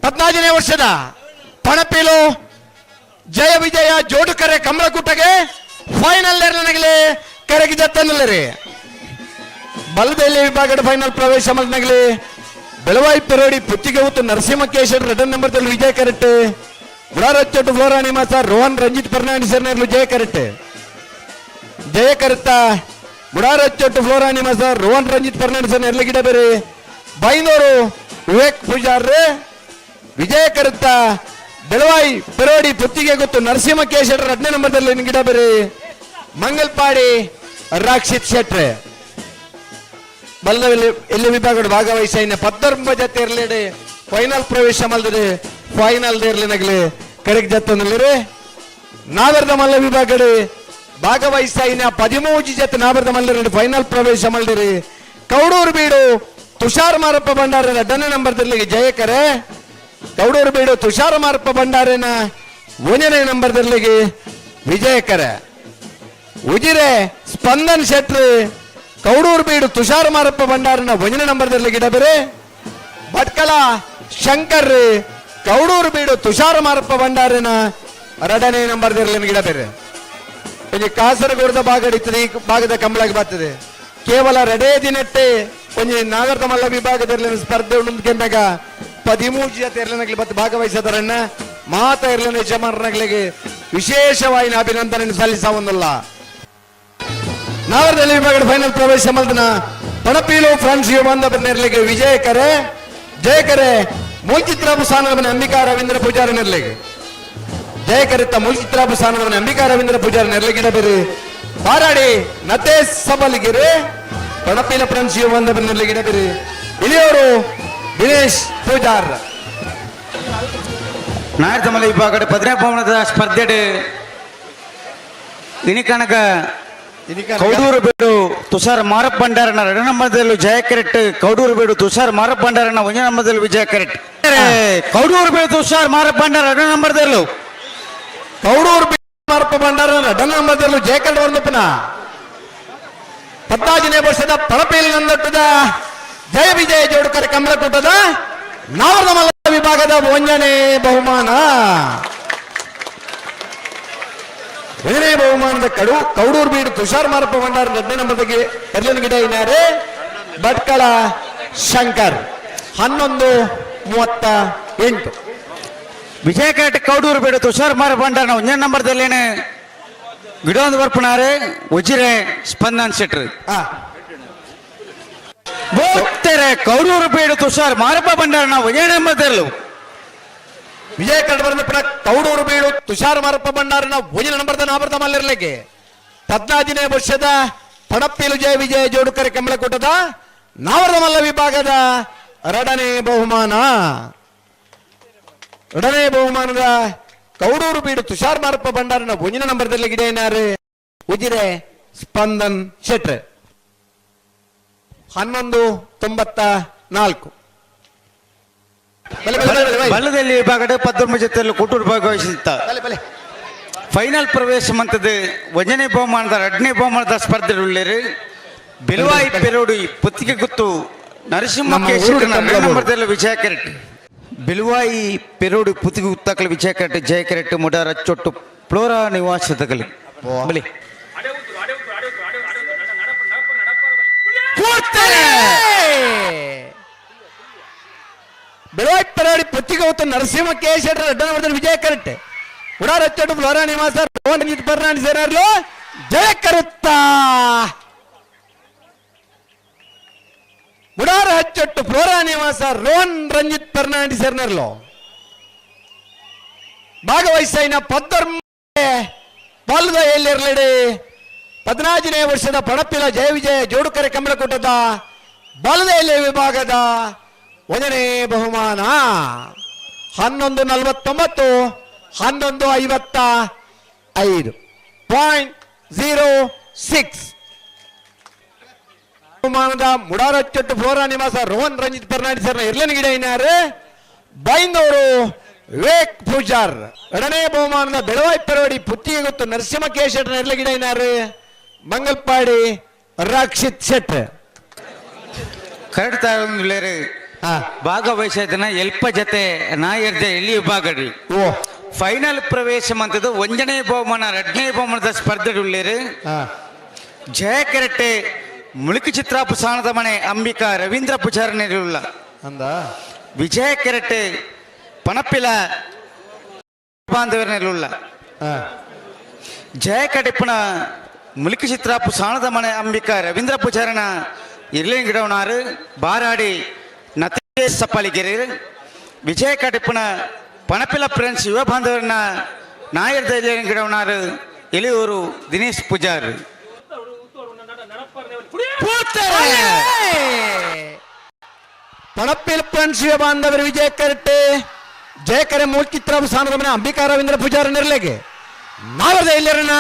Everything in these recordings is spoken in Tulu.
14ನೇ ವರ್ಷದ ಪಣಪೀಲು ಜಯ ವಿಜಯ ಜೋಡುಕರೆ ಕಮಲಕೂಟಗೆ ಫೈನಲ್ ನನಗಲಿ ಕರೆಗಿ ಜತ್ತನಲ್ಲರಿ. ಬಲದಲ್ಲಿ ವಿಭಾಗದ ಫೈನಲ್ ಪ್ರವೇಶ ಮಲ್ನಗಲಿ ಬೆಳವಾಯಿ ಪೆರೋಡಿ ಪುತ್ತಿಗೆ ಉತ್ತು ನರಸಿಂಹ ಕೇಶರ್ ರಿಟರ್ನ್ ನಂಬರ್ ವಿಜಯ ಕರೆಕ್ಟ್. ಗುಡಾರಚ್ಚೊಟ್ಟು ಫ್ಲೋರಾ ನಿವಾಸ ರೋಹನ್ ರಂಜಿತ್ ಫರ್ನಾಂಡಿಸ್ ಜಯ ಕರೆಕ್ಟ್. ಜಯ ಕರೆತ್ತ ಗುಡಾರಚ್ಚೊಟ್ಟು ಫ್ಲೋರಾ ನಿವಾಸ ರೋಹನ್ ರಂಜಿತ್ ಫರ್ನಾಂಡಿಸ್ ಗಿಡ ಬೇರೆ. ಬೈಂದೂರು ವಿವೇಕ್ ಪೂಜಾರ್ ವಿಜಯ ಕರುತ್ತ ಬೆಳವಾಯಿ ಪೆರೋಡಿ ಪುತ್ತಿಗೆ ಗೊತ್ತು ನರಸಿಂಹ ಕೇಶರ್ 2ನೇ ನಂಬರ್ದಲ್ಲಿ ಗಿಡ ಬೇರೆ. ಮಂಗಲ್ಪಾಡಿ ರಾಕ್ಷಿತ್ ಶೆಟ್ರೆ. ಬಲ್ಲದಲ್ಲಿ ಎಲ್ಲಿ ವಿಭಾಗದ ಭಾಗವಹಿಸ ಪದ್ದರ್ಂಬ ಜತೆ ಇರಲಿ ಫೈನಲ್ ಪ್ರವೇಶ ಮಲ್ದಿದೆ. ಫೈನಲ್ ಇರಲಿ ನಗಲಿ ಕರೆಕ್ ಜತ್ತನಲ್ಲಿ. ನಾವರ್ದ ಮಲ್ಲ ವಿಭಾಗಡೆ ಭಾಗವಹಿಸ ಇನ್ನ 13 ಜತೆ ನಾವರ್ದ ಮಲ್ಲರಿ ಫೈನಲ್ ಪ್ರವೇಶ ಮಲ್ದಿರಿ. ಕೌಡೂರು ಬೀಡು ತುಷಾರ್ ಮಾರಪ್ಪ ಭಂಡಾರ 2ನೇ ನಂಬರ್ದಲ್ಲಿ ಜಯಕರೆ. ಕೌಡೂರು ಬೀಡು ತುಷಾರ್ ಮಾರಪ್ಪ ಭಂಡಾರನ 1ನೇ ನಂಬರ್ದಲ್ಲಿ ವಿಜಯಕರೆ. ಉಜಿರೆ ಸ್ಪಂದನ್ ಶೆಟ್ರು ಕೌಡೂರು ಬೀಡು ತುಷಾರ್ ಮಾರಪ್ಪ ಭಂಡಾರನ 1ನೇ ನಂಬರ್ದಲ್ಲಿ ಗಿಡ ಬೇರೆ. ಭಟ್ಕಳ ಶಂಕರ್ ಕೌಡೂರು ಬೀಡು ತುಷಾರ್ ಮಾರಪ್ಪ ಭಂಡಾರನ 2ನೇ ನಂಬರ್ದಲ್ಲಿ ಗಿಡ ಬೇರೆ. ಒಂಜಿ ಕಾಸರಗೋಡದ ಭಾಗ ಇರ್ತದೆ, ಈ ಭಾಗದ ಕಂಬಳಗೆ ಬರ್ತದೆ. ಕೇವಲ 2 ದಿನಟ್ಟೆ ಒಂಜಿ ನಾಗರದ ಮಲ್ಲ ವಿಭಾಗದಲ್ಲಿ ಸ್ಪರ್ಧೆ ಉಂಡು ಕೆಂದಾಗ 13 ಜತೆ ಇರ್ಲನಗಲಿ ಬತ್ತು ಭಾಗವಹಿಸದರನ್ನ ಮಾತ ಇರ್ಲನ ಯಜಮಾನರಗಳಿಗೆ ವಿಶೇಷವಾಗಿ ಅಭಿನಂದನೆ ಸಲ್ಲಿಸವನ್ನಲ್ಲ. ನಾವರದಲ್ಲಿ ವಿಭಾಗದ ಫೈನಲ್ ಪ್ರವೇಶ ಮಲ್ದನ ಪಣಪೀಲು ಫ್ರಾನ್ಸ್ ಯುವಂದ ನೆರಳಿಗೆ ವಿಜಯಕರೆ ಜಯಕರೆ ಮೂಲ್ಚಿತ್ರಾಪು ಸ್ಥಾನದ ಅಂಬಿಕಾ ರವೀಂದ್ರ ಪೂಜಾರಿ ನೆರಳಿಗೆ. ಜಯಕರಿತ ಮೂಲ್ಚಿತ್ರಾಪು ಸ್ಥಾನದ ಅಂಬಿಕಾ ರವೀಂದ್ರ ಪೂಜಾರಿ ನೆರಳಿಗಿಡ ಬೇರೆ. ಬಾರಾಡಿ ನತೇ ಸಬಲಿಗಿರಿ ಪಣಪೀಲ ಫ್ರಾನ್ಸ್ ಯುವಂದ ನೆರಳಿಗಿಡ ಬೇರೆ. ಇಳಿಯವರು ದಿನೇಶ್ ಪೂಜಾರ್. ನಾಯರ್ತಮಲ ವಿಭಾಗದ ಪದ್ಮನಾಭ ಸ್ಪರ್ಧೆ ಇನಿಕನಕ ಕೌಡೂರು ಬೇಡು ತುಷಾರ್ ಮಾರಪ್ಪ ಭಂಡಾರನ 2 ನಂಬರ್ದಲ್ಲಿ ಜಯ ಕರೆಕ್ಟ್. ಕೌಡೂರು ಬೇಡು ತುಷಾರ್ ಮಾರಪ್ಪ ಭಂಡಾರನ 1 ನಂಬರ್ದಲ್ಲಿ ವಿಜಯ ಕರೆಕ್ಟ್. ಕೌಡೂರು ಬೇಡು ತುಷಾರ್ ಮಾರಪ್ಪ ಭಂಡಾರ 2 ನಂಬರ್ದಲ್ಲೂ ಕೌಡೂರು ಮಾರಪ್ಪ ಭಂಡಾರ 2 ನಂಬರ್ದಲ್ಲೂ ಜಯ ಕರೆಕ್ಟ್ ಒಂದಪ್ಪನ 14ನೇ ವರ್ಷದ ಪಳಪೇಲಿ ನಂದಟ್ಟದ ಜಯ ವಿಜಯ ಜೋಡುಕರೆ ಕಮಲಕೂಟದ ನಾವರ್ಣಮಲ್ಲ ವಿಭಾಗದ 1ನೇ ಬಹುಮಾನ. 1ನೇ ಬಹುಮಾನದ ಕೌಡೂರು ಬೀಡು ತುಷಾರ್ ಮಾರಪ್ಪ ಭಂಡಾರ 2ನೇ ನಂಬರ್ಗೆ ಎರ್ಲಿನ ಗಿಡ ಇನ್ನಾರೆ ಭಟ್ಕಳ ಶಂಕರ್. 11:38. ವಿಜಯ ಕರೆಕ್ಟ್. ಕೌಡೂರು ಬೇಡು ತುಷಾರ್ ಮಾರಪ್ಪ ಭಂಡಾರನ 1ನೇ ನಂಬರ್ದಲ್ಲೇನೆ ಗಿಡೊಂದು ಬರ್ಪಣಾರೆ ಉಜಿರೆ ಸ್ಪಂದನ್ ಶೆಟ್ರು. ಬೋತ್ತರೆ ಕೌಡೂರು ಬೇಡು ತುಷಾರ್ ಮಾರಪ್ಪ ಭಂಡಾರನ 1ನೇ ನಂಬರ್ದಲ್ಲೂ ವಿಜಯ ಕನ್ನಡ ಕೌಡೂರು ಬೀಡು ತುಷಾರ್ ಮಾರಪ್ಪ ಭಂಡಾರನ 1ನೇ ನಂಬರ್ದ ನಾವರ್ದ ಮಲ್ಲಿರ್ಲಿಕ್ಕೆ 14ನೇ ವರ್ಷದ ಪಣಪ್ಪಿಲು ಜಯ ವಿಜಯ ಜೋಡುಕರೆ ಕಮಲಕೂಟದ ನಾವರ್ದ ಮಲ್ಲ ವಿಭಾಗದ 2ನೇ ಬಹುಮಾನ. 2ನೇ ಬಹುಮಾನದ ಕೌಡೂರು ಬೀಡು ತುಷಾರ್ ಮಾರಪ್ಪ ಭಂಡಾರನ 1ನೇ ನಂಬರ್ದಲ್ಲಿ ಗಿಡ ಏನಾರು ಉಜಿರೆ ಸ್ಪಂದನ್ ಶೆಟ್ರ್. 11.94. ಬಲೆ, ಬಲೆ, ಬಲೆ, ಬಲೆ. ಬಲ್ಲದಲ್ಲಿ ವಿಭಾಗದ ಪದ್ದೊಂಬ ಜೊತೆಯಲ್ಲಿ ಕೊಟ್ಟೂರು ಭಾಗವಹಿಸಿದ್ದ. ಬಲೆ, ಬಲೆ. ಫೈನಲ್ ಪ್ರವೇಶ ಮಂತದ್ದು ಒಂದನೇ ಬಹುಮಾನದ ಎರಡನೇ ಬಹುಮಾನದ ಸ್ಪರ್ಧೆ ಉಳ್ಳೇರು ಬಿಲ್ವಾಯಿ ಪೆರೋಡಿ ಪುತ್ತಿಗೆ ಗುತ್ತು ನರಸಿಂಹ ನಮ್ಮ ಕೆ ಊರು ಶೆಟ್ಟರ್ನ ಕಂಬಳ ಎರಡನೇ ನಂಬರ್ದಲ್ಲಿ ವಿಜಯ ಕೆರೆಟ್. ಬಿಲ್ವಾಯಿ ಪೆರೋಡಿ ಪುತ್ತಿಗೆ ಗುತ್ತಾಕಲು ವಿಜಯ ಕೆರೆಟ್, ಜಯ ಕೆರೆಟ್ ಮುಡಾರ ಚೊಟ್ಟು ಫ್ಲೋರಾ ನಿವಾಸದಗಲಿ ಬಲಿ. ಕೂಡ್ತಾರೆ. ಬೆಳವಾಯಿ ಪರಾಡಿ ಪುತ್ತಿಗೆ ಹೊತ್ತು ನರಸಿಂಹ ಕೆ ಶೆಟ್ಟರ್ ಅಡ್ಡನವರ್ಧನ್ ವಿಜಯ ಕರೆಕ್ಟ್. ಉಡಾರ್ ಅಚ್ಚಟ್ಟು ಫ್ಲೋರಾ ನಿವಾಸ ರೋಹನ್ ರಂಜಿತ್ ಬರ್ನಾಡ್ ಸೇರಾರ್ಲು ಜಯ ಕರುತ್ತ. ಮುಡಾರ ಹಚ್ಚೊಟ್ಟು ಫ್ಲೋರಾ ನಿವಾಸ ರೋಹನ್ ರಂಜಿತ್ ಫರ್ನಾಂಡಿಸ್ ಸೇರ್ನರ್ಲು ಭಾಗವಹಿಸೈನ ಪದ್ದರ್ಮ ಪಾಲ್ದ ಎಲ್ಲಿರಲಿಡಿ 14ನೇ ವರ್ಷದ ಪಣಪಿಲ ಜಯ ವಿಜಯ ಜೋಡುಕರೆ ಕಂಬಳಕೂಟದ ಬಲದ ವಿಭಾಗದ ಒಂದನೇ ಬಹುಮಾನ. 11.49, 11.55.06. ಬಹುಮಾನದ ಮುಡಾರಚ್ಚೊಟ್ಟು ಫ್ಲೋರಾ ನಿವಾಸ ರೋಹನ್ ರಂಜಿತ್ ಫರ್ನಾಂಡಿಸ್ ಸರ್ನ ಇರ್ಲನಗಿಡ ಇನ್ನಾರು ಬೈಂದವರು ವಿವೇಕ್ ಪೂಜಾರ್. ಎರಡನೇ ಬಹುಮಾನದ ಬೆಳವಾಯಿ ಪೆರೋಡಿ ಪುತ್ತಿಗೆ ಗೊತ್ತು ನರಸಿಂಹ ಕೆ ಶೆಟ್ಟರ್ ಇರ್ಲಗಿಡ ಇನ್ನಾರು ಮಂಗಲ್ಪಾಡಿ ರಕ್ಷಿತ್ ಶೆಟ್. ಕರೆಕ್ಟ್ ಉಳ್ಳೇರು. ಭಾಗವಹಿಸಿದನ ಎಲ್ಪ ಜೊತೆ ನಾಯರ್ಜ ಎಲ್ಲಿ ವಿಭಾಗಡಿ ಓ. ಫೈನಲ್ ಪ್ರವೇಶ ಮಂತದ್ದು ಒಂದನೇ ಬಹುಮಾನ ಎರಡನೇ ಬಹುಮಾನದ ಸ್ಪರ್ಧೆ ಉಳ್ಳೇರು ಜಯ ಕೆರೆಟ್ಟೆ ಮುಳುಕು ಚಿತ್ರಾಪು ಸಾಣದ ಮನೆ ಅಂಬಿಕಾ ರವೀಂದ್ರ ಪೂಜಾರನಿರುಳ್ಳ. ಅಂದ. ವಿಜಯ ಕೆರೆಟ್ಟೆ ಪಣಪಿಲ ಬಾಂಧವರನಿರುಳ್ಳ. ಜಯ ಕಡೆಪ್ಪನ ಮುಳುಕು ಚಿತ್ರಾಪು ಸಾಣದ ಮನೆ ಅಂಬಿಕಾ ರವೀಂದ್ರ ಪೂಜಾರನ ಇರ್ಲಿಂಗಿಡವನಾರು ಬಾರಾಡಿ ನತೇಶ್ ಸಪ್ಪಾಲಿಗೆರೆ. ವಿಜಯ ಕಡೆಪ್ಪನ ಪಣಪಿಲ ಫ್ರೆಂಡ್ಸ್ ಯುವ ಬಾಂಧವರನ್ನ ನಾಯರ್ ಗಿಡವನಾರು ಎಲಿಯೂರು ದಿನೇಶ್ ಪೂಜಾರ್. ಪಣಪಿಲ್ ಫ್ರೆಂಡ್ಸ್ ಯುವ ಬಾಂಧವರು ವಿಜಯ ಕರೆಟ್ಟೆ ಜಯಕರೆ ಮೂಲ್ಕಿತ್ರ ಸಾಣದ ಮನೆ ಅಂಬಿಕಾ ರವೀಂದ್ರ ಪೂಜಾರ ನಿರ್ಲೆಗೆ ನಾವರದ ಇಲ್ಲರನ್ನ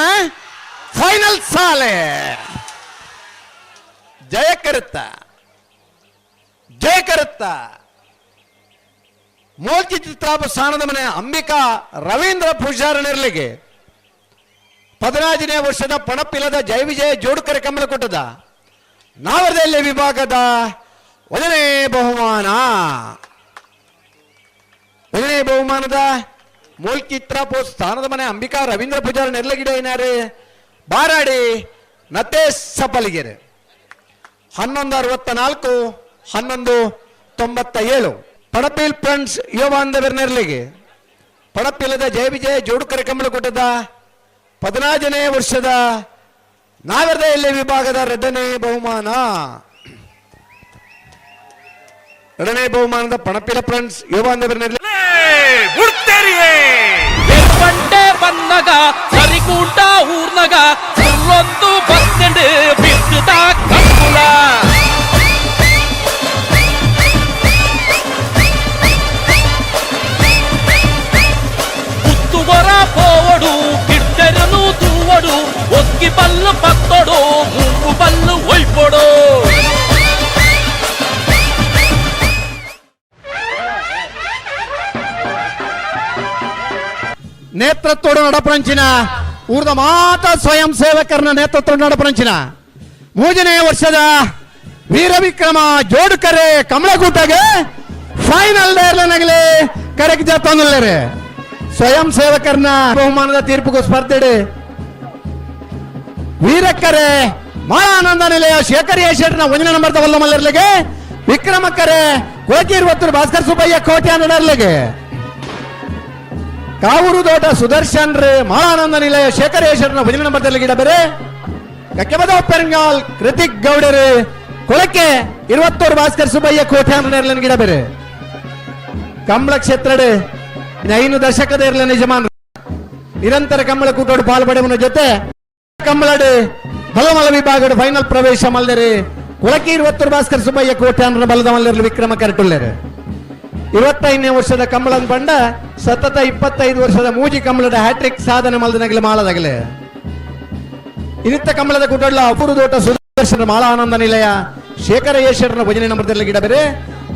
ಫೈನಲ್ ಸಾಲೆ. ಜಯ ಕರುತ್ತ, ಜಯ ಕರುತ್ತ. ಮೂಲ್ಕಿ ಚಿತ್ರಾಪ ಸಾಣದ ಮನೆ ಅಂಬಿಕಾ ರವೀಂದ್ರ ಪೂಜಾರ ನಿರ್ಲೆಗೆ 14ನೇ ವರ್ಷದ ಪಣಪಿಲದ ಜಯ ವಿಜಯ ಜೋಡುಕರೆ ಕಮಲಕೂಟದ ನಾವರದಲ್ಲಿ ವಿಭಾಗದ ಒಂದನೇ ಬಹುಮಾನ. ಒಂದನೇ ಬಹುಮಾನದ ಮೂಲ್ಕಿತ್ರ ಸ್ಥಾನದ ಮನೆ ಅಂಬಿಕಾ ರವೀಂದ್ರ ಪೂಜಾರ ನೆರ್ಲಗಿಡ ಏನಾರೆ ಬಾರಾಡಿ ನತೇಶ್ ಸಪಲಿಗೆರೆ. 11.64, 11.97. ಪಣಪಿಲ್ ಫ್ರೆಂಡ್ಸ್ ಯುವ ಬಾಂಧವರ ನೆರಳಿಗೆ ಪಣಪಿಲದ ಜಯ ವಿಜಯ ಜೋಡುಕರೆ ಕಮಲಕೂಟದ 14ನೇ ವರ್ಷದ ನಾಗರದ ಎಲೆ ವಿಭಾಗದ ಎರಡನೇ ಬಹುಮಾನ. ಎರಡನೇ ಬಹುಮಾನದ ಪಣಪಿಲ ಫ್ರೆಂಡ್ಸ್ ಯುವ ಬಾಂಧವರ ನೆರಳಿಗೆ ಬಂಡೆ ಬನ್ನಗ ಸರಿಗೂಟ ಊರ್ನಗ ಸುಳ್ಳೊಂದು ಬತ್ತಂಡು ಬಿದ್ದುದ ಕಂಬುಲ. ಪುತ್ತುವರ ಪೋವಡು ಕಿಟ್ಟೆರನು ತೂವಡು ಒಕ್ಕಿ ಬಲ್ಲು ಪತ್ತೊಡು ಮೂಗು ಬಲ್ಲು ಒಯ್ಪೊಡು. ನೇತೃತ್ವದ ನಡಪರಂಚಿನ ಊರ್ದ ಮಾತಾ ಸ್ವಯಂ ಸೇವಕರನ್ನ ನೇತೃತ್ವ ನಡಪರಂಚಿನ ಮೂರನೇ ವರ್ಷದ ವೀರವಿಕ್ರಮ ಜೋಡುಕರೆ ಕಮಲಗೂಟಗೆ ಫೈನಲ್ ನಗಲಿ ಕರೆಕ್ ಜತ್ತೊಂದುಲ್ಲೇರೆ ಸ್ವಯಂ ಸೇವಕರನ್ನ ಬಹುಮಾನದ ತೀರ್ಪಿಗೂ ಸ್ಪರ್ಧೆ ವೀರಕ್ಕರೆ ಮಾಳಾನಂದ ನಿಲಯ ಶೇಖರ್ ಶೆಟ್ನ ಒಂದನೇ ನಂಬರ್ದ ವಲ್ಲಮಲ್ಲರ್ಲಿಗೆ ವಿಕ್ರಮಕ್ಕರೆ ಕೋಕಿರ್ವತ್ತೂರು ಭಾಸ್ಕರ್ ಸುಬ್ಬಯ್ಯ ಕೋಟೆ ನಡರ್ಲಿಗೆ ಕಾವೂರು ದೋಟ ಸುದರ್ಶನ್ ರೇ ಮಾಳಾನಂದ ನಿಲಯ ಶೇಖರ್ ಶೆಟ್ನ ಒಂದನೇ ನಂಬರ್ದಲ್ಲಿ ಗಿಡ ಬೇರೆ ಕಕ್ಕೆಬದ ಪೆರಂಗಾಲ್ ಕೃತಿಕ್ ಗೌಡರು ಕೊಳಕೆ 21 ಭಾಸ್ಕರ್ ಸುಬ್ಬಯ್ಯ ಕೋಟೆ ನೆರಳಿನ ಗಿಡ ಬೇರೆ ಕಂಬಳ ಕ್ಷೇತ್ರಡೆ 5 ದಶಕದ ಇರಲ ಯಜಮಾನರು ನಿರಂತರ ಕಂಬಳ ಕೂಟೋಡು ಪಾಲ್ಪಡೆವನ ಜೊತೆ ಕಂಬಳಡು ಬಲಮಲ ವಿಭಾಗಡು ಫೈನಲ್ ಪ್ರವೇಶ ಮಲ್ದರೆ ಕೊಳಕೆ 21 ಭಾಸ್ಕರ್ ಸುಬ್ಬಯ್ಯ ಕೋಟೆ ಬಲದ ಮಲ್ಲರ್ಲು ವಿಕ್ರಮ ಕರೆಟುಲ್ಲೇರು. 25ನೇ ವರ್ಷದ ಕಂಬಳನ್ ಬಂಡ ಸತತ 25 ವರ್ಷದ ಮೂಜಿ ಕಂಬಳದ ಹ್ಯಾಟ್ರಿಕ್ ಸಾಧನೆ ಮಲ್ದನಗಲೆ ಮಾಳದಾಗಲೆ ಇನ್ನಿತ್ತ ಕಂಬಳದ ಕೂಟೋಡ್ಲ ಅಪೂರು ದೋಟ ಸುದರ್ಶನ್ ಮಾಳ ಆನಂದ ನಿಲಯ ಶೇಖರ ಯೇಶ್ವರನ ಭಜನೆ ನಂಬರ್ದಲ್ಲಿ ಗಿಡ ಬೇರೆ.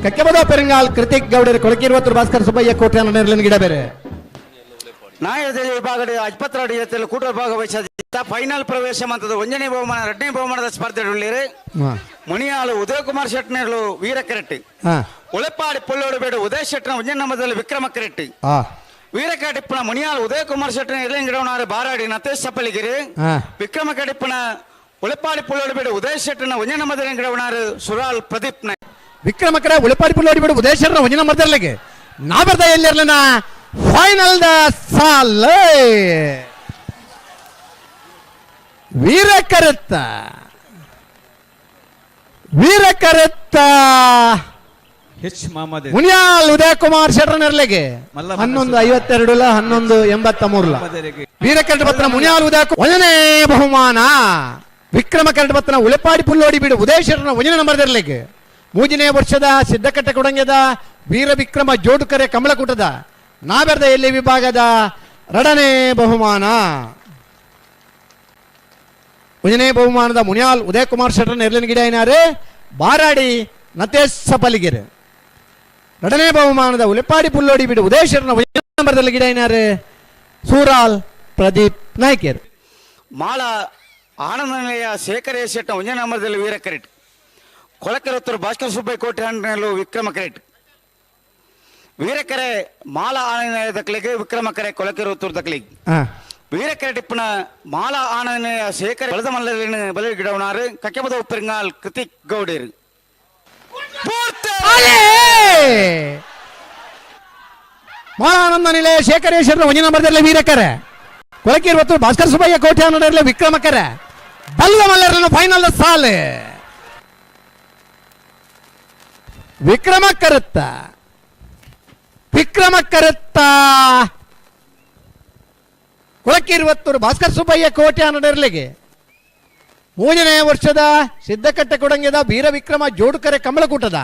ಕಕ್ಕೆಬದ ಪೆರಂಗಾಲ್ ಕೃತಿಕ್ ಗೌಡರು ಕೊಳಕಿರುವತ್ತರು ಭಾಸ್ಕರ್ ಸುಬ್ಬಯ್ಯ ಕೋಟೆ ನೆರಳಿನ ಗಿಡ ಬೇರೆ. ನಾಯಕದಲ್ಲಿ ವಿಭಾಗದ ಅಜ್ಪತ್ರ ಅಡಿಯத்தில் ಕೂಟ ಭಾಗವಹಿಸಿದ ಫೈನಲ್ ಪ್ರವೇಶ ಮಂತದ ಒಂದನೇ ಬಹುಮಾನ ಎರಡನೇ ಬಹುಮಾನದ ಸ್ಪರ್ಧೆ ಉಳ್ಳೀರು. ಮುನಿಯಾಳು ಉದಯಕುಮಾರ್ ಶೆಟ್ನರ್ಲು ವೀರ ಕರೆಟ್ಟಿ. ಉಳೆಪಾಡಿ ಪುಳ್ಳೋಡು ಬೇಡು ಉದಯ ಶೆಟ್ನ ಒಂಜನೇ ನಂಬರ್ದಲ್ಲಿ ವಿಕ್ರಮ ಕರೆಟ್ಟಿ. ವೀರ ಕಟ್ಟಿಪ್ಪನ ಮುನಿಯಾಳು ಉದಯಕುಮಾರ್ ಶೆಟ್ನ ಇಳಂಗಿಡವನಾರು ಬಾರಾಡಿ ನತೇಶ್ ಸಪ್ಪಲಿಗಿರಿ. ವಿಕ್ರಮ ಕಟ್ಟಿಪ್ಪನ ಉಳೆಪಾಡಿ ಪುಳ್ಳೋಡು ಬೇಡು ಉದಯ ಶೆಟ್ನ ಒಂಜನೇ ನಂಬರ್ದಲ್ಲಿ ಗಿಡವನಾರು ಸುರಾಲ್ ಪ್ರದೀಪ್ ನಾಯ್ಕ. ವಿಕ್ರಮ ಕಡೆ ಉಳೆಪಾಡಿ ಪುಳ್ಳೋಡಿ ಬೇಡು ಉದಯ ಶೆಟ್ನ ಒಂಜನೇ ನಂಬರ್ದಲ್ಲಿ ನಾಬರ್ದ ಎಲ್ಲಿರ್ಲಿನ ಫೈನಲ್ the ಸಾಲ್. ವೀರ ಕರೆತ್ತ ವೀರ ಕರೆತ್ತ ಹೆಚ್ ಮಾಮದೆ ಮುನಿಯಾಲ್ ಉದಯ ಕುಮಾರ್ ಶೆಟ್ರನೆರ್ಲೆಗೆ 11:52 11:83. ವೀರ ಕರಟಪತ್ರ ಮುನಿಯಾಲ್ ಉದಯ ಒಂದನೇ ಬಹುಮಾನ. ವಿಕ್ರಮ ಕರಟಪತ್ರ ಉಳೆಪಾಡಿ ಪುಲ್ಲೋಡಿ ಬೀಡು ಉದಯ ಶೆಟ್ರನ ಒಂದನೇ ನಂಬರ್ದರ್ಲೆಗೆ. ಮೂಜನೇ ವರ್ಷದ ಸಿದ್ದಕಟ್ಟೆ ಕೊಡಂಗ್ಯದ ವೀರ ವಿಕ್ರಮ ಜೋಡುಕರೆ ಕಮಲಕೂಟದ ನಾಬೆರ್ದ ಎಲ್ಲಿ ವಿಭಾಗದ ಎರಡನೇ ಬಹುಮಾನ. ಒಂದನೇ ಬಹುಮಾನದ ಮುನಿಯಾಲ್ ಉದಯಕುಮಾರ್ ಶೆಟ್ಟರ್ ನೆರಳಿನ ಗಿಡ ಏನಾರೆ ಬಾರಾಡಿ ನತೇಶ್ ಸಪಲಿಗೆರೆ. ಎರಡನೇ ಬಹುಮಾನದ ಉಲೆಪಾಡಿ ಪುಲ್ಲೋಡಿ ಬಿಡು ಉದಯಶರ್ನ ನಂಬರ್ದಲ್ಲಿ ಗಿಡ ಏನಾರೆ ಸೂರಾಲ್ ಪ್ರದೀಪ್ ನಾಯ್ಕರ್. ಮಾಳ ಆನಂದ ನಿಲಯ ಶೇಖರ ಶೆಟ್ಟ ಒಂದನೇ ನಂಬರ್ದಲ್ಲಿ ವೀರ ಕರೆಟ್. ಕೊಳಕೆರತ್ತೂರು ಭಾಸ್ಕರ್ ಸುಬ್ಬಯ್ಯ ಕೋಟೆ ಹಣ್ಣು ವಿಕ್ರಮ ಕರೆಟ್. ವೀರಕರೆ ಮಾಲ ಆನಂದ ನಿಲಯ ದಕ್ಕಲಿಗೆ ವಿಕ್ರಮ ಕರೆ ಕೊಳಕೆರತ್ತೂರು ದಕ್ಕಲಿಗೆ. ವೀರಕರೆ ಟಿಪ್ಪನ ಮಾಲ ಆನಂದ ನಿಲಯ ಶೇಖರ ಬಲದ ಮಲ್ಲರಿನ ಬಲಿ ಗಿಡವನಾರು ಕಕ್ಕೆಬದ ಉಪ್ಪರಿಂಗಾಲ್ ಕೃತಿಕ್ ಗೌಡೇರು. ಮಾಳಾನಂದ ನಿಲಯ ಶೇಖರೇಶ್ವರನ ಒಂದನೇ ನಂಬರ್ದಲ್ಲಿ ವೀರಕರೆ. ಕೊಳಕಿರುವತ್ತು ಭಾಸ್ಕರ್ ಸುಬ್ಬಯ್ಯ ಕೋಟೆ ಹಣ್ಣು ವಿಕ್ರಮಕರೆ. ಬಲ್ಲ ಮಲ್ಲರನ್ನು ಫೈನಲ್ ಸಾಲೆ. ವಿಕ್ರಮ ಕರುತ್ತ ವಿಕ್ರಮ ಕರುತ್ತ ಕೊಳಕಿರುವತ್ತೂರು ಭಾಸ್ಕರ್ ಸುಬ್ಬಯ್ಯ ಕೋಟೆ ಹನ್ನೆರಡರಿಗೆ. ಮೂರನೇ ವರ್ಷದ ಸಿದ್ದಕಟ್ಟೆ ಕೊಡಂಗ್ಯದ ವೀರ ವಿಕ್ರಮ ಜೋಡುಕರೆ ಕಮಲಕೂಟದ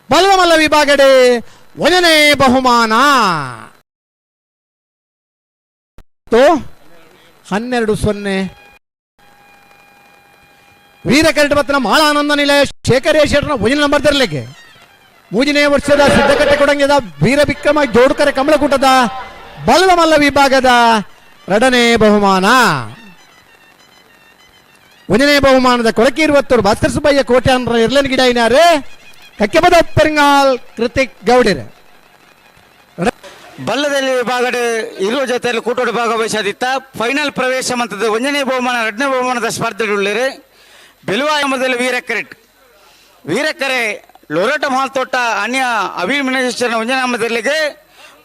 ಬಲ್ವಮಲ್ಲ ವಿಭಾಗಡೆ ಒಂದನೇ ಬಹುಮಾನ. 12-0. ವೀರ ಕರಟಪತ್ರ ಮಾಳಾನಂದ ನಿಲಯ ಶೇಖರೇಶ್ವರನ ಒಂದನೇ ನಂಬರ್ ದರ್ಲೆಗೆ. ಮೂರನೇ ವರ್ಷದ ಸಿದ್ದಕಟ್ಟೆ ಕೊಡಂಗ್ಯದ ವೀರ ವಿಕ್ರಮ ಜೋಡುಕರೆ ಕಮಲಕೂಟದ ಬಲ್ವಮಲ್ಲ ವಿಭಾಗದ ಎರಡನೇ ಬಹುಮಾನ. ಒಂದನೇ ಬಹುಮಾನದ ಕೊಳಕಿರುವತ್ತೂರು ಭಾಸ್ಕರ್ ಸುಬ್ಬಯ್ಯ ಕೋಟೆ ಅಂದ್ರ ಇರ್ಲನ್ ಗಿಡ ಏನಾರೆ ಕಕ್ಕೆಬದ ಪೆರಂಗಾಲ್ ಕೃತಿಕ್ ಗೌಡಿರ. ಬಲ್ಲದಲ್ಲಿ ವಿಭಾಗದ ಇರುವ ಜೊತೆಯಲ್ಲಿ ಕೂಟೋಡು ಭಾಗವಹಿಸದಿತ್ತ ಫೈನಲ್ ಪ್ರವೇಶ ಮಂತದ ಒಂದನೇ ಬಹುಮಾನ ಎರಡನೇ ಬಹುಮಾನದ ಸ್ಪರ್ಧೆಯುಳ್ಳೇರು. ಬೆಲುವಾಯಮದಲ್ಲಿ ವೀರಕರೆಟ್. ವೀರಕರೆ ಲೊರೋಟ ಮಹಾಲ್ ತೋಟ ಅನ್ಯ ಅಭಿಮನ್ಯೇಶ್ವರನ ಒಂದನೇ ನಾಮದಲ್ಲಿಗೆ.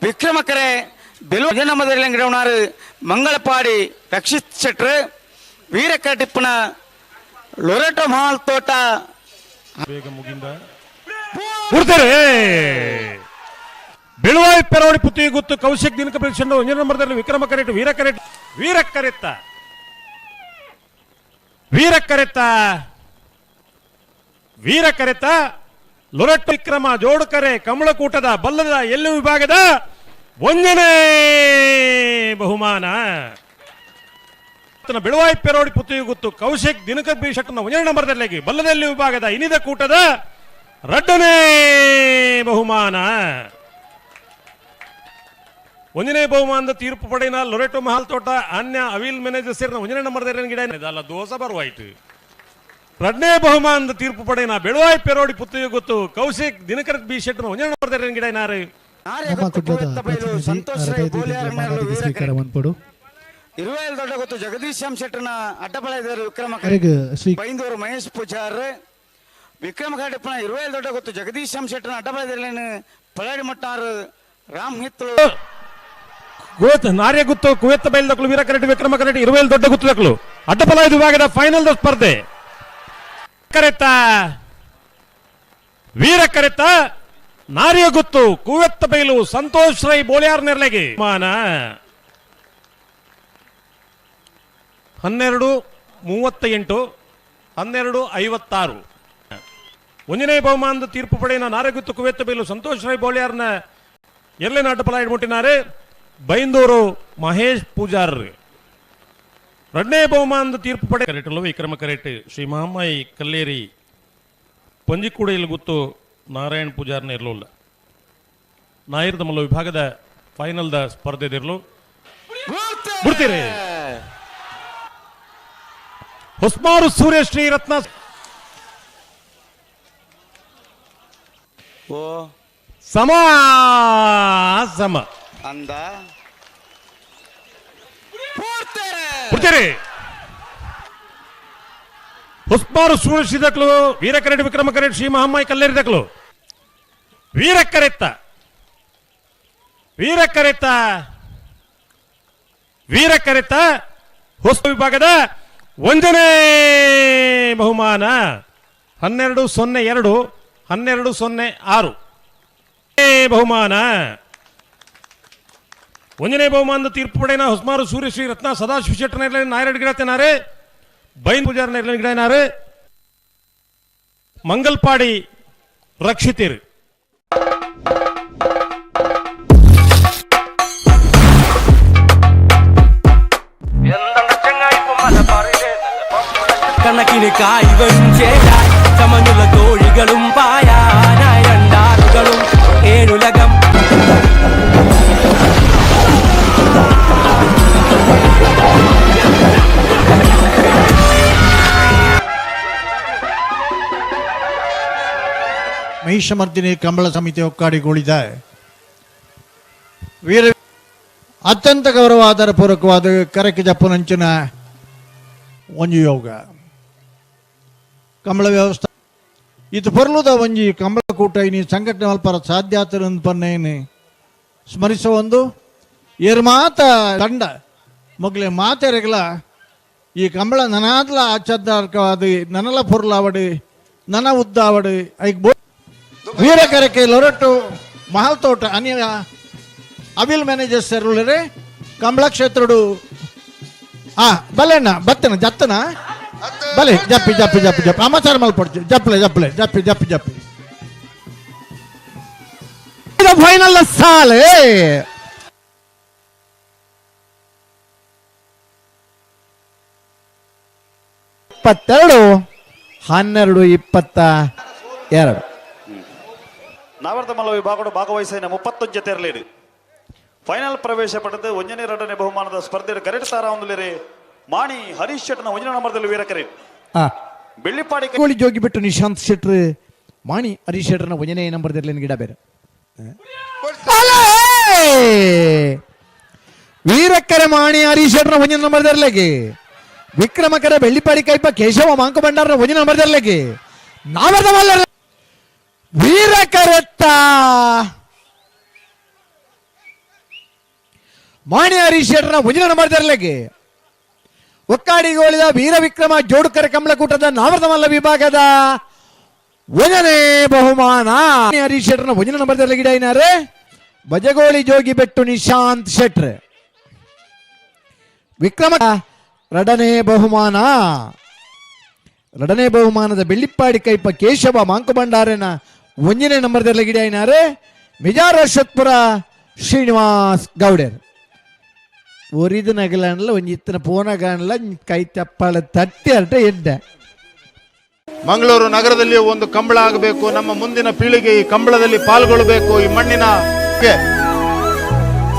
ವಿಕ್ರಮಕರೆ ಬೆಲು ಒಂದನೇ ನಾಮದಲ್ಲಿ ಗಿಡವನಾರು ಮಂಗಳಪಾಡಿ ರಕ್ಷಿತ್ ಶೆಟ್ರು. ವೀರಕರೆ ಟಿಪ್ಪನ ಲೊರೆಟೋ ಮಹಾಲ್ ತೋಟ ಬೇಗ ಮುಗಿಂದ ಬಿಡ್ತಾರೆ. ಬೆಳುವಾಯಿ ಪೆರೋಡಿ ಪುತ್ತಿ ಗುತ್ತು ಕೌಶಿಕ್ ದಿನಕ ಪ್ರತಿಷ್ಠ ಒಂದನೇ ನಂಬರ್ದಲ್ಲಿ ವಿಕ್ರಮ ಕರೆಟ್ ವೀರ ಕರೆಟ್ ವೀರ ಕರೆತ್ತ ವೀರ ಕರೆತ್ತ ವೀರ ಕರೆತ ಲೊರೆಟ್ ವಿಕ್ರಮ ಜೋಡುಕರೆ ಕಮಲಕೂಟದ ಬಲ್ಲದ ಎಲ್ಲು ವಿಭಾಗದ ಒಂದನೇ ಬಹುಮಾನ. ಬೆಳುವಾಯಿ ಪೆರೋಡಿ ಪುತ್ತಿಯು ಗುತ್ತು ಕೌಶಿಕ್ ದಿನಕರ್ ಬಿ ಶೆಟ್ಟನ ಒಂದನೇ ನಂಬರ್ದಲ್ಲಿ ಬಲ್ಲದಲ್ಲಿ ವಿಭಾಗದ ಇನಿದ ಕೂಟದ ಎರಡನೇ ಬಹುಮಾನ. ಒಂದನೇ ಬಹುಮಾನದ ತೀರ್ಪು ಪಡೆಯನ ಲೊರೆಟೋ ಮಹಾಲ್ ತೋಟ ಅನ್ಯ ಅವಿಲ್ ಮ್ಯಾನೇಜರ್ ಸೇರಿದ ಒಂದನೇ ನಂಬರ್ ಗಿಡ ಅಲ್ಲ ದೋಸ ಬರುವಾಯ್ತು. ಎರಡನೇ ಬಹುಮಾನದ ತೀರ್ಪು ಪಡೆಯನ ಬೆಳುವಾಯಿ ಪೆರೋಡಿ ಪುತ್ತಿಯು ಗೊತ್ತು ಕೌಶಿಕ್ ದಿನಕರ್ ಬಿ ಶೆಟ್ಟನ ಒಂದನೇ ನಂಬರ್ ಗಿಡ ಏನಾರು ಇರುವೇಲ್ ದೊಡ್ಡ ಗೊತ್ತು ಜಗದೀಶ್ ಎಂ ಶೆಟ್ಟನ ಅಡ್ಡಬಲ ವಿಕ್ರಮ ಬೈಂದೂರು ಮಹೇಶ್ ಪೂಜಾರ್. ವಿಕ್ರಮ ಘಾಟಿಪ್ಪನ ಇರುವೇಲ್ ದೊಡ್ಡ ಗೊತ್ತು ಜಗದೀಶ್ ಎಂ ಶೆಟ್ಟನ ಅಡ್ಡಬಲ ಪಳಾಡಿ ಮಟ್ಟಾರು ರಾಮ್ ಹಿತ್ತಲು. ನಾರ್ಯ ಗುತ್ತು ಕುವೆತ್ತ ಬೈಲ್ ದಕ್ಕಲು ವೀರ ಕರೆಟ್ ವಿಕ್ರಮ ಕರೆಟ್ ಇರುವೇಲ್ ದೊಡ್ಡ ಗುತ್ತು ದಕ್ಕಲು ಅಡ್ಡಬಲ ವಿಭಾಗದ ಫೈನಲ್ ಸ್ಪರ್ಧೆ. ಕರೆತ ವೀರ ಕರೆತ ನಾರ್ಯ ಗುತ್ತು ಕುವೆತ್ತ ಬೈಲು ಸಂತೋಷ್ ರೈ ಬೋಳಿಯಾರ್ ನೆರ್ಲೆಗೆ ಮಾನ 12:38 12:56. ಒಂದನೇ ಬಹುಮಾನದ ತೀರ್ಪು ಪಡೆಯನ ನಾರಗುತ್ತು ಕುವೆತ್ತ ಬೈಲು ಸಂತೋಷ್ ರೈ ಬೋಳಿಯಾರ್ನ ಎರಡನೇ ನಾಟಫಲ ಇಡ್ಬಿಟ್ಟಿನಾರೆ ಬೈಂದೂರು ಮಹೇಶ್ ಪೂಜಾರ್. ರಡ್ನೇ ಬಹುಮಾನದ ತೀರ್ಪು ಪಡೆ ಕರೆಟಲು ವಿಕ್ರಮ ಕರೆಟ್ ಶ್ರೀ ಮಹಾಮಾಯಿ ಕಲ್ಲೇರಿ ಪಂಜಿಕೂಡೆಯಲ್ಲಿ ಗೊತ್ತು ನಾರಾಯಣ್ ಪೂಜಾರ್ನ ಇರಲಿಲ್ಲ. ನಾಯಿರ್ದ ಮಲ್ಲ ವಿಭಾಗದ ಫೈನಲ್ದ ಸ್ಪರ್ಧೆದಿರಲು ಬಿಡ್ತೀರಿ. ಹೊಸ್ಮಾರು ಸೂರ್ಯಶ್ರೀ ರತ್ನ ಸಮ ಸಮ ಅಂದ ಬಿಡ್ತೀರಿ. ಹೊಸ್ಮಾರು ಸೂರ್ಯಶ್ರೀ ದಕ್ಲು ವೀರ ಕರೆಟ್ ವಿಕ್ರಮ ಕರೆಟ್ ಶ್ರೀ ಮಹಾಮಾಯಿ ಕಲ್ಲೇರಿ ದಕ್ಲು ವೀರ ಕರೆತ್ತ ವೀರ ಕರೆತ್ತ ವೀರ ಕರೆತ್ತ ಹೊಸ ವಿಭಾಗದ ಒಂದನೇ ಬಹುಮಾನ 12-02 12-06 ಬಹುಮಾನ. ಒಂದನೇ ಬಹುಮಾನದ ತೀರ್ಪು ಪಡೆಯನ ಹೊಸ್ಮಾರು ಸೂರ್ಯಶ್ರೀ ರತ್ನ ಸದಾಶಿವ ಶೆಟ್ಟರ್ ನಾಯರಡ್ ಗಿಡತೇನಾರೆ ಬೈನ್ ಪೂಜಾರ್ ಗಿಡನಾರೆ ಮಂಗಲ್ಪಾಡಿ ರಕ್ಷಿತೀರ್. കണക്കിന് കായ്കളും ചേരാൻ ചമഞ്ഞുള്ള തോഴികളും പായാനായി രണ്ടാറുകളും ഏഴുലകം. ಮಹಿಷಮರ್ದಿನಿ ಕಂಬಳ ಸಮಿತಿ ಒಕ್ಕಾಡಿಗಳಿದ ವೀರ ಅತ್ಯಂತ ಗೌರವಾದರ ಪೂರ್ವಕವಾದ ಕರಕೆ ಜಪ್ಪುನಂಚಿನ ಒಂಜಿ ಯೋಗ ಕಂಬಳ ವ್ಯವಸ್ಥೆ ಇದು ಪೊರ್ಲುದ ಒಂಜಿ ಕಂಬಳ ಕೂಟ ಇನಿ ಸಂಘಟನೆ ಮಲ್ಪರ ಸಾಧ್ಯಾತರ ಪನ್ನೇನು ಸ್ಮರಿಸುವ ಒಂದು ಏರ್ಮಾತ ತಂಡ ಮೊಗ್ಲೆ ಮಾತೆರೆಗಳ ಈ ಕಂಬಳ ನನಾದ್ಲ ಆಚಾರ್ಕವಾದ ನನಲ ಪೊರ್ಲಾವಡಿ ನನ ಉದ್ದಾವಡಿ ಐಕ್ ಬೋ ವೀರಕರಕೆ ಲೊರಟು ಮಹಲ್ ತೋಟ ಅನಿಯ ಅವಿಲ್ ಮ್ಯಾನೇಜರ್ ಸರ್ ಕಂಬಳ ಕ್ಷೇತ್ರಡು ಆ ಬಲೆಣ್ಣ ಬತ್ತನ ಜತ್ತನ ಬಲೆ ಜಪ್ಪಿ ಜಪ್ಪಿ ಜಪ್ಪಿ ಜಪ್ಪಿ ಅಮಚಾರ ಮಲ್ಪಡ್ಚು ಜಪ್ಪಲೆ ಜಪ್ಪಲೆ ಜಪ್ಪಿ ಜಪ್ಪಿ ಜಪ್ಪಿ ಫೈನಲ್ ಸಾಲೆ 22 12 22. ನಾವರ್ಧಮಲ್ಲ ವಿಭಾಗದ ಭಾಗವಹಿಸಿದ 31 ಜತೆಯರಲೇಡು ಫೈನಲ್ ಪ್ರವೇಶ ಪಡೆದು ಒಂದನೇ ಎರಡನೇ ಬಹುಮಾನದ ಸ್ಪರ್ಧೆ ಕರೆಟ್ ತಾರ ಹೊಂದಲಿರಿ ಮಾಣಿ ಹರೀಶ್ ಶೆಟ್ಟನ ಒಂದನೇ ನಂಬರ್ದಲ್ಲಿ ವೀರ ಕರೆಟ್ ಬೆಳ್ಳಿಪಾಡಿ ಕೋಳಿ ಜೋಗಿ ಬಿಟ್ಟು ನಿಶಾಂತ್ ಶೆಟ್ರ್ ಮಾಣಿ ಹರೀಶ್ ಶೆಟ್ಟರ್ನ ಒಂದನೇ ನಂಬರ್ದಲ್ಲಿ ಗಿಡ ಬೇರೆ ವೀರಕ್ಕರೆ ಮಾಣಿ ಹರೀಶ್ ಶೆಟ್ಟರ್ನ ಒಂದನೇ ನಂಬರ್ದರ್ಲಗೆ ವಿಕ್ರಮಕರ ಬೆಳ್ಳಿಪಾಡಿ ಕೈಪ ಕೇಶವ ಮಾಂಕ ಭಂಡಾರನ ಒಂದನೇ ನಂಬರ್ದರ್ಲಗೆ ನಾವರ್ಧಮಲ್ಲ ವೀರಕರೆತ್ತ ಮಾಣಿ ಹರೀಶ್ ಶೆಟ್ಟರ್ನ ಒಂದನೇ ನಂಬರ್ದರ್ಲಗೆ ಒಕ್ಕಾಡಿಗೋಳಿದ ವೀರ ವಿಕ್ರಮ ಜೋಡುಕರ ಕಂಬಳಕೂಟದ ನಾವರ್ಧಮಲ್ಲ ವಿಭಾಗದ ಒಂದನೇ ಬಹುಮಾನ ಹರೀಶ್ ಶೆಟ್ಟರ್ನ ಒಂದನೇ ನಂಬರ್ದಲ್ಲಿ ಗಿಡ ಏನಾರೆ ಬಜಗೋಳಿ ಜೋಗಿ ಬೆಟ್ಟು ನಿಶಾಂತ್ ಶೆಟ್ರ್ ವಿಕ್ರಮ ಎರಡನೇ ಬಹುಮಾನ. ಎರಡನೇ ಬಹುಮಾನದ ಬೆಳ್ಳಿಪ್ಪಾಡಿ ಕೈಪ ಕೇಶವ ಮಾಂಕುಭಂಡಾರನ ಒಂದನೇ ನಂಬರ್ದಲ್ಲಿ ಗಿಡ ಏನಾರೆ ಮಿಜಾರ ಶತ್ಪುರ ಶ್ರೀನಿವಾಸ್ ಗೌಡರ್. ಒರಿದು ನಗಲನ್ಲ ಒಂಜಿ ಇತ್ತನ ಪೋನಗಾನ್ಲ ಕೈ ಚಪ್ಪಾಳ ತಟ್ಟಿ ಅರ್ಟ ಎಡ್ಡೆ. ಮಂಗಳೂರು ನಗರದಲ್ಲಿ ಒಂದು ಕಂಬಳ ಆಗಬೇಕು, ನಮ್ಮ ಮುಂದಿನ ಪೀಳಿಗೆ ಈ ಕಂಬಳದಲ್ಲಿ ಪಾಲ್ಗೊಳ್ಳಬೇಕು, ಈ ಮಣ್ಣಿನ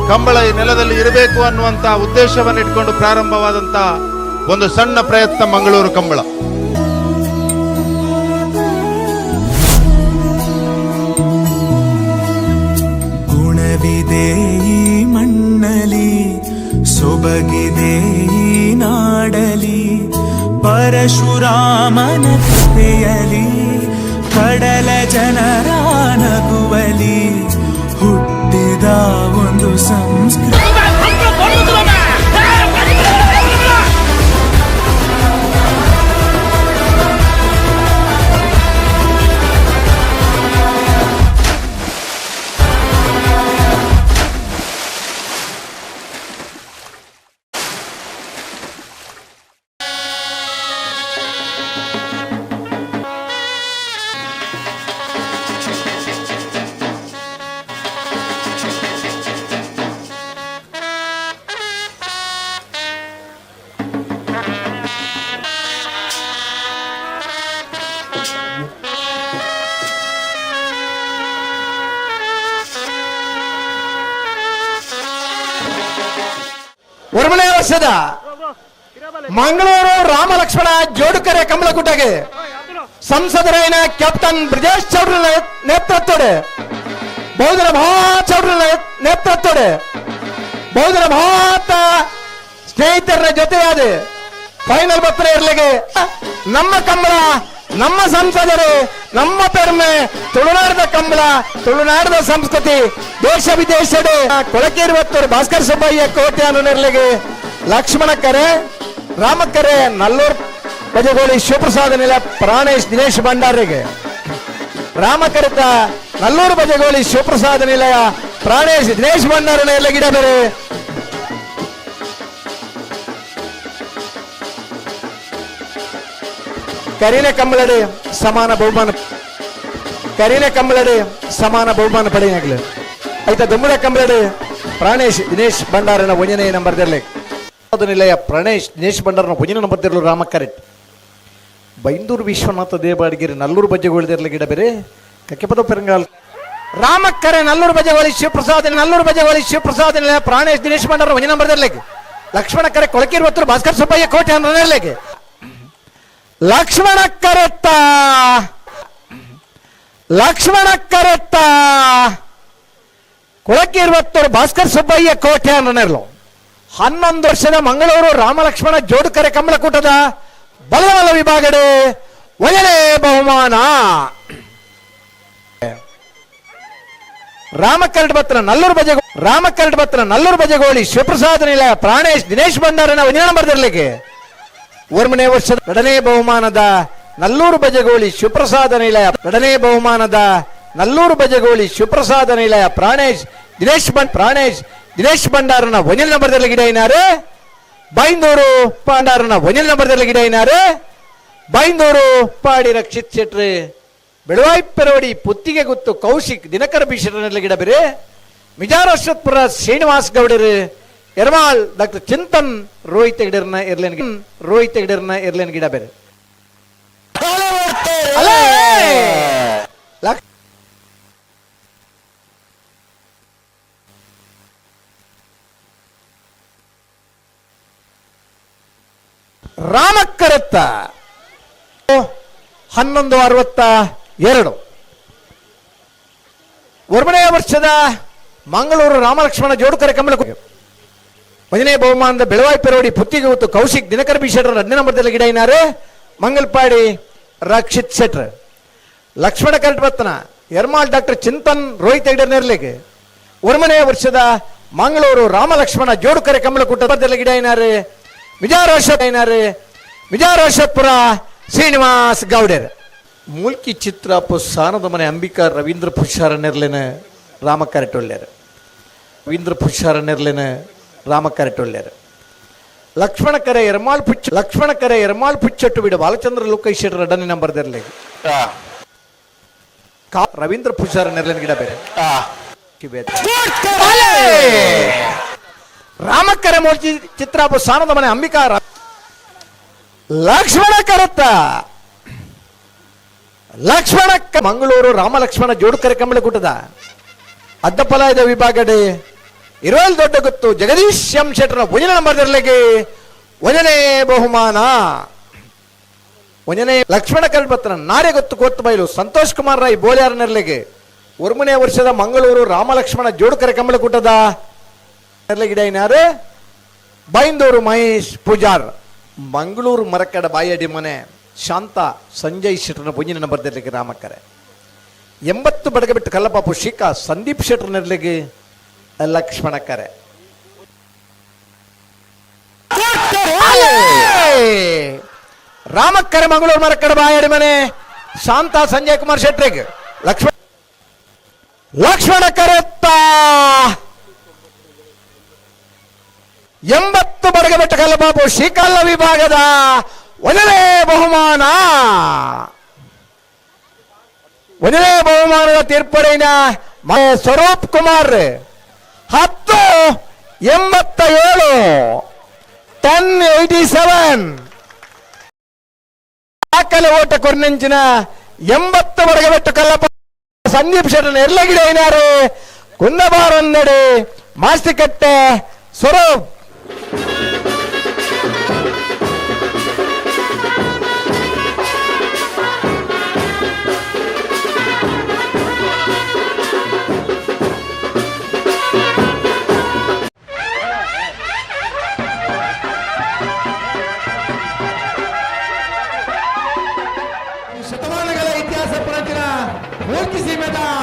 ಕಂಬಳ ಈ ನೆಲದಲ್ಲಿ ಇರಬೇಕು ಅನ್ನುವಂತ ಉದ್ದೇಶವನ್ನು ಇಟ್ಕೊಂಡು ಪ್ರಾರಂಭವಾದಂತ ಒಂದು ಸಣ್ಣ ಪ್ರಯತ್ನ ಮಂಗಳೂರು ಕಂಬಳ. ಗುಣವಿದೆ ಈ ಮಣ್ಣಲಿ, ಸೊಬಗಿದೆ ಈ ನಾಡಲಿ, ಪರಶುರಾಮನ ಕೃಪೆಯಲಿ, ಕಡಲ ಜನರ ನಗುವಲಿ ಹುಟ್ಟಿದ ಒಂದು ಸಂಸ್ಕೃತಿ. ವರ್ಷದ ಮಂಗಳೂರು ರಾಮಲಕ್ಷ್ಮಣ ಜೋಡುಕರೆ ಕಮಲಕೂಟಗೆ ಸಂಸದರಾಯನ ಕ್ಯಾಪ್ಟನ್ ಬ್ರಿಜೇಶ್ ಚೌಡ್ರ ನೇತೃತ್ವದ ಬಹುಜನ ಚೌಡ್ರ ನೇತೃತ್ವದ ಬಹುಜನ ಮಹಾತ ಸ್ನೇಹಿತರ ಜೊತೆಯಾದ ಫೈನಲ್ ಬತ್ರ ಇರ್ಲಿಕ್ಕೆ ನಮ್ಮ ಕಂಬಳ, ನಮ್ಮ ಸಂಸದರು, ನಮ್ಮ ಪೆರ್ಮೆ, ತುಳುನಾಡದ ಕಂಬಳ, ತುಳುನಾಡದ ಸಂಸ್ಕೃತಿ, ದೇಶ ವಿದೇಶದ ಕೊಳಕೇರುವತ್ತೂರು ಭಾಸ್ಕರ್ ಸುಬ್ಬಯ್ಯ ಕೋಟೆ ಅನ್ನೋರ್ಲಿಗೆ ಲಕ್ಷ್ಮಣ ಕರೆ, ರಾಮಕರೆ, ನಲ್ಲೂರ್ ಬಜಗೋಳಿ ಶಿವಪ್ರಸಾದ ನಿಲ ಪ್ರಾಣೇಶ್ ದಿನೇಶ್ ಭಂಡಾರಿಗೆ, ರಾಮಕರಿತ ನಲ್ಲೂರು ಬಜಗೋಳಿ ಶಿವಪ್ರಸಾದ ನಿಲಯ ಪ್ರಾಣೇಶ್ ದಿನೇಶ್ ಭಂಡಾರನ ಎಲ್ಲ ಗಿಡ ಬೇರೆ. ಕರೀನ ಕಂಬಳಡೆ ಸಮಾನ ಬಹುಮಾನ, ಕರೀನ ಕಂಬಳಡೆ ಸಮಾನ ಬಹುಮಾನ ಪಡೆಯನಾಗಲಿ ಆಯ್ತಾ. ದುಮ್ಮದ ಕಂಬಳಡೆ ಪ್ರಾಣೇಶ್ ದಿನೇಶ್ ಭಂಡಾರನ ಒಂದನೇ ನಂಬರ್ ದಿರಲಿ ನಿಲಯ ಪ್ರಾಣೇಶ್ ದಿನೇಶ್ ಭಂಡಾರನ ಒಂದನೇ ನಂಬರ್ ದಿರಲು ರಾಮ ಕರೆಟ್. ಬೈಂದೂರು ವಿಶ್ವನಾಥ ದೇವಾಡಿಗೆರೆ ನಲ್ಲೂರು ಬಜ್ಜೆಗೋಳಿದಿರಲಿ ಗಿಡ ಬೇರೆ ಕಕ್ಕೆಪದ ಪೆರಂಗಾಲ್ ರಾಮಕ್ಕರೆ ನಲ್ಲೂರು ಬಜ್ಜೆಗೋಳಿ ಶಿವಪ್ರಸಾದ್ ನಲ್ಲೂರು ಬಜ್ಜೆಗೋಳಿ ಶಿವಪ್ರಸಾದ್ ನಿಲಯ ಪ್ರಾಣೇಶ್ ದಿನೇಶ್ ಭಂಡಾರ ಒಂದನೇ ನಂಬರ್ ದಿರಲಿ. ಲಕ್ಷ್ಮಣ ಕರೆ ಕೊಳಕೀರ್ವತ್ತೂರು ಭಾಸ್ಕರ್ ಸುಬ್ಬಯ್ಯ ಕೋಟೆ ಅನ್ನೋರ್ಲಿಕ್ಕೆ ಲಕ್ಷ್ಮಣ ಕರೆತ್ತ, ಲಕ್ಷ್ಮಣ ಕರೆತ್ತ ಕೊಳಕೀರ್ವತ್ತೂರು ಭಾಸ್ಕರ್ ಸುಬ್ಬಯ್ಯ ಕೋಟೆ ಅನ್ನೋರ್ಲು. 11 ವರ್ಷದ ಮಂಗಳೂರು ರಾಮಲಕ್ಷ್ಮಣ ಜೋಡುಕರೆ ಕಮಲಕೂಟದ ಬಲಬಲ ವಿಭಾಗಡೆ ಒಂದನೇ ಬಹುಮಾನ. ರಾಮಕರಡ್ ಬತ್ರ ನಲ್ಲೂರು ಬಜೆ ರಾಮಕರಡ್ ಬತ್ರ ನಲ್ಲೂರು ಬಜೆಗೋಳಿ ಶಿವಪ್ರಸಾದ ನಿಲಯ ಪ್ರಾಣೇಶ್ ದಿನೇಶ್ ಭಂಡಾರನ ಒಂದನೇ ನಂಬರ್ ದಿರಲಿಕ್ಕೆ 1ನೇ ವರ್ಷದ ಎರಡನೇ ಬಹುಮಾನದ ನಲ್ಲೂರು ಬಜೆಗೋಳಿ ಶಿವಪ್ರಸಾದ ನಿಲಯ ಎರಡನೇ ಬಹುಮಾನದ ನಲ್ಲೂರು ಬಜೆಗೋಳಿ ಶಿವಪ್ರಸಾದ ನಿಲಯ ಪ್ರಾಣೇಶ್ ದಿನೇಶ್ ಪ್ರಾಣೇಶ್ ದಿನೇಶ್ ಭಂಡಾರನ ಒಂದನೇ ನಂಬರ್ದಲ್ಲಿ ಗಿಡ ಏನಾರು ಬೈಂದೂರು ಭಂಡಾರನ ಒಂದನೇ ನಂಬರ್ದಲ್ಲಿ ಗಿಡ ಏನಾರು ಬೈಂದೂರು ಪಾಡಿ ರಕ್ಷಿತ್ ಶೆಟ್ರಿ ಬೆಳವಾಯಿ ಪೆರೋಡಿ ಪುತ್ತಿಗೆ ಗುತ್ತು ಕೌಶಿಕ್ ದಿನಕರ ಬಿಶೆಟ್ಟನಲ್ಲಿ ಗಿಡ ಬೇರೆ ಮಿಜಾರಶ್ವತ್ಪುರ ಶ್ರೀನಿವಾಸ್ ಗೌಡರು ಎರ್ಮಾಳ್ ಡಾಕ್ಟರ್ ಚಿಂತನ್ ರೋಹಿತ್ ಹೆಗಡೆರ್ನ ಎರ್ಲೇನ್ ರೋಹಿತ್ ಹೆಗಡೆರ್ನ ಎರ್ಲೇನ್ ಗಿಡ ಬೇರೆ. ರಾಮಕ್ಕರತ್ತ 11:62 1ನೇ ವರ್ಷದ ಮಂಗಳೂರು ರಾಮಲಕ್ಷ್ಮಣ ಜೋಡುಕರೆ ಕಮಲ ಒಂದನೇ ಬಹುಮಾನದ ಬೆಳವಾಯಿ ಪೆರೋಡಿ ಪುತ್ತಿಗೆ ಹೊತ್ತು ಕೌಶಿಕ್ ದಿನಕರ ಬಿ ಶೆಟ್ಟರ್ 2ನೇ ನಂಬರ್ದಲ್ಲಿ ಗಿಡ ಏನಾರು ಮಂಗಲ್ಪಾಡಿ ರಕ್ಷಿತ್ ಶೆಟ್ರ್ ಲಕ್ಷ್ಮಣ ಕರಟ್ಬತ್ತನ ಎರ್ಮಾಳ್ ಡಾಕ್ಟರ್ ಚಿಂತನ್ ರೋಹಿತ್ ಹೆಗಡೆ ನೆರ್ಲಿಗೆ 1ನೇ ವರ್ಷದ ಮಂಗಳೂರು ರಾಮಲಕ್ಷ್ಮಣ ಜೋಡುಕರೆ ಕಮಲಕೂಟದಲ್ಲಿ ಗಿಡ ಏನಾರು ಮಿಜಾರೋಶಪುರ ಶ್ರೀನಿವಾಸ್ ಗೌಡರ್ ಮೂಲ್ಕಿ ಚಿತ್ರಾಪು ಸಾನದ ಮನೆ ಅಂಬಿಕಾ ರವೀಂದ್ರ ಪುಷಾರ ನೆರ್ಲಿನ ರಾಮ ಕರಟೊಳ್ಳ್ಯರು ರವೀಂದ್ರ ಪುಷಾರ ನೆರ್ಲಿನ ರಾಮ ಕರಟೊಳ್ಳ್ಯರು ಲಕ್ಷ್ಮಣ ಕರೆ ಎರ್ಮಾಳ್ ಪುಚ್ಚ ಲಕ್ಷ್ಮಣ ಕರೆ ಎರ್ಮಾಳ್ ಪುಚ್ಚಟ್ಟು ಬಿಡು ಬಾಲಚಂದ್ರ ಲೋಕೇಶ್ ಶೆಟ್ಟರ್ 2ನೇ ನಂಬರ್ ದಿರಲಿ ರವೀಂದ್ರ ಪುಷಾರ ನೆರ್ಲಿನ ಗಿಡ ಬೇರೆ ರಾಮಕರೆ ಮೂರ್ತಿ ಚಿತ್ರಾಪು ಸಾನದ ಮನೆ ಅಂಬಿಕಾ ಲಕ್ಷ್ಮಣ ಕರತ್ತ ಲಕ್ಷ್ಮಣ ಮಂಗಳೂರು ರಾಮಲಕ್ಷ್ಮಣ ಜೋಡುಕರೆ ಕಮಲಕೂಟದ ಅಡ್ಡಪಲಾಯದ ವಿಭಾಗಡೆ ಇರೋಲ್ ದೊಡ್ಡ ಗೊತ್ತು ಜಗದೀಶ್ ಎಂ ಶೆಟ್ಟರ ಒಂದನೇ ನಂಬರ್ ದಿರಲಿಗೆ ಒಂದನೇ ಬಹುಮಾನ. ಒಂದನೇ ಲಕ್ಷ್ಮಣ ಕಲ್ಪತ್ರ ನಾರೆ ಗೊತ್ತು ಕೋತ್ತು ಬಯಲು ಸಂತೋಷ್ ಕುಮಾರ್ ರಾಯ್ ಬೋಳ್ಯಾರ ನೆರಳಿಗೆ 1ನೇ ವರ್ಷದ ಮಂಗಳೂರು ರಾಮಲಕ್ಷ್ಮಣ ಜೋಡುಕರೆ ಕಮಲಕೂಟದ ಗಿಡ ಏನಾರು ಬೈಂದೂರು ಮಹೇಶ್ ಪೂಜಾರ್ ಮಂಗಳೂರು ಮರಕಡ ಬಾಯಡಿ ಮನೆ ಶಾಂತ ಸಂಜಯ್ ಶೆಟ್ಟರ್ನ ಒಂದನೇ ನಂಬರ್ ದಿರಲಿಗೆ ರಾಮಕ್ಕರೆ 80 ಬಡಗಬಿಟ್ಟು ಕಲ್ಲಪಾಪು ಶಿಖಾ ಸಂದೀಪ್ ಶೆಟ್ಟರ್ ನೆರಳಿಗೆ ಲಕ್ಷ್ಮಣ ಕರೆ. ರಾಮಕ್ಕರೆ ಮಂಗಳೂರು ಮರಕಡ ಬಾಯಡಿ ಮನೆ ಶಾಂತ ಸಂಜಯ್ ಕುಮಾರ್ ಶೆಟ್ರಿಗೆ ಲಕ್ಷ್ಮಣ ಲಕ್ಷ್ಮಣ ಕರೆತ್ತ 80 ಬಡಗಬೆಟ್ಟ ಕಲ್ಲಬಾಬು ಶ್ರೀಕಲ್ಲ ವಿಭಾಗದ ಒಂದನೇ ಬಹುಮಾನ. ಒಂದನೇ ಬಹುಮಾನದ ತೀರ್ಪಡಿನ ಸ್ವರೂಪ್ ಕುಮಾರ್ 10:87 10:87 ದಾಖಲೆ ಓಟ ಕೊರ್ನೆಂಚಿನ 80 ಬಡಗಬೆಟ್ಟು ಕಲ್ಲಪ್ಪ ಸಂದೀಪ್ ಶೆಟ್ಟರ್ ಎರ್ಲಗಿಡ ಏನಾರು ಕುಂದಬಾರೊಂದೆಡೆ ಮಾಸ್ತಿಕಟ್ಟೆ ಸ್ವರೂಪ್.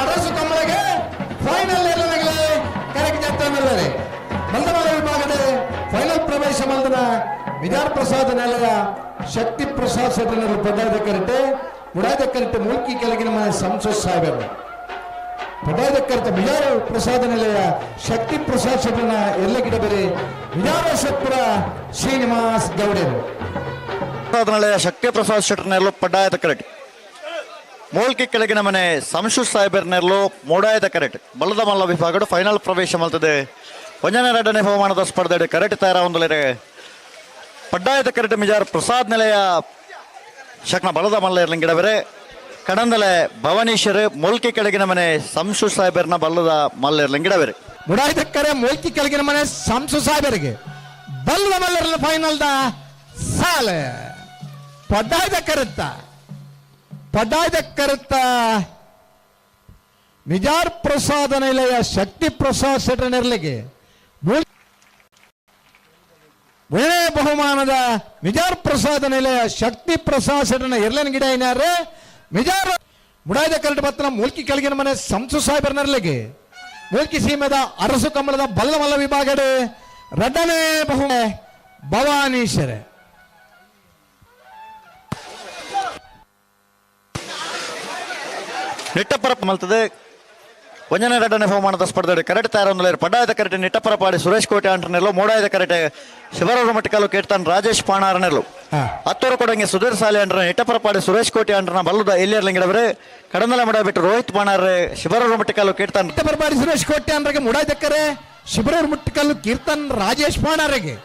ಅರಸು ಕಂಬಳಗೆ ಫೈನಲ್ ಎಲ್ಲನಗಲೇ ಕರೆಗೆ ಜತ್ತನಲ್ಲರೆ ಮಲ್ದಮಾಲ ವಿಭಾಗದ ಫೈನಲ್ ಪ್ರವೇಶ ಮಲ್ದನ ವಿಧಾನ ಪ್ರಸಾದ್ ನೆಲದ ಶಕ್ತಿ ಪ್ರಸಾದ್ ಸೆಟನರು ಪಡ್ಡಾದ ಕರೆಟೆ ಮುಡಾದ ಕರೆಟೆ ಮೂಲ್ಕಿ ಕೆಳಗಿನ ಮನೆ ಸಂಸತ್ ಸಾಹೇಬರು ಪಡ್ಡಾದ ಕರೆತ ಬಿಜಾರು ಪ್ರಸಾದ ನಿಲಯ ಶಕ್ತಿ ಪ್ರಸಾದ್ ಶೆಟ್ಟನ ಎಲ್ಲ ಗಿಡ ಬೇರೆ ವಿಜಾರಸಪುರ ಶ್ರೀನಿವಾಸ್ ಗೌಡರು ಪ್ರಸಾದ್ ಶಕ್ತಿ ಪ್ರಸಾದ್ ಶೆಟ್ಟರ್ನೆಲ್ಲೋ ಪಡ್ಡಾಯದ ಕರೆಟ್ ಮೂಲ್ಕಿ ಕೆಳಗಿನ ಮನೆ ಸಂಶು ಸಾಹೇಬರ್ನೆಲ್ಲೋ ಮೋಡಾಯದ ಕರೆಟ್ ಬಲದ ಮಲ್ಲ ವಿಭಾಗಡು ಫೈನಲ್ ಪ್ರವೇಶ ಮಲ್ತದೆ. ಒಂಜನೇ ಎರಡನೇ ಬಹುಮಾನದ ಸ್ಪರ್ಧೆ ಕರೆಟ್ ತಯಾರ ಹೊಂದಲಿರೆ ಪಡ್ಡಾಯದ ಕರೆಟ್ ಮಿಜಾರ್ ಪ್ರಸಾದ್ ನಿಲಯ ಶಕ್ನ ಬಲದ ಮಲ್ಲ ಇರ್ಲಿಂಗಿಡವರೆ ಕಡಂದಲೆ ಭವನೀಶ್ವರ್ ಮೂಲ್ಕಿ ಕೆಳಗಿನ ಮನೆ ಸಂಶು ಸಾಹೇಬರ್ನ ಬಲ್ಲದ ಮಲ್ಲ ಇರ್ಲಿಂಗಿಡವರೆ ಮುಡಾಯದ ಕರೆ ಮೂಲ್ಕಿ ಕೆಳಗಿನ ಮನೆ ಸಂಸು ಸಾಹೇಬರಿಗೆ ಬಲ್ಲದ ಮಲ್ಲರ ಫೈನಲ್ the ಸಾಲೆ ಪಡ್ಡಾಯದ ಕರುತ್ತ ಪಡ್ಡಾಯದ ಕರುತ್ತ ಮಿಜಾರ್ ಪ್ರಸಾದ ನಿಲಯ ಶಕ್ತಿ ಪ್ರಸಾದ್ ಶೆಟ್ಟನೆರ್ಲಿಗೆ ಒಳ್ಳೆಯ ಬಹುಮಾನದ ಮಿಜಾರ್ ಪ್ರಸಾದ ನಿಲಯ ಶಕ್ತಿ ಪ್ರಸಾದ್ ಶೆಟ್ಟನ ಎರ್ಲನ್ ಗಿಡ ಏನಾರೆ ಮಿಜಾರ್ ಮುಡಾಯದ ಕರಡು ಬತ್ತನ ಮೂಲ್ಕಿ ಕೆಳಗಿನ ಮನೆ ಸಂಸು ಸಾಹೇಬರ್ನರ್ಲಿಗೆ ಮೂಲ್ಕಿ ಸೀಮೆದ ಅರಸು ಕಮಲದ ಬಲ್ಲಮಲ್ಲ ವಿಭಾಗಡೆ ರಡ್ಡನೇ ಬಹು ಭವಾನೀಶ್ವರ ನಿಟ್ಟಪ್ಪರ ಮಲ್ತದೆ. ಒಂಜನೇ ಎರಡನೇ ಬಹುಮಾನದ ಸ್ಪರ್ಧೆ ಕರೆಕ್ಟ್ ತಯಾರೊಂದಲೇ ಪಡ್ಡಾಯದ ಕರೆಟೆ ನಿಟ್ಟಪ್ಪರ ಪಾಡಿ ಸುರೇಶ್ ಕೋಟೆ ಅಂಟನೆಲ್ಲೋ ಮೋಡಾಯದ ಕರೆಟೆ ಶಿವರೂರು ಮಟ್ಟಿಕಾಲು ಕೇಳ್ತಾನೆ ರಾಜೇಶ್ ಪಾಣಾರನೆಲ್ಲು ಹತ್ತೂರು ಕೊಡಂಗೆ ಸುಧೀರ್ ಸಾಲೆ ಅಂಡ್ರ ನಿಟ್ಟಪ್ಪರ ಪಾಡಿ ಸುರೇಶ್ ಕೋಟೆ ಅಂಡ್ರನ ಬಲ್ಲದ ಎಲ್ಲಿಯರ್ಲಿಂಗಿಡವರೆ ಕಡಂದಲ ಮಡ ಬಿಟ್ಟು ರೋಹಿತ್ ಪಾಣಾರೆ ಶಿವರೂರು ಮಟ್ಟಿಕಾಲು ಕೇಳ್ತಾನೆ ನಿಟ್ಟಪ್ಪರ ಪಾಡಿ ಸುರೇಶ್ ಕೋಟೆ ಅಂಡ್ರಗೆ ಮುಡಾಯದಕ್ಕರೆ ಶಿಬರೂರು ಮುಟ್ಟಿಕಲ್ಲು ಕೀರ್ತನ್ ರಾಜೇಶ್ ಪಾಣಾರೆಗೆ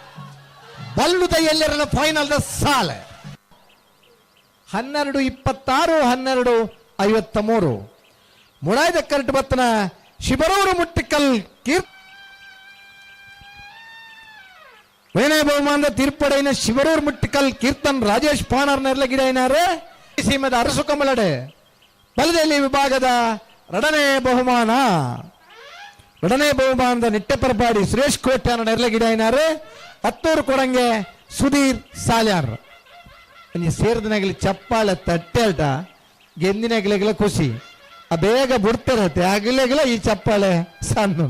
ಬಲ್ಲುದ ಎಲ್ಲರನ್ನ ಫೈನಲ್ the ಸಾಲೆ 12:26 12:53 ಮುಳಾಯ್ದ ಕರೆಟ್ ಬತ್ತನ ಶಿಬರೂರು ಮುಟ್ಟಿಕಲ್ ಕೀರ್ ವೇಣೆ ಬಹುಮಾನದ ತೀರ್ಪಡೆಯಿನ ಶಿಬರೂರು ಮುಟ್ಟಿಕಲ್ ಕೀರ್ತನ್ ರಾಜೇಶ್ ಪಾಣಾರ್ ನೆರ್ಲಗಿಡ ಏನಾರೆ ಸೀಮೆದ ಅರಸು ಕಮಲಡೆ ಬಲದಲ್ಲಿ ವಿಭಾಗದ ಎರಡನೇ ಬಹುಮಾನ ಎರಡನೇ ಬಹುಮಾನದ ನಿಟ್ಟೆಪರಪಾಡಿ ಸುರೇಶ್ ಕೋಟ್ಯಾನ ನೆರ್ಲಗಿಡ ಏನಾರೆ ಹತ್ತೂರು ಕೊಡಂಗೆ ಸುಧೀರ್ ಸಾಲ್ಯಾರ್ ಸೇರಿದನಾಗಲಿ ಚಪ್ಪಾಳೆ ತಟ್ಟೆಲ್ಟ ಗೆಂದಿನಾಗಲಿಗೆಲ್ಲ ಖುಷಿ ಆ ಬೇಗ ಬಿಡ್ತಾರತ್ತೆ ಆಗಲೇಗಲ ಈ ಚಪ್ಪಾಳೆ ಸಣ್ಣ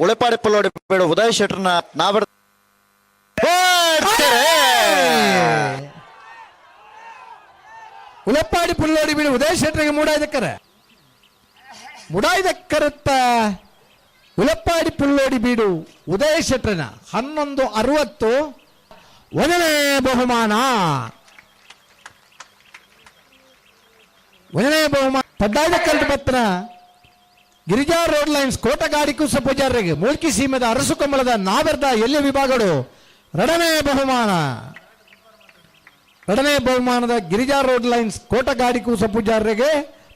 ಉಳೆಪಾಡಿ ಪಲ್ಲೋಡಿ ಬೇಡ ಉದಯ್ ಶೆಟ್ಟರ್ನ ನಾವರ್ ಉಳೆಪಾಡಿ ಪುಲ್ಲೋಡಿ ಬೀಡು ಉದಯ್ ಶೆಟ್ಟರಿಗೆ ಮೂಡಾಯ್ದಕ್ಕರೆ ಮುಡಾಯ್ದಕ್ಕರತ್ತ ಉಲಪ್ಪಾಡಿ ಪುಲ್ಲೋಡಿ ಬೀಡು ಉದಯ ಶೆಟ್ಟರನ 11:60 ಒಂದನೇ ಬಹುಮಾನ ಒಂದನೇ ಬಹುಮಾನ ಪಡ್ಡಾಯದ ಕಲ್ಲು ಬತ್ತನ ಗಿರಿಜಾ ರೋಡ್ ಲೈನ್ಸ್ ಕೋಟಗಾಡಿ ಕುಸ ಪೂಜಾರಿಗೆ ಮೂಲ್ಕಿ ಸೀಮೆದ ಅರಸು ಕಮಲದ ನಾವೆರ್ದ ಎಲ್ಲಿ ವಿಭಾಗಗಳು ಎರಡನೇ ಬಹುಮಾನ ಎರಡನೇ ಬಹುಮಾನದ ಗಿರಿಜಾ ರೋಡ್ ಲೈನ್ಸ್ ಕೋಟಗಾಡಿ ಕೂಸ ಪೂಜಾರಿಗೆ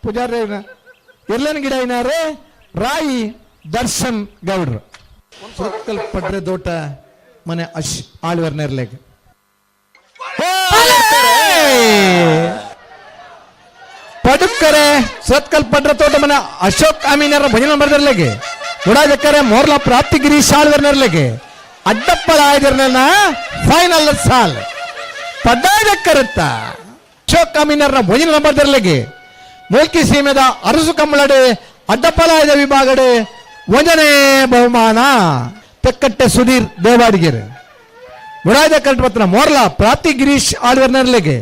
ಪೂಜಾರಿ ಎಲ್ಲನ ಗಿಡ ಏನಾರೆ ರಾಯಿ ದರ್ಶನ್ ಗೌಡ್ರು ಸುರತ್ಕಲ್ ಪಡ್ರೆ ದೋಟ ಮನೆ ಅಶ್ ಆಳ್ವರ್ ನೆರ್ಲೆಗ್ ಪಡುಕ್ಕರೆ ಸುರತ್ಕಲ್ ಪಡ್ರೆ ತೋಟ ಮನೆ ಅಶೋಕ್ ಅಮೀನರ ಭಜನೆ ಬರ್ದಿರ್ಲೆಗೆ ಉಡಾದಕ್ಕರೆ ಮೋರ್ಲಾ ಪ್ರಾಪ್ತಿಗಿರಿ ಶಾಳ್ವರ್ ನೆರ್ಲೆಗೆ ಅಡ್ಡಪ್ಪಳ ಆಯ್ದಿರ್ನ ಫೈನಲ್ ಸಾಲ್ ಪಡ್ಡಾಯದಕ್ಕರತ್ತ ಅಶೋಕ್ ಅಮೀನರ ಭಜನೆ ಬರ್ದಿರ್ಲೆಗೆ ಮೂಲ್ಕಿ ಸೀಮೆದ ಅರಸು ಕಮ್ಮಳಡೆ ಅಡ್ಡಪ್ಪಲಾಯದ ವಿಭಾಗಡೆ ಒಂದನೇ ಬಹುಮಾನ ತೆಕ್ಕಟ್ಟೆ ಸುಧೀರ್ ದೇವಾಡಿಗೆರೆ ಮುಡಾಯದ ಕಟ್ಟಪತ್ರ ಮೋರ್ಲಾ ಪ್ರಾಪ್ತಿ ಗಿರೀಶ್ ಆಳ್ವರ್ನರ್ಲೆಗೆ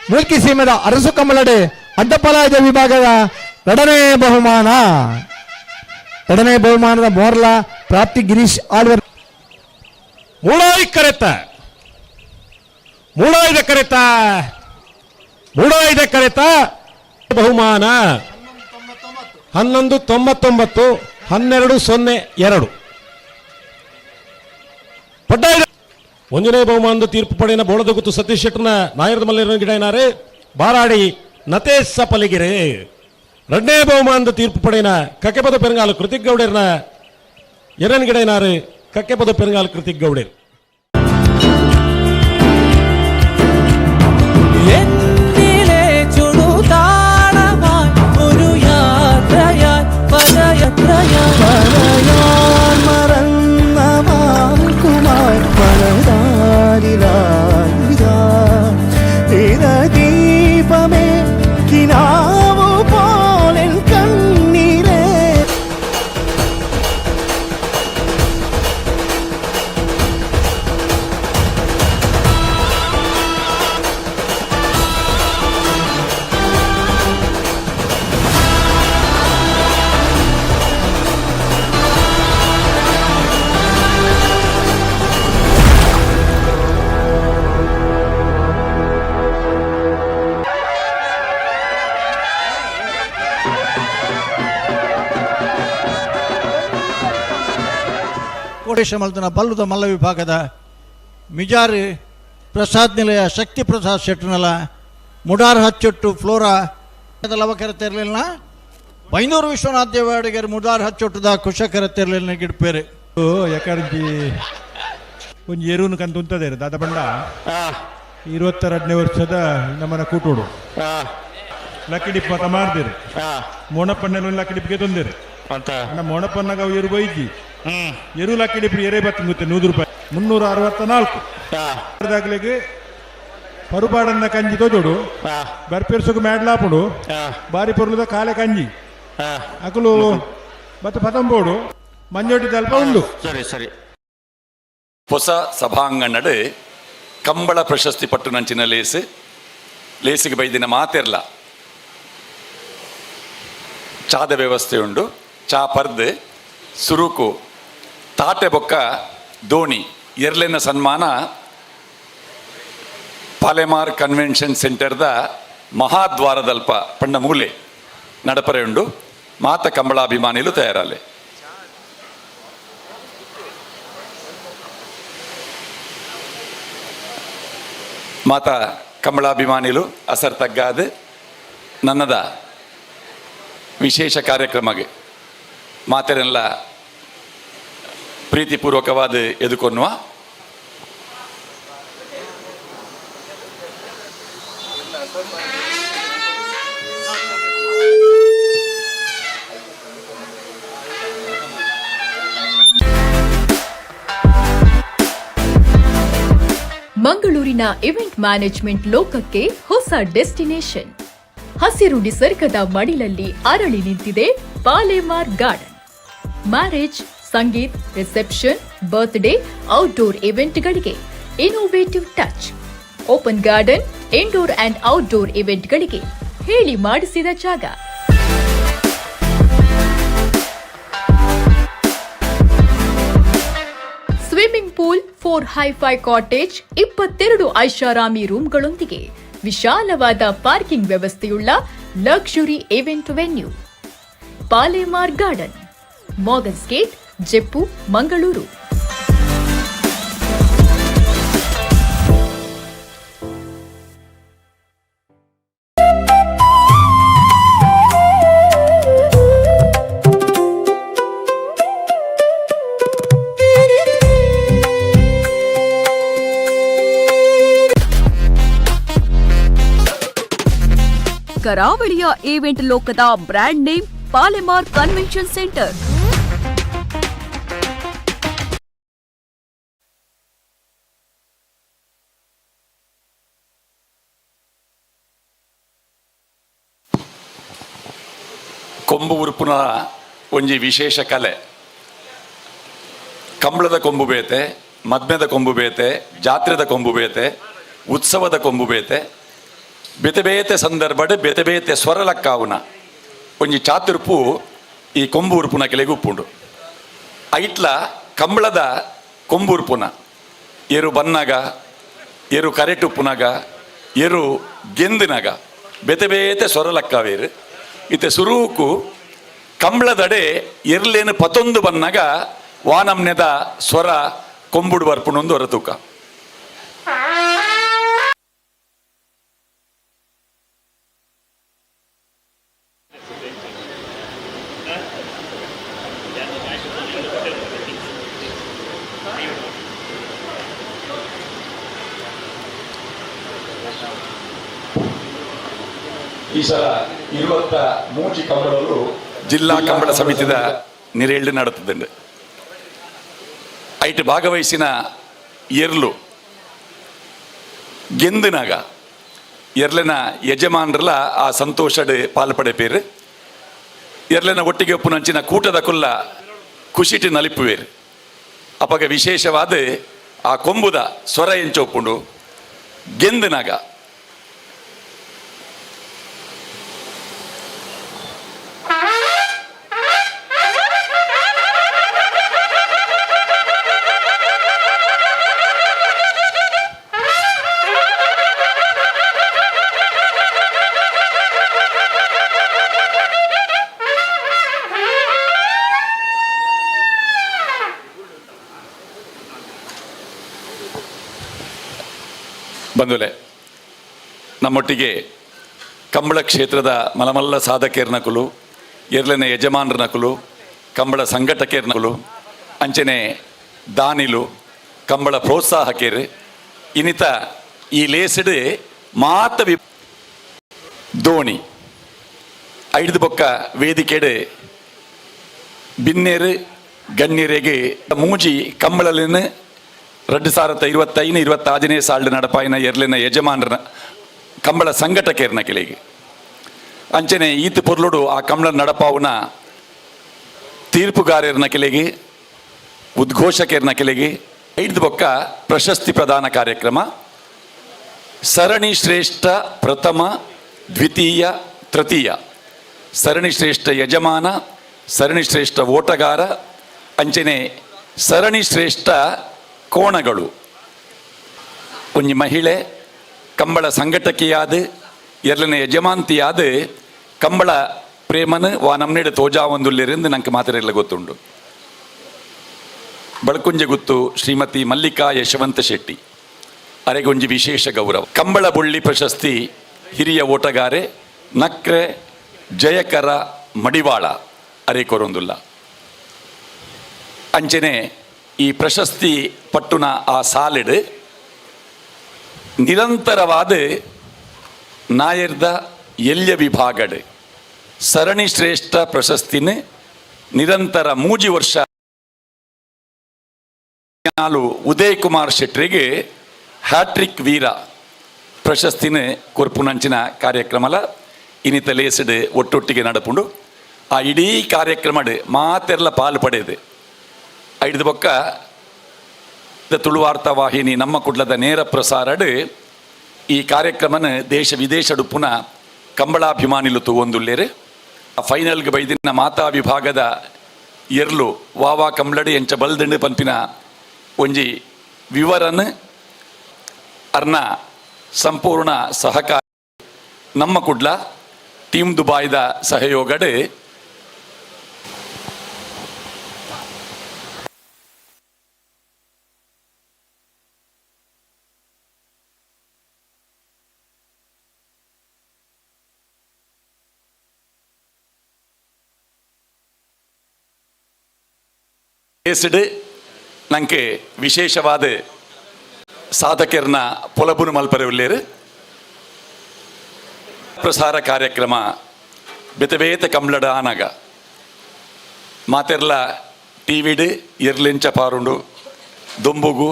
ಮೂಲ್ಕಿ ಸೀಮೆದ ಅರಸು ಕಮ್ಮಳಡೆ ಅಡ್ಡಪಲಾಯದ ವಿಭಾಗದ ಎರಡನೇ ಬಹುಮಾನ ಎರಡನೇ ಬಹುಮಾನದ ಮೋರ್ಲಾ ಪ್ರಾಪ್ತಿ ಗಿರೀಶ್ ಆಳ್ವರ್ ಮೂಡಾಯಿ ಕರೆತ ಮೂಡಾಯ್ದ ಕರೆತ ಮೂಡಾಯ್ದ ಕರೆತ ಬಹುಮಾನ 11.99 12.02 ಪಡ್ಡಾಯ ಒಂದನೇ ಬಹುಮಾನದ ತೀರ್ಪು ಪಡೆಯನ ಬೋಳದ ಗುತ್ತು ಸತೀಶ್ ಶೆಟ್ಟರ್ನ ನಾಯರದ ಮಲ್ಲಿರ ಗಿಡ ಏನಾರೆ ಬಾರಾಡಿ ನತೇಶ ಪಲಿಗೆರೆ ಎರಡನೇ ಬಹುಮಾನದ ತೀರ್ಪು ಪಡೆಯನ ಕಕ್ಕೆಪದ ಪೆರಂಗಾಲು ಕೃತಿಕ್ ಗೌಡರ್ನ ಎರನ್ ಗಿಡ ಏನಾರು ಕಕ್ಕೆಪದ ಪೆರಂಗಾಲು ಕೃತಿಕ್ ಗೌಡರ್. ദീപമേ കിനാ. ಪ್ರವೇಶ ಮಲ್ತನ ಬಲ್ಲುದ ಮಲ್ಲ ವಿಭಾಗದ ಮಿಜಾರು ಪ್ರಸಾದ್ ನಿಲಯ ಶಕ್ತಿ ಪ್ರಸಾದ್ ಶೆಟ್ಟನಲ ಮುಡಾರ್ ಹಚ್ಚೊಟ್ಟು ಫ್ಲೋರಾ ಲವಕರ ತೆರಲಿಲ್ಲ ಬೈಂದೂರು ವಿಶ್ವನಾಥ ದೇವಾಡಿಗರು ಮುಡಾರ್ ಹಚ್ಚೊಟ್ಟದ ಕುಶಕರ ತೆರಲಿಲ್ಲ ಗಿಡ್ಪೇರು. ಯಕಾರ್ಜಿ ಒಂಜಿ ಎರುನು ಕಂತ ಉಂತದೇರು ದಾದ ಬಂಡ 22ನೇ ವರ್ಷದ ನಮ್ಮನ ಕೂಟೋಡು ಲಕ್ಕಿ ಡಿಪ್ ಮತ ಮಾರ್ದಿರು ಮೋಣಪ್ಪನ್ನೆಲ್ಲ ಲಕ್ಕಿ ಡಿಪ್ಗೆ ತೊಂದಿರು ಅಣ್ಣ ಮೋಣಪ್ಪನ್ನಾಗ ಅವು ಎರು ಬೈಜಿ ಎರು ಲಕ್ಕಿ ಡಿಪ್ ಎರೆ ಬತ್ತು ಗೊತ್ತೆ 100 ರೂಪಾಯಿ 364 ದಾಗಲಿಗೆ ಪರುಪಾಡನ್ನ ಕಂಜಿ ತೋಜೋಡು ಬರ್ಪೇರ್ಸಗು ಮ್ಯಾಡ್ಲಾಪುಡು ಬಾರಿ ಪೊರ್ಲುದ ಕಾಲೆ ಕಂಜಿ ಅಕುಲು ಮತ್ತೆ ಪತಂಬೋಡು ಮಂಜೋಟಿ ತಲ್ಪ ಉಂಡು. ಸರಿ ಸರಿ. ಹೊಸ ಸಭಾಂಗಣಡು ಕಂಬಳ ಪ್ರಶಸ್ತಿ ಪಟ್ಟು ನಂಚಿನ ಲೇಸು ಲೇಸಿಗೆ ಬೈದಿನ ಮಾತಿರ್ಲ ಚಾದ ವ್ಯವಸ್ಥೆ ಉಂಡು. ಚಾ ಪರ್ದು ಸುರುಕು ತಾಟೆ ಬೊಕ್ಕ ದೋಣಿ ಎರ್ಲೆನ ಸನ್ಮಾನ ಪಾಲೆಮಾರ್ ಕನ್ವೆನ್ಷನ್ ಸೆಂಟರ್ದ ಮಹಾದ್ವಾರದಲ್ಪ ಪಂಡ ಮೂಲೆ ನಡಪರೆ ಉಂಡು. ಮಾತ ಕಂಬಳಾಭಿಮಾನಿಲು ತಯಾರಾಲೆ. ಮಾತ ಕಂಬಳಾಭಿಮಾನಿಲು ಅಸರ್ ತಗ್ಗಾದು ನನ್ನದ ವಿಶೇಷ ಕಾರ್ಯಕ್ರಮಗೆ ಮಾತೆರೆಲ್ಲ ಪ್ರೀತಿಪೂರ್ವಕವಾದ ಎದುಕೊನ್ನುವ. ಮಂಗಳೂರಿನ ಇವೆಂಟ್ ಮ್ಯಾನೇಜ್ಮೆಂಟ್ ಲೋಕಕ್ಕೆ ಹೊಸ ಡೆಸ್ಟಿನೇಷನ್. ಹಸಿರು ನಿಸರ್ಗದ ಮಡಿಲಲ್ಲಿ ಅರಳಿ ನಿಂತಿದೆ Palemar garden. Marriage, sangeet, reception, birthday, outdoor ಇವೆಂಟ್ಗಳಿಗೆ innovative touch. Open garden, indoor and outdoor ಇವೆಂಟ್ಗಳಿಗೆ ಹೇಳಿ ಮಾಡಿಸಿದ ಜಾಗ. Swimming pool, 4 hi fi cottage, 22 ಐಷಾರಾಮಿ ರೂಂಗಳೊಂದಿಗೆ ವಿಶಾಲವಾದ parking ವ್ಯವಸ್ಥೆಯುಳ್ಳ luxury event venue Palemar garden, Morgan's gate, Jeppu, Mangaluru. ಕರಾವಳಿಯ ಈವೆಂಟ್ ಲೋಕದ brand name Palemar convention centre. ಕೊಂಬು ಉರುಪುನ ಒಂಜಿ ವಿಶೇಷ ಕಲೆ. ಕಂಬಳದ ಕೊಂಬು ಬೇತೆ, ಮದ್ಮೆದ ಕೊಂಬು ಬೇತೆ, ಜಾತ್ರೆದ ಕೊಂಬು ಬೇತೆ, ಉತ್ಸವದ ಕೊಂಬು ಬೇತೆ, ಬೇತೆ ಬೇತೆ ಸಂದರ್ಭಡ್ ಬೇತೆ ಬೇತೆ ಸ್ವರ ಲಕ್ಕಾವುನ ಒಂಜಿ ಚಾತುರ್ಪು ಈ ಕೊಂಬು ಉರುಪುನ ಕೆಲೆಗೆ ಉಪ್ಪುಂಡು. ಐಟ್ಲ ಕಂಬಳದ ಕೊಂಬು ಉರುಪುನ ಏರು ಬನ್ನಾಗ, ಏರು ಕರೆಟುಪ್ಪುನಾಗ, ಏರು ಗೆಂದಿನಾಗ ಬೇತೆ ಬೇತೆ ಸ್ವರ ಲಕ್ಕಾವೇರು. ಇತ್ತೆ ಸುರೂಕು ಕಂಬಳದಡೆ ಎರ್ಲೇನು ಪತೊಂದು ಬನ್ನಾಗ ವಾನಮ್ನೆದ ಸ್ವರ ಕೊಂಬುಡು ಬರ್ಪುಣೊಂದು ಹೊರತೂಕ. ಈ ಸಲ 23 ಕಂಬಳಗಳು ಜಿಲ್ಲಾ ಕಂಬಳ ಸಮಿತಿದ ನಿರೇಳ್ಳು ನಡತದಂಡು. ಐಟ್ ಭಾಗವಹಿಸಿನ ಎರ್ಲು ಗೆಂದಿನಾಗ ಎರ್ಲೆನ ಯಜಮಾನ್ರಲ ಆ ಸಂತೋಷಡ್ ಪಾಲ್ಪಡೆಪೇರು. ಎರ್ಲೆನ ಒಟ್ಟಿಗೆ ಒಪ್ಪುನಂಚಿನ ಕೂಟದ ಕುಲ್ಲ ಖುಷಿಟಿ ನಲಿಪುವೇರು. ಅಪಗ ವಿಶೇಷವಾದ ಆ ಕೊಂಬುದ ಸ್ವರ ಎಂಚೊಪ್ಪುಂಡು ಗೆಂದಿನಾಗ. ಬಂಧುಲೆ, ನಮ್ಮೊಟ್ಟಿಗೆ ಕಂಬಳ ಕ್ಷೇತ್ರದ ಮಲಮಲ್ಲ ಸಾಧಕರ್ನಕುಲು, ಎರ್ಲೆನ ಯಜಮಾನರನಕುಲು, ಕಂಬಳ ಸಂಘಟಕರ್ನಕುಲು, ಅಂಚನೆ ದಾನಿಲು, ಕಂಬಳ ಪ್ರೋತ್ಸಾಹಕರು ಇನ್ನಿತ ಈ ಲೇಸಿಡು ಮಾತ ದೋಣಿ ಐದು ಬೊಕ್ಕ ವೇದಿಕೆಡು ಬಿನ್ನೇರು ಗಣ್ಯರಿಗೆ ಮೂಜಿ ಕಂಬಳಲಿನ 2025 26ನೇ ಸಾಲ್ಡ್ ನಡಪಾಯಿನ ಎರ್ಲಿನ ಯಜಮಾನರ ಕಂಬಳ ಸಂಘಟಕರ್ನ ಕೆಳಗೆ ಅಂಚನೆ ಈತ ಪೊರ್ಲುಡು ಆ ಕಂಬಳ ನಡಪಾವುನ ತೀರ್ಪುಗಾರರ್ನ ಕೆಳಗೆ ಉದ್ಘೋಷಕರ್ನ ಕೆಳಗೆ ಐದು ಬೊಕ್ಕ ಪ್ರಶಸ್ತಿ ಪ್ರದಾನ ಕಾರ್ಯಕ್ರಮ. ಸರಣಿ ಶ್ರೇಷ್ಠ ಪ್ರಥಮ, ದ್ವಿತೀಯ, ತೃತೀಯ, ಸರಣಿ ಶ್ರೇಷ್ಠ ಯಜಮಾನ, ಸರಣಿ ಶ್ರೇಷ್ಠ ಓಟಗಾರ, ಅಂಚನೆ ಸರಣಿ ಶ್ರೇಷ್ಠ ಕೋಣಗಳು. ಒಂಜಿ ಮಹಿಳೆ ಕಂಬಳ ಸಂಘಟಕಿಯಾದ ಎರಡನೇ ಯಜಮಾಂತಿಯಾದ ಕಂಬಳ ಪ್ರೇಮನ ವಾ ನಮ್ನೇಡು ತೋಜಾ ಒಂದುಲ್ಲೆರೆಂದು ನಂಗೆ ಮಾತಿರಲ್ಲ ಗೊತ್ತುಂಡು. ಬಳಕುಂಜೆ ಗುತ್ತು ಶ್ರೀಮತಿ ಮಲ್ಲಿಕಾ ಯಶವಂತ ಶೆಟ್ಟಿ ಅರೆಗೊಂಜಿ ವಿಶೇಷ ಗೌರವ. ಕಂಬಳ ಬುಳ್ಳಿ ಪ್ರಶಸ್ತಿ ಹಿರಿಯ ಓಟಗಾರೆ ನಕ್ರೆ ಜಯಕರ ಮಡಿವಾಳ ಅರೆ ಕೊರೊಂದುಲ್ಲ. ಅಂಚನೆ ಈ ಪ್ರಶಸ್ತಿ ಪಟ್ಟುನ ಆ ಸಾಲಿಡ್ ನಿರಂತರವಾದ ನಾಯರ್ದ ಎಲ್ಯ ವಿಭಾಗಡ್ ಸರಣಿ ಶ್ರೇಷ್ಠ ಪ್ರಶಸ್ತಿನ ನಿರಂತರ 3 ವರ್ಷ ಉದಯ್ ಕುಮಾರ್ ಶೆಟ್ಟರಿಗೆ ಹ್ಯಾಟ್ರಿಕ್ ವೀರ ಪ್ರಶಸ್ತಿನ ಕೊರ್ಪುನಂಚಿನ ಕಾರ್ಯಕ್ರಮಲ ಇನ್ನಿತ ಲೇಸಿಡ್ ಒಟ್ಟೊಟ್ಟಿಗೆ ನಡಪುಂಡು. ಆ ಇಡೀ ಕಾರ್ಯಕ್ರಮಡ್ ಮಾತೆರ್ಲ ಪಾಲು ಪಡೆದು ಐದು ಬೊಕ್ಕ ತುಳುವಾರ್ತಾ ವಾಹಿನಿ ನಮ್ಮ ಕುಡ್ಲದ ನೇರ ಪ್ರಸಾರಡ್ ಈ ಕಾರ್ಯಕ್ರಮನ ದೇಶ ವಿದೇಶಡು ಪುನಃ ಕಂಬಳಾಭಿಮಾನಿಲು ತೂವೊಂದುಲ್ಲೇರು. ಫೈನಲ್ಗೆ ಬೈದಿನ ಮಾತಾ ವಿಭಾಗದ ಎರ್ಲು ವಾವಾ ಕಂಬಳಡಿ ಎಂಚ ಬಲ್ದಿಂಡು ಪನ್ಪಿನ ಒಂಜಿ ವಿವರನ್ ಅರ್ನ ಸಂಪೂರ್ಣ ಸಹಕಾರ ನಮ್ಮ ಕುಡ್ಲ ಟೀಮ್ ದುಬಾಯ್ದ ಸಹಯೋಗಡ್ ನಂಗೆ ವಿಶೇಷವಾದ ಸಾಧಕರ್ನ ಪೊಲಬುನು ಮಲ್ಪರೆ ಉಲ್ಲೇರು. ಪ್ರಸಾರ ಕಾರ್ಯಕ್ರಮ ಬೇತೆ ಬೇತೆ ಕಂಬ್ಳಡ ಆನಾಗ ಮಾತೆರ್ಲ ಟಿವಿಡ್ ಎರ್ಲೆಂಚ ಪಾರುಂಡು ದೊಂಬುಗು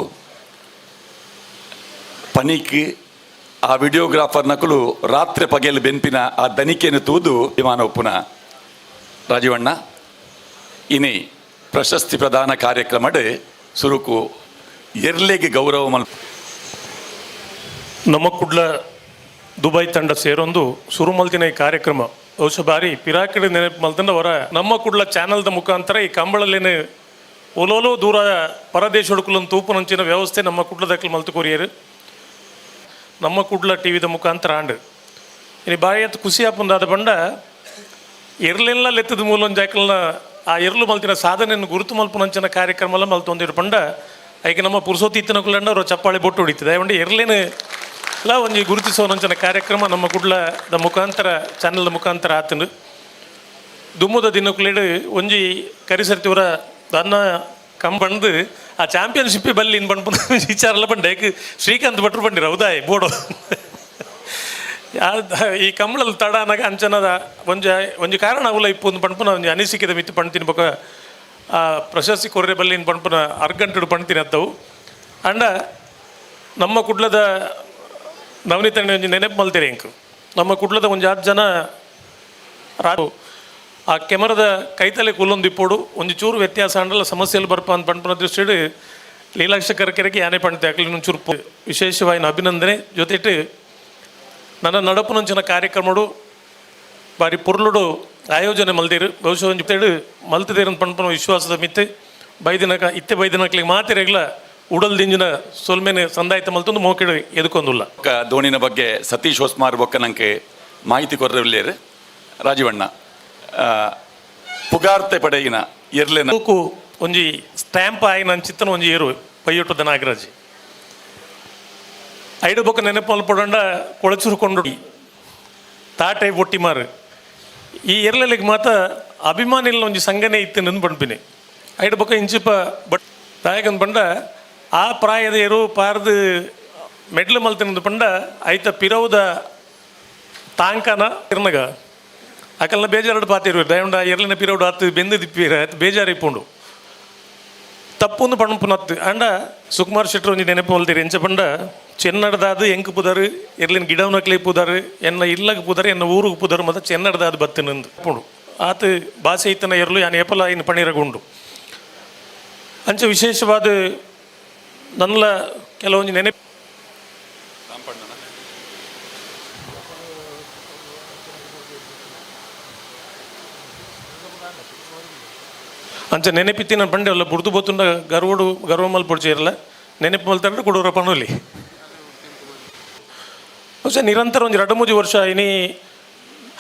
ಪನಿಕ್ ಆ ವಿಡಿಯೋಗ್ರಾಫರ್ ನಕಲು ರಾತ್ರಿ ಪಗೆಲ್ ಬೆನ್ಪಿನ ಆ ದನಿಕೆಯನ್ನು ತೂದು ವಿಮಾನ ಒಪ್ಪುನ ರಾಜೀವಣ್ಣ ಇನಿ ಪ್ರಶಸ್ತಿ ಪ್ರದಾನ ಕಾರ್ಯಕ್ರಮಡ್ ಸುರುಕು ಎರ್ಲೆಗೆ ಗೌರವ ಮಲ್ ನಮ್ಮ ಕುಡ್ಲ ದುಬೈ ತಂಡ ಸೇರೊಂದು ಸುರು ಮಲ್ತಿನ ಈ ಕಾರ್ಯಕ್ರಮ ಬಹುಶಃ ಬಾರಿ ಪಿರಾಕಡೆ ನೆನಪು ಮಲ್ತಂಡ ಅವರ ನಮ್ಮ ಕುಡ್ಲ ಚಾನಲ್ದ ಮುಖಾಂತರ ಈ ಕಂಬಳಲ್ಲೇನೆ ಒಲೋಲೋ ದೂರ ಪರದೇಶ ಹುಡುಕಲೊಂದು ತೂಪುನಂಚಿನ ವ್ಯವಸ್ಥೆ ನಮ್ಮ ಕುಡ್ಲದಕ್ಕಲು ಮಲ್ತು ಕೊರಿಯರು ನಮ್ಮ ಕುಡ್ಲ ಟಿ ವಿದ ಮುಖಾಂತರ ಆಂಡ್. ಇನ್ನು ಬಾರಿ ಅತ್ತು ಖುಷಿ ಆಪುಂದಾದ ಬಂಡ ಎರ್ಲೆಲ್ಲ ಲೆತ್ತದ ಮೂಲೊಂದು ಜಾಕಲ್ನ ಆ ಎರ್ಲು ಮಲ್ತಿನ ಸಾಧನೆಯನ್ನು ಗುರುತು ಮಲ್ಪುನಂಚಿನ ಕಾರ್ಯಕ್ರಮ ಎಲ್ಲ ಮಲ್ತೊಂದಿರು ಪಂಡ ಐಕೆ ನಮ್ಮ ಪುರುಸೋತಿ ಇತ್ತಿನಕುಲಂಡ ಅವರು ಚಪ್ಪಾಳೆ ಬೊಟ್ಟು ಹೊಡಿತದೆ ಒಂಡಿ ಎರ್ಲೇನು ಎಲ್ಲ ಒಂಜಿ ಗುರುತಿಸೋನಂಚಿನ ಕಾರ್ಯಕ್ರಮ ನಮ್ಮ ಕುಡ್ಲದ ಮುಖಾಂತರ ಚಾನಲ್ದ ಮುಖಾಂತರ ಆತನು. ದುಮ್ಮದ ದಿನಕುಲೇಡು ಒಂಜಿ ಕರಿಸರ್ತಿವರ ದನ್ನ ಕಂಬಂದು ಆ ಚಾಂಪಿಯನ್ಶಿಪ್ ಬಲ್ಲಿ ಇನ್ ಬಂದು ವಿಚಾರಲ್ಲ ಬಂಡೆ ಶ್ರೀಕಾಂತ್ ಭಟ್ರು ಬಂಡಿರ ಹೌದಾ ಬೋರ್ಡು ಈ ಕಂಬಳಲ್ಲಿ ತಡ ಅನ್ನಾಗ ಅಂಚನದ ಒಂಜಿ ಒಂಜಿ ಕಾರಣ ಅವಲ ಇಪ್ಪು ಪಣ್ಪುನ ಒಂಜಿ ಅನಿಸಿಕೆದ ಮಿತ್ತು ಪಣ್ತೀನಿ ಬೊಕ ಆ ಪ್ರಶಸ್ತಿ ಕೊರ್ರೆ ಬಲ್ಲಿನ ಪಣ್ಪುನ ಅರ್ಗಂಟುಡು ಪಣ್ತೀನಿ ಅತ್ತವು. ಅಂಡ ನಮ್ಮ ಕುಡ್ಲದ ನವನೀತಣ್ಣ ಒಂಜಿ ನೆನಪು ಮಲ್ತೀರಿ ಎಂಕು ನಮ್ಮ ಕುಡ್ಲದ ಒಂಜಿ 6 ಜನ ಆ ಕೆಮರದ ಕೈತಲೆ ಕುಲ್ಲೊಂದು ಇಪ್ಪೋಡು ಒಂಜಿ ಚೂರು ವ್ಯತ್ಯಾಸ ಅಂಡಲ ಸಮಸ್ಯೆలు ಬರ್ಪ ಅಂತ ಪಣ್ಪುನ ದೃಷ್ಟಿಡು ಲೀಲಾಕ್ಷ ಕರ್ಕೆರೆಗೆ ಯಾನೆ ಪಣ್ತೆ ಅಕ್ಲಿ ಒಂಚೂರು ವಿಶೇಷವಾಯಿನ ಅಭಿನಂದನೆ ಜೊತೆಟು ನನ್ನ ನಡಪುನಂಚಿನ ಕಾರ್ಯಕ್ರಮಡು ಬಾರಿ ಪೊರ್ಲುಡು ಆಯೋಜನೆ ಮಲ್ದಿರು ಬಹುಶಃ ಒಂಜಿ ತೇಡು ಮಲ್ತದೇರು ಪಣ್ಪುನ ವಿಶ್ವಾಸದ ಮಿತ್ತೆ ಬೈದಿನಕ ಇತ್ತೆ ಬೈದಿನಕ್ಲಿಗೆ ಮಾತಿರೆಗ್ಲ ಉಡಲ್ ದಿಂಜಿನ ಸೊಲ್ಮೆನೆ ಸಂದಾಯ್ತ ಮಲ್ತೊಂದು ಮೋಕೆಡು ಎದುಕೊಂದುಲ್ಲ. ಧೋನಿನ ಬಗ್ಗೆ ಸತೀಶ್ ಹೊಸ್ಮಾರ್ ಬೊಕ್ಕ ನಂಗೆ ಮಾಹಿತಿ ಕೊರ್ರವಿಲ್ಲೇರು ರಾಜೀವಣ್ಣ ಪುಗಾರ್ತೆ ಪಡೆಯಿನ ಎರ್ಲೆನ ಒಂಜಿ ಸ್ಟ್ಯಾಂಪ್ ಆಯಿನ ಅಂಚಿತ್ತನ ಒಂಜಿ ಏರು ಪೈಯೊಟ್ಟದ ನಾಗರಾಜ್ ಐಡು ಬೊಕ್ಕ ನೆನಪು ಮಲ್ಪೊಡಂಡ ಕೊಳಚುರುಕೊಂಡು ತಾಟೆ ಬೊಟ್ಟಿಮಾರು ಈ ಎರ್ಲೆಲಿಗೆ ಮಾತ ಅಭಿಮಾನಿಲ ಒಂಜಿ ಸಂಘನೆ ಇತ್ತು ನಂದು ಪನ್ಪಿನಿ. ಐಡು ಬೊಕ್ಕ ಇಂಚಿಪ ಬಟ್ ದಾಯಕಂದ್ ಪಂಡ ಆ ಪ್ರಾಯದ ಎರು ಪಾರ್ದು ಮೆಡ್ಲು ಮಲ್ತಿನಂದು ಪಂಡ ಐತ ಪಿರವುದ ತಾಂಕನ ಇರ್ನಗ ಅಕಲ್ನ ಬೇಜಾರು ಪಾತಿರು ದಯಂಡ ಎರ್ಲಿನ ಪಿರವುಡು ಆತು ಬೆಂದು ದಿಪ್ಪೀರ ಆತು ಬೇಜಾರು ಇಪ್ಪುಂಡು ತಪ್ಪೊಂದು ಪಣಪುನತ್ತು. ಅಂಡ ಸುಕುಮಾರ್ ಶೆಟ್ಟರು ಒಂಜಿ ನೆನಪು ಮಲ್ತೀರಿ ಎಂಚ ಪಂಡ ಚೆನ್ನಡದಾದ ಎಂಕ್ ಪುದಾರು ಎರ್ಲಿನ ಗಿಡವನಕ್ಲೆ ಪುದಾರು ಎನ್ನ ಇಲ್ಲಗ ಪುದಾರು ಎನ್ನ ಊರಿಗೆ ಪುದಾರು ಮತ್ತು ಚೆನ್ನಡದಾದ ಬತ್ತಿನಂದು ಪುಂಡು ಆತು ಭಾಷೆ ಇತ್ತನ ಎರ್ಲು ಯಾನ್ ಏಪಲ ಇನ್ನು ಪಣೀರಗುಂಡು. ಅಂಚ ವಿಶೇಷವಾದ ನನ್ಲ ಕೆಲವೊಂಜಿ ನೆನಪು ಅಂಚ ನೆನಪಿತ್ತಿ ನಾನು ಬಂಡೆ ಅಲ್ಲ ಬುಡ್ದು ಬೋತುಂಡ ಗರ್ವಡು ಗರ್ವ ಮಲ್ಪೊಡ್ಚಿ ಇರಲ್ಲ ನೆನಪು ಮಲ್ತಾಂಡ ಕೊಡೋರ ಪಣೋಲಿ. ಬಹುಶಃ ನಿರಂತರ ಒಂದು 2-3 ವರ್ಷ ಇನಿ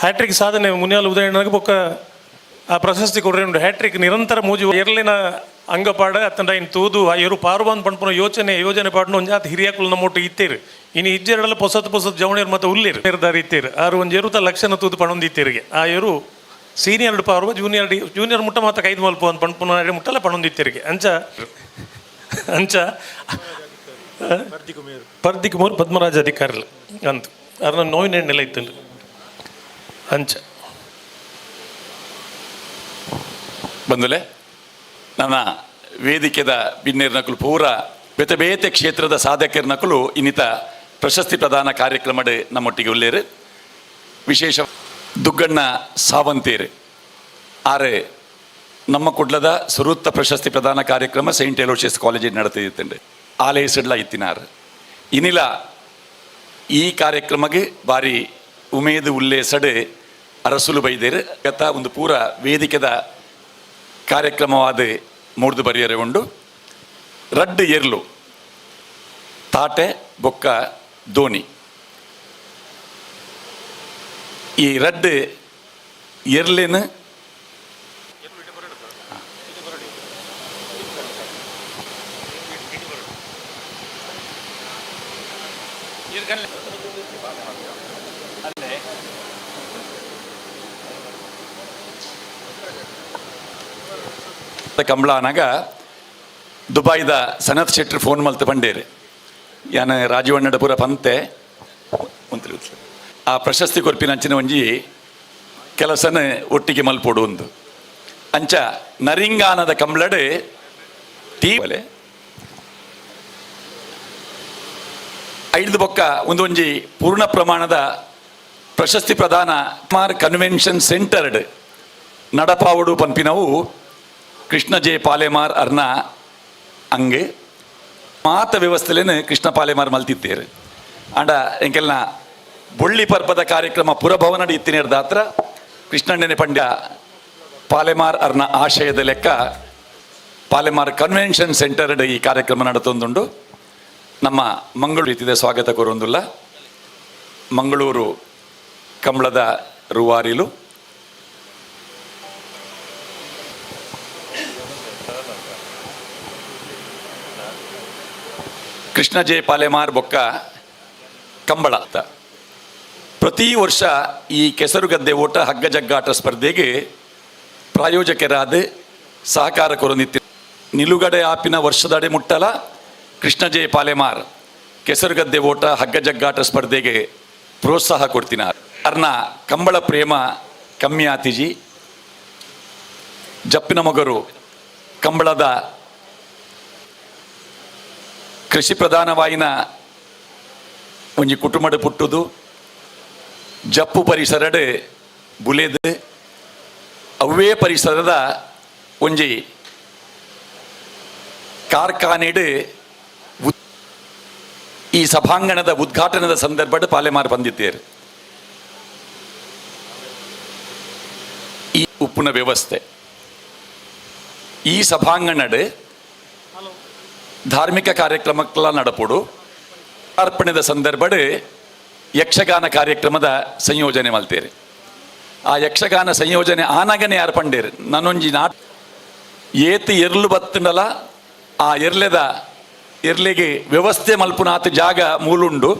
ಹ್ಯಾಟ್ರಿಕ್ ಸಾಧನೆ ಮುನಿಯಾಲ ಉದಯಣ್ಣಗೆ ಬೊಕ್ಕ ಆ ಪ್ರಶಸ್ತಿ ಕೊಡ್ರಿ ಉಂಡು. ಹ್ಯಾಟ್ರಿಕ್ ನಿರಂತರ ಮೂಜಿ ಎರ್ಲಿನ ಅಂಗಪಾಡ ಅತ್ತಂಡ ಇನ್ನು ತೂದು ಆ ಎರು ಪಾರುವಾನ್ ಪಣ್ಪುನ ಯೋಚನೆ ಯೋಜನೆ ಪಾಡ್ನ ಒಂಜಾತ್ ಹಿರಿಯಾಕುಲು ನಮ್ಮೊಟ್ಟು ಇತ್ತೇರು. ಇನಿ ಇಜ್ಜೆರಡಲ ಪೊಸತ್ ಪೊಸತ್ ಜವಣಿಯರು ಮತ್ತು ಉಲ್ಲೇರು ನಿರ್ಧಾರ ಇತ್ತೇರು ಆರು ಒಂಜಿ ಎರುತ ಲಕ್ಷಣ ತೂದು ಪಣೊಂದು ಇತ್ತೇರಿಗೆ ಆ ಎರು ಸೀನಿಯರ್ ಪಾರುವ ಜೂನಿಯರ್ ಜೂನಿಯರ್ ಮುಟ್ಟ ಮಾತ್ರ ಕೈದು ಮಲ್ಪ ಅಂತ ಪಣ್ಪುನ ಮುಟ್ಟಲ್ಲ ಪಣೊಂದು ಇತ್ತೇರಿಗೆ. ಅಂಚ ಅಂಚ ಪರ್ದಿಕುಮಾರ್ ಪದ್ಮರಾಜ ಅಧಿಕಾರಿలు ಅಂತ ಅರ್ನ ನೋವಿನ ನೆಲೆ ಇತ್ತು ಅಂಚ ಬಂದುಲೆ ನನ್ನ ವೇದಿಕೆದ ಬಿನ್ನೇರ್ನಕುಲು ಪೂರ ಬೇತೆ ಬೇತೆ ಕ್ಷೇತ್ರದ ಸಾಧಕರ್ನಕುಲು ಇನ್ನಿತ ಪ್ರಶಸ್ತಿ ಪ್ರದಾನ ಕಾರ್ಯಕ್ರಮಡ್ ನಮ್ಮೊಟ್ಟಿಗೆ ಉಲ್ಲೇರು. ವಿಶೇಷ ದುಗ್ಗಣ್ಣ ಸಾವಂತೇರು ಆರೆ ನಮ್ಮ ಕುಡ್ಲದ ಸುರೂತ್ತ ಪ್ರಶಸ್ತಿ ಪ್ರದಾನ ಕಾರ್ಯಕ್ರಮ Saint Aloysius college ನಡೆತಿದ್ದೆ ಆಲಯಸಿಡ್ಲ ಇತ್ತಿನಾರು. ಇನಿಲ ಈ ಕಾರ್ಯಕ್ರಮಕ್ಕೆ ಬಾರಿ ಉಮೇದು ಉಲ್ಲೇಸಡು ಅರಸುಲು ಬೈದೇರು ಗತ ಒಂದು ಪೂರ ವೇದಿಕೆದ ಕಾರ್ಯಕ್ರಮವಾದ ಮೂರ್ದು ಬರಿಯರೆ ಉಂಡು. ರಡ್ಡು ಎರ್ಲು ತಾಟೆ ಬೊಕ್ಕ ದೋಣಿ ಈ ರಡ್ಡು ಎರ್ಲಿನ ಕಂಬಳಾನಾಗ ದುಬಾಯ್ದ ಸನತ್ ಶೆಟ್ಟರ್ ಫೋನ್ ಮಲ್ತು ಪಂಡೇರು ಯಾನ ರಾಜೀವಣ್ಣಡ ಪೂರ ಪಂತೆ ಆ ಪ್ರಶಸ್ತಿ ಕೊರ್ಪಿನ ಅಂಚಿನ ಒಂಜಿ ಕೆಲಸನ ಒಟ್ಟಿಗೆ ಮಲ್ಪೊಡು ಒಂದು ಅಂಚ ನರಿಂಗಾನದ ಕಂಬಳಡು ಟೀ ಒಲೆ ಐದು ಬೊಕ್ಕ ಒಂದು ಒಂಜಿ ಪೂರ್ಣ ಪ್ರಮಾಣದ ಪ್ರಶಸ್ತಿ ಪ್ರದಾನ ಕುಮಾರ್ ಕನ್ವೆನ್ಷನ್ ಸೆಂಟರ್ಡ್ ನಡಪಾವಡು ಪನ್ಪಿನವು ಕೃಷ್ಣ ಜೆ ಪಾಲೆಮಾರ್ ಅರ್ನ ಅಂಗೆ ಮಾತ ವ್ಯವಸ್ಥೆಲೇನು ಕೃಷ್ಣ ಪಾಲೆಮಾರ್ ಮಲ್ತಿತ್ತೇರು. ಅಂಡ ಎಂಕೆಲ್ನ ಬೊಳ್ಳಿ ಪರ್ಬದ ಕಾರ್ಯಕ್ರಮ ಪುರಭವನಡಿ ಇತ್ತಿನೇರ್ದಾತ್ರ ಕೃಷ್ಣಣ್ಣನೆ ಪಂಡ್ಯ ಪಾಲೆಮಾರ್ ಅರ್ನ ಆಶಯದ ಲೆಕ್ಕ ಪಾಲೆಮಾರ್ ಕನ್ವೆನ್ಷನ್ ಸೆಂಟರ್ಡ್ ಈ ಕಾರ್ಯಕ್ರಮ ನಡೆತೊಂದುಂಡು. ನಮ್ಮ ಮಂಗಳೂರು ರೀತಿಯ ಸ್ವಾಗತ ಕೋರೊಂದುಲ್ಲ ಮಂಗಳೂರು ಕಂಬಳದ ರೂವಾರಿಲು ಕೃಷ್ಣ ಜೆ ಪಾಲೆಮಾರ್ ಬೊಕ್ಕ ಕಂಬಳ. ಪ್ರತಿ ವರ್ಷ ಈ ಕೆಸರುಗದ್ದೆ ಓಟ ಹಗ್ಗ ಜಗ್ಗಾಟ ಸ್ಪರ್ಧೆಗೆ ಪ್ರಾಯೋಜಕರಾದ ಸಹಕಾರ ಕೊರೊಂದಿತ್ತಿ ನಿಲುಗಡೆ ಆಪಿನ ವರ್ಷದಡೆ ಮುಟ್ಟಲ ಕೃಷ್ಣ ಜೆ ಪಾಲೆಮಾರ್ ಕೆಸರುಗದ್ದೆ ಓಟ ಹಗ್ಗ ಜಗ್ಗಾಟ ಸ್ಪರ್ಧೆಗೆ ಪ್ರೋತ್ಸಾಹ ಕೊಡ್ತೀನ. ಅರ್ನ ಕಂಬಳ ಪ್ರೇಮ ಕಮ್ಮಿ ಆತಿಜಿ ಜಪ್ಪಿನ ಮಗರು ಕಂಬಳದ ಕೃಷಿ ಪ್ರಧಾನವಾಯಿನ ಒಂಜಿ ಕುಟುಂಬದ ಪುಟ್ಟುದು ಜಪ್ಪು ಪರಿಸರಡ್ ಬುಲೆದು ಅವೇ ಪರಿಸರದ ಒಂಜಿ ಕಾರ್ಖಾನೆಡ್ ಈ ಸಭಾಂಗಣದ ಉದ್ಘಾಟನದ ಸಂದರ್ಭಡ್ ಪಾಲೆಮಾರ್ ಬಂದಿದ್ದೇರು. ಈ ಉಪ್ಪುನ ವ್ಯವಸ್ಥೆ ಈ ಸಭಾಂಗಣಡ್ ಧಾರ್ಮಿಕ ಕಾರ್ಯಕ್ರಮಕ್ಕೆಲ್ಲ ನಡಪೊಡು ಅರ್ಪಣೆದ ಸಂದರ್ಭಡ್ ಯಕ್ಷಗಾನ ಕಾರ್ಯಕ್ರಮದ ಸಂಯೋಜನೆ ಮಲ್ತೇರು. ಆ ಯಕ್ಷಗಾನ ಸಂಯೋಜನೆ ಆನಗನೆ ಯಾರು ಪಂಡೇರು ನಾನೊಂಜಿ not ಏತು ಎರ್ಲು ಬತ್ತಂಡಲ ಆ ಎರ್ಲೆದ ಎರ್ಲೆಗೆ ವ್ಯವಸ್ಥೆ ಮಲ್ಪುನಾತ್ ಜಾಗ ಮೂಲುಂಡು.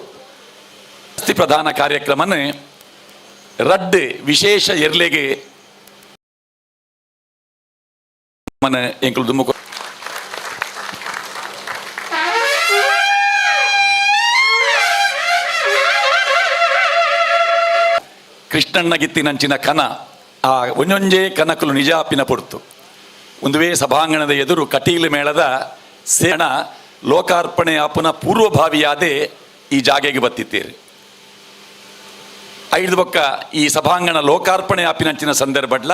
ಪ್ರಧಾನ ಕಾರ್ಯಕ್ರಮನ ರಡ್ಡ್ ವಿಶೇಷ ಎರ್ಲೆಗೆ ಮನ ಎಂಕುಲು ದುಮ್ಮು. ಕೃಷ್ಣಣ್ಣ ಗಿತ್ತಿನಂಚಿನ ಕನ ಆ ಒಂಜೊಂಜೇ ಕನಕುಲು ನಿಜಾಪಿನ ಪೊರ್ತು. ಒಂದುವೇ ಸಭಾಂಗಣದ ಎದುರು ಕಟೀಲು ಮೇಳದ ಸೇಣ ಲೋಕಾರ್ಪಣೆ ಆಪುನ ಪೂರ್ವಭಾವಿಯಾದೆ ಈ ಜಾಗೆಗೆ ಬತ್ತಿತ್ತೇರಿ. ಐದು ಬೊಕ್ಕ ಈ ಸಭಾಂಗಣ ಲೋಕಾರ್ಪಣೆ ಆಪಿನಂಚಿನ ಸಂದರ್ಭಡ್ಲ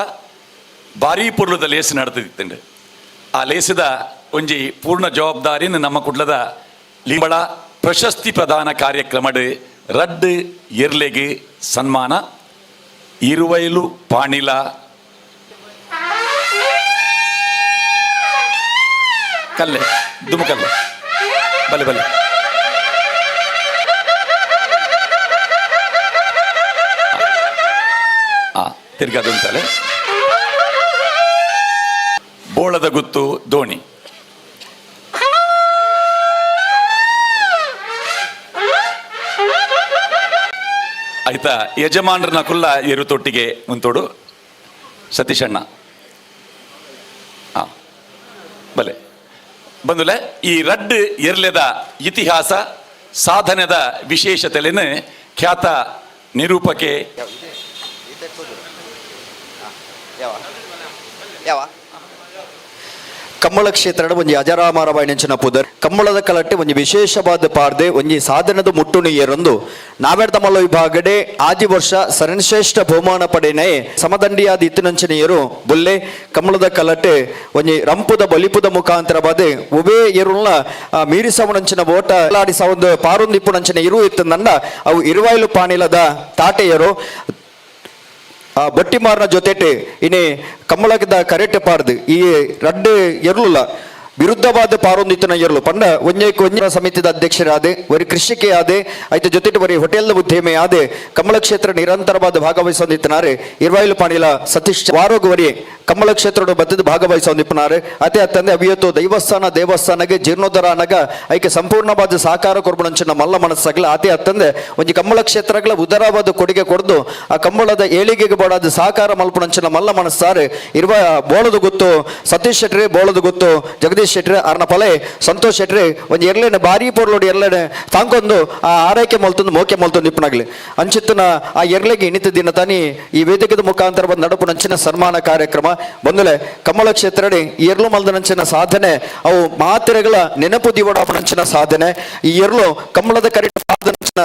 ಭಾರೀ ಪೊರ್ಲುದ ಲೇಸು ನಡೆದಿತ್ತಂಡು. ಆ ಲೇಸದ ಒಂಜಿ ಪೂರ್ಣ ಜವಾಬ್ದಾರಿನ ನಮ್ಮ ಕುಡ್ಲದ ಲಿಂಬಳ ಪ್ರಶಸ್ತಿ ಪ್ರದಾನ ಕಾರ್ಯಕ್ರಮಡ್ ರಡ್ಡ್ ಎರ್ಲೆಗೆ ಸನ್ಮಾನ. ಇರುವೈಲು ಪಾಣಿಲ ಕಲ್ಲೆ ದುಮಕಲ್ಲೆ ಬಲೆ ಬಲೆ ತಿರ್ಗಾದುಂತಲೆ ಬೋಳದ ಗುತ್ತು ದೋಣಿ. ಆಯ್ತಾ, ಯಜಮಾನರನ್ನ ಕುಲ್ಲ ಎರುತೊಟ್ಟಿಗೆ ಮುಂತೋಡು ಸತೀಶಣ್ಣ. ಬಲೆ ಬಂದುಲೆ. ಈ ರಡ್ಡ್ ಎರ್ಲೆದ ಇತಿಹಾಸ ಸಾಧನೆದ ವಿಶೇಷತೆಲೆನ್ ಖ್ಯಾತ ನಿರೂಪಕೆ ಕಂಬಳ ಕ್ಷೇತ್ರದ ಒಂಜಿ ಅಜರಾಮರವಾಯಿನಂಚಿನ ಪುದರ್ ಕಂಬಳದ ಕಲಟ್ಟೆ ಒಂಜಿ ವಿಶೇಷವಾದ ಪಾರ್ದೆ ಒಂಜಿ ಸಾಧನದ ಮುಟ್ಟುನು ಏರೊಂದು ನಾವೆರ್ದ ಮಲ್ಲ ವಿಭಾಗಡೆ ಆಜಿ ವರ್ಷ ಸರಣ್ಶ್ರೇಷ್ಠ ಬಹುಮಾನ ಪಡೆನೆ ಸಮದಂಡಿಯಾದ ಇತ್ತಿನಂಚಿನ ಏರು ಬುಲ್ಲೆ ಕಂಬಳದ ಕಲಟ್ಟೆ ಒಂಜಿ ರಂಪುದ ಬಲಿಪುದ ಮುಖಾಂತರವಾದ ಉಬೇ ಎರುಲ್ನ ಮೀರಿಸವನಂಚಿನ ಓಟ ಆಡಿಸವೊಂದು ಪಾರೊಂದಿಪ್ಪುನಂಚಿನ ಇರು ಇತ್ತಂದ ಅವು ಇರುವಾಯ್ಲು ಪಾಣಿಲದ ತಾಟೆಯರು ಬಟ್ಟಿಮಾರನ ಜೊತೆಟೆ ಇನಿ ಕಮ್ಮಳದ ಕರೆಟೆ ಪಾರ್ದು ಈ ರಡ್ಡು ಎರ್ಲುಲ ವಿರುದ್ಧವಾದ ಪಾರೊಂದಿತ್ತನ ಎರ್ಲು ಪಂಡ ಒಂಜೇಕ್ ಒಂಜ ಸಮಿತಿದ ಅಧ್ಯಕ್ಷರಾದೆ ಒರಿ ಕೃಷಿಕೆ ಆದೆ ಐತ ಜೊತೆಟು ಒರಿ ಹೋಟೆಲ್ ಉದ್ಯಮಿ ಆದೆ ಕಮಲ ಕ್ಷೇತ್ರ ನಿರಂತರವಾದ ಭಾಗವಹಿಸೊಂದಿತ್ತನಾರೆ ಇರ್ವಾಯಿಲು ಪಾಣಿಲ ಸತೀಶ್ ವಾರೋಗ್ ಒರಿ ಕಮಲ ಕ್ಷೇತ್ರದ ಬದ್ದದ ಭಾಗವಹಿಸೊಂದಿಪ್ಪನಾರೆ. ಅತೆ ಅತ್ತಂದೆ ಅವಿಯತ್ತು ದೈವಸ್ಥಾನ ದೇವಸ್ಥಾನಗೆ ಜೀರ್ಣೋದ್ಧಾರ ಅನಗ ಐಕೆ ಸಂಪೂರ್ಣವಾದ ಸಹಕಾರ ಕೊರ್ಬುಣಂಚಿನ ಮಲ್ಲ ಮನಸ್ಸಾಗಲ. ಅತೆ ಅತ್ತಂದೆ ಒಂಜಿ ಕಮ್ಮಳ ಕ್ಷೇತ್ರಗಳ ಉದರವಾದ ಕೊಡುಗೆ ಕೊಡ್ದು ಆ ಕಂಬಳದ ಏಳಿಗೆಗೆ ಬೋಡಾದ ಸಹಕಾರ ಮಲ್ಪುಣಂಚಿನ ಮಲ್ಲ ಮನಸ್ಸಾರೆ ಇರುವ ಬೋಳದ ಗೊತ್ತು ಸತೀಶ್ ಶೆಟ್ರಿ, ಬೋಳದ ಗೊತ್ತು ಜಗದೀಶ್ ಶೆಟ್ರಿ, ಅರ್ನ ಪಲೆ ಸಂತೋಷ್ ಶೆಟ್ರಿ ಒಂಜಿ ಎರ್ಲೆನೆ ಬಾರಿ ಪೊರ್ಲೋಡು ಎರ್ಲೆನೆ ತಾಂಕೊಂದು ಆ ಆರೈಕೆ ಮಲ್ತೊಂದು ಮೋಕೆ ಮಲ್ತೊಂದು ಇಪ್ಪನಾಗ್ಲಿ ಅಂಚಿತ್ತನ ಆ ಎರ್ಲೆಗೆ ಇನಿತ ದಿನ ತಾನಿ ಈ ವೇದಿಕೆದ ಮುಖಾಂತರ ಬಂದು ನಡಪುನಂಚಿನ ಸನ್ಮಾನ ಕಾರ್ಯಕ್ರಮ ಬಂದುಲೆ ಕಮಲ ಕ್ಷೇತ್ರಡಿ ಎರ್ಲು ಮಲ್ದನಂಚಿನ ಸಾಧನೆ ಅವು ಮಾತೆರೆಗಳ ನೆನಪು ದಿವಡಪನಂಚಿನ ಸಾಧನೆ. ಈ ಎರ್ಲು ಕಮಲದ ಕರಿ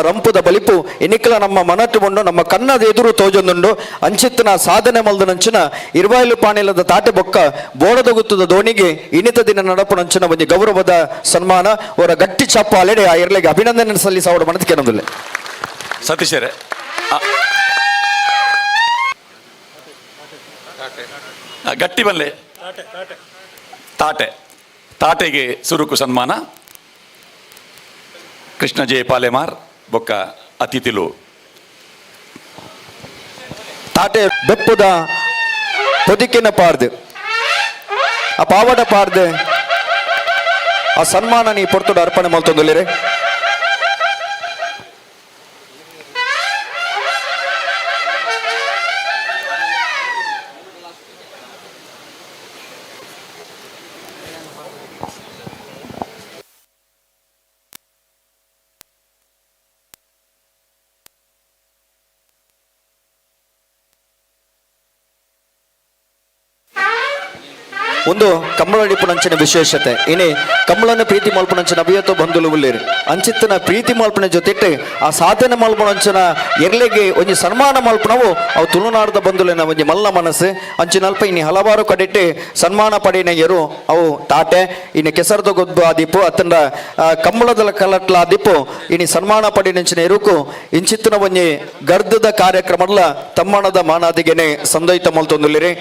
ರಂಪುದ ಬಲಿಪು ಎನಿಕಲ ನಮ್ಮ ಮನಟ್ಟು ಉಂಡು ನಮ್ಮ ಕನ್ನದ ಎದುರು ತೋಜೊಂದುಂಡು ಅಂಚಿತ್ತನ ಸಾಧನೆ ಮಲ್ದನಂಚಿನ ಇರ್ವಾಯಿಲು ಪಾಣಿಲದ ತಾಟೆ ಬೊಕ್ಕ ಬೋಡದ ಗುತ್ತದ ದೋಣಿಗೆ ಇನಿತ ದಿನ ನಡಪುನಂಚಿನ ಒಂಜಿ ಗೌರವದ ಸನ್ಮಾನ ಅವರ ಗಟ್ಟಿ ಚಪ್ಪಾಲೆಡೆ ಆ ಎರ್ಲೆಗೆ ಅಭಿನಂದನೆ ಸಲ್ಲಿಸ ಅವರ ಮನಸ್ಸಿಗೆ ಸತೀಶರೇ ಗಟ್ಟಿ ಬಲ್ಲೆ ತಾಟೆ ತಾಟೆಗೆ ಸುರುಕು ಸನ್ಮಾನ ಕೃಷ್ಣ ಜಯ ಪಾಲೆಮಾರ್ ಬೊಕ್ಕ ಅತಿಥಿಲು ತಾಟೆ ಬೆಪ್ಪುದ ಪೊದಿಕಿನ ಪಾರ್ದು ಆ ಪಾವಡ ಪಾರ್ದು ಆ ಸನ್ಮಾನ ನೀ ಪೊರ್ತುಡು ಅರ್ಪಣೆ ಮಲ್ತೊಂದುಲ್ಲೇರೆ. ಒಂದು ಕಂಬಳ ವಿಶೇಷತೆ ಇನಿ ಕಂಬಳನ ಪ್ರೀತಿ ಮಲ್ಪುನಂಚಿನ ಅಭಿಯತೋ ಬಂಧುಲು ಉಲ್ಲೇರು ಅಂಚಿತ್ತನ ಪ್ರೀತಿ ಮಲ್ಪನ ಜೊತೆಟ್ ಆ ಸಾಧನೆ ಮಲ್ಪುನಂಚಿನ ಎರ್ಲೆಗೆ ಒಂಜಿ ಸನ್ಮಾನ ಮಲ್ಪನವು ಅವು ತುಳುನಾಡದ ಬಂಧುಲೆನ ಒಂಜಿ ಮಲ್ಲ ಮನಸ್ಸು. ಅಂಚಿನಲ್ಪ ಇನಿ ಹಲವಾರು ಕಡೆಟ್ ಸನ್ಮಾನ ಪಡೆಯಿನ ಎರು ಅವು ತಾಟೆ ಇನಿ ಕೆಸರದ ಗೊಬ್ಬು ಆದಿಪ್ಪು ಅತ್ತಂಡ ಕಂಬಳದ ಕಲಟ್ಲ ಆದಿಪ್ಪು ಇನಿ ಸನ್ಮಾನ ಪಡೆಯಿನಂಚಿನ ಎರುಕು ಇಂಚಿತ್ತನ ಒಂಜಿ ಗರ್ದದ ಕಾರ್ಯಕ್ರಮಲ ತಮ್ಮಣದ ಮಾನಾದಿಗೆನೆ ಸಂದಯಿತ ಮಲ್ತೊಂದುಲ್ಲೇರಿ.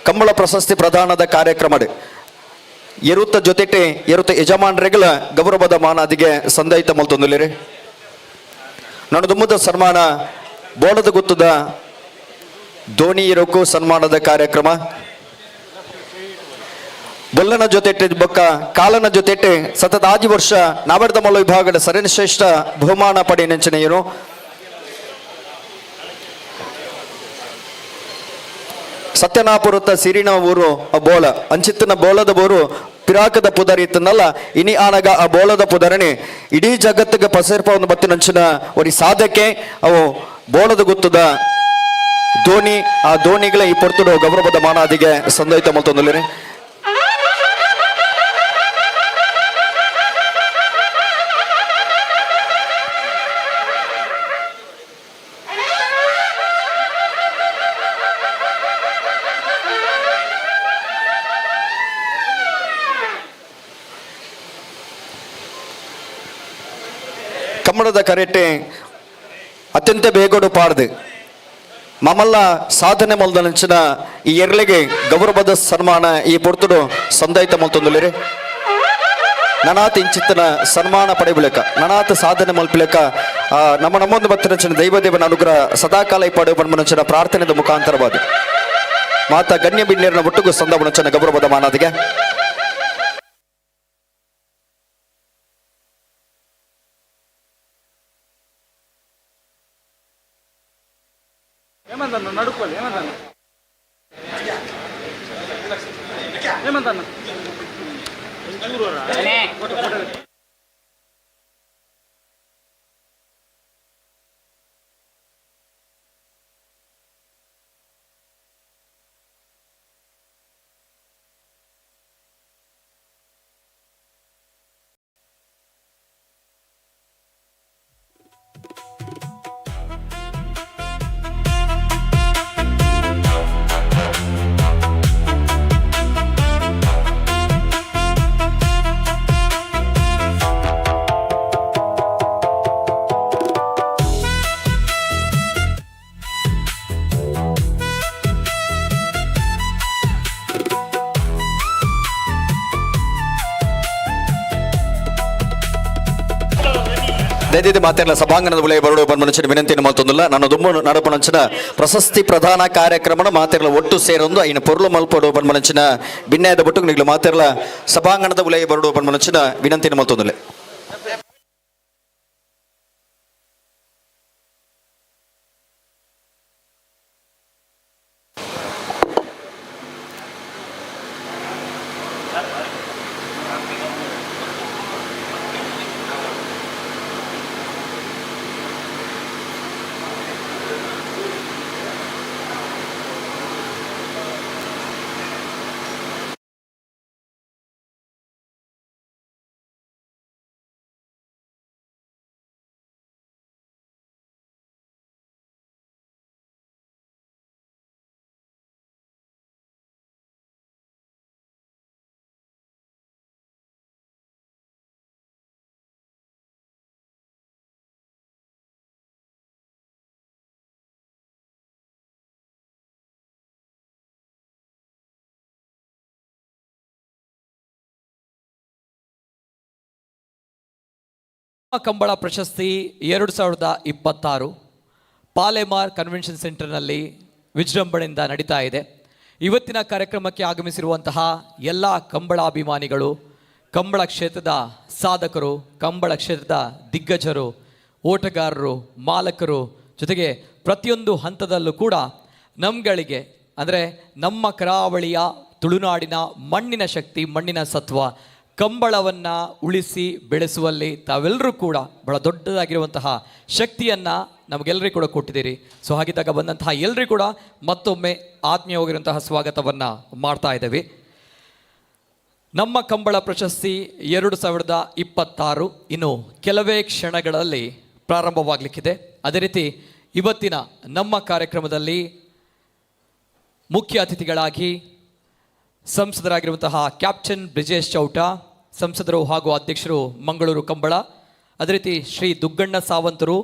ಕಂಬಳ ಪ್ರಶಸ್ತಿ ಪ್ರದಾನದ ಕಾರ್ಯಕ್ರಮ ಎರುತ್ತ ಜೊತೆಟೆ ಎರುತ್ತ ಯಜಮಾನರೆಗಳ ಗೌರವದ ಮಾನಾದಿಗೆ ಸಂದಯಿತ ಮಲ್ತೊಂದುಲ್ಲೇರಿ. ನಡುದುಮ್ಮದ ಸನ್ಮಾನ ಬೋಳದ ಗುತ್ತದ ಧೋನಿ ಇರೋಕು ಸನ್ಮಾನದ ಕಾರ್ಯಕ್ರಮ. ಬೊಲ್ಲನ ಜೊತೆಟ್ ಬೊಕ್ಕ ಕಾಲನ ಜೊತೆಟ್ ಸತತ 6 ವರ್ಷ ನಾವರ್ದ ಮಲ್ಲ ವಿಭಾಗದ ಸರಣಿ ಶ್ರೇಷ್ಠ ಬಹುಮಾನ ಪಡೆಯನೆಂಚಿನ ಸತ್ಯನಾಪುರತ ಸಿರಿನ ಊರು ಆ ಬೋಳ ಅಂಚಿತ್ತಿನ ಬೋಳದ ಊರು ಪಿರಾಕದ ಪುದರ್ ಇತ್ತನಲ್ಲ ಇನಿ ಆನಗ ಆ ಬೋಳದ ಪುದರಣೆ ಇಡೀ ಜಗತ್ತಿಗೆ ಪಸರ್ಪ ಒಂದು ಬತ್ತಿನಂಚಿನ ಒಂದು ಸಾಧಕೆ ಅವು ಬೋಳದ ಗುತ್ತದ ಧೋನಿ ಆ ಧೋನಿಗಳ ಈ ಪೊರ್ತುಡು ಗೌರವದ ಮಾನಾದಿಗೆ ಸಂದೋಹಿತ ಮಲ್ತೊಂದುಲ್ಲೇನೆ. ಕಮ್ಮಡದ ಕರೆಟೆ ಅತ್ಯಂತ ಬೇಗೋಡು ಪಾಡ್ದು ಮಮಲ್ಲ ಸಾಧನೆ ಮಲ್ದನಂಚಿನ ಈ ಎರ್ಲೆಗೆ ಗೌರವದ ಸನ್ಮಾನ ಈ ಪೊರ್ತುಡು ಸಂದಾಯಿತ ಮಲ್ತೊಂದುಲ್ಲೇರಿ. ನನಾತ್ ಇಂಚಿತ್ತನ ಸನ್ಮಾನ ಪಡೆಯಬೇಕ, ನನಾತ್ ಸಾಧನೆ ಮಲ್ಪಿಲೆಕ ನಮ್ಮ ನಮ್ಮೊಂದು ಬತ್ತಿನಂಚಿನ ದೈವದೇವನ ಅನುಗ್ರಹ ಸದಾಕಾಲ ಈ ಪಡೆಯುವ ಬಣ್ಮನಂಚಿನ ಪ್ರಾರ್ಥನೆದ ಮುಖಾಂತರವಾದ ಮಾತಾ ಗಣ್ಯ ಬಿಣ್ಣೀರಿನ ಒಟ್ಟಿಗೂ ಸಂದವನಂಚಿನ ಗೌರವದ ಮಾನಾದಿಗೆ. ದಯದೀತಿ ಮಾತೆಲ್ಲ ಸಭಾಂಗಣದ ಬಳಿ ಬರಡು ಬಂದ ವಿನಂತಿಯನ್ನು ಮಲ್ತೊಂದಿಲ್ಲ. ನಾನು ದುಮ್ಮು ನಡಪನಂಚಿನ ಪ್ರಶಸ್ತಿ ಪ್ರಧಾನ ಕಾರ್ಯಕ್ರಮನ ಮಾತೆರ್ಲ ಒಟ್ಟು ಸೇರೊಂದು ಐನ ಪೊರ್ಲು ಮಲ್ಪಡು ಬಂದ ಬಿನ್ನಾಯದ ಬೊಟ್ಟು ನಿಗ್ಲು ಮಾತೆರ್ಲ ಸಭಾಂಗಣದ ಉಲಯ ಬರಡು ಬಂದ ವಿನಂತಿಯನ್ನು ಮಲ್ತೊಂದಿಲ್ಲ. ಕಂಬಳ ಪ್ರಶಸ್ತಿ 2026 ಪಾಲೆಮಾರ್ ಕನ್ವೆನ್ಷನ್ ಸೆಂಟರ್ನಲ್ಲಿ ವಿಜೃಂಭಣೆಯಿಂದ ನಡೀತಾ ಇದೆ. ಇವತ್ತಿನ ಕಾರ್ಯಕ್ರಮಕ್ಕೆ ಆಗಮಿಸಿರುವಂತಹ ಎಲ್ಲ ಕಂಬಳಾಭಿಮಾನಿಗಳು, ಕಂಬಳ ಕ್ಷೇತ್ರದ ಸಾಧಕರು, ಕಂಬಳ ಕ್ಷೇತ್ರದ ದಿಗ್ಗಜರು, ಓಟಗಾರರು, ಮಾಲಕರು, ಜೊತೆಗೆ ಪ್ರತಿಯೊಂದು ಹಂತದಲ್ಲೂ ಕೂಡ ನಮ್ಗಳಿಗೆ ಅಂದರೆ ನಮ್ಮ ಕರಾವಳಿಯ ತುಳುನಾಡಿನ ಮಣ್ಣಿನ ಶಕ್ತಿ, ಮಣ್ಣಿನ ಸತ್ವ ಕಂಬಳವನ್ನು ಉಳಿಸಿ ಬೆಳೆಸುವಲ್ಲಿ ತಾವೆಲ್ಲರೂ ಕೂಡ ಬಹಳ ದೊಡ್ಡದಾಗಿರುವಂತಹ ಶಕ್ತಿಯನ್ನು ನಮಗೆಲ್ಲರಿಗೂ ಕೂಡ ಕೊಟ್ಟಿದ್ದೀರಿ. ಸೊ ಹಾಗಿದ್ದಾಗ ಬಂದಂತಹ ಎಲ್ಲರಿಗೂ ಕೂಡ ಮತ್ತೊಮ್ಮೆ ಆತ್ಮೀಯವಾಗಿರುವಂತಹ ಸ್ವಾಗತವನ್ನು ಮಾಡ್ತಾ ಇದ್ದೇವೆ. ನಮ್ಮ ಕಂಬಳ ಪ್ರಶಸ್ತಿ 2026 ಇನ್ನು ಕೆಲವೇ ಕ್ಷಣಗಳಲ್ಲಿ ಪ್ರಾರಂಭವಾಗಲಿಕ್ಕಿದೆ. ಅದೇ ರೀತಿ ಇವತ್ತಿನ ನಮ್ಮ ಕಾರ್ಯಕ್ರಮದಲ್ಲಿ ಮುಖ್ಯ ಅತಿಥಿಗಳಾಗಿ ಸಂಸದರಾಗಿರುವಂತಹ ಕ್ಯಾಪ್ಟನ್ ಬ್ರಿಜೇಶ್ ಚೌಟ, ಸಂಸದರು ಹಾಗೂ ಅಧ್ಯಕ್ಷರು ಮಂಗಳೂರು ಕಂಬಳ, ಅದೇ ರೀತಿ ಶ್ರೀ ದುಗ್ಗಣ್ಣ ಸಾವಂತರು,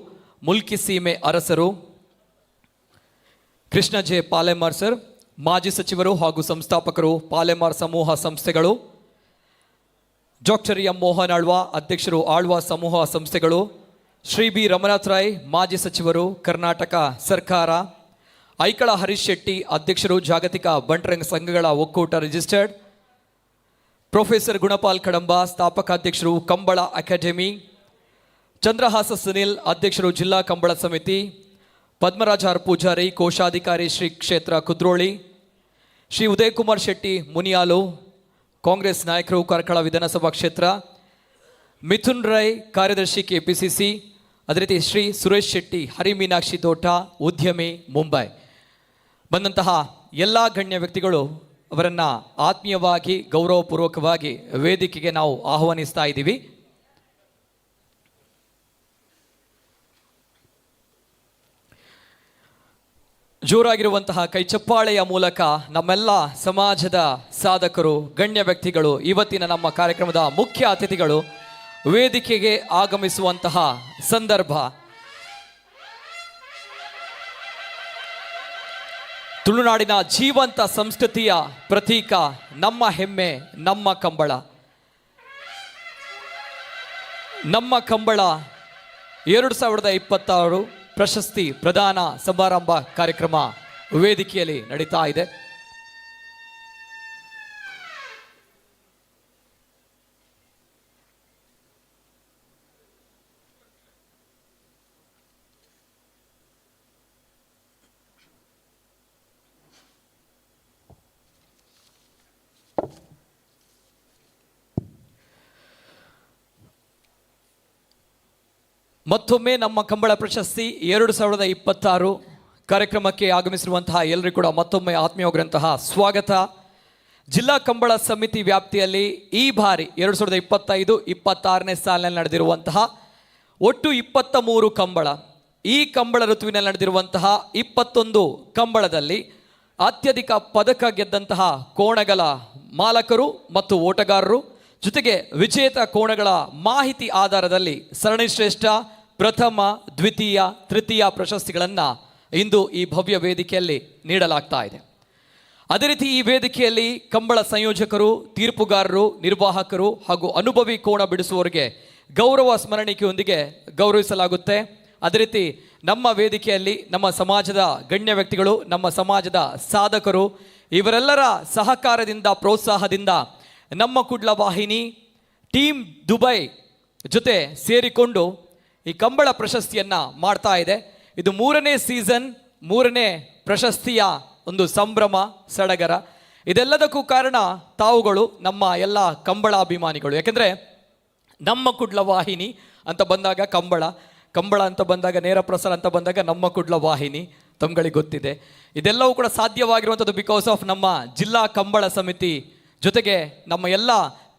ಮುಲ್ಕಿ ಸೀಮೆ ಅರಸರು, ಕೃಷ್ಣ ಜೆ ಪಾಲೆಮಾರ್ ಸರ್, ಮಾಜಿ ಸಚಿವರು ಹಾಗೂ ಸಂಸ್ಥಾಪಕರು ಪಾಲೆಮಾರ್ ಸಮೂಹ ಸಂಸ್ಥೆಗಳು, ಡಾಕ್ಟರ್ ಎಂ ಮೋಹನ್ ಆಳ್ವಾ, ಅಧ್ಯಕ್ಷರು ಆಳ್ವಾ ಸಮೂಹ ಸಂಸ್ಥೆಗಳು, ಶ್ರೀ ಬಿ ರಮನಾಥ್ ರಾಯ್, ಮಾಜಿ ಸಚಿವರು ಕರ್ನಾಟಕ ಸರ್ಕಾರ, ಐಕಳ ಹರೀಶ್ ಶೆಟ್ಟಿ, ಅಧ್ಯಕ್ಷರು ಜಾಗತಿಕ ಬಂಟರಂಗ ಸಂಘಗಳ ಒಕ್ಕೂಟ ರಿಜಿಸ್ಟರ್ಡ್, ಪ್ರೊಫೆಸರ್ ಗುಣಪಾಲ್ ಕಡಂಬ, ಸ್ಥಾಪಕಾಧ್ಯಕ್ಷರು ಕಂಬಳ ಅಕಾಡೆಮಿ, ಚಂದ್ರಹಾಸ ಸುನಿಲ್, ಅಧ್ಯಕ್ಷರು ಜಿಲ್ಲಾ ಕಂಬಳ ಸಮಿತಿ, ಪದ್ಮರಾಜ ಆರ್ ಪೂಜಾರಿ, ಕೋಶಾಧಿಕಾರಿ ಶ್ರೀ ಕ್ಷೇತ್ರ ಕುದ್ರೋಳಿ, ಶ್ರೀ ಉದಯಕುಮಾರ್ ಶೆಟ್ಟಿ ಮುನಿಯಾಲು, ಕಾಂಗ್ರೆಸ್ ನಾಯಕರು ಕಾರ್ಕಳ ವಿಧಾನಸಭಾ ಕ್ಷೇತ್ರ, ಮಿಥುನ್ ರೈ, ಕಾರ್ಯದರ್ಶಿ ಕೆಪಿಸಿಸಿ, ಅದೇ ರೀತಿ ಶ್ರೀ ಸುರೇಶ್ ಶೆಟ್ಟಿ ಹರಿಮೀನಾಕ್ಷಿ ತೋಟ, ಉದ್ಯಮಿ ಮುಂಬೈ. ಬಂದಂತಹ ಎಲ್ಲ ಗಣ್ಯ ವ್ಯಕ್ತಿಗಳು ಅವರನ್ನು ಆತ್ಮೀಯವಾಗಿ ಗೌರವಪೂರ್ವಕವಾಗಿ ವೇದಿಕೆಗೆ ನಾವು ಆಹ್ವಾನಿಸ್ತಾ ಇದ್ದೀವಿ. ಜೋರಾಗಿರುವಂತಹ ಕೈಚಪ್ಪಾಳೆಯ ಮೂಲಕ ನಮ್ಮೆಲ್ಲ ಸಮಾಜದ ಸಾಧಕರು, ಗಣ್ಯ ವ್ಯಕ್ತಿಗಳು, ಇವತ್ತಿನ ನಮ್ಮ ಕಾರ್ಯಕ್ರಮದ ಮುಖ್ಯ ಅತಿಥಿಗಳು ವೇದಿಕೆಗೆ ಆಗಮಿಸುವಂತಹ ಸಂದರ್ಭ. ತುಳುನಾಡಿನ ಜೀವಂತ ಸಂಸ್ಕೃತಿಯ ಪ್ರತೀಕ, ನಮ್ಮ ಹೆಮ್ಮೆ, ನಮ್ಮ ಕಂಬಳ. ನಮ್ಮ ಕಂಬಳ 2026 ಪ್ರಶಸ್ತಿ ಪ್ರದಾನ ಸಮಾರಂಭ ಕಾರ್ಯಕ್ರಮ ವೇದಿಕೆಯಲ್ಲಿ ನಡೀತಾ ಇದೆ. ಮತ್ತೊಮ್ಮೆ ನಮ್ಮ ಕಂಬಳ ಪ್ರಶಸ್ತಿ 2026 ಕಾರ್ಯಕ್ರಮಕ್ಕೆ ಆಗಮಿಸಿರುವಂತಹ ಎಲ್ಲರಿಗೂ ಕೂಡ ಮತ್ತೊಮ್ಮೆ ಆತ್ಮೀಯವಾಗಿರುವಂತಹ ಸ್ವಾಗತ. ಜಿಲ್ಲಾ ಕಂಬಳ ಸಮಿತಿ ವ್ಯಾಪ್ತಿಯಲ್ಲಿ ಈ ಬಾರಿ 2025-26ನೇ ಸಾಲಿನಲ್ಲಿ ನಡೆದಿರುವಂತಹ ಒಟ್ಟು 23 ಕಂಬಳ, ಈ ಕಂಬಳ ಋತುವಿನಲ್ಲಿ ನಡೆದಿರುವಂತಹ 21 ಕಂಬಳದಲ್ಲಿ ಅತ್ಯಧಿಕ ಪದಕ ಗೆದ್ದಂತಹ ಕೋಣಗಳ ಮಾಲಕರು ಮತ್ತು ಓಟಗಾರರು ಜೊತೆಗೆ ವಿಜೇತ ಕೋಣಗಳ ಮಾಹಿತಿ ಆಧಾರದಲ್ಲಿ ಸರಣಿ ಶ್ರೇಷ್ಠ, ಪ್ರಥಮ, ದ್ವಿತೀಯ, ತೃತೀಯ ಪ್ರಶಸ್ತಿಗಳನ್ನು ಇಂದು ಈ ಭವ್ಯ ವೇದಿಕೆಯಲ್ಲಿ ನೀಡಲಾಗ್ತಾ ಇದೆ. ಅದೇ ರೀತಿ ಈ ವೇದಿಕೆಯಲ್ಲಿ ಕಂಬಳ ಸಂಯೋಜಕರು, ತೀರ್ಪುಗಾರರು, ನಿರ್ವಾಹಕರು ಹಾಗೂ ಅನುಭವಿ ಕೋಣ ಬಿಡಿಸುವವರಿಗೆ ಗೌರವ ಸ್ಮರಣಿಕೆಯೊಂದಿಗೆ ಗೌರವಿಸಲಾಗುತ್ತೆ. ಅದೇ ರೀತಿ ನಮ್ಮ ವೇದಿಕೆಯಲ್ಲಿ ನಮ್ಮ ಸಮಾಜದ ಗಣ್ಯ ವ್ಯಕ್ತಿಗಳು, ನಮ್ಮ ಸಮಾಜದ ಸಾಧಕರು, ಇವರೆಲ್ಲರ ಸಹಕಾರದಿಂದ, ಪ್ರೋತ್ಸಾಹದಿಂದ ನಮ್ಮ ಕುಡ್ಲ ವಾಹಿನಿ ಟೀಮ್ ದುಬೈ ಜೊತೆ ಸೇರಿಕೊಂಡು ಈ ಕಂಬಳ ಪ್ರಶಸ್ತಿಯನ್ನು ಮಾಡ್ತಾ ಇದೆ. ಇದು 3ನೇ ಸೀಸನ್, 3ನೇ ಪ್ರಶಸ್ತಿಯ ಒಂದು ಸಂಭ್ರಮ ಸಡಗರ. ಇದೆಲ್ಲದಕ್ಕೂ ಕಾರಣ ತಾವುಗಳು, ನಮ್ಮ ಎಲ್ಲ ಕಂಬಳ ಅಭಿಮಾನಿಗಳು. ಯಾಕೆಂದರೆ ನಮ್ಮ ಕುಡ್ಲ ವಾಹಿನಿ ಅಂತ ಬಂದಾಗ ಕಂಬಳ, ಕಂಬಳ ಅಂತ ಬಂದಾಗ ನೇರ ಪ್ರಸಾರ ಅಂತ ಬಂದಾಗ ನಮ್ಮ ಕುಡ್ಲ ವಾಹಿನಿ ತಮ್ಗಳಿಗೆ ಗೊತ್ತಿದೆ. ಇದೆಲ್ಲವೂ ಕೂಡ ಸಾಧ್ಯವಾಗಿರುವಂಥದ್ದು because of ನಮ್ಮ ಜಿಲ್ಲಾ ಕಂಬಳ ಸಮಿತಿ ಜೊತೆಗೆ ನಮ್ಮ ಎಲ್ಲ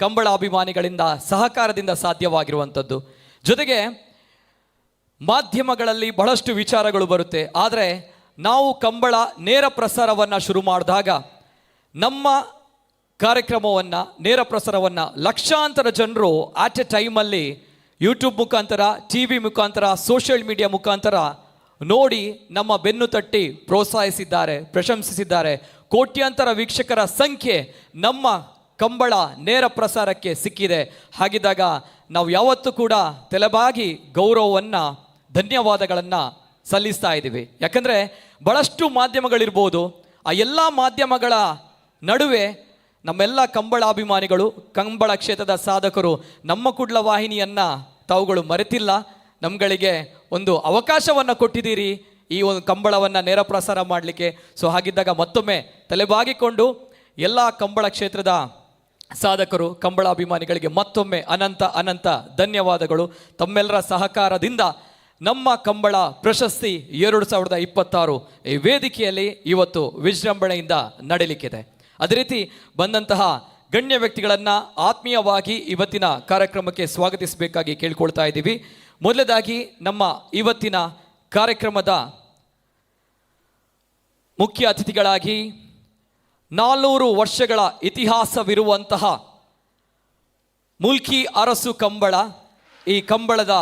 ಕಂಬಳ ಅಭಿಮಾನಿಗಳಿಂದ ಸಹಕಾರದಿಂದ ಸಾಧ್ಯವಾಗಿರುವಂಥದ್ದು. ಜೊತೆಗೆ ಮಾಧ್ಯಮಗಳಲ್ಲಿ ಬಹಳಷ್ಟು ವಿಚಾರಗಳು ಬರುತ್ತೆ, ಆದರೆ ನಾವು ಕಂಬಳ ನೇರ ಪ್ರಸಾರವನ್ನು ಶುರು ಮಾಡಿದಾಗ ನಮ್ಮ ಕಾರ್ಯಕ್ರಮವನ್ನು, ನೇರ ಪ್ರಸಾರವನ್ನು ಲಕ್ಷಾಂತರ ಜನರು ಆಟ್ ಎ ಟೈಮಲ್ಲಿ ಯೂಟ್ಯೂಬ್ ಮುಖಾಂತರ, ಟಿ ವಿ ಮುಖಾಂತರ, ಸೋಷಿಯಲ್ ಮೀಡಿಯಾ ಮುಖಾಂತರ ನೋಡಿ ನಮ್ಮ ಬೆನ್ನು ತಟ್ಟಿ ಪ್ರೋತ್ಸಾಹಿಸಿದ್ದಾರೆ, ಪ್ರಶಂಸಿಸಿದ್ದಾರೆ. ಕೋಟ್ಯಾಂತರ ವೀಕ್ಷಕರ ಸಂಖ್ಯೆ ನಮ್ಮ ಕಂಬಳ ನೇರ ಪ್ರಸಾರಕ್ಕೆ ಸಿಕ್ಕಿದೆ. ಹಾಗಿದ್ದಾಗ ನಾವು ಯಾವತ್ತೂ ಕೂಡ ತಲೆಬಾಗಿ ಗೌರವವನ್ನು, ಧನ್ಯವಾದಗಳನ್ನು ಸಲ್ಲಿಸ್ತಾ ಇದ್ದೀವಿ. ಯಾಕಂದರೆ ಭಾಳಷ್ಟು ಮಾಧ್ಯಮಗಳಿರ್ಬೋದು, ಆ ಎಲ್ಲ ಮಾಧ್ಯಮಗಳ ನಡುವೆ ನಮ್ಮೆಲ್ಲ ಕಂಬಳಾಭಿಮಾನಿಗಳು, ಕಂಬಳ ಕ್ಷೇತ್ರದ ಸಾಧಕರು ನಮ್ಮ ಕುಡ್ಲ ವಾಹಿನಿಯನ್ನು ತಾವುಗಳು ಮರೆತಿಲ್ಲ. ನಮ್ಗಳಿಗೆ ಒಂದು ಅವಕಾಶವನ್ನು ಕೊಟ್ಟಿದ್ದೀರಿ ಈ ಒಂದು ಕಂಬಳವನ್ನು ನೇರ ಪ್ರಸಾರ ಮಾಡಲಿಕ್ಕೆ. ಹಾಗಿದ್ದಾಗ ಮತ್ತೊಮ್ಮೆ ತಲೆಬಾಗಿಕೊಂಡು ಎಲ್ಲ ಕಂಬಳ ಕ್ಷೇತ್ರದ ಸಾಧಕರು, ಕಂಬಳ ಅಭಿಮಾನಿಗಳಿಗೆ ಮತ್ತೊಮ್ಮೆ ಅನಂತ ಅನಂತ ಧನ್ಯವಾದಗಳು. ತಮ್ಮೆಲ್ಲರ ಸಹಕಾರದಿಂದ ನಮ್ಮ ಕಂಬಳ ಪ್ರಶಸ್ತಿ 2026 ಈ ವೇದಿಕೆಯಲ್ಲಿ ಇವತ್ತು ವಿಜೃಂಭಣೆಯಿಂದ ನಡೆಯಲಿಕ್ಕಿದೆ. ಅದೇ ರೀತಿ ಬಂದಂತಹ ಗಣ್ಯ ವ್ಯಕ್ತಿಗಳನ್ನು ಆತ್ಮೀಯವಾಗಿ ಇವತ್ತಿನ ಕಾರ್ಯಕ್ರಮಕ್ಕೆ ಸ್ವಾಗತಿಸಬೇಕಾಗಿ ಕೇಳಿಕೊಳ್ತಾ ಇದ್ದೀವಿ. ಮೊದಲದಾಗಿ ನಮ್ಮ ಇವತ್ತಿನ ಕಾರ್ಯಕ್ರಮದ ಮುಖ್ಯ ಅತಿಥಿಗಳಾಗಿ 400 ವರ್ಷಗಳ ಇತಿಹಾಸವಿರುವಂತಹ ಮುಲ್ಕಿ ಅರಸು ಕಂಬಳ, ಈ ಕಂಬಳದ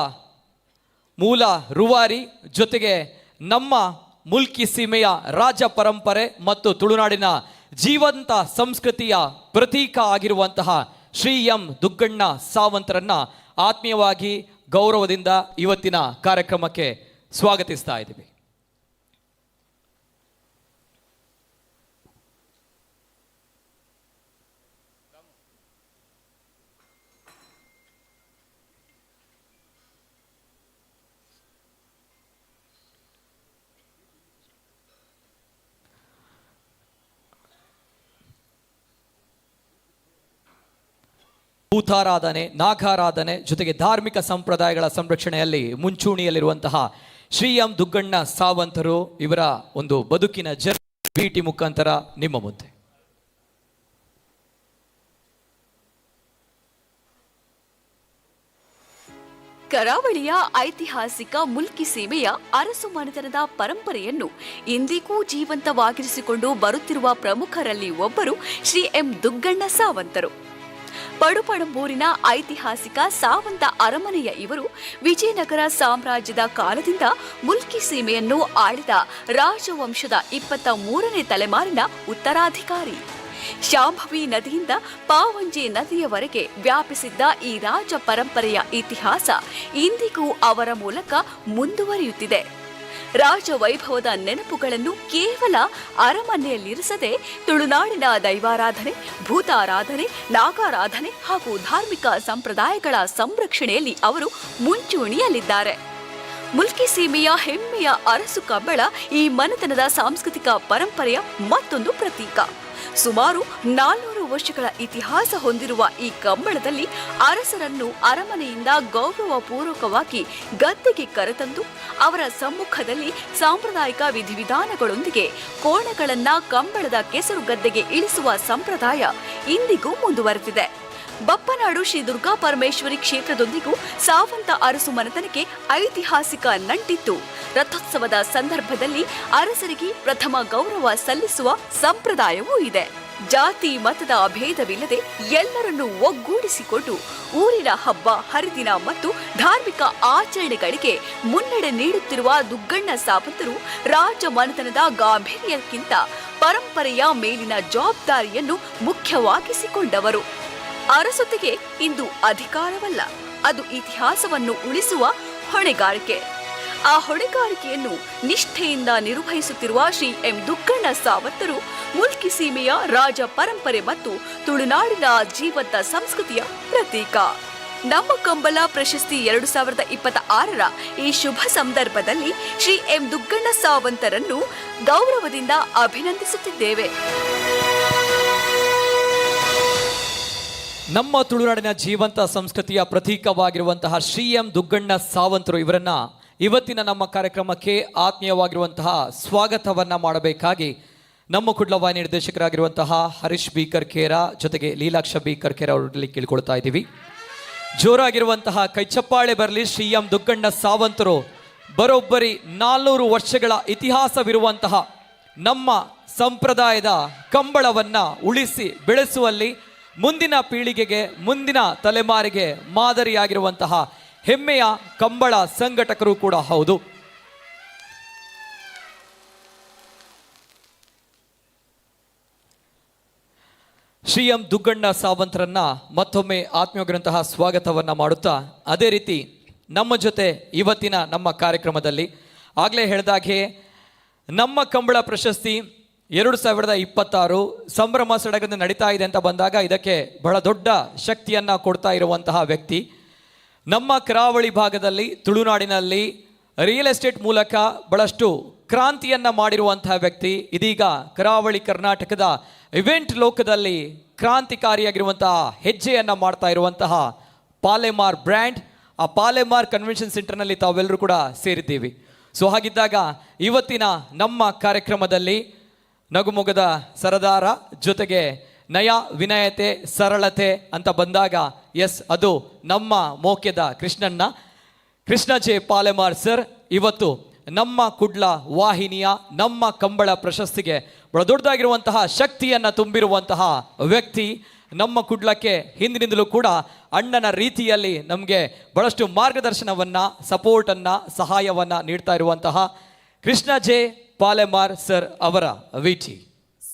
ಮೂಲ ರೂವಾರಿ, ಜೊತೆಗೆ ನಮ್ಮ ಮುಲ್ಕಿ ಸೀಮೆಯ ರಾಜ ಪರಂಪರೆ ಮತ್ತು ತುಳುನಾಡಿನ ಜೀವಂತ ಸಂಸ್ಕೃತಿಯ ಪ್ರತೀಕ ಆಗಿರುವಂತಹ ಶ್ರೀ ಎಂ ದುಗ್ಗಣ್ಣ ಸಾವಂತರನ್ನ ಆತ್ಮೀಯವಾಗಿ ಗೌರವದಿಂದ ಇವತ್ತಿನ ಕಾರ್ಯಕ್ರಮಕ್ಕೆ ಸ್ವಾಗತಿಸ್ತಾ ಇದ್ದೀವಿ. ಭೂತಾರಾಧನೆ, ನಾಗಾರಾಧನೆ ಜೊತೆಗೆ ಧಾರ್ಮಿಕ ಸಂಪ್ರದಾಯಗಳ ಸಂರಕ್ಷಣೆಯಲ್ಲಿ ಮುಂಚೂಣಿಯಲ್ಲಿರುವಂತಹ ಶ್ರೀ ಎಂ ದುಗ್ಗಣ್ಣ ಸಾವಂತರು ಇವರ ಒಂದು ಬದುಕಿನ ಭೇಟಿ ಮುಖಾಂತರ ನಿಮ್ಮ ಮುಂದೆ. ಕರಾವಳಿಯ ಐತಿಹಾಸಿಕ ಮುಲ್ಕಿ ಸೀಮೆಯ ಅರಸು ಮನೆತನದ ಪರಂಪರೆಯನ್ನು ಇಂದಿಗೂ ಜೀವಂತವಾಗಿರಿಸಿಕೊಂಡು ಬರುತ್ತಿರುವ ಪ್ರಮುಖರಲ್ಲಿ ಒಬ್ಬರು ಶ್ರೀ ಎಂ ದುಗ್ಗಣ್ಣ ಸಾವಂತರು. ಪಡುಪಣಂಬೂರಿನ ಐತಿಹಾಸಿಕ ಸಾವಂತ ಅರಮನೆಯ ಇವರು ವಿಜಯನಗರ ಸಾಮ್ರಾಜ್ಯದ ಕಾಲದಿಂದ ಮುಲ್ಕಿ ಸೀಮೆಯನ್ನು ಆಳಿದ ರಾಜವಂಶದ 23ನೇ ತಲೆಮಾರಿನ ಉತ್ತರಾಧಿಕಾರಿ. ಶಾಂಭವಿ ನದಿಯಿಂದ ಪಾವಂಜೆ ನದಿಯವರೆಗೆ ವ್ಯಾಪಿಸಿದ್ದ ಈ ರಾಜ ಪರಂಪರೆಯ ಇತಿಹಾಸ ಇಂದಿಗೂ ಅವರ ಮೂಲಕ ಮುಂದುವರಿಯುತ್ತಿದೆ. ರಾಜವೈಭವದ ನೆನಪುಗಳನ್ನು ಕೇವಲ ಅರಮನೆಯಲ್ಲಿರಿಸದೆ ತುಳುನಾಡಿನ ದೈವಾರಾಧನೆ, ಭೂತಾರಾಧನೆ, ನಾಗಾರಾಧನೆ ಹಾಗೂ ಧಾರ್ಮಿಕ ಸಂಪ್ರದಾಯಗಳ ಸಂರಕ್ಷಣೆಯಲ್ಲಿ ಅವರು ಮುಂಚೂಣಿಯಲ್ಲಿದ್ದಾರೆ. ಮುಲ್ಕಿ ಸೀಮೆಯ ಹೆಮ್ಮೆಯ ಅರಸು ಕಂಬಳ ಈ ಮನೆತನದ ಸಾಂಸ್ಕೃತಿಕ ಪರಂಪರೆಯ ಮತ್ತೊಂದು ಪ್ರತೀಕ. ಸುಮಾರು 400 ವರ್ಷಗಳ ಇತಿಹಾಸ ಹೊಂದಿರುವ ಈ ಕಂಬಳದಲ್ಲಿ ಅರಸರನ್ನು ಅರಮನೆಯಿಂದ ಗೌರವಪೂರ್ವಕವಾಗಿ ಗದ್ದೆಗೆ ಕರೆತಂದು ಅವರ ಸಮ್ಮುಖದಲ್ಲಿ ಸಾಂಪ್ರದಾಯಿಕ ವಿಧಿವಿಧಾನಗಳೊಂದಿಗೆ ಕೋಣಗಳನ್ನ ಕಂಬಳದ ಕೆಸರು ಗದ್ದೆಗೆ ಇಳಿಸುವ ಸಂಪ್ರದಾಯ ಇಂದಿಗೂ ಮುಂದುವರೆದಿದೆ. ಬಪ್ಪನಾಡು ಶ್ರೀ ದುರ್ಗಾ ಪರಮೇಶ್ವರಿ ಕ್ಷೇತ್ರದೊಂದಿಗೂ ಸಾವಂತ ಅರಸು ಮನೆತನಕ್ಕೆ ಐತಿಹಾಸಿಕ ನಂಟಿತ್ತು. ರಥೋತ್ಸವದ ಸಂದರ್ಭದಲ್ಲಿ ಅರಸರಿಗೆ ಪ್ರಥಮ ಗೌರವ ಸಲ್ಲಿಸುವ ಸಂಪ್ರದಾಯವೂ ಇದೆ. ಜಾತಿ ಮತದ ಭೇದವಿಲ್ಲದೆ ಎಲ್ಲರನ್ನೂ ಒಗ್ಗೂಡಿಸಿಕೊಂಡು ಊರಿನ ಹಬ್ಬ ಹರಿದಿನ ಮತ್ತು ಧಾರ್ಮಿಕ ಆಚರಣೆಗಳಿಗೆ ಮುನ್ನಡೆ ನೀಡುತ್ತಿರುವ ದುಗ್ಗಣ್ಣ ಸಾವಂತರು ರಾಜ ಮನೆತನದ ಗಾಂಭೀರ್ಯಕ್ಕಿಂತ ಪರಂಪರೆಯ ಮೇಲಿನ ಜವಾಬ್ದಾರಿಯನ್ನು ಮುಖ್ಯವಾಗಿಸಿಕೊಂಡವರು. ಅರಸೊತ್ತಿಗೆ ಇಂದು ಅಧಿಕಾರವಲ್ಲ, ಅದು ಇತಿಹಾಸವನ್ನು ಉಳಿಸುವ ಹೊಣೆಗಾರಿಕೆ. ಆ ಹೊಣೆಗಾರಿಕೆಯನ್ನು ನಿಷ್ಠೆಯಿಂದ ನಿರ್ವಹಿಸುತ್ತಿರುವ ಶ್ರೀ ಎಂ ದುಗ್ಗಣ್ಣ ಸಾವಂತರು ಮುಲ್ಕಿ ಸೀಮೆಯ ರಾಜ ಪರಂಪರೆ ಮತ್ತು ತುಳುನಾಡಿನ ಜೀವಂತ ಸಂಸ್ಕೃತಿಯ ಪ್ರತೀಕ. ನಮ್ಮ ಕಂಬಳ ಪ್ರಶಸ್ತಿ 2026ರ ಈ ಶುಭ ಸಂದರ್ಭದಲ್ಲಿ ಶ್ರೀ ಎಂ ದುಗ್ಗಣ್ಣ ಸಾವಂತರನ್ನು ಗೌರವದಿಂದ ಅಭಿನಂದಿಸುತ್ತಿದ್ದೇವೆ. ನಮ್ಮ ತುಳುನಾಡಿನ ಜೀವಂತ ಸಂಸ್ಕೃತಿಯ ಪ್ರತೀಕವಾಗಿರುವಂತಹ ಶ್ರೀ ಎಂ ದುಗ್ಗಣ್ಣ ಸಾವಂತರು ಇವರನ್ನ ಇವತ್ತಿನ ನಮ್ಮ ಕಾರ್ಯಕ್ರಮಕ್ಕೆ ಆತ್ಮೀಯವಾಗಿರುವಂತಹ ಸ್ವಾಗತವನ್ನ ಮಾಡಬೇಕಾಗಿ ನಮ್ಮ ಕುಡ್ಲ ವಾಹಿನಿ ನಿರ್ದೇಶಕರಾಗಿರುವಂತಹ ಹರೀಶ್ ಬಿ ಕರ್ಕೇರ ಜೊತೆಗೆ ಲೀಲಾಕ್ಷ ಬಿ ಕರ್ಕೇರ ಅವರಲ್ಲಿ ಕೇಳಿಕೊಳ್ತಾ ಇದ್ದೀವಿ. ಜೋರಾಗಿರುವಂತಹ ಕೈಚಪ್ಪಾಳೆ ಬರಲಿ. ಶ್ರೀ ಎಂ ದುಗ್ಗಣ್ಣ ಸಾವಂತರು ಬರೋಬ್ಬರಿ 400 ವರ್ಷಗಳ ಇತಿಹಾಸವಿರುವಂತಹ ನಮ್ಮ ಸಂಪ್ರದಾಯದ ಕಂಬಳವನ್ನ ಉಳಿಸಿ ಬೆಳೆಸುವಲ್ಲಿ ಮುಂದಿನ ಪೀಳಿಗೆಗೆ, ಮುಂದಿನ ತಲೆಮಾರಿಗೆ ಮಾದರಿಯಾಗಿರುವಂತಹ ಹೆಮ್ಮೆಯ ಕಂಬಳ ಸಂಘಟಕರು ಕೂಡ ಹೌದು. ಶ್ರೀ ಎಂ ದುಗ್ಗಣ್ಣ ಸಾವಂತರನ್ನ ಮತ್ತೊಮ್ಮೆ ಆತ್ಮೀಯವಾಗಿರುವಂತಹ ಸ್ವಾಗತವನ್ನ ಮಾಡುತ್ತಾ, ಅದೇ ರೀತಿ ನಮ್ಮ ಜೊತೆ ಇವತ್ತಿನ ನಮ್ಮ ಕಾರ್ಯಕ್ರಮದಲ್ಲಿ ಆಗಲೇ ಹೇಳಿದಾಗೆ ನಮ್ಮ ಕಂಬಳ ಪ್ರಶಸ್ತಿ 2026 ಸಂಭ್ರಮ ಸಡಗರದಿಂದ ನಡೀತಾ ಇದೆ ಅಂತ ಬಂದಾಗ ಇದಕ್ಕೆ ಬಹಳ ದೊಡ್ಡ ಶಕ್ತಿಯನ್ನ ಕೊಡ್ತಾ ಇರುವಂತಹ ವ್ಯಕ್ತಿ ನಮ್ಮ ಕರಾವಳಿ ಭಾಗದಲ್ಲಿ ತುಳುನಾಡಿನಲ್ಲಿ ರಿಯಲ್ ಎಸ್ಟೇಟ್ ಮೂಲಕ ಬಹಳಷ್ಟು ಕ್ರಾಂತಿಯನ್ನ ಮಾಡಿರುವಂತಹ ವ್ಯಕ್ತಿ, ಇದೀಗ ಕರಾವಳಿ ಕರ್ನಾಟಕದ ಇವೆಂಟ್ ಲೋಕದಲ್ಲಿ ಕ್ರಾಂತಿಕಾರಿಯಾಗಿರುವಂತಹ ಹೆಜ್ಜೆಯನ್ನ ಮಾಡ್ತಾ ಇರುವಂತಹ ಪಾಲೆಮಾರ್ ಬ್ರ್ಯಾಂಡ್, ಆ ಪಾಲೆಮಾರ್ ಕನ್ವೆನ್ಷನ್ ಸೆಂಟರ್ನಲ್ಲಿ ತಾವೆಲ್ಲರೂ ಕೂಡ ಸೇರಿದ್ದೀವಿ. ಸೊ ಹಾಗಿದ್ದಾಗ ಇವತ್ತಿನ ನಮ್ಮ ಕಾರ್ಯಕ್ರಮದಲ್ಲಿ ನಗುಮೊಗದ ಸರದಾರ ಜೊತೆಗೆ ನಯ ವಿನಯತೆ ಸರಳತೆ ಅಂತ ಬಂದಾಗ ಎಸ್ ಅದು ನಮ್ಮ ಮೋಕ್ಯದ ಕೃಷ್ಣಣ್ಣ, ಕೃಷ್ಣ ಜೆ ಪಾಲೆಮಾರ್ ಸರ್ ಇವತ್ತು ನಮ್ಮ ಕುಡ್ಲ ವಾಹಿನಿಯ ನಮ್ಮ ಕಂಬಳ ಪ್ರಶಸ್ತಿಗೆ ಬಹಳ ದೊಡ್ಡದಾಗಿರುವಂತಹ ಶಕ್ತಿಯನ್ನು ತುಂಬಿರುವಂತಹ ವ್ಯಕ್ತಿ. ನಮ್ಮ ಕುಡ್ಲಕ್ಕೆ ಹಿಂದಿನಿಂದಲೂ ಕೂಡ ಅಣ್ಣನ ರೀತಿಯಲ್ಲಿ ನಮಗೆ ಬಹಳಷ್ಟು ಮಾರ್ಗದರ್ಶನವನ್ನು, ಸಪೋರ್ಟನ್ನು, ಸಹಾಯವನ್ನು ನೀಡ್ತಾ ಇರುವಂತಹ ಕೃಷ್ಣ ಜೆ ಪಾಲೆಮಾರ್ ಸರ್ ಅವರ ವಿಟಿ.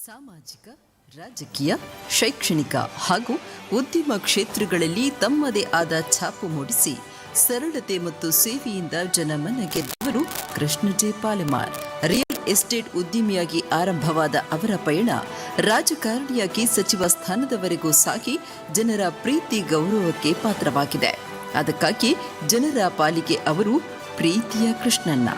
ಸಾಮಾಜಿಕ, ರಾಜಕೀಯ, ಶೈಕ್ಷಣಿಕ ಹಾಗೂ ಉದ್ಯಮ ಕ್ಷೇತ್ರಗಳಲ್ಲಿ ತಮ್ಮದೇ ಆದ ಛಾಪು ಮೂಡಿಸಿ ಸರಳತೆ ಮತ್ತು ಸೇವೆಯಿಂದ ಜನಮನ ಗೆದ್ದವರು Krishna J Palemar. Real estate ಉದ್ಯಮಿಯಾಗಿ ಆರಂಭವಾದ ಅವರ ಪಯಣ ರಾಜಕಾರಣಿಯಾಗಿ ಸಚಿವ ಸ್ಥಾನದವರೆಗೂ ಸಾಗಿ ಜನರ ಪ್ರೀತಿ ಗೌರವಕ್ಕೆ ಪಾತ್ರವಾಗಿದೆ. ಅದಕ್ಕಾಗಿ ಜನರ ಪಾಲಿಗೆ ಅವರು ಪ್ರೀತಿಯ ಕೃಷ್ಣಣ್ಣ.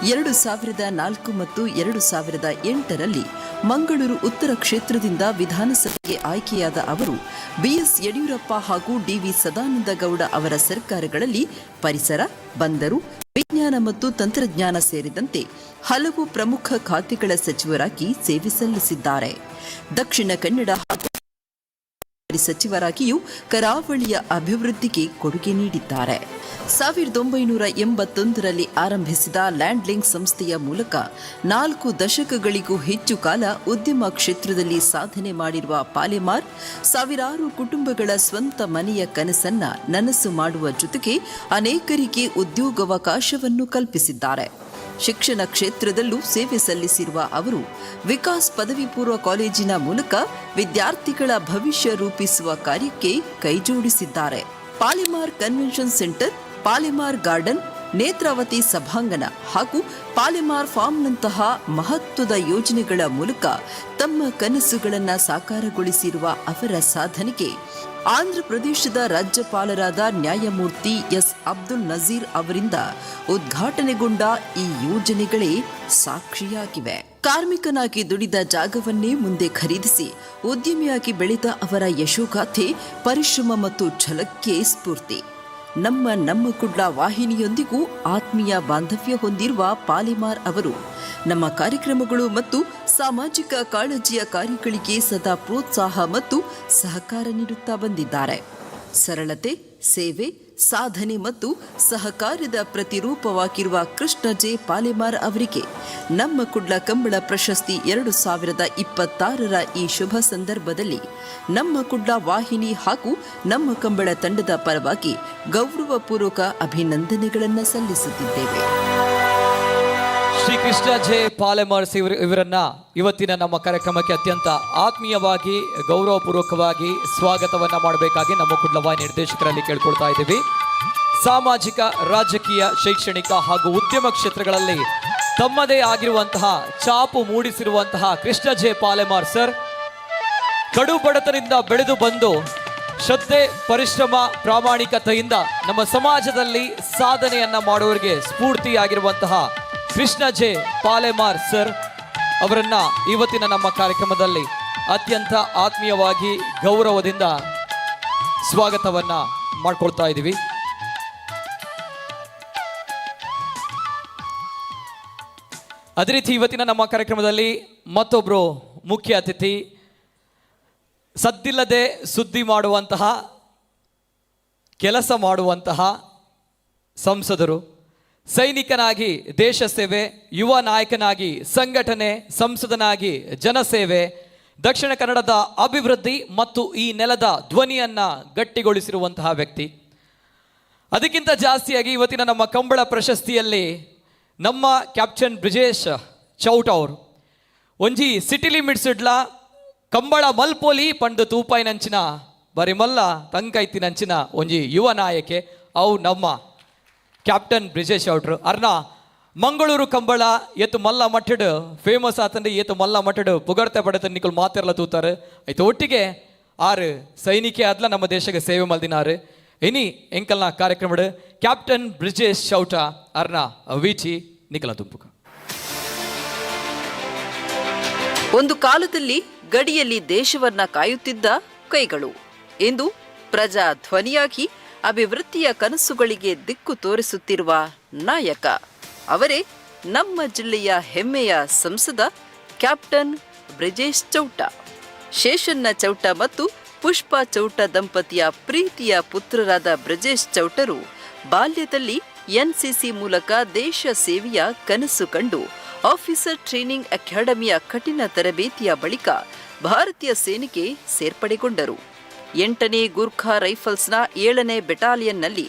2004 ಮತ್ತು 2008ರಲ್ಲಿ ಮಂಗಳೂರು ಉತ್ತರ ಕ್ಷೇತ್ರದಿಂದ ವಿಧಾನಸಭೆಗೆ ಆಯ್ಕೆಯಾದ ಅವರು ಬಿಎಸ್ ಯಡಿಯೂರಪ್ಪ ಹಾಗೂ ಡಿವಿ ಸದಾನಂದಗೌಡ ಅವರ ಸರ್ಕಾರಗಳಲ್ಲಿ ಪರಿಸರ, ಬಂದರು, ವಿಜ್ಞಾನ ಮತ್ತು ತಂತ್ರಜ್ಞಾನ ಸೇರಿದಂತೆ ಹಲವು ಪ್ರಮುಖ ಖಾತೆಗಳ ಸಚಿವರಾಗಿ ಸೇವೆ ಸಲ್ಲಿಸಿದ್ದಾರೆ. ದಕ್ಷಿಣ ಕನ್ನಡ ಹಾಗೂ ಸಚಿವರಾಗಿಯೂ ಕರಾವಳಿಯ ಅಭಿವೃದ್ಧಿಗೆ ಕೊಡುಗೆ ನೀಡಿದ್ದಾರೆ. 1981ರಲ್ಲಿ ಆರಂಭಿಸಿದ ಲ್ಯಾಂಡ್ಲಿಂಕ್ ಸಂಸ್ಥೆಯ ಮೂಲಕ 4 ದಶಕಗಳಿಗೂ ಹೆಚ್ಚು ಕಾಲ ಉದ್ಯಮ ಕ್ಷೇತ್ರದಲ್ಲಿ ಸಾಧನೆ ಮಾಡಿರುವ ಪಾಲೆಮಾರ್ ಸಾವಿರಾರು ಕುಟುಂಬಗಳ ಸ್ವಂತ ಮನೆಯ ಕನಸನ್ನ ನನಸು ಮಾಡುವ ಜೊತೆಗೆ ಅನೇಕರಿಗೆ ಉದ್ಯೋಗಾವಕಾಶವನ್ನು ಕಲ್ಪಿಸಿದ್ದಾರೆ. ಶಿಕ್ಷಣ ಕ್ಷೇತ್ರದಲ್ಲೂ ಸೇವೆ ಸಲ್ಲಿಸಿರುವ ಅವರು ವಿಕಾಸ್ ಪದವಿ ಪೂರ್ವ ಕಾಲೇಜಿನ ಮೂಲಕ ವಿದ್ಯಾರ್ಥಿಗಳ ಭವಿಷ್ಯ ರೂಪಿಸುವ ಕಾರ್ಯಕ್ಕೆ ಕೈಜೋಡಿಸಿದ್ದಾರೆ. Palimar convention centre, Palimar garden, Netravati ಸಭಾಂಗಣ ಹಾಗೂ ಪಾಲಿಮಾರ್ ಫಾರ್ಮ್ನಂತಹ ಮಹತ್ವದ ಯೋಜನೆಗಳ ಮೂಲಕ ತಮ್ಮ ಕನಸುಗಳನ್ನು ಸಾಕಾರಗೊಳಿಸಿರುವ ಅವರ ಸಾಧನೆಗೆ ಆಂಧ್ರಪ್ರದೇಶದ ರಾಜ್ಯಪಾಲರಾದ ನ್ಯಾಯಮೂರ್ತಿ ಎಸ್ ಅಬ್ದುಲ್ ನಜೀರ್ ಅವರಿಂದ ಉದ್ಘಾಟನೆಗೊಂಡ ಈ ಯೋಜನೆಗಳೇ ಸಾಕ್ಷಿಯಾಗಿವೆ. ಕಾರ್ಮಿಕನಾಗಿ ದುಡಿದ ಜಾಗವನ್ನೇ ಮುಂದೆ ಖರೀದಿಸಿ ಉದ್ಯಮಿಯಾಗಿ ಬೆಳೆದ ಅವರ ಯಶೋಗಾಥೆ ಪರಿಶ್ರಮ ಮತ್ತು ಛಲಕ್ಕೆ ಸ್ಫೂರ್ತಿ. ನಮ್ಮ ನಮ್ಮ ಕುಡ್ಲ ವಾಹಿನಿಯೊಂದಿಗೂ ಆತ್ಮೀಯ ಬಾಂಧವ್ಯ ಹೊಂದಿರುವ ಪಾಲಿಮಾರ್ ಅವರು ನಮ್ಮ ಕಾರ್ಯಕ್ರಮಗಳು ಮತ್ತು ಸಾಮಾಜಿಕ ಕಾಳಜಿಯ ಕಾರ್ಯಗಳಿಗೆ ಸದಾ ಪ್ರೋತ್ಸಾಹ ಮತ್ತು ಸಹಕಾರ ನೀಡುತ್ತಾ ಬಂದಿದ್ದಾರೆ. ಸರಳತೆ, ಸೇವೆ, ಸಾಧನೆ ಮತ್ತು ಸಹಕಾರದ ಪ್ರತಿರೂಪವಾಗಿರುವ ಕೃಷ್ಣ ಜೆ ಪಾಲೆಮಾರ್ ಅವರಿಗೆ ನಮ್ಮ ಕುಡ್ಲ ಕಂಬಳ ಪ್ರಶಸ್ತಿ 2026ರ ಈ ಶುಭ ಸಂದರ್ಭದಲ್ಲಿ ನಮ್ಮ ಕುಡ್ಲ ವಾಹಿನಿ ಹಾಗೂ ನಮ್ಮ ಕಂಬಳ ತಂಡದ ಪರವಾಗಿ ಗೌರವಪೂರ್ವಕ ಅಭಿನಂದನೆಗಳನ್ನು ಸಲ್ಲಿಸುತ್ತಿದ್ದೇವೆ. ಶ್ರೀ ಕೃಷ್ಣ ಜೆ ಪಾಲೆಮಾರ್ ಇವರನ್ನ ಇವತ್ತಿನ ನಮ್ಮ ಕಾರ್ಯಕ್ರಮಕ್ಕೆ ಅತ್ಯಂತ ಆತ್ಮೀಯವಾಗಿ ಗೌರವಪೂರ್ವಕವಾಗಿ ಸ್ವಾಗತವನ್ನ ಮಾಡಬೇಕಾಗಿ ನಮ್ಮ ಕುಡ್ಲವಾಹಿನಿ ನಿರ್ದೇಶಕರಲ್ಲಿ ಕೇಳ್ಕೊಳ್ತಾ ಇದ್ದೀವಿ. ಸಾಮಾಜಿಕ, ರಾಜಕೀಯ, ಶೈಕ್ಷಣಿಕ ಹಾಗೂ ಉದ್ಯಮ ಕ್ಷೇತ್ರಗಳಲ್ಲಿ ತಮ್ಮದೇ ಆಗಿರುವಂತಹ ಛಾಪು ಮೂಡಿಸಿರುವಂತಹ ಕೃಷ್ಣ ಜೆ ಪಾಲೆಮಾರ್ ಸರ್ ಕಡು ಬಡತನದಿಂದ ಬೆಳೆದು ಬಂದು ಶ್ರದ್ಧೆ, ಪರಿಶ್ರಮ, ಪ್ರಾಮಾಣಿಕತೆಯಿಂದ ನಮ್ಮ ಸಮಾಜದಲ್ಲಿ ಸಾಧನೆಯನ್ನ ಮಾಡುವವರಿಗೆ ಸ್ಫೂರ್ತಿಯಾಗಿರುವಂತಹ ಕೃಷ್ಣ ಜೆ ಪಾಲೆಮಾರ್ ಸರ್ ಅವರನ್ನ ಇವತ್ತಿನ ನಮ್ಮ ಕಾರ್ಯಕ್ರಮದಲ್ಲಿ ಅತ್ಯಂತ ಆತ್ಮೀಯವಾಗಿ ಗೌರವದಿಂದ ಸ್ವಾಗತವನ್ನ ಮಾಡ್ಕೊಳ್ತಾ ಇದ್ದೀವಿ. ಅದೇ ರೀತಿ ಇವತ್ತಿನ ನಮ್ಮ ಕಾರ್ಯಕ್ರಮದಲ್ಲಿ ಮತ್ತೊಬ್ಬರು ಮುಖ್ಯ ಅತಿಥಿ, ಸದ್ದಿಲ್ಲದೆ ಸುದ್ದಿ ಮಾಡುವಂತಹ, ಕೆಲಸ ಮಾಡುವಂತಹ ಸಂಸದರು, ಸೈನಿಕನಾಗಿ ದೇಶ ಸೇವೆ, ಯುವ ನಾಯಕನಾಗಿ ಸಂಘಟನೆ, ಸಂಸದನಾಗಿ ಜನಸೇವೆ, ದಕ್ಷಿಣ ಕನ್ನಡದ ಅಭಿವೃದ್ಧಿ ಮತ್ತು ಈ ನೆಲದ ಧ್ವನಿಯನ್ನು ಗಟ್ಟಿಗೊಳಿಸಿರುವಂತಹ ವ್ಯಕ್ತಿ. ಅದಕ್ಕಿಂತ ಜಾಸ್ತಿಯಾಗಿ ಇವತ್ತಿನ ನಮ್ಮ ಕಂಬಳ ಪ್ರಶಸ್ತಿಯಲ್ಲಿ ನಮ್ಮ ಕ್ಯಾಪ್ಟನ್ ಬ್ರಿಜೇಶ್ ಚೌಟ್ ಅವರು ಒಂಜಿ ಸಿಟಿ ಲಿಮಿಟ್ಸ್ ಇಡ್ಲ ಕಂಬಳ ಮಲ್ಪೋಲಿ ಪಂಡು ತೂಪಾಯಿನಂಚಿನ ಬರಿಮಲ್ಲ ತಂಕೈತಿನಂಚಿನ ಒಂಜಿ ಯುವ ನಾಯಕೆ ಅವು ನಮ್ಮ ಕ್ಯಾಪ್ಟನ್ ಬ್ರಿಜೇಶ್ ಚೌಟ್ರು. ಅರ್ನ ಮಂಗಳೂರು ಕಂಬಳ ಏತು ಮಲ್ಲ ಮಟ್ಟಡು ಫೇಮಸ್ ಆತಂದ್ರೆ ಏತು ಮಲ್ಲ ಮಟ್ಟಡು ಪುಗರ್ತೆ ಪಡೆತ ನಿಕುಲ್ ಮಾತೆಲ್ಲ ತೂತಾರೆ. ಆಯ್ತು ಒಟ್ಟಿಗೆ ಆರು ಸೈನಿಕೆ ಆದ್ಲ ನಮ್ಮ ದೇಶಕ್ಕೆ ಸೇವೆ ಮಲ್ದಿನಾರು. ಇನಿ ಎಂಕಲ್ನ ಕಾರ್ಯಕ್ರಮಡು ಕ್ಯಾಪ್ಟನ್ ಬ್ರಿಜೇಶ್ ಚೌಟ ಅರ್ನ ವೀಚಿ ನಿಕಲ ತುಂಪುಕ. ಒಂದು ಕಾಲದಲ್ಲಿ ಗಡಿಯಲ್ಲಿ ದೇಶವನ್ನ ಕಾಯುತ್ತಿದ್ದ ಕೈಗಳು ಇಂದು ಪ್ರಜಾ ಧ್ವನಿಯಾಗಿ ಅಭಿವೃದ್ಧಿಯ ಕನಸುಗಳಿಗೆ ದಿಕ್ಕು ತೋರಿಸುತ್ತಿರುವ ನಾಯಕ ಅವರೇ ನಮ್ಮ ಜಿಲ್ಲೆಯ ಹೆಮ್ಮೆಯ ಸಂಸದ ಕ್ಯಾಪ್ಟನ್ ಬ್ರಿಜೇಶ್ ಚೌಟ. ಶೇಷಣ್ಣ ಚೌಟ ಮತ್ತು ಪುಷ್ಪಾ ಚೌಟ ದಂಪತಿಯ ಪ್ರೀತಿಯ ಪುತ್ರರಾದ ಬ್ರಿಜೇಶ್ ಚೌಟರು ಬಾಲ್ಯದಲ್ಲಿ ಎನ್ಸಿಸಿ ಮೂಲಕ ದೇಶ ಸೇವೆಯ ಕನಸು ಕಂಡು ಆಫೀಸರ್ ಟ್ರೈನಿಂಗ್ ಅಕಾಡೆಮಿಯ ಕಠಿಣ ತರಬೇತಿಯ ಬಳಿಕ ಭಾರತೀಯ ಸೇನೆಗೆ ಸೇರ್ಪಡೆಗೊಂಡರು. 8ನೇ ಗೂರ್ಖಾ ರೈಫಲ್ಸ್ನ 7ನೇ ಬೆಟಾಲಿಯನ್ನಲ್ಲಿ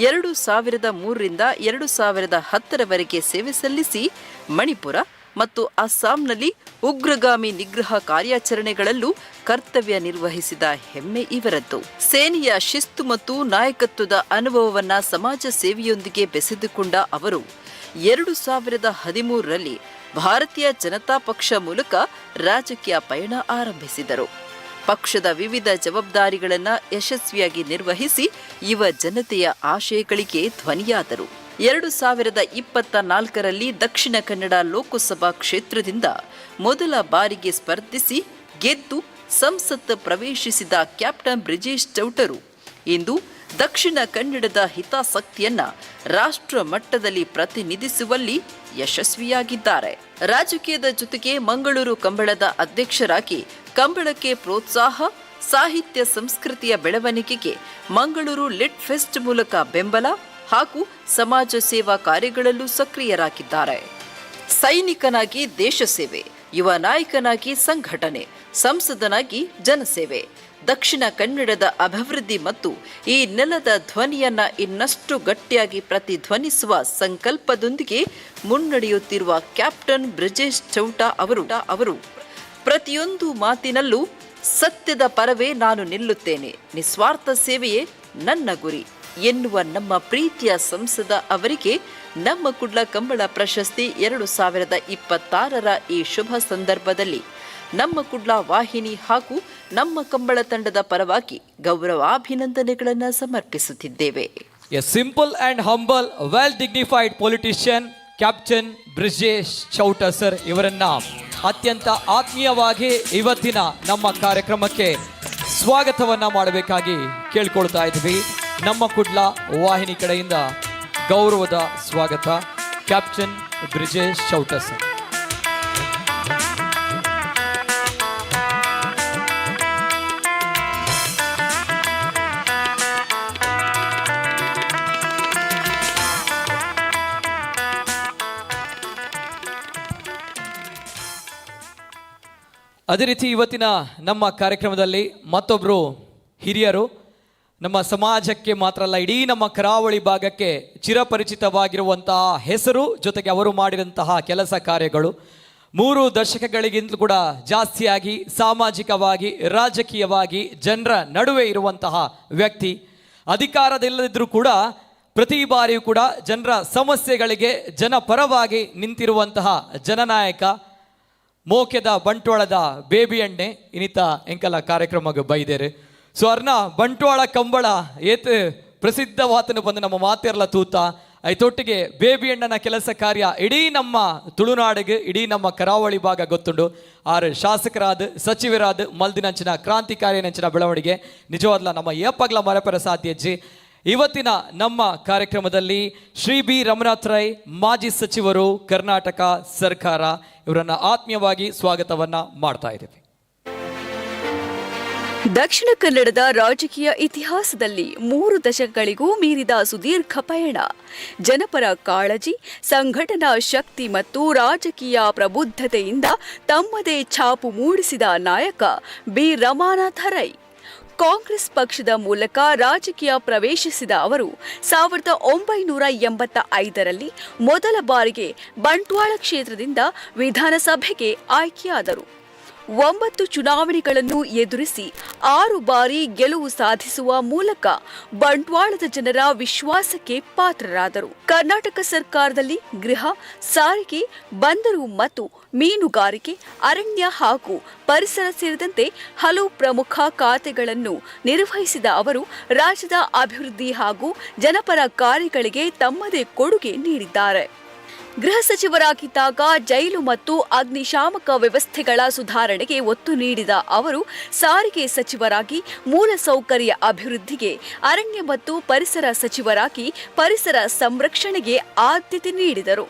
2003ರಿಂದ 2010ರವರೆಗೆ ಸೇವೆ ಸಲ್ಲಿಸಿ ಮಣಿಪುರ ಮತ್ತು ಅಸ್ಸಾಂನಲ್ಲಿ ಉಗ್ರಗಾಮಿ ನಿಗ್ರಹ ಕಾರ್ಯಾಚರಣೆಗಳಲ್ಲೂ ಕರ್ತವ್ಯ ನಿರ್ವಹಿಸಿದ ಹೆಮ್ಮೆ ಇವರದ್ದು. ಸೇನೆಯ ಶಿಸ್ತು ಮತ್ತು ನಾಯಕತ್ವದ ಅನುಭವವನ್ನ ಸಮಾಜ ಸೇವೆಯೊಂದಿಗೆ ಬೆಸೆದುಕೊಂಡ ಅವರು 2013ರಲ್ಲಿ ಭಾರತೀಯ ಜನತಾ ಪಕ್ಷ ಮೂಲಕ ರಾಜಕೀಯ ಪಯಣ ಆರಂಭಿಸಿದರು. ಪಕ್ಷದ ವಿವಿಧ ಜವಾಬ್ದಾರಿಗಳನ್ನು ಯಶಸ್ವಿಯಾಗಿ ನಿರ್ವಹಿಸಿ ಯುವ ಜನತೆಯ ಆಶಯಗಳಿಗೆ ಧ್ವನಿಯಾದರು. 2024ರಲ್ಲಿ ದಕ್ಷಿಣ ಕನ್ನಡ ಲೋಕಸಭಾ ಕ್ಷೇತ್ರದಿಂದ ಮೊದಲ ಬಾರಿಗೆ ಸ್ಪರ್ಧಿಸಿ ಗೆದ್ದು ಸಂಸತ್ ಪ್ರವೇಶಿಸಿದ ಕ್ಯಾಪ್ಟನ್ ಬ್ರಿಜೇಶ್ ಚೌಟರು ಇಂದು ದಕ್ಷಿಣ ಕನ್ನಡದ ಹಿತಾಸಕ್ತಿಯನ್ನ ರಾಷ್ಟ್ರ ಮಟ್ಟದಲ್ಲಿ ಪ್ರತಿನಿಧಿಸುವಲ್ಲಿ ಯಶಸ್ವಿಯಾಗಿದ್ದಾರೆ. ರಾಜಕೀಯದ ಜೊತೆಗೆ ಮಂಗಳೂರು ಕಂಬಳದ ಅಧ್ಯಕ್ಷರಾಗಿ ಕಂಬಳಕ್ಕೆ ಪ್ರೋತ್ಸಾಹ, ಸಾಹಿತ್ಯ ಸಂಸ್ಕೃತಿಯ ಬೆಳವಣಿಗೆಗೆ ಮಂಗಳೂರು ಲಿಟ್ ಫೆಸ್ಟ್ ಮೂಲಕ ಬೆಂಬಲ ಹಾಗೂ ಸಮಾಜ ಸೇವಾ ಕಾರ್ಯಗಳಲ್ಲೂ ಸಕ್ರಿಯರಾಗಿದ್ದಾರೆ. ಸೈನಿಕನಾಗಿ ದೇಶ ಸೇವೆ, ಯುವ ನಾಯಕನಾಗಿ ಸಂಘಟನೆ, ಸಂಸದನಾಗಿ ಜನಸೇವೆ, ದಕ್ಷಿಣ ಕನ್ನಡದ ಅಭಿವೃದ್ಧಿ ಮತ್ತು ಈ ನೆಲದ ಧ್ವನಿಯನ್ನ ಇನ್ನಷ್ಟು ಗಟ್ಟಿಯಾಗಿ ಪ್ರತಿಧ್ವನಿಸುವ ಸಂಕಲ್ಪದೊಂದಿಗೆ ಮುನ್ನಡೆಯುತ್ತಿರುವ ಕ್ಯಾಪ್ಟನ್ ಬ್ರಿಜೇಶ್ ಚೌಟ ಅವರು ಪ್ರತಿಯೊಂದು ಮಾತಿನಲ್ಲೂ ಸತ್ಯದ ಪರವೇ ನಾನು ನಿಲ್ಲುತ್ತೇನೆ, ನಿಸ್ವಾರ್ಥ ಸೇವೆಯೇ ನನ್ನ ಗುರಿ ಎನ್ನುವ ನಮ್ಮ ಪ್ರೀತಿಯ ಸಂಸದ ಅವರಿಗೆ ನಮ್ಮ ಕುಡ್ಲ ಕಂಬಳ ಪ್ರಶಸ್ತಿ 2026ರ ಈ ಶುಭ ಸಂದರ್ಭದಲ್ಲಿ ನಮ್ಮ ಕುಡ್ಲ ವಾಹಿನಿ ಹಾಗೂ ನಮ್ಮ ಕಂಬಳ ತಂಡದ ಪರವಾಗಿ ಗೌರವಾಭಿನಂದನೆಗಳನ್ನು ಸಮರ್ಪಿಸುತ್ತಿದ್ದೇವೆ. A simple and humble, well dignified politician, Captain Brijesh Chowta sir ಇವರನ್ನ ಅತ್ಯಂತ ಆತ್ಮೀಯವಾಗಿ ಇವತ್ತಿನ ನಮ್ಮ ಕಾರ್ಯಕ್ರಮಕ್ಕೆ ಸ್ವಾಗತವನ್ನ ಮಾಡಬೇಕಾಗಿ ಕೇಳ್ಕೊಳ್ತಾ ಇದ್ವಿ. ನಮ್ಮ ಕುಡ್ಲ ವಾಹಿನಿ ಕಡೆಯಿಂದ ಗೌರವದ ಸ್ವಾಗತ ಕ್ಯಾಪ್ಟನ್ ಬ್ರಿಜೇಶ್ ಚೌಟ ಸರ್. ಅದೇ ರೀತಿ ಇವತ್ತಿನ ನಮ್ಮ ಕಾರ್ಯಕ್ರಮದಲ್ಲಿ ಮತ್ತೊಬ್ಬರು ಹಿರಿಯರು, ನಮ್ಮ ಸಮಾಜಕ್ಕೆ ಮಾತ್ರ ಅಲ್ಲ ಇಡೀ ನಮ್ಮ ಕರಾವಳಿ ಭಾಗಕ್ಕೆ ಚಿರಪರಿಚಿತವಾಗಿರುವಂತಹ ಹೆಸರು, ಜೊತೆಗೆ ಅವರು ಮಾಡಿದಂತಹ ಕೆಲಸ ಕಾರ್ಯಗಳು 3 ದಶಕಗಳಿಗಿಂತಲೂ ಕೂಡ ಜಾಸ್ತಿಯಾಗಿ ಸಾಮಾಜಿಕವಾಗಿ ರಾಜಕೀಯವಾಗಿ ಜನರ ನಡುವೆ ಇರುವಂತಹ ವ್ಯಕ್ತಿ. ಅಧಿಕಾರದಿಲ್ಲದಿದ್ದರೂ ಕೂಡ ಪ್ರತಿ ಬಾರಿಯೂ ಕೂಡ ಜನರ ಸಮಸ್ಯೆಗಳಿಗೆ ಜನಪರವಾಗಿ ನಿಂತಿರುವಂತಹ ಜನನಾಯಕ, ಮೋಕೆದ ಬಂಟ್ವಾಳದ ಬೇಬಿ ಎಣ್ಣೆ ಇನ್ನಿತ ಎಂಕಲ ಕಾರ್ಯಕ್ರಮಕ್ಕೆ ಬೈದೇರು. ಸೊ ಅರ್ನ ಬಂಟ್ವಾಳ ಕಂಬಳ ಏತ್ ಪ್ರಸಿದ್ಧವಾತನು ಬಂದು ನಮ್ಮ ಮಾತೆರ್ಲ ತೂತ ಐತೊಟ್ಟಿಗೆ ಬೇಬಿ ಅಣ್ಣನ ಕೆಲಸ ಕಾರ್ಯ ಇಡೀ ನಮ್ಮ ತುಳುನಾಡಿಗೆ ಇಡೀ ನಮ್ಮ ಕರಾವಳಿ ಭಾಗ ಗೊತ್ತುಂಡು. ಆರು ಶಾಸಕರಾದ ಸಚಿವರಾದ ಮಲ್ದಿನಂಚಿನ ಕ್ರಾಂತಿಕಾರಿಯಂಚಿನ ಬೆಳವಣಿಗೆ ನಿಜವಾದ್ಲ ನಮ್ಮ ಏಪಗ್ಲ ಮರೆಪರ ಸಾಧ್ಯಜ್ಜಿ. ಇವತ್ತಿನ ನಮ್ಮ ಕಾರ್ಯಕ್ರಮದಲ್ಲಿ ಶ್ರೀ ಬಿ ರಮನಾಥ್ ರೈ, ಮಾಜಿ ಸಚಿವರು, ಕರ್ನಾಟಕ ಸರ್ಕಾರ, ಇವರನ್ನ ಆತ್ಮೀಯವಾಗಿ ಸ್ವಾಗತವನ್ನ ಮಾಡ್ತಾ ಇದ್ದೀವಿ. ದಕ್ಷಿಣ ಕನ್ನಡದ ರಾಜಕೀಯ ಇತಿಹಾಸದಲ್ಲಿ 3 ದಶಕಗಳಿಗೂ ಮೀರಿದ ಸುದೀರ್ಘ ಪಯಣ, ಜನಪರ ಕಾಳಜಿ, ಸಂಘಟನಾ ಶಕ್ತಿ ಮತ್ತು ರಾಜಕೀಯ ಪ್ರಬುದ್ಧತೆಯಿಂದ ತಮ್ಮದೇ ಛಾಪು ಮೂಡಿಸಿದ ನಾಯಕ ಬಿ ರಮಾನಾಥ ರೈ. ಕಾಂಗ್ರೆಸ್ ಪಕ್ಷದ ಮೂಲಕ ರಾಜಕೀಯ ಪ್ರವೇಶಿಸಿದ ಅವರು 1985ರಲ್ಲಿ ಮೊದಲ ಬಾರಿಗೆ ಬಂಟ್ವಾಳ ಕ್ಷೇತ್ರದಿಂದ ವಿಧಾನಸಭೆಗೆ ಆಯ್ಕೆಯಾದರು. 9 ಚುನಾವಣೆಗಳನ್ನು ಎದುರಿಸಿ 6 ಬಾರಿ ಗೆಲುವು ಸಾಧಿಸುವ ಮೂಲಕ ಬಂಟ್ವಾಳದ ಜನರ ವಿಶ್ವಾಸಕ್ಕೆ ಪಾತ್ರರಾದರು. ಕರ್ನಾಟಕ ಸರ್ಕಾರದಲ್ಲಿ ಗೃಹ, ಸಾರಿಗೆ, ಬಂದರು ಮತ್ತು ಮೀನುಗಾರಿಕೆ, ಅರಣ್ಯ ಹಾಗೂ ಪರಿಸರ ಸೇರಿದಂತೆ ಹಲವು ಪ್ರಮುಖ ಖಾತೆಗಳನ್ನು ನಿರ್ವಹಿಸಿದ ಅವರು ರಾಜ್ಯದ ಅಭಿವೃದ್ಧಿ ಹಾಗೂ ಜನಪರ ಕಾರ್ಯಗಳಿಗೆ ತಮ್ಮದೇ ಕೊಡುಗೆ ನೀಡಿದ್ದಾರೆ. ಗೃಹ ಸಚಿವರಾಗಿದ್ದಾಗ ಜೈಲು ಮತ್ತು ಅಗ್ನಿಶಾಮಕ ವ್ಯವಸ್ಥೆಗಳ ಸುಧಾರಣೆಗೆ ಒತ್ತು ನೀಡಿದ ಅವರು ಸಾರಿಗೆ ಸಚಿವರಾಗಿ ಮೂಲಸೌಕರ್ಯ ಅಭಿವೃದ್ಧಿಗೆ, ಅರಣ್ಯ ಮತ್ತು ಪರಿಸರ ಸಚಿವರಾಗಿ ಪರಿಸರ ಸಂರಕ್ಷಣೆಗೆ ಆದ್ಯತೆ ನೀಡಿದರು.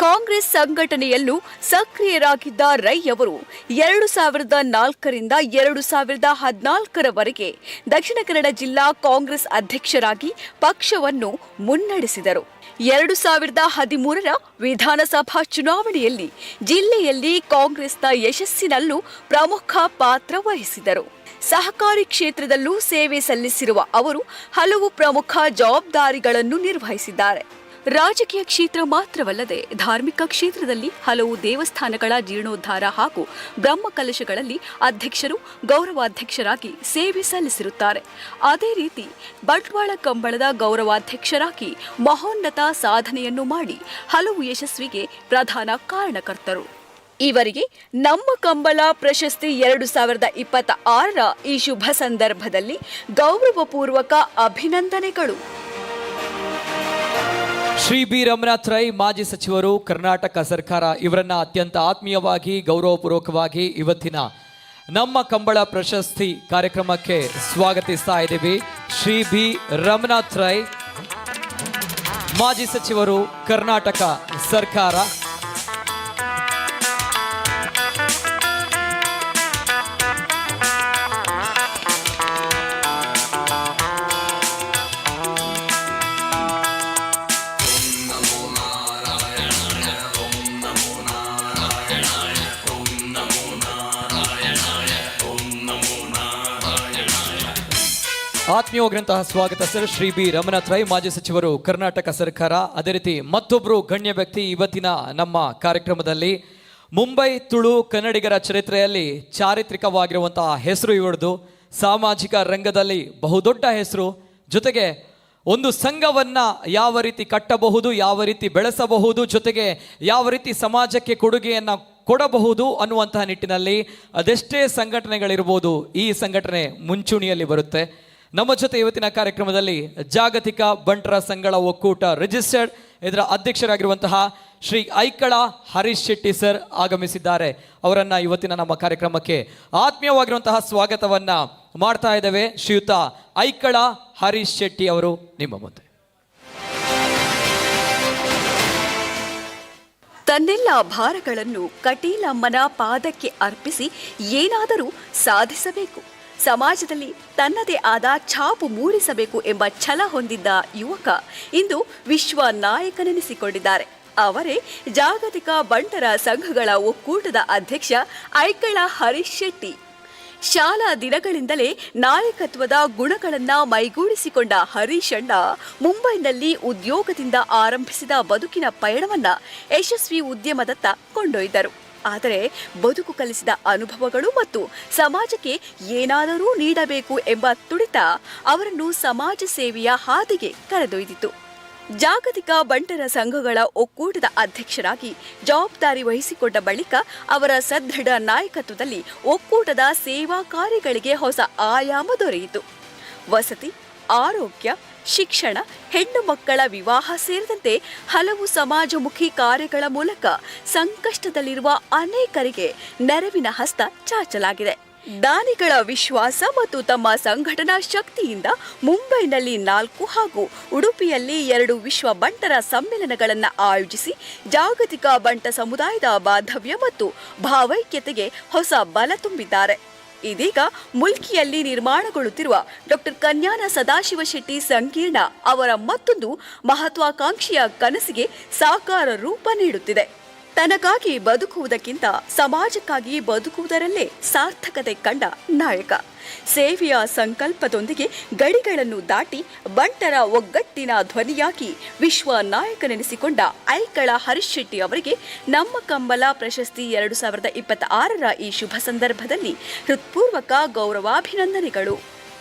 ಕಾಂಗ್ರೆಸ್ ಸಂಘಟನೆಯಲ್ಲೂ ಸಕ್ರಿಯರಾಗಿದ್ದ ರೈ ಅವರು 2004ರಿಂದ 2014ರವರೆಗೆ ದಕ್ಷಿಣ ಕನ್ನಡ ಜಿಲ್ಲಾ ಕಾಂಗ್ರೆಸ್ ಅಧ್ಯಕ್ಷರಾಗಿ ಪಕ್ಷವನ್ನು ಮುನ್ನಡೆಸಿದರು. 2013ರ ವಿಧಾನಸಭಾ ಚುನಾವಣೆಯಲ್ಲಿ ಜಿಲ್ಲೆಯಲ್ಲಿ ಕಾಂಗ್ರೆಸ್ನ ಯಶಸ್ಸಿನಲ್ಲೂ ಪ್ರಮುಖ ಪಾತ್ರ ವಹಿಸಿದರು. ಸಹಕಾರಿ ಕ್ಷೇತ್ರದಲ್ಲೂ ಸೇವೆ ಸಲ್ಲಿಸಿರುವ ಅವರು ಹಲವು ಪ್ರಮುಖ ಜವಾಬ್ದಾರಿಗಳನ್ನು ನಿರ್ವಹಿಸಿದ್ದಾರೆ. ರಾಜಕೀಯ ಕ್ಷೇತ್ರ ಮಾತ್ರವಲ್ಲದೆ ಧಾರ್ಮಿಕ ಕ್ಷೇತ್ರದಲ್ಲಿ ಹಲವು ದೇವಸ್ಥಾನಗಳ ಜೀರ್ಣೋದ್ಧಾರ ಹಾಗೂ ಬ್ರಹ್ಮಕಲಶಗಳಲ್ಲಿ ಅಧ್ಯಕ್ಷರು, ಗೌರವಾಧ್ಯಕ್ಷರಾಗಿ ಸೇವೆ ಸಲ್ಲಿಸಿರುತ್ತಾರೆ. ಅದೇ ರೀತಿ ಬಂಟ್ವಾಳ ಕಂಬಳದ ಗೌರವಾಧ್ಯಕ್ಷರಾಗಿ ಮಹೋನ್ನತ ಸಾಧನೆಯನ್ನು ಮಾಡಿ ಹಲವು ಯಶಸ್ವಿಗೆ ಪ್ರಧಾನ ಕಾರಣಕರ್ತರು. ಇವರಿಗೆ ನಮ್ಮ ಕಂಬಳ ಪ್ರಶಸ್ತಿ 2026ರ ಈ ಶುಭ ಸಂದರ್ಭದಲ್ಲಿ ಗೌರವಪೂರ್ವಕ ಅಭಿನಂದನೆಗಳು. ಶ್ರೀ ಬಿ ರಮನಾಥ್ ರೈ ಮಾಜಿ ಸಚಿವರು, ಕರ್ನಾಟಕ ಸರ್ಕಾರ ಇವರನ್ನ ಅತ್ಯಂತ ಆತ್ಮೀಯವಾಗಿ ಗೌರವಪೂರ್ವಕವಾಗಿ ಇವತ್ತಿನ ನಮ್ಮ ಕಂಬಳ ಪ್ರಶಸ್ತಿ ಕಾರ್ಯಕ್ರಮಕ್ಕೆ ಸ್ವಾಗತಿಸ್ತಾ ಇದ್ದೀವಿ. ಶ್ರೀ ಬಿ ರಮನಾಥ್ ರೈ ಮಾಜಿ ಸಚಿವರು, ಕರ್ನಾಟಕ ಸರ್ಕಾರ. ಆತ್ಮೀಯವಾಗಿರಂತಹ ಸ್ವಾಗತ ಸರ್. ಶ್ರೀ ಬಿ ರಮನಾಥ್ ರೈ ಮಾಜಿ ಸಚಿವರು, ಕರ್ನಾಟಕ ಸರ್ಕಾರ. ಅದೇ ರೀತಿ ಮತ್ತೊಬ್ಬರು ಗಣ್ಯ ವ್ಯಕ್ತಿ ಇವತ್ತಿನ ನಮ್ಮ ಕಾರ್ಯಕ್ರಮದಲ್ಲಿ, ಮುಂಬೈ ತುಳು ಕನ್ನಡಿಗರ ಚರಿತ್ರೆಯಲ್ಲಿ ಚಾರಿತ್ರಿಕವಾಗಿರುವಂತಹ ಹೆಸರು ಇವರದು. ಸಾಮಾಜಿಕ ರಂಗದಲ್ಲಿ ಬಹುದೊಡ್ಡ ಹೆಸರು. ಜೊತೆಗೆ ಒಂದು ಸಂಘವನ್ನ ಯಾವ ರೀತಿ ಕಟ್ಟಬಹುದು, ಯಾವ ರೀತಿ ಬೆಳೆಸಬಹುದು, ಜೊತೆಗೆ ಯಾವ ರೀತಿ ಸಮಾಜಕ್ಕೆ ಕೊಡುಗೆಯನ್ನು ಕೊಡಬಹುದು ಅನ್ನುವಂತಹ ನಿಟ್ಟಿನಲ್ಲಿ ಅದೆಷ್ಟೇ ಸಂಘಟನೆಗಳಿರ್ಬೋದು, ಈ ಸಂಘಟನೆ ಮುಂಚೂಣಿಯಲ್ಲಿ ಬರುತ್ತೆ. ನಮ್ಮ ಜೊತೆ ಇವತ್ತಿನ ಕಾರ್ಯಕ್ರಮದಲ್ಲಿ ಜಾಗತಿಕ ಬಂಟರ ಸಂಘಗಳ ಒಕ್ಕೂಟ ರಿಜಿಸ್ಟರ್ಡ್ ಇದರ ಅಧ್ಯಕ್ಷರಾಗಿರುವಂತಹ ಶ್ರೀ ಐಕಳ ಹರೀಶ್ ಶೆಟ್ಟಿ ಸರ್ ಆಗಮಿಸಿದ್ದಾರೆ. ಅವರನ್ನು ಇವತ್ತಿನ ನಮ್ಮ ಕಾರ್ಯಕ್ರಮಕ್ಕೆ ಆತ್ಮೀಯವಾಗಿರುವಂತಹ ಸ್ವಾಗತವನ್ನ ಮಾಡ್ತಾ ಇದ್ದೇವೆ. ಶ್ರೀಯುತ ಐಕಳ ಹರೀಶ್ ಶೆಟ್ಟಿ ಅವರು ನಿಮ್ಮ ಮುಂದೆ. ತನ್ನೆಲ್ಲ ಭಾರಗಳನ್ನು ಕಟೀಲಮ್ಮನ ಪಾದಕ್ಕೆ ಅರ್ಪಿಸಿ ಏನಾದರೂ ಸಾಧಿಸಬೇಕು, ಸಮಾಜದಲ್ಲಿ ತನ್ನದೇ ಆದ ಛಾಪು ಮೂಡಿಸಬೇಕು ಎಂಬ ಛಲ ಹೊಂದಿದ್ದ ಯುವಕ ಇಂದು ವಿಶ್ವ ನಾಯಕನೆನಿಸಿಕೊಂಡಿದ್ದಾರೆ. ಅವರೇ ಜಾಗತಿಕ ಬಂಟರ ಸಂಘಗಳ ಒಕ್ಕೂಟದ ಅಧ್ಯಕ್ಷ ಐಕಳ ಹರೀಶ್ ಶೆಟ್ಟಿ. ಶಾಲಾ ದಿನಗಳಿಂದಲೇ ನಾಯಕತ್ವದ ಗುಣಗಳನ್ನು ಮೈಗೂಡಿಸಿಕೊಂಡ ಹರೀಶಣ್ಣ ಮುಂಬೈನಲ್ಲಿ ಉದ್ಯೋಗದಿಂದ ಆರಂಭಿಸಿದ ಬದುಕಿನ ಪಯಣವನ್ನ ಯಶಸ್ವಿ ಉದ್ಯಮದತ್ತ ಕೊಂಡೊಯ್ದರು. ಆದರೆ ಬದುಕು ಕಲಿಸಿದ ಅನುಭವಗಳು ಮತ್ತು ಸಮಾಜಕ್ಕೆ ಏನಾದರೂ ನೀಡಬೇಕು ಎಂಬ ತುಡಿತ ಅವರನ್ನು ಸಮಾಜ ಸೇವೆಯ ಹಾದಿಗೆ ಕರೆದೊಯ್ದಿತು. ಜಾಗತಿಕ ಬಂಟರ ಸಂಘಗಳ ಒಕ್ಕೂಟದ ಅಧ್ಯಕ್ಷರಾಗಿ ಜವಾಬ್ದಾರಿ ವಹಿಸಿಕೊಂಡ ಬಳಿಕ ಅವರ ಸದೃಢ ನಾಯಕತ್ವದಲ್ಲಿ ಒಕ್ಕೂಟದ ಸೇವಾ ಕಾರ್ಯಗಳಿಗೆ ಹೊಸ ಆಯಾಮ ದೊರೆಯಿತು. ವಸತಿ, ಆರೋಗ್ಯ, ಶಿಕ್ಷಣ, ಹೆಣ್ಣು ಮಕ್ಕಳ ವಿವಾಹ ಸೇರಿದಂತೆ ಹಲವು ಸಮಾಜಮುಖಿ ಕಾರ್ಯಗಳ ಮೂಲಕ ಸಂಕಷ್ಟದಲ್ಲಿರುವ ಅನೇಕರಿಗೆ ನೆರವಿನ ಹಸ್ತ ಚಾಚಲಾಗಿದೆ. ದಾನಿಗಳ ವಿಶ್ವಾಸ ಮತ್ತು ತಮ್ಮ ಸಂಘಟನಾ ಶಕ್ತಿಯಿಂದ ಮುಂಬೈನಲ್ಲಿ 4 ಹಾಗೂ ಉಡುಪಿಯಲ್ಲಿ 2 ವಿಶ್ವ ಬಂಟರ ಸಮ್ಮೇಳನಗಳನ್ನು ಆಯೋಜಿಸಿ ಜಾಗತಿಕ ಬಂಟ ಸಮುದಾಯದ ಬಾಂಧವ್ಯ ಮತ್ತು ಭಾವೈಕ್ಯತೆಗೆ ಹೊಸ ಬಲ ತುಂಬಿದ್ದಾರೆ. ಇದೀಗ ಮುಲ್ಕಿಯಲ್ಲಿ ನಿರ್ಮಾಣಗೊಳ್ಳುತ್ತಿರುವ ಡಾಕ್ಟರ್ ಕನ್ಯಾನ ಸದಾಶಿವ ಶೆಟ್ಟಿ ಸಂಕೀರ್ಣ ಅವರ ಮತ್ತೊಂದು ಮಹತ್ವಾಕಾಂಕ್ಷೆಯ ಕನಸಿಗೆ ಸಾಕಾರ ರೂಪ ನೀಡುತ್ತಿದೆ. ತನಗಾಗಿ ಬದುಕುವುದಕ್ಕಿಂತ ಸಮಾಜಕ್ಕಾಗಿ ಬದುಕುವುದರಲ್ಲೇ ಸಾರ್ಥಕತೆ ಕಂಡ ನಾಯಕ. ಸೇವೆಯ ಸಂಕಲ್ಪದೊಂದಿಗೆ ಗಡಿಗಳನ್ನು ದಾಟಿ ಬಂಟರ ಒಗ್ಗಟ್ಟಿನ ಧ್ವನಿಯಾಗಿ ವಿಶ್ವ ನಾಯಕನೆನಿಸಿಕೊಂಡ ಐಕಳ ಹರೀಶ್ ಶೆಟ್ಟಿ ಅವರಿಗೆ ನಮ್ಮ ಕಂಬಳ ಪ್ರಶಸ್ತಿ 2026ರ ಈ ಶುಭ ಸಂದರ್ಭದಲ್ಲಿ ಹೃತ್ಪೂರ್ವಕ ಗೌರವಾಭಿನಂದನೆಗಳು.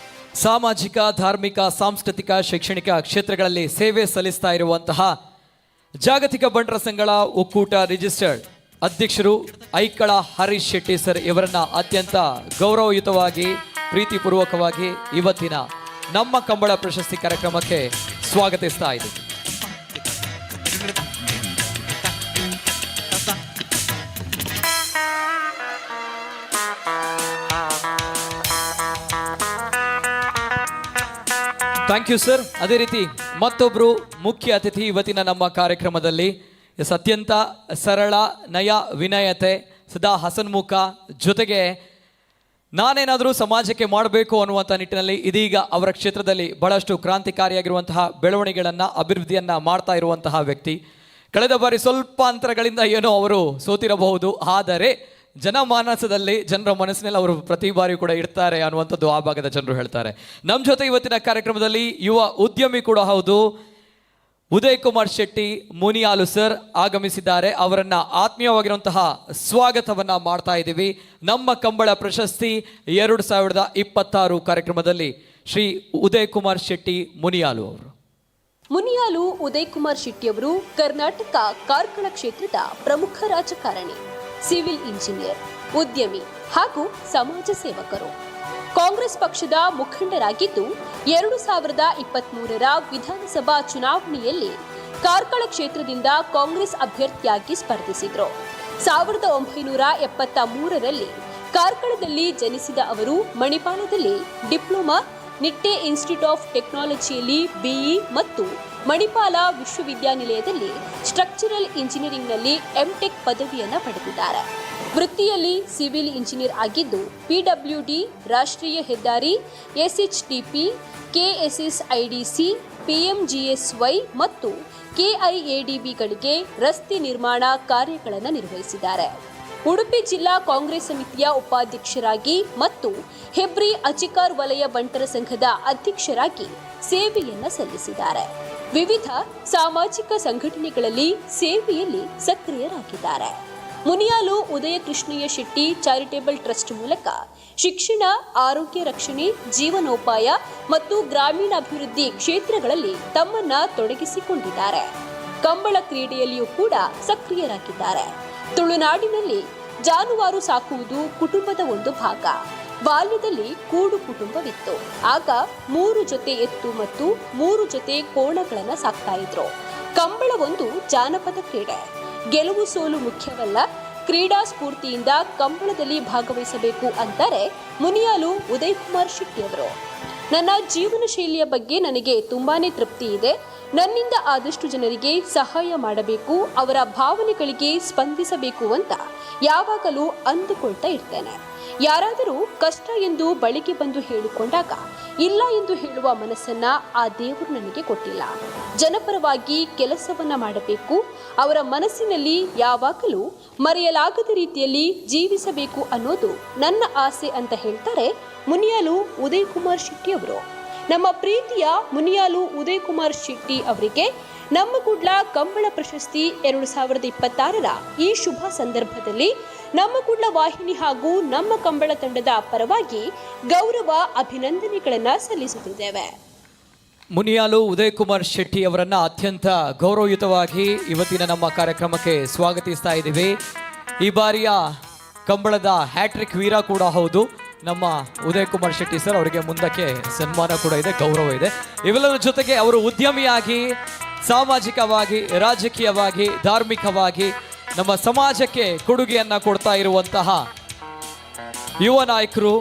ಸಾಮಾಜಿಕ, ಧಾರ್ಮಿಕ, ಸಾಂಸ್ಕೃತಿಕ, ಶೈಕ್ಷಣಿಕ ಕ್ಷೇತ್ರಗಳಲ್ಲಿ ಸೇವೆ ಸಲ್ಲಿಸ್ತಾ ಇರುವಂತಹ ಜಾಗತಿಕ ಬಂಟರ ಸಂಘಗಳ ಒಕ್ಕೂಟ ರಿಜಿಸ್ಟರ್ಡ್ ಅಧ್ಯಕ್ಷರು ಐಕಳ ಹರೀಶ್ ಶೆಟ್ಟಿ ಸರ್ ಇವರನ್ನ ಅತ್ಯಂತ ಗೌರವಯುತವಾಗಿ ಪ್ರೀತಿಪೂರ್ವಕವಾಗಿ ಇವತ್ತಿನ ನಮ್ಮ ಕಂಬಳ ಪ್ರಶಸ್ತಿ ಕಾರ್ಯಕ್ರಮಕ್ಕೆ ಸ್ವಾಗತಿಸ್ತಾ ಇದ್ದೀವಿ. Thank you sir. ಅದೇ ರೀತಿ ಮತ್ತೊಬ್ಬರು ಮುಖ್ಯ ಅತಿಥಿ ಇವತ್ತಿನ ನಮ್ಮ ಕಾರ್ಯಕ್ರಮದಲ್ಲಿ ಅತ್ಯಂತ ಸರಳ, ನಯ, ವಿನಯತೆ, ಸದಾ ಹಸನ್ಮುಖ, ಜೊತೆಗೆ ನಾನೇನಾದರೂ ಸಮಾಜಕ್ಕೆ ಮಾಡಬೇಕು ಅನ್ನುವಂಥ ನಿಟ್ಟಿನಲ್ಲಿ ಇದೀಗ ಅವರ ಕ್ಷೇತ್ರದಲ್ಲಿ ಬಹಳಷ್ಟು ಕ್ರಾಂತಿಕಾರಿಯಾಗಿರುವಂತಹ ಬೆಳವಣಿಗೆಗಳನ್ನು, ಅಭಿವೃದ್ಧಿಯನ್ನು ಮಾಡ್ತಾ ಇರುವಂತಹ ವ್ಯಕ್ತಿ. ಕಳೆದ ಬಾರಿ ಸ್ವಲ್ಪ ಅಂತರಗಳಿಂದ ಏನೋ ಅವರು ಸೋತಿರಬಹುದು, ಆದರೆ ಜನಮಾನಸದಲ್ಲಿ, ಜನರ ಮನಸ್ಸಿನಲ್ಲಿ ಅವರು ಪ್ರತಿ ಬಾರಿ ಕೂಡ ಇರ್ತಾರೆ ಅನ್ನುವಂಥದ್ದು ಆ ಭಾಗದ ಜನರು ಹೇಳ್ತಾರೆ. ನಮ್ಮ ಜೊತೆ ಇವತ್ತಿನ ಕಾರ್ಯಕ್ರಮದಲ್ಲಿ ಯುವ ಉದ್ಯಮಿ ಕೂಡ ಹೌದು, ಉದಯ್ ಕುಮಾರ್ ಶೆಟ್ಟಿ ಮುನಿಯಾಲು ಸರ್ ಆಗಮಿಸಿದ್ದಾರೆ. ಅವರನ್ನ ಆತ್ಮೀಯವಾಗಿರುವಂತಹ ಸ್ವಾಗತವನ್ನ ಮಾಡ್ತಾ ಇದ್ದೀವಿ ನಮ್ಮ ಕಂಬಳ ಪ್ರಶಸ್ತಿ 2026 ಕಾರ್ಯಕ್ರಮದಲ್ಲಿ ಶ್ರೀ ಉದಯ್ ಕುಮಾರ್ ಶೆಟ್ಟಿ ಮುನಿಯಾಲು ಅವರು. ಮುನಿಯಾಲು ಉದಯ್ ಕುಮಾರ್ ಶೆಟ್ಟಿ ಅವರು ಕರ್ನಾಟಕ ಕಾರ್ಕಳ ಕ್ಷೇತ್ರದ ಪ್ರಮುಖ ರಾಜಕಾರಣಿ, ಸಿವಿಲ್ ಇಂಜಿನಿಯರ್, ಉದ್ಯಮಿ ಹಾಗೂ ಸಮಾಜ ಸೇವಕರು. ಕಾಂಗ್ರೆಸ್ ಪಕ್ಷದ ಮುಖಂಡರಾಗಿದ್ದು 2023ರ ವಿಧಾನಸಭಾ ಚುನಾವಣೆಯಲ್ಲಿ ಕಾರ್ಕಳ ಕ್ಷೇತ್ರದಿಂದ ಕಾಂಗ್ರೆಸ್ ಅಭ್ಯರ್ಥಿಯಾಗಿ ಸ್ಪರ್ಧಿಸಿದ್ರು. 1973ರಲ್ಲಿ ಕಾರ್ಕಳದಲ್ಲಿ ಜನಿಸಿದ ಅವರು ಮಣಿಪಾಲದಲ್ಲಿ ಡಿಪ್ಲೊಮಾ, ನಿಟ್ಟೆ ಇನ್ಸ್ಟಿಟ್ಯೂಟ್ ಆಫ್ ಟೆಕ್ನಾಲಜಿಯಲ್ಲಿ ಬಿಇ ಮತ್ತು ಮಣಿಪಾಲ ವಿಶ್ವವಿದ್ಯಾನಿಲಯದಲ್ಲಿ ಸ್ಟ್ರಕ್ಚರಲ್ ಇಂಜಿನಿಯರಿಂಗ್ನಲ್ಲಿ ಎಂಟೆಕ್ ಪದವಿಯನ್ನು ಪಡೆದಿದ್ದಾರೆ. ವೃತ್ತಿಯಲ್ಲಿ ಸಿವಿಲ್ ಇಂಜಿನಿಯರ್ ಆಗಿದ್ದು, ಪಿಡಬ್ಲ್ಯೂಡಿ, ರಾಷ್ಟ್ರೀಯ ಹೆದ್ದಾರಿ, ಎಸ್ಎಚ್ಡಿಪಿ, ಕೆಎಸ್ಎಸ್ಐಡಿಸಿ, ಪಿಎಂಜಿಎಸ್ವೈ ಮತ್ತು ಕೆಐಎಡಿಬಿಗಳಿಗೆ ರಸ್ತೆ ನಿರ್ಮಾಣ ಕಾರ್ಯಗಳನ್ನು ನಿರ್ವಹಿಸಿದ್ದಾರೆ. ಉಡುಪಿ ಜಿಲ್ಲಾ ಕಾಂಗ್ರೆಸ್ ಸಮಿತಿಯ ಉಪಾಧ್ಯಕ್ಷರಾಗಿ ಮತ್ತು ಹೆಬ್ರಿ ಅಚಿಕಾರ್ ವಲಯ ಬಂಟರ ಸಂಘದ ಅಧ್ಯಕ್ಷರಾಗಿ ಸೇವೆಯನ್ನ ಸಲ್ಲಿಸಿದ್ದಾರೆ. ವಿವಿಧ ಸಾಮಾಜಿಕ ಸಂಘಟನೆಗಳಲ್ಲಿ ಸೇವೆಯಲ್ಲಿ ಸಕ್ರಿಯರಾಗಿದ್ದಾರೆ. ಮುನಿಯಾಲು ಉದಯ ಕೃಷ್ಣಯ್ಯ ಶೆಟ್ಟಿ ಚಾರಿಟೇಬಲ್ ಟ್ರಸ್ಟ್ ಮೂಲಕ ಶಿಕ್ಷಣ, ಆರೋಗ್ಯ ರಕ್ಷಣೆ, ಜೀವನೋಪಾಯ ಮತ್ತು ಗ್ರಾಮೀಣಾಭಿವೃದ್ಧಿ ಕ್ಷೇತ್ರಗಳಲ್ಲಿ ತಮ್ಮನ್ನ ತೊಡಗಿಸಿಕೊಂಡಿದ್ದಾರೆ. ಕಂಬಳ ಕ್ರೀಡೆಯಲ್ಲಿಯೂ ಕೂಡ ಸಕ್ರಿಯರಾಗಿದ್ದಾರೆ. ತುಳುನಾಡಿನಲ್ಲಿ ಜಾನುವಾರು ಸಾಕುವುದು ಕುಟುಂಬದ ಒಂದು ಭಾಗ. ಬಾಲ್ಯದಲ್ಲಿ ಕೂಡು ಕುಟುಂಬವಿತ್ತು. ಆಗ 3 ಜೊತೆ ಎತ್ತು ಮತ್ತು 3 ಜೊತೆ ಕೋಣಗಳನ್ನ ಸಾಕ್ತಾ ಇದ್ರು. ಕಂಬಳ ಒಂದು ಜಾನಪದ ಕ್ರೀಡೆ. ಗೆಲುವು ಸೋಲು ಮುಖ್ಯವಲ್ಲ, ಕ್ರೀಡಾ ಸ್ಫೂರ್ತಿಯಿಂದ ಕಂಬಳದಲ್ಲಿ ಭಾಗವಹಿಸಬೇಕು ಅಂತಾರೆ ಮುನಿಯಾಲು ಉದಯ್ ಕುಮಾರ್ ಶೆಟ್ಟಿ ಅವರು. ನನ್ನ ಜೀವನ ಶೈಲಿಯ ಬಗ್ಗೆ ನನಗೆ ತುಂಬಾನೇ ತೃಪ್ತಿ ಇದೆ. ನನ್ನಿಂದ ಆದಷ್ಟು ಜನರಿಗೆ ಸಹಾಯ ಮಾಡಬೇಕು, ಅವರ ಭಾವನೆಗಳಿಗೆ ಸ್ಪಂದಿಸಬೇಕು ಅಂತ ಯಾವಾಗಲೂ ಅಂದುಕೊಳ್ತಾ ಇರ್ತೇನೆ. ಯಾರಾದರೂ ಕಷ್ಟ ಎಂದು ಬಳಿಗೆ ಬಂದು ಹೇಳಿಕೊಂಡಾಗ ಇಲ್ಲ ಎಂದು ಹೇಳುವ ಮನಸ್ಸನ್ನ ಆ ದೇವರು ನನಗೆ ಕೊಟ್ಟಿಲ್ಲ. ಜನಪರವಾಗಿ ಕೆಲಸವನ್ನ ಮಾಡಬೇಕು, ಅವರ ಮನಸ್ಸಿನಲ್ಲಿ ಯಾವಾಗಲೂ ಮರೆಯಲಾಗದ ರೀತಿಯಲ್ಲಿ ಜೀವಿಸಬೇಕು ಅನ್ನೋದು ನನ್ನ ಆಸೆ ಅಂತ ಹೇಳ್ತಾರೆ ಮುನಿಯಾಲು ಉದಯ್ ಕುಮಾರ್ ಶೆಟ್ಟಿ ಅವರು. ನಮ್ಮ ಪ್ರೀತಿಯ ಮುನಿಯಾಲು ಉದಯ್ ಕುಮಾರ್ ಶೆಟ್ಟಿ ಅವರಿಗೆ ನಮ್ಮ ಕುಡ್ಲ ಕಂಬಳ ಪ್ರಶಸ್ತಿ 2026ರ ಈ ಶುಭ ಸಂದರ್ಭದಲ್ಲಿ ನಮ್ಮ ಕುಡ್ಲ ವಾಹಿನಿ ಹಾಗೂ ನಮ್ಮ ಕಂಬಳ ತಂಡದ ಪರವಾಗಿ ಗೌರವ ಅಭಿನಂದನೆಗಳನ್ನು ಸಲ್ಲಿಸುತ್ತಿದ್ದೇವೆ. ಮುನಿಯಾಲು ಉದಯ್ ಕುಮಾರ್ ಶೆಟ್ಟಿ ಅವರನ್ನು ಅತ್ಯಂತ ಗೌರವಯುತವಾಗಿ ಇವತ್ತಿನ ನಮ್ಮ ಕಾರ್ಯಕ್ರಮಕ್ಕೆ ಸ್ವಾಗತಿಸ್ತಾ ಇದ್ದೀವಿ. ಈ ಬಾರಿಯ ಕಂಬಳದ ಹ್ಯಾಟ್ರಿಕ್ ವೀರ ಕೂಡ ಹೌದು ನಮ್ಮ ಉದಯ್ ಕುಮಾರ್ ಶೆಟ್ಟಿ ಸರ್. ಅವರಿಗೆ ಮುಂದಕ್ಕೆ ಸನ್ಮಾನ ಕೂಡ ಇದೆ, ಗೌರವ ಇದೆ. ಇವೆಲ್ಲದರ ಜೊತೆಗೆ ಅವರು ಉದ್ಯಮಿಯಾಗಿ, ಸಾಮಾಜಿಕವಾಗಿ, ರಾಜಕೀಯವಾಗಿ, ಧಾರ್ಮಿಕವಾಗಿ ನಮ್ಮ ಸಮಾಜಕ್ಕೆ ಕೊಡುಗೆಯನ್ನ ಕೊಡ್ತಾ ಇರುವಂತಹ ಯುವ ನಾಯಕರು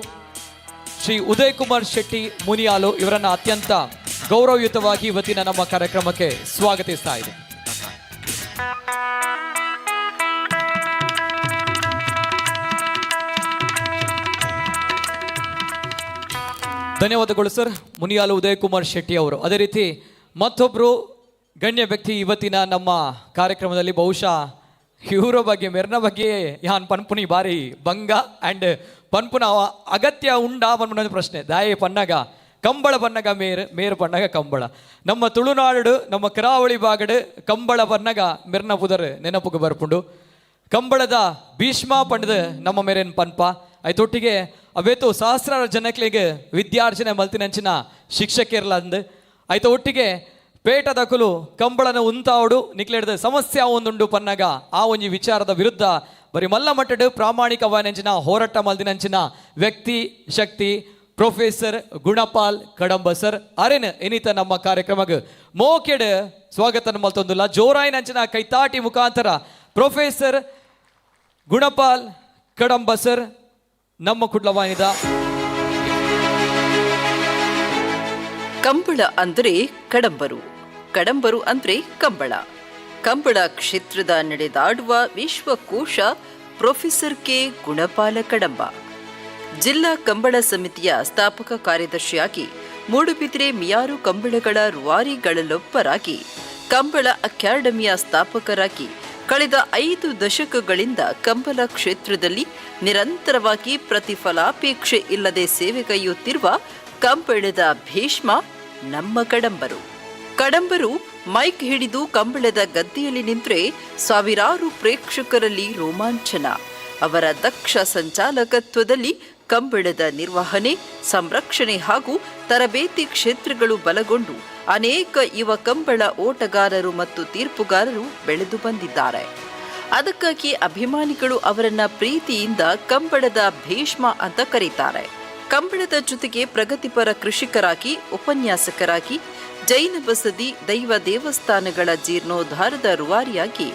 ಶ್ರೀ ಉದಯ್ ಕುಮಾರ್ ಶೆಟ್ಟಿ ಮುನಿಯಾಲು ಇವರನ್ನ ಅತ್ಯಂತ ಗೌರವಯುತವಾಗಿ ಇವತ್ತಿನ ನಮ್ಮ ಕಾರ್ಯಕ್ರಮಕ್ಕೆ ಸ್ವಾಗತಿಸ್ತಾ ಇದೆ. ಧನ್ಯವಾದಗಳು ಸರ್ ಮುನಿಯಾಲು ಉದಯ್ ಕುಮಾರ್ ಶೆಟ್ಟಿ ಅವರು. ಅದೇ ರೀತಿ ಮತ್ತೊಬ್ಬರು ಗಣ್ಯ ವ್ಯಕ್ತಿ ಇವತ್ತಿನ ನಮ್ಮ ಕಾರ್ಯಕ್ರಮದಲ್ಲಿ, ಬಹುಶಃ ಇವರ ಬಗ್ಗೆ ಮೆರ್ನ ಬಗ್ಗೆ ಯಾನ್ ಪನ್ಪುನಿ ಬಾರಿ ಬಂಗ ಆ್ಯಂಡ್ ಪನ್ಪುನ ಅಗತ್ಯ ಉಂಡಾ ಪನ್ಪುನ ಪ್ರಶ್ನೆ. ದಾಯೆ ಪನ್ನಗ ಕಂಬಳ ಪನ್ನಗ ಮೇರ್ ಮೇರು ಪನ್ನಗ ಕಂಬಳ. ನಮ್ಮ ತುಳುನಾಡು ನಮ್ಮ ಕರಾವಳಿ ಭಾಗಡು ಕಂಬಳ ಪನ್ನಗ ಮೆರ್ನ ಪುದರ್ ನೆನಪುಗೆ ಬರ್ಪುಂಡು. ಕಂಬಳದ ಭೀಷ್ಮ ಪಂಡದ ನಮ್ಮ ಮೇರೇನ್ ಪನ್ಪ ಐತೊಟ್ಟಿಗೆ ಅವೇತು ಸಹಸ್ರಾರು ಜನಕ್ಲಿಗೆ ವಿದ್ಯಾರ್ಜನೆ ಮಲ್ತಿನಂಚಿನ ಶಿಕ್ಷಕಿರ್ಲಂದು ಆಯ್ತ ಒಟ್ಟಿಗೆ ಪೇಟದಕುಲು ಕಂಬಳನ ಉಂತಾವಡು ನಿಕ್ಲೆಡ್ದ ಸಮಸ್ಯೆ ಒಂದುಂಡು ಪನ್ನಗ ಆ ಒಂಜಿ ವಿಚಾರದ ವಿರುದ್ಧ ಬರಿ ಮಲ್ಲ ಮಟ್ಟಡು ಪ್ರಾಮಾಣಿಕವಾನಂಚಿನ ಹೋರಾಟ ಮಲ್ದಿನಂಚಿನ ವ್ಯಕ್ತಿ ಶಕ್ತಿ ಪ್ರೊಫೆಸರ್ ಗುಣಪಾಲ್ ಕಡಂಬ ಸರ್ ಅರೇನ್ ಎನಿತ ನಮ್ಮ ಕಾರ್ಯಕ್ರಮಕ್ಕೆ ಮೋಕೆಡ್ ಸ್ವಾಗತ ಮಲ್ತೊಂದುಲ್ಲ. ಜೋರಾಯಿನಂಚಿನ ಕೈತಾಟಿ ಮುಖಾಂತರ ಪ್ರೊಫೆಸರ್ ಗುಣಪಾಲ್ ಕಡಂಬ ಸರ್ ನಮ್ಮ ಕುಡ್ಲವಾನಿದ. ಕಂಬಳ ಅಂದರೆ ಕಡಂಬರು, ಕಡಂಬರು ಅಂದ್ರೆ ಕಂಬಳ. ಕಂಬಳ ಕ್ಷೇತ್ರದ ನಡೆದಾಡುವ ವಿಶ್ವಕೋಶ ಪ್ರೊಫೆಸರ್ ಕೆ ಗುಣಪಾಲ ಕಡಂಬ. ಜಿಲ್ಲಾ ಕಂಬಳ ಸಮಿತಿಯ ಸ್ಥಾಪಕ ಕಾರ್ಯದರ್ಶಿಯಾಗಿ ಮೂಡುಬಿದಿರೆ ಮಿಯಾರು ಕಂಬಳಗಳ ರೂವಾರಿಗಳಲ್ಲೊಬ್ಬರಾಗಿ, ಕಂಬಳ ಅಕಾಡೆಮಿಯ ಸ್ಥಾಪಕರಾಗಿ ಕಳೆದ 5 ದಶಕಗಳಿಂದ ಕಂಬಳ ಕ್ಷೇತ್ರದಲ್ಲಿ ನಿರಂತರವಾಗಿ ಪ್ರತಿಫಲಾಪೇಕ್ಷೆ ಇಲ್ಲದೆ ಸೇವೆಗೈಯುತ್ತಿರುವ ಕಂಬಳದ ಭೀಷ್ಮ ನಮ್ಮ ಕಡಂಬರು. ಕಡಂಬರು ಮೈಕ್ ಹಿಡಿದು ಕಂಬಳದ ಗದ್ದೆಯಲ್ಲಿ ನಿಂತರೆ ಸಾವಿರಾರು ಪ್ರೇಕ್ಷಕರಲ್ಲಿ ರೋಮಾಂಚನ. ಅವರ ದಕ್ಷ ಸಂಚಾಲಕತ್ವದಲ್ಲಿ ಕಂಬಳದ ನಿರ್ವಹಣೆ, ಸಂರಕ್ಷಣೆ ಹಾಗೂ ತರಬೇತಿ ಕ್ಷೇತ್ರಗಳು ಬಲಗೊಂಡು ಅನೇಕ ಯುವ ಕಂಬಳ ಓಟಗಾರರು ಮತ್ತು ತೀರ್ಪುಗಾರರು ಬೆಳೆದು ಬಂದಿದ್ದಾರೆ. ಅದಕ್ಕಾಗಿ ಅಭಿಮಾನಿಗಳು ಅವರನ್ನ ಪ್ರೀತಿಯಿಂದ ಕಂಬಳದ ಭೀಷ್ಮ ಅಂತ ಕರೀತಾರೆ. ಕಂಬಳದ ಜೊತೆಗೆ ಪ್ರಗತಿಪರ ಕೃಷಿಕರಾಗಿ, ಉಪನ್ಯಾಸಕರಾಗಿ, ಜೈನ ಬಸದಿ ದೈವ ದೇವಸ್ಥಾನಗಳ ಜೀರ್ಣೋದ್ಧಾರದ ರೂವಾರಿಯಾಗಿ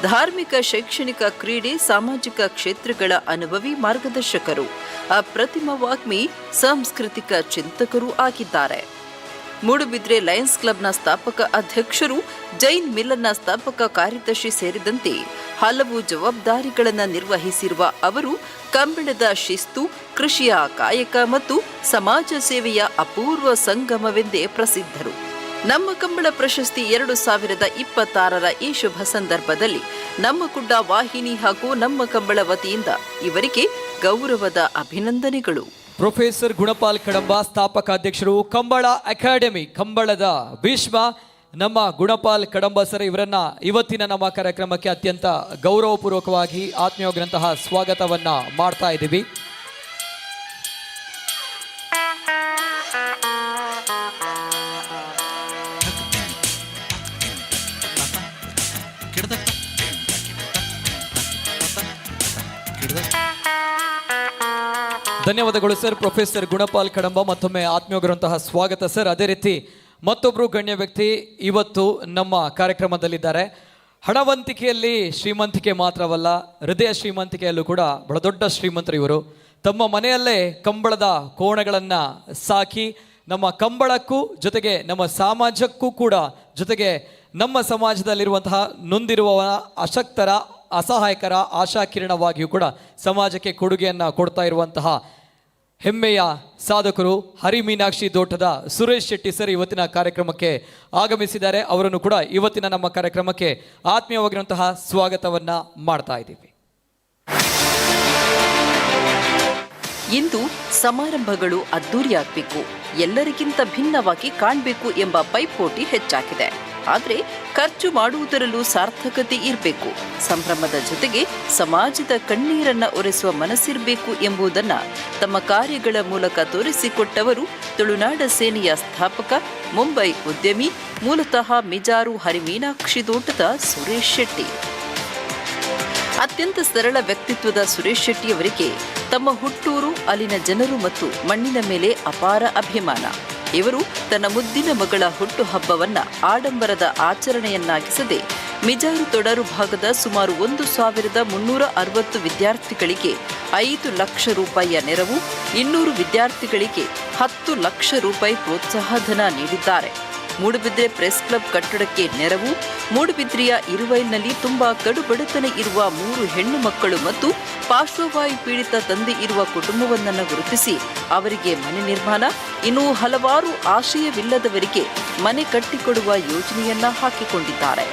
ಧಾರ್ಮಿಕ, ಶೈಕ್ಷಣಿಕ, ಕ್ರೀಡೆ, ಸಾಮಾಜಿಕ ಕ್ಷೇತ್ರಗಳ ಅನುಭವಿ ಮಾರ್ಗದರ್ಶಕರು, ಅಪ್ರತಿಮ ವಾಗ್ಮಿ, ಸಾಂಸ್ಕೃತಿಕ ಚಿಂತಕರೂ ಆಗಿದ್ದಾರೆ. ಮೂಡುಬಿದ್ರೆ ಲಯನ್ಸ್ ಕ್ಲಬ್ನ ಸ್ಥಾಪಕ ಅಧ್ಯಕ್ಷರು, ಜೈನ್ ಮಿಲ್ಲನ್ನ ಸ್ಥಾಪಕ ಕಾರ್ಯದರ್ಶಿ ಸೇರಿದಂತೆ ಹಲವು ಜವಾಬ್ದಾರಿಗಳನ್ನು ನಿರ್ವಹಿಸಿರುವ ಅವರು ಕಂಬಳದ ಶಿಸ್ತು, ಕೃಷಿಯ ಕಾಯಕ ಮತ್ತು ಸಮಾಜ ಸೇವೆಯ ಅಪೂರ್ವ ಸಂಗಮವೆಂದೇ ಪ್ರಸಿದ್ಧರು. ನಮ್ಮ ಕಂಬಳ ಪ್ರಶಸ್ತಿ 2026ರ ಈ ಶುಭ ಸಂದರ್ಭದಲ್ಲಿ ನಮ್ಮ ಕುಡ್ಡ ವಾಹಿನಿ ಹಾಗೂ ನಮ್ಮ ಕಂಬಳ ವತಿಯಿಂದ ಇವರಿಗೆ ಗೌರವದ ಅಭಿನಂದನೆಗಳು. ಪ್ರೊಫೆಸರ್ ಗುಣಪಾಲ್ ಕಡಂಬ, ಸ್ಥಾಪಕ ಅಧ್ಯಕ್ಷರು, ಕಂಬಳ ಅಕಾಡೆಮಿ, ಕಂಬಳದ ಭೀಷ್ಮ ನಮ್ಮ ಗುಣಪಾಲ್ ಕಡಂಬ ಸರ್ ಇವರನ್ನ ಇವತ್ತಿನ ನಮ್ಮ ಕಾರ್ಯಕ್ರಮಕ್ಕೆ ಅತ್ಯಂತ ಗೌರವಪೂರ್ವಕವಾಗಿ ಆತ್ಮೀಯವಾಗಿರುವಂತಹ ಸ್ವಾಗತವನ್ನ ಮಾಡ್ತಾ ಇದ್ದೀವಿ. ಧನ್ಯವಾದಗಳು ಸರ್. ಪ್ರೊಫೆಸರ್ ಗುಣಪಾಲ್ ಕಡಂಬ, ಮತ್ತೊಮ್ಮೆ ಆತ್ಮೀಯವಾಗಿರುವಂತಹ ಸ್ವಾಗತ ಸರ್. ಅದೇ ರೀತಿ ಮತ್ತೊಬ್ಬರು ಗಣ್ಯ ವ್ಯಕ್ತಿ ಇವತ್ತು ನಮ್ಮ ಕಾರ್ಯಕ್ರಮದಲ್ಲಿದ್ದಾರೆ. ಹಣವಂತಿಕೆಯಲ್ಲಿ ಶ್ರೀಮಂತಿಕೆ ಮಾತ್ರವಲ್ಲ, ಹೃದಯ ಶ್ರೀಮಂತಿಕೆಯಲ್ಲೂ ಕೂಡ ಬಹಳ ದೊಡ್ಡ ಶ್ರೀಮಂತರು ಇವರು. ತಮ್ಮ ಮನೆಯಲ್ಲೇ ಕಂಬಳದ ಕೋಣಗಳನ್ನು ಸಾಕಿ ನಮ್ಮ ಕಂಬಳಕ್ಕೂ ಜೊತೆಗೆ ನಮ್ಮ ಸಮಾಜಕ್ಕೂ ಕೂಡ, ಜೊತೆಗೆ ನಮ್ಮ ಸಮಾಜದಲ್ಲಿರುವಂತಹ ನೊಂದಿರುವ ಅಶಕ್ತರ, ಅಸಹಾಯಕರ ಆಶಾಕಿರಣವಾಗಿಯೂ ಕೂಡ ಸಮಾಜಕ್ಕೆ ಕೊಡುಗೆಯನ್ನು ಕೊಡ್ತಾ ಇರುವಂತಹ ಹೆಮ್ಮೆಯ ಸಾಧಕರು ಹರಿ ಮೀನಾಕ್ಷಿ ದೋಟದ ಸುರೇಶ್ ಶೆಟ್ಟಿ ಸರ್ ಇವತ್ತಿನ ಕಾರ್ಯಕ್ರಮಕ್ಕೆ ಆಗಮಿಸಿದ್ದಾರೆ. ಅವರನ್ನು ಕೂಡ ಇವತ್ತಿನ ನಮ್ಮ ಕಾರ್ಯಕ್ರಮಕ್ಕೆ ಆತ್ಮೀಯವಾಗಿರುವಂತಹ ಸ್ವಾಗತವನ್ನ ಮಾಡ್ತಾ ಇದ್ದೀವಿ. ಇಂದು ಸಮಾರಂಭಗಳು ಅದ್ದೂರಿಯಾಗಬೇಕು, ಎಲ್ಲರಿಗಿಂತ ಭಿನ್ನವಾಗಿ ಕಾಣಬೇಕು ಎಂಬ ಪೈಪೋಟಿ ಹೆಚ್ಚಾಗಿದೆ. ಆದರೆ ಖರ್ಚು ಮಾಡುವುದರಲ್ಲೂ ಸಾರ್ಥಕತೆ ಇರಬೇಕು, ಸಂಭ್ರಮದ ಜೊತೆಗೆ ಸಮಾಜದ ಕಣ್ಣೀರನ್ನ ಒರೆಸುವ ಮನಸ್ಸಿರಬೇಕು ಎಂಬುದನ್ನು ತಮ್ಮ ಕಾರ್ಯಗಳ ಮೂಲಕ ತೋರಿಸಿಕೊಟ್ಟವರು ತುಳುನಾಡ ಸೇನೆಯ ಸ್ಥಾಪಕ, ಮುಂಬೈ ಉದ್ಯಮಿ, ಮೂಲತಃ ಮಿಜಾರು ಹರಿಮೀನಾಕ್ಷಿ ತೋಟದ ಸುರೇಶ್ ಶೆಟ್ಟಿ. ಅತ್ಯಂತ ಸರಳ ವ್ಯಕ್ತಿತ್ವದ ಸುರೇಶ್ ಶೆಟ್ಟಿಯವರಿಗೆ ತಮ್ಮ ಹುಟ್ಟೂರು, ಅಲ್ಲಿನ ಜನರು ಮತ್ತು ಮಣ್ಣಿನ ಮೇಲೆ ಅಪಾರ ಅಭಿಮಾನ. ಇವರು ತನ್ನ ಮುದ್ದಿನ ಮಗಳ ಹುಟ್ಟುಹಬ್ಬವನ್ನ ಆಡಂಬರದ ಆಚರಣೆಯನ್ನಾಗಿಸದೆ ಮಿಜಾರು ತೊಡರು ಭಾಗದ ಸುಮಾರು 1360 ವಿದ್ಯಾರ್ಥಿಗಳಿಗೆ 5 ಲಕ್ಷ ರೂಪಾಯಿಯ ನೆರವು, 200 ವಿದ್ಯಾರ್ಥಿಗಳಿಗೆ 10 ಲಕ್ಷ ರೂಪಾಯಿ ಪ್ರೋತ್ಸಾಹಧನ ನೀಡಿದ್ದಾರೆ. ಮೂಡುಬಿದ್ರೆ ಪ್ರೆಸ್ ಕ್ಲಬ್ ಕಟ್ಟಡಕ್ಕೆ ನೆರವು, ಮೂಡುಬಿದ್ರೆಯ ಇರುವೈಲ್ನಲ್ಲಿ ತುಂಬಾ ಕಡುಬಡತನ ಇರುವ 3 ಹೆಣ್ಣು ಮಕ್ಕಳು ಮತ್ತು ಪಾರ್ಶ್ವವಾಯು ಪೀಡಿತ ತಂದೆ ಇರುವ ಕುಟುಂಬವೊಂದನ್ನು ಗುರುತಿಸಿ ಅವರಿಗೆ ಮನೆ ನಿರ್ಮಾಣ, ಇನ್ನೂ ಹಲವಾರು ಆಶ್ರಯವಿಲ್ಲದವರಿಗೆ ಮನೆ ಕಟ್ಟಿಕೊಡುವ ಯೋಜನೆಯನ್ನ ಹಾಕಿಕೊಂಡಿದ್ದಾರೆ.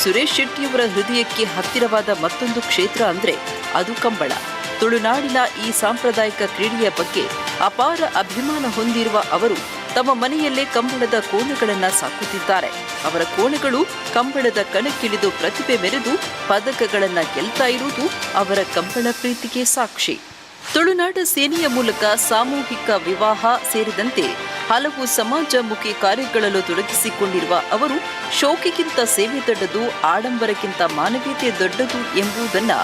ಸುರೇಶ್ ಶೆಟ್ಟಿಯವರ ಹೃದಯಕ್ಕೆ ಹತ್ತಿರವಾದ ಮತ್ತೊಂದು ಕ್ಷೇತ್ರ ಅಂದ್ರೆ ಅದು ಕಂಬಳ. ತುಳುನಾಡಿನ ಈ ಸಾಂಪ್ರದಾಯಿಕ ಕ್ರೀಡೆಯ ಬಗ್ಗೆ ಅಪಾರ ಅಭಿಮಾನ ಹೊಂದಿರುವ ಅವರು ತಮ್ಮ ಮನೆಯಲ್ಲೇ ಕಂಬಳದ ಕೋಣಗಳನ್ನು ಸಾಕುತ್ತಿದ್ದಾರೆ. ಅವರ ಕೋಣಗಳು ಕಂಬಳದ ಕಣಕ್ಕಿಳಿದು ಪ್ರತಿಭೆ ಮೆರೆದು ಪದಕಗಳನ್ನು ಗೆಲ್ತಾ ಇರುವುದು ಅವರ ಕಂಬಳ ಪ್ರೀತಿಗೆ ಸಾಕ್ಷಿ. ತುಳುನಾಡ ಸೇನೆಯ ಮೂಲಕ ಸಾಮೂಹಿಕ ವಿವಾಹ ಸೇರಿದಂತೆ ಹಲವು ಸಮಾಜಮುಖಿ ಕಾರ್ಯಗಳಲ್ಲೂ ತೊಡಗಿಸಿಕೊಂಡಿರುವ ಅವರು ಶೋಕಿಗಿಂತ ಸೇವೆ ದೊಡ್ಡದು, ಆಡಂಬರಕ್ಕಿಂತ ಮಾನವೀಯತೆ ದೊಡ್ಡದು ಎಂಬುದನ್ನು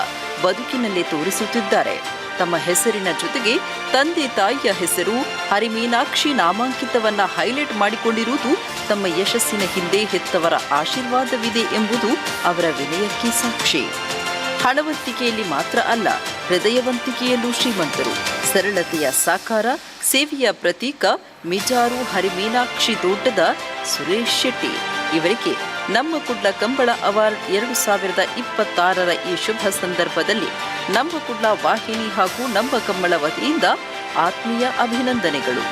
ಬದುಕಿನಲ್ಲೇ ತೋರಿಸುತ್ತಿದ್ದಾರೆ. ತಮ್ಮ ಹೆಸರಿನ ಜೊತೆಗೆ ತಂದೆ ತಾಯಿಯ ಹೆಸರು ಹರಿಮೀನಾಕ್ಷಿ ನಾಮಾಂಕಿತವನ್ನ ಹೈಲೈಟ್ ಮಾಡಿಕೊಂಡಿರುವುದು ತಮ್ಮ ಯಶಸ್ಸಿನ ಹಿಂದೆ ಹೆತ್ತವರ ಆಶೀರ್ವಾದವಿದೆ ಎಂಬುದು ಅವರ ವಿನಯಕ್ಕೆ ಸಾಕ್ಷಿ. ಹಣವಂತಿಕೆಯಲ್ಲಿ ಮಾತ್ರ ಅಲ್ಲ, ಹೃದಯವಂತಿಕೆಯಲ್ಲೂ ಶ್ರೀಮಂತರು. ಸರಳತೆಯ ಸಾಕಾರ, ಸೇವೆಯ ಪ್ರತೀಕ ಮಿಜಾರು ಹರಿಮೀನಾಕ್ಷಿ ತೋಟದ ಸುರೇಶ್ ಶೆಟ್ಟಿ ಇವರಿಗೆ ನಮ್ಮ ಕುಡ್ಲ ಕಂಬಳ ಅವಾರ್ಡ್ 2026ರ ಈ ಶುಭ ಸಂದರ್ಭದಲ್ಲಿ ನಮ್ಮ ಕುಡ್ಲ ವಾಹಿನಿ ಹಾಗೂ ನಮ್ಮ ಕಂಬಳ ವತಿಯಿಂದ ಆತ್ಮೀಯ ಅಭಿನಂದನೆಗಳು.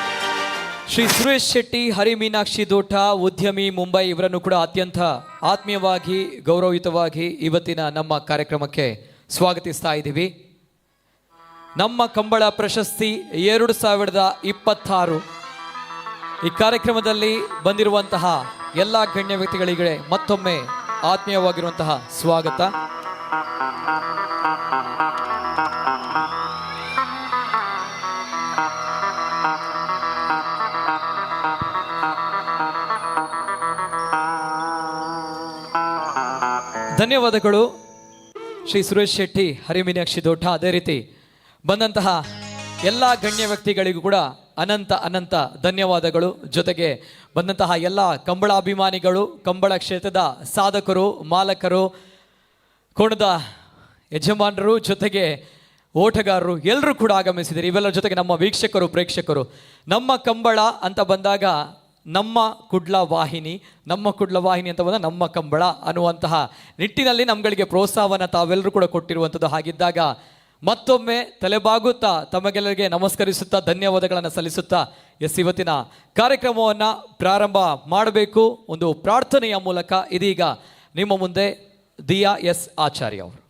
ಶ್ರೀ ಸುರೇಶ್ ಶೆಟ್ಟಿ ಹರಿಮೀನಾಕ್ಷಿ ದೋಟ, ಉದ್ಯಮಿ, ಮುಂಬೈ ಇವರನ್ನು ಕೂಡ ಅತ್ಯಂತ ಆತ್ಮೀಯವಾಗಿ ಗೌರವಯುತವಾಗಿ ಇವತ್ತಿನ ನಮ್ಮ ಕಾರ್ಯಕ್ರಮಕ್ಕೆ ಸ್ವಾಗತಿಸ್ತಾ ಇದ್ದೀವಿ. ನಮ್ಮ ಕಂಬಳ ಪ್ರಶಸ್ತಿ 2026 ಈ ಕಾರ್ಯಕ್ರಮದಲ್ಲಿ ಬಂದಿರುವಂತಹ ಎಲ್ಲ ಗಣ್ಯ ವ್ಯಕ್ತಿಗಳಿಗೆ ಮತ್ತೊಮ್ಮೆ ಆತ್ಮೀಯವಾಗಿರುವಂತಹ ಸ್ವಾಗತ. ಧನ್ಯವಾದಗಳು ಶ್ರೀ ಸುರೇಶ್ ಶೆಟ್ಟಿ ಹರಿಮೀನಾಕ್ಷಿ ದೋಟ. ಅದೇ ರೀತಿ ಬಂದಂತಹ ಎಲ್ಲ ಗಣ್ಯ ವ್ಯಕ್ತಿಗಳಿಗೂ ಕೂಡ ಅನಂತ ಅನಂತ ಧನ್ಯವಾದಗಳು. ಜೊತೆಗೆ ಬಂದಂತಹ ಎಲ್ಲ ಕಂಬಳ ಅಭಿಮಾನಿಗಳು, ಕಂಬಳ ಕ್ಷೇತ್ರದ ಸಾಧಕರು, ಮಾಲಕರು, ಕೋಣದ ಯಜಮಾನರು, ಜೊತೆಗೆ ಓಟಗಾರರು ಎಲ್ಲರೂ ಕೂಡ ಆಗಮಿಸಿದ್ದಾರೆ. ಇವೆಲ್ಲರ ಜೊತೆಗೆ ನಮ್ಮ ವೀಕ್ಷಕರು, ಪ್ರೇಕ್ಷಕರು. ನಮ್ಮ ಕಂಬಳ ಅಂತ ಬಂದಾಗ ನಮ್ಮ ಕುಡ್ಲ ವಾಹಿನಿ, ನಮ್ಮ ಕುಡ್ಲ ವಾಹಿನಿ ಅಂತ ಬಂದಾಗ ನಮ್ಮ ಕಂಬಳ ಅನ್ನುವಂತಹ ನಿಟ್ಟಿನಲ್ಲಿ ನಮ್ಗಳಿಗೆ ಪ್ರೋತ್ಸಾಹವನ್ನು ತಾವೆಲ್ಲರೂ ಕೂಡ ಕೊಟ್ಟಿರುವಂಥದ್ದು. ಹಾಗಿದ್ದಾಗ ಮತ್ತೊಮ್ಮೆ ತಲೆಬಾಗುತ್ತಾ ತಮಗೆಲ್ಲರಿಗೆ ನಮಸ್ಕರಿಸುತ್ತಾ ಧನ್ಯವಾದಗಳನ್ನು ಸಲ್ಲಿಸುತ್ತಾ ಎಸ್ ಇವತ್ತಿನ ಕಾರ್ಯಕ್ರಮವನ್ನು ಪ್ರಾರಂಭ ಮಾಡಬೇಕು ಒಂದು ಪ್ರಾರ್ಥನೆಯ ಮೂಲಕ. ಇದೀಗ ನಿಮ್ಮ ಮುಂದೆ ದಿಯಾ ಎಸ್ ಆಚಾರ್ಯ ಅವರು.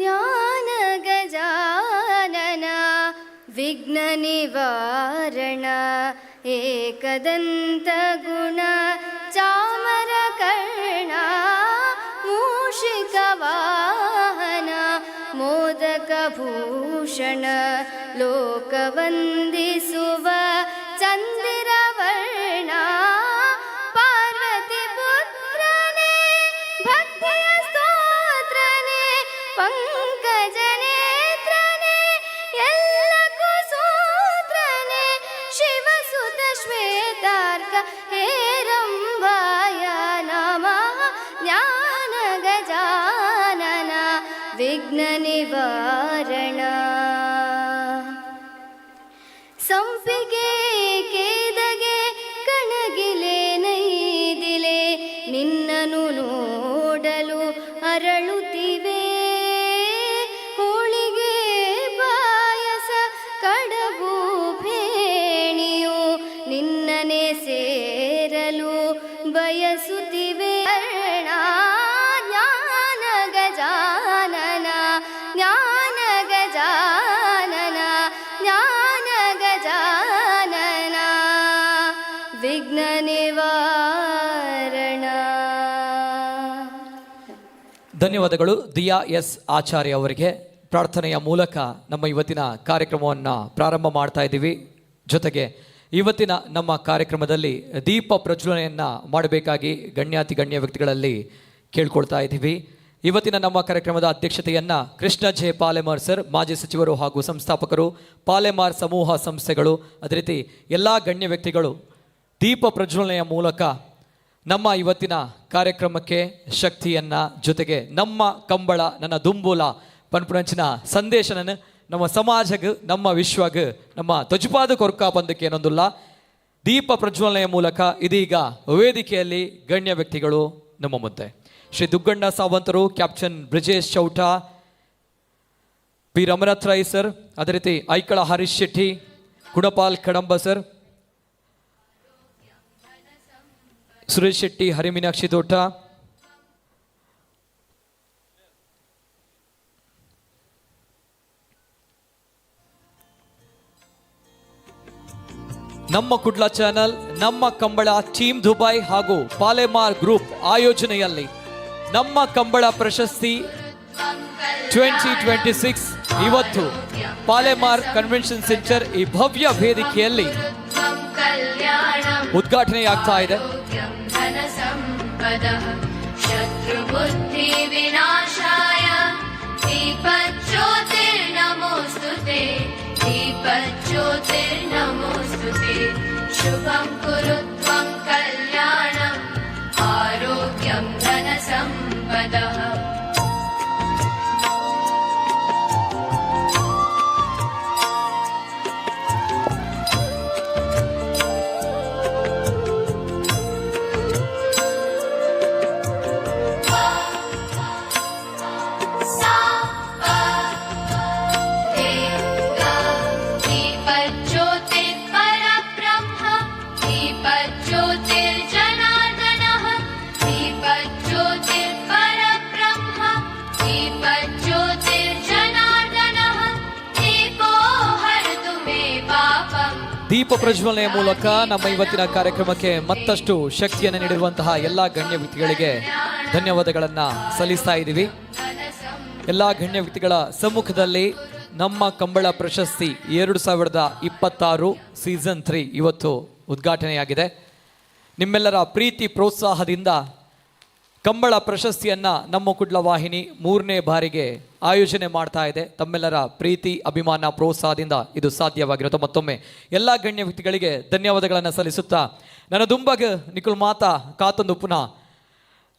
ಜ್ಞಾನ ಗಜಾನನ ವಿಘ್ನ ನಿವಾರಣ ಏಕದಂತ ಗುಣ ಚಾಮರ ಕರ್ಣ ಮೂಷಿಕ ವಾಹನ ಮೋದಕ ಭೂಷಣ ಲೋಕವಂದಿಸುವ ಚಂದಿರವರ್ಣ ಪಾರ್ವತಿ ಪುತ್ರನೇ ಭಕ್ತಿಯ ಸ್ತೋತ್ರನೇ ಪಂಕಜನೇತ್ರನೇ ಎಲ್ಲಕ್ಕೂ ಸೂತ್ರನೇ ಶಿವಸುತ ಶ್ವೇತಾರ್ಕ ಹೇರಂಬಾಯ ನಮಃ ಜ್ಞಾನ ಗಜಾನನ ವಿಘ್ನ ನಿವಾರಣ. ಸಂಪಿಗೆ ಕೇದಗೆ ಕಣಗಿಲೆ ನೈದಿಲೆ ನಿನ್ನನು ನೋಡಲು ಅರಳುತ್ತಿವೆ. ಹೋಳಿಗೆ ಪಾಯಸ ಕಡಬು ಫೇಣಿಯು ನಿನ್ನನೆ ಸೇರಲು ಬಯಸುತ್ತಿವೆ. ಜ್ಞಾನ ಗಜಾನನ ಜ್ಞಾನ ಗಜಾನನ ಜ್ಞಾನ ಗಜಾನನ ವಿಘ್ನ ನಿವಾರಣ. ಧನ್ಯವಾದಗಳು ದಿಯಾ ಎಸ್ ಆಚಾರ್ಯ ಅವರಿಗೆ. ಪ್ರಾರ್ಥನೆಯ ಮೂಲಕ ನಮ್ಮ ಇವತ್ತಿನ ಕಾರ್ಯಕ್ರಮವನ್ನು ಪ್ರಾರಂಭ ಮಾಡ್ತಾ ಇದ್ದೀವಿ. ಜೊತೆಗೆ ಇವತ್ತಿನ ನಮ್ಮ ಕಾರ್ಯಕ್ರಮದಲ್ಲಿ ದೀಪ ಪ್ರಜ್ವಲನೆಯನ್ನು ಮಾಡಬೇಕಾಗಿ ಗಣ್ಯಾತಿ ಗಣ್ಯ ವ್ಯಕ್ತಿಗಳಲ್ಲಿ ಕೇಳ್ಕೊಳ್ತಾ ಇದ್ದೀವಿ. ಇವತ್ತಿನ ನಮ್ಮ ಕಾರ್ಯಕ್ರಮದ ಅಧ್ಯಕ್ಷತೆಯನ್ನು ಕೃಷ್ಣ ಜೆ ಪಾಲೆಮಾರ್ ಸರ್, ಮಾಜಿ ಸಚಿವರು ಹಾಗೂ ಸಂಸ್ಥಾಪಕರು, ಪಾಲೆಮಾರ್ ಸಮೂಹ ಸಂಸ್ಥೆಗಳು, ಅದೇ ರೀತಿ ಎಲ್ಲ ಗಣ್ಯ ವ್ಯಕ್ತಿಗಳು ದೀಪ ಪ್ರಜ್ವಲನೆಯ ಮೂಲಕ ನಮ್ಮ ಇವತ್ತಿನ ಕಾರ್ಯಕ್ರಮಕ್ಕೆ ಶಕ್ತಿಯನ್ನು, ಜೊತೆಗೆ ನಮ್ಮ ಕಂಬಳ ನನ್ನ ದುಂಬುಲ ಪನ್ಪುನಂಚಿನ ಸಂದೇಶನ ನಮ್ಮ ಸಮಾಜಗ್, ನಮ್ಮ ವಿಶ್ವಗ್, ನಮ್ಮ ತೊಜುಪಾದ ಕೊರ್ಕ ಬಂದಕ್ಕೆ ಏನೊಂದಿಲ್ಲ. ದೀಪ ಪ್ರಜ್ವಲನೆಯ ಮೂಲಕ ಇದೀಗ ವೇದಿಕೆಯಲ್ಲಿ ಗಣ್ಯ ವ್ಯಕ್ತಿಗಳು ನಮ್ಮ ಮುಂದೆ ಶ್ರೀ ದುಗ್ಗಣ್ಣ ಸಾವಂತರು, captain Brijesh Chowta, P Ramanath Rai sir, ಅದೇ ರೀತಿ ಐಕಳ ಹರೀಶ್ ಶೆಟ್ಟಿ, ಗುಣಪಾಲ್ ಕಡಂಬ ಸರ್, ಸುರೇಶ್ ಶೆಟ್ಟಿ, ಹರಿಮೀನಾಕ್ಷಿ ತೋಟ, ನಮ್ಮ ಕುಡ್ಲ ಚಾನೆಲ್, ನಮ್ಮ ಕಂಬಳ ಟೀಮ್ ದುಬೈ ಹಾಗೂ ಪಾಲೆಮಾರ್ ಗ್ರೂಪ್ ಆಯೋಜನೆಯಲ್ಲಿ ನಮ್ಮ ಕಂಬಳ ಪ್ರಶಸ್ತಿ 2026 ಇವತ್ತು ಪಾಲೆಮಾರ್ ಕನ್ವೆನ್ಷನ್ ಸೆಂಟರ್ ಈ ಭವ್ಯ ವೇದಿಕೆಯಲ್ಲಿ ಉದ್ಘಾಟನೆಯಾಗ್ತಾ ಇದೆ. ಶತ್ರುಬುದ್ಧಿವಿನಾಶಾಯ ದೀಪಜ್ಯೋತಿರ್ನಮೋಸ್ತುತೆ ದೀಪಜ್ಯೋತಿರ್ನಮೋಸ್ತುತೆ ಶುಭಂ ಕುರು ತ್ವಂ ಕಲ್ಯಾಣಂ ಆರೋಗ್ಯಂ ಧನಸಂಪದಃ. दीपज्योतिर्परब्रह्म दीपज्योतिर्जनार्दनः दीपज्योतिर्परब्रह्म दीपज्योतिर्जनार्दनः दीपो हरतु मे पापम्. ದೀಪ ಪ್ರಜ್ವಲನೆಯ ಮೂಲಕ ನಮ್ಮ ಇವತ್ತಿನ ಕಾರ್ಯಕ್ರಮಕ್ಕೆ ಮತ್ತಷ್ಟು ಶಕ್ತಿಯನ್ನು ನೀಡಿರುವಂತಹ ಎಲ್ಲ ಗಣ್ಯ ವ್ಯಕ್ತಿಗಳಿಗೆ ಧನ್ಯವಾದಗಳನ್ನ ಸಲ್ಲಿಸ್ತಾ ಇದ್ದೀವಿ. ಎಲ್ಲ ಗಣ್ಯ ವ್ಯಕ್ತಿಗಳ ಸಮ್ಮುಖದಲ್ಲಿ ನಮ್ಮ ಕಂಬಳ ಪ್ರಶಸ್ತಿ 2026 ಸೀಸನ್ 3 ಇವತ್ತು ಉದ್ಘಾಟನೆಯಾಗಿದೆ. ನಿಮ್ಮೆಲ್ಲರ ಪ್ರೀತಿ ಪ್ರೋತ್ಸಾಹದಿಂದ ಕಂಬಳ ಪ್ರಶಸ್ತಿಯನ್ನು ನಮ್ಮ ಕುಡ್ಲ ವಾಹಿನಿ 3ನೇ ಬಾರಿಗೆ ಆಯೋಜನೆ ಮಾಡ್ತಾ ಇದೆ. ತಮ್ಮೆಲ್ಲರ ಪ್ರೀತಿ ಅಭಿಮಾನ ಪ್ರೋತ್ಸಾಹದಿಂದ ಇದು ಸಾಧ್ಯವಾಗಿರುತ್ತೆ. ಮತ್ತೊಮ್ಮೆ ಎಲ್ಲ ಗಣ್ಯ ವ್ಯಕ್ತಿಗಳಿಗೆ ಧನ್ಯವಾದಗಳನ್ನು ಸಲ್ಲಿಸುತ್ತಾ ನನ್ನ ದುಂಬಗ ನಿಖುಲ್ ಮಾತಾ ಕಾತೊಂದು ಪುನಃ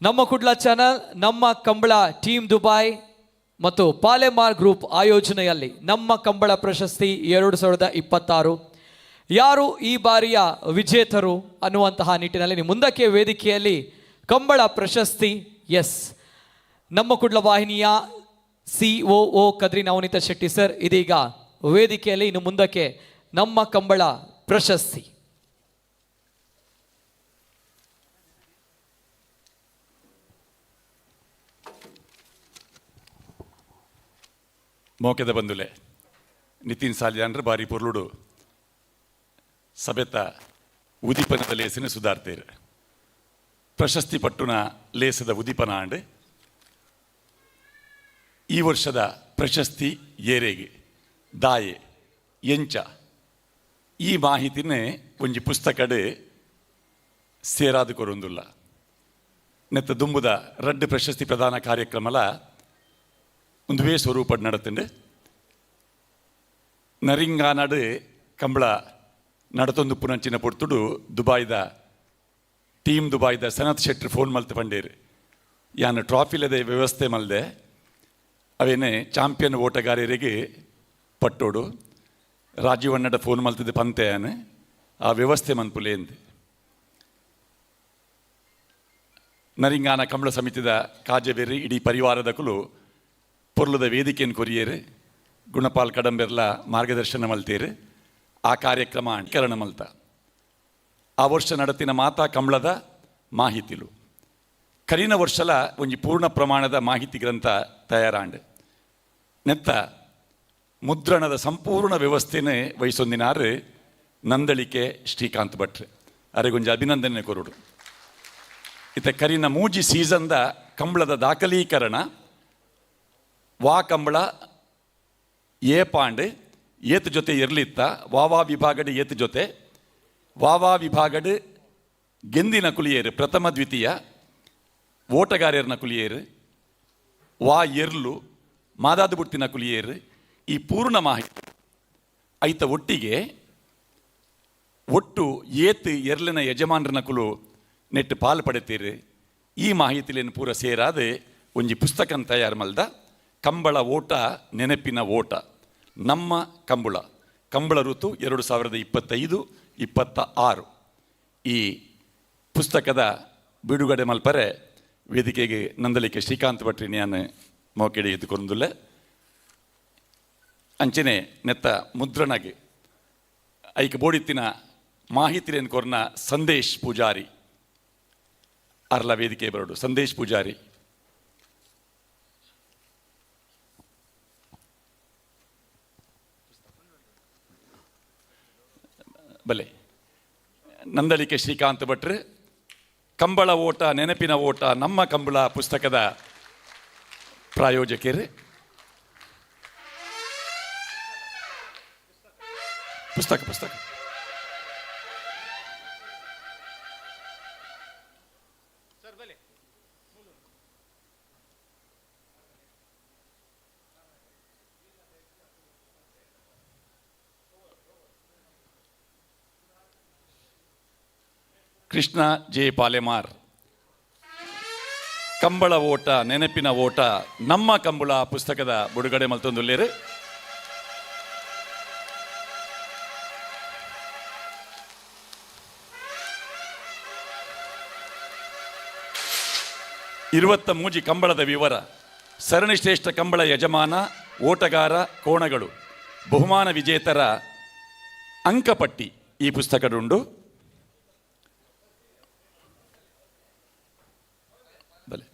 ನಮ್ಮ ಕುಡ್ಲ ಚಾನಲ್, ನಮ್ಮ ಕಂಬಳ ಟೀಮ್ ದುಬೈ ಮತ್ತು ಪಾಲೆಮಾರ್ ಗ್ರೂಪ್ ಆಯೋಜನೆಯಲ್ಲಿ ನಮ್ಮ ಕಂಬಳ ಪ್ರಶಸ್ತಿ 2026 ಯಾರು ಈ ಬಾರಿಯ ವಿಜೇತರು ಅನ್ನುವಂತಹ ನಿಟ್ಟಿನಲ್ಲಿ ನಿಮ್ಮ ಮುಂದಕ್ಕೆ ವೇದಿಕೆಯಲ್ಲಿ ಕಂಬಳ ಪ್ರಶಸ್ತಿ ಎಸ್ ನಮ್ಮ ಕುಡ್ಲ ವಾಹಿನಿಯ COO Kadri Navaneetha Shetty sir ಇದೀಗ ವೇದಿಕೆಯಲ್ಲಿ. ಇನ್ನು ಮುಂದಕ್ಕೆ ನಮ್ಮ ಕಂಬಳ ಪ್ರಶಸ್ತಿ. ಮೋಕೆದ ಬಂದುಲೆ ನಿತಿನ್ ಸಾಲಿಯಾನ್ರ ಬಾರಿ ಪೊರ್ಲುಡು ಸಭೆತ ಉದೀಪನದ ಲೇಸಿನ ಸುಧಾರ್ತೇರು. ಪ್ರಶಸ್ತಿ ಪಟ್ಟುನ ಲೇಸದ ಉದೀಪನ ಆಂಡ್ ಈ ವರ್ಷದ ಪ್ರಶಸ್ತಿ ಏರೆಗೆ ದಾಯೆ ಎಂಚ ಈ ಮಾಹಿತಿನೇ ಒಂಜಿ ಪುಸ್ತಕಡೆ ಸೇರಾದ ಕೊರೊಂದುಲ್ಲ. ನೆತ್ತ ದುಂಬುದ ರಡ್ಡು ಪ್ರಶಸ್ತಿ ಪ್ರದಾನ ಕಾರ್ಯಕ್ರಮಲ ಒಂದುವೇ ಸ್ವರೂಪ ನಡತುಂಡು. ನರಿಂಗಾನಡು ಕಂಬಳ ನಡತೊಂದು ಪುನಂಚಿನ ಪೊರ್ತುಡು ದುಬಾಯ್ದ ಟೀಮ್ ದುಬಾಯ್ದ ಸನತ್ ಶೆಟ್ರ್ ಫೋನ್ ಮಲ್ತು ಪಂಡೇರು, ಯಾನ್ ಟ್ರಾಫಿಲದೆ ವ್ಯವಸ್ಥೆ ಮಲ್ದೆ ಅವೇನೆ ಚಾಂಪಿಯನ್ ಓಟಗಾರರಿಗೆ ಪಟ್ಟೋಡು ರಾಜೀವ್ ಅಣ್ಣಡ ಫೋನ್ ಮಲ್ತದೆ ಪಂತೆ ಯಾನ್ ಆ ವ್ಯವಸ್ಥೆ ಮನ್ಪುಲೇಂದು. ನರಿಂಗಾನ ಕಂಬಳ ಸಮಿತಿದ ಕಾಜಬೇರಿ ಇಡೀ ಪರಿವಾರದ ಕುಲು ಪೊರ್ಲದ ವೇದಿಕೆಯನ್ನು ಕೊರಿಯೇರು ಗುಣಪಾಲ್ ಕಡಂಬೆರ್ಲ ಮಾರ್ಗದರ್ಶನ ಮಲ್ತೇರು. ಆ ಕಾರ್ಯಕ್ರಮ ಅಣಕರಣ ಮಲ್ತ ಆ ವರ್ಷ ನಡತಿನ ಮಾತಾ ಕಂಬಳದ ಮಾಹಿತಿಲು ಕರಿನ ವರ್ಷಲ ಒಂಜಿ ಪೂರ್ಣ ಪ್ರಮಾಣದ ಮಾಹಿತಿ ಗ್ರಂಥ ತಯಾರಾಂಡ್. ನೆತ್ತ ಮುದ್ರಣದ ಸಂಪೂರ್ಣ ವ್ಯವಸ್ಥೆನೇ ವಹಿಸೊಂದಿನಾರು ನಂದಳಿಕೆ ಶ್ರೀಕಾಂತ್ ಭಟ್ರು ಅರೆಗೊಂಜಿ ಅಭಿನಂದನೆ ಕೊರಡು. ಇತ ಕರಿನ ಮೂಜಿ ಸೀಸನ್ದ ಕಂಬಳದ ದಾಖಲೀಕರಣ ವಾ ಕಂಬಳ ಏ ಪಾಂಡೆ ಏತು ಜೊತೆ ಇರಲಿತ್ತ ವಾವಾ ವಿಭಾಗಡು ಏತು ಜೊತೆ ವಾವಾ ವಿಭಾಗಡು ಗೆಂದಿನ ಕುಲಿಯೇರು ಪ್ರಥಮ ದ್ವಿತೀಯ ಓಟಗಾರ್ಯರ್ನ ಕುಲಿಯೇರು ವಾ ಎರ್ಲು ಮಾದಾದು ಬುಟ್ಟಿನ ಕುಲಿಯೇರು ಈ ಪೂರ್ಣ ಮಾಹಿತಿ ಐತ ಒಟ್ಟಿಗೆ ಒಟ್ಟು ಏತು ಎರ್ಲಿನ ಯಜಮಾನರನ ಕುಲು ನೆಟ್ಟು ಪಾಲು ಪಡೆತೀರಿ ಈ ಮಾಹಿತಿಲೇನು ಪೂರ ಸೇರಾದೆ ಒಂಜಿ ಪುಸ್ತಕ ತಯಾರು ಮಲ್ದ ಕಂಬಳ ಓಟ ನೆನಪಿನ ಓಟ ನಮ್ಮ ಕಂಬಳ ಕಂಬಳ ಋತು 2025-26 ಈ ಪುಸ್ತಕದ ಬಿಡುಗಡೆ ಮಲ್ಪರೆ ವೇದಿಕೆಗೆ ನಂದಲಿಕೆ ಶ್ರೀಕಾಂತ್ ಭಟ್ರಿ ನಾನು ಮೋಕೆಡೆ ಎದ್ದುಕೊಂದುಲ್ಲ. ಅಂಚನೆ ನೆತ್ತ ಮುದ್ರಣಗೆ ಐಕ ಬೋಡಿತ್ತಿನ ಮಾಹಿತಿಯನ್ನು ಕೊರ್ನ ಸಂದೇಶ್ ಪೂಜಾರಿ ಅರ್ಲ ವೇದಿಕೆ ಬರೋಡು. ಸಂದೇಶ್ ಪೂಜಾರಿ ಬಲೆ. ನಂದಳಿಕೆ ಶ್ರೀಕಾಂತ್ ಭಟ್ರು ಕಂಬಳ ಓಟ ನೆನಪಿನ ಓಟ ನಮ್ಮ ಕಂಬಳ ಪುಸ್ತಕದ ಪ್ರಾಯೋಜಕರು. ಪುಸ್ತಕ ಪುಸ್ತಕ ಕೃಷ್ಣ ಜೆ ಪಾಲೆಮಾರ್ ಕಂಬಳ ಓಟ ನೆನಪಿನ ಓಟ ನಮ್ಮ ಕಂಬಳ ಪುಸ್ತಕದ ಬಿಡುಗಡೆ ಮಲ್ತೊಂದುಲ್ಲೇರು. 23 ಕಂಬಳದ ವಿವರ, ಸರಣಿಶ್ರೇಷ್ಠ ಕಂಬಳ ಯಜಮಾನ, ಓಟಗಾರ, ಕೋಣಗಳು, ಬಹುಮಾನ ವಿಜೇತರ ಅಂಕಪಟ್ಟಿ ಈ ಪುಸ್ತಕದುಂಡು. ಬಲೆ.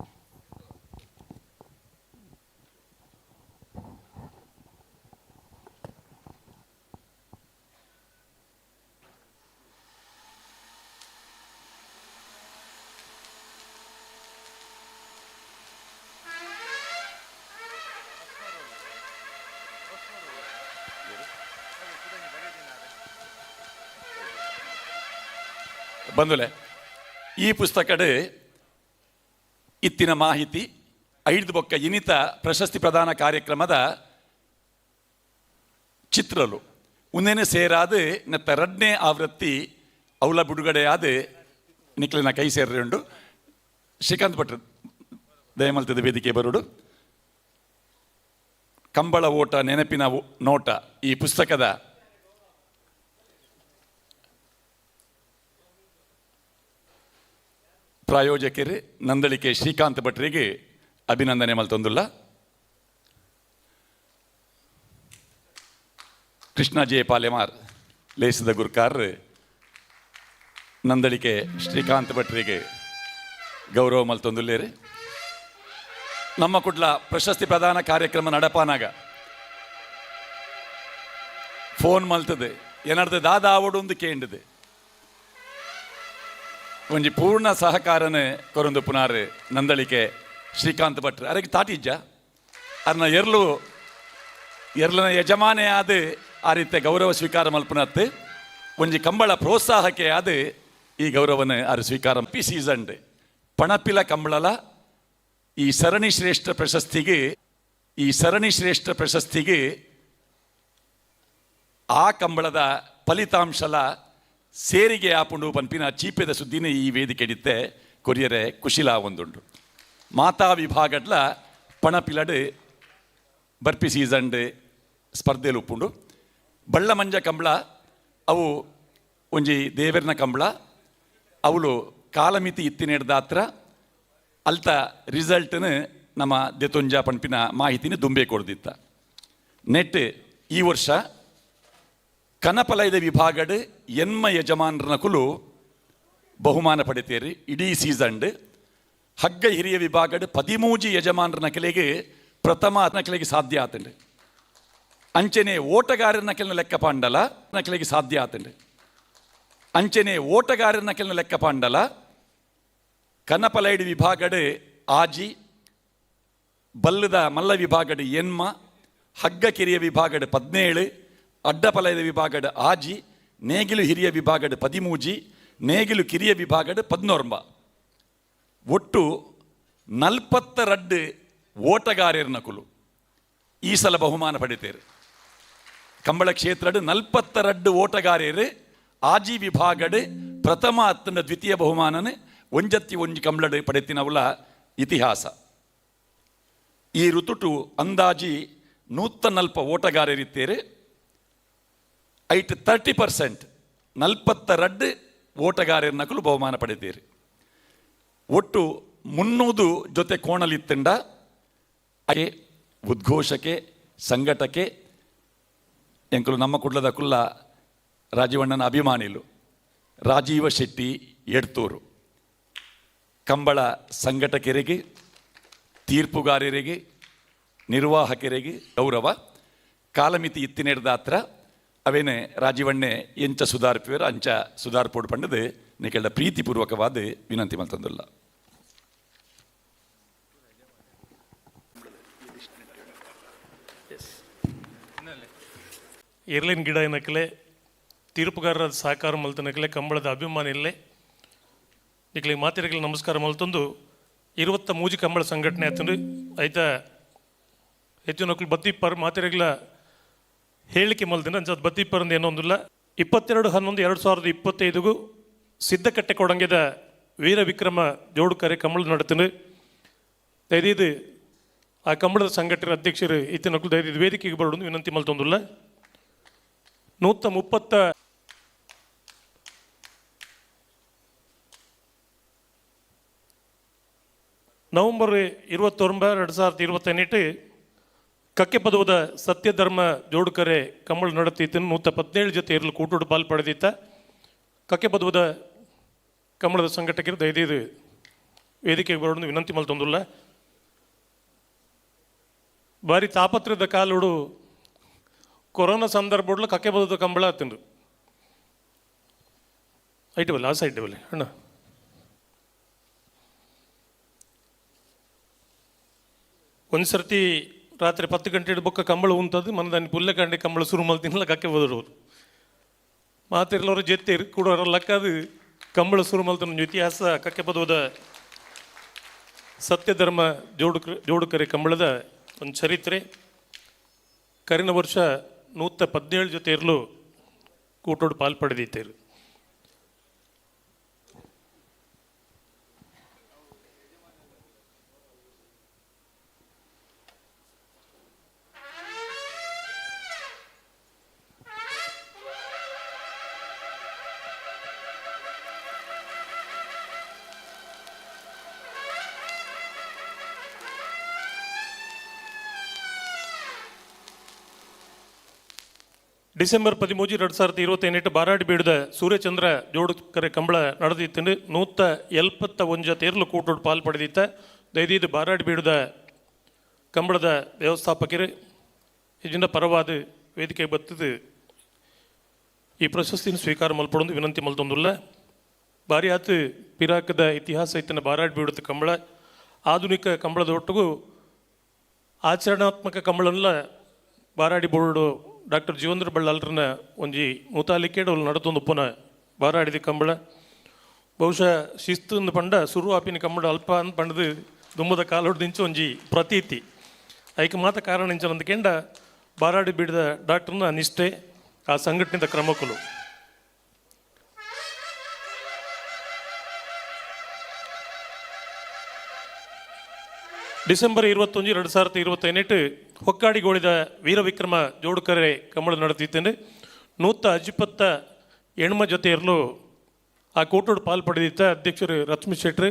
ಬಂದುಲೆ ಈ ಪುಸ್ತಕಡ್ ಇತ್ತಿನ ಮಾಹಿತಿ ಐದು ಬೊಕ್ಕ ಇನಿತ ಪ್ರಶಸ್ತಿ ಪ್ರದಾನ ಕಾರ್ಯಕ್ರಮದ ಚಿತ್ರಲು ಉಂದೇನೆ ಸೇರಾದ ನೆತ್ತ ರಡ್ನೇ ಆವೃತ್ತಿ ಅವಲ ಬಿಡುಗಡೆಯಾದ ನಿಕ್ಲಿನ ಕೈ ಸೇರ್ರೆ. ಶ್ರೀಕಾಂತ್ ಭಟ್ರು ದಯಮಲ್ತದ ವೇದಿಕೆ ಬರುಡು. ಕಂಬಳ ಓಟ ನೆನಪಿನ ನೋಟ ಈ ಪುಸ್ತಕದ ಪ್ರಾಯೋಜಕರು ನಂದಳಿಕೆ ಶ್ರೀಕಾಂತ್ ಭಟ್ರಿಗೆ ಅಭಿನಂದನೆ ಮಲ್ತೊಂದುಲ್ಲ. ಕೃಷ್ಣ ಜೆ ಪಾಲೆಮಾರ್ ಲೇಸದ ಗುರ್ಕಾರ್ ನಂದಳಿಕೆ ಶ್ರೀಕಾಂತ್ ಭಟ್ರಿಗೆ ಗೌರವ ಮಲ್ತೊಂದುಲ್ಲೇರಿ. ನಮ್ಮ ಕುಡ್ಲ ಪ್ರಶಸ್ತಿ ಪ್ರದಾನ ಕಾರ್ಯಕ್ರಮ ನಡಪಾನಾಗ ಫೋನ್ ಮಲ್ತದೆ ಏನಾಡ್ದು ದಾದಾ ಆವಡು ಕೇಂಡದೆ ಒಂಜಿ ಪೂರ್ಣ ಸಹಕಾರನೆ ಕೊರೊಂದು ಪುನಾರ್ ನಂದಳಿಕೆ ಶ್ರೀಕಾಂತ್ ಭಟ್ರು ಅರೆಗೆ ತಾಟಿಜ್ಜ ಅರ್ನ ಎರ್ಲು ಎರ್ಲನ ಯಜಮಾನೆ ಆದ ಆ ರೀತಿಯ ಗೌರವ ಸ್ವೀಕಾರ ಮಲ್ಪುನತ್ತು ಒಂಜಿ ಕಂಬಳ ಪ್ರೋತ್ಸಾಹಕ್ಕೆ ಆದ ಈ ಗೌರವನ ಆರು ಸ್ವೀಕಾರ. ಪಿ ಸೀಸನ್ ಪಣಪಿಲ ಕಂಬಳಲ ಈ ಸರಣಿ ಶ್ರೇಷ್ಠ ಪ್ರಶಸ್ತಿಗೆ ಈ ಸರಣಿ ಶ್ರೇಷ್ಠ ಪ್ರಶಸ್ತಿಗೆ ಆ ಕಂಬಳದ ಫಲಿತಾಂಶಲ ಸೇರಿಗೆ ಆಪುಂಡು ಪನ್ಪಿನ ಚೀಪೆದ ಸುದ್ದಿನ ಈ ವೇದಿಕೆ ಹಿಡಿತೆ ಕೊರಿಯರೆ ಕುಶಿಲ ಒಂದುಂಡು. ಮಾತಾ ವಿಭಾಗಡ್ಲ ಪಣಪಿಲಡು ಬರ್ಪಿ ಸೀಸನ್ಡ್ ಸ್ಪರ್ಧೆಲು ಉಪ್ಪುಂಡು. ಬಳ್ಳಮಂಜ ಕಂಬಳ ಅವು ಒಂಜಿ ದೇವರ್ನ ಕಂಬಳ ಅವಳು ಕಾಲಮಿತಿ ಇತ್ತಿನೆಡ್ದಾತ್ರ ಅಲ್ತ ರಿಸಲ್ಟ್ನ ನಮ್ಮ ದೆತೊಂಜ ಪನ್ಪಿನ ಮಾಹಿತಿನ ದುಂಬೆ ಕೊಡ್ದಿತ್ತ. ನೆಟ್ ಈ ವರ್ಷ ಕನಪಲೈದ ವಿಭಾಗಡ್ ಎನ್ಮ ಯಜಮಾನರನ ಕುಲು ಬಹುಮಾನ ಪಡೆತೇರಿ ಇಡೀ ಸೀಸನ್ಡ್. ಹಗ್ಗ ಹಿರಿಯ ವಿಭಾಗಡ್ 13 ಯಜಮಾನರ ನಕಲಿಗೆ ಪ್ರಥಮ ನಕಲಿಗೆ ಸಾಧ್ಯ ಆತಂಡು. ಅಂಚನೆ ಓಟಗಾರರ ನಕಲಿನ ಲೆಕ್ಕ ಪಾಂಡಲ ನಕಲಿಗೆ ಸಾಧ್ಯ ಆತಂಡು. ಅಂಚನೆ ಓಟಗಾರರ ನಕಲಿನ ಲೆಕ್ಕ ಪಾಂಡಲ ಕನಪಲೈಡ್ ವಿಭಾಗಡ್ ಆಜಿ, ಬಲ್ಲದ ಮಲ್ಲ ವಿಭಾಗಡ್ ಎನ್ಮ, ಹಗ್ಗ ಕಿರಿಯ ವಿಭಾಗಡ್ 17, ಅಡ್ಡಪಲೈದ ವಿಭಾಗಡ್ ಆಜಿ, ನೇಗಿಲು ಹಿರಿಯ ವಿಭಾಗಡ್ 13, ನೇಗಿಲು ಕಿರಿಯ ವಿಭಾಗಡ್ 19. ಒಟ್ಟು 42 ಓಟಗಾರರ ನಕುಲು ಈ ಸಲ ಬಹುಮಾನ ಪಡಿತೇರು. ಕಂಬಳ ಕ್ಷೇತ್ರಡ್ 42 ಓಟಗಾರರು ಆಜಿ ವಿಭಾಗಡ್ ಪ್ರಥಮ ಅತ್ತಂಡ ದ್ವಿತೀಯ ಬಹುಮಾನನ ಒಂಜತ್ತಿ ಒಂಜಿ ಕಂಬಳಡ್ ಪಡೆತಿನವುಲ ಇತಿಹಾಸ. ಈ ಋತುಟು ಅಂದಾಜಿ 140 ಓಟಗಾರರಿತ್ತೇರು. ಐಟ್ 30% 42 ಓಟಗಾರರ ನಕಲು ಬಹುಮಾನ ಪಡೆತೀರಿ. ಒಟ್ಟು 300 ಜೊತೆ ಕೋಣಲಿತ್ತಂಡ ಅದೇ ಉದ್ಘೋಷಕ್ಕೆ ಸಂಘಟಕ್ಕೆ ಎಂಕಲು ನಮ್ಮ ಕುಡ್ಲದ ಕುಲ್ಲ ರಾಜೀವಣ್ಣನ ಅಭಿಮಾನಿಲು ರಾಜೀವ ಶೆಟ್ಟಿ ಎಡ್ತೂರು ಕಂಬಳ ಸಂಘಟಕರಿಗೆ, ತೀರ್ಪುಗಾರರಿಗೆ, ನಿರ್ವಾಹಕರಿಗೆ ಗೌರವ. ಕಾಲಮಿತಿ ಇತ್ತಿನೆಡ್ದಾತ್ರ ಅವೇನೆ ರಾಜೀವಣ್ಣೆ ಎಂಚ ಸುಧಾರ್ಪಿಯವರು ಅಂಚ ಸುಧಾರ್ಪೋಡು ಪಂಡದು ನಿಕೆಲ್ಲ ಪ್ರೀತಿಪೂರ್ವಕವಾದ ವಿನಂತಿ ಮಲ್ತಂದುಲ್ಲ. ಏರ್ಲೈನ್ ಗಿಡ ಏನಕ್ಕಲೆ ತೀರ್ಪುಗಾರರ ಸಹಕಾರ ಮಲ್ತನಕಲೆ ಕಂಬಳದ ಅಭಿಮಾನಿ ಇಲ್ಲೇ ನಿಕ್ಲೆ ಮಾತಿರಗಲಿ ನಮಸ್ಕಾರ ಮಲ್ತಂದು 23 ಕಂಬಳ ಸಂಘಟನೆ ಆತಂದು ಐತ ಹೆಚ್ಚು ನಕಲು ಬತ್ತಿ ಪರ್ ಮಾತಿರಗಲ ಹೇಳಿಕೆ ಮಲ್ದಿನ ಅಂಚ ಬತ್ತಿ ಪರಂದು ಏನೋ ಒಂದಿಲ್ಲ. 22-11-2025 ಸಿದ್ಧಕಟ್ಟೆ ಕೊಡಂಗಿದ ವೀರ ವಿಕ್ರಮ ಜೋಡುಕರೆ ಕಂಬಳ ನಡೆತನು. ದಯದೀದು ಆ ಕಂಬಳದ ಸಂಘಟನೆ ಅಧ್ಯಕ್ಷರು ಇತ್ತಿನಕ್ಕೂ ದಯದೀದು ವೇದಿಕೆಗೆ ಬರೋದು ವಿನಂತಿ ಮಲ್ತೊಂದುಲ್ಲ. 130 ನವೆಂಬರ್ 29 2028 ಕಕ್ಕೆ ಪದವದ ಸತ್ಯಧರ್ಮ ಜೋಡುಕರೆ ಕಂಬಳ ನಡೆತಿತ್ತು. 117 ಜೊತೆ ಇರಲು ಕೂಟುಡು ಪಾಲ್ ಪಡೆದಿತ್ತ ಕಕ್ಕೆ ಪದವದ ಕಂಬಳದ ಸಂಘಟಕರು ದಯದೀದು ವೇದಿಕೆಗೆ ಬರೋದು ವಿನಂತಿ ಮಲ್ತೊಂದುಲ್ಲ. ಬಾರಿ ತಾಪತ್ರದ ಕಾಲುಡು ಕೊರೋನಾ ಸಂದರ್ಭ ಕಕ್ಕೆ ಬದದ ಕಂಬಳ ಆತಂಡು ಐಟ್ ಬಲ್ಲ ಆ ಸೈಡ್ ಬಲ್ಲ ಅಣ್ಣ. ಒಂದು ಸರ್ತಿ ರಾತ್ರಿ 10 ಗಂಟೆ ಬೊಕ್ಕ ಕಂಬಳ ಉಂಟದು ಮನದಾನಿ ಪುಲ್ಲೆ ಕಂಡೆ ಕಂಬಳ ಶುರು ಮಲ್ತಿನಲ್ಲ ಕಕ್ಕೆ ಬದಡೋರು ಮಾತಿರ್ಲವರು ಜೊತೆ ಕೂಡೋರ ಲಕ್ಕದು ಕಂಬಳ ಸುರು ಮಲ್ತನ ಇತಿಹಾಸ ಕಕ್ಕೆಪದವದ ಸತ್ಯಧರ್ಮ ಜೋಡುಕರೆ ಕಂಬಳದ ಒಂದು ಚರಿತ್ರೆ. ಕರಿನ ವರ್ಷ 117 ಜೊತೆ ಇರಲು ಕೂಟೋಡು ಪಾಲ್ ಪಡೆದಿತ್ತೇರು. ಡಿಸೆಂಬರ್ 13 2028 ಬಾರಾಡಿ ಬೀಡದ ಸೂರ್ಯಚಂದ್ರ ಜೋಡುಕರೆ ಕಂಬಳ ನಡೆದಿತ್ತು. 171 ತೇರ್ಲು ಕೂಟೋಡು ಪಾಲ್ ಪಡೆದಿತ್ತ. ದೈದೀದು ಬಾರಾಡಿ ಬೀಡದ ಕಂಬಳದ ವ್ಯವಸ್ಥಾಪಕರು ಇದರಿಂದ ಪರವಾದ ವೇದಿಕೆ ಬತ್ತದು ಈ ಪ್ರಶಸ್ತಿಯನ್ನು ಸ್ವೀಕಾರ ಮಲ್ಪಡೊಂದು ವಿನಂತಿ ಮಲ್ತೊಂದುಲ್ಲ. ಬಾರಿ ಆತು ಪಿರಾಕದ ಇತಿಹಾಸ ಇತ್ತಿನ ಬಾರಾಡಿ ಬೀಡದ ಕಂಬಳ ಆಧುನಿಕ ಕಂಬಳದ ಒಟ್ಟಿಗೂ ಆಚರಣಾತ್ಮಕ ಕಂಬಳನ್ನೆಲ್ಲ ಬಾರಾಡಿ ಬೋರ್ಡು ಡಾಕ್ಟರ್ ಜೀವಂದ್ರ ಬಳ್ಳಾಲ್ರನ ಒಂಜಿ ಮುತಾಲಿಕೇಡು ನಡತೊಂದು ಪುನ ಬಾರಾಡಿದ ಕಂಬಳ. ಬಹುಶಃ ಶಿಸ್ತು ಪಂಡ ಸುರು ಆಪಿನ ಕಂಬಳ ಅಲ್ಪ ಅಂದ್ ಪಂಡದು ದುಮ್ಮದ ಕಾಲೊಡ್ದಿಂಚು ಒಂಜಿ ಪ್ರತೀತಿ. ಐಕ ಮಾತ ಕಾರಣ ಇಂಚನಂದ ಬಾರಾಡಿ ಬೀಡದ ಡಾಕ್ಟರ್ನ ನಿಷ್ಠೆ, ಆ ಸಂಘಟನೆದ ಕ್ರಮಕ್ಕಲು. ಡಿಸೆಂಬರ್ 21 2028 ಹೊಕ್ಕಾಡಿಗೋಳಿದ ವೀರವಿಕ್ರಮ ಜೋಡುಕರೆ ಕಂಬಳ ನಡೆದಿದ್ದೇನೆ. 158 ಜೊತೆ ಇರಲು ಆ ಕೂಟೋಡು ಪಾಲ್ ಪಡೆದಿದ್ದ ಅಧ್ಯಕ್ಷರು ರಶ್ಮಿ ಶೆಟ್ರು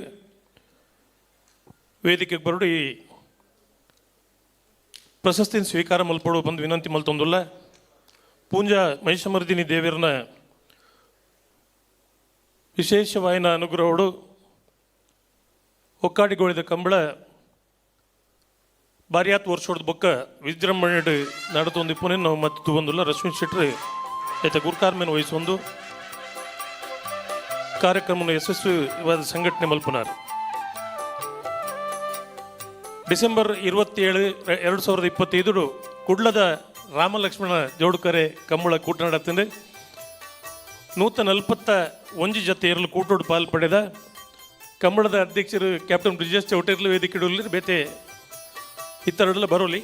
ವೇದಿಕೆಗೆ ಬರಡು ಈ ಪ್ರಶಸ್ತಿಯನ್ನು ಸ್ವೀಕಾರ ಮಲ್ಪಡು ಬಂದು ವಿನಂತಿ ಮಲ್ತೊಂದುಲ್ಲ. ಪೂಂಜಾ ಮಹಿಷಮರ್ದಿನಿ ದೇವಿಯರನ ವಿಶೇಷವಾಯಿನ ಅನುಗ್ರಹೋಡು ಹೊಕ್ಕಾಡಿಗೋಳಿದ ಕಂಬಳ ಬಾರಿಯಾತ್ ವರ್ಷದ ಬೊಕ್ಕ ವಿಜೃಂಭಣೆ ನಡೆದೊಂದು ಪುನೆ ನಾವು ಮತ್ತು ತೂವೊಂದುಲ್ಲ. ರಶ್ಮಿ ಶೆಟ್ರು ಐತ ಗುರ್ಕಾರ್ಮೇನ್ ವಹಿಸೊಂದು ಕಾರ್ಯಕ್ರಮವನ್ನು ಯಶಸ್ವಿವಾದ ಸಂಘಟನೆ ಮಲ್ಪುನಾರ್. ಡಿಸೆಂಬರ್ 27 2025 ಕುಡ್ಲದ ರಾಮಲಕ್ಷ್ಮಣ ಜೋಡುಕರೆ ಕಂಬಳ ಕೂಟ ನಡೆತಿಂದು. 141 ಜೊತೆ ಇರಲು ಕೂಟೋಡು ಪಾಲ್ ಪಡೆದ ಕಂಬಳದ ಅಧ್ಯಕ್ಷರು ಕ್ಯಾಪ್ಟನ್ ಬ್ರಿಜೇಶ್ ಚೌಟೇರ್ಲು ವೇದಿಕೆ ಬೇತೆ ಇತ್ತರಡಲ ಬರೋಲಿ.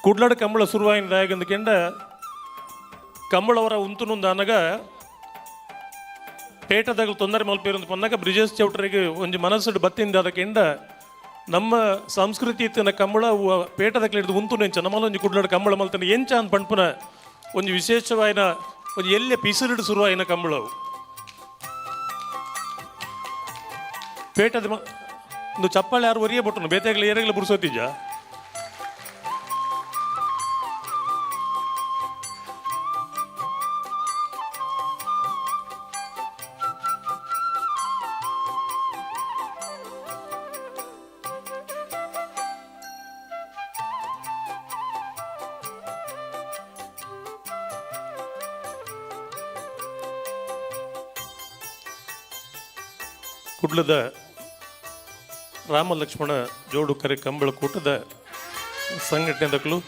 ಕುಡ್ಲಾಡ ಕಂಬಳ ಶುರುವಾಯಿನ ದಾಯಗಂದ ಕಂಬಳವರ ಉಂತುನೊಂದು ಅನಗ ಪೇಟದಾಗ ತೊಂದರೆ ಮಲ್ಪೇರಂದು ಪನ್ನಾಗ ಬ್ರಿಜೇಶ್ ಚೌಟ್ರಿಗೆ ಒಂಜಿ ಮನಸ್ಸು ಬತ್ತಿಂದ ಅದಕ್ಕೆಂಡ ನಮ್ಮ ಸಂಸ್ಕೃತಿ ಇತ್ತಿನ ಕಂಬಳ ಪೇಟದಾಗ ಹಿಡಿದು ಉಂತು ನೆಂಚ ನಮ್ಮಲ್ಲೊಂಜಿ ಕುಡ್ಲಾಡ ಕಂಬಳ ಮಲ್ತನ ಎಂಚ ಅಂತ ಪಂಪುನ ಒಂಜಿ ವಿಶೇಷವಾಯಿನ ಒಂಜಿ ಎಲ್ಲೆ ಪಿಸಿರಿಡು ಶುರುವಾಯಿನ ಕಂಬಳವು. ಪೇಟದ ಒಂದು ಚಪ್ಪಾಳೆ ಯಾರು ಒರಿಯೇ ಬಿಟ್ಟನು ಬೇತೆಗ್ಲ ಏರೆಗ್ಲ ಬುರ್ಸೋತಿಜ. ಕುಡ್ಲದ ರಾಮ ಲಕ್ಷ್ಮಣ ಜೋಡುಕರೆ ಕಂಬಳ ಕೂಟದ ಸಂಘಟನೆ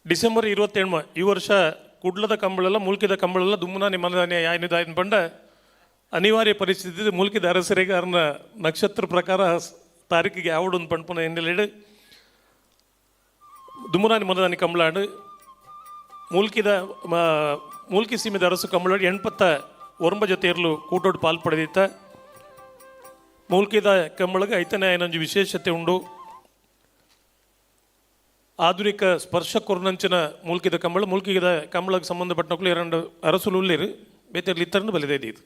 ಡಿಸೆಂಬರ್ 27 ಈ ವರ್ಷ ಕುಡ್ಲದ ಕಂಬಳೆಲ್ಲ ಮೂಲ್ಕಿದ ಕಂಬಳೆಲ್ಲ ದುಮ್ಮನ ನಿಮ್ಮನೆ ಯಾಯನಿದಾಯನ ಬಂಡ ಅನಿವಾರ್ಯ ಪರಿಸ್ಥಿತಿ ಮೂಲ್ಕಿದ ಅರಸರಿಗೆ ಅರ್ನ ನಕ್ಷತ್ರ ಪ್ರಕಾರ ತಾರೀಕಿಗೆ ಯಾವಡೊಂದು ಪಂಪುನ ಹಿನ್ನೆಲೆಡು ದುಮ್ಮನಾನಿ ಮನದಾನಿ ಕಂಬಳಾಡು ಮೂಲ್ಕಿದ ಮೂಲ್ಕಿ ಸೀಮೆದ ಅರಸು ಕಂಬಳಾಡು 89 ಜೊತೆ ಇರಲು ಕೂಟೋಡು ಪಾಲ್ ಪಡೆದಿತ್ತ. ಮೂಲ್ಕಿದ ಕಂಬಳಗೆ ಐತನೇ ಏನೊಂದು ವಿಶೇಷತೆ ಉಂಡು. ಆಧುನಿಕ ಸ್ಪರ್ಶ ಕೊರ್ನಂಚಿನ ಮೂಲ್ಕಿದ ಕಂಬಳ ಮೂಲ್ಕಿದ ಕಂಬಳಕ್ಕೆ ಸಂಬಂಧಪಟ್ಟನಕ್ಕೂ ಎರಡು ಅರಸುಲು ಉಳ್ಳೇರು ಬೇತೆ ಇತ್ತರನ್ನು ಬಲಿದೆ ಇದು.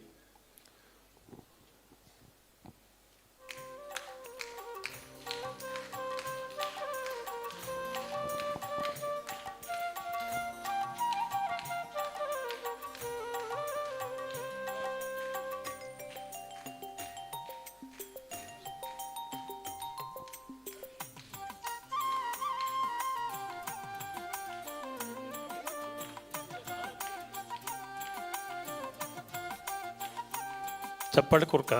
ಚಪ್ಪಾಳೆ ಕುರ್ಕ.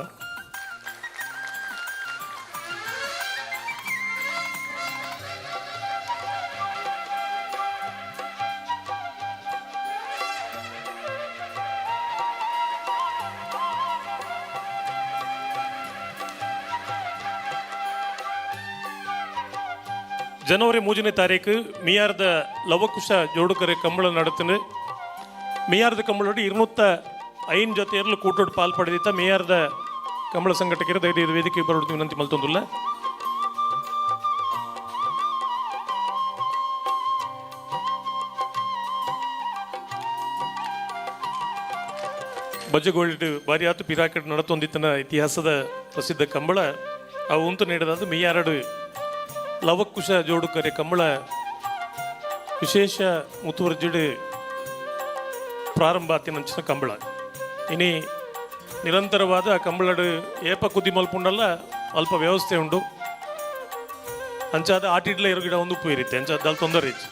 ಜನವರಿ 3ನೇ ತಾರೀಕು ಮಿಯಾರ್ದ ಲವಕುಶ ಜೋಡುಕರೆ ಕಂಬಳ ನಡತಿನ. ಮಿಯಾರ್ದ ಕಂಬಳೋಡಿ 205 ಜೊತೆಯಲ್ಲೂ ಕೂಟೋಡು ಪಾಲ್ ಪಡೆದಿತ್ತ ಮಿಯಾರ್ದ ಕಂಬಳ ಸಂಘಟಕರು ಧೈರ್ಯದ ವೇದಿಕೆ ಬರೋದು ವಿನಂತಿ ಮಲ್ತೊಂದುಲ್ಲ. ಬಜ್ಜಗೋಳಿಡು ಬಾರಿ ಆತು ಪಿರಾಕಡ್ ನಡತೊಂದಿತ್ತನ ಇತಿಹಾಸದ ಪ್ರಸಿದ್ಧ ಕಂಬಳ ಅವು ಉಂಟು ನೀಡದಾದ ಮಿಯಾರಡು ಲವಕುಶ ಜೋಡುಕರೆ ಕಂಬಳ ವಿಶೇಷ ಮುತುವರ್ಜಿಡು ಪ್ರಾರಂಭ ಆತಿನಂಚಿನ ಕಂಬಳ. ಇನಿ ನಿರಂತರವಾದ ಕಂಬಳಡು ಏಪ ಕುದಿ ಮಲ್ಪುಂಡಲ್ಲ ಅಲ್ಪ ವ್ಯವಸ್ಥೆ ಉಂಡು. ಅಂಚಾದ ಆಟಿಡ್ಲ ಇರೋ ಗಿಡ ಒಂದು ಉಪ್ಪು ಇರುತ್ತೆ ಅಂಚಾದ ಅಲ್ಲಿ ತೊಂದರೆ ಇತ್ತು.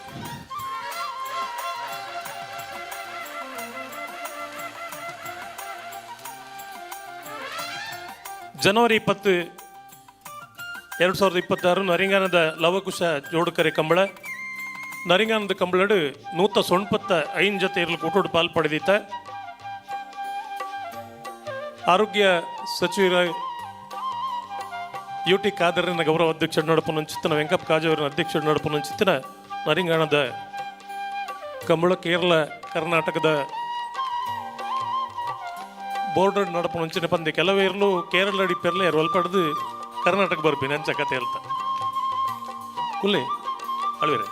ಜನವರಿ 20 2026 ನರಿಂಗಾನದ ಲವಕುಶ ಜೋಡುಕರೆ ಕಂಬಳ. ನರಿಂಗಾನದ ಕಂಬಳಡು 195 ಜೊತೆ ಇರಲು ಕೂಟೋಡು ಪಾಲ್ ಪಡೆದಿತ್ತ. ಆರೋಗ್ಯ ಸಚಿವರ ಯು ಟಿ ಖಾದರ್ನ ಗೌರವ ಅಧ್ಯಕ್ಷರು ನಡಪುನಂಚಿತ್ತನ ವೆಂಕಪ್ಪ ಕಾಜವರನ ಅಧ್ಯಕ್ಷರು ನಡಪುನಂಚಿತ್ತನ ನರಿಂಗಾಣದ ಕಂಬಳ ಕೇರಳ ಕರ್ನಾಟಕದ ಬೋರ್ಡರ್ ನಡಪುನಂಚಿನ ಪಂದ್ಯ ಕೆಲವೇರ್ಲು ಕೇರಳ ಅಡಿಪೆರ್ಲೆ ಒಲ್ಪಡೆದು ಕರ್ನಾಟಕ ಬರ್ಪಿನ ಅಂಚ ಕತೆ ಹೇಳ್ತಾ ಕುಲ್ಲೆ ಅಳ್ವೇರೆ.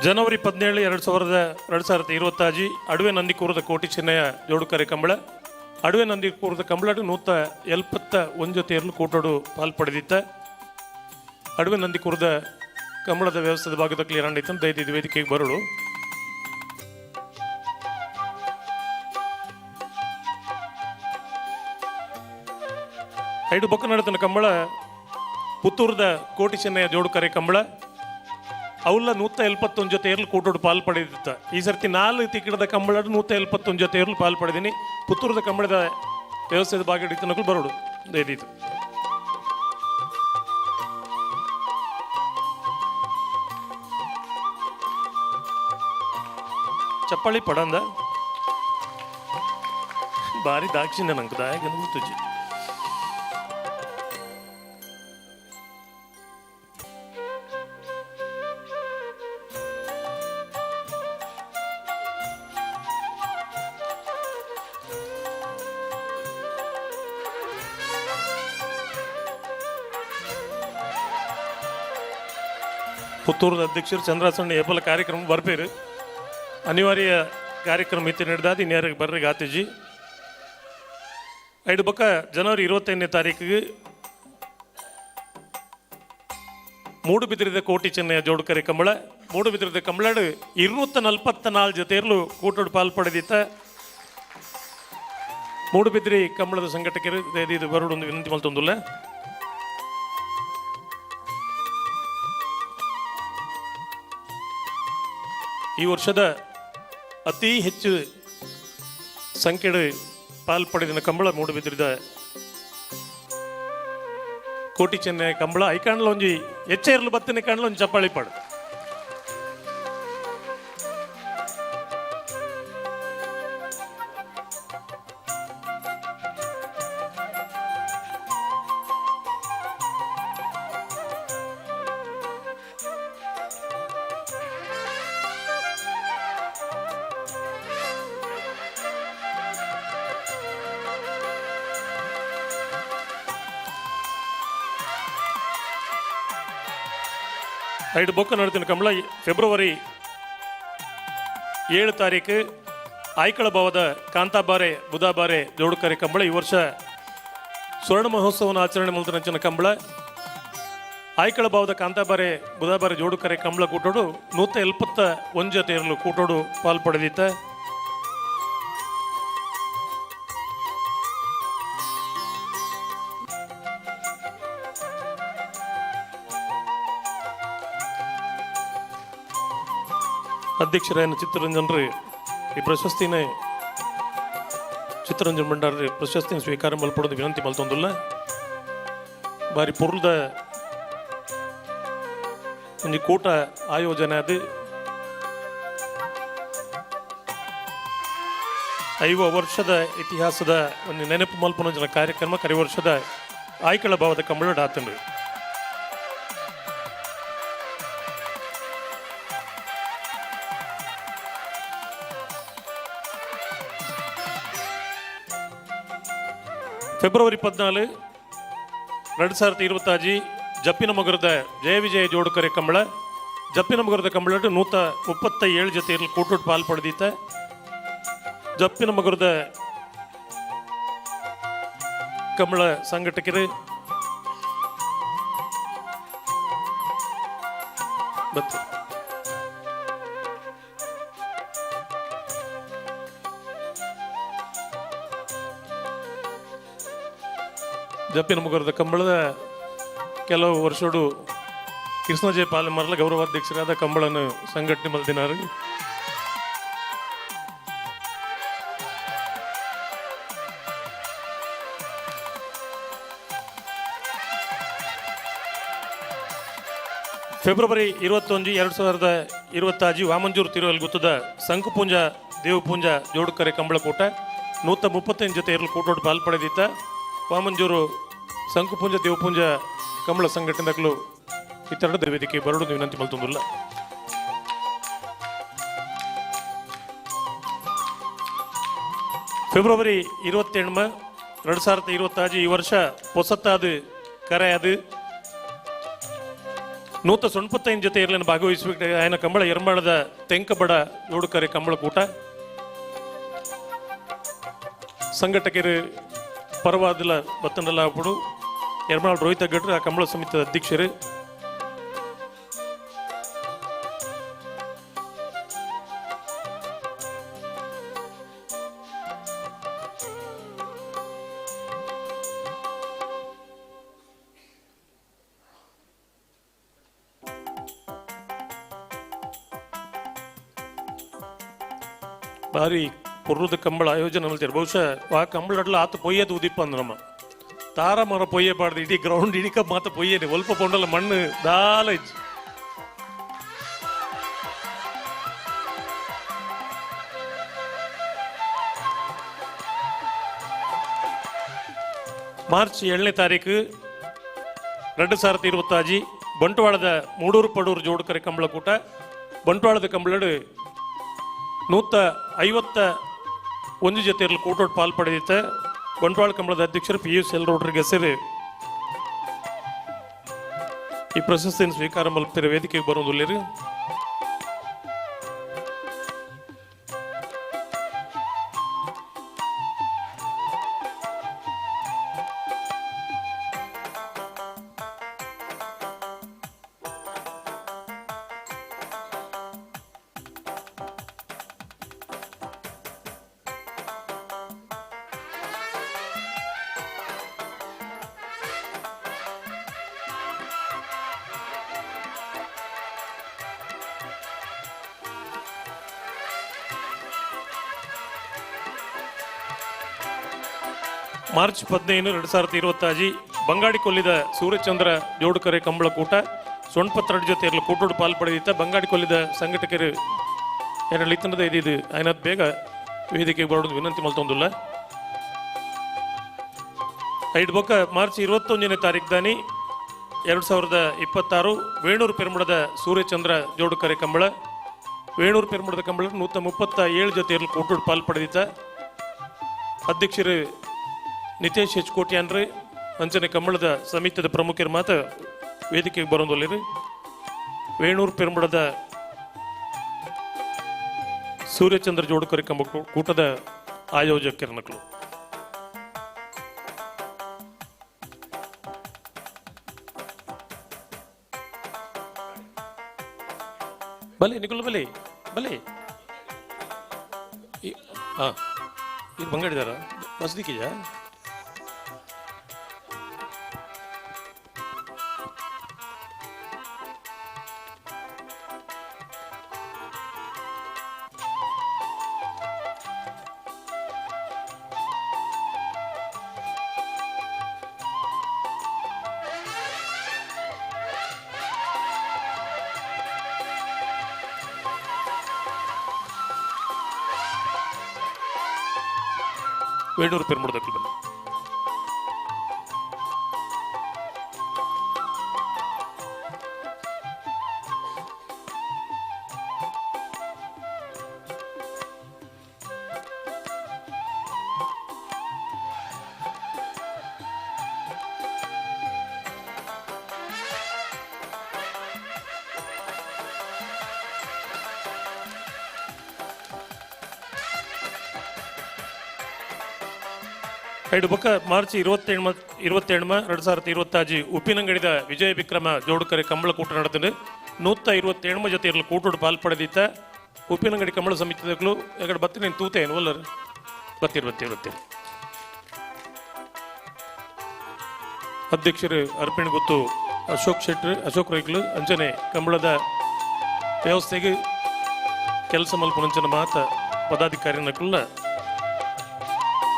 ಜನವರಿ 17 2025 ಅಡುವೆ ನಂದಿಕೂರದ ಕೋಟಿ ಚೆನ್ನಯ್ಯ ಜೋಡುಕರೆ ಕಂಬಳ. ಅಡುವೆ ನಂದಿಕೂರದ ಕಂಬಳಡು 171 ಜೊತೆಯಲ್ಲೂ ಕೂಟೋಡು ಪಾಲ್ ಪಡೆದಿತ್ತ. ಅಡುವೆ ನಂದಿಕೂರದ ಕಂಬಳದ ವ್ಯವಸ್ಥೆದ ಭಾಗದ ಕ್ಲಿಯರ್ ಅಂಡಿತ್ತು ದಯದಿದ್ದು ವೇದಿಕೆಗೆ ಬರಳು. ಐಡು ಬೊಕ್ಕ ನಡತನ ಕಂಬಳ ಪುತ್ತೂರದ ಕೋಟಿ ಚೆನ್ನಯ್ಯ ಜೋಡುಕರೆ ಕಂಬಳ. ಅವುಲ್ಲ 171 ಜೊತೆ ಏರ್ಲು ಕೂಟೋಡು ಪಾಲ್ ಪಡೆದಿತ್ತ. ಈ ಸರ್ತಿ 4 ತಿಕ್ಕಡದ ಕಂಬಳಡು 171 ಜೊತೆ ಏರ್ಲು ಪಾಲ್ ಪಡೆದೀನಿ. ಪುತ್ತೂರದ ಕಂಬಳದ ವ್ಯವಸ್ಥೆದ ಭಾಗ ಹಿಡಿತನಕ್ಕೂ ಬರೋಡು ದಯದಿತ್ತು. ಚಪ್ಪಾಳಿ ಪಡಂದ ಭಾರಿ ದಾಕ್ಷಿಣ್ಯ ನಂಗೆ ದಾಯಗನ ಗೊತ್ತುಜಿ. ಪುತ್ತೂರದ ಅಧ್ಯಕ್ಷರು ಚಂದ್ರಾಸಣ್ಣ ಏಪಲ ಕಾರ್ಯಕ್ರಮ ಬರ್ಪೇರು. ಅನಿವಾರ್ಯ ಕಾರ್ಯಕ್ರಮ ಇತ್ತು ನಡೆದಾದ ಇನ್ಯಾರಿಗೆ ಬರ್ರಿ ಗಾತಿಜಿ. ಐದು ಬಕ್ಕ ಜನವರಿ 25ನೇ ತಾರೀಕಿಗೆ ಮೂಡುಬಿದಿರಿದ ಕೋಟಿ ಚೆನ್ನಯ್ಯ ಜೋಡುಕರೆ ಕಂಬಳ. ಮೂಡುಬಿದಿರಿದ ಕಂಬಳಡು 244 ಜೊತೆಯಲ್ಲೂ ಕೂಟೋಡು ಪಾಲ್ ಪಡೆದಿತ್ತ. ಮೂಡುಬಿದಿರಿ ಕಂಬಳದ ಸಂಘಟಕರು ಇದು ಬರೋಡು ಒಂದು ವಿನಂತಿ ಮಲ್ತೊಂದುಲ್ಲ. ಈ ವರ್ಷದ ಅತಿ ಹೆಚ್ಚು ಸಂಖ್ಯೆಡು ಪಾಲ್ ಪಡೆದಿನ ಕಂಬಳ ಮೂಡುಬಿದಿರಿದ ಕೋಟಿ ಚೆನ್ನೈ ಕಂಬಳ. ಐಕಾಣ್ಲ ಒಂಜಿ ಎಚ್ಚೆರ್ಲು ಬತ್ತಿನ ಕಾಣ್ಲ ಒಂಜಿ ಚಪ್ಪಾಳಿ ಪಾಡು. ಐದು ಬೊಕ್ಕ ನಡತಿನ ಕಂಬಳ ಫೆಬ್ರವರಿ 7 ತಾರೀಕು ಐಕಳ ಭಾವದ ಕಾಂತಾಬಾರೆ ಬುಧಾಬಾರೆ ಜೋಡುಕರೆ ಕಂಬಳ ಈ ವರ್ಷ ಸುವರ್ಣ ಮಹೋತ್ಸವವನ್ನು ಆಚರಣೆ ಮಲ್ತನಂಚಿನ ಕಂಬಳ. ಆಯ್ಕಳ ಭಾವದ ಕಾಂತಾಬಾರೆ ಬುಧಾಬಾರೆ ಜೋಡುಕರೆ ಕಂಬಳ ಕೂಟೋಡು 171 ಜೊತೆಯರಲು ಕೂಟೋಡು ಪಾಲ್ ಪಡೆದಿತ್ತ. ಅಧ್ಯಕ್ಷರಾಯನ ಚಿತ್ತರಂಜನ್ರಿ ಈ ಪ್ರಶಸ್ತಿನೇ ಚಿತ್ತರಂಜನ್ ಭಂಡಾರಿ ಪ್ರಶಸ್ತಿನ ಸ್ವೀಕಾರ ಮಲ್ಪಡೋದು ವಿನಂತಿ ಮಲ್ತೊಂದುಲ್ಲ. ಬಾರಿ ಪೊರ್ಲದ ಒಂಜಿ ಕೂಟ ಆಯೋಜನೆ ಅದು 50 ವರ್ಷದ ಇತಿಹಾಸದ ಒಂದು ನೆನಪು ಮಲ್ಪನಂಚಿನ ಕಾರ್ಯಕ್ರಮ ಕರಿ ವರ್ಷದ ಆಯ್ಕಳ ಭಾವದ ಕಂಬಳ ಆತಂಡ್ರಿ. ಫೆಬ್ರವರಿ 14 2026 ಜಪ್ಪಿನ ಮಗರದ ಜಯ ವಿಜಯ ಜೋಡುಕರೆ ಕಂಬಳ. ಜಪ್ಪಿನ ಮಗರದ ಕಂಬಳ 137 ಜೊತೆಯಲ್ಲಿ ಕೂಟೋಟ್ ಪಾಲ್ ಪಡೆದಿತ್ತ. ಜಪ್ಪಿನ ಮಗರದ ಕಂಬಳ ಸಂಘಟಕರು ಬತ್ತು. ಜಪ್ಪಿನ ಮುಗರದ ಕಂಬಳದ ಕೆಲವು ವರ್ಷಡು ಕೃಷ್ಣಜಯ ಪಾಲೆಮರ್ಲ ಗೌರವಾಧ್ಯಕ್ಷರಾದ ಕಂಬಳನ್ನು ಸಂಘಟನೆ ಮಲ್ದಿನಾರು. ಫೆಬ್ರವರಿ 21 2026 ವಾಮಂಜೂರು ತಿರುವಲ್ ಗುತ್ತದ ಸಂಕುಪುಂಜ ದೇವಪುಂಜ ಜೋಡುಕರೆ ಕಂಬಳಕೂಟ 135 ಜೊತೆ ಇರಲು ಕೂಟೋಡು ಪಾಲ್ ಪಡೆದಿತ್ತ. ವಾಮಂಜೂರು ಸಂಕುಪುಂಜ ದೇವಪುಂಜ ಕಂಬಳ ಸಂಘಟನೆಗಳು ಇತರಡ ವೇದಿಕೆ ಬರಡು ವಿನಂತಿ ಮಲ್ತೊಂದುಲ್ಲ. ಫೆಬ್ರವರಿ 28 2026 ಈ ವರ್ಷ ಪೊಸತ್ತಾದ ಕರೆ ಅದು 195 ಜೊತೆ ಇರಲಿನ ಭಾಗವಹಿಸಬೇಕು ಆಯನ ಕಂಬಳ ಎರ್ಮಾಳದ ತೆಂಕಬಡ ಜೋಡುಕರೆ ಕಂಬಳಕೂಟ ಸಂಘಟಕರು ಪರವಾದಿಲ್ಲ ಬತ್ತನಲ್ಲ ಅప్పుడు ಎರ್ಮಾಳ್ ರೋಹಿತ ಗಡ್ರು ಆ ಕಂಬಳ ಸಮಿತಿಯ ಅಧ್ಯಕ್ಷರು. ಬಾರಿ ಪೊರ್ರುದ ಕಂಬಳ ಆಯೋಜನೆ ಮಲ್ತೇರು. ಬಹುಶಃ ಆ ಕಂಬಳಡ್ಲ ಆತ ಪೊಯ್ಯದು ಉದಿಪ್ಪ ಅಂದ್ ನಮ್ಮ ತಾರ ಮರ ಪೊಯ್ಯೆ ಪಾಡ್ದು ಇಡೀ ಗ್ರೌಂಡ್ ಇಡೀ ಮಾತ ಪೊಯ್ಯನೆ ಒಲ್ಪ ಪೊಂಡಲ ಮಣ್ಣು ದಾಲ ಇಜ್ಜಿ. ಮಾರ್ಚ್ 7ನೇ ತಾರೀಕು 2026 ಬಂಟ್ವಾಳದ ಮೂಡೂರು ಪಡೂರು ಜೋಡುಕರೆ ಕಂಬಳಕೂಟ. ಬಂಟ್ವಾಳದ ಕಂಬಳಡು 151 ಜೊತೆಯಲ್ಲಿ ಕೂಟೋಟ್ ಪಾಲ್ ಪಡೆದಿತ್ತ. ಬಂಟ್ವಾಳ ಕಂಬಳದ ಅಧ್ಯಕ್ಷರು ಪಿ ಯು ಎಲ್ ರೋಡ್ರಿಗೆ ಸೇರಿ ಈ ಪ್ರಶಸ್ತಿಯನ್ನು ಸ್ವೀಕಾರ ಮಲ್ಪಿರ ವೇದಿಕೆಗೆ ಬರೋದಿಲ್ಲ. ಮಾರ್ಚ್ 15 2026 ಬಂಗಾಡಿ ಕೊಲ್ಲಿದ ಸೂರ್ಯಚಂದ್ರ ಜೋಡುಕರೆ ಕಂಬಳಕೂಟ ಸೊಣ್ಪತ್ರ ಜೊತೆ ಇರಲು ಕೂಟೋಡು ಪಾಲ್ ಪಡೆದಿತ್ತ. ಬಂಗಾಡಿ ಕೊಲ್ಲಿದ ಸಂಘಟಕರು ಎರಡು ಇತ್ತನದ ಇದು ಐನತ್ ಬೇಗ ವೇದಿಕೆಗೆ ಬರೋದು ವಿನಂತಿ ಮಲ್ತೊಂದುಲ್ಲ. ಐದು ಬೊಕ್ಕ ಮಾರ್ಚ್ 21ನೇ ತಾರೀಕು ದಾನಿ 2026 ವೇಣೂರು ಪೆರುಮಡದ ಸೂರ್ಯಚಂದ್ರ ಜೋಡುಕರೆ ಕಂಬಳ. ವೇಣೂರು ಪೆರುಮಡದ ಕಂಬಳ 137 ಜೊತೆ ಇರಲು ಕೂಟೋಡು ಪಾಲ್ ಪಡೆದಿತ್ತ. ಅಧ್ಯಕ್ಷರು ನಿತೇಶ್ ಎಚ್ ಕೋಟ್ಯಾನ್ರಿ ಅಂಚನೆ ಕಂಬಳದ ಸಮಿತಿಯ ಪ್ರಮುಖರು ಮಾತ್ರ ವೇದಿಕೆಗೆ ಬರೋದಿಲ್ಲ. ವೇಣೂರು ಪೆರುಂಬಡದ ಸೂರ್ಯಚಂದ್ರ ಜೋಡುಕರಿ ಕಂಬ ಕೂಟದ ಆಯೋಜಕರನಕಲು. ಬಲೆ ನಿಕುಲ್ ಬಲೆ ಬಲೆ ಹಾಂ ಇದು ಬಂಗಾಡಿದಾರ ಬಸ್ದಿಕ್ಕಿದ್ಯಾ? ವೇಣೂರು ಪೆರ್ಮುಡದಕ್ಕಲು ಬನ್ನಿ. ಐಡು ಬೊಕ್ಕ ಮಾರ್ಚ್ 27 2026 ಉಪ್ಪಿನಂಗಡಿದ ವಿಜಯ ವಿಕ್ರಮ ಜೋಡುಕರೆ ಕಂಬಳ ಕೂಟ ನಡೆದಿದೆ. 127 ಜೊತೆ ಇರಲು ಕೂಟೋಡು ಪಾಲ್ಪಡೆದಿತ್ತ ಉಪ್ಪಿನಂಗಡಿ ಕಂಬಳ ಸಮಿತಿದಕ್ಕೂ ಎಗಡೆ ಬತ್ತಿ ನೀನು ತೂತೆ ಏನು ಒಲ್ಲರು ಬತ್ತೀರು ಬತ್ತೀರು ಬತ್ತೀರು. ಅಧ್ಯಕ್ಷರು ಅರ್ಪಿಣ್ ಗೊತ್ತು ಅಶೋಕ್ ಶೆಟ್ರು ಅಶೋಕ್ ರೈಕ್ಲು ಅಂಚನೆ ಕಂಬಳದ ವ್ಯವಸ್ಥೆಗೆ ಕೆಲಸ ಮಲ್ಪುನಂಚನ ಮಾತ ಪದಾಧಿಕಾರಿನಕುಲ್ಲ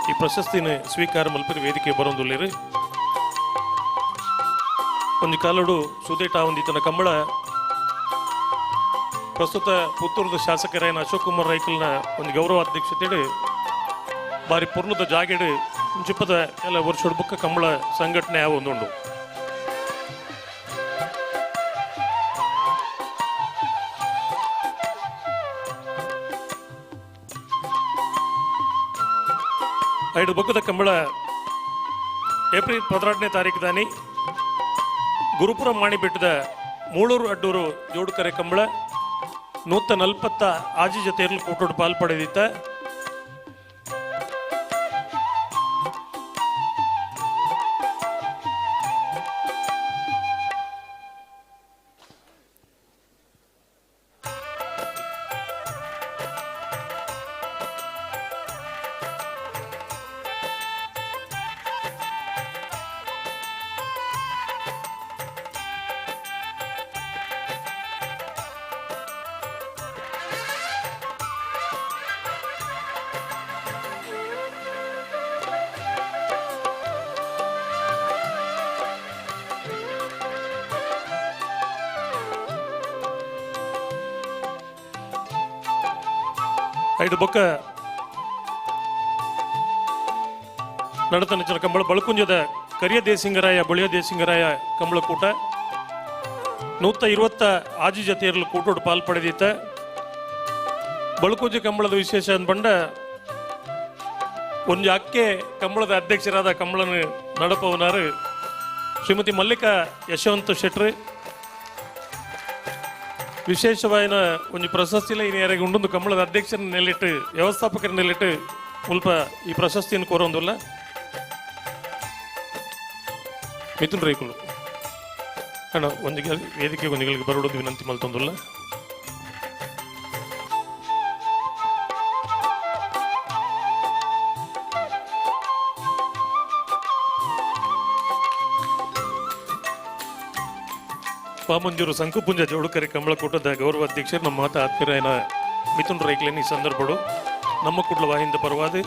ಈ ಪ್ರಶಸ್ತಿನ ಸ್ವೀಕಾರ ಮಲ್ಪರಿ ವೇದಿಕೆ ಬರೋಂದುಲ್ಲೇರು. ಒಂದು ಕಾಲೋಡು ಸುದೇಟ ಒಂದಿತನ ಕಂಬಳ ಪ್ರಸ್ತುತ ಪುತ್ತೂರದ ಶಾಸಕರಾಯನ ಅಶೋಕ್ ಕುಮಾರ್ ರೈಕಲ್ನ ಒಂದು ಗೌರವ ಅಧ್ಯಕ್ಷತೆಡು ಬಾರಿ ಪೊರ್ಲುದ ಜಾಗೆಡು ಇಂಚಿಪ್ಪದ ಎಲ್ಲ ವರ್ಷದ ಬುಕ್ಕ ಕಂಬಳ ಸಂಘಟನೆ ಯಾವ ಒಂದುಂಡು. ಐದು ಬೊಕ್ಕದ ಕಂಬಳ ಏಪ್ರಿಲ್ 12ನೇ ತಾರೀಕು ದಾನಿ ಗುರುಪುರ ಮಾಣಿಬೆಟ್ಟದ ಮೂಳೂರು ಅಡ್ಡೂರು ಜೋಡುಕರೆ ಕಂಬಳ 146 ಜೊತೆಯಲ್ಲಿ ಕೂಟೋಡು ಪಾಲ್ಪಡೆದಿತ್ತ. ಐದು ಬೊಕ್ಕ ನಡತನಚನ ಕಂಬಳ ಬಳಕುಂಜದ ಕರಿಯ ದೇಸಿಂಗರಾಯ ಬಳಿಯ ದೇಸಿಂಗರಾಯ ಕಂಬಳ ಕೂಟ 126 ಜೊತೆಯರಲ್ಲಿ ಕೂಟೋಡು ಪಾಲ್ಪಡೆದಿತ್ತ. ಬಳಕುಂಜ ಕಂಬಳದ ವಿಶೇಷ ಅಂದ್ಬಂಡ ಒಂದು ಅಕ್ಕೆ ಕಂಬಳದ ಅಧ್ಯಕ್ಷರಾದ ಕಂಬಳನ ನಡಪವನಾರು ಶ್ರೀಮತಿ ಮಲ್ಲಿಕಾ ಯಶವಂತ ಶೆಟ್ರು. ವಿಶೇಷವಾದ ಒಂದು ಪ್ರಶಸ್ತಿಲ ಇನ್ನು ಯಾರಿಗೆ ಉಂಡೊಂದು ಕಂಬಳದ ಅಧ್ಯಕ್ಷರ ನೆಲೆಟ್ಟು ವ್ಯವಸ್ಥಾಪಕರ ನೆಲೆಟ್ಟು ಮುಲ್ಪ ಈ ಪ್ರಶಸ್ತಿಯನ್ನು ಕೋರೊಂದಿಲ್ಲ. ಮಿಥುನ್ ರೈಕುಲು ಅಣ್ಣ ಒಂದು ವೇದಿಕೆ ಒಂದಿಗಳಿಗೆ ಬರೋದು ವಿನಂತಿ ಮಲ್ತೊಂದಿಲ್ಲ. ವಾಮಂಜೂರು ಸಂಕುಪುಂಜ ಜೋಡುಕರೆ ಕಂಬಳಕೂಟದ ಗೌರವ ಅಧ್ಯಕ್ಷರು ನಮ್ಮ ಮಾತ ಆತ್ಮೀಯರಾಯನ ಮಿಥುನ್ ರೈಕ್ಲೇನ್ ಈ ಸಂದರ್ಭಡು ನಮ್ಮ ಕುಡ್ಲ ವಾಹಿಂದ ಪರವಾದ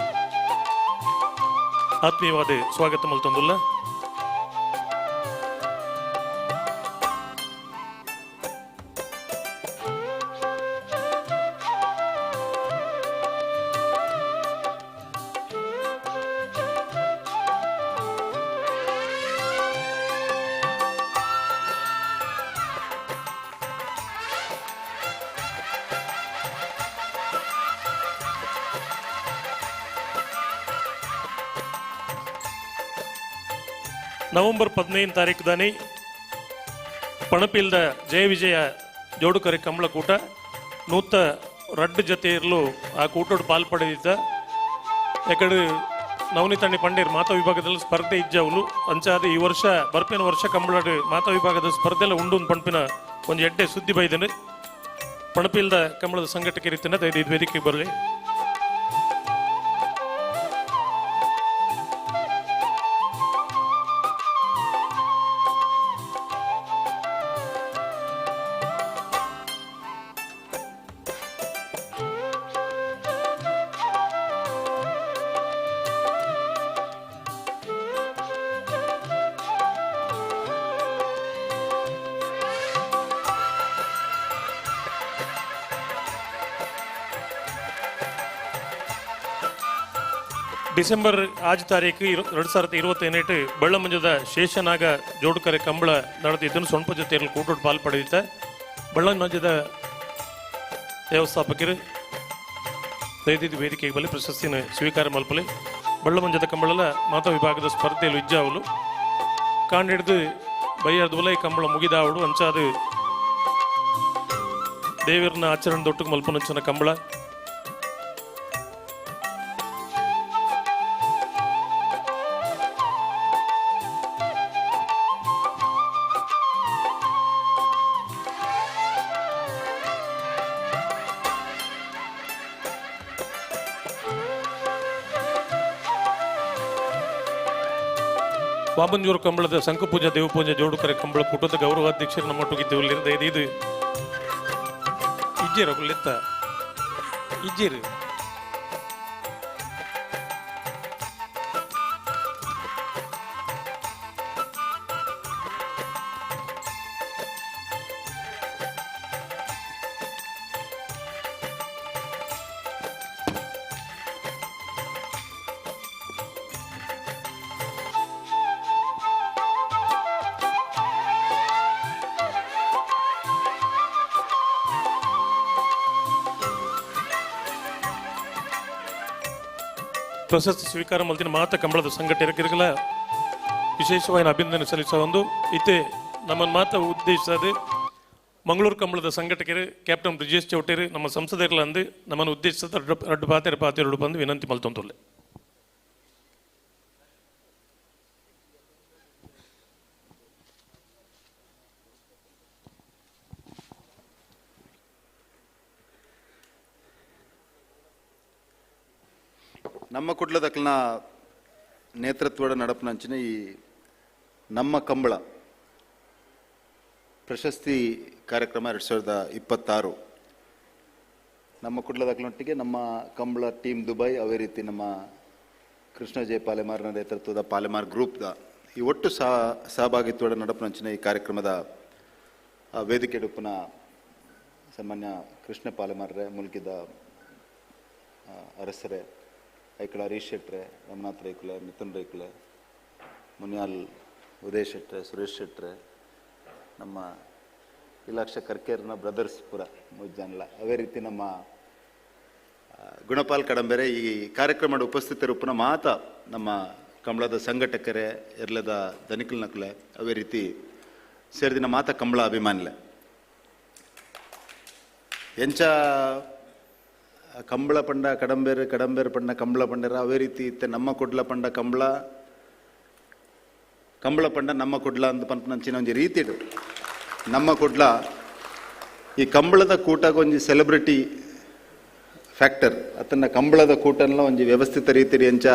ಆತ್ಮೀಯವಾದ ಸ್ವಾಗತ ಮಲ್ತೊಂದುಲ್ಲ. ನವೆಂಬರ್ 15 ತಾರೀಕು ದಾನಿ ಪಣಪಿಲ್ದ ಜಯ ವಿಜಯ ಜೋಡುಕರೆ ಕಂಬಳಕೂಟ 100 ರಡ್ಡು ಜೊತೆ ಇರಲು ಆ ಕೂಟೋಡು ಪಾಲ್ ಪಡೆದಿದ್ದ ಯಾಕಡೆ ನವನಿತಣ್ಣಿ ಪಂಡೇರ್ ಮಾತಾ ವಿಭಾಗದಲ್ಲಿ ಸ್ಪರ್ಧೆ ಇಜ್ಜವಲು ಅಂಚಾದ ಈ ವರ್ಷ ಬರ್ಪಿನ ವರ್ಷ ಕಂಬಳಡು ಮಾತಾ ವಿಭಾಗದ ಸ್ಪರ್ಧೆಲ್ಲ ಉಂಡು ಪಣಪಿನ ಒಂದು ಎಡ್ಡೆ ಸುದ್ದಿ ಬೈದನು ಪಣಪಿಲ್ದ ಕಂಬಳದ ಸಂಘಟಕರಿತ್ತಿನ ದಯದು ವೇದಿಕೆಗೆ ಬರಲಿ. ಡಿಸೆಂಬರ್ ಆಜ್ ತಾರೀಕು 2028 ಬಳ್ಳಮಂಜದ ಶೇಷನಾಗ ಜೋಡುಕರೆ ಕಂಬಳ ನಡೆದಿದ್ದನ್ನು ಸೊಂಪ ಜೊತೆಯಲ್ಲಿ ಕೂಟೋಡು ಪಾಲ್ ಪಡೆದಿದ್ದ ಬಳ್ಳಮಂಜದ ವ್ಯವಸ್ಥಾಪಕರು ದಯದಿದ್ದು ವೇದಿಕೆಗೆ ಬಲಿ ಪ್ರಶಸ್ತಿನ ಸ್ವೀಕಾರ ಮಲ್ಪಲಿ. ಬಳ್ಳಮಂಜದ ಕಂಬಳಲ ಮಾತಾ ವಿಭಾಗದ ಸ್ಪರ್ಧೆಯಲ್ಲಿ ಇಜ್ಜಾವಲು ಕಾಂಡಿಡ್ದು ಬೈಯರ್ದು ಉಲೈ ಕಂಬಳ ಮುಗಿದಾವಡು ಅಂಚಾದು ದೇವರನ್ನ ಆಚರಣೆ ದೊಟ್ಟುಗೆ ಮಲ್ಪನಂಚನ ಕಂಬಳ. ವಾಮಂಜೂರು ಕಂಬಳದ ಶಂಖಪೂಜಾ ದೇವಪೂಜೆ ಜೋಡುಕರೆ ಕಂಬಳ ಕೂಟದ ಗೌರವಾಧ್ಯಕ್ಷರು ನಮ್ಮ ಒಟ್ಟಿಗಿದ್ದೇವೆ. ಇದು ಇಜ್ಜೇರು ಲೆತ್ತ ಇಜ್ಜೇರು ಪ್ರಶಸ್ತಿ ಸ್ವೀಕಾರ ಮಲ್ತಿನ ಮಾತ ಕಂಬಳದ ಸಂಘಟಕರಿಗೆಲ್ಲ ವಿಶೇಷವಾಗಿ ಅಭಿನಂದನೆ ಸಲ್ಲಿಸುವ ಒಂದು ಇತ್ತೆ ನಮ್ಮ ಮಾತ ಉದ್ದೇಶ ಮಂಗಳೂರು ಕಂಬಳದ ಸಂಘಟಕರು ಕ್ಯಾಪ್ಟನ್ ಬ್ರಿಜೇಶ್ ಚೌಟೇರು ನಮ್ಮ ಸಂಸದರಲ್ಲ ಅಂದು ನಮ್ಮನ್ನು ಉದ್ದೇಶಿಸಿದ ರಡ್ಡು ಪಾತೆರ ಪಾತೆರಡು ಬಂದು ವಿನಂತಿ ಮಲ್ತೊಂದುಲ್ಲೆ. ನಮ್ಮ ಕುಡ್ಲದಕ್ಲಿನ ನೇತೃತ್ವದ ನಡಪನಂಚಿನ ಈ ನಮ್ಮ ಕಂಬಳ ಪ್ರಶಸ್ತಿ ಕಾರ್ಯಕ್ರಮ 2026 ನಮ್ಮ ಕುಡ್ಲದಕ್ಲಿನೊಟ್ಟಿಗೆ ನಮ್ಮ ಕಂಬಳ ಟೀಮ್ ದುಬೈ, ಅದೇ ರೀತಿ ನಮ್ಮ ಕೃಷ್ಣ ಜಯ ಪಾಲೆಮಾರ್ನ ನೇತೃತ್ವದ ಪಾಲೆಮಾರ್ ಗ್ರೂಪ್ದ ಈ ಒಟ್ಟು ಸಹಭಾಗಿತ್ವದ ನಡಪನಂಚಿನ ಈ ಕಾರ್ಯಕ್ರಮದ ವೇದಿಕೆ ಡುಪ್ಪನ ಸನ್ಮಾನ್ಯ ಕೃಷ್ಣ ಪಾಲೆಮಾರ್ರೆ, ಮುಲ್ಕಿದ ಅರಸರೆ, ಐಕಳ ಹರೀಶ್ ಶೆಟ್ರೆ, ರಮನಾಥ್ ರೈಕುಲೆ, ಮಿಥುನ್ ರೈಕುಲೆ, ಮುನಿಯಾಲ್ ಉದಯ್ ಶೆಟ್ರೆ, ಸುರೇಶ್ ಶೆಟ್ರೆ, ನಮ್ಮ ಇಲಾಕ್ಷ ಕರ್ಕೇರ್ನ ಬ್ರದರ್ಸ್ ಪುರ ಮುಜ್ಜನ್ಲ, ಅದೇ ರೀತಿ ನಮ್ಮ ಗುಣಪಾಲ್ ಕಡಂಬೆರೆ ಈ ಕಾರ್ಯಕ್ರಮದ ಉಪಸ್ಥಿತರುಪ್ಪನ ಮಾತ ನಮ್ಮ ಕಂಬಳದ ಸಂಘಟಕರೇ, ಎರ್ಲದ ದನಿಕಲ್ ನಕಲೆ, ಅದೇ ರೀತಿ ಸೇರಿದಿನ ಮಾತ ಕಂಬಳ ಅಭಿಮಾನಿಲೆ. ಎಂಚ ಕಂಬಳ ಪಂಡ ಕಡಂಬೇರು, ಕಡಂಬೇರು ಪಂಡ ಕಂಬಳ ಪಂಡರ, ಅವೇ ರೀತಿ ಇತ್ತೆ ನಮ್ಮ ಕುಡ್ಲ ಪಂಡ ಕಂಬಳ, ಕಂಬಳ ಪಂಡ ನಮ್ಮ ಕುಡ್ಲ ಅಂತ ಪಂಪನಂಚಿನ ಒಂಜಿ ರೀತಿ ನಮ್ಮ ಕುಡ್ಲ ಈ ಕಂಬಳದ ಕೂಟಗೊಂಜಿ ಒಂಜಿ ಸೆಲೆಬ್ರಿಟಿ ಫ್ಯಾಕ್ಟರ್ ಅದನ್ನು ಕಂಬಳದ ಕೂಟನ್ಲ ಒಂಜಿ ವ್ಯವಸ್ಥಿತ ರೀತಿ ಎಂಚ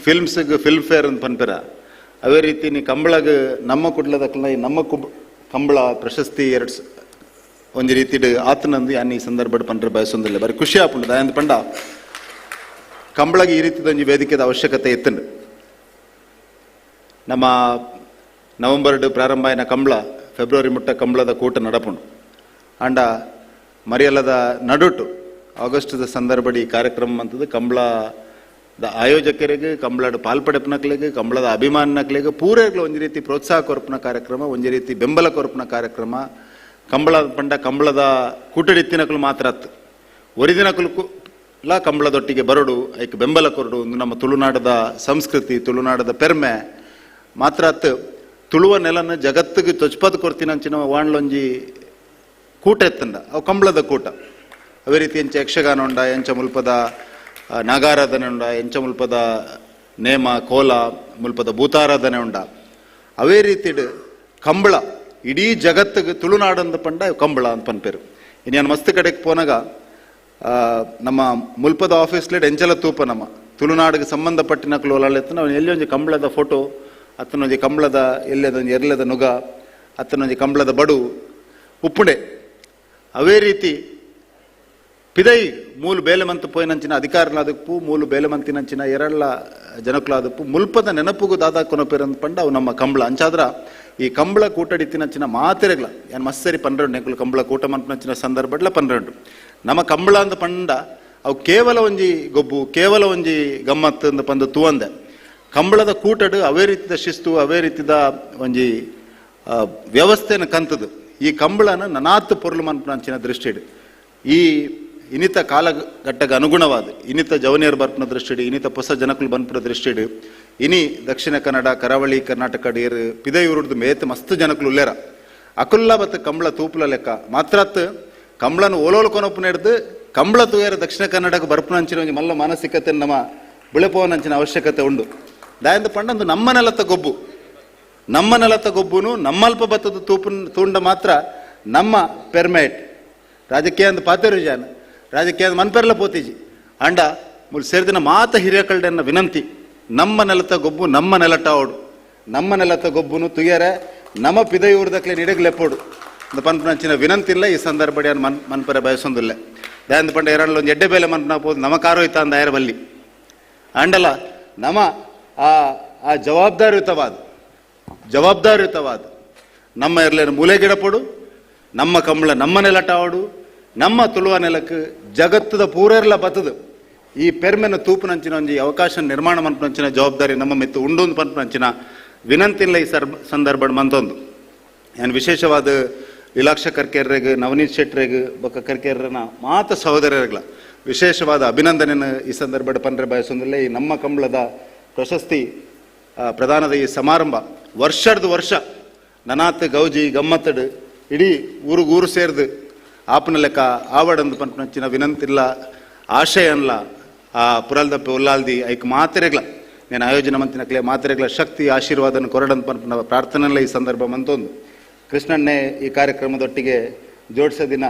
ಫಿಲ್ಮ್ಸ್ಗೆ ಫಿಲ್ಮ್ ಫೇರ್ ಅಂತ ಪನ್ಪೆರ, ಅದೇ ರೀತಿ ನೀ ಕಂಬಳಗ ನಮ್ಮ ಕುಡ್ಲದಕ್ಲ ಈ ನಮ್ಮ ಕಂಬಳ ಪ್ರಶಸ್ತಿ ಎರಡು ಒಂಜಿ ರೀತಿ ಆತನಂದು ಯಾನ್ ಈ ಸಂದರ್ಭ ಪಂಡ್ರೆ ಬಯಸೊಂದಿಲ್ಲ, ಬರೀ ಖುಷಿ ಆಪುಂಡು ದಾಯಂದ ಪಂಡ ಕಂಬಳಗೆ ಈ ರೀತಿದ ಒಂಜಿ ವೇದಿಕೆದ ಅವಶ್ಯಕತೆ ಇತ್ತಂಡು. ನಮ್ಮ ನವೆಂಬರ್ ಪ್ರಾರಂಭ ಆಯ್ನ ಕಂಬಳ ಫೆಬ್ರವರಿ ಮುಟ್ಟ ಕಂಬಳದ ಕೂಟ ನಡಪುಂಡು. ಅಂಡ ಮರಿಯಲ್ಲದ ನಡುಟು ಆಗಸ್ಟ್ದ ಸಂದರ್ಭ ಈ ಕಾರ್ಯಕ್ರಮ ಅಂತದ್ದು ಕಂಬಳದ ಆಯೋಜಕರಿಗೆ, ಕಂಬಳದ ಪಾಲ್ಪಡೆಪನಕ್ಲೆಗೆ, ಕಂಬಳದ ಅಭಿಮಾನಕ್ಲೆಗೆ ಪೂರೈಗಳು ಒಂಜಿ ರೀತಿ ಪ್ರೋತ್ಸಾಹ ಕೊರಪುನ ಕಾರ್ಯಕ್ರಮ, ಒಂಜಿ ರೀತಿ ಬೆಂಬಲ ಕೊರಪುನ ಕಾರ್ಯಕ್ರಮ. ಕಂಬಳ ಪಂಡ ಕಂಬಳದ ಕೂಟಡಿತ್ತಿನಕಲು ಮಾತ್ರ ಅತ್ತು ಒರಿದಿನಕಲು ಲ ಕಂಬಳದೊಟ್ಟಿಗೆ ಬರಡು, ಐಕ್ ಬೆಂಬಲ ಕೊರಡು. ಒಂದು ನಮ್ಮ ತುಳುನಾಡದ ಸಂಸ್ಕೃತಿ, ತುಳುನಾಡದ ಪೆರ್ಮೆ ಮಾತ್ರ ಅತ್ತು ತುಳುವ ನೆಲನ ಜಗತ್ತಿಗೆ ತೊಚ್ಪದ ಕೊರ್ತಿನಂಚಿನ ವಾಣ್ಲೊಂಜಿ ಕೂಟ ಎತ್ತಂಡ ಅವು ಕಂಬಳದ ಕೂಟ. ಅವೇ ರೀತಿ ಎಂಚ ಯಕ್ಷಗಾನ ಉಂಡ, ಎಂಚ ಮುಲ್ಪದ ನಾಗಾರಾಧನೆ ಉಂಡ, ಎಂಚ ಮುಲ್ಪದ ನೇಮ ಕೋಲ, ಮುಲ್ಪದ ಭೂತಾರಾಧನೆ ಉಂಡ. ಅವೇ ರೀತಿಡ್ ಕಂಬಳ ಇಡೀ ಜಗತ್ತಿಗೆ ತುಳುನಾಡಂದ ಪಂಡ ಕಂಬಳ ಅಂತ ಪನ್ಪೇರು. ಇನ್ನು ಮಸ್ತ್ ಕಡೆಗೆ ಪೋನಾಗ ನಮ್ಮ ಮುಲ್ಪದ ಆಫೀಸ್ಲೇಡ್ ಎಂಚಲ ತೂಪ ನಮ್ಮ ತುಳುನಾಡಿಗೆ ಸಂಬಂಧಪಟ್ಟಿನಕ್ಲು ಒಲಾಳೆತ್ತನ ಅವನು ಎಲ್ಲಿ ಒಂಜಿ ಕಂಬಳದ ಫೋಟೋ, ಅತ್ತನೊಂಜಿ ಕಂಬಳದ ಎಲ್ಲದೊಂಜಿ ಎರ್ಲೆದ ನುಗ, ಅತ್ತನೊಂಜಿ ಕಂಬಳದ ಬಡು ಉಪ್ಪುಂಡೆ. ಅವೇ ರೀತಿ ಪಿದೈ ಮೂಲು ಬೇಲೆಮಂತು ಪೋಯಿನಂಚಿನ ಅಧಿಕಾರಲಾದಪ್ಪು, ಮೂಲು ಬೇಲೆಮಂತಿನಂಚಿನ ಎರಳ್ಳ ಜನಕುಲಾದಪ್ಪು ಮುಲ್ಪದ ನೆನಪುಗು ದಾದಾ ಕೊನಪೇರಂತ ಪಂಡ ಅವು ನಮ್ಮ ಕಂಬಳ. ಅಂಚಾದ್ರ ಈ ಕಂಬಳ ಕೂಟಡಿತ್ತಿನಂಚಿನ ಮಾತೆರೆಗ್ಲ ಏನು ಮಸ್ಸರಿ 12 ನೆಕ್ಕಲು ಕಂಬಳ ಕೂಟ ಮನ್ಪನಂಚಿನ ಸಂದರ್ಭಡ್ಲ 12 ನಮ್ಮ ಕಂಬಳ ಅಂದ ಪಂಡ ಅವು ಕೇವಲ ಒಂಜಿ ಗೊಬ್ಬು, ಕೇವಲ ಒಂಜಿ ಗಮ್ಮತ್ತು ಅಂದ ಪಂದು ತೂವಂದೆ. ಕಂಬಳದ ಕೂಟಡು ಅವೇ ರೀತಿದ ಶಿಸ್ತು, ಅವೇ ರೀತಿದ ಒಂಜಿ ವ್ಯವಸ್ಥೆಯನ್ನು ಕಂತದು. ಈ ಕಂಬಳನ ನನಾತ್ ಪೊರ್ಲು ಮನ್ಪನಂಚಿನ ದೃಷ್ಟಿಡು ಈ ಇನ್ನಿತ ಕಾಲಘಟ್ಟಕ್ಕೆ ಅನುಗುಣವಾದ ಇನ್ನಿತ ಜವನಿಯರು ಬರ್ಪನ ದೃಷ್ಟಿಡು, ಇನ್ನಿತ ಹೊಸ ಜನಕುಲು ಬನ್ಪನ ದೃಷ್ಟಿಡು, ಇನಿ ದಕ್ಷಿಣ ಕನ್ನಡ ಕರಾವಳಿ ಕರ್ನಾಟಕ ಡೇರು ಪಿದೈಯೂರುಡ್ದು ಮೇತ್ ಮಸ್ತ್ ಜನಕುಲು ಉಲ್ಲೇರ ಅಕುಲ್ಲ ಬತ್ತು ಕಂಬಳ ತೂಪುಲ ಲೆಕ್ಕ ಮಾತ್ರತ್ ಕಂಬಳನ ಓಲೋಲು ಕೊನೊಪ್ಪು ನೆಡ್ದು ಕಂಬಳ ತೂಯರ ದಕ್ಷಿಣ ಕನ್ನಡಕ್ಕೆ ಬರ್ಪನಂಚಿನ ಒಂಜಿ ಮಲ್ಲ ಮಾನಸಿಕತೆ ನಮ್ಮ ಬುಳೆಪೋವನಂಚಿನ ಅವಶ್ಯಕತೆ ಉಂಡು. ದಾಯಂದ ಪಂಡಂದು ನಮ್ಮ ನೆಲತ್ತ ಗೊಬ್ಬು, ನಮ್ಮ ನೆಲತ್ತ ಗೊಬ್ಬುನು ನಮ್ಮಲ್ಪ ಬತ್ತದ ತೂಪು ತೂಂಡ ಮಾತ್ರ ನಮ್ಮ ಪೆರ್ಮೇಟ್ ರಾಜಕೀಯ ಅಂದ ಪಾತೇರು ಜಾನ ರಾಜಕೀಯ ಮನ್ಪೆರ್ಲ ಪೋತಿಜಿ ಅಂಡ ಮುಲ್ ಸೇರಿದಿನ ಮಾತ ಹಿರಿಯ ವಿನಂತಿ, ನಮ್ಮ ನೆಲತ ಗೊಬ್ಬು ನಮ್ಮ ನೆಲಟ ಓಡು, ನಮ್ಮ ನೆಲತ ಗೊಬ್ಬುನು ತುಯ್ಯರೆ ನಮ್ಮ ಪಿದೈಯೂರ್ದಕ್ಲೆ ನಿಡಗ್ಲೆಪ್ಪೋಡು ಪನ್ಪನಂಚಿನ ವಿನಂತಿ ಇಲ್ಲ. ಈ ಸಂದರ್ಭ ಮನ್ ಮನ್ಪರೆ ಬಯಸೊಂದಿಲ್ಲ. ದಯಾಂದ ಪಂಡ ಎರಡಲ್ಲ ಒಂದು ಎಡ್ಡೆ ಬೇಲೆ ಮನ್ಪನ ಪೋದು ನಮ್ಮ ಕಾರು ಇತ್ತ ಅಂದ ಐರ ಬಲ್ಲಿ ಅಂಡಲ್ಲ ನಮ್ಮ ಆ ಆ ಜವಾಬ್ದಾರಿಯುತವಾದ ಜವಾಬ್ದಾರಿಯುತವಾದ ನಮ್ಮ ಎರಲೇನು ಮೂಲೆ ಗಿಡಪೋಡು, ನಮ್ಮ ಕಂಬಳ ನಮ್ಮ ನೆಲಟ ಓಡು, ನಮ್ಮ ತುಳುವ ನೆಲಕ್ಕೆ ಜಗತ್ತದ ಪೂರೆರ್ಲ ಬತ್ತದು ಈ ಪೆರ್ಮೆನ ತೂಪುನಂಚಿನ ಒಂಜಿ ಅವಕಾಶ ನಿರ್ಮಾಣ ಮನ್ಪನಂಚಿನ ಜವಾಬ್ದಾರಿ ನಮ್ಮ ಮೆತ್ತು ಉಂಡು ಪನ್ಪನಂಚಿನ ವಿನಂತಿಲ್ಲ ಈ ಸಂದರ್ಭ ಮಂತೊಂದು. ಏನು ವಿಶೇಷವಾದ ಲೀಲಾಕ್ಷ ಕರ್ಕೇರ್ರೆಗ್, ನವನೀತ್ ಶೆಟ್ರೆಗ್ ಬೊಕ್ಕ ಕರ್ಕೇರ್ರನ ಮಾತ ಸಹೋದರರಿಗಳ ವಿಶೇಷವಾದ ಅಭಿನಂದನೆಯನ್ನು ಈ ಸಂದರ್ಭ ಪನ್ರೆ ಬಯಸೊಂದಿಲ್ಲ. ಈ ನಮ್ಮ ಕಂಬಳದ ಪ್ರಶಸ್ತಿ ಪ್ರದಾನದ ಈ ಸಮಾರಂಭ ವರ್ಷದ ವರ್ಷ ನನಾತ್ ಗೌಜಿ ಗಮ್ಮತ್ತಡು ಇಡೀ ಊರಿಗೂರು ಸೇರ್ದು ಆಪನ ಲೆಕ್ಕ ಆವಡಂದು ಪನ್ಪನಂಚಿನ ವಿನಂತಿಲ್ಲ ಆಶಯ ಅನ್ಲ ಆ ಪುರಲ್ದಪ್ಪೆ ಉಲ್ಲಾಲ್ದಿ ಐಕ್ ಮಾತೆರೆಗ್ಲ నేను ಆಯೋಜನೆ ಮಂತಿನಕ್ಲೆ ಮಾತೆರೆಗ್ಲ ಶಕ್ತಿ ಆಶೀರ್ವಾದನ ಕೊರಡಂತ ಪನ್ಪನ ಪ್ರಾರ್ಥನೆಲ್ಲ ಈ ಸಂದರ್ಭ ಮಂತೊಂದು. ಕೃಷ್ಣಣ್ಣೆ ಈ ಕಾರ್ಯಕ್ರಮದೊಟ್ಟಿಗೆ ಜೋಡಿಸೋ ದಿನ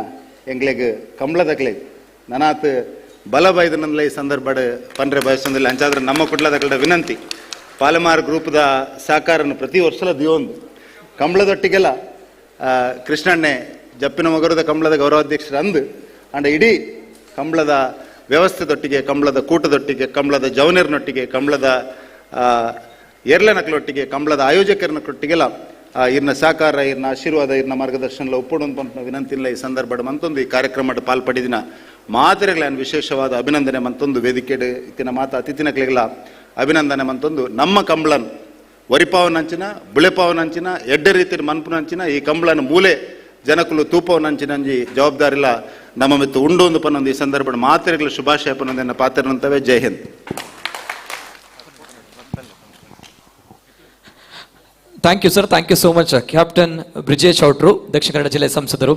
ಎಂಗ್ಲೆಗ್ ಕಂಬಳದಕ್ಲೆಗ್ ನನಾತ್ ಬಲ ಬೈದನಲ್ಲ ಈ ಸಂದರ್ಭ ಪನ್ರೆ ಬಯಸೊಂದಿಲ್ಲ. ಅಂಚಾದ್ರೆ ನಮ್ಮ ಕುಡ್ಲದಕ್ಲೆ ವಿನಂತಿ ಪಾಲೆಮಾರ್ ಗ್ರೂಪ್ದ ಸಹಕಾರನ್ನು ಪ್ರತಿ ವರ್ಷಲ ದಿಯೊಂದು ಕಂಬಳದೊಟ್ಟಿಗೆಲ್ಲ ಕೃಷ್ಣಣ್ಣೆ ಜಪ್ಪಿನ ಮಗರದ ಕಂಬಳದ ಗೌರವಾಧ್ಯಕ್ಷರು ಅಂದು ಅಂಡ್ ಇಡೀ ಕಂಬಳದ ವ್ಯವಸ್ಥೆದೊಟ್ಟಿಗೆ, ಕಂಬಳದ ಕೂಟದೊಟ್ಟಿಗೆ, ಕಂಬಳದ ಜವನರ್ನೊಟ್ಟಿಗೆ, ಕಂಬಳದ ಎರ್ಲನಕ್ಲೊಟ್ಟಿಗೆ, ಕಂಬಳದ ಆಯೋಜಕರನೊಟ್ಟಿಗೆಲ್ಲ ಇರ್ನ ಸಹಕಾರ, ಇರ್ನ ಆಶೀರ್ವಾದ, ಇರ್ನ ಮಾರ್ಗದರ್ಶನ ಒಪ್ಪುಡು ಅಂತ ವಿನಂತಿ ಇಲ್ಲ ಈ ಸಂದರ್ಭ ಮಂತೊಂದು ಈ ಕಾರ್ಯಕ್ರಮ ಪಾಲ್ಪಡಿದಿನ ಮಾತೆರೆಗಳ ವಿಶೇಷವಾದ ಅಭಿನಂದನೆ ಮಂತೊಂದು ವೇದಿಕೆಡು ಇತ್ತಿನ ಮಾತ ಅತಿಥಿನಕ್ಲೆಗಳ ಅಭಿನಂದನೆ ಮಂತೊಂದು. ನಮ್ಮ ಕಂಬಳನ್ ವರಿಪಾವನಂಚಿನ ಬುಳೆಪಾವನಂಚಿನ ಎಡ್ಡೆ ರೀತಿಯ ಮನ್ಪುನಂಚಿನ ಈ ಕಂಬಳನ ಮೂಲೆ ಜನಕುಲು ತೂಪವನಂಚಿನಂಜಿ ಜವಾಬ್ದಾರಿಲ್ಲ ನಮ್ಮ ಮಿತ್ತು ಉಂಡು ಒಂದು ಪನ್ನೊಂದು ಈ ಸಂದರ್ಭ ಮಾತೆರೆಗಳ ಶುಭಾಶಯ ಪನ್ನೊಂದನ್ನು ಪಾತ್ರನಂತವೇ. ಜೈ Hind. Thank you sir, thank you so much captain Brijesh Chowtru, Dakshina Kannada ಜಿಲ್ಲೆ ಸಂಸದರು.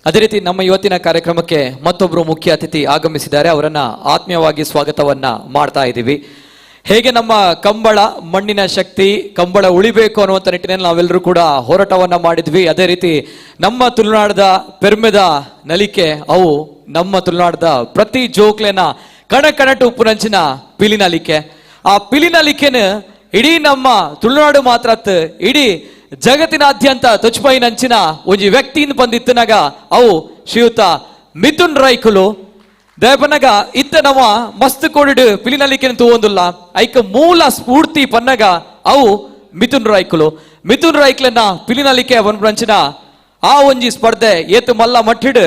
ಅದೇ ರೀತಿ ನಮ್ಮ ಇವತ್ತಿನ ಕಾರ್ಯಕ್ರಮಕ್ಕೆ ಮತ್ತೊಬ್ಬರು ಮುಖ್ಯ ಅತಿಥಿ ಆಗಮಿಸಿದ್ದಾರೆ, ಅವರನ್ನ ಆತ್ಮೀಯವಾಗಿ ಸ್ವಾಗತವನ್ನ ಮಾಡ್ತಾ ಇದ್ದೀವಿ. ಹೇಗೆ ನಮ್ಮ ಕಂಬಳ ಮಣ್ಣಿನ ಶಕ್ತಿ, ಕಂಬಳ ಉಳಿಬೇಕು ಅನ್ನುವಂಥ ನಿಟ್ಟಿನಲ್ಲಿ ನಾವೆಲ್ಲರೂ ಕೂಡ ಹೋರಾಟವನ್ನ ಮಾಡಿದ್ವಿ. ಅದೇ ರೀತಿ ನಮ್ಮ ತುಳುನಾಡದ ಪೆರ್ಮೆದ ನಲಿಕೆ, ಅವು ನಮ್ಮ ತುಳುನಾಡದ ಪ್ರತಿ ಜೋಕ್ಲೆನ ಕಣ ಕಣಟು ಉಪ್ಪುನಂಚಿನ ಪಿಲಿನಲಿಕೆ. ಆ ಪಿಲಿನಲಿಕೆನ ಇಡೀ ನಮ್ಮ ತುಳುನಾಡು ಮಾತ್ರ ಇಡೀ ಜಗತ್ತಿನಾದ್ಯಂತ ತೊಚ್ಪೈನಂಚಿನ ಒಂಜಿ ವ್ಯಕ್ತಿಯಿಂದ ಬಂದಿತ್ತನಾಗ ಅವು ಶ್ರೀಯುತ ಮಿಥುನ್ ರೈಕುಲು. ದಯಪನಗ ಇತ್ತ ನಮ್ಮ ಮಸ್ತ್ ಕೋಡಿಡು ಪಿಲಿನಲಿಕೆ ತೂವೊಂದುಲ್ಲ ಐಕ ಮೂಲ ಸ್ಫೂರ್ತಿ ಪನ್ನಗ ಅವು ಮಿಥುನ್ ರೈಕುಲು. ಮಿಥುನ್ ರೈಕ್ಲನ್ನ ಪಿಲಿನಲಿಕೆ ಒಂಚಿನ ಆ ಒಂಜಿ ಸ್ಪರ್ಧೆ ಏತು ಮಲ್ಲ ಮಟ್ಟಿಡು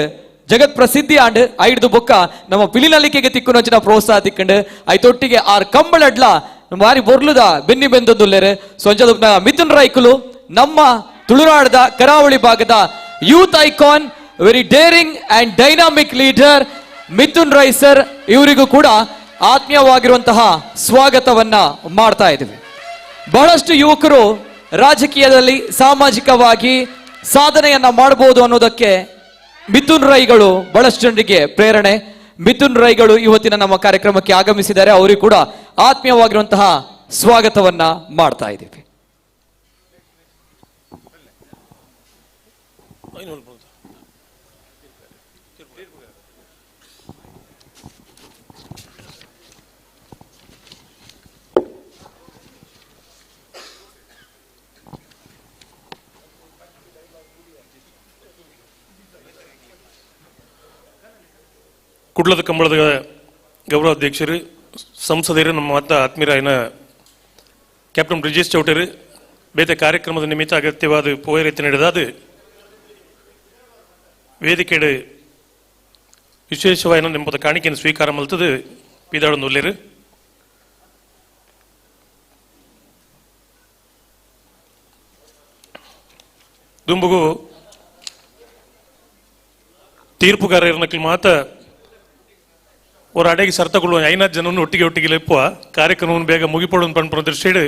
ಜಗತ್ ಪ್ರಸಿದ್ಧಿ ಆಂಡ್ ಐಡ್ದು ಬೊಕ್ಕ ನಮ್ಮ ಪಿಲಿನಲಿಕೆಗೆ ತಿಕ್ಕುನಂಚಿನ ಪ್ರೋತ್ಸಾಹ ತಿಕ್ಕಂಡು ಐತೊಟ್ಟಿಗೆ ಆರ್ ಕಂಬಳಡ್ಲ ಬಾರಿ ಬೊರ್ಲುದ ಬೆನ್ನಿ ಬೆಂದೊಂದುಲ್ಲೇರು. ಸೊಂಜದ ಮಿಥುನ್ ರೈಕುಲು ನಮ್ಮ ತುಳುನಾಡದ ಕರಾವಳಿ ಭಾಗದ youth icon, very daring and dynamic leader Mithun Rai sir ಇವರಿಗೂ ಕೂಡ ಆತ್ಮೀಯವಾಗಿರುವಂತಹ ಸ್ವಾಗತವನ್ನ ಮಾಡ್ತಾ ಇದ್ದೀವಿ. ಬಹಳಷ್ಟು ಯುವಕರು ರಾಜಕೀಯದಲ್ಲಿ ಸಾಮಾಜಿಕವಾಗಿ ಸಾಧನೆಯನ್ನ ಮಾಡಬಹುದು ಅನ್ನೋದಕ್ಕೆ ಮಿಥುನ್ ರೈಗಳು ಬಹಳಷ್ಟು ಜನರಿಗೆ ಪ್ರೇರಣೆ. ಮಿಥುನ್ ರೈಗಳು ಇವತ್ತಿನ ನಮ್ಮ ಕಾರ್ಯಕ್ರಮಕ್ಕೆ ಆಗಮಿಸಿದ್ದಾರೆ. ಅವರಿಗೂ ಕೂಡ ಆತ್ಮೀಯವಾಗಿರುವಂತಹ ಸ್ವಾಗತವನ್ನ ಮಾಡ್ತಾ ಇದ್ದೀವಿ. ಕುಡ್ಲದ ಕಂಬಳದ ಗೌರವಾಧ್ಯಕ್ಷರು, ಸಂಸದರು, ನಮ್ಮ ಮಾತ ಆತ್ಮೀಯರಾಯನ ಕ್ಯಾಪ್ಟನ್ ಬ್ರಿಜೇಶ್ ಚೌಟರು ಬೇತೆ ಕಾರ್ಯಕ್ರಮದ ನಿಮಿತ್ತ ಅಗತ್ಯವಾದ ಪೋಯರೆತ್ತಿ ನಡೆದಾದ ವೇದಿಕೆಡು ವಿಶೇಷವಾದ ನಿಂಪದ ಕಾಣಿಕೆಯನ್ನು ಸ್ವೀಕಾರ ಮಲ್ತದು ಪೀದಾಳೊಂದು. ದುಂಬುಗು ತೀರ್ಪುಗಾರರ ಮಾತ ஒரு ಅಡೆಗೆ ಸರ್ತಕೊಳ್ಳುವ ಐನಾರು ಜನವನ್ನು ಒಟ್ಟಿಗೆ ಒಟ್ಟಿಗೆ ಲೆಪ್ಪುವ ಕಾರ್ಯಕ್ರಮವನ್ನು ಬೇಗ ಮುಗಿಪೋಡು ಪಂಡು ದೃಷ್ಟಿಡು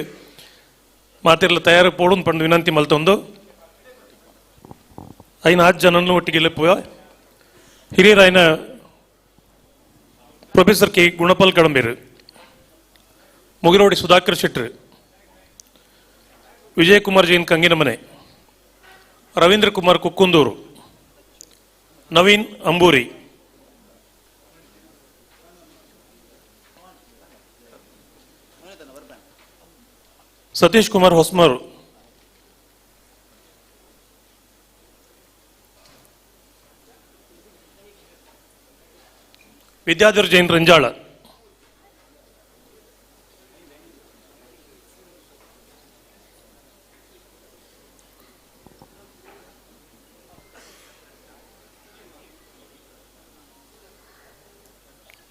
ಮಾತಿರಲ ತಯಾರು ಪೋಡು ಪಂಡು ವಿನಂತಿ ಮಲ್ತೊಂದು ಐನಾರು ಜನನ್ನು ಒಟ್ಟಿಗೆ ಲೆಪ್ಪುವ ಹಿರಿಯರಾಯನ ಪ್ರೊಫೆಸರ್ ಕೆ ಗುಣಪಾಲ್ ಕಡಂಬೀರು, ಮುಗಿರೋಡಿ ಸುಧಾಕರ್ ಶೆಟ್ಟರು, ವಿಜಯಕುಮಾರ್ ಜೈನ್ ಕಂಗಿನಮನೆ, ರವೀಂದ್ರ ಕುಮಾರ್ ಕುಕ್ಕುಂದೂರು, ನವೀನ್ ಅಂಬೂರಿ, ಸತೀಶ್ ಕುಮಾರ್ ಹೊಸ್ಮಾರು, ವಿದ್ಯಾಧರ್ ಜೈನ್ ರಂಜಾಳ,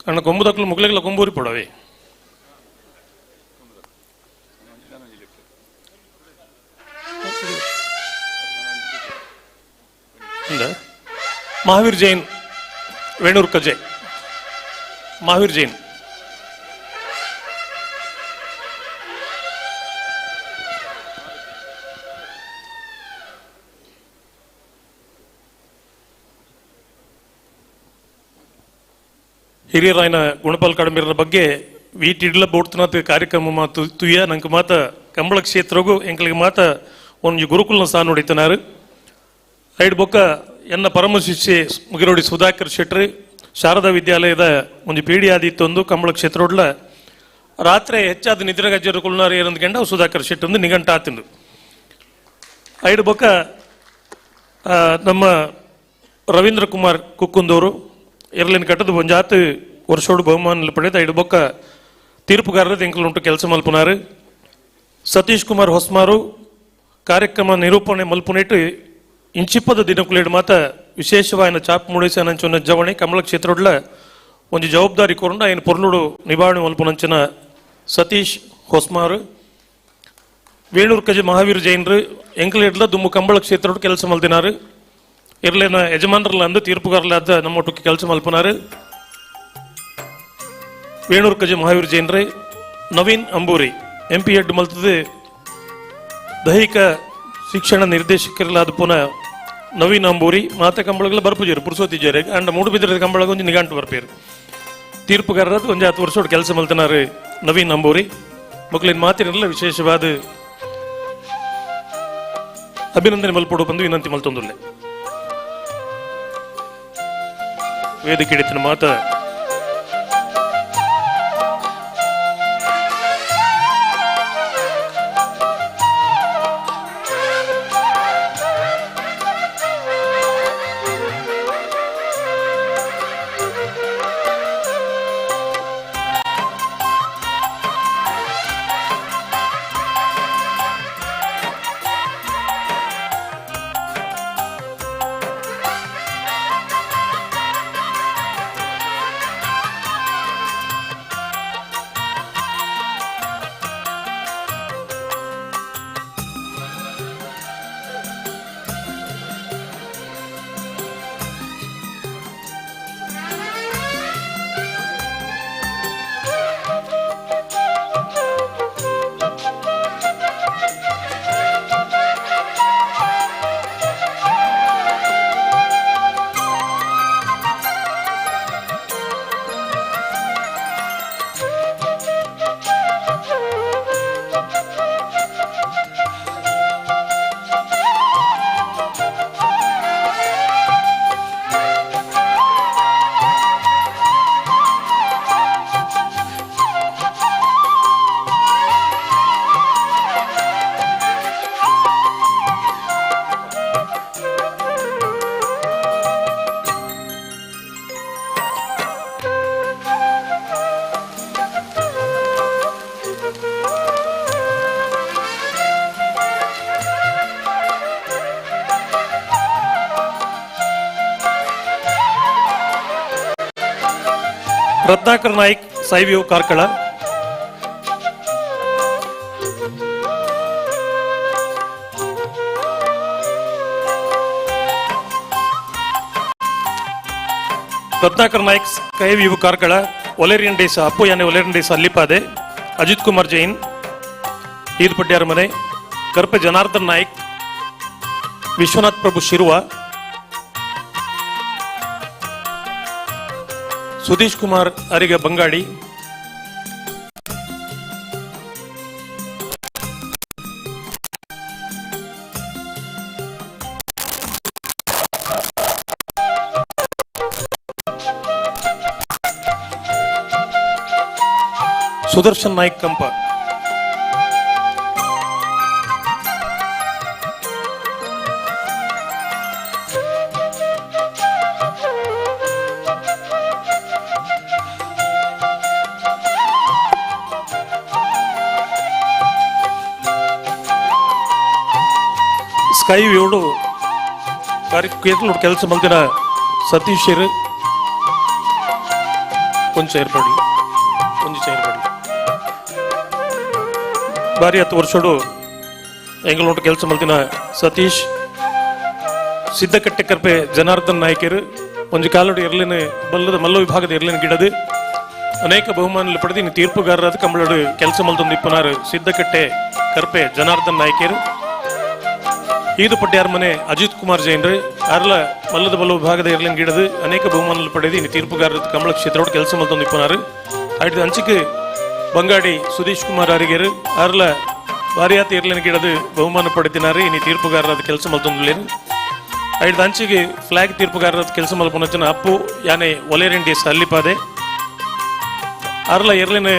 ಅಣ್ಣ ಕೊಂಬುದಕ್ಲು ಮುಗ್ಲೆಗ್ಲ ಕೊಂಬೂರಿ ಪಡವೆ. ಮಹಾವೀರ್ ಜೈನ್ ವೇಣೂರ್ ಕಜೆ, ಮಹಾವೀರ್ ಜೈನ್, ಹಿರಿಯರಾಯನ ಗುಣಪಾಲ್ ಕಡಂಬೀರನ ಬಗ್ಗೆ ವೀಟಿಡ್ಲ ಬೋಡ್ತನಾಥ ಕಾರ್ಯಕ್ರಮ ಮಾತು ತುಯ್ಯ ನಂಗೆ ಮಾತ ಕಂಬಳ ಕ್ಷೇತ್ರಗೂ ಎಂಕಲಿಗೆ ಮಾತ ಒಂದು ಗುರುಕುಲನ ಸಹ ನೋಡಿತನಾರು. ಐಡ್ ಬೊಕ್ಕ ಎನ್ನ ಪರಮ ಶಿಷ್ಯೆ ಮುಗಿರೋಡಿ ಸುಧಾಕರ್ ಶೆಟ್ರಿ ಶಾರದಾ ವಿದ್ಯಾಲಯದ ಒಂದು ಪೀಡಿ ಆದಿತ್ತೊಂದು ಕಂಬಳ ಕ್ಷೇತ್ರೊಡ್ಲ ರಾತ್ರಿ ಹೆಚ್ಚಾದ ನಿದ್ರೆಗಜ್ಜರು ಕುಲ್ನಾರು ಏನಂದ್ ಗಂಡ ಸುಧಾಕರ್ ಶೆಟ್ಟಿ ಒಂದು ನಿಘಂಟ ಆತಿಂದು. ಐಡ್ ಬೊಕ್ಕ ನಮ್ಮ ರವೀಂದ್ರ ಕುಮಾರ್ ಕುಕ್ಕುಂದವರು ಎರಲಿನ ಕಟ್ಟದ ಒಂಜಾತು ವರ್ಷೋಡು ಬಹುಮಾನ ಪಡೆದ ಐಡು ಬೊಕ್ಕ ತೀರ್ಪುಗಾರರ ಎಂಕಲುಂಟು ಕೆಲಸ ಮಲ್ಪುನಾರು. ಸತೀಶ್ ಕುಮಾರ್ ಹೊಸ್ಮಾರು ಕಾರ್ಯಕ್ರಮ ನಿರೂಪಣೆ ಮಲ್ಪುನೇಟು ಇಂಚಿಪ್ಪದ ದಿನಕುಲೇಡು ಮಾತ ವಿಶೇಷವಾಯಿನ ಚಾಪ್ ಮೂಡಿಸನಂಚಿನ ಜವಣಿ ಕಮಲ ಕ್ಷೇತ್ರೊಡ್ಲ ಒಂದು ಜವಾಬ್ದಾರಿ ಕೊರಂಡ ఆయన ಪೊರ್ಲುಡು ನಿಭಾವಣೆ ಮಲ್ಪುನಂಚಿನ ಸತೀಶ್ ಹೊಸ್ಮಾರು. ವೇಣೂರ್ ಕಜೆ ಮಹಾವೀರ್ ಜೈನ್ರು ಎಂಕಲೇಡ್ಲ ದುಮ್ಮು ಕಂಬಳ ಕ್ಷೇತ್ರೊಡು ಕೆಲಸ ಮಲ್ದಿನಾರು. ಇರ್ಲೇನ ಯಜಮಾನರಲ್ಲ ಅಂದು ತೀರ್ಪುಗಾರಲಾದ ನಮ್ಮೊಟ್ಟಕ್ಕೆ ಕೆಲಸ ಮಲ್ಪುನಾರು. ವೇಣೂರ್ ಕಜೆ ಮಹಾವೀರ್ ಜೈನ್ರು, ನವೀನ್ ಅಂಬೂರಿ ಎಂ ಪಿ ಎಡ್ ಮಲ್ತದೆ ದೈಹಿಕ ಶಿಕ್ಷಣ ನಿರ್ದೇಶಕರಲಾದ ಪುನಃ ನವೀನ್ ಅಂಬೂರಿ ಮಾತೆ ಕಂಬಳಗಳ ಬರ್ಪುಜೇರು ಪುರುಸೋತಿಜೇರು ಅಂಡ ಮೂಡುಬಿದ್ರೆ ಕಂಬಳಗ ಒಂಜಿ ನಿಘಂಟು ಬರ್ಪೇರು. ತೀರ್ಪುಗಾರರಾದ ಒಂಜಿ 10 ವರ್ಷ ಕೆಲಸ ಮಲ್ತನಾರು ನವೀನ್ ಅಂಬೂರಿ. ಮಕ್ಕಳಿನ ಮಾತಿನಲ್ಲ ವಿಶೇಷವಾದ ಅಭಿನಂದನೆ ಮಲ್ಪೊಡು ಬಂದು ವಿನಂತಿ ಮಲ್ತೊಂದುಲ್ಲೆ. ವೇದಿಕೆ ಹಿಡಿತನ ಮಾತ Ratnakar Naik Saivyu Karkala, Ratnakar Naik Skyview Karkala, Valerian D'Sa Appu ಯಾನೆ ಒಲೇರಿಯನ್ ಡೇಸ ಅಲ್ಲಿಪಾದೆ, ಅಜಿತ್ ಕುಮಾರ್ ಜೈನ್ ಈದ್ಪಡ್ಯಾರ ಮನೆ, ಕರ್ಪೆ ಜನಾರ್ದನ್ ನಾಯ್ಕ್, ವಿಶ್ವನಾಥ್ ಪ್ರಭು ಶಿರುವ, ಸುಧೀಶ್ ಕುಮಾರ್ ಅರಿಗ ಬಂಗಾಡಿ, ಸುದರ್ಶನ್ ನಾಯ್ಕ್ ಕಂಪ. ಸ್ಕೈ ಏಳು ಕಾರ್ಯ ಕೆಲಸ ಮಲ್ದಿನ ಸತೀಶ್ ಕೊಂಚ ಏರ್ಪಡಲಿ, ಕೊಂಚ ಏರ್ಪಡಲಿ. ಬಾರಿ 10 ವರ್ಷಡು ಎಂಗಳೋಟ ಕೆಲಸ ಮಲ್ದಿನ ಸತೀಶ್, ಸಿದ್ದಕಟ್ಟೆ ಕರ್ಪೆ ಜನಾರ್ದನ್ ನಾಯ್ಕರು, ಒಂಜಿ ಕಾಲೋಡು ಎರ್ಲಿನ ಬಲ್ಲದ ಮಲ್ಲ ವಿಭಾಗದ ಎರ್ಲಿನ ಗಿಡದು ಅನೇಕ ಬಹುಮಾನ ಪಡೆದು ಇನ್ನು ತೀರ್ಪುಗಾರರಾದ ಕಂಬಳೋಡು ಕೆಲಸ ಮಲ್ದೊಂದು ಇಪ್ಪನಾರು ಸಿದ್ದಕಟ್ಟೆ ಕರ್ಪೆ ಜನಾರ್ದನ್ ನಾಯ್ಕರು. ಈದು ಪಡ್ಯಾರ್ ಮನೆ ಅಜಿತ್ ಕುಮಾರ್ ಜೈನ್ರು, ಅರ್ಲ ಮಲ್ಲದ ಬಲ್ಲ ವಿಭಾಗದ ಎರ್ಲಿನ ಗಿಡದು ಅನೇಕ ಬಹುಮಾನ ಪಡೆದು ಇನ್ನು ತೀರ್ಪುಗಾರರ ಕಮಲ ಕ್ಷೇತ್ರೋಡು ಕೆಲಸ ಮಲ್ದೊಂದು ಇಪ್ಪನಾರು. ಐದು ಅಂಚಿಕೆ ಬಂಗಾಡಿ ಸುಧೀಶ್ ಕುಮಾರ್ ಅರಿಗೇರು ಅರ್ಲ ಬಾರಿಯಾತ ಎರ್ಲಿನ ಗಿಡದು ಬಹುಮಾನ ಪಡೆದಿನಾರು, ಇನ್ನು ತೀರ್ಪುಗಾರರಾದ ಕೆಲಸ ಮಲ್ತೊಂದುಲ್ಲೇರು. ಐದು ಅಂಚಿಗೆ ಫ್ಲಾಗ್ ತೀರ್ಪುಗಾರರಾದ ಕೆಲಸ ಮಲ್ಪೊನಚಿನ ಅಪ್ಪು ಯಾನೆ ಒಲೇರಿಯನ್ ಡೇಸ್ ಅಲ್ಲಿಪಾದೆ, ಅರ್ಲ ಎರ್ಲಿನ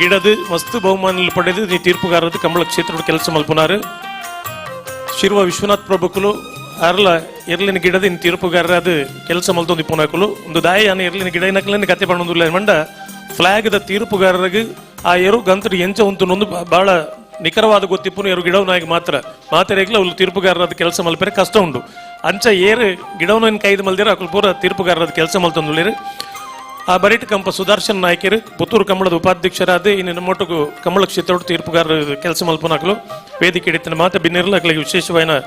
ಗಿಡದು ಮಸ್ತ್ ಬಹುಮಾನ ಪಡೆದು ನೀ ತೀರ್ಪುಗಾರದ ಕಮಲ ಕ್ಷೇತ್ರದ ಕೆಲಸ ಮಲ್ಪುನಾರು. ಶಿರುವ ವಿಶ್ವನಾಥ್ ಪ್ರಭುಕುಲು ಅರ್ಲ ಎರ್ಲಿನ ಗಿಡದ ಇನ್ನು ತೀರ್ಪುಗಾರರಾದ ಕೆಲಸ ಮಲ್ತೊಂದು ಇಪ್ಪುನಾಕುಲು. ಒಂದು ದಾಯ ಯಾನೆ ಎರ್ಲಿನ ಗಿಡ ಏನಕ್ಕಲೇನು ಕತೆ ಪಣ್ಣೊಂದುಲ್ಲ ಮಂಡ ಫ್ಲಾಗ್ದ ತೀರ್ಪುಗಾರರಿಗೆ ಆ ಎರು ಗಂತರು ಎಂಚ ಉಂಟು ಬಹಳ ನಿಖರವಾದ ಗೊತ್ತಿಪ್ಪುನು ಎರು ಗಿಡವನಾಗಿ ಮಾತ್ರ ಮಾತೆರೇಗ್ಲ ಅವ್ರು ತೀರ್ಪುಗಾರರಾದ ಕೆಲಸ ಮಲ್ಪರೆ ಕಷ್ಟ ಉಂಡು. ಅಂಚ ಏರು ಗಿಡವನ ಕೈದು ಮಲ್ದಿರ ಅಕುಲು ಪೂರ ತೀರ್ಪುಗಾರರಾದ ಕೆಲಸ ಮಲ್ತೊಂದುಳ್ಳೇರು. ಆ ಬರಿಟ್ ಕಂಪ ಸುದರ್ಶನ್ ನಾಯ್ಕರು ಪುತ್ತೂರು ಕಮಲದ ಉಪಾಧ್ಯಕ್ಷರಾದ ಇನ್ನು ನಮ್ಮೊಟ್ಟುಗು ಕಮಲ ಕ್ಷೇತ್ರೋಡು ತೀರ್ಪುಗಾರರ ಕೆಲಸ ಮಲ್ಪನಾಕಲು ವೇದಿಕೆ ಹಿಡಿತನ ಮಾತ ಬಿನ್ನಿರಲು ಅಕಲಿಗೆ ವಿಶೇಷವಾದ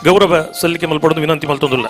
ಗೌರವ ಸಲ್ಲಿಕೆ ಮಲ್ಪಡೋದು ವಿನಂತಿ ಮಲ್ತೊಂದುಲ್ಲ.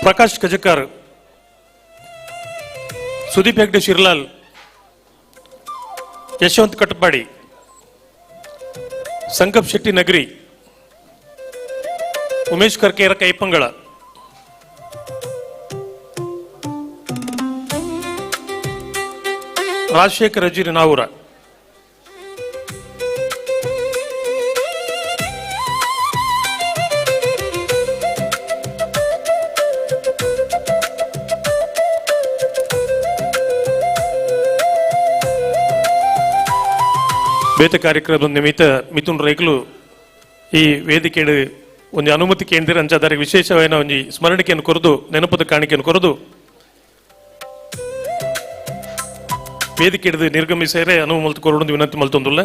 ಪ್ರಕಾಶ್ ಕಜಕರ್, ಸುದೀಪ್ ಹೆಗ್ಡೆ ಶಿರ್ಲಾಲ್, ಯಶವಂತ್ ಕಟಪಾಡಿ, ಸಂಕಪ್ ಶೆಟ್ಟಿ ನಗರಿ, ಉಮೇಶ್ ಕರ್ಕೇರ ಕೈಪಂಗಳ. ರಾಜಶೇಖರ ಅಜಿರಿ ನಾವೂರ. ಬೇತೆ ಕಾರ್ಯಕ್ರಮದ ನಿಮಿತ್ತ ಮಿಥುನ್ ರೈಕ್ಲು ಈ ವೇದಿಕೆ ಒಂದು ಅನುಮತಿ ಕೇಂದ್ರ ಅಂಚಾದಾರಿಗೆ ವಿಶೇಷವಾದ ಒಂದು ಸ್ಮರಣಿಕೆಯನ್ನು ಕೊರದು ನೆನಪದ ಕಾಣಿಕೆಯನ್ನು ಕೊರದು ವೇದಿಕೆ ಹಿಡಿದು ನಿರ್ಗಮಿಸಿದರೆ ಅನುವು ಮಲ್ತು ಕೊರಡು ವಿನಂತಿ ಮಲ್ತೊಂದುಲ್ಲ.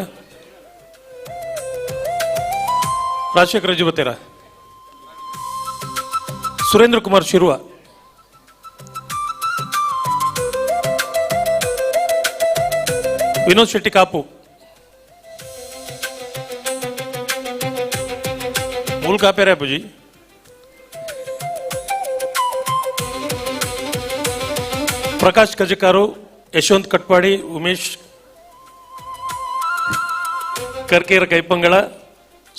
ರಾಜಶೇಖರ ಜೀವತೇರ, ಸುರೇಂದ್ರ ಕುಮಾರ್ ಶಿರುವ, ವಿನೋದ್ ಶೆಟ್ಟಿ ಕಾಪು, ಮೂಲ ಕಾಪೇರ ಅಪ್ಪುಜಿ, ಪ್ರಕಾಶ್ ಕಜಕಾರು, ಯಶವಂತ್ ಕಟ್ಪಾಡಿ, ಉಮೇಶ್ ಕರ್ಕೇರ ಕೈಪಂಗಳ,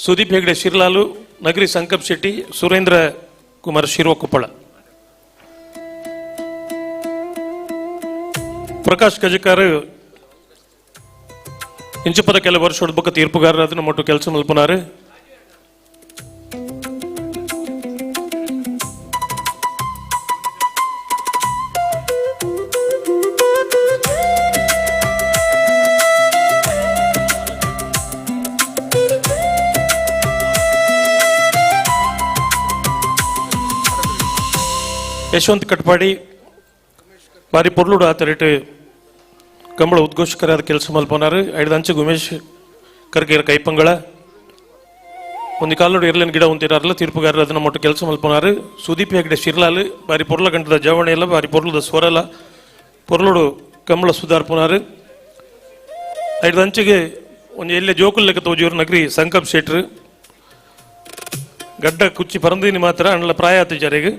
ಸುದೀಪ್ ಹೆಗ್ಡೆ ಶಿರ್ಲಾಲು, ನಗರಿ ಸಂಕಪ್ ಶೆಟ್ಟಿ, ಸುರೇಂದ್ರ ಕುಮಾರ್ ಶಿರುವ ಕೊಪ್ಪಳ. ಪ್ರಕಾಶ್ ಕಜಕಾರು ಇಂಚಪದ ಕೆಲ ವರ್ಷದ ಬೊಕ್ಕ ತೀರ್ಪುಗಾರರಾದ ನಮ್ಮ ಕೆಲಸ ಮಲ್ಪನಾರು. ಯಶವಂತ್ ಕಟ್ಪಾಡಿ ಬಾರಿ ಪೊರ್ಲುಡು ಆತರೇಟ್ ಕಂಬಳ ಉದ್ಘೋಷಕರಾದ ಕೆಲಸ ಮಲ್ಪನಾರು. ಐದು ಅಂಚೆ ಉಮೇಶ್ ಕರ್ಗೇರ ಕೈಪಂಗಳ ಒಂದು ಕಾಲೋಡು ಇರ್ಲಿನ ಗಿಡ ಉಂತಿರಾರಲ್ಲ ತೀರ್ಪುಗಾರರು ಅದನ್ನ ಮೊಟ್ಟ ಕೆಲಸ ಮಲ್ಪನಾರು. ಸುದೀಪ್ ಹೆಗ್ಡೆ ಶಿರ್ಲಾಲ್ ಬಾರಿ ಪೊರ್ಲ ಗಂಟದ ಜವಣಿ ಎಲ್ಲ ಬಾರಿ ಪೊರ್ಲದ ಸ್ವರಲ ಪೊರ್ಲುಡು ಕಂಬಳ ಸುಧಾರ್ಪುನಾರು. ಐದು ಅಂಚೆಗೆ ಒಂದು ಎಲ್ಲೆ ಜೋಕುಲ್ ಲೆಕ್ಕ ತೋಜಿಯವರು ನಗರಿ ಸಂಕಪ್ ಶೆಟ್ರು ಗಡ್ಡ ಕುಚ್ಚಿ ಪರಂದಿನಿ ಮಾತ್ರ ಅಣ್ಣಲ ಪ್ರಾಯ ಆತು ಜರೆಗೆ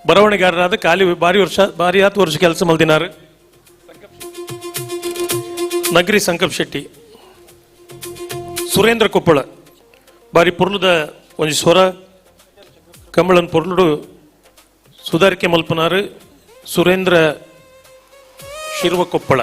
ಬರವಣಿಗಾರರಾದ ಖಾಲಿ ಬಾರಿ ವರ್ಷ ಬಾರಿ ಆತು ವರ್ಷ ಕೆಲಸ ಮಲ್ದಿನಾರು. ನಗರಿ ಸಂಕಪ್ ಶೆಟ್ಟಿ, ಸುರೇಂದ್ರ ಕೊಪ್ಪಳ ಬಾರಿ ಪೊರ್ಲುದ ಒಂಜಿ ಸ್ವರ ಕಂಬಳನ್ ಪೊರ್ಲುಡು ಸುಧಾರಿಕೆ ಮಲ್ಪನಾರು. ಸುರೇಂದ್ರ ಶಿರ್ವ ಕೊಪ್ಪಳ.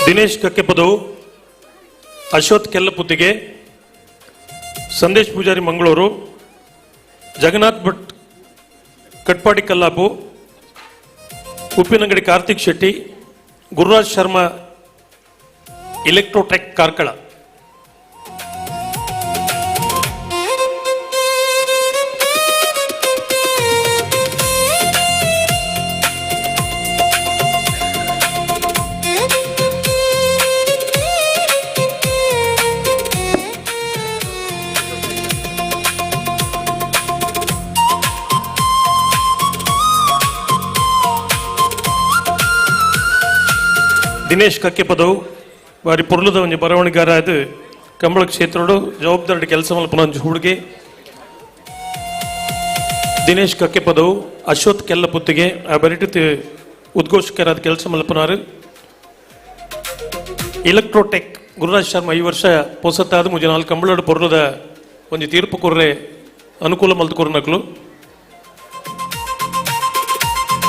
ದಿನೇಶ್ ಕಕ್ಕೆಪದವು, ಅಶ್ವಥ್ ಕೆಲ್ಲಪುತ್ತಿಗೆ, ಸಂದೇಶ್ ಪೂಜಾರಿ ಮಂಗಳೂರು, ಜಗನ್ನಾಥ್ ಭಟ್ ಕಟ್ಪಾಡಿ ಕಲ್ಲಾಪು, ಉಪ್ಪಿನಂಗಡಿ ಕಾರ್ತಿಕ್ ಶೆಟ್ಟಿ, ಗುರುರಾಜ್ ಶರ್ಮಾ ಎಲೆಕ್ಟ್ರೋಟೆಕ್ ಕಾರ್ಕಳ. ದಿನೇಶ್ ಕಕ್ಕೆಪದವು ಬಾರಿ ಪೊರ್ಲುದ ಒಂಜಿ ಬರವಣಿಗಾರ ಅದು ಕಂಬಳ ಕ್ಷೇತ್ರಡು ಜವಾಬ್ದಾರಿ ಕೆಲಸ ಮಲ್ಪುನ ಒಂಜಿ ಹುಡುಗೆ ದಿನೇಶ್ ಕಕ್ಕೆಪದವು, ಅಶ್ವಥ್ ಕೆಲ್ಲಪುತ್ತಿಗೆ ಆ ಬರಿಟಿತ್ ಉದ್ಘೋಷಕರಾದ ಕೆಲಸ ಮಲ್ಪನಾರು. ಎಲೆಕ್ಟ್ರೋಟೆಕ್ ಗುರುರಾಜ್ ಶರ್ಮಾ ಈ ವರ್ಷ ಪೊಸತ್ತಾದ ಮುಜಿ ನಾಲ್ಕು ಕಂಬಳಡು ಪೊರ್ಲುದ ಒಂಜಿ ತೀರ್ಪು ಕೊರ್ರೆ ಅನುಕೂಲ ಮಲ್ತು ಕೊರ್ನಕ್ಲು.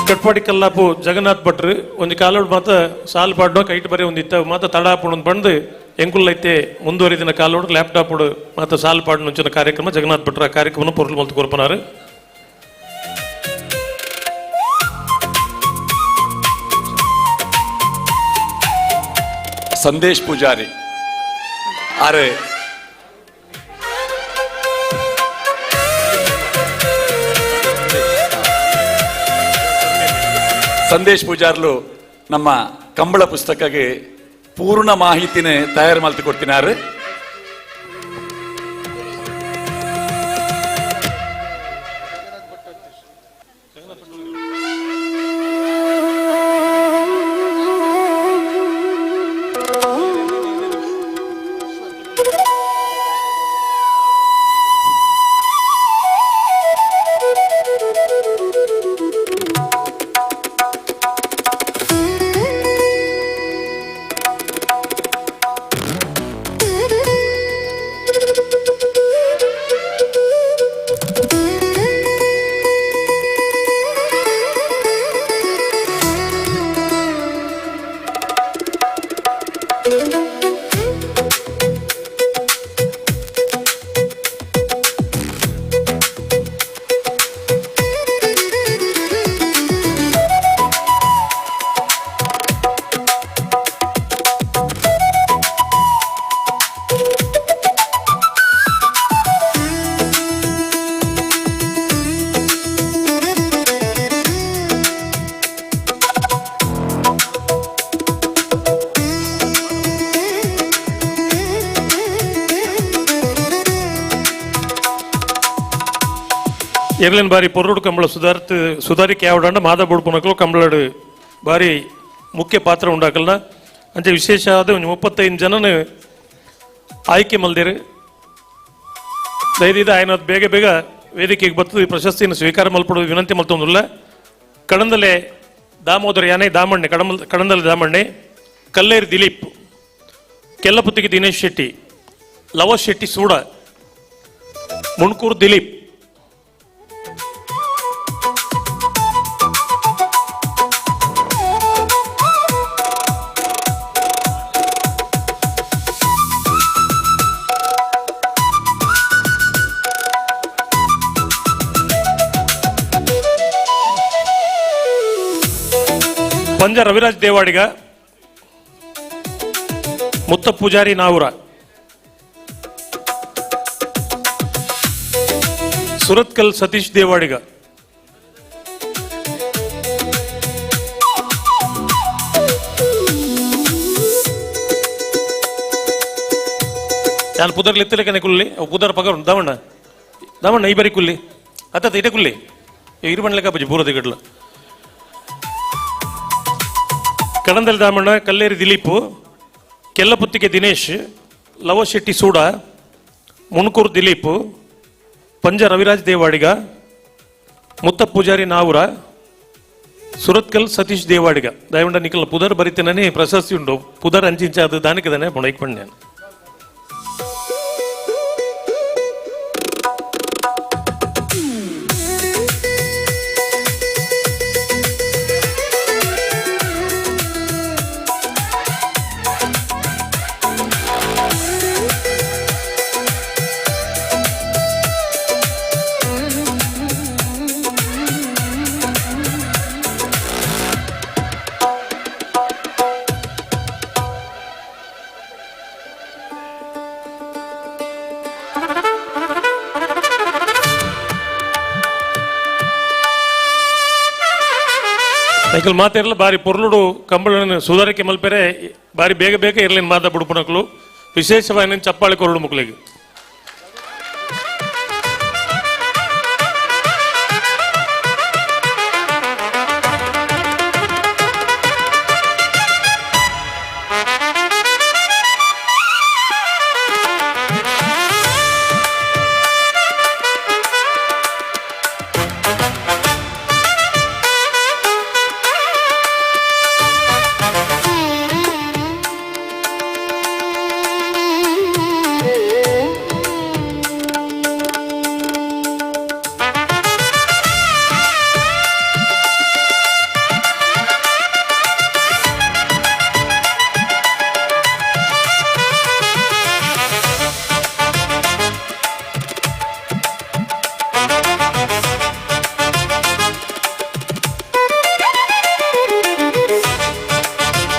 ಕಟ್ಪಾಡಿ ಕಲ್ಲಾಪು ಜಗನ್ನಾಥ್ ಭಟ್ರು ಒಂದು ಕಾಲೋಡು ಮಾತ ಸಾಲು ಪಾಡ್ನೋ ಕೈಟ್ ಬರೀ ಒಂದು ಇತ್ತ ಮಾತ ತಡ ಹಾಪುಣ ಬಂದು ಎಂಕುಲ್ಲೈತೆ ಮುಂದುವರಿದಿನ ಕಾಲೋಡು ಲ್ಯಾಪ್ಟಾಪ್ ಮಾತ ಸಾಲು ಪಾಡ್ನ ಕಾರ್ಯಕ್ರಮ ಜಗನ್ನಾಥ್ ಭಟ್ರ ಕಾರ್ಯಕ್ರಮ ಪೊರ್ಲು ಮಲ್ತು ಕೊರ್ಪನಾರು. ಸಂದೇಶ್ ಪೂಜಾರಿ ಅರೆ ಸಂದೇಶ್ ಪೂಜಾರ್ಲು ನಮ್ಮ ಕಂಬಳ ಪುಸ್ತಕಕ್ಕೆ ಪೂರ್ಣ ಮಾಹಿತಿನ ತಯಾರು ಮಾಡ್ತು ಕೊಡ್ತಿನಾರು. ಎರ್ಲಿನ ಬಾರಿ ಪೊರ್ರುಡು ಕಂಬಳ ಸುಧಾರಿಕೆ ಯಾವಡಂಡ ಮಾದ ಬುಡ್ಪುನಕಲು ಕಂಬಳಡು ಬಾರಿ ಮುಖ್ಯ ಪಾತ್ರ ಉಂಡಾಕಲ್ನ ಅಂಚೆ ವಿಶೇಷ ಆದ ಒಂಜಿ 35 ಜನನ ಆಯ್ಕೆ ಮಲ್ದಿರು. ದಯದಿದ ಆಯನ ಬೇಗ ಬೇಗ ವೇದಿಕೆಗೆ ಬರ್ತದೆ ಈ ಪ್ರಶಸ್ತಿಯನ್ನು ಸ್ವೀಕಾರ ಮಲ್ಪಡುವ ವಿನಂತಿ ಮಲ್ತೊಂದುಲ್ಲ. ಕಡಂದಲೆ ದಾಮೋದರ ಯಾನೆ ದಾಮಣ್ಣೆ ಕಡಂದಲೆ ದಾಮಣ್ಣೆ, ಕಲ್ಲೇರಿ ದಿಲೀಪ್, ಕೆಲ್ಲಪುತ್ತಿಗೆ ದಿನೇಶ್ ಶೆಟ್ಟಿ, ಲವ ಶೆಟ್ಟಿ ಸೂಡ, ಮುಣ್ಕೂರು ದಿಲೀಪ್, ಪಂಜ ರವಿರಾಜ್ ದೇವಾಡಿಗ, ಮುತ್ತ ಪೂಜಾರಿ ನಾವೂರ, ಸುರತ್ಕಲ್ ಸತೀಶ್ ದೇವಾಡಿಗ, ನಾನು ಪುದರ್ಲಿ ಎತ್ತಲೇಕನೆ ಕುಲ್ಲಿ ಪುದರ್ ಪಗರು ದಾಮಣ್ಣ ದಾಮಣ್ಣ ಈ ಬರಿ ಕುಲ್ಲಿ ಅತ್ತ ಇಟೆ ಕುಲ್ಲಿ ಇರುಬಣ್ಲೆಕ್ಕ ಬಜ್ಜಿ ಪೂರ ದಿಗಡ್ಲ. ಕಡಂದಲ್ ದಾಮಣ್ಣ, ಕಲ್ಲೇರಿ ದಿಲೀಪ್, ಕೆಲ್ಲಪುತ್ತಿಗೆ ದಿನೇಶ್, ಲವ ಶೆಟ್ಟಿ ಸೂಡ, ಮುಣಕೂರು ದಿಲೀಪ್, ಪಂಜ ರವಿರಾಜ್ ದೇವಾಡಿಗ, ಮುತ್ತ ಪೂಜಾರಿ ನಾವೂರ, ಸುರತ್ಕಲ್ ಸತೀಶ್ ದೇವಾಡಿಗ. ದಯವಂಡ ನಿಖಲ್ ಪುದರ್ ಬರಿತೇನೆ ಪ್ರಶಸ್ತಿ ಉಂಡು ಪುದರ್ ಅಂಚಿಂಚ ಅದು ದಾನಿಕದಾನೆ ಬೊಣೈಕ್ ಪಣ್ಣೆ. ಸೈಕಲ್ ಮಾತಿರಲ್ಲ ಬಾರಿ ಪೊರ್ಲುಡು ಕಂಬಳನ ಸುಧಾರಿಕೆ ಮಲ್ಪೆರೆ ಬಾರಿ ಬೇಗ ಬೇಗ ಇರಲಿನ ಮಾತ ಬುಡುಪುನಕ್ಲು ವಿಶೇಷವಾಗಿ ಚಪ್ಪಾಳೆ ಕೊರಡು ಮುಕ್ಲಿಗೆ.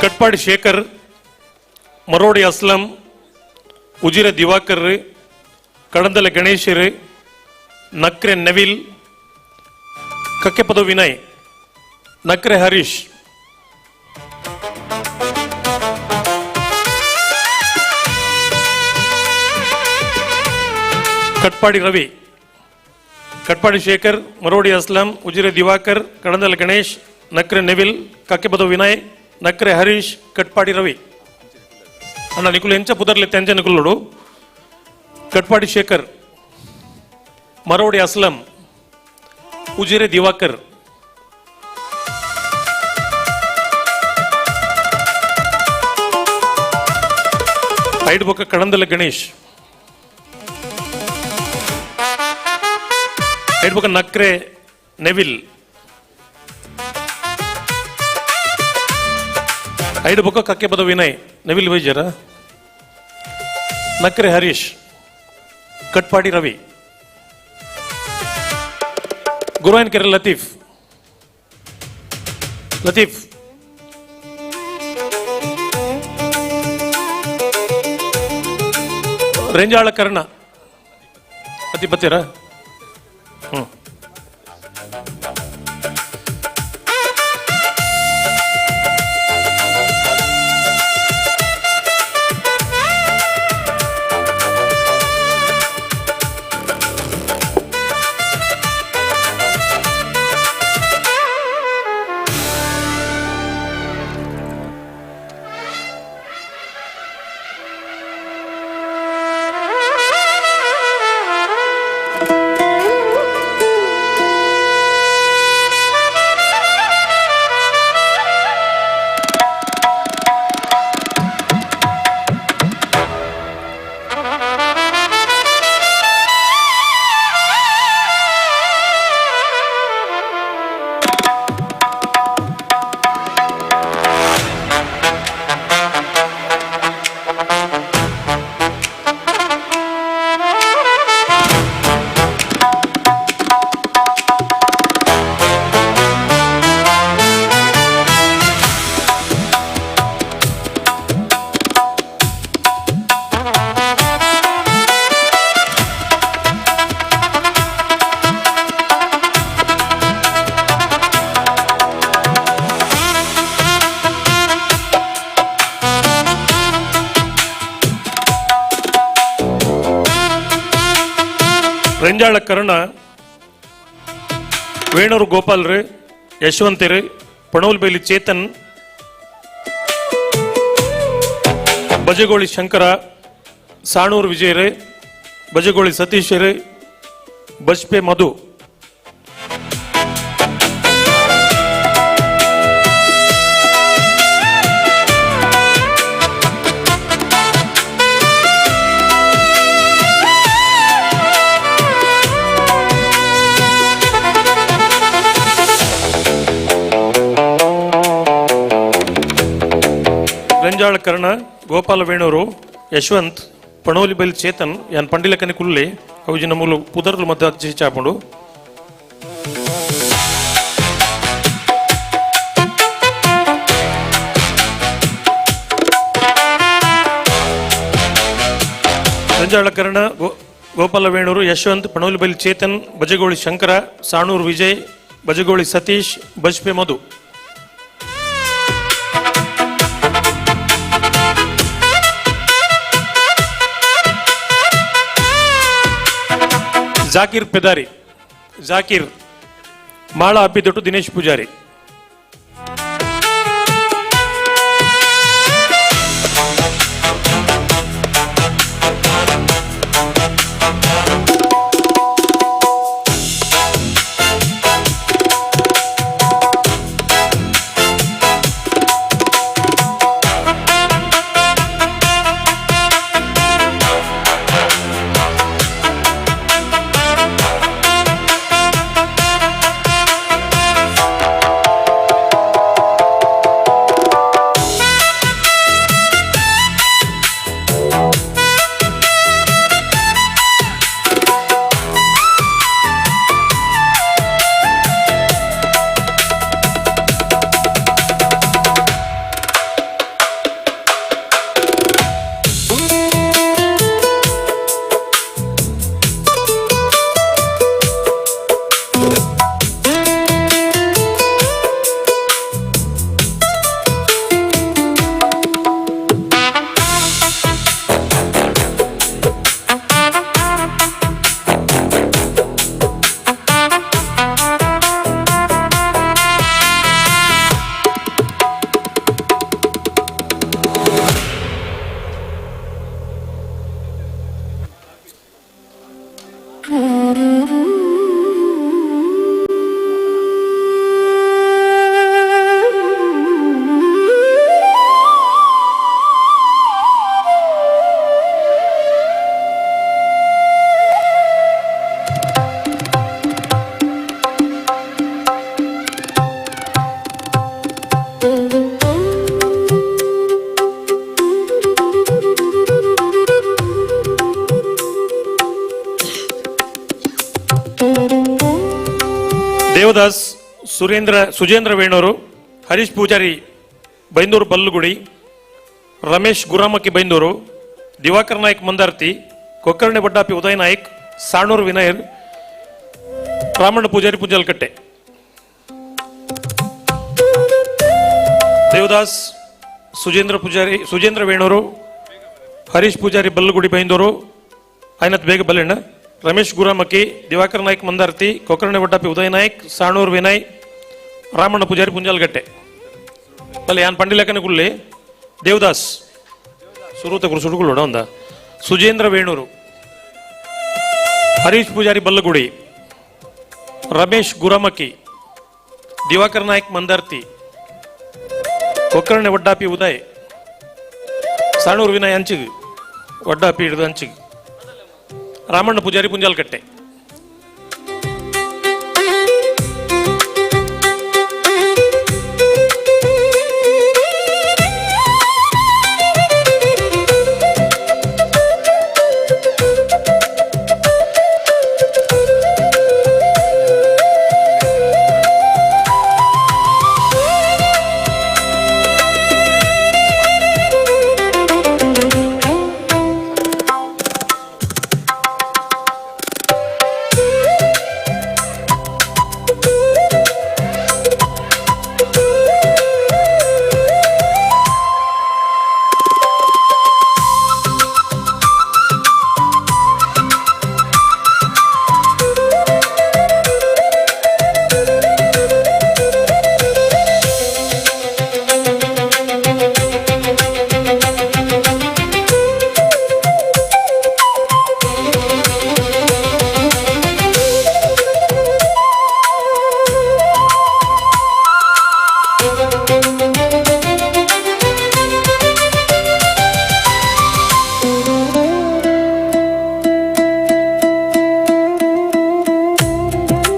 ಕಟ್ಪಾಡಿ ಶೇಖರ್, ಮರೋಡಿ ಅಸ್ಲಂ, ಉಜಿರೆ ದಿವಾಕರ್, ಕಡಂದಲೆ ಗಣೇಶರ್, ನಕ್ರೆ ನವಿಲ್, ಕಕ್ಕೆಪದ ವಿನಯ್, ನಕ್ರೆ ಹರೀಶ್. ಕಟ್ಪಾಡಿ ರವಿ, ಕಟ್ಪಾಡಿ ಶೇಖರ್, ಮರೋಡಿ ಅಸ್ಲಂ, ಉಜಿರೆ ದಿವಾಕರ್, ಕಡಂದಲ್ ಗಣೇಶ್, ನಕ್ರೆ ನೆವಿಲ್, ಕಕ್ಕೆಬದು ವಿನಯ್, ನಕ್ರೆ ಹರೀಶ್, ಕಟ್ಪಾಡಿ ರವಿ. ಅಣ್ಣ ನಿಕುಲು ಎಂಚ ಪುದರ್ಲೆ ತೆಂಚ ನಿಕುಲುಡು. ಕಟ್ಪಾಡಿ ಶೇಖರ್, ಮರೋಡಿ ಅಸ್ಲಂ, ಉಜಿರೆ ದಿವಾಕರ್. ಐಡ್ ಬೊಕ್ಕ ಕಡಂದಲ ಗಣೇಶ್, ಐಡ್ ಬೊಕ್ಕ ನಕ್ರೆ ನೆವಿಲ್, ಐಡ್ ಬೊಕ್ಕ ಕಕ್ಕೆಬದ ವಿನಯ್, ನೆವಿಲ್ ವೈದ್ಯರ, ನಕ್ರೆ ಹರೀಶ್, ಕಟ್ಪಾಡಿ ರವಿ. ಗುರುವಾಯನಕೆರೆ ಲತೀಫ್, ಲತೀಫ್. ರೇಂಜಾಳ ಕರ್ಣ, ಅತಿ ಬತ್ತೀರಾ? ಹ್ಞೂ. ರೆಂಜಾಳ ಕರ್ಣ, ವೇಣೂರು ಗೋಪಾಲ್ರು, ಯಶವಂತಿರು, ಪಣೋಲ್ಬೇಲಿ ಚೇತನ್, ಬಜಗೋಳಿ ಶಂಕರ, ಸಾಣೂರು ವಿಜಯರು, ಬಜಗೋಳಿ ಸತೀಶರು, ಬಜ್ಪೆ ಮಧು. ರೆಂಜಾಳ ಕರ್ಣ, ಗೋಪಾಲ ವೇಣೂರು, ಯಶವಂತ್, ಪಣೋಲಿ ಬೈಲ್ ಚೇತನ್, ಯಾನ್ ಪಂಡಿಲಕನಿ ಕುಲ್ಲೆ ಅವು ಮೂಲು ಪುದರ್ಲು ಮಧ್ಯ ಚಾಪುಂಡು. ರೆಂಜಾಳ ಕರ್ಣ, ಗೋಪಾಲ ವೇಣೂರು, ಯಶವಂತ್, ಪಣೋಲಿ ಬೈಲ್ ಚೇತನ್, ಬಜಗೋಳಿ ಶಂಕರ, ಸಾಣೂರು ವಿಜಯ್, ಬಜಗೋಳಿ ಸತೀಶ್, ಬಜ್ಪೆ ಮಧು. Zakir ಪೆದಾರಿ, Zakir, ಮಾಳ ಅಬ್ಬಿದೊಟ್ಟು Dinesh Poojary. Devadas Surendra Sujendra Venur Harish Poojary Byndoor Ballugudi Ramesh Guramakki Byndoor Diwakar Naik Mandarthi Kokkarne Baddapi Udaya Naik Sanur Vinayar Ramanna Poojary Punjalkatte. Devadas Sujendra Poojary Sujendra Venur Harish Poojary Ballugudi Byndoor Ainath Bega Ballenna Ramesh Guramakki Diwakar Naik Mandarthi Kokkarne Vaddapi Udaya Naik Sanur Vinay Ramanna Poojary Punjalkatte. ಬಲ್ಲೆ ಯಾನ್ ಪಂಡಿಲಕನ ಗುಳ್ಳೆ ದೇವದಾಸ್ ಸುರೂತ ಗುರು ಸುಡುಗುಳ್ಳೋಡ ಒಂದ ಸುಜೇಂದ್ರ ವೇಣೂರು ಹರೀಶ್ ಪೂಜಾರಿ ಬಲ್ಲಗುಡಿ ರಮೇಶ್ ಗುರಮಕ್ಕಿ ದಿವಾಕರ್ ನಾಯ್ಕ್ ಮಂದಾರ್ತಿ ಕೊಕ್ಕರ್ಣೆ ವಡ್ಡಾಪಿ ಉದಯ್ ಸಾಣೂರು ವಿನಯ್ ಅಂಚಿಗ್ ವಡ್ಡಾಪಿ ಹಿಡಿದು ಅಂಚಿಗ್ ರಾಮಣ್ಣ ಪೂಜಾರಿ ಪುಂಜಾಲಕಟ್ಟೆ.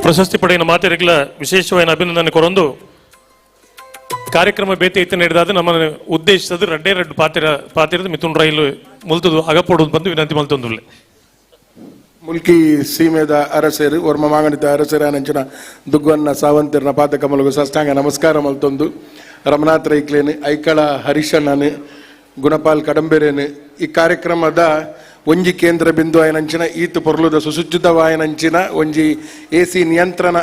ಪ್ರಶಸ್ತಿ ಪಡೆಯಿನ ಮಾತೆರೆಗ್ಲ ವಿಶೇಷವಾದ ಅಭಿನಂದನೆ ಕೊರೊಂದು ಕಾರ್ಯಕ್ರಮ ಬೇತೆ ಇತ್ತು ನಡೆದಾದ ನಮ್ಮ ಉದ್ದೇಶದ ರಡ್ಡೇ ರಡ್ಡು ಪಾತಿರ ಪಾತಿರದ ಮಿಥುನ್ ರೈಲು ಮುಲ್ತದು ಅಗಪೋಡು ಬಂದು ವಿನಂತಿ ಮಲ್ತೊಂದುಲ್ಲೆ. ಮುಲ್ಕಿ ಸೀಮೆದ ಅರಸೇರು ವರ್ಮ ಮಾಂಗಣಿತ ಅರಸೇರ ನಂಚಿನ ದುಗ್ವನ್ನ ಸಾವಂತಿರ್ನ ಪಾತಕಮಲಗು ಸಾಷ್ಟಾಂಗ ನಮಸ್ಕಾರ ಮಲ್ತೊಂದು ರಮನಾಥ್ ರೈಕ್ಲೇನು ಐಕಳ ಹರೀಶಣ್ಣನು ಗುಣಪಾಲ್ ಕಡಂಬೆರೇನು ಈ ಕಾರ್ಯಕ್ರಮದ ಒಂಜಿ ಕೇಂದ್ರ ಬಿಂದು ಆಯನಂಚಿನ ಈತು ಪೊರ್ಲುದ ಸುಸಜ್ಜಿತವಾಯನಂಚಿನ ಒಂಜಿ ಎ ಸಿ ನಿಯಂತ್ರಣ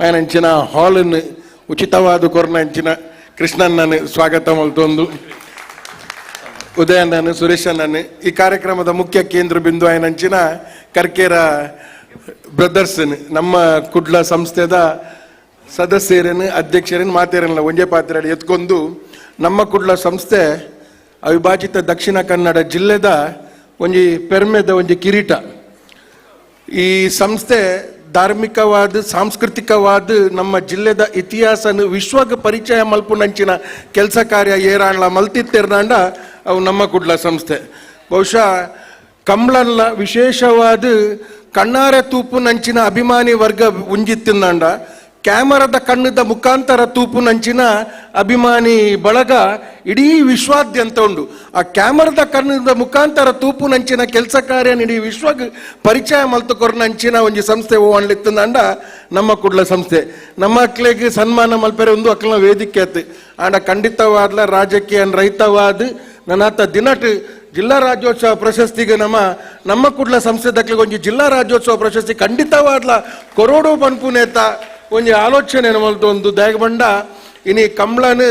ಆಯನಂಚಿನ ಹಾಲನ್ನು ಉಚಿತವಾದ ಕೊರ್ನಂಚಿನ ಕೃಷ್ಣಣ್ಣನು ಸ್ವಾಗತ ಮಲ್ತೊಂದು ಉದಯಣ್ಣನು ಸುರೇಶಣ್ಣನು ಈ ಕಾರ್ಯಕ್ರಮದ ಮುಖ್ಯ ಕೇಂದ್ರ ಬಿಂದು ಆಯನಂಚಿನ ಕರ್ಕೇರ ಬ್ರದರ್ಸ್ ನಮ್ಮ ಕುಡ್ಲ ಸಂಸ್ಥೆದ ಸದಸ್ಯರನ್ನು ಅಧ್ಯಕ್ಷರನ್ನು ಮಾತೇರಲ್ಲ ಒಂಜೇ ಪಾತ್ರೆ ಎತ್ಕೊಂಡು ನಮ್ಮ ಕುಡ್ಲ ಸಂಸ್ಥೆ ಅವಿಭಾಜಿತ ದಕ್ಷಿಣ ಕನ್ನಡ ಜಿಲ್ಲೆದ ಒಂಜಿ ಪೆರ್ಮೆದ ಒಂಜಿ ಕಿರೀಟ. ಈ ಸಂಸ್ಥೆ ಧಾರ್ಮಿಕವಾದ ಸಾಂಸ್ಕೃತಿಕವಾದ ನಮ್ಮ ಜಿಲ್ಲೆದ ಇತಿಹಾಸನ ವಿಶ್ವಕ್ಕೆ ಪರಿಚಯ ಮಲ್ಪುನಂಚಿನ ಕೆಲಸ ಕಾರ್ಯ ಏರಾಣ್ಲ ಮಲ್ತಿತ್ತೆರ್ನಾಂಡ ಅವು ನಮ್ಮ ಕುಡ್ಲ ಸಂಸ್ಥೆ. ಬಹುಶಃ ಕಂಬ್ಳಲ್ಲ ವಿಶೇಷವಾದ ಕಣ್ಣಾರೆ ತೂಪುನಂಚಿನ ಅಭಿಮಾನಿ ವರ್ಗ ಉಂಜಿತ್ತಿಂದಾಂಡ ಕ್ಯಾಮರಾದ ಕಣ್ಣದ ಮುಖಾಂತರ ತೂಪುನಂಚಿನ ಅಭಿಮಾನಿ ಬಳಗ ಇಡೀ ವಿಶ್ವಾದ್ಯಂತ ಉಂಡು. ಆ ಕ್ಯಾಮರಾದ ಕಣ್ಣದ ಮುಖಾಂತರ ತೂಪುನಂಚಿನ ಕೆಲಸ ಕಾರ್ಯ ಇಡೀ ವಿಶ್ವಕ್ಕೆ ಪರಿಚಯ ಮಲ್ತುಕೊರ್ನಂಚಿನ ಒಂಜಿ ಸಂಸ್ಥೆ ಓಣ್ಲಿತ್ತಂದಾಂಡ ನಮ್ಮ ಕುಡ್ಲ ಸಂಸ್ಥೆ. ನಮ್ಮ ಅಕ್ಲೆಗೆ ಸನ್ಮಾನ ಮಲ್ಪೆರೆ ಒಂದು ಅಕ್ಲನ ವೇದಿಕೆ ಆತು. ಆಂಡ ಖಂಡಿತವಾದ್ಲ ರಾಜಕೀಯ ರಹಿತವಾದ ನನ್ನಾತ ದಿನಟ್ ಜಿಲ್ಲಾ ರಾಜ್ಯೋತ್ಸವ ಪ್ರಶಸ್ತಿಗೆ ನಮ್ಮ ನಮ್ಮ ಕುಡ್ಲ ಸಂಸ್ಥೆ ದಕ್ಲಿಗೆ ಒಂಜಿ ಜಿಲ್ಲಾ ರಾಜ್ಯೋತ್ಸವ ಪ್ರಶಸ್ತಿ ಖಂಡಿತವಾದ್ಲ ಕೊರೋಡು ಪನ್ಪುನೇತ ಒಂಜಿ ಆಲೋಚನೆ ಮಲ್ತೊಂದು ದಾಯಗ ಇನಿ ಕಮ್ಲನು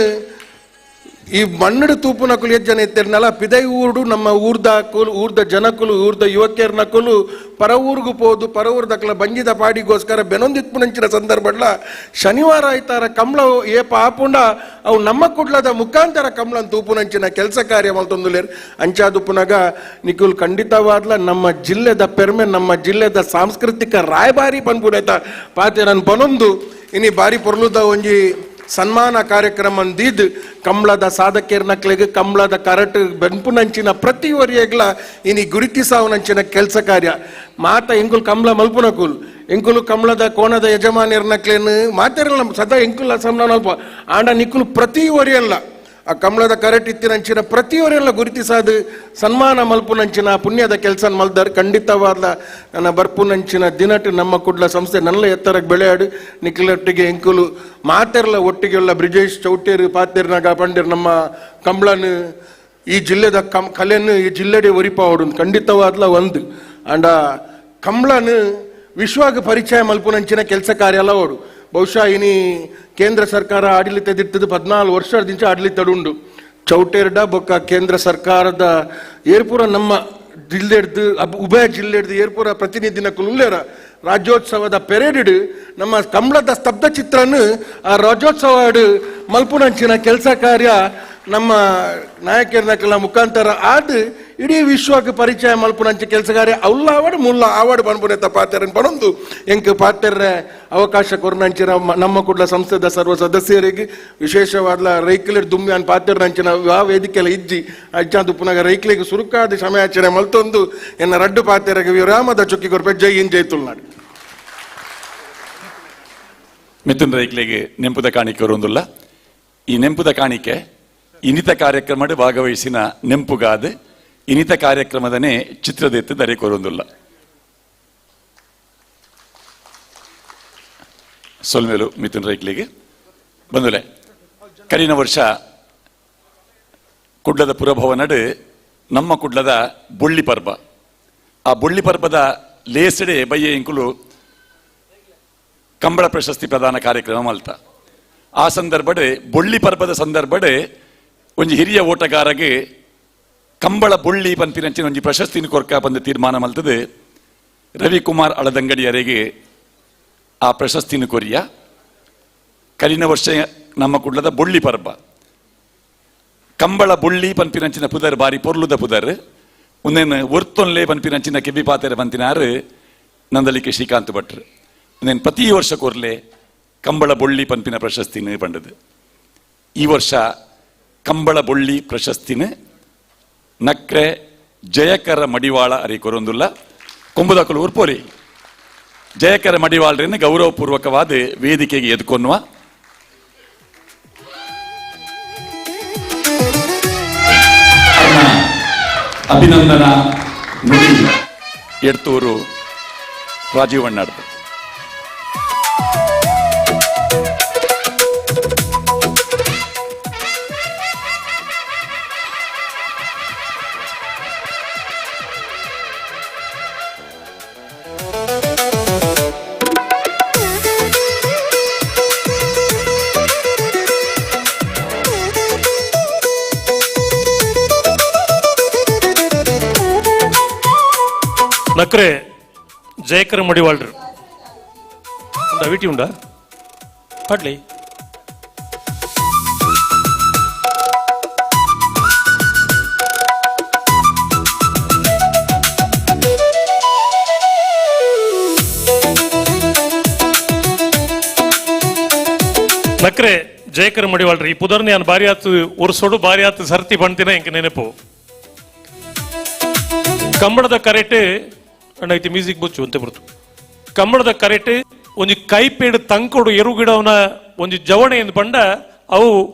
ಈ ಮಣ್ಣಡು ತೂಪುನಕುಲು ಎಜ್ಜನ ಇತ್ತಿರ್ನಲ್ಲ ಪಿದೈ ಊರುಡು ನಮ್ಮ ಊರ್ದ ಕುಲು ಊರ್ದ ಜನಕುಲು ಊರ್ದ ಯುವಕಿಯರ್ನಕುಲು ಪರ ಊರಿಗೂ ಪೋದು ಪರ ಊರ್ದಕ್ಲ ಬಂಜಿದ ಪಾಡಿಗೋಸ್ಕರ ಬೆನೊಂದಿತ್ಪುನಂಚಿನ ಸಂದರ್ಭಡ್ಲ ಶನಿವಾರ ಆಯ್ತಾರ ಕಮ್ಲ ಏಪ ಆಪುಂಡ ಅವು ನಮ್ಮ ಕುಡ್ಲದ ಮುಖಾಂತರ ಕಮ್ಲನ್ ತೂಪುನಂಚಿನ ಕೆಲಸ ಕಾರ್ಯ ಮಲ್ತೊಂದುಲೇರ್ ಅಂಚಾದುಪ್ಪುನಗ ನಿಕುಲ್ ಖಂಡಿತವಾದ್ಲ ನಮ್ಮ ಜಿಲ್ಲೆದ ಪೆರ್ಮೆ ನಮ್ಮ ಜಿಲ್ಲೆದ ಸಾಂಸ್ಕೃತಿಕ ರಾಯಭಾರಿ ಪನ್ಪುಡೈತ ಪಾತೆ ನನ್ ಪನೊಂದು ಇನಿ ಬಾರಿ ಪೊರ್ಲುದ ಒಂಜಿ ಸನ್ಮಾನ ಕಾರ್ಯಕ್ರಮ ದೀದ್ ಕಮ್ಲದ ಸಾಧಕಿಯರ್ನಕ್ಲೆಗ್ ಕಮ್ಲದ ಕರಟ್ ಬೆನ್ಪುನಂಚಿನ ಪ್ರತಿ ಒರಿಯಗ್ಲ ಇನಿ ಗುರುತಿಸಾವನಂಚಿನ ಕೆಲಸ ಕಾರ್ಯ ಮಾತ ಎಂಕುಲು ಕಮ್ಲ ಮಲ್ಪುನಕುಲ್ ಎಂಕುಲು ಕಮ್ಲದ ಕೋಣದ ಯಜಮಾನಿಯರ್ನಕ್ಲೇನು ಮಾತಿರಲ್ಲ ಸದಾ ಎಂಕುಲ ಸಮ್ಲ ಅಲ್ಪ ಆಂಡ ನಿಕ್ಕುಲು ಪ್ರತಿ ಒರಿಯಲ್ಲ ಆ ಕಂಬಳದ ಕರೆಟ್ ಇತ್ತಿನಂಚಿನ ಪ್ರತಿಯವರೆಲ್ಲ ಗುರುತಿಸಾದ ಸನ್ಮಾನ ಮಲ್ಪುನಂಚಿನ ಪುಣ್ಯದ ಕೆಲಸ ಮಲ್ದಾರ್. ಖಂಡಿತವಾದ ನನ್ನ ಬರ್ಪುನಂಚಿನ ದಿನಟ್ ನಮ್ಮ ಕುಡ್ಲ ಸಂಸ್ಥೆ ನಲ್ಲ ಎತ್ತರಕ್ಕೆ ಬೆಳೆಯಾಡು ನಿಖಲೊಟ್ಟಿಗೆ ಎಂಕುಲು ಮಾತೆರ್ಲ ಒಟ್ಟಿಗೆಲ್ಲ ಬ್ರಿಜೇಶ್ ಚೌಟೇರು ಪಾತೇರ್ನಾಗ ಪಂಡಿರ್ ನಮ್ಮ ಕಂಬಳನ ಈ ಜಿಲ್ಲೆದ ಕಲೆಯನ್ನು ಈ ಜಿಲ್ಲೆಡೆ ಒರಿಪಾವಡು ಖಂಡಿತವಾದ್ಲ ಒಂದು. ಅಂಡ ಕಂಬಳನ ವಿಶ್ವಾಗ ಪರಿಚಯ ಮಲ್ಪುನಂಚಿನ ಕೆಲಸ ಕಾರ್ಯ ಎಲ್ಲ ಓಡು. ಬಹುಶಃ ಇನಿ ಕೇಂದ್ರ ಸರ್ಕಾರ ಆಡಳಿತದಿರ್ತದೆ 14 ವರ್ಷದಿಂದ ಆಡಳಿತ ಉಂಡು. ಚೌಟೇರ್ಡ ಬೊಕ್ಕ ಕೇಂದ್ರ ಸರ್ಕಾರದ ಏರ್ಪುರ ನಮ್ಮ ಜಿಲ್ಲೆಡ್ದು ಉಭಯ ಜಿಲ್ಲೆಡ್ದು ಏರ್ಪುರ ಪ್ರತಿನಿಧಿನ ಕುಲ್ಲೇರ ರಾಜ್ಯೋತ್ಸವದ ಪೆರೇಡ್ ನಮ್ಮ ಕಂಬಳದ ಸ್ತಬ್ಧ ಚಿತ್ರನ ಆ ರಾಜ್ಯೋತ್ಸವ ಮಲ್ಪುನಂಚಿನ ಕೆಲಸ ಕಾರ್ಯ ನಮ್ಮ ನಾಯಕರನಕ್ಕೆಲ್ಲ ಮುಖಾಂತರ ಆದ ಇಡೀ ವಿಶ್ವಕ್ಕೆ ಪರಿಚಯ ಮಲ್ಪುನಂಚ ಕೆಲಸ ಕಾರ್ಯ ಅವಲ್ಲ ಆವಾಡು ಮುಲ್ಲ ಆವಾಡು ಪನ್ಪುನೆ ಪಾತೆರನ್ ಪನೊಂದು ಎಂಕ್ ಪಾತೆರ್ರೆ ಅವಕಾಶ ಕೊರ್ನಂಚಿನ ನಮ್ಮ ಕುಡ್ಲ ಸಂಸ್ಥೆದ ಸರ್ವ ಸದಸ್ಯರಿಗೆ ವಿಶೇಷವಾದ ರೈಕ್ಲೆಡ್ ದುಮ್ಯಾನ್ ಪಾತೆರ್ನಂಚಿನ ಆ ವೇದಿಕೆಲ್ಲ ಇಜ್ಜಿ ಅಜ್ಜಾಂದು ಪುನಗ ರೈಕ್ಲೆಗೆ ಸುರುಕಾದ ಸಮಯಾಚರಣೆ ಮಲ್ತೊಂದು ಎನ್ನ ರಡ್ಡು ಪಾತೆರಗೆ ವಿರಾಮದ ಚುಕ್ಕಿ ಕೊರ್ಪೆ. ಜೈ ಹಿಂದ್, ಜೈ ತುಳುನಾಡು. ಮಿಥುನ್ ರೈಕ್ಲೆಗೆ ನೆಂಪುದ ಕಾಣಿಕೆ ಒಂದುಲ್ಲ. ಈ ನೆಂಪುದ ಕಾಣಿಕೆ ಇನ್ನಿತ ಕಾರ್ಯಕ್ರಮದ ಭಾಗವಹಿಸಿನ ನೆಂಪುಗಾದ ಇನ್ನಿತ ಕಾರ್ಯಕ್ರಮದನೇ ಚಿತ್ರದೆತ್ತು ದರೆ ಕೊರೊಂದುಲ್ಲ. ಸೊಲ್ಮೇಲು ಮಿಥುನ್ ರೈಕ್ಲಿಗೆ ಬಂದುಲೆ. ಕರಿನ ವರ್ಷ ಕುಡ್ಲದ ಪುರಭವನಡು ನಮ್ಮ ಕುಡ್ಲದ ಬೊಳ್ಳಿ ಪರ್ಬ, ಆ ಬೊಳ್ಳಿ ಪರ್ಬದ ಲೇಸಡೆ ಬಯ್ಯ ಇಂಕುಲು ಕಂಬಳ ಪ್ರಶಸ್ತಿ ಪ್ರದಾನ ಕಾರ್ಯಕ್ರಮ ಮಲ್ತ. ಆ ಸಂದರ್ಭಡೆ ಬೊಳ್ಳಿ ಪರ್ಬದ ಸಂದರ್ಭಡೆ ಒಂಜಿ ಹಿರಿಯ ಓಟಗಾರಗೆ ಕಂಬಳ ಬೊಳ್ಳಿ ಪನ್ಪಿನಂಚಿನ ಒಂಜಿ ಪ್ರಶಸ್ತಿನ ಕೊರ್ಕ ಬಂದು ತೀರ್ಮಾನ ಮಲ್ತದೆ. ರವಿಕುಮಾರ್ ಅಳದಂಗಡಿಯರಿಗೆ ಆ ಪ್ರಶಸ್ತಿನ ಕೊರಿಯ. ಕರಿನ ವರ್ಷ ನಮ್ಮ ಕುಡ್ಲದ ಬೊಳ್ಳಿ ಪರ್ಬ ಕಂಬಳ ಬೊಳ್ಳಿ ಪನ್ಪಿನಂಚಿನ ಪುದರ್ ಬಾರಿ ಪೊರ್ಲುದ ಪುದರ್ ಒಂದೇನು ಒರ್ತೊನ್ಲೆ ಪನ್ಪಿನಂಚಿನ ಕೆಬಿ ಪಾತೆರೆ ಪಂತಿನಾರು ನಂದಲಿಕೆ ಶ್ರೀಕಾಂತ್ ಭಟ್ರು. ಒಂದೇನು ಪ್ರತಿ ವರ್ಷ ಕೊರ್ಲೆ ಕಂಬಳ ಬೊಳ್ಳಿ ಪನ್ಪಿನ ಪ್ರಶಸ್ತಿನ ಪಂಡದು. ಈ ವರ್ಷ ಕಂಬಳ ಬೊಳ್ಳಿ ಪ್ರಶಸ್ತಿನ ನಕ್ರೆ ಜಯಕರ ಮಡಿವಾಳ ಅರಿ ಕೊರೊಂದುಲ್ಲ. ಕೊಂಬುದಕಲು ಉರ್ಪೋರಿ ಜಯಕರ ಮಡಿವಾಳರನ್ನು ಗೌರವಪೂರ್ವಕವಾದ ವೇದಿಕೆಗೆ ಎದ್ಕೊನ್ನುವ. ಅಭಿನಂದನಾ ನುಡಿ ಎಡ್ತೂರು ರಾಜೀವ್ ಅಣ್ಣಾರ್ದು. ನಕ್ರೆ ಜಯಕರ ಮಡಿವಾಳ್ರು ಉಂಡಾ ವಿಟಿ ಉಂಡಾ ಪಾಡ್ಲಿ. ನಕ್ರೆ ಜಯಕರ ಮಡಿವಾಳ್ರಿ ಈ ಪುದರ್ನಿ ನಾನು ಬಾರಿ ಆತು ಒರ್ಸೋಡು ಬಾರಿ ಆತು ಸರ್ತಿ ಬಂತಿನ ಎಂಕ ನೆನಪು. ಕಂಬಳದ ಕರೆಟೆ ಅಣ್ಣ ಐತಿ ಮ್ಯೂಸಿಕ್ ಬೊಚ್ಚು ಅಂತ ಬರ್ತು. ಕಂಬಳದ ಕರೆಟೆ ಒಂಜಿ ಕೈಪೇಡು ತಂಕೊಡು ಎರುಗಿಡವನ ಒಂಜಿ ಜವಣೆ ಎಂದು ಬಂಡ ಅವು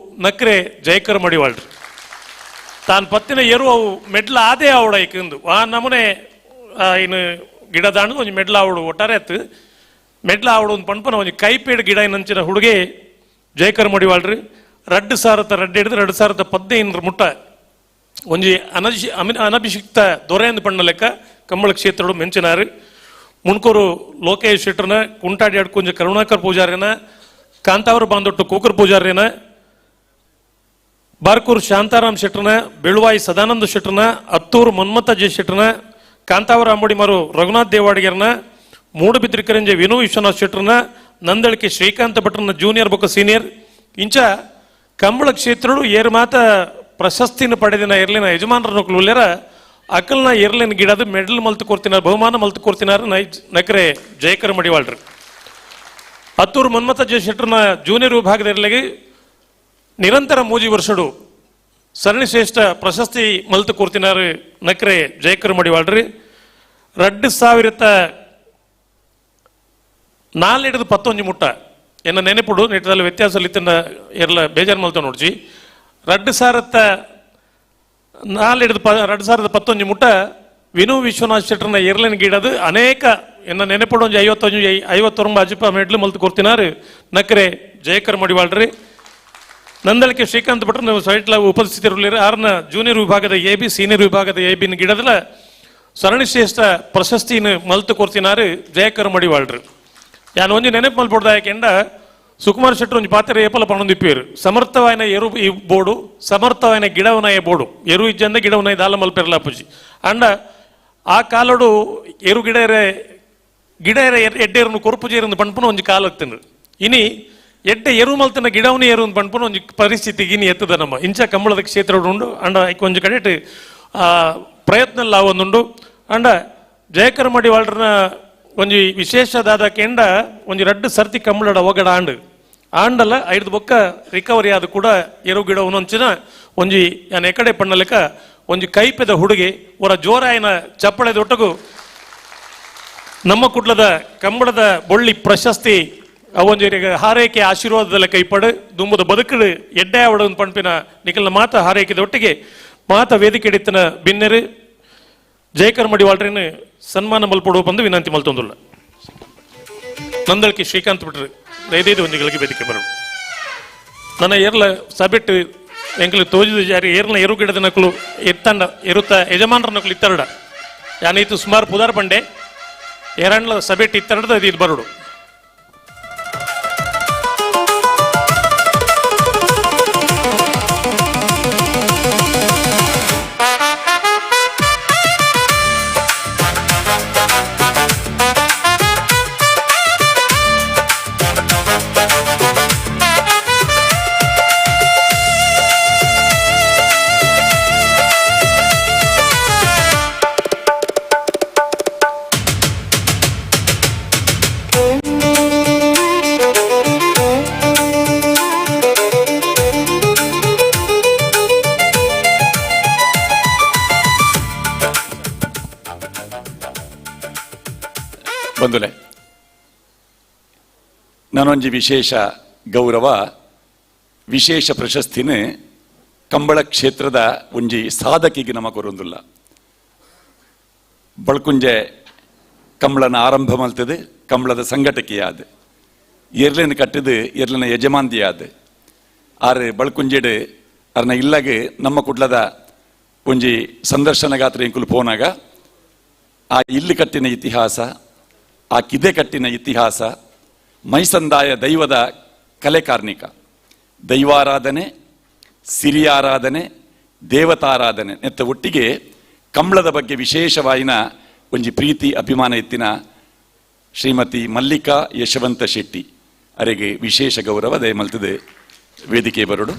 ನಕ್ರೆ ಜಯಕರ ಮಡಿವಾಳ್ರಿ. ತಾನು ಪತ್ತಿನ ಎರು ಅವು ಮೆಡ್ಲ ಆದೇ ಅವಡ ಐಕಂದು ಆ ನಮೂನೆ ಇನ್ನು ಗಿಡ ದಾಂಡು ಒಂಜಿ ಮೆಡ್ಲ ಅವಡು ಒಟ್ಟಾರೆ ಆತು ಮೆಡ್ಲ ಅವಡು ಒಂದು ಪಣ್ಪನ ಒಂಜಿ ಕೈಪೇಡು ಗಿಡ ಇನ್ನಂಚಿನ ಹುಡುಗೆ ಜಯಕರ ಮಡಿವಾಳ್ರಿ. ರಡ್ಡು ಸಾರತ ರಡ್ಡು ಹಿಡಿದು 2015 ಮುಟ್ಟ ಒಂಜಿ ಅನಭಿಷಿಕ್ತ ದೊರೆಯಂದು ಪಣ್ಣ ಲೆಕ್ಕ ಕಂಬಳ ಕ್ಷೇತ್ರಡು ಮೆಂಚಿನಾರು. ಮುಣ್ಕೂರು ಲೋಕೇಶ್ ಶೆಟ್ಟರ್ನ, ಕುಂಟಾಡಿ ಅಡ್ಕುಂಜ ಕರುಣಾಕರ್ ಪೂಜಾರಿನ, ಕಾಂತಾವರ ಬಾಂದೊಟ್ಟು ಕೂಕರ್ ಪೂಜಾರಿನ, ಬಾರ್ಕೂರು ಶಾಂತಾರಾಮ್ ಶೆಟ್ಟರ್ನ, ಬೆಳುವಾಯಿ ಸದಾನಂದ ಶೆಟ್ಟರ್ನ, ಅತ್ತೂರು ಮನ್ಮಥ ಜೆ ಶೆಟ್ಟರ್ನ, ಕಾಂತಾವರ ಅಂಬಡಿಮಾರು ರಘುನಾಥ್ ದೇವಾಡಿಗರ್ನ, ಮೂಡುಬಿದ್ರಿ ಕರಿಂಜೆ ವಿನು ವಿಶ್ವನಾಥ್ ಶೆಟ್ಟರ್ನ, ನಂದಳಿಕೆ ಶ್ರೀಕಾಂತ ಭಟ್ರನ ಜೂನಿಯರ್ ಬೊಕ್ಕ ಸೀನಿಯರ್ ಇಂಚ ಕಂಬಳ ಕ್ಷೇತ್ರಡು ಏರು ಮಾತ ಪ್ರಶಸ್ತಿನ ಪಡೆದಿನ ಎರ್ಲಿನ ಯಜಮಾನರ ಉಲ್ಲೇರ ಅಕಲ್ನ ಎರ್ಲಿನ ಗಿಡದ ಮೆಡಲ್ ಮಲ್ತು ಕೊಡ್ತಿನಾರ, ಬಹುಮಾನ ಮಲ್ತು ಕೊಡ್ತಿನಾರ ನಕರೆ ಜಯಕರ ಮಡಿವಾಳ್ರಿ. ಅತ್ತೂರು ಮನ್ಮಥ ಜೆ ಶೆಟ್ಟರ್ನ ಜೂನಿಯರ್ ವಿಭಾಗದ ಎರ್ಲಿಗೆ ನಿರಂತರ ಮೂಜಿ ವರ್ಷಡು ಸರಣಿ ಶ್ರೇಷ್ಠ ಪ್ರಶಸ್ತಿ ಮಲ್ತು ಕೊಡ್ತಿನಾರು ನಕರೆ ಜಯಕರ ಮಡಿವಾಳ್ರಿ. 2004 ಹಿಡಿದು 11 ಮುಟ್ಟ ಎನ್ನ ನೆನಪುಡು ನೆಟ್ಟದಲ್ಲಿ ವ್ಯತ್ಯಾಸ ಇತ್ತಿನ ಎಲ್ಲ ಬೇಜಾರು ಮಲ್ತ ನೋಡ್ಜಿ. 2004 2011 ಮುಟ್ಟ ವಿನು ವಿಶ್ವನಾಥ್ ಶೆಟ್ಟರ್ನ ಎರ್ಲಿನ ಗಿಡದು ಅನೇಕ ಎನ್ನ ನೆನಪಡು ಒಂಜಿ 51 59 ಅಜಿಪ ಮೆಡ್ಲು ಮಲ್ತು ಕೊರ್ತಿನಾರು ನಕರೆ ಜಯಕರ್ ಮಡಿವಾಳ್ರಿ. ನಂದಳಿಕೆ ಶ್ರೀಕಾಂತ್ ಭಟ್ರು ನೀವು ಸೈಟ್ಲ ಉಪಸ್ಥಿತರಿರಲಿರ. ಆರ್ನ ಜೂನಿಯರ್ ವಿಭಾಗದ A B, senior ವಿಭಾಗದ ಎ ಬಿನ ಗಿಡದಲ ಸರಣಿಶ್ರೇಷ್ಠ ಪ್ರಶಸ್ತಿನ ಮಲ್ತು ಕೊರ್ತಿನಾರು ಜಯಕರ್ ಮಡಿವಾಳ್ರು. ಯಾನ್ ಒಂಜಿ ನೆನಪು ಮಲ್ಪೊಡ್ದ ಯಾಕೆಂಡ ಸುಕುಮಾರ್ ಶೆಟ್ಟರು ಒಂಜಿ ಪಾತ್ರ ಏಪಲ ಪಣೊಂದಿಪ್ಪೇರು ಸಮರ್ಥವಾಯಿನ ಎರು ಈ ಬೋರ್ಡು, ಸಮರ್ಥವಾಯಿನ ಗಿಡವನಾಯ ಬೋರ್ಡು, ಎರು ಇಜ್ಜಂದ ಗಿಡವನಾಯ ದಾಲ ಮಲ್ಪೆರ್ಲ ಪೂಜಿ. ಅಂಡ ಆ ಕಾಲೋಡು ಎರು ಗಿಡರೆ ಗಿಡರೆ ಎಡ್ಡೇರನ್ನು ಕೊರ್ಪುಜೇರನ್ನು ಪಣ್ಪುನ ಒಂಜಿ ಕಾಲ ತಿಂದು ಇನಿ ಎಡ್ಡೆ ಎರು ಮಲ್ತನ ಗಿಡವನ ಎರು ಪಣ್ಪುನ ಒಂಜಿ ಪರಿಸ್ಥಿತಿ ಇನಿ ಎತ್ತದ ನಮ್ಮ ಇಂಚ ಕಂಬಳದ ಕ್ಷೇತ್ರ ಉಂಡು. ಅಂಡ ಒಂಜಿ ಕಡೆ ಪ್ರಯತ್ನ ಒಂದುಂಡು. ಅಂಡ ಜಯಕರ್ ಮಡಿವಾಳ್ರನ ಒಂಜಿ ವಿಶೇಷದಾದ ಕೆಂಡ ಒಂಜಿ ರಡ್ಡು ಸರ್ತಿ ಕಂಬಳಡ ಒಗಡ ಆಂಡು ಆಂಡಲ್ಲ ಐದು ಬೊಕ್ಕ ರಿಕವರಿ ಆದ ಕೂಡ ಎರು ಗಿಡ ಒಂಚಿನ ಒಂಜಿ ಯಾನ್ ಎಕಡೆ ಪಣ್ಣಲೆಕ್ಕ ಒಂಜಿ ಕೈಪೆದ ಹುಡುಗಿ ಅವರ ಜೋರಾಯನ ಚಪ್ಪಳೆ ದೊಟ್ಟಗು ನಮ್ಮ ಕುಡ್ಲದ ಕಂಬಳದ ಬೊಳ್ಳಿ ಪ್ರಶಸ್ತಿ ಅವೊಂಜಿ ಹಾರೈಕೆ ಆಶೀರ್ವಾದದಲ್ಲಿ ಕೈಪಡು ದುಂಬದ ಬದುಕಡು ಎಡ್ಡೆ ಅವಡ ಪಣ್ಪಿನ ನಿಖಲ್ನ ಮಾತ ಹಾರೈಕೆದ ಒಟ್ಟಿಗೆ ಮಾತ ವೇದಿಕೆ ಹಿಡಿತನ ಬಿನ್ನೆರು ಜಯಕರ್ ಮಡಿವಾಳ್ರಿನ ಸನ್ಮಾನ ಮಲ್ಪಡುವ ಬಂದು ವಿನಂತಿ ಮಲ್ತೊಂದುಲ್ಲ. ನಂದಳಿಕೆ ಶ್ರೀಕಾಂತ್ ಬಿಟ್ರು ದಯದೈದು ಒಂಜಿಗಳಿಗೆ ವೇದಿಕೆ ಬರು. ನನ್ನ ಏರ್ಲ ಸಬೆಟ್ಟು ಎಂಕಲು ತೋಜಿದ ಜಾರಿ ಏರ್ಲ ಎರು ಗಿಡದ ನಕಲು ಎತ್ತಂಡ ಎರುತ್ತ ಯಜಮಾನರ ನಕಲು ಇತ್ತರಡ ಯಾನೀತು ಸುಮಾರು ಪುದಾರ್ ಬಂಡೆ ಎರಡ್ಲ ಸಬೆಟ್ಟು ಇತ್ತರಡ್ದ ಅದು ಇದು ಬರುಡು. ಬಂಧುಲೆ, ನಾನೊಂಜಿ ವಿಶೇಷ ಗೌರವ ವಿಶೇಷ ಪ್ರಶಸ್ತಿನ ಕಂಬಳ ಕ್ಷೇತ್ರದ ಒಂಜಿ ಸಾಧಕಿಗೆ ನಮ ಕೊರೊಂದುಲ್ಲ. ಬಳ್ಕುಂಜೆ ಕಂಬಳನ ಆರಂಭ ಮಲ್ತದೆ, ಕಂಬಳದ ಸಂಘಟಕಿಯಾದ ಎರ್ಲಿನ ಕಟ್ಟಿದು ಎರ್ಲಿನ ಯಜಮಾನ್ದಿಯಾದ ಆರು ಬಳ್ಕುಂಜೆಡು ಅರ್ನ ಇಲ್ಲಾಗ ನಮ್ಮ ಕುಡ್ಲದ ಒಂಜಿ ಸಂದರ್ಶನಗಾತ್ರ ಎಂಕುಲು ಪೋನಾಗ ಆ ಇಲ್ಲಿ ಕಟ್ಟಿನ ಇತಿಹಾಸ, ಆ ಕಿದೆ ಕಟ್ಟಿನ ಇತಿಹಾಸ, ಮೈಸಂದಾಯ ದೈವದ ಕಲೆ ಕಾರ್ಣಿಕ, ದೈವಾರಾಧನೆ, ಸಿರಿಯಾರಾಧನೆ, ದೇವತಾರಾಧನೆ ನೆತ್ತ ಒಟ್ಟಿಗೆ ಕಂಬಳದ ಬಗ್ಗೆ ವಿಶೇಷವಾಯಿನ ಒಂಜಿ ಪ್ರೀತಿ ಅಭಿಮಾನ ಎತ್ತಿನ ಶ್ರೀಮತಿ ಮಲ್ಲಿಕಾ ಯಶವಂತ ಶೆಟ್ಟಿ ಅರೆಗೆ ವಿಶೇಷ ಗೌರವ ದಯಮಲ್ತದೆ ವೇದಿಕೆ ಬರೋಡು.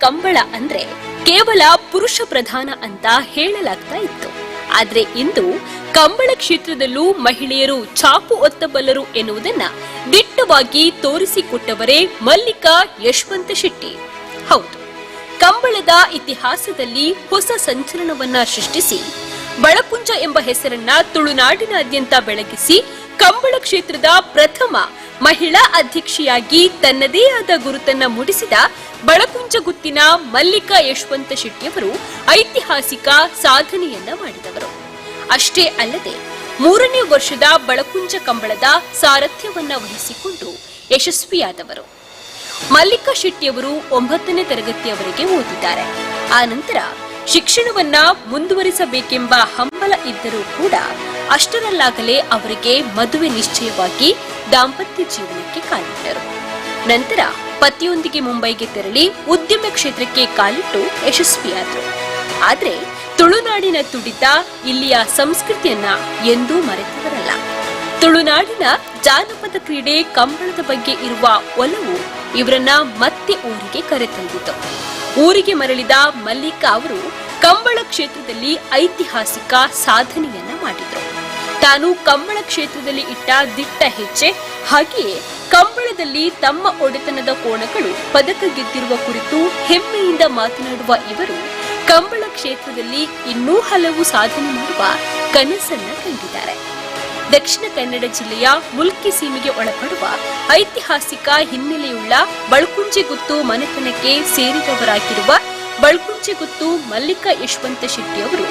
ಕಂಬಳ ಅಂದ್ರೆ ಕೇವಲ ಪುರುಷ ಪ್ರಧಾನ ಅಂತ ಹೇಳಲಾಗ್ತಾ ಇತ್ತು. ಆದ್ರೆ ಇಂದು ಕಂಬಳ ಕ್ಷೇತ್ರದಲ್ಲೂ ಮಹಿಳೆಯರು ಛಾಪು ಒತ್ತಬಲ್ಲರು ಎನ್ನುವುದನ್ನ ದಿಟ್ಟವಾಗಿ ತೋರಿಸಿಕೊಟ್ಟವರೇ ಮಲ್ಲಿಕಾ ಯಶವಂತ ಶೆಟ್ಟಿ. ಹೌದು, ಕಂಬಳದ ಇತಿಹಾಸದಲ್ಲಿ ಹೊಸ ಸಂಚಲನವನ್ನ ಸೃಷ್ಟಿಸಿ ಬಳಕುಂಜ ಎಂಬ ಹೆಸರನ್ನ ತುಳುನಾಡಿನಾದ್ಯಂತ ಬೆಳಗಿಸಿ ಕಂಬಳ ಕ್ಷೇತ್ರದ ಪ್ರಥಮ ಮಹಿಳಾ ಅಧ್ಯಕ್ಷೆಯಾಗಿ ತನ್ನದೇ ಆದ ಗುರುತನ್ನ ಮೂಡಿಸಿದ ಬಳಕುಂಜ ಗುತ್ತಿನ ಮಲ್ಲಿಕಾ ಯಶವಂತ ಶೆಟ್ಟಿಯವರು ಐತಿಹಾಸಿಕ ಸಾಧನೆಯನ್ನ ಮಾಡಿದವರು. ಅಷ್ಟೇ ಅಲ್ಲದೆ 3ನೇ ವರ್ಷದ ಬಳಕುಂಜ ಕಂಬಳದ ಸಾರಥ್ಯವನ್ನ ವಹಿಸಿಕೊಂಡು ಯಶಸ್ವಿಯಾದವರು. ಮಲ್ಲಿಕಾ ಶೆಟ್ಟಿಯವರು 9ನೇ ತರಗತಿಯವರೆಗೆ ಓದಿದ್ದಾರೆ. ಆ ನಂತರ ಶಿಕ್ಷಣವನ್ನ ಮುಂದುವರಿಸಬೇಕೆಂಬ ಹಂಬಲ ಇದ್ದರೂ ಕೂಡ ಅಷ್ಟರಲ್ಲಾಗಲೇ ಅವರಿಗೆ ಮದುವೆ ನಿಶ್ಚಯವಾಗಿ ದಾಂಪತ್ಯ ಜೀವನಕ್ಕೆ ಕಾಲಿಟ್ಟರು. ನಂತರ ಪತಿಯೊಂದಿಗೆ ಮುಂಬೈಗೆ ತೆರಳಿ ಉದ್ಯಮ ಕ್ಷೇತ್ರಕ್ಕೆ ಕಾಲಿಟ್ಟು ಯಶಸ್ವಿಯಾದರು. ಆದರೆ ತುಳುನಾಡಿನ ತುಡಿತ ಇಲ್ಲಿಯ ಸಂಸ್ಕೃತಿಯನ್ನ ಎಂದೂ ಮರೆತವರಲ್ಲ. ತುಳುನಾಡಿನ ಜಾನಪದ ಕ್ರೀಡೆ ಕಂಬಳದ ಬಗ್ಗೆ ಇರುವ ಒಲವು ಇವರನ್ನ ಮತ್ತೆ ಊರಿಗೆ ಕರೆತಂದಿತು. ಊರಿಗೆ ಮರಳಿದ ಮಲ್ಲಿಕಾ ಅವರು ಕಂಬಳ ಕ್ಷೇತ್ರದಲ್ಲಿ ಐತಿಹಾಸಿಕ ಸಾಧನೆಯನ್ನ ಮಾಡಿದರು. ತಾನು ಕಂಬಳ ಕ್ಷೇತ್ರದಲ್ಲಿ ಇಟ್ಟ ದಿಟ್ಟ ಹೆಜ್ಜೆ ಹಾಗೆಯೇ ಕಂಬಳದಲ್ಲಿ ತಮ್ಮ ಒಡೆತನದ ಕೋಣಗಳು ಪದಕ ಗೆದ್ದಿರುವ ಕುರಿತು ಹೆಮ್ಮೆಯಿಂದ ಮಾತನಾಡುವ ಇವರು ಕಂಬಳ ಕ್ಷೇತ್ರದಲ್ಲಿ ಇನ್ನೂ ಹಲವು ಸಾಧನೆ ಮಾಡುವ ಕನಸನ್ನ ಕಂಡಿದ್ದಾರೆ. Dakshina Kannada ಜಿಲ್ಲೆಯ ಮುಲ್ಕಿ ಸೀಮೆಗೆ ಒಳಪಡುವ ಐತಿಹಾಸಿಕ ಹಿನ್ನೆಲೆಯುಳ್ಳ ಬಳ್ಕುಂಜೆಗುತ್ತು ಮನೆತನಕ್ಕೆ ಸೇರಿದವರಾಗಿರುವ ಬಳ್ಕುಂಜೆಗುತ್ತು ಮಲ್ಲಿಕಾ ಯಶವಂತ ಶೆಟ್ಟಿ ಅವರು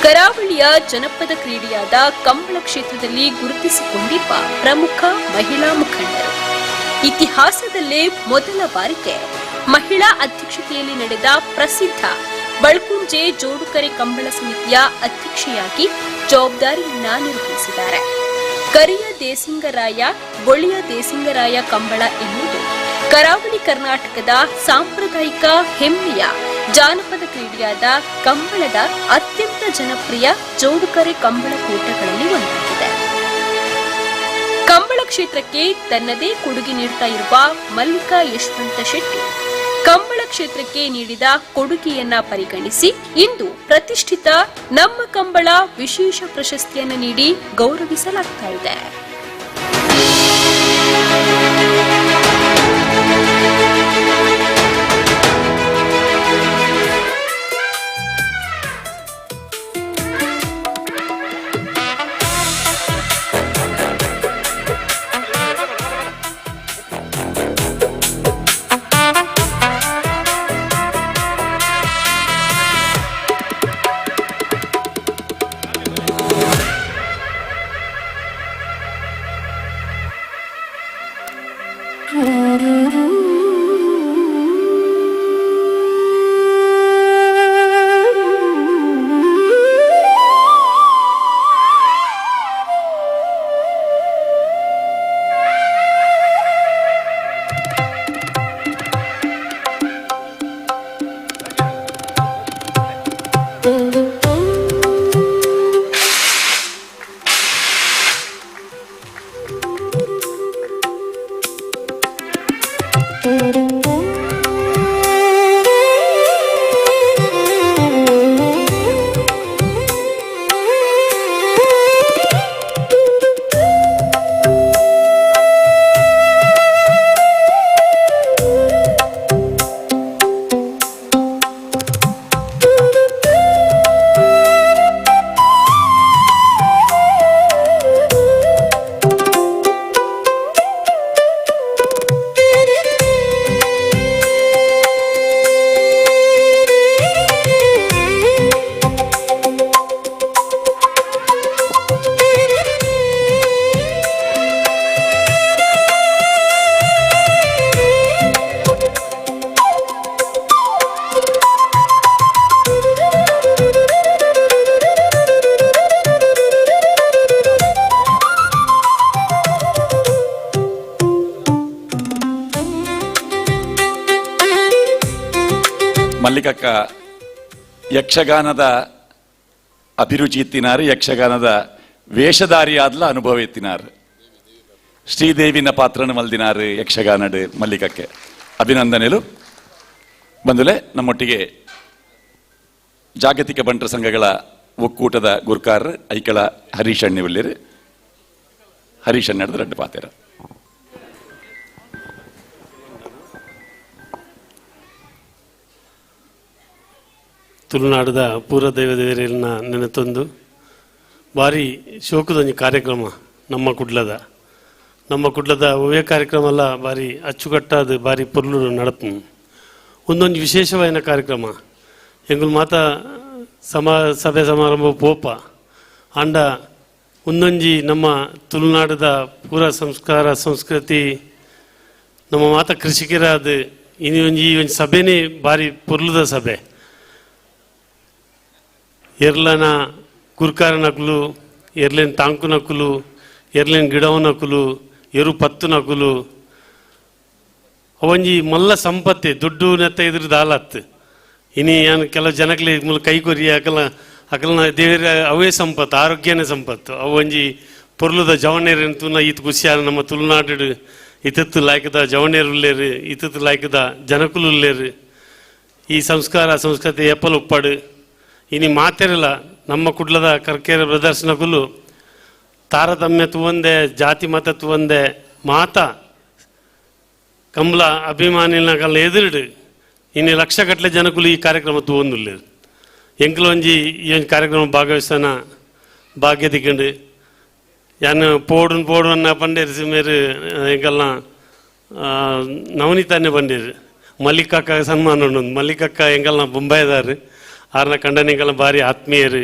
ಕರಾವಳಿಯ ಜನಪದ ಕ್ರೀಡೆಯಾದ ಕಂಬಳ ಕ್ಷೇತ್ರದಲ್ಲಿ ಗುರುತಿಸಿಕೊಂಡಿರುವ ಪ್ರಮುಖ ಮಹಿಳಾ ಮುಖಂಡರು. ಇತಿಹಾಸದಲ್ಲೇ ಮೊದಲ ಬಾರಿಗೆ ಮಹಿಳಾ ಅಧ್ಯಕ್ಷತೆಯಲ್ಲಿ ನಡೆದ ಪ್ರಸಿದ್ಧ ಬಳ್ಕುಂಜೆ ಜೋಡುಕರೆ ಕಂಬಳ ಸಮಿತಿಯ ಅಧ್ಯಕ್ಷೆಯಾಗಿ ಜವಾಬ್ದಾರಿಯನ್ನ ನಿರ್ವಹಿಸಿದ್ದಾರೆ. ಕರಿಯ ದೇಸಿಂಗರಾಯ ಬೊಳಿಯ ದೇಸಿಂಗರಾಯ ಕಂಬಳ ಎನ್ನುವುದು ಕರಾವಳಿ ಕರ್ನಾಟಕದ ಸಾಂಪ್ರದಾಯಿಕ ಹೆಮ್ಮೆಯ ಜಾನಪದ ಕ್ರೀಡೆಯಾದ ಕಂಬಳದ ಅತ್ಯಂತ ಜನಪ್ರಿಯ ಜೋಡುಕರೆ ಕಂಬಳ ಕೂಟಗಳಲ್ಲಿ ಒಂದಾಗಿದೆ. ಕಂಬಳ ಕ್ಷೇತ್ರಕ್ಕೆ ತನ್ನದೇ ಕೊಡುಗೆ ನೀಡುತ್ತಾ ಇರುವ ಮಲ್ಲಿಕಾ ಯಶವಂತ ಶೆಟ್ಟಿ ಕಂಬಳ ಕ್ಷೇತ್ರಕ್ಕೆ ನೀಡಿದ ಕೊಡುಗೆಯನ್ನ ಪರಿಗಣಿಸಿ ಇಂದು ಪ್ರತಿಷ್ಠಿತ ನಮ್ಮ ಕಂಬಳ ವಿಶೇಷ ಪ್ರಶಸ್ತಿಯನ್ನು ನೀಡಿ ಗೌರವಿಸಲಾಗ್ತಾ ಇದೆ. ಮಲ್ಲಿಕಕ್ಕ ಯಕ್ಷಗಾನದ ಅಭಿರುಚಿ ಇತ್ತಿನಾರು, ಯಕ್ಷಗಾನದ ವೇಷಧಾರಿಯಾದ್ಲ ಅನುಭವ ಎತ್ತಿನಾರು. ಶ್ರೀದೇವಿನ ಪಾತ್ರನ ಮಲ್ದಿನಾರು ಯಕ್ಷಗಾನಡು ಮಲ್ಲಿಕಕ್ಕೆ ಅಭಿನಂದನೆಲು. ಬಂದುಲೆ ನಮ್ಮೊಟ್ಟಿಗೆ ಜಾಗತಿಕ ಬಂಟರ ಸಂಘಗಳ ಒಕ್ಕೂಟದ ಗುರ್ಕಾರ್ ಐಕಳ ಹರೀಶ್ ಅಣ್ಣಿ ಉಳ್ಳೇರು. ಹರೀಶ್ ಅಣ್ಣದ ರಡ್ಡು ಪಾತೇರ. ತುಳುನಾಡದ ಪೂರ ದೈವದೇವರನ್ನ ನೆನೆತೊಂದು ಭಾರಿ ಶೋಕದೊಂಜಿ ಕಾರ್ಯಕ್ರಮ ನಮ್ಮ ಕುಡ್ಲದ ಒವ್ವೇ ಕಾರ್ಯಕ್ರಮ ಅಲ್ಲ ಭಾರಿ ಅಚ್ಚುಕಟ್ಟಾದ ಭಾರಿ ಪೊರ್ಲು ನಡಪು ಒಂದೊಂದು ವಿಶೇಷವಾದ ಕಾರ್ಯಕ್ರಮ. ಎಂಗುಲ್ ಮಾತ ಸಭೆ ಸಮಾರಂಭ ಪೋಪ ಅಂಡ ಒಂದೊಂಜಿ ನಮ್ಮ ತುಳುನಾಡದ ಪೂರ ಸಂಸ್ಕಾರ ಸಂಸ್ಕೃತಿ ನಮ್ಮ ಮಾತ ಕೃಷಿಕರಾದ ಇನಿ ಒಂಜಿ ಈ ಒಂಜಿ ಸಭೆನೇ ಭಾರಿ ಪೊರ್ಲುದ ಸಭೆ. ಎರ್ಲನ ಗುರ್ಕಾರನಕುಲು, ಎರ್ಲೇನ್ ತಾಂಕುನಕುಲು, ಎರ್ಲೇನ್ ಗಿಡವನಕುಲು, ಎರು ಪತ್ತುನಕುಲು ಅವಂಜಿ ಮಲ್ಲ ಸಂಪತ್ತೆ ದುಡ್ಡು ನೆತ್ತ ಎದುರು ದಾಲತ್ತು. ಇನಿ ಏನು ಕೆಲವು ಜನಕ್ಲೆ ಮೂಲ ಕೈ ಕೊರಿ ಅಕಲ ಅಕಲನ ದೇವರ ಅವೇ ಸಂಪತ್ತು, ಆರೋಗ್ಯನೇ ಸಂಪತ್ತು. ಅವಂಜಿ ಪೊರ್ಲುದ ಜವನೇರು ತುನ ಈತ ಖುಷಿಯಾದ ನಮ್ಮ ತುಳುನಾಡು ಇತತ್ತು ಲಾಯ್ಕದ ಜವನೇರು ಉಲ್ಲೇರು, ಇತತ್ತು ಲಾಯ್ಕದ ಜನಕುಲು ಉಲ್ಲೇರು. ಈ ಸಂಸ್ಕಾರ ಸಂಸ್ಕೃತಿ ಎಪ್ಪಲು ಉಪ್ಪಾಡು. ಇನಿ ಮಾತೆರಲ್ಲ ನಮ್ಮ ಕುಡ್ಲದ ಕರ್ಕೇರ ಬ್ರದರ್ಸ್ನಕುಲು ತಾರತಮ್ಯ ತುವಂದೆ, ಜಾತಿ ಮತ ತುವಂದೆ ಮಾತ ಕಂಬಳ ಅಭಿಮಾನಿನ ಎದುರುಡು ಇನ್ನು ಲಕ್ಷಗಟ್ಟಲೆ ಜನಕುಲು ಈ ಕಾರ್ಯಕ್ರಮ ತೂವೊಂದುಲ್ಲೆರ್. ಎಂಕುಲು ಒಂಜಿ ಈ ಒಂಜಿ ಕಾರ್ಯಕ್ರಮ ಭಾಗವಹಿಸನ ಭಾಗ್ಯ ತಿಕ್ಕಂಡು. ಯಾನ್ ಪೋಡುನ್ ಪೋಡುನ್ನ ಪಂಡೇರು ಸಿಮೇರು ಎಂಕಲ್ನ ನವನೀತಾನೆ ಪಂಡೇರು ಮಲ್ಲಿಕಕ್ಕ ಸನ್ಮಾನ ಉಂಡು ಮಲ್ಲಿಕಕ್ಕ ಎಂಕಲ್ನ ಬೊಂಬಾಯಿದಾರು ಆರ್ನ ಕಂಡನೆ ಎಂಕಲ್ನ ಬಾರಿ ಆತ್ಮೀಯರು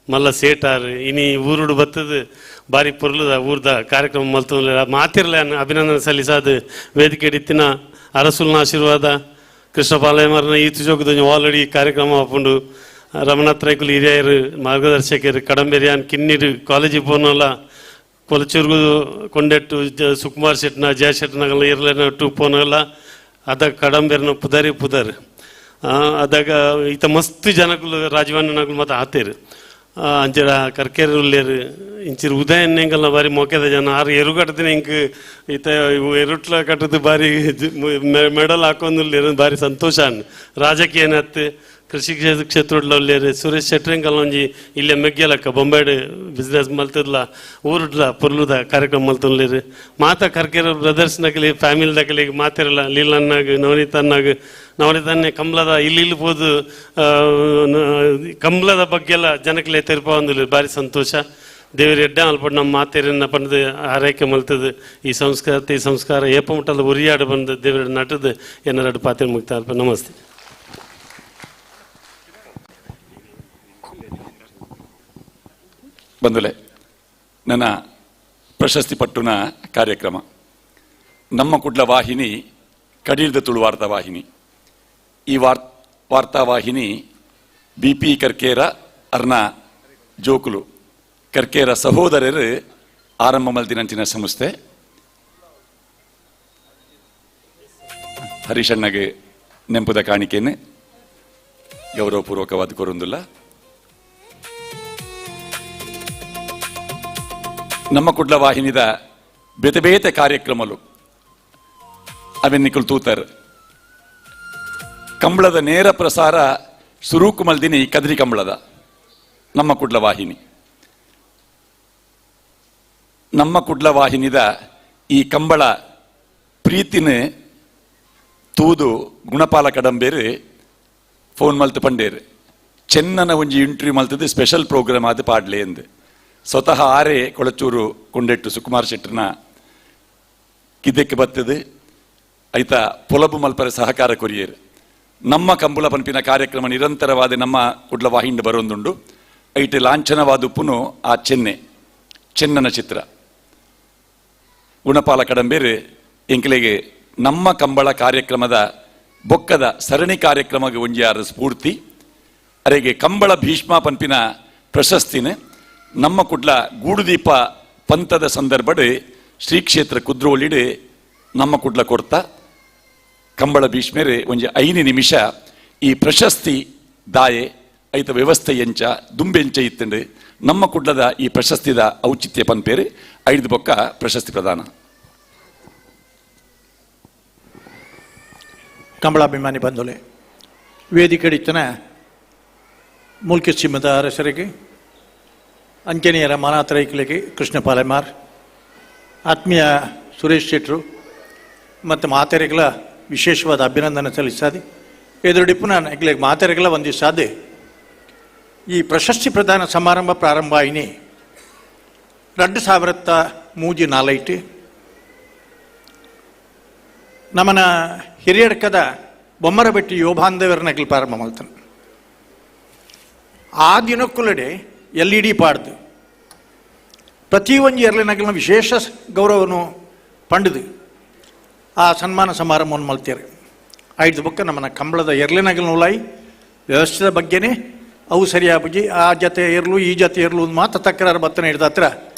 ಮಲ್ಲ ಸೇಟಾರು ಇನಿ ಊರುಡು ಬತ್ತದು ಬಾರಿ ಪೊರ್ಲುದ ಊರ್ದ ಕಾರ್ಯಕ್ರಮ ಮಲ್ತೊಂದುಲ್ಲೆರ್ ಮಾತಿರ್ಲ ಅಭಿನಂದನೆ ಸಲ್ಲಿಸಾದ್ ವೇದಿಕೆ ಇತ್ತಿನ ಅರಸುಲ್ನ ಆಶೀರ್ವಾದ ಕೃಷ್ಣ ಪಾಲಯಮರ್ನ ಈತು ಜೋಗದ ಆಲ್ರೆಡಿ ಕಾರ್ಯಕ್ರಮ ಆಪುಂಡು ರಮನಾಥ್ ರೈಕುಲು ಹಿರಿಯರು ಮಾರ್ಗದರ್ಶಕರು ಕಡಂಬೆರಿಯಾನ್ ಕಿನ್ನಿರು ಕಾಲೇಜಿಗೆ ಪೋನಲ್ಲ ಕೊಲಚೂರ್ಗು ಕೊಂಡೆಟ್ಟು ಸುಕುಮಾರ್ ಶೆಟ್ನ ಜಯ ಶೆಟ್ನಗಲ್ಲ ಇರ್ಲೇನ ಟು ಪೋನಲ್ಲ ಅದ ಕಡಂಬೆರ್ನ ಪುದರಿ ಪುದರ್ ಅದಾಗ ಈತ ಮಸ್ತ್ ಜನಕುಲು ರಾಜವಾನಗಳು ಮತ್ತು ಆತೇರು ಅಂಚೆಡ ಕರ್ಕೇರು ಉಲ್ಲೇರು ಇಂಚಿರು ಉದಯನ್ ಎಂಕಲ್ನ ಬಾರಿ ಮೊಕೆದ ಜನ ಆರು ಎರು ಕಟ್ಟದಿನ ಇಂಕ್ ಈತ ಎರುಟ್ಲ ಕಟ್ಟದು ಬಾರಿ ಮೆಡಲ್ ಹಾಕೊಂದುಲ್ಲೇರು ಬಾರಿ ಸಂತೋಷ ಅನ್ ರಾಜಕೀಯನತ್ತು ಕೃಷಿ ಕ್ಷೇತ್ರಡ್ಲ ಉಲ್ಲೇರು ಸುರೇಶ್ ಶೆಟ್ರಿಂಕಲ್ ಒಂಜಿ ಇಲ್ಲೇ ಮೆಗ್ಗೆಲಕ್ಕ ಬೊಂಬೈಡ್ ಬಿಸ್ನೆಸ್ ಮಲ್ತದ್ಲ ಊರುಡ್ಲ ಪೊರ್ಲುದ ಕಾರ್ಯಕ್ರಮ ಮಲ್ತೊನ್ಲೇರು ಮಾತಾ ಕರ್ಕೇರ ಬ್ರದರ್ಸ್ ನಕಲಿ ಫ್ಯಾಮಿಲಿ ದಕಲಿ ಮಾತಿರಲ್ಲ ಲೀಲನ್ನಾಗ ನವನೀತನ್ನಾಗ ನವನೀತನ್ನೇ ಕಮಲದ ಇಲ್ಲಿ ಇಲ್ಲಿ ಪೋದು ಕಮಲದ ಬಗ್ಗೆ ಎಲ್ಲ ಜನಕ್ಲೆ ತೆರಪೊಂದುಲ್ಲೆರ್ ಬಾರಿ ಸಂತೋಷ ದೇವರು ಎಡ್ಡೆ ಅಲ್ಪಡ್ ನಮ್ಮ ಮಾತೇರನ್ನ ಪಂಡ್ದು ಆರೈಕೆ ಮಲ್ತದು ಈ ಸಂಸ್ಕೃತಿ ಸಂಸ್ಕಾರ ಏಪ ಮುಟ್ಟದ ಉರಿಯಾಡು ಬಂದು ದೇವರ ನಟದು ಏನಾರು ಪಾತ್ರೆ ಮುಕ್ತ ಅಲ್ಪ ನಮಸ್ತೆ. ಬಂಧುಲೆ ನನ್ನ ಪ್ರಶಸ್ತಿ ಪಟ್ಟುನ ಕಾರ್ಯಕ್ರಮ ನಮ್ಮ ಕುಡ್ಲ ವಾಹಿನಿ ಕಡೀಲ್ದ ತುಳು ವಾರ್ತಾ ವಾಹಿನಿ ಈ ವಾರ್ತಾ ವಾಹಿನಿ ಬಿ ಪಿ ಕರ್ಕೇರ ಅರ್ನ ಜೋಕುಲು ಕರ್ಕೇರ ಸಹೋದರರು ಆರಂಭ ಮಲ್ದಿನಂಚಿನ ಸಂಸ್ಥೆ ಹರೀಶಣ್ಣಗೆ ನೆಂಪುದ ಕಾಣಿಕೆಯನ್ನು ಗೌರವಪೂರ್ವಕವಾದ ಕೊರೊಂದುಲ್ಲ. ನಮ್ಮ ಕುಡ್ಲ ವಾಹಿನಿದ ಬೇತೆ ಬೇತೆ ಕಾರ್ಯಕ್ರಮಲು ಅವೆನ್ನಿಕುಲ್ ತೂತರ್ ಕಂಬಳದ ನೇರ ಪ್ರಸಾರ ಸುರೂಕು ಮಲ್ದಿನಿ ಕದ್ರಿ ಕಂಬಳದ ನಮ್ಮ ಕುಡ್ಲ ವಾಹಿನಿ ನಮ್ಮ ಕುಡ್ಲ ವಾಹಿನಿದ ಈ ಕಂಬಳ ಪ್ರೀತಿನ ತೂದು ಗುಣಪಾಲ ಕಡಂಬೇರು ಫೋನ್ ಮಲ್ತು ಪಂಡೇರು ಚೆನ್ನನ ಒಂಜಿ ಇಂಟರ್ವ್ಯೂ ಮಲ್ತದ್ದು ಸ್ಪೆಷಲ್ ಪ್ರೋಗ್ರಾಮ್ ಅದು ಪಾಡ್ಲೆ ಎಂದು ಸ್ವತಃ ಆರೆ ಕೊಳಚೂರು ಕೊಂಡೆಟ್ಟು ಸುಕುಮಾರ್ ಶೆಟ್ಟರ್ನ ಕಿದ್ದಕ್ಕೆ ಬರ್ತದೆ ಐತ ಪೊಲಬು ಮಲ್ಪರ ಸಹಕಾರ ಕೊರಿಯರ್ ನಮ್ಮ ಕಂಬುಲ ಪಂಪಿನ ಕಾರ್ಯಕ್ರಮ ನಿರಂತರವಾದ ನಮ್ಮ ಕುಡ್ಲ ವಾಹಿಂಡ್ ಬರೋಂದುಂಡು ಐಟ್ ಲಾಂಛನವಾದ ಉಪ್ಪುನು ಆ ಚೆನ್ನೆ ಚೆನ್ನನ ಚಿತ್ರ ಗುಣಪಾಲ ಕಡಂಬೇರು ಎಂಕಲೆಗೆ ನಮ್ಮ ಕಂಬಳ ಕಾರ್ಯಕ್ರಮದ ಬೊಕ್ಕದ ಸರಣಿ ಕಾರ್ಯಕ್ರಮಕ್ಕೆ ಒಂಜಿಯಾರ ಸ್ಫೂರ್ತಿ ಅರೆಗೆ ಕಂಬಳ ಭೀಷ್ಮ ಪಂಪಿನ ಪ್ರಶಸ್ತಿನ ನಮ್ಮ ಕುಡ್ಲ ಗೂಡುದೀಪ ಪಂಥದ ಸಂದರ್ಭಡ್ ಶ್ರೀ ಕ್ಷೇತ್ರ ಕುದ್ರೋಳಿಡು ನಮ್ಮ ಕುಡ್ಲ ಕೊಡ್ತಾ ಕಂಬಳ ಭೀಷ್ಮೇರೆ ಒಂಜಿ 5 ನಿಮಿಷ ಈ ಪ್ರಶಸ್ತಿ ದಾಯೆ ಐತ ವ್ಯವಸ್ಥೆ ಎಂಚ ದುಂಬೆಂಚ ಇತ್ತಂಡು ನಮ್ಮ ಕುಡ್ಲದ ಈ ಪ್ರಶಸ್ತಿದ ಔಚಿತ್ಯ ಪನ್ಪೇರು 5 ಬೊಕ್ಕ ಪ್ರಶಸ್ತಿ ಪ್ರದಾನ. ಕಂಬಳಾಭಿಮಾನಿ ಬಂಧುಲೆ ವೇದಿಕೆಡಿತ್ತನ ಮೂಲ್ಕಿ ಸಿಂಹದ ಅರಸರಿಗೆ ಅಂಜನೇಯರ ಮಾನಾತರೈಕಲಿಗೆ ಕೃಷ್ಣ ಪಾಲೆಮಾರ್ ಆತ್ಮೀಯ ಸುರೇಶ್ ಶೆಟ್ಟರು ಮತ್ತು ಮಾತೆರೆಗಳ ವಿಶೇಷವಾದ ಅಭಿನಂದನೆ ಸಲ್ಲಿಸಾದೆ ಎದುರುಡಿಪ್ಪು ನಾನು ಎಂಕ್ಲೆಗ್ ಮಾತೆರೆಗಳ ವಂದಿಸಾದೆ ಈ ಪ್ರಶಸ್ತಿ ಪ್ರದಾನ ಸಮಾರಂಭ ಪ್ರಾರಂಭ ಆಯಿನಿ 2003 4 ನಮ್ಮನ ಹಿರಿಯಡ್ಕದ ಬೊಮ್ಮರಬೆಟ್ಟಿ ಯೋಬಾಂಧವರನಗಲು ಪ್ರಾರಂಭ ಮಾಡ್ತಾನೆ ಆ ದಿನಕ್ಕುಲಡೆ L E D ಪಾಡ್ದು ಪ್ರತಿಯೊಂದು ಎರಲಿನಗಲಿನ ವಿಶೇಷ ಗೌರವನು ಪಂಡದು ಆ ಸನ್ಮಾನ ಸಮಾರಂಭವನ್ನು ಮಲ್ತೇವೆ ಐದು ಬೊಕ್ಕ ನಮ್ಮನ್ನ ಕಂಬಳದ ಎರಲಿನಗಲಿನ ಉಲಾಯಿ ವ್ಯವಸ್ಥೆದ ಬಗ್ಗೆನೇ ಅವು ಸರಿಯಾಗಿ ಆ ಜೊತೆ ಇರಲು ಈ ಜೊತೆ ಇರಲು ಒಂದು ಮಾತು ತಕರಾರು ಬತ್ತನೆ ಹಿಡ್ದ ಹತ್ರ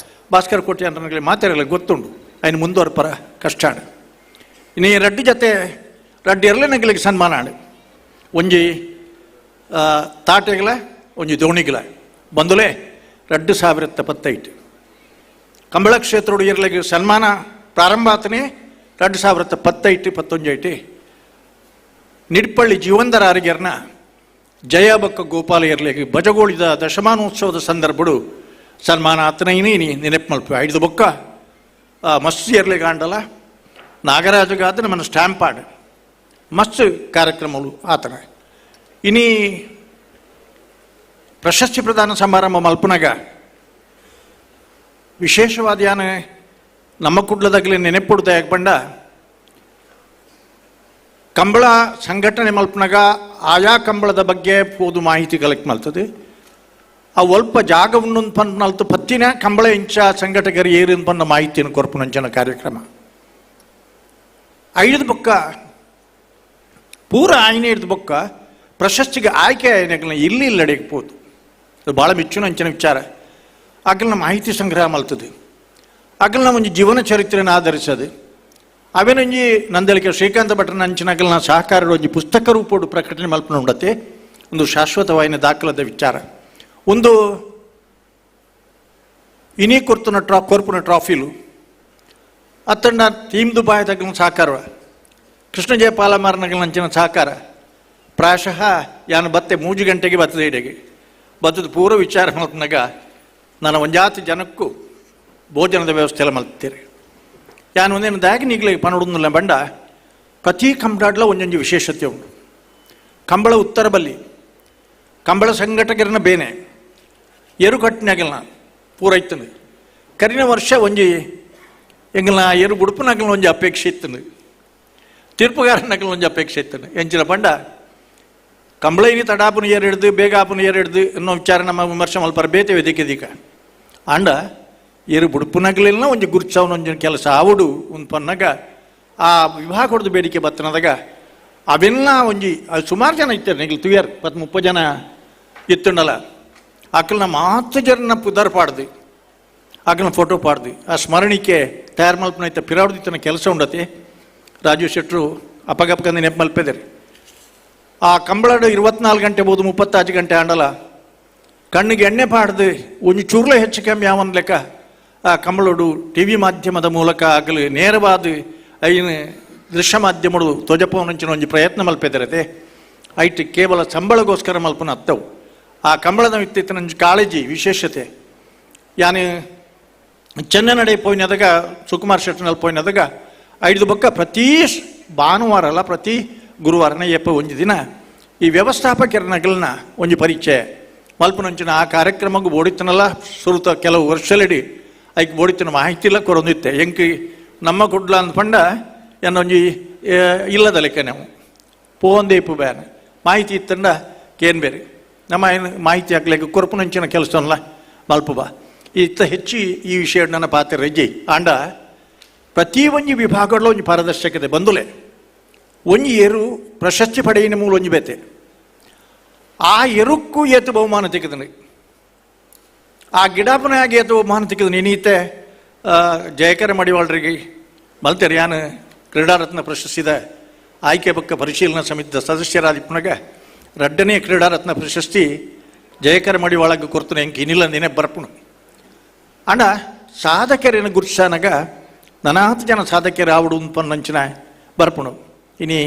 ಭಾಸ್ಕರ್ ಕೋಟೆ ಅಂತ ಮಾತಾಡಲ್ಲ ಗೊತ್ತುಂಡು ಅಯ್ನ ಮುಂದುವರ್ಪರ ಕಷ್ಟ ಇನ್ನು ಈ ರಡ್ಡು ಜೊತೆ ರಡ್ಡು ಎರಲಿನಗಲಿಗೆ ಸನ್ಮಾನ ಆಡು ಒಂಜಿ ತಾಟೆಗಳ ಒಂಜಿ ದೋಣಿಗಳ ಬಂದುಲೇ 2025 ಕಂಬಳ ಕ್ಷೇತ್ರೋಡು ಇರಲಿಗೆ ಸನ್ಮಾನ ಪ್ರಾರಂಭ ಆತನೇ 2018 21 ನಿಡ್ಪಳ್ಳಿ ಜೀವಂದರ ಅರಿಗೆರ್ನ ಜಯಬಕ್ಕ ಗೋಪಾಲ ಇರಲಿಗೆ ಬಜಗೋಳಿದ ದಶಮಾನೋತ್ಸವದ ಸಂದರ್ಭಡು ಸನ್ಮಾನ ಆತನ ಇನ್ನೇ ನೆನಪು ಮಲ್ಪ ಐದು ಬೊಕ್ಕ ಮಸ್ತ್ ಇರಲಿಗೆ ಆಂಡಲ ನಾಗರಾಜಗಾದ ನಮ್ಮನ್ನು ಸ್ಟ್ಯಾಂಪ್ ಆಡು ಮಸ್ತ್ ಕಾರ್ಯಕ್ರಮಗಳು ಆತನ ಇನಿ ಪ್ರಶಸ್ತಿ ಪ್ರದಾನ ಸಮಾರಂಭ ಮಲ್ಪನಾಗ ವಿಶೇಷವಾದ ಯಾನೆ ನಮ್ಮ ಕುಡ್ಲದಾಗಲಿ ನೆನೆಪುಡ್ದ ಯಾಕೆ ಬಂಡ ಕಂಬಳ ಸಂಘಟನೆ ಮಲ್ಪನಾಗ ಆಯಾ ಕಂಬಳದ ಬಗ್ಗೆ ಪೋದು ಮಾಹಿತಿ ಕಲೆಕ್ಟ್ ಮಾಡ್ತದೆ. ಆ ಒಲ್ಪ ಜಾಗ ಉಣ್ಣೊಂದು ಪಂದ್ ಪತ್ತಿನ ಕಂಬಳ ಇಂಚ ಸಂಘಟಕರು ಏರು ಪನ್ನ ಮಾಹಿತಿಯನ್ನು ಕೊರ್ಪುನಂಚಿನ ಕಾರ್ಯಕ್ರಮ ಐದು ಬೊಕ್ಕ ಪೂರ ಆಯ್ನೆ ಹಿಡ್ದು ಬೊಕ್ಕ ಪ್ರಶಸ್ತಿಗೆ ಆಯ್ಕೆ ಆಯ್ನಗಲ್ನ ಇಲ್ಲಿ ಇಲ್ಲಡೆಗೆ ಪೋದು. ಅದು ಭಾಳ ಮೆಚ್ಚುನಂಚಿನ ವಿಚಾರ. ಆಗಲ್ನ ಮಾಹಿತಿ ಸಂಗ್ರಹ ಮಲ್ತದೆ, ಆಗಲ್ನ ಒಂಜಿ ಜೀವನ ಚರಿತ್ರೆಯನ್ನು ಆಧರಿಸದು. ಅವೇನೊಂಜಿ ನಂದಳಿಕೆ ಶ್ರೀಕಾಂತ ಭಟ್ರನ ಅಂಚಿನಗಲ್ನ ಸಹಕಾರ ಒಂಜಿ ಪುಸ್ತಕ ರೂಪೋಡು ಪ್ರಕಟಣೆ ಮಲ್ಪನ ಉಂಡತೆ ಒಂದು ಶಾಶ್ವತವಾಯಿನ ದಾಖಲಾದ ವಿಚಾರ. ಒಂದು ಇನಿ ಕೊರ್ತುನ ಕೊರ್ಪುನ ಟ್ರಾಫಿಲು ಅತ್ತಂಡ ತೀಮ್ದು ಬಾಯದಗಲ್ನ ಸಹಕಾರ, ಕೃಷ್ಣ ಜಯಪಾಲಮಾರನಗಲ್ನ ಅಂಚಿನ ಸಹಕಾರ. ಪ್ರಾಯಶಃ ಯಾನು ಬತ್ತೆ 3 ಗಂಟೆಗೆ ಬರ್ತದೆ ಇಡೆಗೆ ಬತ್ತದ ಪೂರ್ವ ವಿಚಾರ ಮಲ್ಪನಾಗ ನಾನು ಒಂಜಾತಿ ಜನಕ್ಕೂ ಭೋಜನದ ವ್ಯವಸ್ಥೆ ಎಲ್ಲ ಮಲ್ತೀರಿ. ಯಾನು ಒಂದೇನು ದಾಗಿ ನೀಗಲೇ ಪನಡುಂದಿಲ್ಲ ಬಂಡ ಪ್ರತಿ ಕಂಬಳಾಡ್ಲ ಒಂದೊಂದು ವಿಶೇಷತೆ ಉಂಟು. ಕಂಬಳ ಉತ್ತರ ಬಲ್ಲಿ ಕಂಬಳ ಸಂಘಟಕರನ್ನ ಬೇನೆ ಎರು ಕಟ್ಟಿನಾಗಲ್ನ ಪೂರೈತಂದು ಕರಿನ ವರ್ಷ ಒಂಜಿ ಎಂಗಲ್ನ ಎರು ಬುಡುಪುನಾಗಲ್ನ ಒಂಜಿ ಅಪೇಕ್ಷೆ ಇತ್ತಂದು, ತೀರ್ಪುಗಾರನಾಗಲ್ನ ಒಂಜಿ ಅಪೇಕ್ಷೆ ಇತ್ತಂದು. ಎಂಚಿನ ಬಂಡ ಕಂಬಳ ಇನಿ ತಡಾಪುನ ಏರು ಹಿಡ್ದು ಬೇಗ ಆಪುನ ಏರು ಹಿಡ್ದು ಅನ್ನೋ ವಿಚಾರ ನಮ್ಮ ವಿಮರ್ಶೆ ಮಲ್ಪರ ಬೇತೆ ವೇದಿಕೆ ದೀಕ ಅಂಡ ಏರು ಬುಡುಪುನಾಗಲಿಲ್ಲ ಒಂಜಿ ಗುರ್ಚವನ ಒಂಜಿ ಕೆಲಸ ಆವಡು ಒಂದು ಪನ್ನಾಗ ಆ ವಿಭಾಗ ಹೊಡೆದು ಬೇಡಿಕೆ ಬತ್ತನದಾಗ ಅವೆಲ್ಲ ಒಂಜಿ ಅದು ಸುಮಾರು ಜನ ಇತ್ತಾರೆ ನಿಗ್ಲು ತುಯ್ಯಾರು 30 ಜನ ಇತ್ತುಂಡಲ್ಲ. ಆಕಲ್ನ ಮಾತು ಜನ ಪುದರ್ ಪಾಡ್ದು ಆಕಲ್ನ ಫೋಟೋ ಪಾಡ್ದು ಆ ಸ್ಮರಣಿಕೆ ತಯಾರು ಮಲ್ಪನ ಇತ್ತ ಪಿರಾಡ್ದಿತ್ತನ ಕೆಲಸ ಉಂಡತೆ. ರಾಜೀವ್ ಶೆಟ್ಟರು ಅಪ್ಪಗಪ್ಪಕಂದು ನೆನಪು ಮಲ್ಪೆದರು. ಆ ಕಂಬಳಡು 24 ಗಂಟೆ ಬೋದು 35 ಗಂಟೆ ಆಂಡಲ ಕಣ್ಣಿಗೆ ಎಣ್ಣೆ ಪಾಡ್ದು ಒಂಜಿ ಚೂರ್ಲೆ ಹೆಚ್ಚು ಕಮ್ಮಿ ಯಾವನ್ ಲೆಕ್ಕ ಆ ಕಂಬಳೋಡು ಟಿ ವಿ ಮಾಧ್ಯಮದ ಮೂಲಕ ಆಗಲಿ ನೇರವಾದ ಐನು ದೃಶ್ಯ ಮಾಧ್ಯಮಡು ಧ್ವಜಪವನಂಚಿನ ಒಂಜಿ ಪ್ರಯತ್ನ ಮಲ್ಪೆದರತೆ. ಐಟ್ ಕೇವಲ ಸಂಬಳಗೋಸ್ಕರ ಮಲ್ಪನ ಅತ್ತವು. ಆ ಕಂಬಳದ ಇತ್ತಿತ್ತಿನ ಒಂಜಿ ಕಾಳಜಿ ವಿಶೇಷತೆ. ಯಾನು ಚೆನ್ನನಡೆ ಪೋಯಿನದಾಗ ಸುಕುಮಾರ್ ಶೆಟ್ಟನಲ್ಲಿ ಪೋಯಿನದಾಗ ಐದು ಬೊಕ್ಕ ಪ್ರತಿ ಭಾನುವಾರ ಅಲ್ಲ ಪ್ರತಿ ಗುರುವಾರನ ಏಪ ಒಂಜಿ ದಿನ ಈ ವ್ಯವಸ್ಥಾಪಕರನಗಲ್ನ ಒಂಜಿ ಪರಿಚಯ ಮಲ್ಪನಂಚಿನ ಆ ಕಾರ್ಯಕ್ರಮಕ್ಕೂ ಬೋಡಿತ್ತನಲ್ಲ ಸುರುತ ಕೆಲವು ವರ್ಷಲಿಡಿ ಐಕ್ ಬೋಡಿತ್ತನ ಮಾಹಿತಿ ಇಲ್ಲ ಕೊರೊಂದಿತ್ತೆ. ಎಂಕ್ ನಮ್ಮ ಕುಡ್ಲ ಅಂದ್ಪಂಡ ಏನೊಂಜಿ ಇಲ್ಲದ ಲೆಕ್ಕ ನಾವು ಪೋಂದೆ ಇಪ್ಪು ಬ್ಯಾನ್ ಮಾಹಿತಿ ಇತ್ತಂಡ ಕೇನ್ ಬೇರೆ ನಮ್ಮ ಏನು ಮಾಹಿತಿ ಹಾಕ್ಲಿಕ್ಕೆ ಕೊರಪುನಂಚಿನ ಕೆಲಸವಲ್ಲ ಮಲ್ಪ ಬಾ ಇತ್ತ ಹೆಚ್ಚು ಈ ವಿಷಯ ನನ್ನ ಪಾತ್ರ ರಜ್ಜಿ ಆಂಡ ಪ್ರತಿ ಒಂಜಿ ವಿಭಾಗಗಳ ಒಂಜಿ ಪಾರದರ್ಶಕತೆ ಬಂದುಲೆ ಒಂಜಿ ಏರು ಪ್ರಶಸ್ತಿ ಪಡೆಯಿನ ಮೂಲ ಒಂಜಿ ಬೇತೆ ಆ ಎರುಕ್ಕೂ ಏತು ಬಹುಮಾನ ತೆಗೆದನು ಆ ಗಿಡಾಪನಾಗಿ ಏತು ಬಹುಮಾನ ತೆಗೆದನು. ಇನ್ನೀತೆ ಜಯಕರ ಮಡಿವಾಳರಿಗೆ ಮಲ್ತೆರ್ ಯಾನು ಕ್ರೀಡಾರತ್ನ ಪ್ರಶಸ್ತಿದ ಆಯ್ಕೆ ಬಕ್ಕ ಪರಿಶೀಲನಾ ಸಮಿತಿಯ ಸದಸ್ಯರಾದಿಪ್ಪನಾಗ ರಡ್ಡನೇ ಕ್ರೀಡಾರತ್ನ ಪ್ರಶಸ್ತಿ ಜಯಕರ ಮಡಿವಾಳಗೆ ಕೊರ್ತನ ಎಂಕ್ ಇನ್ನಿಲ್ಲ ನೆನೆ ಬರ್ಪುಣು. ಅಂಡ ಸಾಧಕರೇನು ಗುರುಸಾನಾಗ ನನಾತ್ ಜನ ಸಾಧಕರು ಆವಡು ಪನ್ನಂಚಿನ ಬರ್ಪುಣು. ಇನಿ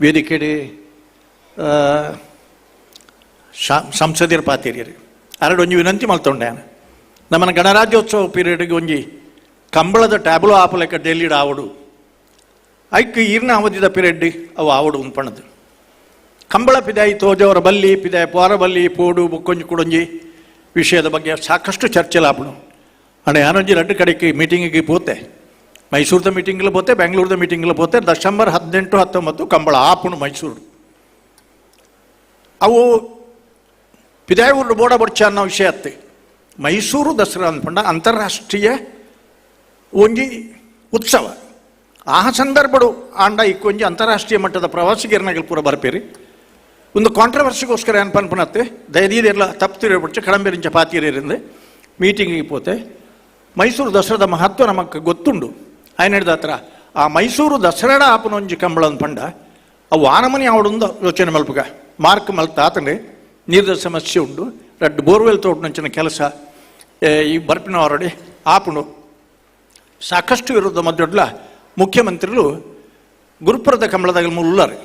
ವೇದಿಕೆಡೆ ಸಂಸದೀಯರ ಪಾತೇರಿಯರು ಅರಡು ಒಂಜಿ ವಿನಂತಿ ಮಲ್ತೊಂಡೆ ನಮ್ಮನ ಗಣರಾಜ್ಯೋತ್ಸವ ಪೀರಿಯಡ್ಗೆ ಒಂಜಿ ಕಂಬಳದ ಟ್ಯಾಬ್ಲೋ ಆಪಲೆಕ್ಕ ಡೆಲ್ಲಿಡ್ ಆವಡು ಐಕ್ ಈರ್ನ ಅವಧಿದ ಪೀರಿಯಡ್ ಅವು ಆವಡು ಉಂಪಣದು. ಕಂಬಳ ಪಿದಾಯಿ ತೋಜವರ ಬಲ್ಲಿ ಪಿದಾಯಿ ಪೋರ ಬಲ್ಲಿ ಪೋಡು ಬೊಕ್ಕೊಂಜಿ ಕುಡೊಂಜಿ ವಿಷಯದ ಬಗ್ಗೆ ಸಾಕಷ್ಟು ಚರ್ಚೆ ಆಪಣು. ಅಣ್ಣ ಯಾನೊಂಜಿ ರಡ್ಡು ಕಡೆಗೆ ಮೀಟಿಂಗಿಗೆ ಪೋತೆ, ಮೈಸೂರದ ಮೀಟಿಂಗ್ಲ ಪೋತೆ, ಬೆಂಗಳೂರದ ಮೀಟಿಂಗ್ಲ ಪೋತೆ. ಡಿಸೆಂಬರ್ 18, 19 ಕಂಬಳ ಆಪಣು ಮೈಸೂರು. ಅವು ಪಿದಾಯಿ ಊರು ಬೋಡ ಬೊಡ್ಚ ಅನ್ನೋ ವಿಷಯ ಅತ್ತೆ. ಮೈಸೂರು ದಸರಾ ಅಂದ್ಕೊಂಡ ಅಂತಾರಾಷ್ಟ್ರೀಯ ಒಂಜಿ ಉತ್ಸವ. ಆ ಸಂದರ್ಭಡು ಆಂಡ ಇಕ್ಕೊಂಜಿ ಅಂತಾರಾಷ್ಟ್ರೀಯ ಮಟ್ಟದ ಪ್ರವಾಸಿಗರನ್ನಾಗಲಿ ಪೂರ ಬರ್ಪೇರಿ. ಒಂದು ಕಾಂಟ್ರವರ್ಸಿಗೋಸ್ಕರ ಏನು ಪನ್ಪನತ್ತೆ ದಯದೀದೆಲ್ಲ ತಪ್ಪುತ್ತಿರೋ ಬಡ್ಚ ಕಳಂಬೇರಿಂಚ ಪಾತೀರಿಂದ ಮೀಟಿಂಗಿಗೆ ಪೋತೆ. ಮೈಸೂರು ದಸರಾದ ಮಹತ್ವ ನಮಗೆ ಗೊತ್ತುಂಡು. ఆయన ಹಿಡ್ದ ಹತ್ರ ಆ ಮೈಸೂರು ದಸರಾಡ ಆಪನೊಂಜಿ ಕಂಬಳ ಪಂಡ ಅವು ಆನಮನಿ ಆವಡೊಂದು ಯೋಚನೆ ಮಲ್ಪಗ ಮಾರ್ಕ್ ಮಲ್ತ ಆತಂಡೆ ನೀರಿನ ಸಮಸ್ಯೆ ಉಂಡು ರಡ್ಡು ಬೋರ್ವೆಲ್ ತೋಟನಂಚಿನ ಕೆಲಸ ಈ ಬರ್ಪಿನ ಹೊರಡಿ ಆಪುಂಡು ಸಾಕಷ್ಟು ವಿರೋಧ ಮಧ್ಯೊಡ್ಲ ಮುಖ್ಯಮಂತ್ರಿಗಳು ಗುರುಪುರದ ಕಂಬಳದಾಗ ಮುಲ್ಲರು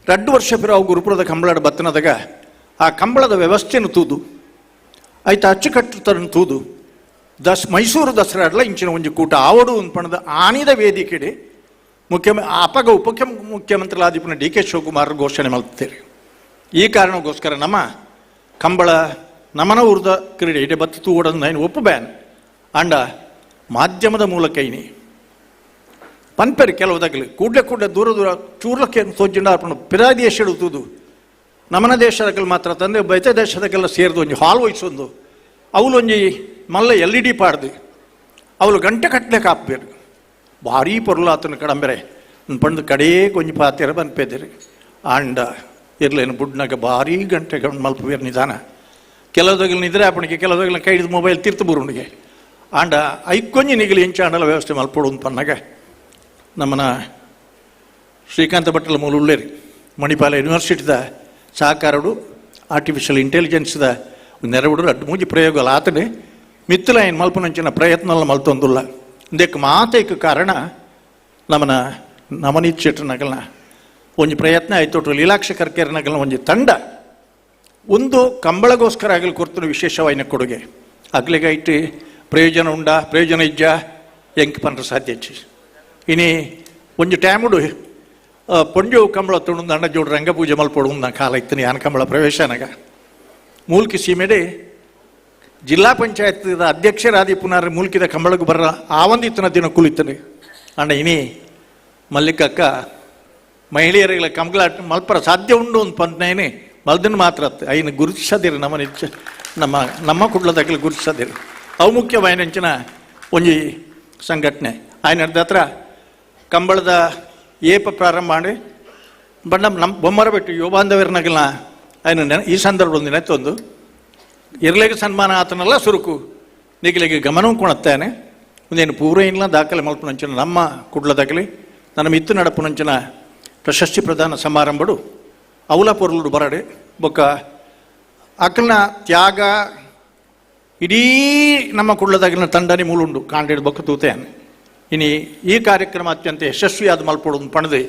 2 ವರ್ಷ ಪಿರಾವು ಗುರುಪುರದ ಕಂಬಳದ ಬತ್ತನದಾಗ ಆ ಕಂಬಳದ ವ್ಯವಸ್ಥೆಯನ್ನು ತೂದು ಆಯ್ತು ಅಚ್ಚುಕಟ್ಟುತರನ್ನು ತೂದು ಮೈಸೂರು ದಸರಾಡ್ಲ ಇಂಚಿನ ಒಂಜಿ ಕೂಟ ಆವಡು ಪಣದ ಆನಿದ ವೇದಿಕೆಡೆ ಅಪಗ ಉಪಮುಖ್ಯಮಂತ್ರಿಗಳಾದಿಪ್ಪನ ಡಿ ಕೆ ಶಿವಕುಮಾರ್ ಘೋಷಣೆ ಮಾಡ್ತಾರೆ. ಈ ಕಾರಣಕ್ಕೋಸ್ಕರ ನಮ್ಮ ಕಂಬಳ ನಮನ ಊರ್ದ ಕ್ರೀಡೆ ಇಡೀ ಬತ್ತು ತೂಡೋದು ನಾನು ಒಪ್ಪು ಬ್ಯಾನ್. ಆಂಡ ಮಾಧ್ಯಮದ ಮೂಲಕ ಇನಿ ಪನ್ಪೆರ್ ಕೆಲವು ದಗಲು ಕೂಡ್ಲೆ ಕೂಡ್ಲೆ ದೂರ ದೂರ ಚೂರ್ಲಕ್ಕೆ ತೋಜಿಂಡ ಅರ್ಪಣ ಪಿರಾ ದೇಶಡು ತೂದು ನಮನ ದೇಶದಕಲ್ ಮಾತ್ರ ತಂದೆ ಬೇತೆ ದೇಶದಕ್ಕೆಲ್ಲ ಸೇರಿದು ಒಂಜಿ ಹಾಲ್ ವಹಿಸೊಂದು ಅವಳು ಒಂಜಿ ಮಲ್ಲ L E D ಪಾಡ್ದು ಅವಳು ಗಂಟೆ ಕಟ್ಟಲೆ ಕಾಪ್ಬೇರು ಭಾರೀ ಪೊರ್ಲಾತನ ಕಡಂಬೆರೆ ಪಂಡು ಕಡೇ ಕೊಂಜಿ ಪಾತೆರ ಬನ್ಪೆದಿರಿ ಆಂಡ ಇರ್ಲೇನು ಬುಡ್ನಾಗ ಭಾರೀ ಗಂಟೆ ಮಲ್ಪುವೇರು ನಿಧಾನ ಕೆಲವುದಗಲು ನಿದ್ರೆ ಆಪಣಿಗೆ ಕೆಲವುದಗಲ ಕೈ ಹಿಡಿದು ಮೊಬೈಲ್ ತೀರ್ತು ಬರುಣಿಗೆ ಆಂಡ ಐಕೊಂಜಿ ನಿಗಲಿ ಎಂಚಾಂಡಲ ವ್ಯವಸ್ಥೆ ಮಲ್ಪೊಡು ಪನ್ನಾಗ ನಮ್ಮನ ಶ್ರೀಕಾಂತ ಭಟ್ಟಲ ಮೂಲ ಉಳ್ಳೇರಿ ಮಣಿಪಾಲ ಯೂನಿವರ್ಸಿಟಿದ ಸಹಕಾರಡು ಆರ್ಟಿಫಿಷಿಯಲ್ ಇಂಟೆಲಿಜೆನ್ಸ್ದ ನೆರವುಡು ಅಡ್ಡು ಮೂಜಿ ಪ್ರಯೋಗಲ ಆತನೆ ಮಿತ್ತಲ ಏನು ಮಲ್ಪನಂಚಿನ ಪ್ರಯತ್ನಲ ಮಲ್ತೊಂದುಲ್ಲ ಇಂದಕ್ಕೆ ಮಾತೈಕ ಕಾರಣ ನಮ್ಮನ ನವನೀತ್ ಶೆಟ್ಟರ್ ನಗಲ್ನ ಒಂಜಿ ಪ್ರಯತ್ನ ಆಯ್ತು ಲೀಲಾಕ್ಷ ಕರ್ಕೇರ್ ನಗಲ್ನ ಒಂಜಿ ತಂಡ ಒಂದು ಕಂಬಳಗೋಸ್ಕರ ಆಗಲಿ ಕೊಡ್ತು ವಿಶೇಷವಾಯಿನ ಕೊಡುಗೆ ಅಗ್ಲಿಗೈಟ್ ಪ್ರಯೋಜನ ಉಂಡ ಪ್ರಯೋಜನ ಇಜ್ಜ ಎಂಕ್ ಪನ್ರ ಸಾಧ್ಯ ಇನಿ ಒಂಜಿ ಟೈಮುಡು ಪೊಂಜು ಕಂಬಳ ತುಣುಂದು ಅಣ್ಣ ಜೋಡು ರಂಗಪೂಜೆ ಮಲ್ಪೊಡು ನಾ ಕಾಲ ಇತ್ತನಿ ಯಾನ್ ಕಂಬಳ ಪ್ರವೇಶನಗ ಮೂಲ್ಕಿ ಸೀಮೆಡೆ ಜಿಲ್ಲಾ ಪಂಚಾಯತ್ ಅಧ್ಯಕ್ಷರಾದಿ ಪುನರ್ ಮೂಲ್ಕಿದ ಕಂಬಳಗು ಬರ್ರ ಆವಂದಿತ್ತನ ದಿನ ಕುಳಿತನೆ ಅಣ್ಣ ಇನಿ ಮಲ್ಲಿಕಕ್ಕ ಮಹಿಳೆಯರಿಗೆಲ್ಲ ಕಂಬಳ ಮಲ್ಪರ ಸಾಧ್ಯ ಉಂಡು ಒಂದು ಪಂತನೇನೆ ಮಲ್ದನ್ ಮಾತ್ರ ಐನ ಗುರುತಿಸದಿರಿ ನಮ್ಮ ನಿಚ್ಚ ನಮ್ಮ ನಮ್ಮ ಕುಡ್ಲದಾಗಲಿ ಗುರುತಿಸದಿರಿ ಅವು ಮುಖ್ಯವಾಯಿನಂಚಿನ ಒಂಜಿ ಸಂಘಟನೆ ಆಯ್ನ ಹತ್ರ ಕಂಬಳದ ಏಪ ಪ್ರಾರಂಭ ಮಾಡಿ ಬಣ್ಣ ನಮ್ಮ ಬೊಮ್ಮರ ಬಿಟ್ಟು ಯುವ ಬಾಂಧವ್ಯರನಾಗಲ್ಲ ಆಯ್ನ ಈ ಸಂದರ್ಭದಲ್ಲಿ ನೆನೆತ್ತೊಂದು ಇರ್ಲಿಗೆ ಸನ್ಮಾನ ಆತನಲ್ಲ ಸುರುಕು ನಿಗಲಿಗೆ ಗಮನವೂ ಕೊಣತ್ತಾನೆ ಒಂದೇನು ಪೂರ ಇಲ್ಲ ದಾಖಲೆ ಮಲ್ಪನಂಚಿನ ನಮ್ಮ ಕುಡ್ಲದಾಗಲಿ ನನ್ನ ಮಿತ್ತು ನಡಪುನಂಚಿನ ಪ್ರಶಸ್ತಿ ಪ್ರದಾನ ಸಮಾರಂಭಡು ಅವಲ ಪೊರುಳು ಬರಡೆ ಬೊಕ್ಕ ಅಕಲ್ನ ತ್ಯಾಗ ಇಡೀ ನಮ್ಮ ಕುಡ್ಲದಾಗಿನ ತಂಡನೆ ಮೂಲುಂಡು ಕಾಂಡೇಡು ಬೊಕ್ಕ ತೂತೆಯಾನೆ ಇನಿ ಈ ಕಾರ್ಯಕ್ರಮ ಅತ್ಯಂತ ಯಶಸ್ವಿಯಾದ ಮಲ್ಪೊಡು ಪಣದೆ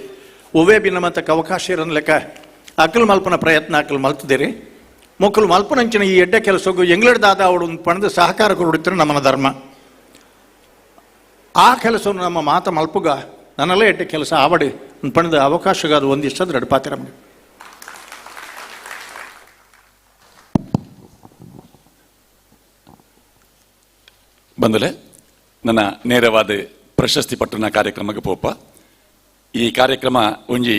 ಒವ್ವೇ ಭಿನ್ನಮತಕ್ಕೆ ಅವಕಾಶ ಇರನ್ ಲೆಕ್ಕ ಅಕಲ್ ಮಲ್ಪನ ಪ್ರಯತ್ನ ಅಕಲ್ ಮಲ್ತದಿರಿ ಮೊಕ್ಕಲು ಮಲ್ಪನಂಚಿನ ಈ ಎಡ್ಡೆ ಕೆಲಸಕ್ಕೂ ಎಂಗ್ಲೆಡ್ ದಾದ ಅವಳು ಪಣದ ಸಹಕಾರ ಕೊಡುತ್ತಾರೆ ನಮ್ಮನ ಧರ್ಮ. ಆ ಕೆಲಸವನ್ನು ನಮ್ಮ ಮಾತ ಮಲ್ಪುಗ ನನ್ನಲ್ಲೇ ಎಡ್ಡೆ ಕೆಲಸ ಆವಡಿ ಪಣದ ಅವಕಾಶಗಾದ ಒಂದಿಷ್ಟದ ಎರಡು ಪಾತ್ರ. ಬಂದಲೆ ನನ್ನ ನೇರವಾದ ಪ್ರಶಸ್ತಿ ಪಟ್ಟಣ ಕಾರ್ಯಕ್ರಮಕ್ಕೆ ಪೋಪ. ಈ ಕಾರ್ಯಕ್ರಮ ಒಂಜಿ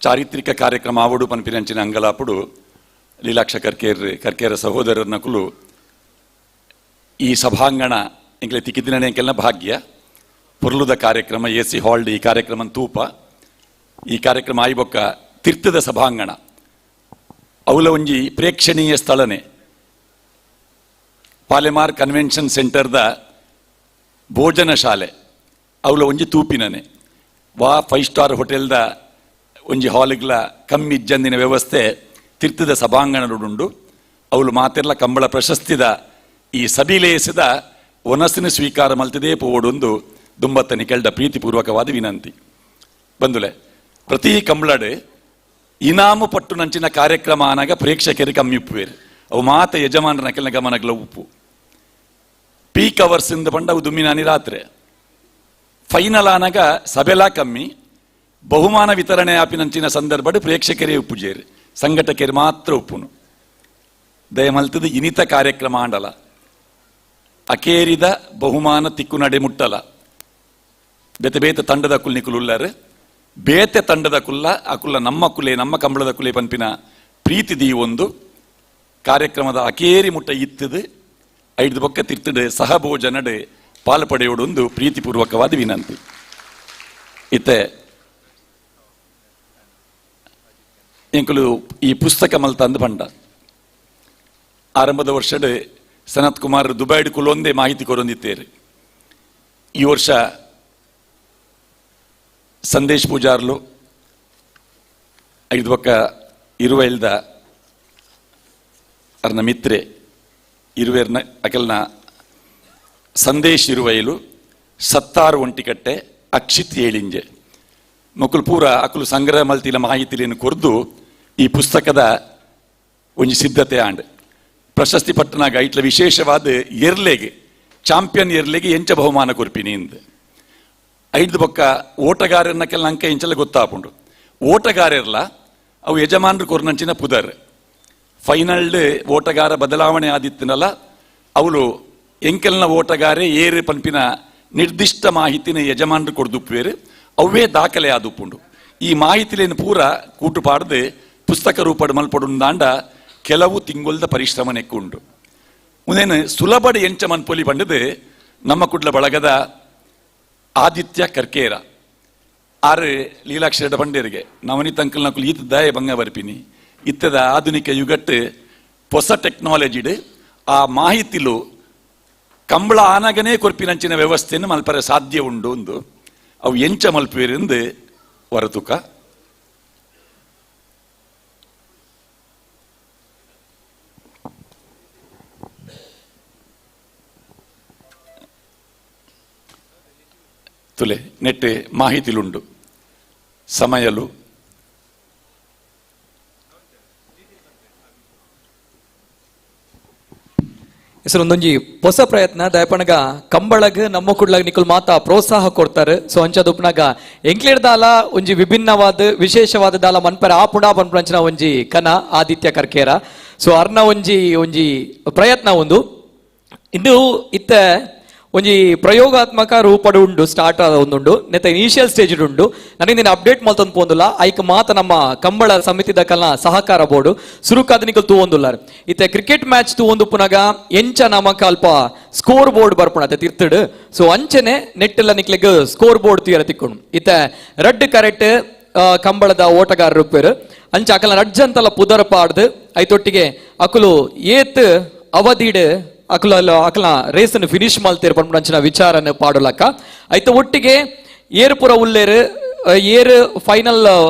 ಚಾರಿತ್ರಿಕ ಕಾರ್ಯಕ್ರಮ ಆವಡು ಪನ್ಪಿನಂಚಿನ ಅಂಗಲಾಪುಡು ಲೀಲಾಕ್ಷ ಕರ್ಕೇರ್ ಕರ್ಕೇರ ಸಹೋದರರ ನಕುಲು ಈ ಸಭಾಂಗಣ ಎಂಕ್ಲೆ ತಿಕ್ಕಿದಿನ ಎಂಕೆಲ್ನ ಭಾಗ್ಯ ಪೊರ್ಲುದ ಕಾರ್ಯಕ್ರಮ ಎ ಸಿ ಹಾಲ್ಡ್ ಈ ಕಾರ್ಯಕ್ರಮ ತೂಪ. ಈ ಕಾರ್ಯಕ್ರಮ ಆಯ್ಬೊಕ್ಕ ತೀರ್ಥದ ಸಭಾಂಗಣ ಅವಲ ಒಂಜಿ ಪ್ರೇಕ್ಷಣೀಯ ಸ್ಥಳನೆ ಪಾಲೆಮಾರ್ ಕನ್ವೆನ್ಷನ್ ಸೆಂಟರ್ದ ಭೋಜನ ಶಾಲೆ ಅವಲ ಒಂಜಿ ತೂಪಿನನೆ ವಾ 5 ಸ್ಟಾರ್ ಹೋಟೆಲ್ದ ಒಂಜಿ ಹಾಲ್ಗ್ಲ ಕಮ್ಮಿ ಜಂದಿನ ವ್ಯವಸ್ಥೆ ತೀರ್ಥದ ಸಭಾಂಗಣದುಂಡು. ಅವಳು ಮಾತೆರ್ಲ ಕಂಬಳ ಪ್ರಶಸ್ತಿದ ಈ ಸಬಿಲೇಸಿದ ಒನಸಿನ ಸ್ವೀಕಾರ ಮಲ್ತಿದೇ ಪೋವಡೊಂದು ದುಂಬತ್ತನಿ ಕೆಳ್ದ ಪ್ರೀತಿಪೂರ್ವಕವಾದ ವಿನಂತಿ. ಬಂದುಲೆ ಪ್ರತಿ ಕಂಬಳಡು ಇನಾಮು ಪಟ್ಟು ನಂಚಿನ ಕಾರ್ಯಕ್ರಮ ಆನಾಗ ಪ್ರೇಕ್ಷಕರು ಕಮ್ಮಿ ಉಪ್ಪುವೇರು ಅವು ಮಾತ ಯಜಮಾನರ ಕೆಲ ಗಮನಗಳ ಉಪ್ಪು. ಪೀಕ್ ಅವರ್ಸ್ ಇಂದ ಬಂಡ ಅವು ದುಮ್ಮಿನಾನಿ ರಾತ್ರಿ ಫೈನಲ್ ಆನಾಗ ಸಭೆಲಾ ಕಮ್ಮಿ ಬಹುಮಾನ ವಿತರಣೆ ಆಪಿನಂಚಿನ ಸಂದರ್ಭಡು ಪ್ರೇಕ್ಷಕರೇ ಉಪ್ಪುಜೇರು ಸಂಘಟಕರು ಮಾತ್ರ ಉಪ್ಪುನು. ದಯಮಲ್ತದ ಇನಿತ ಕಾರ್ಯಕ್ರಮ ಆಂಡಲ ಅಕೇರಿದ ಬಹುಮಾನ ತಿಕ್ಕು ನಡೆ ಮುಟ್ಟಲ ಬೇತೆ ಬೇತೆ ತಂಡದ ಕುಲ್ ನಿಕುಲುಲ್ಲಾರು ಬೇತೆ ತಂಡದ ಕುಲ್ಲ ಅಕುಲ್ಲ ನಮ್ಮ ಕುಲೆ ನಮ್ಮ ಕಂಬಳದ ಕುಲೆ ಪನ್ಪಿನ ಪ್ರೀತಿ ದೀ ಒಂದು ಕಾರ್ಯಕ್ರಮದ ಅಕೇರಿ ಮುಟ್ಟ ಇತ್ತದು ಐದು ಬೊಕ್ಕ ತಿರ್ತಡು ಸಹಭೋಜನಡು ಪಾಲ್ಪಡೆಯೋಡೊಂದು ಪ್ರೀತಿಪೂರ್ವಕವಾದ ವಿನಂತಿ. ಇತ್ತೆ ಎಂಕುಲು ಈ ಪುಸ್ತಕ ಮಲ್ತಂದು ಪಂಡ ಆರಂಭದ ವರ್ಷಡ್ ಸನತ್ ಕುಮಾರ್ ದುಬೈಡ್ ಕುಲೊಂದೇ ಮಾಹಿತಿ ಕೊರೊಂದಿತ್ತೇರು. ಈ ವರ್ಷ ಸಂದೇಶ್ ಪೂಜಾರ್ಲು ಐದು ಬೊಕ್ಕ ಇರುವೈಲ್ದ ಅರ್ನ ಮಿತ್ರೆ ಇರುವೇರ್ನ ಅಕಲ್ನ ಸಂದೇಶ್ ಇರುವೈಲು ಸತ್ತಾರು ಒಂಟಿಕಟ್ಟೆ ಅಕ್ಷಿತ್ ಏಳಿಂಜೆ ಮೊಕುಲು ಪೂರ ಅಕುಲು ಸಂಗ್ರಹ ಮಲ್ತಿಲ ಮಾಹಿತಿಲೇನು ಕೊರ್ದು ಈ ಪುಸ್ತಕದ ಒಂಜಿ ಸಿದ್ಧತೆ ಆಂಡ್. ಪ್ರಶಸ್ತಿ ಪಟ್ಟನಾಗ ಇಟ್ಲ ವಿಶೇಷವಾದ ಎರ್ಲೆಗೆ ಚಾಂಪಿಯನ್ ಎರ್ಲೆಗೆ ಎಂಚ ಬಹುಮಾನ ಕೊರ್ಪಿನಿ ಇಂದು ಐದು ಬೊಕ್ಕ ಓಟಗಾರರನ್ನ ಕೆಲ ಅಂಕ ಎಂಚಲ ಗೊತ್ತಾಪುಂಡು. ಓಟಗಾರರ್ಲ ಅವು ಯಜಮಾನರು ಕೊರ್ನಂಚಿನ ಪುದರ್ ಫೈನಲ್ ಓಟಗಾರ ಬದಲಾವಣೆ ಆದಿತ್ತನಲ್ಲ ಅವಳು ಎಂಕೆಲ್ನ ಓಟಗಾರೆ ಏರು ಪನ್ಪಿನ ನಿರ್ದಿಷ್ಟ ಮಾಹಿತಿನ ಯಜಮಾನರು ಕೊಡ್ದುಪ್ಪೇರು ಅವೇ ದಾಖಲೆ ಆದುಪ್ಪುಂಡು. ಈ ಮಾಹಿತಿಲೇನು ಪೂರ ಕೂಟು ಪಾಡ್ದು ಪುಸ್ತಕ ರೂಪಡ್ ಮಲ್ಪಡುಂದಾಂಡ ಕೆಲವು ತಿಂಗೊಲ್ದ ಪರಿಶ್ರಮ ನೆಕ್ಕುಂಡು. ಉಂದೇನು ಸುಲಭಡ್ ಎಂಚ ಮನ್ಪೊಲಿ ಪಂಡದು ನಮ್ಮ ಕುಡ್ಲ ಬಳಗದ ಆದಿತ್ಯ ಕರ್ಕೇರ ಆರು ಲೀಲಾಕ್ಷರದ ಪಂಡೇರಿಗೆ ನವನಿತ ಅಂಕಲ್ ನಕುಲು ಈತ ದಾಯ ಬಂಗ ಬರ್ಪಿನಿ ಇತ್ತದ ಆಧುನಿಕ ಯುಗಟ್ಟು ಹೊಸ ಟೆಕ್ನಾಲಜಿಡ್ ಆ ಮಾಹಿತಿಲು ಕಂಬಳ ಆನಗನೇ ಕೊರ್ಪಿನಂಚಿನ ವ್ಯವಸ್ಥೆಯನ್ನು ಮಲ್ಪರೆ ಸಾಧ್ಯ ಉಂಡು ಒಂದು ಅವು ಎಂಚ ಮಲ್ಪೇರೆಂದು ಹೊರತುಕ. ತುಲೆ ನೆಟ್ ಮಾಹಿತಿಲುಂಡು ಸಮಯಲು ಸರ್ ಒಂದೊಂಜಿ ಹೊಸ ಪ್ರಯತ್ನ ದಯಪಣಗ ಕಂಬಳಗ್ ನಮ್ಮ ಕುಡ್ಲಾಗ ನಿಕುಲ್ ಮಾತಾ ಪ್ರೋತ್ಸಾಹ ಕೊಡ್ತಾರೆ. ಸೊ ಅಂಚದುಪ್ನಾಗ ಎಂಕ್ಲೇರ್ ದಾಲ ಒಂಜಿ ವಿಭಿನ್ನವಾದ ವಿಶೇಷವಾದ ದಾಲ ಮನ್ಪರ ಆ ಪುಣಾ ಪನ್ಪಂಚಿನ ಒಂಜಿ ಕನ ಆದಿತ್ಯ ಕರ್ಕೇರ. ಸೊ ಅರ್ನ ಒಂಜಿ ಒಂಜಿ ಪ್ರಯತ್ನ ಒಂದು ಇಂದು ಇತ್ತ ಒಂಜಿ ಪ್ರಯೋಗಾತ್ಮಕ ರೂಪಡು ಉಂಡು ಸ್ಟಾರ್ಟ್ ಆದ ಒಂದುಂಡು ನೆತ್ತ ಇನಿಷಿಯಲ್ ಸ್ಟೇಜ್ ಉಂಡು. ನನಗೆ ನೀನು ಅಪ್ಡೇಟ್ ಮಲ್ತೊಂದು ಪೋಂದುಲ್ಲ ಐಕ್ ಮಾತ ನಮ್ಮ ಕಂಬಳ ಸಮಿತಿದ ಕಲ್ನ ಸಹಕಾರ ಬೋರ್ಡು ಸುರುಕಾದ ನಿಕಲ್ ತೂವೊಂದುಲ್ಲಾರ್. ಇತ್ತೆ ಕ್ರಿಕೆಟ್ ಮ್ಯಾಚ್ ತೂವೊಂದು ಪುನಗ ಎಂಚ ನಮಕ ಅಲ್ಪ ಸ್ಕೋರ್ ಬೋರ್ಡ್ ಬರ್ಪುಣತೆ ತಿರ್ತಡು. ಸೊ ಅಂಚನೆ ನೆಟ್ಟೆಲ್ಲ ನಿಕ್ಲೆಗ್ ಸ್ಕೋರ್ ಬೋರ್ಡ್ ತೀರ ತಿಕ್ಕೊಂಡು ಇತ್ತೆ ರಡ್ಡ್ ಕರೆಕ್ಟ್ ಕಂಬಳದ ಓಟಗಾರರು ಪೇರು ಅಂಚ ಅಕಲ ರಡ್ಜಂತಲ ಪುದರ್ ಪಾಡ್ದು ಐತೊಟ್ಟಿಗೆ ಅಕುಲು ಏತ್ ಅವಧಿಡ್ ಅಕಲ ಅಕಲ ರೇಸನ್ನು ಫಿನಿಶ್ ಮಲ್ತೇರು ಪನ್ಪುನಂಚಿನ ವಿಚಾರನ ಪಾಡುಲಕ್ಕ ಐತ ಒಟ್ಟಿಗೆ ಏರು ಪುರ ಉಲ್ಲೇರು ಏರು ಫೈನಲ್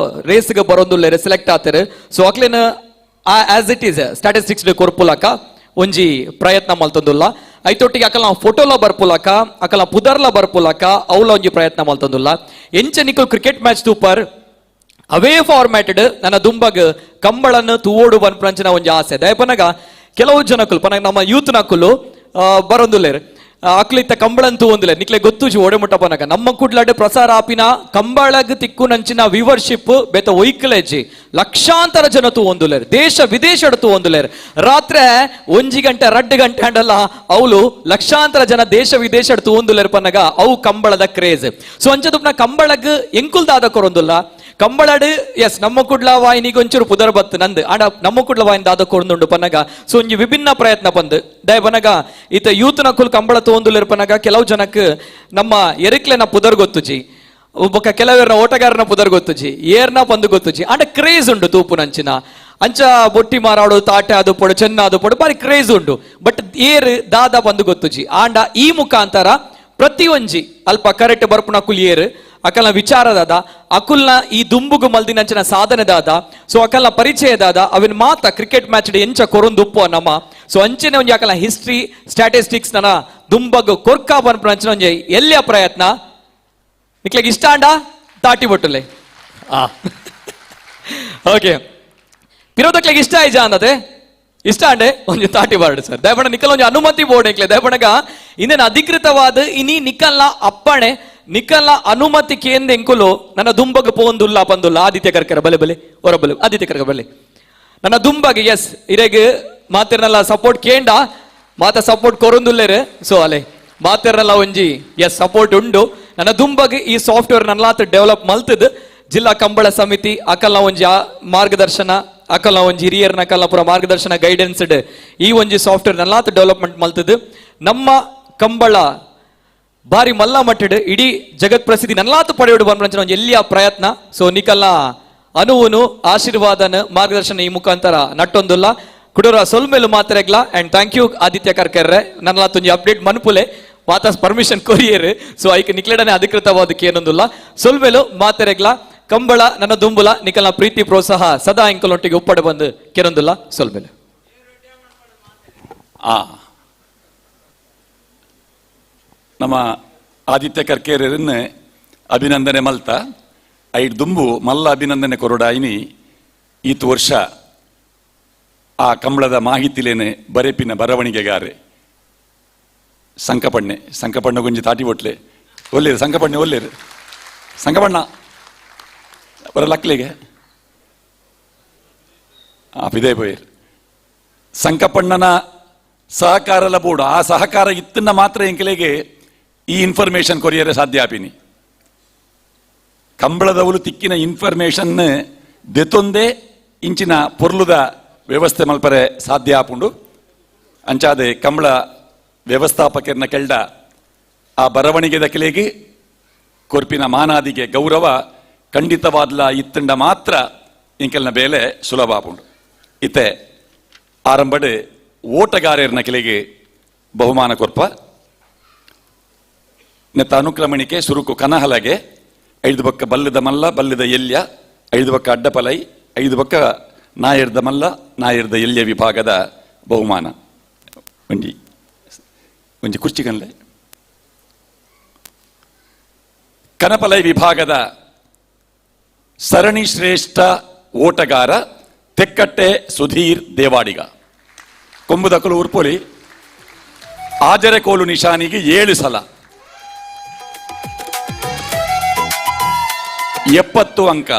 ರೇಸ್ಗೆ ಬರೋದುಲ್ಲೇರು ಸೆಲೆಕ್ಟ್ ಆತೇರು. ಸೊ ಅಕ್ಲೇನ ಆಸ್ it is statistics ಕೊರ್ಪುಲಕ ಒಂಜಿ ಪ್ರಯತ್ನ ಮಲ್ತೊಂದುಲ್ಲ. ಐತೊಟ್ಟಿಗೆ ಅಕಲ ಫೋಟೋಲ ಬರ್ಪುಲಕ ಅಕಲ ಪುದರ್ಲ ಬರ್ಪುಲಕ ಅವಲ ಒಂಜಿ ಪ್ರಯತ್ನ ಮಲ್ತೊಂದುಲ್ಲ. ಎಂಚ ನಿಕಲ್ ಕ್ರಿಕೆಟ್ ಮ್ಯಾಚ್ ತೂಪರ್ ಅವೇ ಫಾರ್ಮ್ಯಾಟೆಡ್ ನನ್ನ ದುಂಬಗ್ ಕಂಬಳನ್ನು ತೂವೋಡು ಪನ್ಪುನಂಚಿನ ಒಂಜಿ ಆಸೆ. ದಯಪನಗ ಕೆಲವು ಜನಕುಲು ಪನಗ ನಮ್ಮ ಯೂತ್ ನಕುಲು ಬರೊಂದುಲ್ಲೇರು ಅಕ್ಲು ಇತ್ತ ಕಂಬಳನ್ ತೂವೊಂದುಲ್ಲೇರು ನಿಕ್ಲೆ ಗೊತ್ತುಜಿ ಓಡೆಮುಟ್ಟ ಪನಗ ನಮ್ಮ ಕುಡ್ಲಾಡ್ ಪ್ರಸಾರ ಆಪಿನ ಕಂಬಳಗ್ ತಿಕ್ಕು ನಂಚಿನ ವ್ಯೂವರ್ಶಿಪ್ ಬೇತ ಒಯ್ಕಲೆಜ್ಜಿ ಲಕ್ಷಾಂತರ ಜನ ತೂವೊಂದುಲ್ಲೇರು ದೇಶ ವಿದೇಶಡ್ ತೂವೊಂದುಲ್ಲೇರು. ರಾತ್ರಿ 1 ಗಂಟೆ 2 ಗಂಟೆ ಅಂಡಲ್ಲ ಅವಳು ಲಕ್ಷಾಂತರ ಜನ ದೇಶ ವಿದೇಶಡ್ ತೂವೊಂದುಲ್ಲೇರು ಪನಗ ಅವು ಕಂಬಳದ ಕ್ರೇಜ್. ಸೊ ಅಂಚದುಪ್ನ ಕಂಬಳಗ್ ಎಂಕುಲ್ದಾದ ಕೊರೊಂದುಲ್ಲ ಕಂಬಳಡು ಎಸ್ ನಮ್ಮ ಕುಡ್ಲ ವಾಹಿನಿಗೆ ಒಂಚೂರು ಪುದರ್ ಬತ್ತು ನಂದು ಆಡ ನಮ್ಮ ಕುಡ್ಲ ವಾಹಿನಿ ದಾದ ಕೊರಂದುಂಡು ಪನಗ. ಸೊ ಒಂಜಿ ವಿಭಿನ್ನ ಪ್ರಯತ್ನ ಬಂದು ದಯ ಪನಗ ಈತ ಯೂತ್ ನಕುಲ್ ಕಂಬಳ ತೋಂದುಲಿರ್ ಪನಗ ಕೆಲವು ಜನಕ್ಕೆ ನಮ್ಮ ಎರಿಕ್ಲೆನ ಪುದರ್ ಗೊತ್ತುಜಿ ಒಬ್ಬ ಕೆಲವೇರ್ನ ಓಟಗಾರನ ಪುದರ್ ಗೊತ್ತುಜಿ ಏರ್ನ ಬಂದು ಗೊತ್ತುಜಿ ಆಂಡ ಕ್ರೇಜ್ ಉಂಡು ತೂಪು ನಂಚಿನ ಅಂಚ ಬೊಟ್ಟಿ ಮಾರಾಡು ತಾಟೆ ಅದು ಪೊಡು ಚೆನ್ನ ಅದು ಪೊಡು ಬಾರಿ ಕ್ರೇಜ್ ಉಂಡು ಬಟ್ ಏರ್ ದಾದ ಬಂದು ಗೊತ್ತುಜಿ. ಆಂಡ ಈ ಮುಖಾಂತರ ಪ್ರತಿ ಒಂಜಿ ಅಲ್ಪ ಕರೆಕ್ಟ್ ಬರ್ಪುನ ಕುಲಿಯೇರು ಅಕಲ್ನ ವಿಚಾರದಾದ ಅಕುಲ್ನ ಈ ದುಂಬುಗು ಮಲ್ದಿನಂಚಿನ ಸಾಧನೆ ದಾದ ಸೊ ಅಕಲ್ನ ಪರಿಚಯ ದಾದ ಅವಿನ ಮಾತ ಕ್ರಿಕೆಟ್ ಮ್ಯಾಚ್ ಎಂಚ ಕೊರೊಂದುಪ್ಪು ನಮ್ಮ. ಸೊ ಅಂಚನೆ ಒಂಜಿ ಅಕಲ್ನ ಹಿಸ್ಟ್ರಿ ಸ್ಟ್ಯಾಟಿಸ್ಟಿಕ್ಸ್ ನನ್ನ ದುಂಬಗು ಕೊರ್ಕಾ ಪನ್ಪುನಂಚಿನ ಒಂಜಿ ಎಲ್ಲಿಯ ಪ್ರಯತ್ನ ನಿಕ್ಲೆಗ್ ಇಷ್ಟ ಅಂಡ ತಾಟಿ ಬೊಟ್ಟುಲೆ ಓಕೆ ಪಿರೋದಕ್ಲೆಗ್ ಇಷ್ಟ ಆಯ್ಜ ಅಂದತೆ ಇಷ್ಟ ಅಂಡೆ ಒಂಜಿ ತಾಟಿ ಬಾರ್ಡ್ ಸರ್ ದಯಪಣ ನಿಕ್ಕಲ್ ಒಂಜಿ ಅನುಮತಿ ಬೋರ್ಡ್ ಎಂಕ್ಲೆ ದಯಪಣಗ ಇನ್ನೇನು ಅಧಿಕೃತವಾದ ಇನಿ ನಿಕ್ಕಲ್ನ ಅಪ್ಪಣೆ ನಿಕ್ಕಲ್ನ ಅನುಮತಿ ಕೇಂದ್ರ ಎಂಕುಲು ನನ್ನ ದುಂಬಗ್ ಪೋಂದುಲ್ಲ ಪಂದುಲ್ಲ ಆದಿತ್ಯ ಕರ್ಕರ ಬಲೆ ಬಲೆ ಹೊರ ಬಲೆ ಆದಿತ್ಯ ಕರ್ಕರ ಬಲೆ ನನ್ನ ದುಂಬಗ್ ಎಸ್ ಇರೆಗ್ ಮಾತಿರ್ನಲ್ಲ ಸಪೋರ್ಟ್ ಕೇಂಡ ಮಾತ ಸಪೋರ್ಟ್ ಕೊರೊಂದುಲ್ಲೇರು. ಸೊ ಅಲೆ ಮಾತಿರ್ನಲ್ಲ ಒಂಜಿ ಎಸ್ ಸಪೋರ್ಟ್ ಉಂಡು ನನ್ನ ದುಂಬಗ್ ಈ ಸಾಫ್ಟ್ವೇರ್ ನಲ್ಲಾತ್ ಡೆವಲಪ್ ಮಲ್ತದ್ ಜಿಲ್ಲಾ ಕಂಬಳ ಸಮಿತಿ ಅಕಲ್ನ ಒಂಜಿ ಮಾರ್ಗದರ್ಶನ ಅಕಲ್ನ ಒಂಜಿ ಹಿರಿಯರ್ನ ಅಕಲ್ನ ಪೂರ ಮಾರ್ಗದರ್ಶನ ಗೈಡೆನ್ಸ್ ಈ ಒಂಜಿ ಸಾಫ್ಟ್ವೇರ್ ನಲ್ಲಾತ್ ಡೆವಲಪ್ಮೆಂಟ್ ಮಲ್ತದ್ ನಮ್ಮ ಕಂಬಳ ಬಾರಿ ಮಲ್ಲ ಮಟ್ಟಡ್ ಇಡೀ ಜಗತ್ ಪ್ರಸಿದ್ಧಿ ನಲ್ಲಾತು ಪಡೆಯೋಡು ಬಂದ ಒಂಜಿ ಎಲ್ಲಿಯ ಪ್ರಯತ್ನ. ಸೊ ನಿಕಲ್ನ ಅನುವುನು ಆಶೀರ್ವಾದನ ಮಾರ್ಗದರ್ಶನ ಈ ಮುಖಾಂತರ ನಟ್ಟೊಂದುಲ್ಲ ಕುಡೋರ ಸೊಲ್ಮೇಲು ಮಾತ್ರೆಗ್ಲ ಅಂಡ್ thank you Aditya ಕರ್ಕರ್ರೆ ನನ್ನಲಾತೊಂಜಿ ಅಪ್ಡೇಟ್ ಮನ್ಪುಲೆ ಮಾತಾ ಪರ್ಮಿಷನ್ ಕೊರಿಯರ್. ಸೊ ಐಕ್ ನಿಕ್ಲೆಡನೆ ಅಧಿಕೃತವಾದಕ್ಕೆ ಏನೊಂದುಲ್ಲ ಸೊಲ್ಮೇಲು ಮಾತೆರೆಗ್ಲ ಕಂಬಳ ನನ್ನ ದುಂಬುಲ ನಿಕಲ್ನ ಪ್ರೀತಿ ಪ್ರೋತ್ಸಾಹ ಸದಾ ಇಂಕಲೊಟ್ಟಿಗೆ ಉಪ್ಪಡೆ ಬಂದು ಕೆರೊಂದುಲ್ಲ ಸೊಲ್ಮೇಲು. ನಮ್ಮ ಆದಿತ್ಯ ಕರ್ಕೇರನ್ನು ಅಭಿನಂದನೆ ಮಲ್ತ ಐಡ್ ದುಂಬು ಮಲ್ಲ ಅಭಿನಂದನೆ ಕೊರೊಡಾಯಿನಿ ಈತು ವರ್ಷ ಆ ಕಂಬಳದ ಮಾಹಿತಿಲೇನೆ ಬರೆಪಿನ ಬರವಣಿಗೆಗಾರೆ ಸಂಕಪಣ್ಣೆ ಸಂಕಪಣ್ಣ ಗುಂಜಿ ತಾಟಿ ಒಟ್ಲೆ ಒಲ್ಲೇರು ಸಂಕಪಣ್ಣೆ ಒಲ್ಲೇರು ಸಂಕಪಣ್ಣ ಬರ ಲಕ್ಲೆಗೆ ಆ ಪಿದೇ ಪೋಯರ್ ಸಂಕಪಣ್ಣನ ಸಹಕಾರಲ ಬೋಡು. ಆ ಸಹಕಾರ ಇತ್ತನ್ನ ಮಾತ್ರ ಎಂಕಲೆಗೆ ಈ ಇನ್ಫಾರ್ಮೇಶನ್ ಕೊರಿಯರೆ ಸಾಧ್ಯ ಆಪಿನಿ. ಕಂಬಳದವಳು ತಿಕ್ಕಿನ ಇನ್ಫಾರ್ಮೇಶನ್ ದೆತೊಂದೇ ಇಂಚಿನ ಪೊರ್ಲುದ ವ್ಯವಸ್ಥೆ ಮಲ್ಪರೆ ಸಾಧ್ಯ ಆಪುಂಡು. ಅಂಚಾದೆ ಕಂಬಳ ವ್ಯವಸ್ಥಾಪಕರ್ನ ಕೆಳ್ಡ ಆ ಬರವಣಿಗೆ ದಕಲೆಗೆ ಕೊರ್ಪಿನ ಮಾನಾದಿಗೆ ಗೌರವ ಖಂಡಿತವಾದ್ಲ ಇತ್ತಂಡ ಮಾತ್ರ ಇಂಕೆಲ್ನ ಬೇಲೆ ಸುಲಭ ಆಪುಂಡು. ಇತ್ತೆ ಆರಂಭಡ್ ಓಟಗಾರರ್ನ ಕೆಲೆಗೆ ಬಹುಮಾನ ಕೊರ್ಪ ನೆತ್ತ ಅನುಕ್ರಮಣಿಕೆ ಸುರುಕು ಕನಹಲಗೆ 5 ಬಕ್ಕ ಬಲ್ಲದ ಮಲ್ಲ ಬಲ್ಲದ ಎಲ್ಯ, 5 ಬಕ್ಕ ಅಡ್ಡಪಲೈ, 5 ಬಕ್ಕ ನಾಯರ್ದ ಮಲ್ಲ ನಾಯರ್ದ ಎಲ್ಯ ವಿಭಾಗದ ಬಹುಮಾನ. ಒಂಜಿ ಒಂಜಿ ಕುರ್ಚಿಗನ್ಲೆ ಕನಪಲೈ ವಿಭಾಗದ ಸರಣಿ ಶ್ರೇಷ್ಠ ಓಟಗಾರ ತೆಕ್ಕಟ್ಟೆ ಸುಧೀರ್ ದೇವಾಡಿಗ. ಕೊಂಬುದಕಲು ಉರ್ಪೊಲಿ ಆಜರೆಕೋಲು ನಿಶಾನಿಗೆ 7 ಸಲ 70 ಅಂಕ.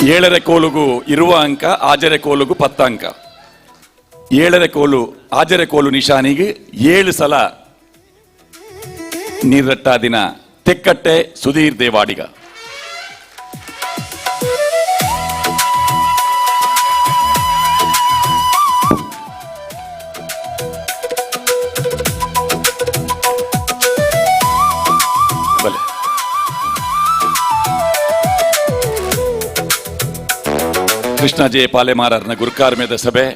7.5 ಕೋಲುಗು 20 ಅಂಕ, ಆಜರೆ ಕೋಲುಗು 10 ಅಂಕ. 7.5 ಕೋಲು ಆಜರೆ ಕೋಲು ನಿಶಾನಿಗೆ 7 ಸಲ ನೀರಟ್ಟಾದಿನ ತೆಕ್ಕಟ್ಟೆ ಸುಧೀರ್ ದೇವಾಡಿಗ. ಬಲೆ ಕೃಷ್ಣ ಜೆ ಪಾಲೆಮಾರರ್ನ ಗುರುಕಾರ್ಮ್ಯದ ಸಭೆ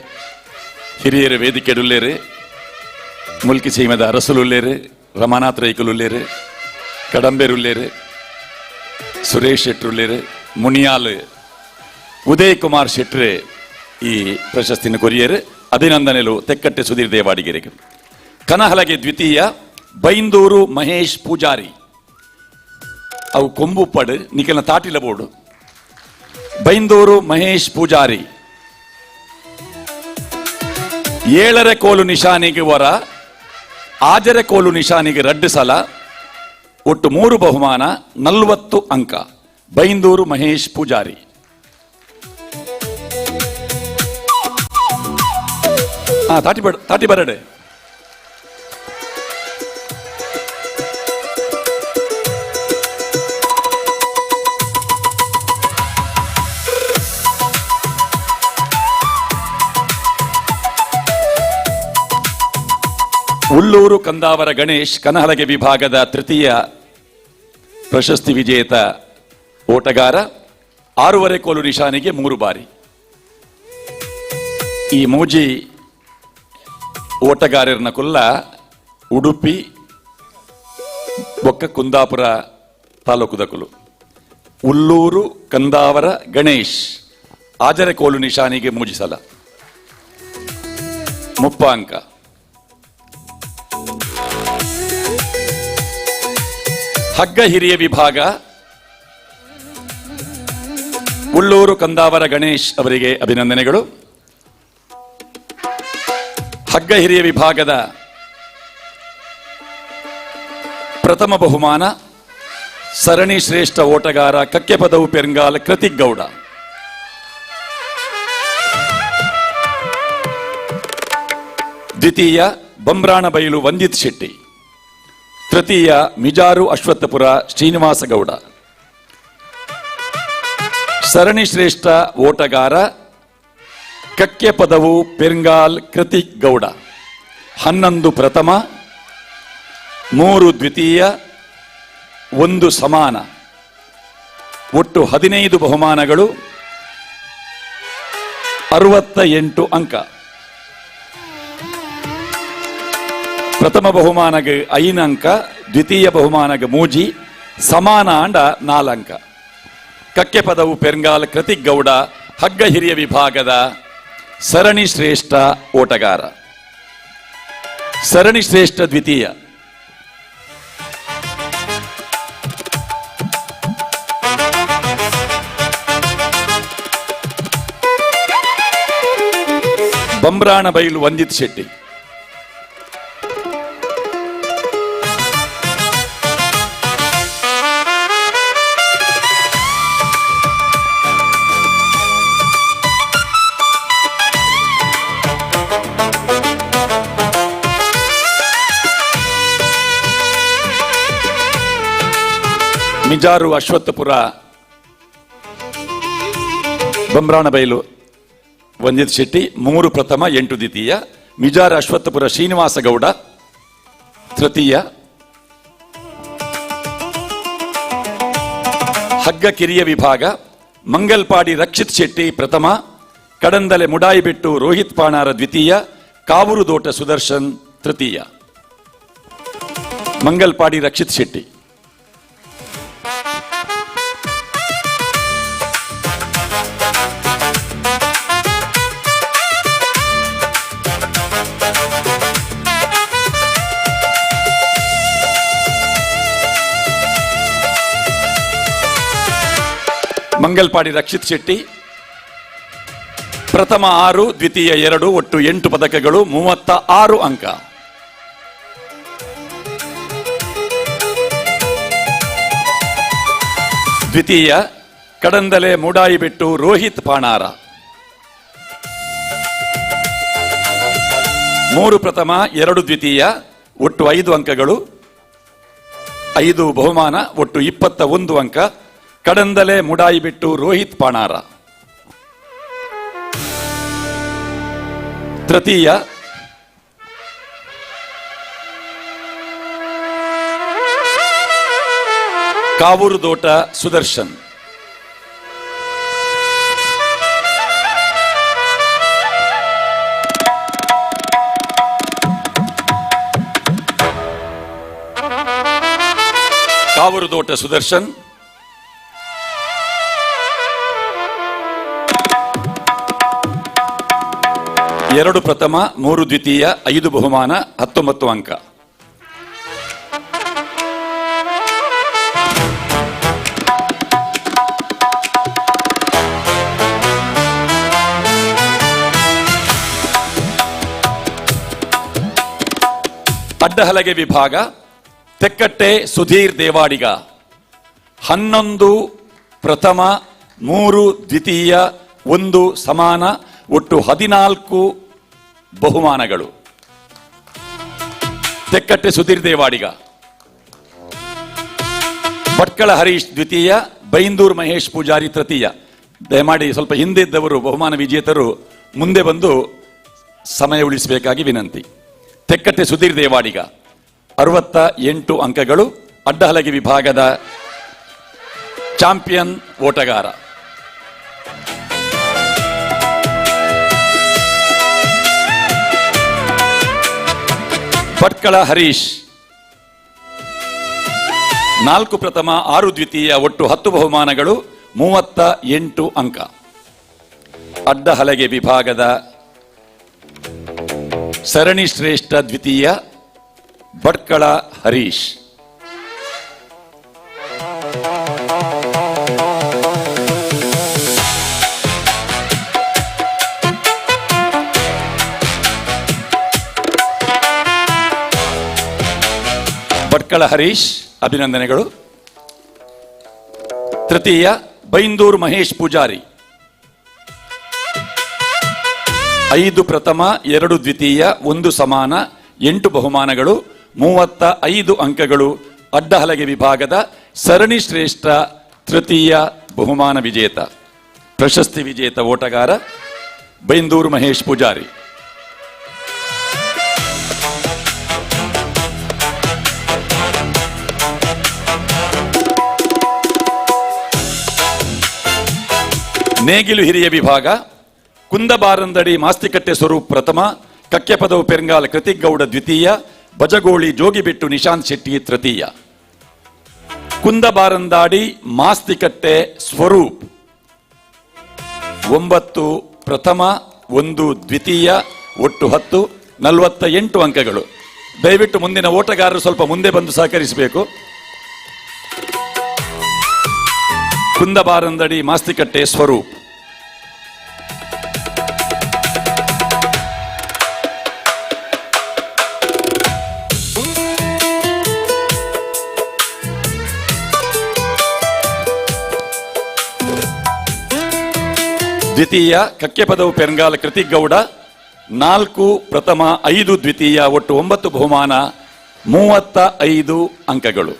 ಹಿರಿಯರ ವೇದಿಕೆಡುಲ್ಲೇರು, ಮುಲ್ಕಿ ಸೀಮೆದ ಅರಸುಲುಲ್ಲೇರು, ರಮಾನಾಥ್ ರೈಕುಲುಲ್ಲೇರು, ಕಡಂಬೆರುಲ್ಲೇರು, ಸುರೇಶ್ ಶೆಟ್ರುಲ್ಲೇರು, ಮುನಿಯಾಲ್ ಉದಯ್ ಕುಮಾರ್ ಶೆಟ್ರು ಈ ಪ್ರಶಸ್ತಿನ ಕೊರಿಯರು. ಅಭಿನಂದನೆಲು ತೆಕ್ಕಟ್ಟೆ ಸುಧೀರ್ ದೇವಾಡಿಗೆರಿಗೆ. ಕನಹಲಗೆ ದ್ವಿತೀಯ ಬೈಂದೂರು ಮಹೇಶ್ ಪೂಜಾರಿ. ಅವು ಕೊಂಬುಪ್ಪಡು ನಿಖಿಲ ತಾಟಿಲ ಬೋರ್ಡು. ಬೈಂದೂರು ಮಹೇಶ್ ಪೂಜಾರಿ 7.5 ಕೋಲು ನಿಶಾನಿಗೆ ವರ, 6.5 ಕೋಲು ನಿಶಾನಿಗೆ 2 ಸಲ, ಒಟ್ಟು 3 ಬಹುಮಾನ, 40 ಅಂಕ. ಬೈಂದೂರು ಮಹೇಶ್ ಪೂಜಾರಿ. ತಾಟಿ ಬರಡೆ. ಉಳ್ಳೂರು ಕಂದಾವರ ಗಣೇಶ್ ಕನಹಲಗೆ ವಿಭಾಗದ ತೃತೀಯ ಪ್ರಶಸ್ತಿ ವಿಜೇತ ಓಟಗಾರ. 6.5 ಕೋಲು ನಿಶಾನಿಗೆ 3 ಬಾರಿ. ಈ ಮೋಜಿ ಓಟಗಾರರನ್ನ ಕೊಲ್ಲ ಉಡುಪಿ ಬೊಕ್ಕ ಕುಂದಾಪುರ ತಾಲೂಕುದಕುಲು. ಉಳ್ಳೂರು ಕಂದಾವರ ಗಣೇಶ್ 6.5 ಕೋಲು ನಿಶಾನಿಗೆ 3 ಸಲ, 30 ಅಂಕ. ಹಗ್ಗ ಹಿರಿಯ ವಿಭಾಗ ಉಳ್ಳೂರು ಕಂದಾವರ ಗಣೇಶ್ ಅವರಿಗೆ ಅಭಿನಂದನೆಗಳು. ಹಗ್ಗ ಹಿರಿಯ ವಿಭಾಗದ ಪ್ರಥಮ ಬಹುಮಾನ ಸರಣಿ ಶ್ರೇಷ್ಠ ಓಟಗಾರ ಕಕ್ಕೆಪದವು ಪೆರ್ಂಗಾಲ್ ಕೃತಿಕ್ ಗೌಡ. ದ್ವಿತೀಯ ಬಂಬ್ರಾಣಬೈಲು ವಂದಿತ್ ಶೆಟ್ಟಿ. ತೃತೀಯ ಮಿಜಾರು ಅಶ್ವತ್ಥಪುರ ಶ್ರೀನಿವಾಸ ಗೌಡ. ಸರಣಿ ಶ್ರೇಷ್ಠ ಓಟಗಾರ ಕಕ್ಕೆಪದವು ಪೆರ್ಂಗಾಲ್ ಕೃತಿಕ್ ಗೌಡ. 11 ಪ್ರಥಮ, 3 ದ್ವಿತೀಯ, 1 ಸಮಾನ, ಒಟ್ಟು 15 ಬಹುಮಾನಗಳು, 68 ಅಂಕ. ಪ್ರಥಮ ಬಹುಮಾನಗೆ 5 ಅಂಕ, ದ್ವಿತೀಯ ಬಹುಮಾನಗೆ 3, ಸಮಾನ ಅಂಡ 4 ಅಂಕ. ಕಕ್ಕೆಪದವು ಪೆರ್ಂಗಾಲ್ ಕೃತಿಕ್ ಗೌಡ ಹಗ್ಗ ಹಿರಿಯ ವಿಭಾಗದ ಸರಣಿ ಶ್ರೇಷ್ಠ ಓಟಗಾರ. ಸರಣಿ ಶ್ರೇಷ್ಠ ದ್ವಿತೀಯ ಬಂಬ್ರಾಣಬೈಲು Vandit Shetty. Mijar Ashwathapura Bamranabailu Vandit Shetty 3 ಪ್ರಥಮ 8 ದ್ವಿತೀಯ. ಮಿಜಾರು ಅಶ್ವತ್ಥಪುರ ಶ್ರೀನಿವಾಸ ಗೌಡ ತೃತೀಯ. ಹಗ್ಗ ಕಿರಿಯ ವಿಭಾಗ ಮಂಗಲ್ಪಾಡಿ ರಕ್ಷಿತ್ ಶೆಟ್ಟಿ ಪ್ರಥಮ, ಕಡಂದಲೆ ಮುಡಾಯಿಬೆಟ್ಟು ರೋಹಿತ್ ಪಾಣಾರ ದ್ವಿತೀಯ, ಕಾವೂರು ದೋಟ ಸುದರ್ಶನ್ ತೃತೀಯ. ಮಂಗಲ್ಪಾಡಿ ರಕ್ಷಿತ್ ಶೆಟ್ಟಿ. ಮಂಗಲ್ಪಾಡಿ ರಕ್ಷಿತ್ ಶೆಟ್ಟಿ ಪ್ರಥಮ 6, ದ್ವಿತೀಯ 2, ಒಟ್ಟು 8 ಪದಕಗಳು, 36 ಅಂಕ. ದ್ವಿತೀಯ ಕಡಂದಲೆ ಮೂಡಾಯಿಬೆಟ್ಟು ರೋಹಿತ್ ಪಾಣಾರ 3 ಪ್ರಥಮ 2 ದ್ವಿತೀಯ, ಒಟ್ಟು 5 ಅಂಕಗಳು, 5 ಬಹುಮಾನ, ಒಟ್ಟು 21 ಅಂಕ. ಕಡಂದಲೆ ಮುಡಾಯಿಬೆಟ್ಟು ರೋಹಿತ್ ಪಾಣಾರ. ತೃತೀಯ ಕಾವೂರು ದೋಟ ಸುದರ್ಶನ್. ಕಾವೂರು ದೋಟ ಸುದರ್ಶನ್ 2 ಪ್ರಥಮ 3 ದ್ವಿತೀಯ, 5 ಬಹುಮಾನ, 19 ಅಂಕ. ಅಡ್ಡಹಲಗೆ ವಿಭಾಗ ತೆಕ್ಕಟ್ಟೆ ಸುಧೀರ್ ದೇವಾಡಿಗ 11 ಪ್ರಥಮ 3 ದ್ವಿತೀಯ 1 ಸಮಾನ, ಒಟ್ಟು 14 ಬಹುಮಾನಗಳು. ತೆಕ್ಕಟ್ಟೆ ಸುಧೀರ್ ದೇವಾಡಿಗ. ಭಟ್ಕಳ ಹರೀಶ್ ದ್ವಿತೀಯ, ಬೈಂದೂರು ಮಹೇಶ್ ಪೂಜಾರಿ ತೃತೀಯ. ದಯಮಾಡಿ ಸ್ವಲ್ಪ ಹಿಂದೆ ಇದ್ದವರು ಬಹುಮಾನ ವಿಜೇತರು ಮುಂದೆ ಬಂದು ಸಮಯ ಉಳಿಸಬೇಕಾಗಿ ವಿನಂತಿ. ತೆಕ್ಕಟ್ಟೆ ಸುಧೀರ್ ದೇವಾಡಿಗ 68 ಅಂಕಗಳು, ಅಡ್ಡಹಲಗೆ ವಿಭಾಗದ ಚಾಂಪಿಯನ್ ಓಟಗಾರ. ಭಟ್ಕಳ ಹರೀಶ್ 4 ಪ್ರಥಮ 6 ದ್ವಿತೀಯ, ಒಟ್ಟು 10 ಬಹುಮಾನಗಳು, 38 ಅಂಕ. ಅಡ್ಡಹಲಗೆ ವಿಭಾಗದ ಸರಣಿ ಶ್ರೇಷ್ಠ ದ್ವಿತೀಯ ಭಟ್ಕಳ ಹರೀಶ್. ಭಟ್ಕಳ ಹರೀಶ್ ಅಭಿನಂದನೆಗಳು. ತೃತೀಯ ಬೈಂದೂರು ಮಹೇಶ್ ಪೂಜಾರಿ 5 ಪ್ರಥಮ 2 ದ್ವಿತೀಯ 1 ಸಮಾನ, 8 ಬಹುಮಾನಗಳು, 35 ಅಂಕಗಳು. ಅಡ್ಡಹಲಗೆ ವಿಭಾಗದ ಸರಣಿ ಶ್ರೇಷ್ಠ ತೃತೀಯ ಬಹುಮಾನ ವಿಜೇತ, ಪ್ರಶಸ್ತಿ ವಿಜೇತ ಓಟಗಾರ ಬೈಂದೂರು ಮಹೇಶ್ ಪೂಜಾರಿ. ನೇಗಿಲು ಹಿರಿಯ ವಿಭಾಗ ಕುಂದಬಾರಂದಡಿ ಮಾಸ್ತಿಕಟ್ಟೆ ಸ್ವರೂಪ್ ಪ್ರಥಮ, ಕಕ್ಕೆಪದವು ಪೆರಂಗಾಲ ಕೃತಿಕ್ ಗೌಡ ದ್ವಿತೀಯ, ಬಜಗೋಳಿ ಜೋಗಿಬೆಟ್ಟು ನಿಶಾಂತ್ ಶೆಟ್ಟಿ ತೃತೀಯ. ಕುಂದಬಾರಂದಾಡಿ ಮಾಸ್ತಿಕಟ್ಟೆ ಸ್ವರೂಪ್ 9 ಪ್ರಥಮ 1 ದ್ವಿತೀಯ, ಒಟ್ಟು 10, 48 ಅಂಕಗಳು. ದಯವಿಟ್ಟು ಮುಂದಿನ ಓಟಗಾರರು ಸ್ವಲ್ಪ ಮುಂದೆ ಬಂದು ಸಹಕರಿಸಬೇಕು. ಕುಂದಬಾರಂದಡಿ ಮಾಸ್ತಿಕಟ್ಟೆ ಸ್ವರೂಪ್. ದ್ವಿತೀಯ ಕಕ್ಕೆಪದವು ಪೆರಂಗಾಲ ಕೃತಿಕ್ ಗೌಡ 4 ಪ್ರಥಮ 5 ದ್ವಿತೀಯ, ಒಟ್ಟು 9 ಬಹುಮಾನ, 35 ಅಂಕಗಳು.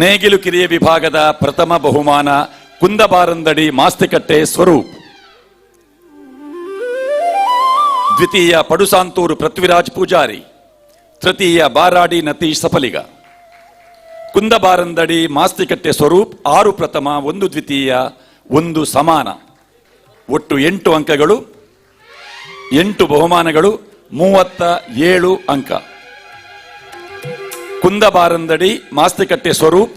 ನೇಗಿಲು ಕಿರಿಯ ವಿಭಾಗದ ಪ್ರಥಮ ಬಹುಮಾನ ಕುಂದಬಾರಂದಡಿ ಮಾಸ್ತಿಕಟ್ಟೆ ಸ್ವರೂಪ್, ದ್ವಿತೀಯ ಪಡುಸಾಂತೂರು ಪೃಥ್ವಿರಾಜ್ ಪೂಜಾರಿ, ತೃತೀಯ ಬಾರಾಡಿ ನತೀಶ್ ಸಫಲಿಗ. ಕುಂದಬಾರಂದಡಿ ಮಾಸ್ತಿಕಟ್ಟೆ ಸ್ವರೂಪ್ 6 ಪ್ರಥಮ, 1 ದ್ವಿತೀಯ, 1 ಸಮಾನ, ಒಟ್ಟು 8 ಅಂಕಗಳು, 8 ಬಹುಮಾನಗಳು, 37 ಅಂಕ. ಕುಂದಬಾರಂದಡಿ ಮಾಸ್ತಿಕಟ್ಟೆ ಸ್ವರೂಪ್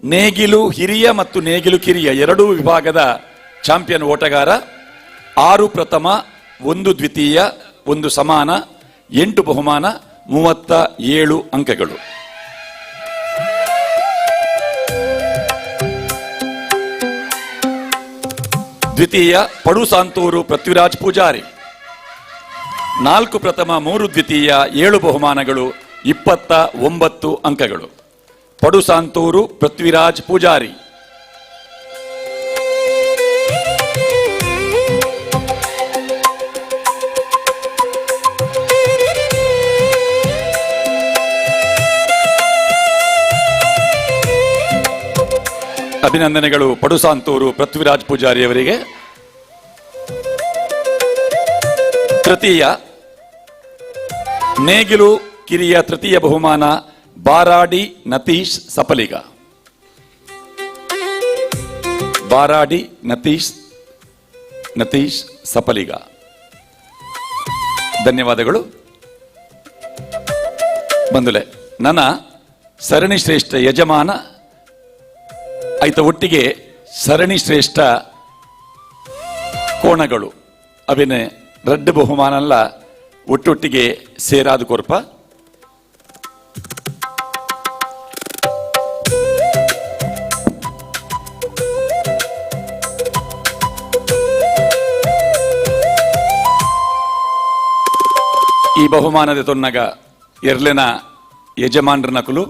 ನೇಗಿಲು ಹಿರಿಯ ಮತ್ತು ನೇಗಿಲು ಕಿರಿಯ ಎರಡೂ ವಿಭಾಗದ ಚಾಂಪಿಯನ್ ಓಟಗಾರ. 6 ಪ್ರಥಮ, 1 ದ್ವಿತೀಯ, 1 ಸಮಾನ, 8 ಬಹುಮಾನ, 37 ಅಂಕಗಳು. ದ್ವಿತೀಯ ಪಡುಸಾಂತೂರು ಪೃಥ್ವಿರಾಜ್ ಪೂಜಾರಿ, 4 ಪ್ರಥಮ, 3 ದ್ವಿತೀಯ, 7 ಬಹುಮಾನಗಳು, 29 ಅಂಕಗಳು. ಪಡುಸಾಂತೂರು ಪೃಥ್ವಿರಾಜ್ ಪೂಜಾರಿ. ಅಭಿನಂದನೆಗಳು ಪಡುಸಾಂತೂರು ಪೃಥ್ವಿರಾಜ್ ಪೂಜಾರಿ ಅವರಿಗೆ. ತೃತೀಯ ನೇಗಿಲು ಕಿರಿಯ ತೃತೀಯ ಬಹುಮಾನ ಬಾರಾಡಿ ನತೀಶ್ ಸಪಲಿಗ. ಬಾರಾಡಿ ನತೀಶ್ ಸಪಲಿಗ. ಧನ್ಯವಾದಗಳು. ಬಂದುಲೆ ನನ್ನ ಸರಣಿ ಶ್ರೇಷ್ಠ ಯಜಮಾನ ಆಯ್ತ ಒಟ್ಟಿಗೆ ಸರಣಿ ಶ್ರೇಷ್ಠ ಕೋಣಗಳು ಅವಿನ ರಡ್ಡು ಬಹುಮಾನ ಅಲ್ಲ ಒಟ್ಟೊಟ್ಟಿಗೆ ಸೇರಾದ ಕೊರ್ಪ. ಈ ಬಹುಮಾನದ ತೊನ್ನಗ ಎರ್ಲೆನ ಯಜಮಾನ್ರ ನಕಲು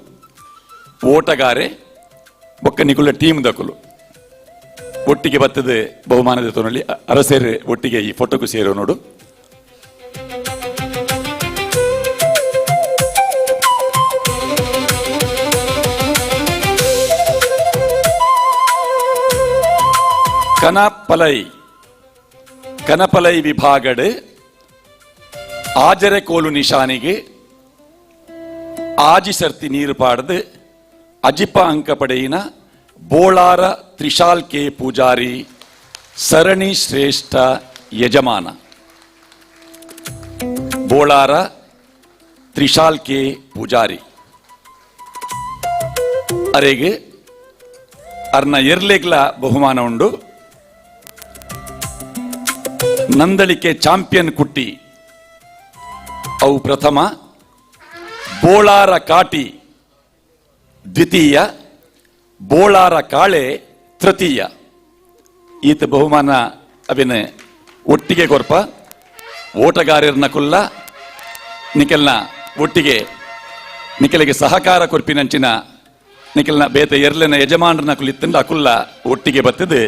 ಓಟಗಾರೆ ಬೊಕ್ಕ ನಿಕುಲ ಟೀಮ್ ದಕುಲು ಒಟ್ಟಿಗೆ ಬರ್ತದೆ ಬಹುಮಾನದ ತೊನಲ್ಲಿ ಅರಸೇರು ಒಟ್ಟಿಗೆ ಈ ಫೋಟೋకు ಸೇರೋ ನೋಡು. ಕನಪಲೈ ಕನಪಲೈ ವಿಭಾಗಡ್ ಆಜರೆ ಕೋಲು ನಿಶಾನಿಗೆ ಆಜಿ ಸರ್ತಿ ನೀರು ಪಾಡದು ಅಜಿಪ ಅಂಕ ಪಡೆಯಿನ ಬೋಳಾರ ತ್ರಿಶಾಲ್ ಕೆ ಪೂಜಾರಿ ಸರಣಿ ಶ್ರೇಷ್ಠ ಯಜಮಾನ. ಬೋಳಾರ ತ್ರಿಶಾಲ್ ಕೆ ಪೂಜಾರಿ ಅರೆಗೆ ಅರ್ನ ಎರ್ಲೆಗ್ಲ ಬಹುಮಾನ ಉಂಡು. ನಂದಳಿಕೆ ಚಾಂಪಿಯನ್ ಕುಟ್ಟಿ ಅವು ಪ್ರಥಮ, ಬೋಳಾರ ಕಾಟಿ ದ್ವಿತೀಯ, ಬೋಳಾರ ಕಾಳೆ ತೃತೀಯ. ಈತ ಬಹುಮಾನ ಅಭಿನ ಒಟ್ಟಿಗೆ ಕೊರ್ಪ ಓಟಗಾರರ್ನ ಕುಲ್ಲ ನಿಖಲ್ನ ಒಟ್ಟಿಗೆ ನಿಖಲಿಗೆ ಸಹಕಾರ ಕೊರ್ಪಿನಂಚಿನ ನಿಖಲ್ನ ಬೇತ ಎರ್ಲೆನ ಯಜಮಾನರನ್ನ ಕುಲಿತ್ತಂಡ ಅಕುಲ್ಲ ಒಟ್ಟಿಗೆ ಬತ್ತದು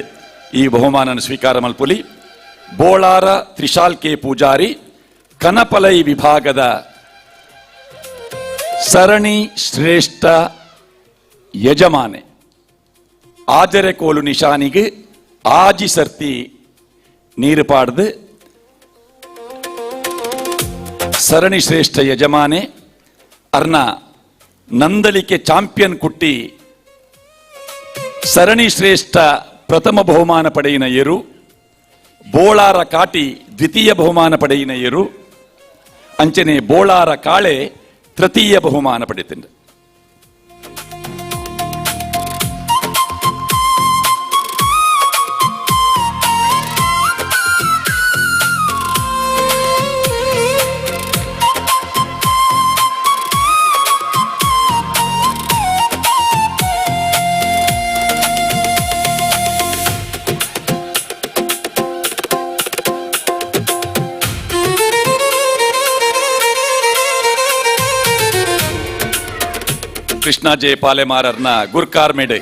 ಈ ಬಹುಮಾನನ ಸ್ವೀಕಾರ ಮಲ್ಪುಲಿ. ಬೋಳಾರ ತ್ರಿಶಾಲ್ ಕೆ ಪೂಜಾರಿ ಕನಪಲೈ ವಿಭಾಗದ ಸರಣಿ ಶ್ರೇಷ್ಠ ಯಜಮಾನೆ. ಆಜರೆ ಕೋಲು ನಿಶಾನಿಗೆ ಆಜಿ ಸರ್ತಿ ನೀರು ಪಾಡ್ದು ಸರಣಿ ಶ್ರೇಷ್ಠ ಯಜಮಾನೆ ಅರ್ನ ನಂದಳಿಕೆ ಚಾಂಪಿಯನ್ ಕುಟ್ಟಿ ಸರಣಿ ಶ್ರೇಷ್ಠ ಪ್ರಥಮ ಬಹುಮಾನ ಪಡೆಯಿನ ಎರು, ಬೋಳಾರ ಕಾಟಿ ದ್ವಿತೀಯ ಬಹುಮಾನ ಪಡೆಯಿನ ಎರು, ಅಂಚನೆ ಬೋಳಾರ ಕಾಳೆ ತೃತೀಯ ಬಹುಮಾನ ಪಡೆಯುತ್ತೇನೆ. ಕೃಷ್ಣ ಜೆ ಪಾಲೆಮಾರರ್ನ ಗುರ್ಕಾರ್ ಮೇಡೆ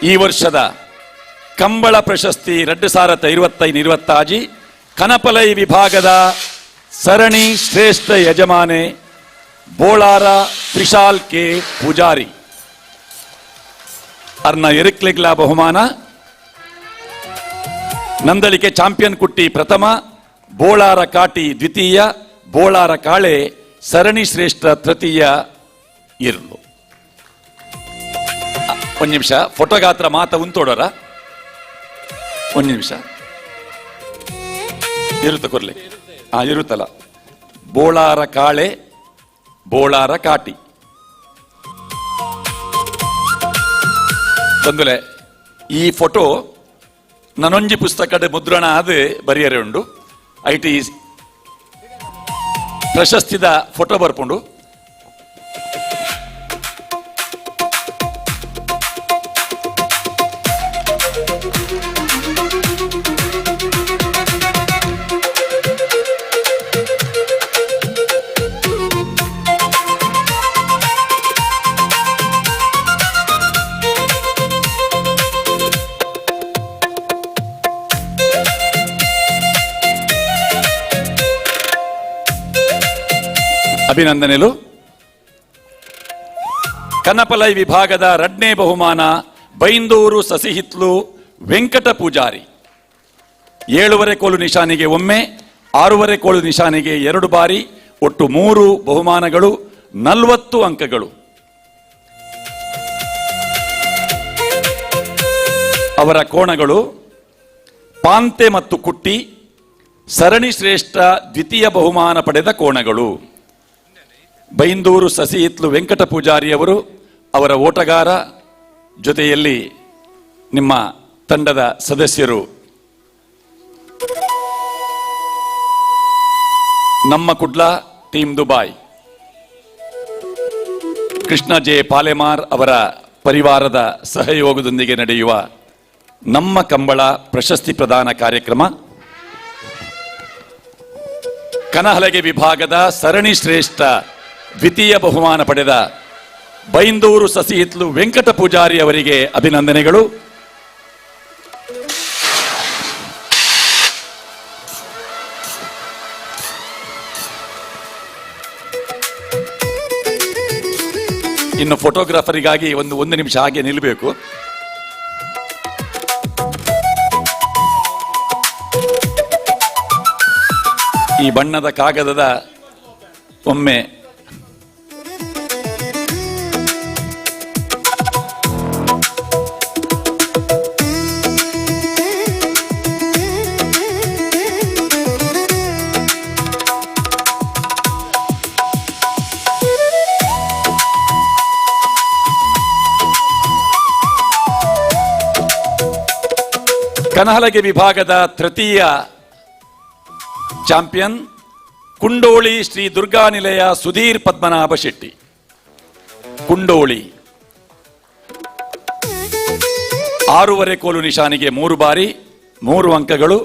ಈ ವರ್ಷದ ಕಂಬಳ ಪ್ರಶಸ್ತಿ 2025-26 ಕನಪಲೈ ವಿಭಾಗದ ಸರಣಿ ಶ್ರೇಷ್ಠ ಯಜಮಾನೆ ಬೋಳಾರ ತ್ರಿಶಾಲ್ ಕೆ ಪೂಜಾರಿ. ಅರ್ನ ಎರುಕ್ಲೆಗ್ಲ ಬಹುಮಾನ. ನಂದಳಿಕೆ ಚಾಂಪಿಯನ್ ಕುಟ್ಟಿ ಪ್ರಥಮ, ಬೋಳಾರ ಕಾಟಿ ದ್ವಿತೀಯ, ಬೋಳಾರ ಕಾಳೆ ಸರಣಿ ಶ್ರೇಷ್ಠ ತೃತೀಯ ಇರ್ಲು. ಒಂದು ನಿಮಿಷ ಫೋಟೋಗಾತ್ರ ಮಾತ ಉಂತೋಡರ ಒಂದು ನಿಮಿಷ ಇರುತ್ತೆ ಕೊರ್ಲಿ. ಹಾ ಇರುತ್ತಲ್ಲ. ಬೋಳಾರ ಕಾಳೆ, ಬೋಳಾರ ಕಾಟಿ ಬಂದುಲೆ ಈ ಫೋಟೋ ನನೊಂಜಿ ಪುಸ್ತಕದ ಮುದ್ರಣ ಅದು ಬರಿಯರೆ ಉಂಡು. I T ಪ್ರಶಸ್ತಿದ ಫೋಟೋ ಬರ್ಪುಂಡು. ಅಭಿನಂದನೆಲು. ಕನಪಲೈ ವಿಭಾಗದ ರಡ್ನೇ ಬಹುಮಾನ ಬೈಂದೂರು ಸಸಿಹಿತ್ಲು ವೆಂಕಟ ಪೂಜಾರಿ. 7.25 ಕೋಲು ನಿಶಾನಿಗೆ ಒಮ್ಮೆ, 6.25 ಕೋಲು ನಿಶಾನಿಗೆ 2 ಬಾರಿ, ಒಟ್ಟು 3 ಬಹುಮಾನಗಳು, 40 ಅಂಕಗಳು. ಅವರ ಕೋಣಗಳು ಪಾಂತೆ ಮತ್ತು ಕುಟ್ಟಿ, ಸರಣಿ ಶ್ರೇಷ್ಠ ದ್ವಿತೀಯ ಬಹುಮಾನ ಪಡೆದ ಕೋಣಗಳು. ಬೈಂದೂರು ಸಸಿಹಿತ್ಲು ವೆಂಕಟ ಪೂಜಾರಿಯವರು ಅವರ ಓಟಗಾರ ಜೊತೆಯಲ್ಲಿ ನಿಮ್ಮ ತಂಡದ ಸದಸ್ಯರು. ನಮ್ಮ Kudla team Dubai, Krishna J Palemar ಅವರ ಪರಿವಾರದ ಸಹಯೋಗದೊಂದಿಗೆ ನಡೆಯುವ ನಮ್ಮ ಕಂಬಳ ಪ್ರಶಸ್ತಿ ಪ್ರದಾನ ಕಾರ್ಯಕ್ರಮ. ಕನಹಲಗೆ ವಿಭಾಗದ ಸರಣಿ ಶ್ರೇಷ್ಠ ದ್ವಿತೀಯ ಬಹುಮಾನ ಪಡೆದ ಬೈಂದೂರು ಸಸಿಹಿತ್ಲು ವೆಂಕಟ ಪೂಜಾರಿ ಅವರಿಗೆ ಅಭಿನಂದನೆಗಳು. ಇನ್ನು ಫೋಟೋಗ್ರಾಫರಿಗಾಗಿ ಒಂದು ನಿಮಿಷ ಹಾಗೆ ನಿಲ್ಲಬೇಕು. ಈ ಬಣ್ಣದ ಕಾಗದದ ಒಮ್ಮೆ ಕನಹಲಗೆ ವಿಭಾಗದ ತೃತೀಯ ಚಾಂಪಿಯನ್ ಕುಂಡೋಳಿ ಶ್ರೀ ದುರ್ಗಾ ನಿಲಯ ಸುಧೀರ್ ಪದ್ಮನಾಭ ಶೆಟ್ಟಿ. ಕುಂಡೋಳಿ 6.25 ಕೋಲು ನಿಶಾನಿಗೆ 3 ಬಾರಿ, 3 ಅಂಕಗಳು,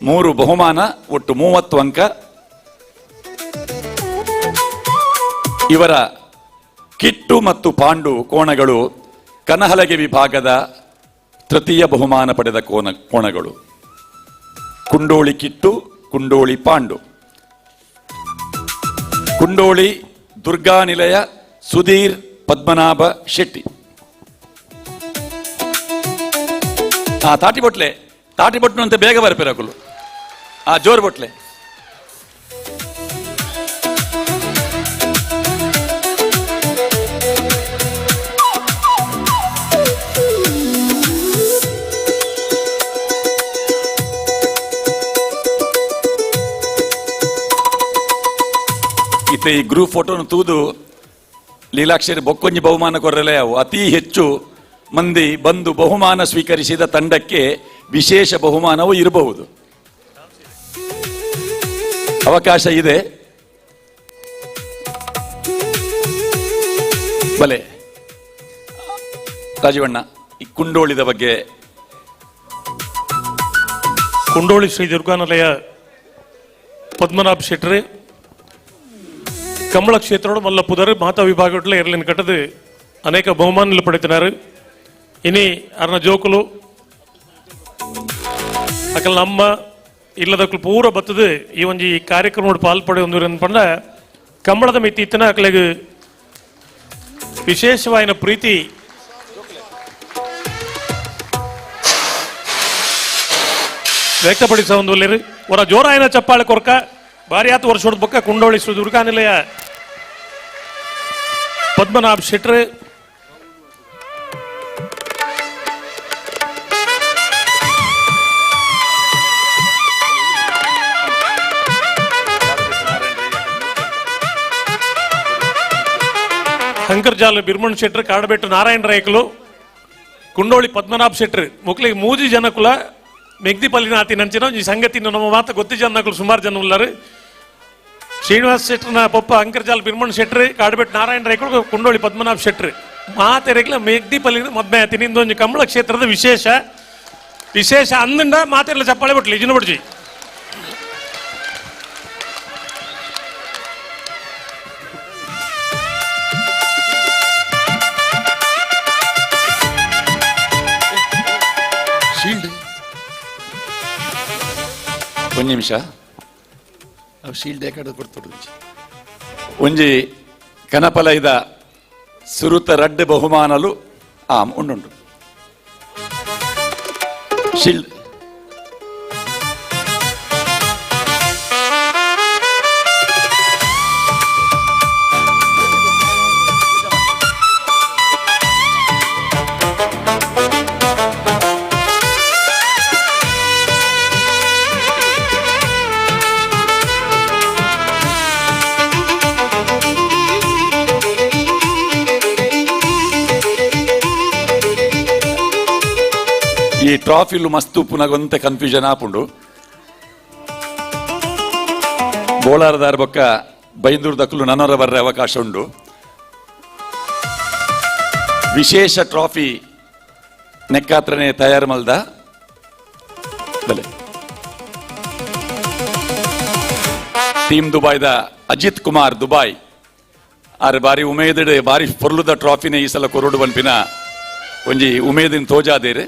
3 ಬಹುಮಾನ, ಒಟ್ಟು 30 ಅಂಕ. ಇವರ ಕಿಟ್ಟು ಮತ್ತು ಪಾಂಡು ಕೋಣಗಳು ಕನಹಲಗೆ ವಿಭಾಗದ ತೃತೀಯ ಬಹುಮಾನ ಪಡೆದ ಕೋಣಗಳು. ಕುಂಡೋಳಿ ಕಿಟ್ಟು, ಕುಂಡೋಳಿ ಪಾಂಡು. ಕುಂಡೋಳಿ ದುರ್ಗಾ ನಿಲಯ ಸುಧೀರ್ ಪದ್ಮನಾಭ ಶೆಟ್ಟಿ. ಆ ತಾಟಿ ಬೊಟ್ಲೆ, ತಾಟಿ ಬೊಟ್ಲು ಅಂತ ಬೇಗ ಬರ್ಪಿರಕುಲು. ಆ ಜೋರು ಬೊಟ್ಲೆ. ಇತ್ತೆ ಈ ಗ್ರೂಪ್ ಫೋಟೋನು ತೂದು ಲೀಲಾಕ್ಷರಿ ಬೊಕ್ಕೊಂಜಿ ಬಹುಮಾನ ಕೊರಲೆ ಅವು ಅತಿ ಹೆಚ್ಚು ಮಂದಿ ಬಂದು ಬಹುಮಾನ ಸ್ವೀಕರಿಸಿದ ತಂಡಕ್ಕೆ ವಿಶೇಷ ಬಹುಮಾನವೂ ಇರಬಹುದು, ಅವಕಾಶ ಇದೆ. ಬಲೆ ರಾಜೀವಣ್ಣ, ಈ ಕುಂಡೋಳಿದ ಬಗ್ಗೆ. ಕುಂಡೋಳಿ ಶ್ರೀ ದುರ್ಗಾನಿಲಯ ಪದ್ಮನಾಭ ಶೆಟ್ಟರೆ ಕಮಲ ಕ್ಷೇತ್ರೋಡು ಮಲ್ಲ ಪುದರ್ ಮಾತಾ ವಿಭಾಗಟ್ಲೆ ಎರಲಿನ ಕಟ್ಟದು ಅನೇಕ ಬಹುಮಾನలు ಪಡೆತಿನಾರು. ಇನಿ ಅರ್ನ ಜೋಕುಲು ಅಕಲ್ ನಮ್ಮ ಇಲ್ಲದಕ್ಕಲು ಪೂರ ಬತ್ತದು ಈ ಒಂಜಿ ಕಾರ್ಯಕ್ರಮ ಪಾಲ್ಪಡೆ ಒಂದು ಪಂಡ ಕಂಬಳದ ಮಿತಿ ಇತ್ತನ ಅಕಲೆಗ್ ವಿಶೇಷವಾಯಿನ ಪ್ರೀತಿ ವ್ಯಕ್ತಪಡಿಸ ಹೊರ ಜೋರಾಯನ ಚಪ್ಪಾಳೆ ಕೊರ್ಕ ಬಾರಿಯಾತ ವರ್ಷದ ಬೊಕ್ಕ ಕುಂಡೋಳಿ ಶ್ರೀ ದುರ್ಗಾನಿಲಯ ಪದ್ಮನಾಭ್ ಶೆಟ್ರು ಶಂಕರ್ಜಾಲ್ ಬಿರ್ಮಣ್ ಶೆಟ್ರು ಕಾಡಬೆಟ್ಟು ನಾರಾಯಣ ರೇಖಲು ಕುಂಡೋಳಿ ಪದ್ಮನಾಭ್ ಶೆಟ್ರು ಮುಕ್ಲಿಗೆ ಮೂಜಿ ಜನಕುಲ ಮೆಗ್ದಿಪಲ್ಲಿನಾತಿ ನಂಚಿನ ಈ ಸಂಗತಿ ನಮ್ಮ ಮಾತ ಗೊತ್ತಿ ಜನಕುಲು ಸುಮಾರು ಜನ ಉಳ್ಳಾರು. ಶ್ರೀನಿವಾಸ್ ಶೆಟ್ರನ ಪಪ್ಪ ಅಂಕರ್ಜಾಲ್ ಬಿರ್ಮಣ್ ಶೆಟ್ರು ಕಾಡಬೆಟ್ಟು ನಾರಾಯಣ ರೇಖಲು ಕುಂಡೋಳಿ ಪದ್ಮನಾಭ್ ಶೆಟ್ರು ಮಾತೆರೆಗ್ಲ ಮೆಗ್ದಿಪಲ್ಲಿನ ಮದ್ಮೆ ಆತಿ. ನಿಂದೊಂದು ಕಂಬಳ ಕ್ಷೇತ್ರದ ವಿಶೇಷ ವಿಶೇಷ ಅಂದಂಡ ಮಾತೆರ್ಲ ಚಪ್ಪಾಳೆ ಬಿಟ್ಲಿ ಇಜಿನ ಬಿಡ್ಜಿ. ಒಂದು ನಿಮಿಷ ಶೀಲ್ಡ್ ಯಾಕಡೆ ಕೊಡ್ತಾರೆ. ಒಂಜಿ ಕನಪಲೈದ ಸುರುತ ರಡ್ಡು ಬಹುಮಾನಲು ಆಮ್ ಉಂಡುಂಡು ಶೀಲ್ಡ್. ಈ ಟ್ರಾಫಿಲು ಮಸ್ತ್ ಪುನಗೊಂತೆ ಕನ್ಫ್ಯೂಷನ್ ಆಪುಂಡು. ಬೋಳಾರದಾರ್ ಬೊಕ್ಕ ಬೈಂದೂರು ದಕ್ಕಲು ನನರ ಬರ್ರೆ ಅವಕಾಶ ಉಂಡು. ವಿಶೇಷ ಟ್ರಾಫಿ ನೆಕ್ಕಾತ್ರನೇ ತಯಾರು ಮಲ್ದ ಬಲೆ ಟೀಮ್ ದುಬಾಯ್ದ ಅಜಿತ್ ಕುಮಾರ್ ದುಬಾಯ್ ಆರ್ ಬಾರಿ ಉಮೇದಿಡ್ ಬಾರಿ ಪೊರ್ಲುದ ಟ್ರಾಫಿನೇ ಈ ಸಲ ಕೊರಡು ಬನ್ಪಿನ ಒಂಜಿ ಉಮೇದಿನ ತೋಜಾದೇರು.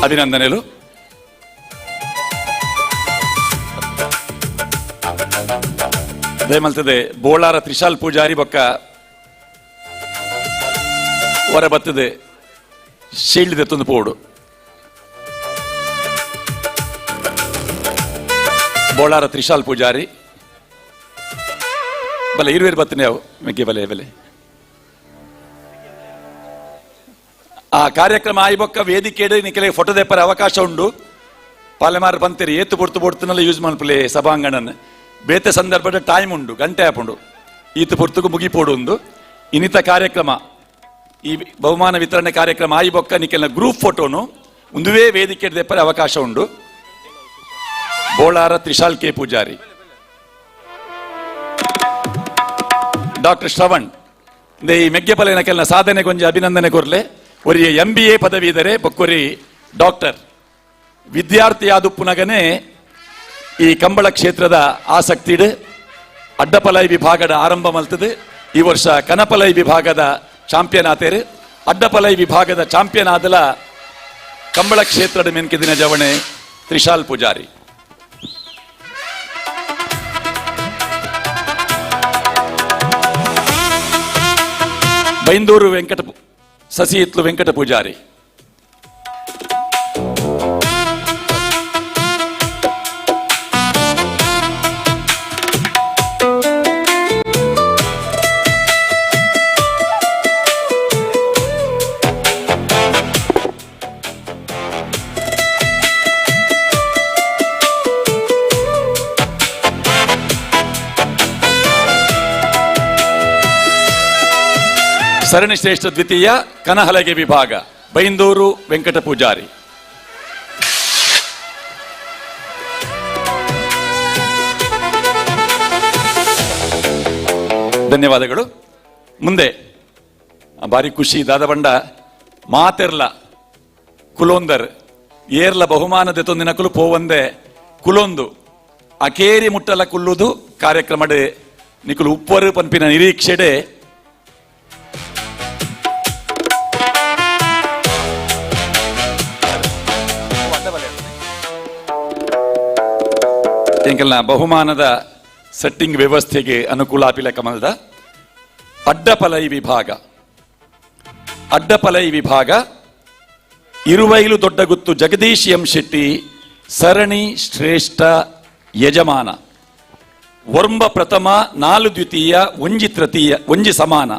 ಅಭಿನಂದನೆಗಳು. ದಯಮಲ್ತದೆ ಬೋಳಾರ ತ್ರಿಶಾಲ್ ಪೂಜಾರಿ ಬೊಕ್ಕ ಹೊರ ಬತ್ತದೆ ಶೀಲ್ಡ್ ತಂದು ಪೋಡು. ಬೋಳಾರ ತ್ರಿಶಾಲ್ ಪೂಜಾರಿ ಬಲೆ ಇರುವೇರು ಬತ್ತನೆ ಅವು ಮೆಕ್ಕೆ ಬಲೆ ಬಲೆ. ಆ ಕಾರ್ಯಕ್ರಮ ಆಯ್ಬೊಕ್ಕ ವೇದಿಕೆ ನಿಖಲೆ ಫೋಟೋ ದೇಪರ ಅವಕಾಶ ಉಂಡು. ಪಾಲೆಮಾರು ಬಂತೀರಿ ಏತು ಪೊರ್ತು ಪೊರ್ತುನೆಲ್ಲ ಯೂಸ್ ಮಲ್ಪುಲೆ ಸಭಾಂಗಣನ್ ಬೇತೆ ಸಂದರ್ಭದ ಟೈಮ್ ಉಂಡು ಗಂಟೆ ಆಪುಂಡು ಈತು ಪೊರ್ತುಗು ಮುಗಿಪೋಡು ಉಂದು. ಇನ್ನಿತ ಕಾರ್ಯಕ್ರಮ ಈ ಬಹುಮಾನ ವಿತರಣೆ ಕಾರ್ಯಕ್ರಮ ಆಯ್ಬೊಕ್ಕ ನಿಖಲ್ನ ಗ್ರೂಪ್ ಫೋಟೋನು ಒಂದುವೇ ವೇದಿಕೆ ದೇಪರ ಅವಕಾಶ ಉಂಡು. ಬೋಳಾರ ತ್ರಿಶಾಲ್ ಕೆ ಪೂಜಾರಿ, ಡಾಕ್ಟರ್ ಶ್ರವಣ್ ಈ ಮೆಗ್ಗೆಪಲೆನ ಕೆಲನ ಸಾಧನೆ ಗೊಂಜಿ ಅಭಿನಂದನೆ ಕೊರ್ಲೆ. ಒರಿಯ MBA ಪದವಿ ಇದ್ದರೆ ಬೊಕ್ಕೊರಿ ಡಾಕ್ಟರ್ ವಿದ್ಯಾರ್ಥಿಯಾದುಪ್ಪುನಗನೇ ಈ ಕಂಬಳ ಕ್ಷೇತ್ರದ ಆಸಕ್ತಿಡು ಅಡ್ಡಪಲೈ ವಿಭಾಗದ ಆರಂಭ ಮಲ್ತದೆ. ಈ ವರ್ಷ ಕನಪಲೈ ವಿಭಾಗದ ಚಾಂಪಿಯನ್ ಆತೇರು. ಅಡ್ಡಪಲೈ ವಿಭಾಗದ ಚಾಂಪಿಯನ್ ಆದಲ ಕಂಬಳ ಕ್ಷೇತ್ರದ ಮೆನ್ಕೆದಿನ ಜವಣೆ ತ್ರಿಶಾಲ್ ಪೂಜಾರಿ. ಬೈಂದೂರು ವೆಂಕಟ ಸಸಿಹಿತ್ಲು ವೆಂಕಟ ಪೂಜಾರಿ. ಸರಣಿ ಶ್ರೇಷ್ಠ ದ್ವಿತೀಯ ಕನಹಲಗೆ ವಿಭಾಗ ಬೈಂದೂರು ವೆಂಕಟ ಪೂಜಾರಿ. ಧನ್ಯವಾದಗಳು. ಮುಂದೆ ಭಾರಿ ಖುಷಿ ದಾದಬಂಡ ಮಾತೆರ್ಲ ಕುಲೋಂದರ್ ಏರ್ಲ ಬಹುಮಾನದ ತೊಂದಿನಕುಲು ಪೋವಂದೆ ಕುಲೊಂದು ಅಕೇರಿ ಮುಟ್ಟಲ ಕುಲ್ಲುದು ಕಾರ್ಯಕ್ರಮಡೆ ನಿಕುಲು ಉಪ್ಪರು ಪನ್ಪಿನ ನಿರೀಕ್ಷೆಡೆ ಎಂಕಲ್ನ ಬಹುಮಾನದ ಸೆಟ್ಟಿಂಗ್ ವ್ಯವಸ್ಥೆಗೆ ಅನುಕೂಲ ಆಪಿಲ ಕಮಲ್ದ ಅಡ್ಡಪಲೈ ವಿಭಾಗ. ಅಡ್ಡಪಲೈ ವಿಭಾಗ ಇರುವೈಲು ದೊಡ್ಡಗುತ್ತು ಜಗದೀಶ್ ಎಂ ಶೆಟ್ಟಿ ಸರಣಿ ಶ್ರೇಷ್ಠ ಯಜಮಾನ. ಒರ್ಂಬ ಪ್ರಥಮ, 4 ದ್ವಿತೀಯ, 1 ತೃತೀಯ, 1 ಸಮಾನ,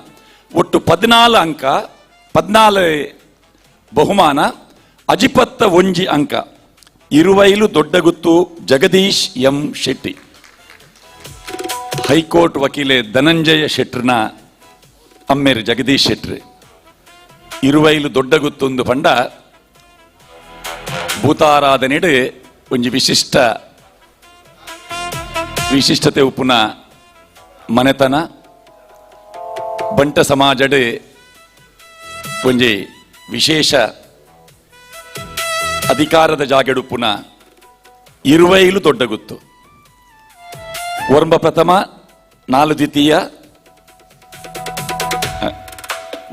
ಒಟ್ಟು 14 ಅಂಕ, 14 ಬಹುಮಾನ, ಅಜಿಪತ್ತ 1 ಅಂಕ. ಇರುವೈಲು ದೊಡ್ಡಗುತ್ತು ಜಗದೀಶ್ ಎಂ ಶೆಟ್ಟಿ. ಹೈಕೋರ್ಟ್ ವಕೀಲೆ ಧನಂಜಯ ಶೆಟ್ಟರ್ನ ಅಮ್ಮೇರು ಜಗದೀಶ್ ಶೆಟ್ರು. ಇರುವೈಲು ದೊಡ್ಡಗುತ್ತೊಂದು ಪಂಡ ಭೂತಾರಾಧನೆಡು ಒಂಜಿ ವಿಶಿಷ್ಟ ವಿಶಿಷ್ಟತೆ ಉಪ್ಪುನ ಮನೆತನ. ಬಂಟ ಸಮಾಜಡು ಒಂಜಿ ವಿಶೇಷ ಅಧಿಕಾರದ ಜಾಗೆಡುಪ್ಪುನ ಇರುವೈಲು ದೊಡ್ಡಗುತ್ತು. ಒರ್ಂಬ ಪ್ರಥಮ, 4 ದ್ವಿತೀಯ,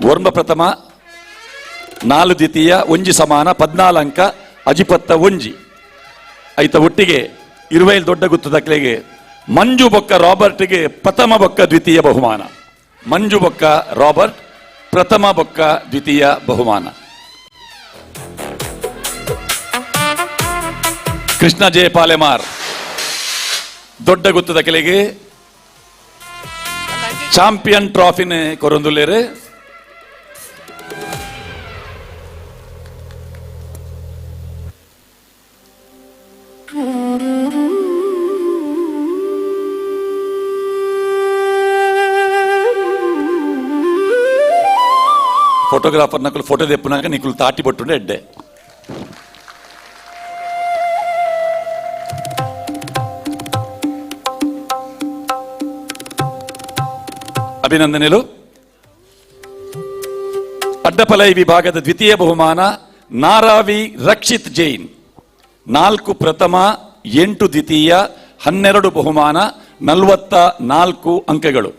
ಒರ್ಂಬ ಪ್ರಥಮ, 4 ದ್ವಿತೀಯ, 1 ಸಮಾನ, 14 ಅಂಕ, ಅಜಿಪತ್ತ 1. ಐತ ಒಟ್ಟಿಗೆ ಇರುವೈಲು ದೊಡ್ಡ ಗುತ್ತದಕ್ಲೆಗೆ ಮಂಜು ಬೊಕ್ಕ ರಾಬರ್ಟ್ಗೆ ಪ್ರಥಮ ಬೊಕ್ಕ ದ್ವಿತೀಯ ಬಹುಮಾನ. ಮಂಜು ಬೊಕ್ಕ ರಾಬರ್ಟ್ ಪ್ರಥಮ ಬೊಕ್ಕ ದ್ವಿತೀಯ ಬಹುಮಾನ. ಕೃಷ್ಣ ಜೆ ಪಾಲೆಮಾರ್ ದೊಡ್ಡ ಗುತ್ತದ ಕೆಲೆಗೆ ಚಾಂಪಿಯನ್ ಟ್ರಾಫಿನ ಕೊರೊಂದುಲ್ಲೇರು. ಫೋಟೋಗ್ರಾಫರ್ ನಕಲು ಫೋಟೋ ದೆಪ್ಪುನಾಗ ನಿಕುಲು ತಾಟಿ ಬಟ್ಟುಂಡೆ ಎಡ್ಡೆ. ಅಭಿನಂದನೆಲು. ಅಡ್ಡಪಲೈ ವಿಭಾಗದ ದ್ವಿತೀಯ ಬಹುಮಾನ ನಾರಾವಿ ರಕ್ಷಿತ್ ಜೈನ್. 4 ಪ್ರಥಮ, 8 ದ್ವಿತೀಯ, 12 ಬಹುಮಾನ, 44 ಅಂಕಗಳು.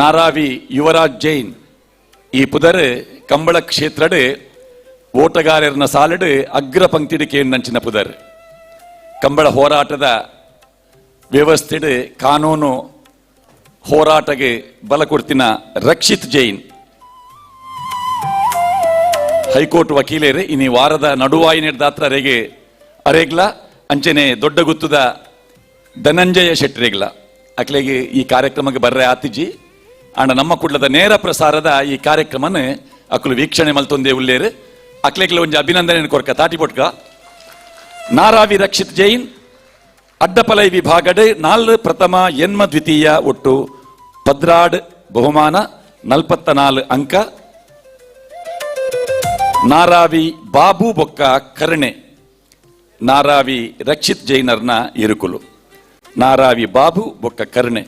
ನಾರಾವಿ ಯುವರಾಜ್ ಜೈನ್ ಈ ಪುದರ್ ಕಂಬಳ ಕ್ಷೇತ್ರಡ್ ಓಟಗಾರರನ್ನ ಸಾಲಡ್ ಅಗ್ರ ಪಂಕ್ತಿಡಿಕೆ ನಂಚಿನ ಪುದರ್. ಕಂಬಳ ಹೋರಾಟದ ವ್ಯವಸ್ಥೆಡ್ ಕಾನೂನು ಹೋರಾಟಗೆ ಬಲ ಕೊಡ್ತಿನ ರಕ್ಷಿತ್ ಜೈನ್ ಹೈಕೋರ್ಟ್ ವಕೀಲರು ಇನಿ ವಾರದ ನಡುವಾಯಿ ನಿರ್ದಾತ್ರ ಅರೆಗೆ ಅರೇಗ್ಲ ಅಂಚನೆ ದೊಡ್ಡ ಗುತ್ತದ ಧನಂಜಯ ಶೆಟ್ಟರೆಗ್ಲ ಅಕ್ಲೆಗೆ ಈ ಕಾರ್ಯಕ್ರಮಕ್ಕೆ ಬರ್ರೆ ಆತಿಜಿ. ಅಂಡ ನಮ್ಮ ಕುಡ್ಲದ ನೇರ ಪ್ರಸಾರದ ಈ ಕಾರ್ಯಕ್ರಮನ ಅಕುಲು ವೀಕ್ಷಣೆ ಮಲ್ತೊಂದೇ ಉಲ್ಲೇರು. ಅಕ್ಲೆಗ್ಲ ಒಂಜಿ ಅಭಿನಂದನೆ ಕೊರ್ಕ ತಾಟಿ ಪೊಟ್ಕ. ನಾರಾವಿ ರಕ್ಷಿತ್ ಜೈನ್ ಅಡ್ಡಪಲೈ ವಿಭಾಗಡ್ 4 ಪ್ರಥಮ, 8 ದ್ವಿತೀಯ, ಒಟ್ಟು 12 ಬಹುಮಾನ, 44 ಅಂಕ. ನಾರಾವಿ ಬಾಬು ಬೊಕ್ಕ ಕರ್ಣೆ. ನಾರಾವಿ ರಕ್ಷಿತ್ ಜೈನರ್ನ ಇರುಕುಲು. ನಾರಾವಿ ಬಾಬು ಬೊಕ್ಕ ಕರ್ಣೆ.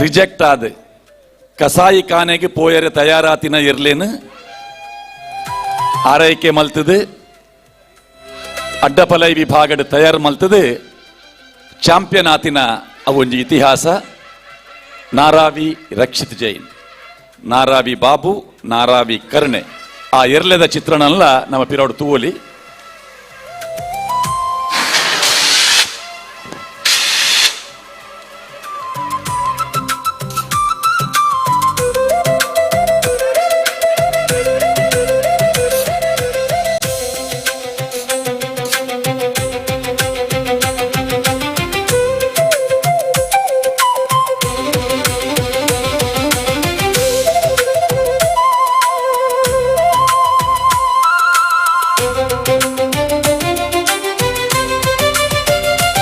ರಿಜೆಕ್ಟ್ ಆದ ಕಸಾಯಿ ಖಾನೆಗೆ ಪೋಯರೆ ತಯಾರಾತಿನ ಇರ್ಲೇನು ಆರೈಕೆ ಮಲ್ತದೆ ಅಡ್ಡಪಲೈ ವಿಭಾಗದ ತಯಾರು ಮಲ್ತದೆ ಚಾಂಪಿಯನ್ ಆತಿನ ಅವೊಂಜಿ ಇತಿಹಾಸ. ನಾರಾವಿ ರಕ್ಷಿತ್ ಜೈನ್, ನಾರಾವಿ ಬಾಬು, ನಾರಾವಿ ಕರ್ಣೆ ಆ ಎರ್ಲೆದ ಚಿತ್ರಣಲ್ಲ ನಮ್ಮ ಪಿರೋಡು ತೂವಲಿ.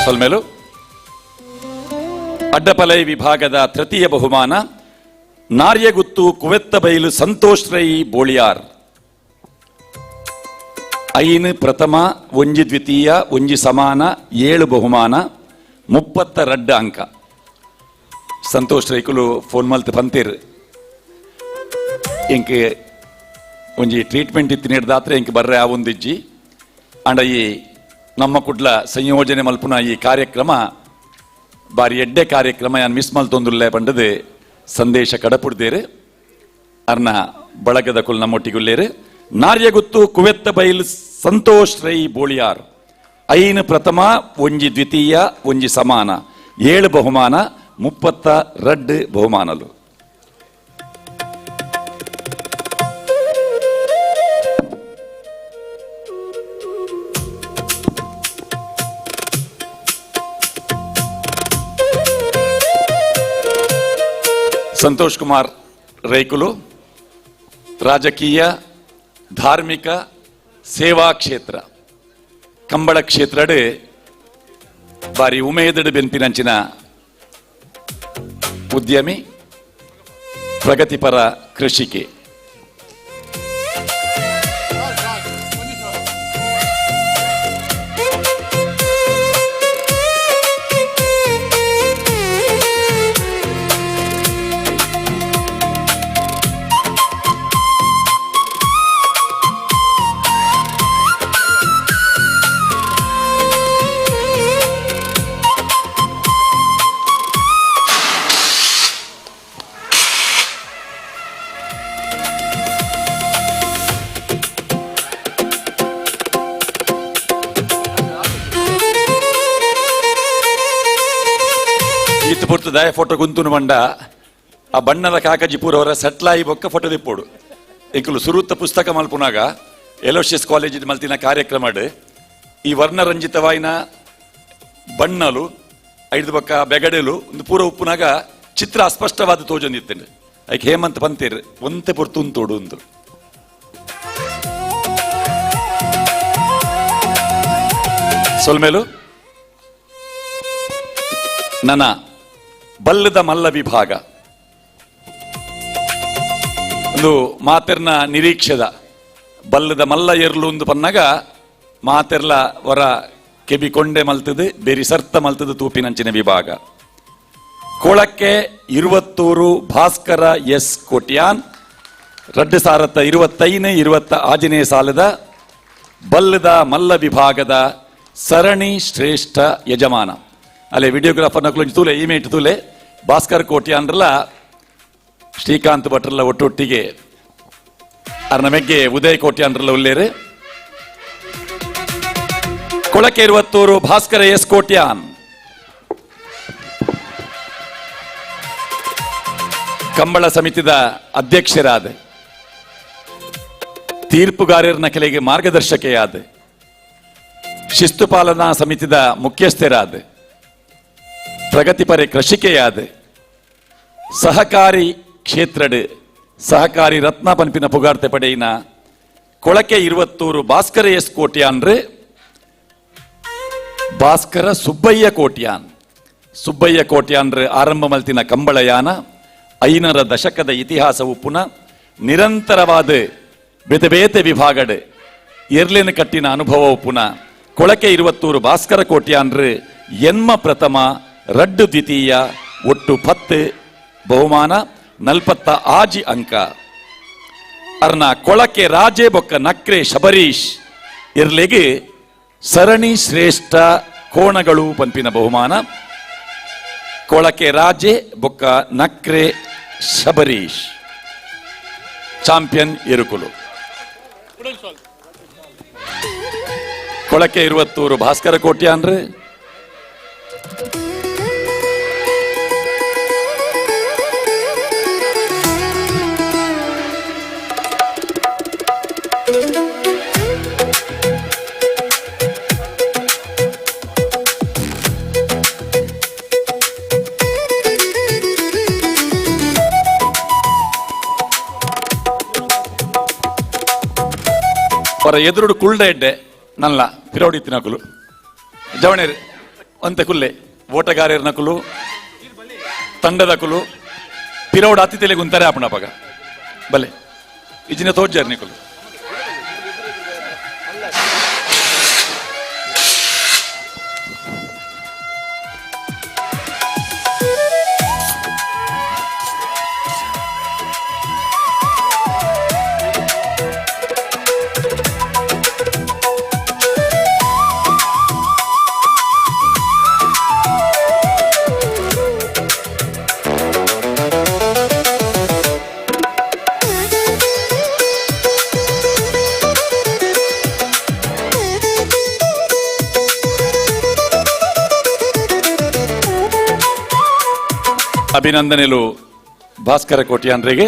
ಸೊಲ್ಮೇಲು ಅಡ್ಡಪಲೈ ವಿಭಾಗದ ತೃತೀಯ ಬಹುಮಾನ ನಾರ್ಯಗುತ್ತು ಕುವೆತ್ತಬೈಲು ಸಂತೋಷ್ ರೈ ಬೋಳಿಯಾರ್. 5 ಪ್ರಥಮ, 1 ದ್ವಿತೀಯ, 1 ಸಮಾನ, 7 ಬಹುಮಾನ, 32 ಅಂಕ. ಸಂತೋಷ್ ರೈಕುಲು ಫೋನ್ ಮಲ್ತ್ ಪಂತೀರ್ ಇಂಕ್ ಒಂಜಿ ಟ್ರೀಟ್ಮೆಂಟ್ ಇತ್ತು ನೀಡ್ದಾತ್ರೆ ಇಂಕ್ ಬರ್ರೆ ಆ ಒಂದಿಜ್ಜಿ. ಅಂಡ ಈ ನಮ್ಮ ಕುಡ್ಲ ಸಂಯೋಜನೆ ಮಲ್ಪುನ ಈ ಕಾರ್ಯಕ್ರಮ ಬಾರಿ ಎಡ್ಡೆ ಕಾರ್ಯಕ್ರಮ ಯಾನ್ ಮಿಸ್ ಮಲ್ತೊಂದುಲ್ಲೆ ಪಂಡದು ಸಂದೇಶ ಕಡಪುಡ್ದೇರು. ಅರ್ನ ಬಳಗದ ಕುಲ್ ನಮ್ಮೊಟ್ಟಿಗುಲ್ಲೇರು. ನಾರ್ಯಗುತ್ತು ಕುವೆತ್ತ ಬೈಲ್ ಸಂತೋಷ್ ರೈ ಬೋಳಿಯಾರ್ 5 ಪ್ರಥಮ, 1 ದ್ವಿತೀಯ, 1 ಸಮಾನ, 7 ಬಹುಮಾನ, 32 ಬಹುಮಾನಲು. ಸಂತೋಷ್ ಕುಮಾರ್ ರೈಕುಲು ರಾಜಕೀಯ, ಧಾರ್ಮಿಕ, ಸೇವಾ ಕ್ಷೇತ್ರ ಕಂಬಳ ಕ್ಷೇತ್ರಡ್ ಬಾರಿ ಉಮೇದಡು ಬೆನ್ಪಿನಂಚಿನ ಉದ್ಯಮಿ, ಪ್ರಗತಿಪರ ಕೃಷಿಕೆ. ಪೊರ್ತು ದಯ ಫೋಟೋ ಗುಂತುನು ಬಂಡ ಆ ಬಣ್ಣದ ಕಾಕಜಿ ಪೂರವರ ಸೆಟ್ಲಾಯಿ ಬೊಕ್ಕ ಫೋಟೋ ದಿಪ್ಪೋಡು. ಎಂಕುಲು ಸುರುತ್ತ ಪುಸ್ತಕ ಮಲ್ಪುನಾಗ ಎಲೋಶಿಯಸ್ ಕಾಲೇಜ್ ಮಲ್ತಿನ ಕಾರ್ಯಕ್ರಮಡ್ ಈ ವರ್ಣರಂಜಿತವಾಯಿನ ಬಣ್ಣಲು ಐದು ಬೊಕ್ಕ ಬೆಗಡೆಲು ಒಂದು ಪೂರ ಉಪ್ಪುನಾಗ ಚಿತ್ರ ಅಸ್ಪಷ್ಟವಾದ ತೋಜೊಂದಿತ್ತಂಡು. ಐಕ್ ಹೇಮಂತ್ ಪಂತೇರ್ ಒಂತೆ ಪೊರ್ತು ಉಂತೋಡು ಉಂದು. ಸೊಲ್ಮೇಲು ನನ್ನ ಬಲ್ಲದ ಮಲ್ಲ ವಿಭಾಗ ಒಂದು ಮಾತೆರ್ನ ನಿರೀಕ್ಷೆದ ಬಲ್ಲದ ಮಲ್ಲ ಎರ್ಲು ಒಂದು ಪನ್ನಾಗ ಮಾತೆರ್ಲ ವರ ಕೆಬಿ ಕೊಂಡೆ ಮಲ್ತದು ಬೇರಿ ಸರ್ತ ಮಲ್ತದು ತೂಪಿನಂಚಿನ ವಿಭಾಗ. ಕೊಳಕ್ಕೆ 21 ಭಾಸ್ಕರ ಎಸ್ ಕೋಟ್ಯಾನ್ 2025-26 ಸಾಲದ ಬಲ್ಲದ ಮಲ್ಲ ವಿಭಾಗದ ಸರಣಿ ಶ್ರೇಷ್ಠ ಯಜಮಾನ. ಅಲ್ಲೇ ವಿಡಿಯೋಗ್ರಾಫರ್ ನಕಲು ತೂಲೆ ಇಮೇಟ್ ತೂಲೆ ಭಾಸ್ಕರ್ ಕೋಟ್ಯಾನ್ರಲ್ಲ ಶ್ರೀಕಾಂತ್ ಭಟ್ರಲ್ಲ ಒಟ್ಟೊಟ್ಟಿಗೆ ಅರ್ನ ಮೆಗ್ಗೆ ಉದಯ್ ಕೋಟ್ಯಾನ್ರಲ್ಲ ಉಲ್ಲೇರು. ಕೊಳಕೆ 21 ಭಾಸ್ಕರ ಎಸ್ ಕೋಟ್ಯಾನ್ ಕಂಬಳ ಸಮಿತಿದ ಅಧ್ಯಕ್ಷರಾದ ತೀರ್ಪುಗಾರರ ಕೆಲೆಗೆ ಮಾರ್ಗದರ್ಶಕೆಯಾದ ಶಿಸ್ತುಪಾಲನಾ ಸಮಿತಿದ ಮುಖ್ಯಸ್ಥರಾದ ಪ್ರಗತಿಪರ ಕೃಷಿಕೆಯಾದ ಸಹಕಾರಿ ಕ್ಷೇತ್ರಡ್ ಸಹಕಾರಿ ರತ್ನ ಪನ್ಪಿನ ಪುಗಾರ್ತೆ ಪಡೆಯಿನ ಕೊಳಕೆ 21 ಭಾಸ್ಕರ ಎಸ್ ಕೋಟ್ಯಾನ್ರು ಭಾಸ್ಕರ ಸುಬ್ಬಯ್ಯ ಕೋಟ್ಯಾನ್. ಸುಬ್ಬಯ್ಯ ಕೋಟ್ಯಾನ್ರು ಆರಂಭ ಮಲ್ತಿನ ಕಂಬಳಯಾನ 500 ದಶಕದ ಇತಿಹಾಸವು ಪುನಃ ನಿರಂತರವಾದ ಬೇತೆ ಬೇತೆ ವಿಭಾಗಡ್ ಎರ್ಲೇನು ಕಟ್ಟಿನ ಅನುಭವವು ಪುನಃ ಕೊಳಕೆ 21 ಭಾಸ್ಕರ ಕೋಟ್ಯಾನ್ರು ಎನ್ಮ ಪ್ರಥಮ, 2 ದ್ವಿತೀಯ, ಒಟ್ಟು 10 ಬಹುಮಾನ, 46 ಅಂಕ. ಅರ್ನ ಕೊಳಕೆ ರಾಜೆ ಬೊಕ್ಕ ನಕ್ರೆ ಶಬರೀಶ್ ಇರ್ಲಿಗೆ ಸರಣಿ ಶ್ರೇಷ್ಠ ಕೋಣಗಳು ಪಂಪಿನ ಬಹುಮಾನ. ಕೊಳಕೆ ರಾಜೆ ಬೊಕ್ಕ ನಕ್ರೆ ಶಬರೀಶ್ ಚಾಂಪಿಯನ್ ಎರುಕುಲು. ಕೊಳಕೆ 21 ಭಾಸ್ಕರ ಕೋಟ್ಯಾನ್ರು ಅವರ ಎದುರುಡು ಕುಳ್ಳ ಎಡ್ಡೆ ನಲ್ಲ ಪಿರೌಡಿ ನಕುಲು ಜವಣೇರು ಒಂತೆ ಕುಲ್ಲೆ ಓಟಗಾರರ ನಕುಲು ತಂಡದ ಕುಲು ಪಿರೌಡ್ ಅತಿಥಿಲೆ ಗುಂತಾರೆ ಆಪಣ ಪಗ ಬಲೆ ಇಜಿನ ತೋಜ್ಜಾರ್ ನಿಕುಲು. ಅಭಿನಂದನೆಲು ಭಾಸ್ಕರ ಕೋಟ್ಯಾನ್ರಿಗೆ.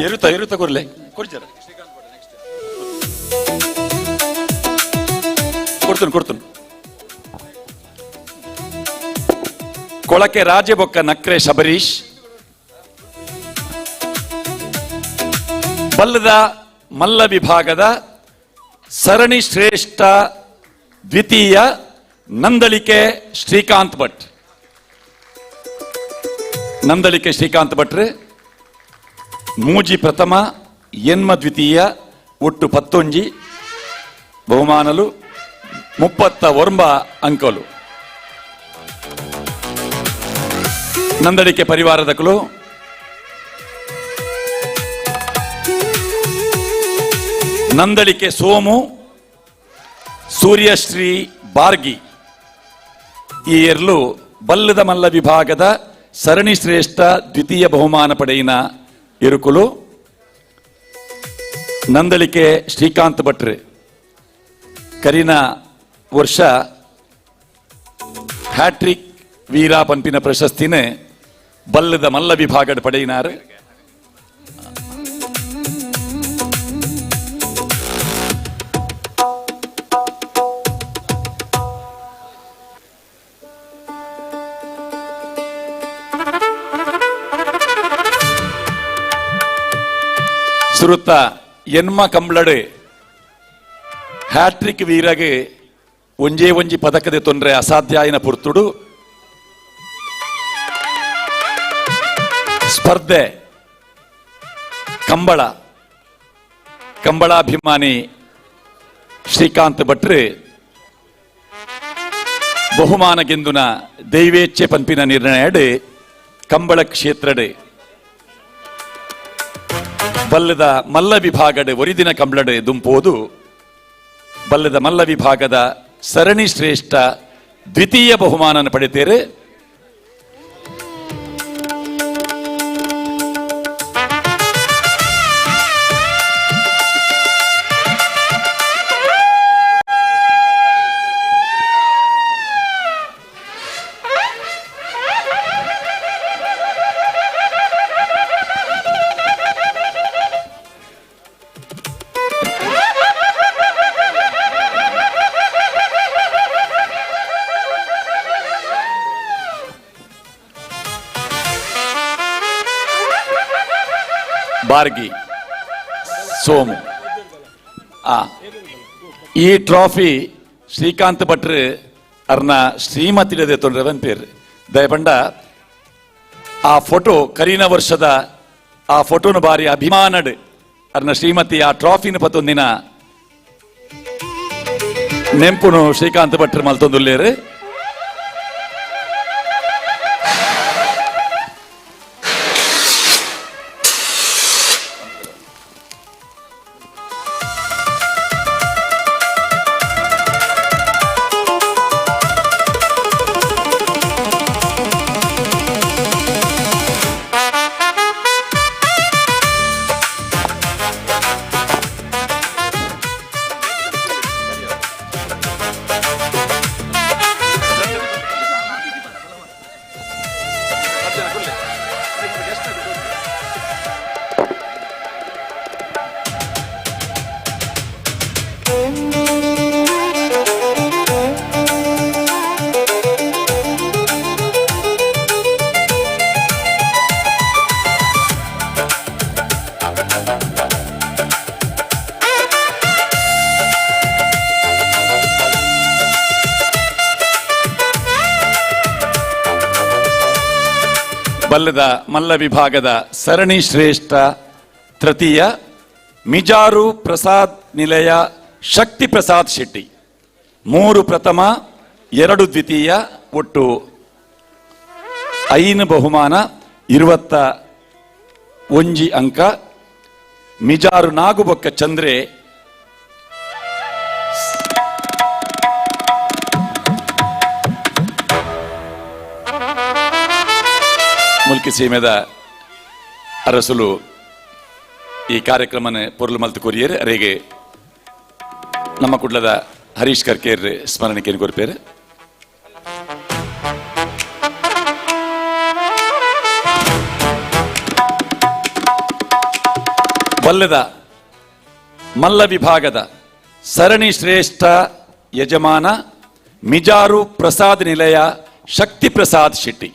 ಎರುತ ಎರುತ ಕೊರ್ಲೆ ಕೊಡ್ಚಾರ ಕೊಡ್ತನು ಕೊಡ್ತನು. ಕೊಳಕೆ ರಾಜಬೊಕ್ಕ ನಕ್ರೆ ಶಬರೀಶ್. ಬಲ್ಲದ ಮಲ್ಲ ವಿಭಾಗದ ಸರಣಿ ಶ್ರೇಷ್ಠ ದ್ವಿತೀಯ ನಂದಳಿಕೆ ಶ್ರೀಕಾಂತ್ ಭಟ್. ನಂದಳಿಕೆ ಶ್ರೀಕಾಂತ್ ಭಟ್ರೆ ಮೂಜಿ ಪ್ರಥಮ ಎನ್ಮ ದ್ವಿತೀಯ ಒಟ್ಟು 19 ಬಹುಮಾನಲು 39 ಅಂಕಲು. ನಂದಳಿಕೆ ಪರಿವಾರದಕಲು ನಂದಳಿಕೆ ಸೋಮು, ಸೂರ್ಯಶ್ರೀ ಬಾರ್ಗಿ ಈ ಎರ್ಲು ಬಲ್ಲದ ಮಲ್ಲ ವಿಭಾಗದ ಸರಣಿ ಶ್ರೇಷ್ಠ ದ್ವಿತೀಯ ಬಹುಮಾನ ಪಡೆಯಿನ ಇರುಕುಲು. ನಂದಳಿಕೆ ಶ್ರೀಕಾಂತ್ ಭಟ್ರೆ ಕರಿನ ವರ್ಷ ಹ್ಯಾಟ್ರಿಕ್ ವೀರ ಪಂಪಿನ ಪ್ರಶಸ್ತಿನೇ ಬಲ್ಲದ ಮಲ್ಲ ವಿಭಾಗದ ಪಡೆಯಿನಾರು. ಸುರುತ್ತ ಎನ್ಮ ಕಂಬ್ಳಡು ಹ್ಯಾಟ್ರಿಕ್ ವೀರಗೆ ಒಂಜೇ ಒಂಜಿ ಪದಕದೆ ತೊಂದರೆ ಅಸಾಧ್ಯಾಯನ ಪುರ್ತುಡು ಸ್ಪರ್ಧೆ ಕಂಬಳ ಕಂಬಳಾಭಿಮಾನಿ ಶ್ರೀಕಾಂತ್ ಭಟ್ರು ಬಹುಮಾನ ಗೆಂದುನ ದೈವೇಚ್ಛೆ ಪಂಪಿನ ನಿರ್ಣಯಡು ಕಂಬಳ ಕ್ಷೇತ್ರಡು ಬಲ್ಲದ ಮಲ್ಲ ವಿಭಾಗಡು ಒರಿದಿನ ಕಂಬಳಡು ದುಂಪೋದು ಬಲ್ಲದ ಮಲ್ಲ ವಿಭಾಗದ ಸರಣಿ ಶ್ರೇಷ್ಠ ದ್ವಿತೀಯ ಬಹುಮಾನನ ಪಡೆತೇರೆ. ಬಾರ್ಗಿ ಸೋಮು ಈ ಟ್ರಾಫಿ ಶ್ರೀಕಾಂತ್ ಭಟ್ರು ಅರ್ನ ಶ್ರೀಮತಿಡದೆ ತೊಂದರೆ ಪೇರು ದಯಪಂಡ ಆ ಫೋಟೋ ಕರೀನ ವರ್ಷದ ಆ ಫೋಟೋನು ಬಾರಿ ಅಭಿಮಾನಡ್ ಅರ್ನ ಶ್ರೀಮತಿ ಆ ಟ್ರಾಫಿನ ಪತ್ತೊಂದಿನ ನೆಂಪುನು ಶ್ರೀಕಾಂತ್ ಭಟ್ರು ಮಲ್ತೊಂದುಲ್ಲೇರು. ಬಲ್ಲದ ಮಲ್ಲ ವಿಭಾಗದ ಸರಣಿ ಶ್ರೇಷ್ಠ ತೃತೀಯ ಮಿಜಾರು ಪ್ರಸಾದ್ ನಿಲಯ ಶಕ್ತಿ ಪ್ರಸಾದ್ ಶೆಟ್ಟಿ 3 ಪ್ರಥಮ 2 ದ್ವಿತೀಯ ಒಟ್ಟು 5 ಬಹುಮಾನ 21 ಅಂಕ. ಮಿಜಾರು ನಾಗುಬೊಕ್ಕ ಚಂದ್ರೆ ಮುಲ್ಕಿ ಸೀಮೆದ ಅರಸುಲು ಈ ಕಾರ್ಯಕ್ರಮನ ಪೊರ್ಲು ಮಲ್ತು ಕೊರಿಯರ್ ಅರೆಗೆ ನಮ್ಮ ಕುಡ್ಲದ ಹರೀಶ್ ಕರ್ಕೇರ್ ಸ್ಮರಣಿಕೆಯನ್ನು ಕೊರ್ಪೇರು. ಬಲ್ಲದ ಮಲ್ಲ ವಿಭಾಗದ ಸರಣಿ ಶ್ರೇಷ್ಠ ಯಜಮಾನ ಮಿಜಾರು ಪ್ರಸಾದ್ ನಿಲಯ ಶಕ್ತಿ ಪ್ರಸಾದ್ ಶೆಟ್ಟಿ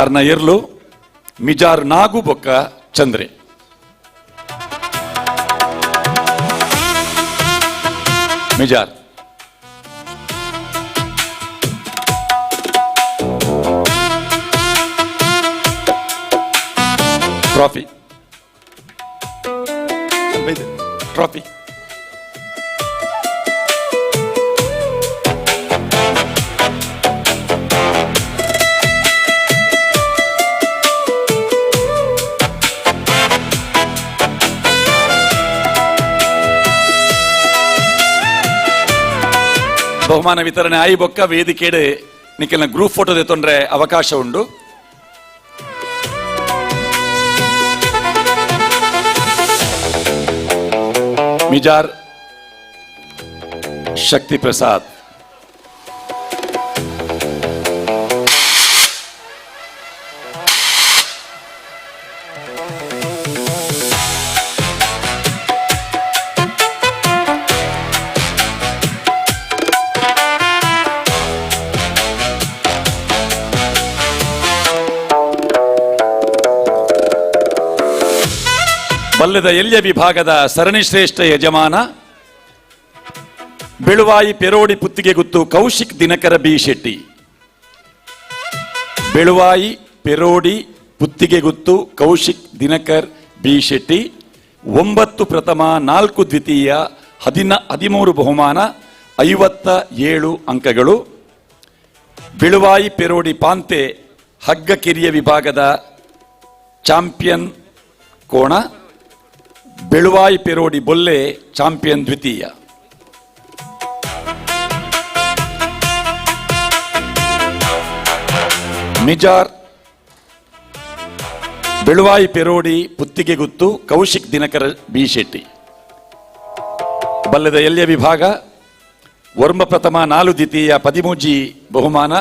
ಅರ್ನ ಎರ್ಲು ಮಿಜಾರು ನಾಗು ಬೊಕ್ಕ ಚಂದ್ರೆ. ಮಿಜಾರ್ ಟ್ರಾಫಿ ಟ್ರಾಫಿ ಬಹುಮಾನ ವಿತರಣೆ ಆಯಿ ಬೊಕ್ಕ ವೇದಿಕೆಡೆ ನಿಖಲ್ನ ಗ್ರೂಪ್ ಫೋಟೋ ತೊಂದರೆ ಅವಕಾಶ ಉಂಡು. ಮಿಜಾರ್ ಶಕ್ತಿ ಪ್ರಸಾದ್ ಬಲ್ಲದ ಎಲ್ಯ ವಿಭಾಗದ ಸರಣಿ ಶ್ರೇಷ್ಠ ಯಜಮಾನ ಬೆಳುವಾಯಿ ಪೆರೋಡಿ ಪುತ್ತಿಗೆ ಗುತ್ತು ಕೌಶಿಕ್ ದಿನಕರ ಬಿ ಶೆಟ್ಟಿ. ಬೆಳುವಾಯಿ ಪೆರೋಡಿ ಪುತ್ತಿಗೆ ಗುತ್ತು ಕೌಶಿಕ್ ದಿನಕರ್ ಬಿ ಶೆಟ್ಟಿ 9 ಪ್ರಥಮ, 4 ದ್ವಿತೀಯ, 13 ಬಹುಮಾನ, 57 ಅಂಕಗಳು. ಬೆಳುವಾಯಿ ಪೆರೋಡಿ ಪಾಂತೆ ಹಗ್ಗ ಕಿರಿಯ ವಿಭಾಗದ ಚಾಂಪಿಯನ್ ಕೋಣ, ಬೆಳುವಾಯಿ ಪೆರೋಡಿ ಬೊಲ್ಲೆ ಚಾಂಪಿಯನ್ ದ್ವಿತೀಯ. ಮಿಜಾರ್ ಬೆಳುವಾಯಿ ಪೆರೋಡಿ ಪುತ್ತಿಗೆ ಗುತ್ತು ಕೌಶಿಕ್ ದಿನಕರ ಬಿ ಶೆಟ್ಟಿ. ಬಲ್ಲದ ಎಲ್ಯ ವಿಭಾಗ ವರ್ಮ ಪ್ರಥಮ, 4 ದ್ವಿತೀಯ, 13 ಬಹುಮಾನ.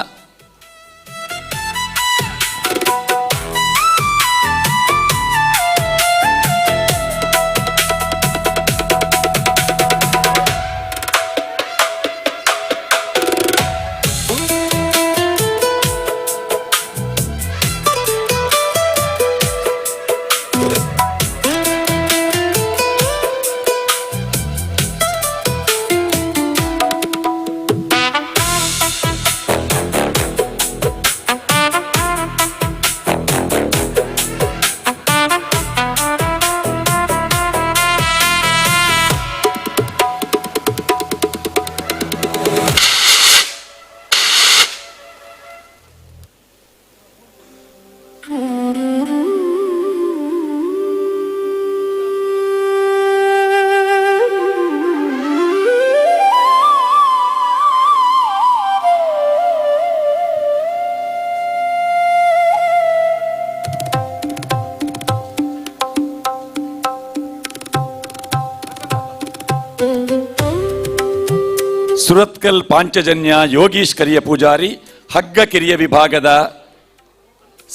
ಸುರತ್ಕಲ್ ಪಾಂಚಜನ್ಯ ಯೋಗೀಶ್ ಕರಿಯ ಪೂಜಾರಿ ಹಗ್ಗ ಕಿರಿಯ ವಿಭಾಗದ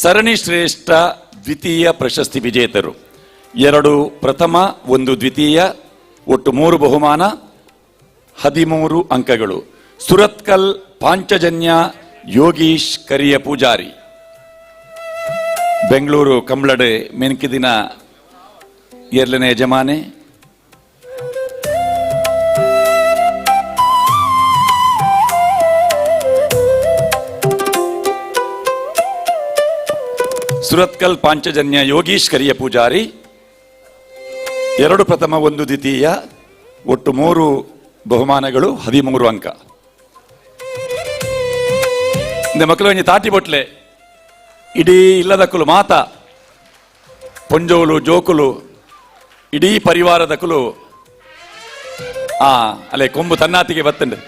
ಸರಣಿ ಶ್ರೇಷ್ಠ ದ್ವಿತೀಯ ಪ್ರಶಸ್ತಿ ವಿಜೇತರು. 2 ಪ್ರಥಮ, 1 ದ್ವಿತೀಯ, ಒಟ್ಟು 3 ಬಹುಮಾನ, 13 ಅಂಕಗಳು. ಸುರತ್ಕಲ್ ಪಾಂಚಜನ್ಯ ಯೋಗೀಶ್ ಕರಿಯ ಪೂಜಾರಿ. ಬೆಂಗಳೂರು ಕಂಬ್ಳಡೆ ಮೆನ್ಕಿದಿನ ಎರಡನೇ ಯಜಮಾನೆ. ಸುರತ್ಕಲ್ ಪಾಂಚಜನ್ಯ ಯೋಗೀಶ್ ಕರಿಯ ಪೂಜಾರಿ 2 ಪ್ರಥಮ, 1 ದ್ವಿತೀಯ, ಒಟ್ಟು 3 ಬಹುಮಾನಗಳು, 13 ಅಂಕ. ಮಕ್ಕಳು ಒಂಜಿ ತಾಟಿ ಬೊಟ್ಲೆ ಇಡೀ ಇಲ್ಲದಕ್ಕಲು ಮಾತ ಪೊಂಜೋಲು ಜೋಕುಲು ಇಡೀ ಪರಿವಾರದಕ್ಕಲು ಆ ಅಲ್ಲೇ ಕೊಂಬು ತನ್ನಾತಿಗೆ ಬತ್ತಂಡು.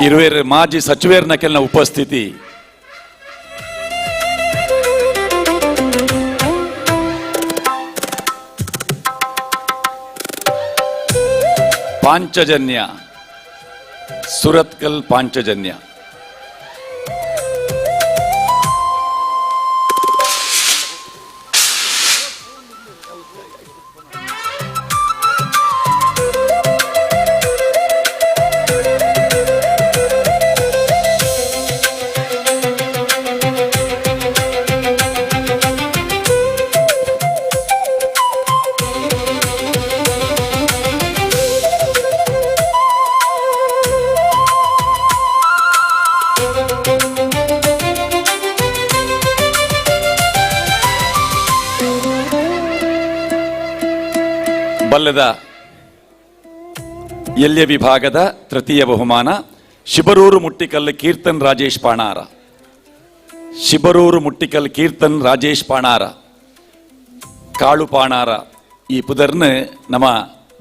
ಇರುವೆರ್ ಮಾಜಿ ಸಚಿವೇರ್ನ ಕೆಲನ ಉಪಸ್ಥಿತಿ. ಪಾಂಚಜನ್ಯ, ಸುರತ್ಕಲ್ ಪಾಂಚಜನ್ಯ. ಬಲ್ಲದ ಎಲ್ಯ ವಿಭಾಗದ ತೃತೀಯ ಬಹುಮಾನ ಶಿಬರೂರು ಮುಟ್ಟಿಕಲ್ ಕೀರ್ತನ್ ರಾಜೇಶ್ ಪಾಣಾರ. ಶಿಬರೂರು ಮುಟ್ಟಿಕಲ್ ಕೀರ್ತನ್ ರಾಜೇಶ್ ಪಾಣಾರ, ಕಾಳು ಪಾಣಾರ ಈ ಪುದರ್ನ ನಮ್ಮ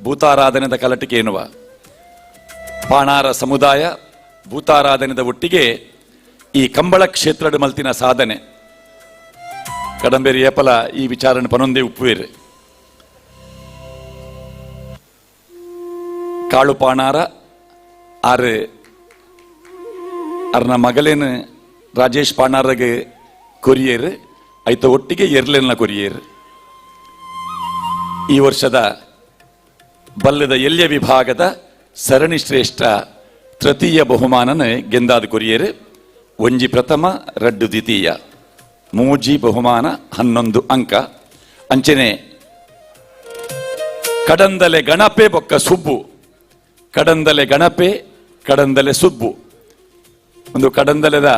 ಭೂತಾರಾಧನೆದ ಕಲಟಿಕೆ ಎನ್ನುವ ಪಾಣಾರ ಸಮುದಾಯ ಭೂತಾರಾಧನೆದ ಒಟ್ಟಿಗೆ ಈ ಕಂಬಳ ಕ್ಷೇತ್ರದ ಮಲ್ತಿನ ಸಾಧನೆ ಕಡಂಬೇರಿ ಏಪಲ ಈ ವಿಚಾರಣೆ ಪನೊಂದೇ ಉಪ್ಪುವೇರು. ಕಾಳು ಪಾಣಾರ ಆರು ಅರ್ನ ಮಗಲೇನು ರಾಜೇಶ್ ಪಾಣಾರಗೆ ಕೊರಿಯೇರು, ಐತ ಒಟ್ಟಿಗೆ ಎರ್ಲೆನ್ನ ಕೊರಿಯೇರು. ಈ ವರ್ಷದ ಬಲ್ಲದ ಎಲ್ಯ ವಿಭಾಗದ ಸರಣಿ ಶ್ರೇಷ್ಠ ತೃತೀಯ ಬಹುಮಾನನ ಗೆಂದಾದ ಕೊರಿಯೇರು. ಒಂಜಿ ಪ್ರಥಮ, ರಡ್ಡು ದ್ವಿತೀಯ, ಮೂಜಿ ಬಹುಮಾನ 11 ಅಂಕ. ಅಂಚನೆ ಕಡಂದಲೆ ಗಣಪೆ ಬೊಕ್ಕ ಸುಬ್ಬು, ಕಡಂದಲೆ ಗಣಪೆ ಕಡಂದಲೆ ಸುಬ್ಬು, ಒಂದು ಕಡಂದಲೆದ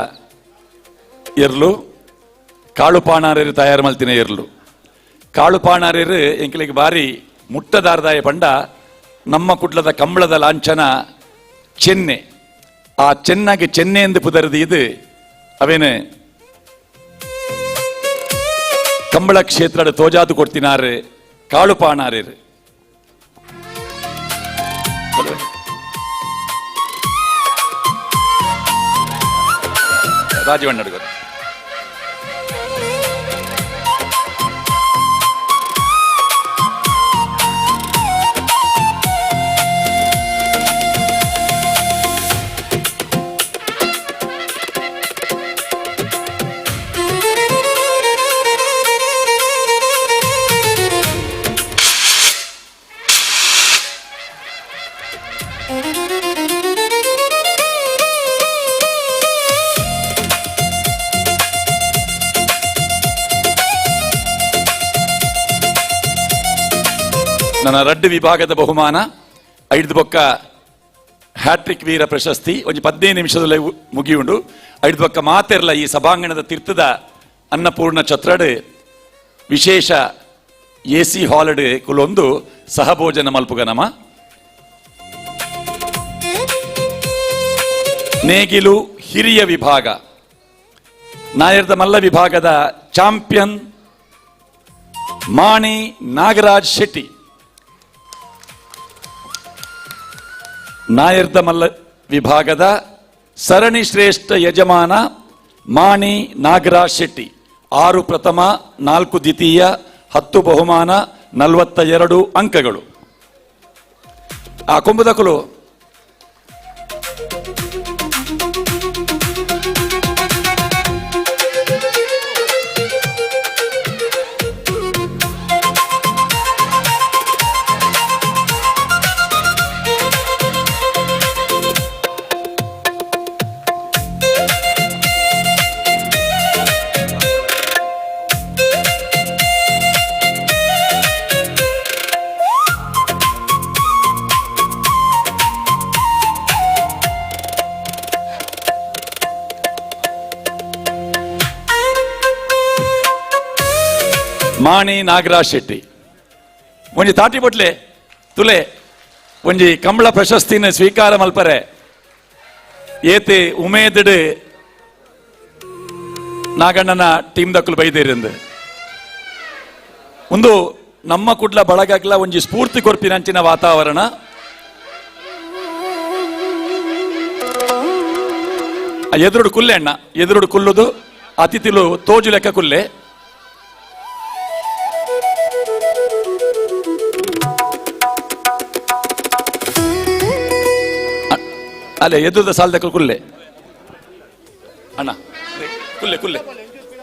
ಎರ್ಲು ಕಾಳು ಪಾಣಾರೇರು ತಯಾರು ಮಲ್ತಿನ ಎರ್ಲು. ಕಾಳು ಪಾಣಾರೇರು ಎಂಕಲಿಗೆ ಬಾರಿ ಮುಟ್ಟದಾರ್ದಾಯ ಪಂಡ ನಮ್ಮ ಕುಡ್ಲದ ಕಂಬಳದ ಲಾಂಛನ ಚೆನ್ನೆ, ಆ ಚೆನ್ನಾಗಿ ಚೆನ್ನೆ ಎಂದು ಪುದರದು ಇದು ಅವೇನು ಕಂಬಳ ಕ್ಷೇತ್ರದ ತೋಜಾದು ಕೊಡ್ತಿನಾರು ಕಾಳು ಪಾಣಾರೇರು. ರಾಜೀವಣ್ಣ ಅಡುಗರು. ನನ್ನ ರಡ್ಡು ವಿಭಾಗದ ಬಹುಮಾನ ಐದು ಬೊಕ್ಕ ಹ್ಯಾಟ್ರಿಕ್ ವೀರ ಪ್ರಶಸ್ತಿ ಒಂಜಿ 15 ನಿಮಿಷದಲ್ಲೇ ಮುಗಿಯುಂಡು. ಐದು ಬೊಕ್ಕ ಮಾತೆರ್ಲ ಈ ಸಭಾಂಗಣದ ತೀರ್ಥದ ಅನ್ನಪೂರ್ಣ ಛತ್ರಡ್ ವಿಶೇಷ ಎ ಸಿ ಹಾಲ್ಡ್ ಕುಲೊಂದು ಸಹಭೋಜನ ಮಲ್ಪುಗ ನಮ. ನೇಗಿಲು ಹಿರಿಯ ವಿಭಾಗ ನಾಯರ್ದ ಮಲ್ಲ ವಿಭಾಗದ ಚಾಂಪಿಯನ್ ಮಾಣಿ ನಾಗರಾಜ್ ಶೆಟ್ಟಿ. ನಾಯರ್ದ ಮಲ್ಲ ವಿಭಾಗದ ಸರಣಿ ಶ್ರೇಷ್ಠ ಯಜಮಾನ ಮಾಣಿ ನಾಗರಾಜ್ ಶೆಟ್ಟಿ. 6 ಪ್ರಥಮ, 4 ದ್ವಿತೀಯ, 10 ಬಹುಮಾನ, 42 ಅಂಕಗಳು. ಆ ಕೊಂಬುದಕಲು ಮಾಣಿ ನಾಗರಾಜ್ ಶೆಟ್ಟಿ. ಒಂಜಿ ತಾಟಿ ಬೊಟ್ಲೆ ತುಲೆ ಒಂಜಿ ಕಂಬಳ ಪ್ರಶಸ್ತಿನ ಸ್ವೀಕಾರ ಮಲ್ಪರೆ ಏತೆ ಉಮೇದಡ್ ನಾಗಣ್ಣನ ಟೀಮ್ ದಕ್ಕಲು ಬೈದೇರಿಂದು. ಒಂದು ನಮ್ಮ ಕುಡ್ಲ ಬಳಗಗ್ಲ ಒಂಜಿ ಸ್ಫೂರ್ತಿ ಕೊರ್ಪಿನಂಚಿನ ವಾತಾವರಣ. ಎದುರುಡು ಕುಲ್ಲೆ ಅಣ್ಣ, ಎದುರುಡು ಕುಲ್ಲುದು ಅತಿಥಿಲು ತೋಜು ಲೆಕ್ಕ ಕುಲ್ಲೆ. ಅಲ್ಲೇ ಎದುರುದ ಸಾಲದ ಕುಲ್ಲೆ ಅಣ್ಣ, ಕುಲ್ಲೆ ಕುಲ್ಲೆ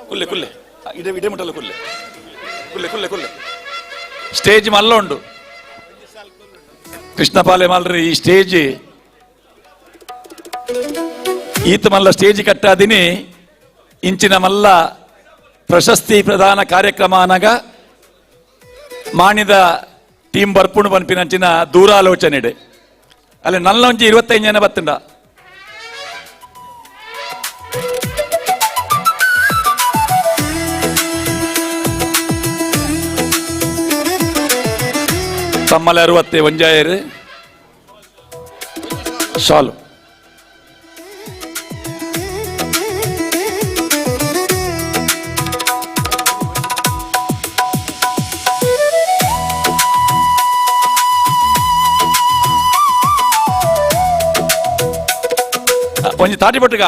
ಕುಲ್ಲೆ ಕುಲ್ಲೆ ಇಡೇ ಇಡೇ ಮುಟ್ಟಲ್ಲ ಕುಲ್ಲೆ ಕುಲ್ಲೆ ಕುಲ್ಲೆ ಕುಲ್ಲೆ. ಸ್ಟೇಜ್ ಮಲ್ಲ ಉಂಡು ಕೃಷ್ಣಪಾಲೆ ಮಲ್ರಿ ಈ ಸ್ಟೇಜ್ ಈತ ಮಲ್ಲ ಸ್ಟೇಜ್ ಕಟ್ಟಾದಿನಿ ಇಂಚಿನ ಮಲ್ಲ ಪ್ರಶಸ್ತಿ ಪ್ರದಾನ ಕಾರ್ಯಕ್ರಮ ಅನಗ ಮಾಣಿದ ಟೀಮ್ ಬರ್ಪುಣು ಪನ್ಪಿನಂಚಿನ ದೂರಾಲೋಚನೆ ಇದೆ. ಅಲ್ಲಿ ನಲ್ಲ ಒಂಜಿ 25 ಜನ ಬತ್ತುಂಡ. ತಮ್ಮಲೆ 60 ಒಂಜಾಯರು ಶಾಲು. ಒಂಜಿ ತಾಟಿಪಟ್ಟುಗ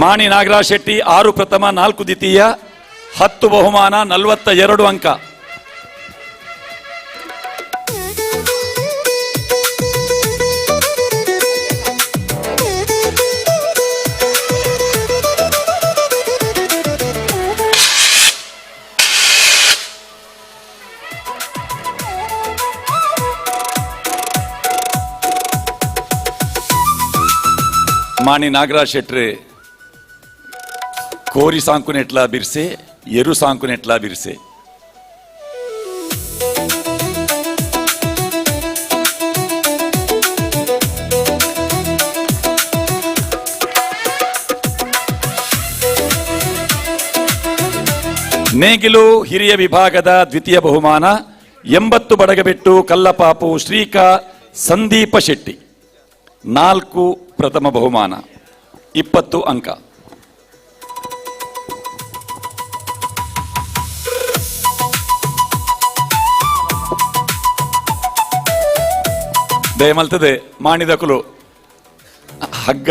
ಮಾಣಿ ನಾಗರಾಜ್ ಶೆಟ್ಟಿ 6 ಪ್ರಥಮ 4 ದ್ವಿತೀಯ 10 ಬಹುಮಾನ 42 ಅಂಕ. ಮಾಣಿ ನಾಗರಾಜ್ ಶೆಟ್ರಿ ಕೋರಿ ಸಾಂಕುನೆಟ್ಲಾ ಬಿರ್ಸೆ, ಎರು ಸಾಂಕುನೆಟ್ಲಾ ಬಿರ್ಸೆ. ನೇಗಿಲು ಹಿರಿಯ ವಿಭಾಗದ ದ್ವಿತೀಯ ಬಹುಮಾನ 80 ಬಡಗಬೆಟ್ಟು ಕಲ್ಲಪಾಪು ಶ್ರೀಕಾ ಸಂದೀಪ ಶೆಟ್ಟಿ 4 ಪ್ರಥಮ ಬಹುಮಾನ 20 ಅಂಕ. ದಯಮಲ್ತದೆ ಮಾಣಿದಕುಲು ಹಗ್ಗ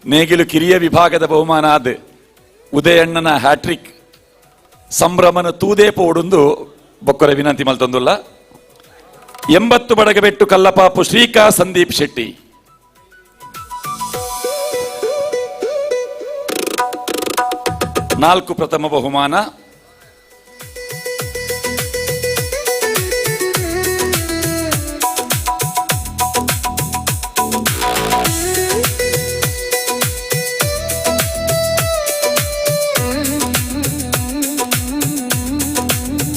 ನೇಗಿಲು ಕಿರಿಯ ವಿಭಾಗದ ಬಹುಮಾನ ಆದ ಉದಯಣ್ಣನ ಹ್ಯಾಟ್ರಿಕ್ ಸಂಭ್ರಮನ ತೂದೇ ಪೋಡುಂದು ಬೊಕ್ಕರೆ ವಿನಂತಿ ಮಲ್ತೊಂದುಲ್ಲ. 80 ಬಡಗಬೆಟ್ಟು ಕಲ್ಲಪಾಪು ಶ್ರೀಕಾ ಸಂದೀಪ್ ಶೆಟ್ಟಿ 4 ಪ್ರಥಮ ಬಹುಮಾನ.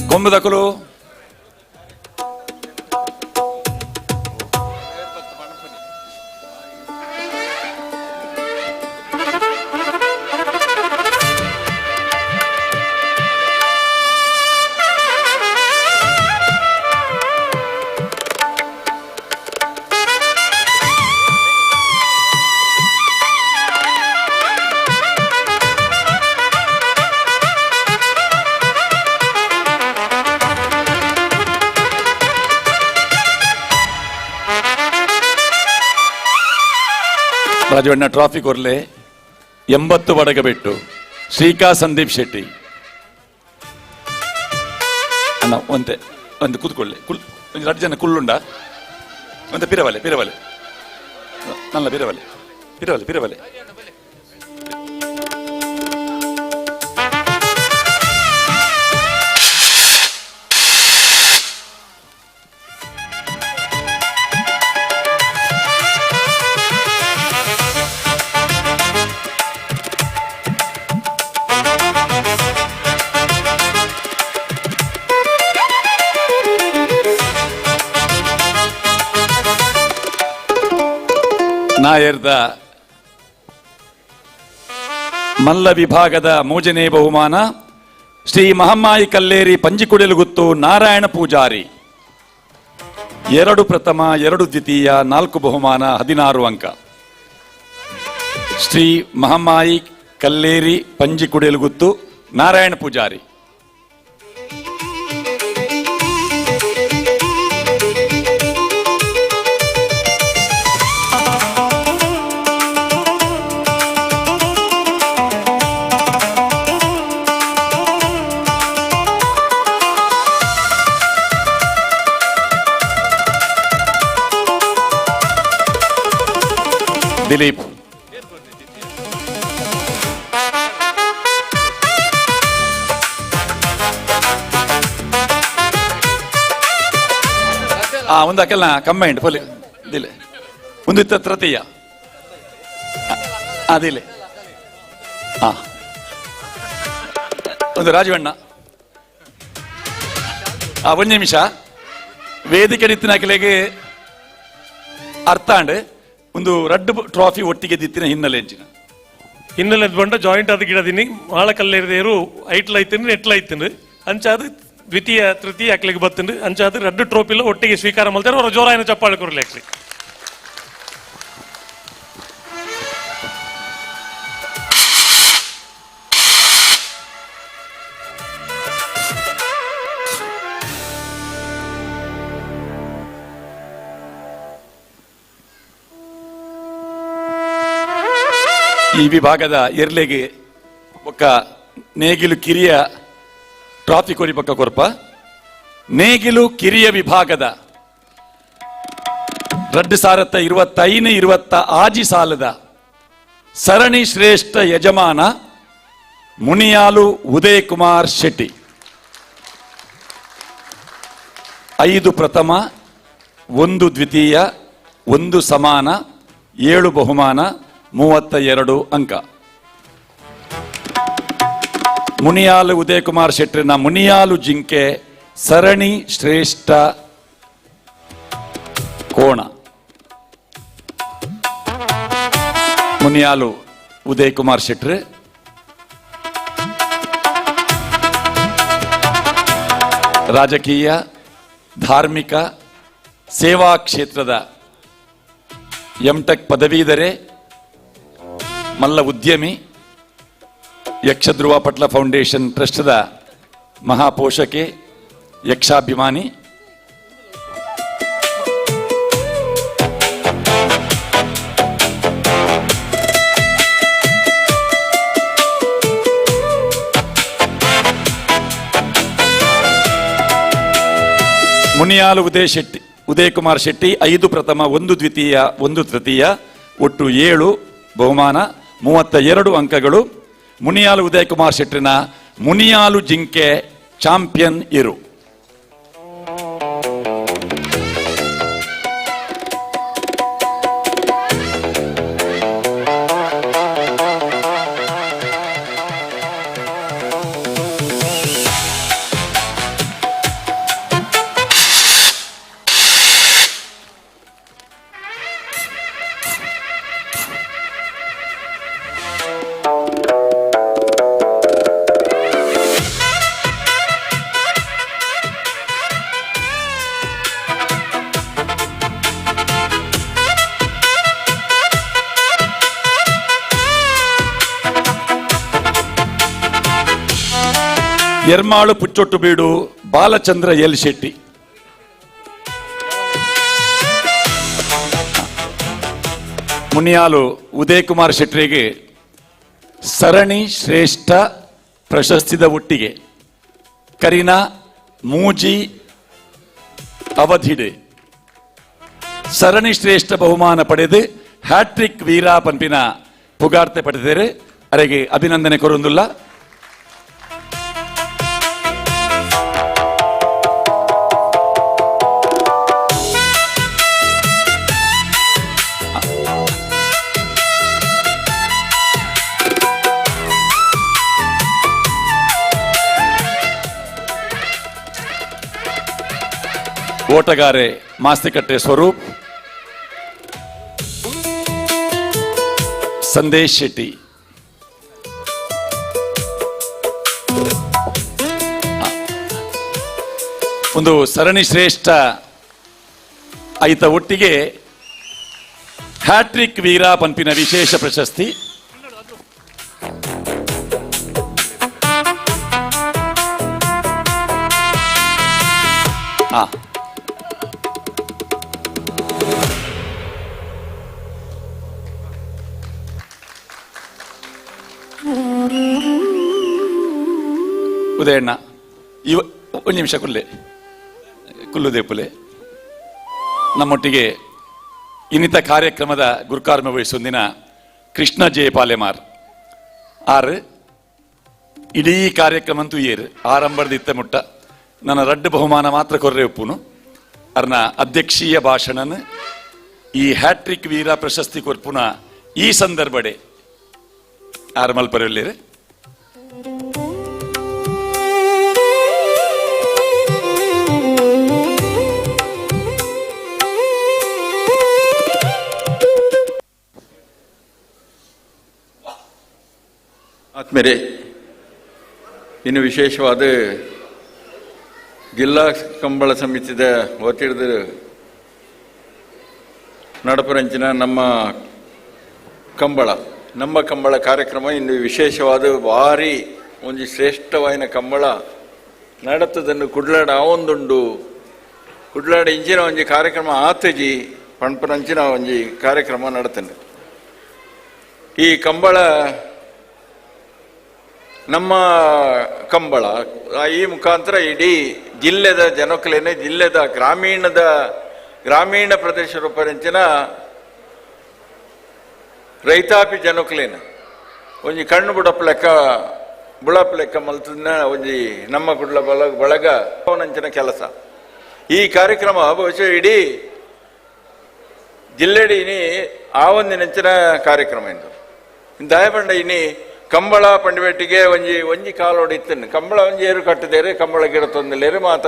ಕೊಂಬುದಕುಲು ರಾಜವಣ್ಣ ಟ್ರಾಫಿ ಕೊರ್ಲೆ 80 ಬಡಗಬೆಟ್ಟು ಶ್ರೀಕಾ ಸಂದೀಪ್ ಶೆಟ್ಟಿ ಅಣ್ಣ ಒಂತೆ ಒಂದು ಕೂತ್ಕೊಳ್ಳಿ ಕುಲ್ ಒಂದು 2 ಜನ ಕುಳ್ಳುಂಡ ಒಂತೆ ಪಿರವಲೆ ಪಿರವಲೆ ನಲ್ಲ ಪಿರವಲೆ ಪಿರವಲೆ ಪಿರವಲೆ. ನಾಯರ್ದ ಮಲ್ಲ ವಿಭಾಗದ ಮೂಜನೇ ಬಹುಮಾನ ಶ್ರೀ ಮಹಮ್ಮಾಯಿ ಕಲ್ಲೇರಿ ಪಂಜಿಕುಡಿಲುಗುತ್ತು ನಾರಾಯಣ ಪೂಜಾರಿ 2 ಪ್ರಥಮ 2 ದ್ವಿತೀಯ 4 ಬಹುಮಾನ 16 ಅಂಕ. ಶ್ರೀ ಮಹಮ್ಮಾಯಿ ಕಲ್ಲೇರಿ ಪಂಜಿಕುಡಿಲುಗುತ್ತು ನಾರಾಯಣ ಪೂಜಾರಿ. ದಿಲೀಪ್. ಒಂದು ಅಕಲ್ನ ಕಮ್ಮೆಂಟ್ ಪೊಲಿ ದಿಲೆ ಒಂದು ಇತ್ತ ತೃತೀಯ ಅದಿಲೆ. ಒಂದು ರಾಜವಣ್ಣ ಒಂದು ನಿಮಿಷ ವೇದಿಕೆ ನಿತ್ತಿನ ಅರ್ಥಾಂಡ್ ಒಂದು ರಡ್ಡು ಟ್ರಾಫಿ ಒಟ್ಟಿಗೆ ದಿತ್ತಿನ ಹಿನ್ನೆಲೆ ಎಂಚಿನ ಹಿನ್ನೆಲೆ ಬಂಡ ಜಾಯಿಂಟ್ ಆದ ಗಿಡದಿನಿ ಮಾಳಕಲ್ಲೇರು ಐಟ್ಲ ಐತಿನ ಎಟ್ಲ ಐತಿನ ಅಂಚಾದ ದ್ವಿತೀಯ ತೃತೀಯ ಅಕ್ಲಿಗೆ ಬತ್ತಂಡು ಅಂಚಾದ ರಡ್ಡು ಟ್ರೋಫಿಲ ಒಟ್ಟಿಗೆ ಸ್ವೀಕಾರ ಮಾಡ್ತಾರೆ. ಅವರ ಜೋರಾಯನ ಚಪ್ಪಾಳೆ ಕೊರಲಿ ಅಕ್ಲಿ. ಈ ವಿಭಾಗದ ಎರ್ಲೆಗೆ ಒಕ್ಕ ನೇಗಿಲು ಕಿರಿಯ ಟ್ರಾಫಿ ಕೊರಿ ಪಕ್ಕ ಕೊರ್ಪ. ನೇಗಿಲು ಕಿರಿಯ ವಿಭಾಗದ 2025-26 ಸಾಲದ ಸರಣಿ ಶ್ರೇಷ್ಠ ಯಜಮಾನ ಮುನಿಯಾಲು ಉದಯ್ ಕುಮಾರ್ ಶೆಟ್ಟಿ. 5 ಪ್ರಥಮ, 1 ದ್ವಿತೀಯ, 1 ಸಮಾನ, 7 ಬಹುಮಾನ, 32 ಅಂಕ. ಮುನಿಯಾಲು ಉದಯ್ ಕುಮಾರ್ ಶೆಟ್ಟರಿನ ಮುನಿಯಾಲು ಜಿಂಕೆ ಸರಣಿ ಶ್ರೇಷ್ಠ ಕೋಣ. ಮುನಿಯಾಲು ಉದಯ್ ಕುಮಾರ್ ಶೆಟ್ಟರ್. ರಾಜಕೀಯ, ಧಾರ್ಮಿಕ, ಸೇವಾ ಕ್ಷೇತ್ರದ ಎಂಟೆಕ್ ಪದವೀಧರೆ, ಮಲ್ಲ ಉದ್ಯಮಿ, ಯಕ್ಷಧ್ರುವ ಪಟ್ಲ ಫೌಂಡೇಶನ್ ಟ್ರಸ್ಟ್ದ ಮಹಾಪೋಷಕೆ, ಯಕ್ಷಾಭಿಮಾನಿ. ಮುನಿಯಾಲು ಉದಯ್ ಕುಮಾರ್ ಶೆಟ್ಟಿ 5 ಪ್ರಥಮ, 1 ದ್ವಿತೀಯ, 1 ತೃತೀಯ, ಒಟ್ಟು 7 ಬಹುಮಾನ, 32 ಅಂಕಗಳು. ಮುನಿಯಾಲು ಉದಯ್ ಕುಮಾರ್ ಶೆಟ್ಟಿನ ಮುನಿಯಾಲು ಜಿಂಕೆ ಚಾಂಪಿಯನ್ ಇರು. ಎರ್ಮಾಳು ಪುಚ್ಚೊಟ್ಟು ಬೀಡು ಬಾಲಚಂದ್ರ ಎಲ್ ಶೆಟ್ಟಿ. ಮುನಿಯಾಲು ಉದಯ್ ಕುಮಾರ್ ಶೆಟ್ಟರಿಗೆ ಸರಣಿ ಶ್ರೇಷ್ಠ ಪ್ರಶಸ್ತಿದ ಒಟ್ಟಿಗೆ ಕರಿನಾ ಮೂಜಿ ಅವಧಿಡೆ ಸರಣಿ ಶ್ರೇಷ್ಠ ಬಹುಮಾನ ಪಡೆದು ಹ್ಯಾಟ್ರಿಕ್ ವೀರ ಪಂಪಿನ ಪುಗಾರ್ತೆ ಪಡೆದಿದ್ದಾರೆ. ಅರೆಗೆ ಅಭಿನಂದನೆ ಕೊರೊಂದುಲ್ಲ. ಓಟಗಾರೆ ಮಾಸ್ತಿಕಟ್ಟೆ ಸ್ವರೂಪ್, ಸಂದೇಶ್ ಶೆಟ್ಟಿ. ಒಂದು ಸರಣಿ ಶ್ರೇಷ್ಠ ಐತ ಒಟ್ಟಿಗೆ ಹ್ಯಾಟ್ರಿಕ್ ವೀರ ಪಂಪಿನ ವಿಶೇಷ ಪ್ರಶಸ್ತಿ. ಉದಯಣ್ಣ ಇವ ಒಂದು ನಿಮಿಷ ಕುಲ್ಲೆ ಕುಲ್ಲುದೇಪುಲೆ ನಮ್ಮೊಟ್ಟಿಗೆ ಇನ್ನಿತ ಕಾರ್ಯಕ್ರಮದ ಗುರುಕಾರ್ಮ ವಹಿಸೊಂದಿನ ಕೃಷ್ಣ ಜೆ ಪಾಲೆಮಾರ್ ಆರು ಇಡೀ ಕಾರ್ಯಕ್ರಮ ಅಂತೂ ಏರು ಆರಂಭದ ಮುಟ್ಟ ನನ್ನ ರಡ್ಡು ಬಹುಮಾನ ಮಾತ್ರ ಕೊರ್ರೆ ಒಪ್ಪುನು ಅರ್ನ ಅಧ್ಯಕ್ಷೀಯ ಭಾಷಣನ ಈ ಹ್ಯಾಟ್ರಿಕ್ ವೀರ ಪ್ರಶಸ್ತಿ ಕೊರ್ಪುನ ಈ ಸಂದರ್ಭಡೆ ಆರ್ಮಲ್ ಪರವಲ್ಲೇರು. ಆತ್ಮೇರೆ ಇನ್ನು ವಿಶೇಷವಾದ ಜಿಲ್ಲಾ ಕಂಬಳ ಸಮಿತಿದ ವತಿಡ್ದು ನಡಪರಂಚಿನ ನಮ್ಮ ಕಂಬಳ ಕಾರ್ಯಕ್ರಮ ಇನ್ನು ವಿಶೇಷವಾದ ಭಾರಿ ಒಂದು ಶ್ರೇಷ್ಠವಾಯಿನ ಕಂಬಳ ನಡತದನ್ನು ಕುಡ್ಲಾಡ ಆವೊಂದುಂಡು ಕುಡ್ಲಾಡ ಇಂಚಿನ ಒಂಜಿ ಕಾರ್ಯಕ್ರಮ ಆತಜಿ ಪಣ್ಪರಂಚಿನ ಒಂಜಿ ಕಾರ್ಯಕ್ರಮ ನಡತನೆ. ಈ ಕಂಬಳ ನಮ್ಮ ಕಂಬಳ ಈ ಮುಖಾಂತರ ಇಡೀ ಜಿಲ್ಲೆದ ಜನಕ್ಲೇನೆ ಜಿಲ್ಲೆದ ಗ್ರಾಮೀಣ ಪ್ರದೇಶ ರೂಪರಂಚಿನ ರೈತಾಪಿ ಜನಕ್ಲೇನೆ ಒಂಜಿ ಕಣ್ಣು ಬುಡಪ್ ಲೆಕ್ಕ ಬುಳಪ್ ಲೆಕ್ಕ ಮಲ್ತದ ಒಂಜಿ ನಮ್ಮ ಕುಡ್ಲ ಬಳಗ ಅವನಂಚಿನ ಕೆಲಸ. ಈ ಕಾರ್ಯಕ್ರಮ ಬಹುಶಃ ಇಡೀ ಜಿಲ್ಲೆಡಿ ಇನಿ ಆ ಒಂದಿನಂಚಿನ ಕಾರ್ಯಕ್ರಮ ಇಂದು ದಯಪಂಡ ಇನಿ ಕಂಬಳ ಪಂಡಿವೆಟ್ಟಿಗೆ ಒಂಜಿ ಒಂಜಿ ಕಾಲೋಡಿ ಇತ್ತನ್ನು ಕಂಬಳ ಒಂಜಿ ಏರು ಕಟ್ಟದೇರು ಕಂಬಳ ಗಿಡ ತೊಂದಲೇರು ಮಾತ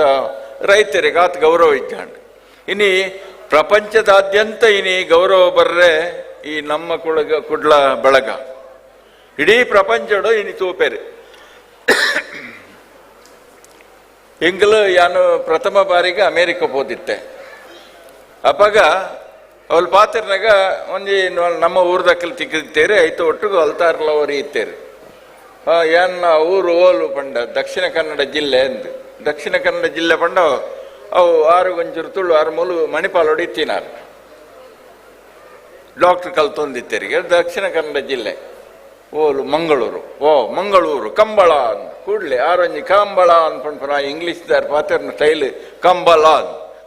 ರೈತರಿಗೆ ಆತ ಗೌರವ ಇದ್ದಾಂಡು ಇನಿ ಪ್ರಪಂಚದಾದ್ಯಂತ ಇನಿ ಗೌರವ ಬರ್ರೆ ಈ ನಮ್ಮ ಕುಡ್ಲ ಬಳಗ ಇಡೀ ಪ್ರಪಂಚಡು ಇನಿ ತೂಪೇರು. ಎಂಗಲು ಯಾನು ಪ್ರಥಮ ಬಾರಿಗೆ ಅಮೇರಿಕ ಹೋದಿತ್ತೆ ಅಪ್ಪಾಗ ಅವಳು ಪಾತ್ರನಾಗ ಒಂಜಿ ನಮ್ಮ ಊರ್ದಕ್ಕಲ್ಲಿ ತಿಕ್ಕಿತ್ತೇರಿ ಐತು ಒಟ್ಟಿಗೆ ಅಲ್ತಾರ್ಲ ಅವರು ಇತ್ತೇರಿ ಏನ್ ಊರು ಓಲು ಪಂಡ ದಕ್ಷಿಣ ಕನ್ನಡ ಜಿಲ್ಲೆ ಅಂದು ದಕ್ಷಿಣ ಕನ್ನಡ ಜಿಲ್ಲೆ ಪಂಡ ಅವು ಆರು ಒಂಚೂರು ತುಳು ಆರು ಮೂಲು ಮಣಿಪಾಲೋಡಿ ಇತ್ತಿನಾರು ಡಾಕ್ಟ್ರ್ ಕಲ್ತೊಂದಿತ್ತೇರಿಗೆ ದಕ್ಷಿಣ ಕನ್ನಡ ಜಿಲ್ಲೆ ಓಲು ಮಂಗಳೂರು ಓ ಮಂಗಳೂರು ಕಂಬಳ ಅಂದ್ ಕೂಡಲೇ ಆರೊಂಜಿ ಕಂಬಳ ಅನ್ಪಣ್ಪನ ಇಂಗ್ಲೀಷ್ ದಾರ್ ಪಾತ್ರನ ಸ್ಟೈಲ್ ಕಂಬಳ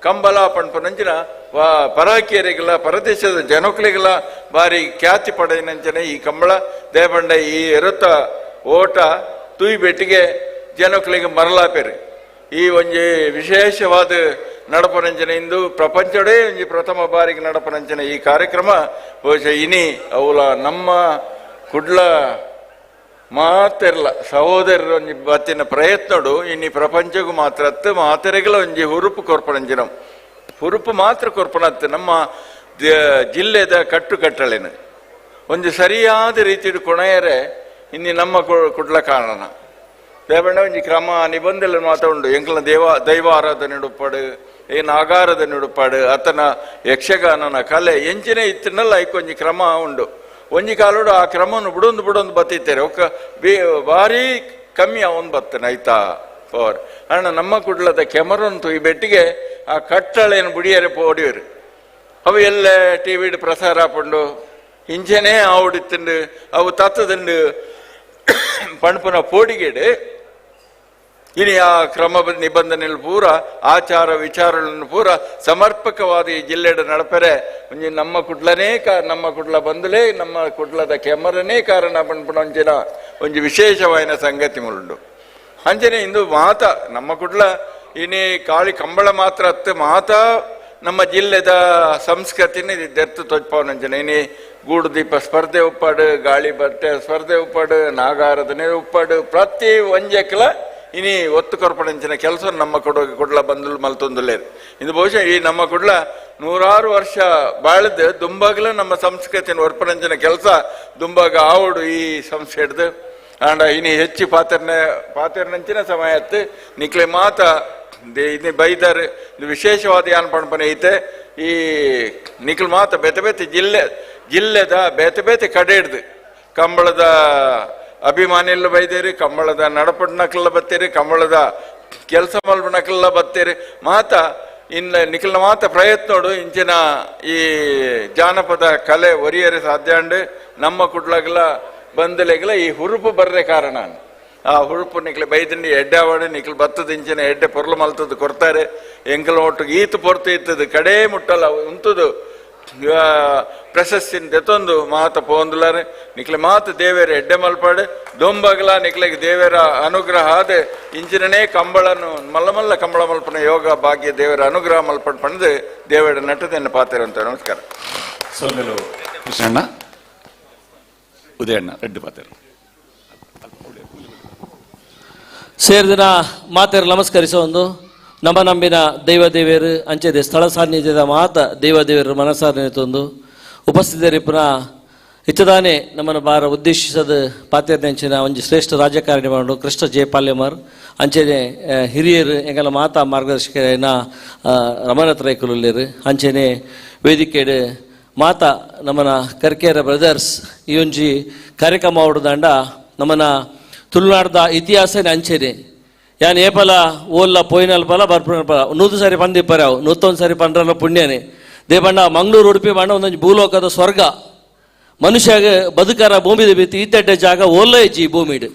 ಕಂಬಳ ಪಣ್ಪನಂಚಿನ ಪರಾಕಿಯರಿಗೆಲ್ಲ ಪರದೇಶದ ಜನಕ್ಲಿಗೆಲ್ಲ ಭಾರಿ ಖ್ಯಾತಿ ಪಡೆಯಿನಂಚನೆ ಈ ಕಂಬಳ ದೇಪಂಡ ಈ ಎರುತ್ತ ಓಟ ತುಯ್ ಬೆಟ್ಟಿಗೆ ಜನಕ್ಲಿಗೆ ಮರಲಾಪೇರು. ಈ ಒಂಜಿ ವಿಶೇಷವಾದ ನಡಪನಂಚನೆ ಇಂದು ಪ್ರಪಂಚಡೇ ಒಂಜಿ ಪ್ರಥಮ ಬಾರಿಗೆ ನಡಪನಂಚನೆ ಈ ಕಾರ್ಯಕ್ರಮ ಬಹುಶಃ ಇನಿ ಅವಲ ನಮ್ಮ ಕುಡ್ಲ ಮಾತೆರ್ಲ ಸಹೋದರರ ಒಂಜಿ ಬತ್ತಿನ ಪ್ರಯತ್ನಡು ಇನಿ ಪ್ರಪಂಚಗೂ ಮಾತ್ರ ಅತ್ತು ಮಾತೆರೆಗಳ ಒಂಜಿ ಹುರುಪು ಕೊರ್ಪಣಂಚಿನ ಹುರುಪು ಮಾತ್ರ ಕೊರ್ಪಣತ್ತು ನಮ್ಮ ಜಿಲ್ಲೆದ ಕಟ್ಟುಕಟ್ಟಳೆನು ಒಂದು ಸರಿಯಾದ ರೀತಿಯ ಕೊಣೆಯರೆ ಇನ್ನಿ ನಮ್ಮ ಕುಡ್ಲ ಕಾರಣ ದೇವಣ್ಣ ಒಂಜಿ ಕ್ರಮ ನಿಬಂಧನೆ ಮಾತ್ರ ಉಂಡು ಎಂಕಲ ದೈವ ಆರಾಧನೆ ಉಡುಪಾಡು ಏನು ಆಗಾರದ ಉಡುಪಾಡು ಆತನ ಯಕ್ಷಗಾನನ ಕಲೆ ಎಂಚಿನ ಇತ್ತಿನಲ್ಲ ಐಕೊಂಜಿ ಕ್ರಮ ಉಂಡು ಒಂಜಿ ಕಾಲೋಡು ಆ ಕ್ರಮವನ್ನು ಬುಡೊಂದು ಬುಡೊಂದು ಬತ್ತಿತ್ತೇರೆ ಒಕ್ಕ ಭಾರಿ ಕಮ್ಮಿ ಅವನು ಬತ್ತಾನೆ ಆಯ್ತಾ ಪವರ್ ಅಣ್ಣ ನಮ್ಮ ಕುಡ್ಲದ ಕೆಮರನ್ ಈ ಬೆಟ್ಟಿಗೆ ಆ ಕಟ್ಟಳೆಯನ್ನು ಬುಡಿಯರೆ ಪೋಡಿಯರು ಅವು ಎಲ್ಲ ಟಿ ವಿಡ್ ಪ್ರಸಾರ ಪಂಡು ಇಂಚನೇ ಆವುಡಿತ್ತುಂಡು ಅವು ತತ್ತದಂಡು ಪಣಪುನ ಪೋಡಿಗೇಡು ಇನಿ ಆ ಕ್ರಮ ನಿಬಂಧನೆಗಳು ಪೂರ ಆಚಾರ ವಿಚಾರಗಳನ್ನು ಪೂರ ಸಮರ್ಪಕವಾದ ಈ ಜಿಲ್ಲೆಡ ನಡಪರೆ ಒಂಜಿ ನಮ್ಮ ಕುಡ್ಲನೇ ನಮ್ಮ ಕುಡ್ಲ ಬಂದಲೇ ನಮ್ಮ ಕುಡ್ಲದ ಕೆಮರನೇ ಕಾರಣ ಪಣಪುನ ಒಂಜಿನ ಒಂಜಿ ವಿಶೇಷವಾಯಿನ ಸಂಗತಿ ಮುಳುಂಡು. ಅಂಚನೆ ಇಂದು ಮಾತ ನಮ್ಮ ಕುಡ್ಲ ಇನಿ ಕಾಳಿ ಕಂಬಳ ಮಾತ್ರ ಅತ್ತು ಮಾತ ನಮ್ಮ ಜಿಲ್ಲೆದ ಸಂಸ್ಕೃತಿನ ದೆರ್ತು ತೊಜ್ಪವನಂಚನೆ ಇನಿ ಗೂಡು ದೀಪ ಸ್ಪರ್ಧೆ ಉಪ್ಪಾಡು ಗಾಳಿ ಬಟ್ಟೆ ಸ್ಪರ್ಧೆ ಉಪ್ಪಾಡು ನಾಗಾರಾಧನೆ ಉಪ್ಪಾಡು ಪ್ರತಿ ಒಂಜೆಕ್ಲ ಇನಿ ಒತ್ತು ಕೊರ್ಪಣಂಚಿನ ಕೆಲಸ ನಮ್ಮ ಕುಡ್ಲ ಬಂದು ಮಲ್ತೊಂದುಲೇರು. ಇಂದು ಬಹುಶಃ ಈ ನಮ್ಮ ಕುಡ್ಲ ನೂರಾರು ವರ್ಷ ಬಾಳ್ದು ದುಂಬಾಗ್ಲ ನಮ್ಮ ಸಂಸ್ಕೃತಿನ ಒರ್ಪಣಂಚಿನ ಕೆಲಸ ದುಂಬಾಗ ಆವಡು ಈ ಸಂಸ್ಥೆ ಹಿಡ್ದು ಆಂಡ ಇನಿ ಹೆಚ್ಚು ಪಾತ್ರನಂಚಿನ ಸಮಯ ಅತ್ತು ನಿಕ್ಲೆ ಮಾತ ಇನಿ ಬೈದಾರ್ ಇದು ವಿಶೇಷವಾದ ಯಾನ್ ಪಣಪನೆ ಐತೆ ಈ ನಿಕ್ಲು ಮಾತ ಬೇತೆ ಬೇತೆ ಜಿಲ್ಲೆದ ಬೇತೆ ಬೇತೆ ಕಡೆ ಹಿಡ್ದು ಕಂಬಳದ ಅಭಿಮಾನಿಲ್ಲ ಬೈದೇರಿ ಕಂಬಳದ ನಡಪಡ್ನಕ್ಲೆಲ್ಲ ಬತ್ತೀರಿ ಕಂಬಳದ ಕೆಲಸ ಮಲ್ಪನಕ್ಲೆಲ್ಲ ಬತ್ತೀರಿ ಮಾತ ಇನ್ನು ನಿಖಲ್ನ ಮಾತ ಪ್ರಯತ್ನೋಡು ಇಂಚಿನ ಈ ಜಾನಪದ ಕಲೆ ಒರಿಯರೆ ಸಾಧ್ಯ ಅಂಡು ನಮ್ಮ ಕುಡ್ಲಗ್ಲ ಬಂದಲೆಗ್ಲ ಈ ಹುರುಪು ಬರ್ರೆ ಕಾರಣ. ಆ ಹುರುಪು ನಿಕ್ಲೆ ಬೈದಂಡಿ ಎಡ್ಡೆ ನಿಕ್ಲು ಬತ್ತದ ಇಂಚಿನ ಎಡ್ಡೆ ಪೊರ್ಲು ಮಲ್ತದ್ದು ಕೊಡ್ತಾರೆ ಎಂಕಲ್ ಒಟ್ಟು ಈತು ಪೊರ್ತು ಇತ್ತದು ಕಡೆ ಮುಟ್ಟಲ್ಲ ಉಂತದು ಪ್ರಶಸ್ತಿನ ದೆತೊಂದು ಮಾತ ಪೋಂದುಲಾರೆ ನಿಕ್ಲೆ ಮಾತ ದೇವೇರ ಎಡ್ಡೆ ಮಲ್ಪಾಡು ದೊಂಬಗಲ ನಿಕ್ಲೆಗ್ ದೇವರ ಅನುಗ್ರಹ ಆದ ಇಂಚಿನನೇ ಕಂಬಳನು ಮಲ್ಲ ಮಲ್ಲ ಕಂಬಳ ಮಲ್ಪನ ಯೋಗ ಭಾಗ್ಯ ದೇವರ ಅನುಗ್ರಹ ಮಲ್ಪಡ್ ಪಂದು ದೇವರ ನಟದನ್ನು ಪಾತಿರಂತ. ನಮಸ್ಕಾರ. ಸೋಮೆಲು ಕೃಷ್ಣಣ್ಣ, ಉದಯಣ್ಣ ರೆಡ್ಡಿ ಪಾತಿರು ಸೇರಿದಿನ ಮಾತೆರು ನಮಸ್ಕರಿಸೋ ಒಂದು ನಮ್ಮ ನಂಬಿನ ದೈವ ದೇವಿಯರು ಅಂಚೆದೆ ಸ್ಥಳ ಸಾನ್ನಿಧ್ಯದ ಮಾತ ದೈವ ದೇವಿಯರು ಮನಸಾರನೆ ಉಪಸ್ಥಿತರಿಪುನ ಇತ್ತದಾನೆ ನಮ್ಮನ್ನು ಬಾರ ಉದ್ದೇಶಿಸದ ಪಾತ್ಯರ್ನೆಂಚಿನ ಒಂಜಿ ಶ್ರೇಷ್ಠ ರಾಜಕಾರಣಿ ಮಾಡು ಕೃಷ್ಣ ಜೆ ಪಾಲ್ಯಮಾರ್ ಅಂಚೆನೆ ಹಿರಿಯರು ಎಂಗಲ ಮಾತಾ ಮಾರ್ಗದರ್ಶಕರೈನ ರಮನಾಥ ರೈಕುಲುಲ್ಲೇರು ಅಂಚೆನೆ ವೇದಿಕೆಡು ಮಾತಾ ನಮ್ಮನ ಕರ್ಕೇರ ಬ್ರದರ್ಸ್ ಈ ಒಂಜಿ ಕಾರ್ಯಕ್ರಮ ಹೊಡೆದಾಂಡ ನಮ್ಮನ ತುಳುನಾಡ್ದ ಇತಿಹಾಸನೇ ಅಂಚೆನೆ ಯಾನ್ ಏಪಲ ಓಲ್ಲ ಪೋಯಿನಲ್ಪಲ ಬರ್ಪುನಲ್ಪಲ ನೂದು ಸಾರಿ ಪಂದಿಪ್ಪರಾವು ನೂತ್ತೊಂದು ಸಾರಿ ಪಂಡ್ರಲ್ಲ ಪುಣ್ಯನೇ ದೇಪಂಡ ಮಂಗಳೂರು ಉಡುಪಿ ಬಂಡ ಒಂದೊಂದು ಭೂಲೋಕದ ಸ್ವರ್ಗ ಮನುಷ್ಯಗ ಬದುಕರ ಭೂಮಿದ ಬಿತ್ತು ಈತೆಡ್ಡೆ ಜಾಗ ಓಲ್ಲ ಇಜ್ಜಿ ಈ ಭೂಮಿಡು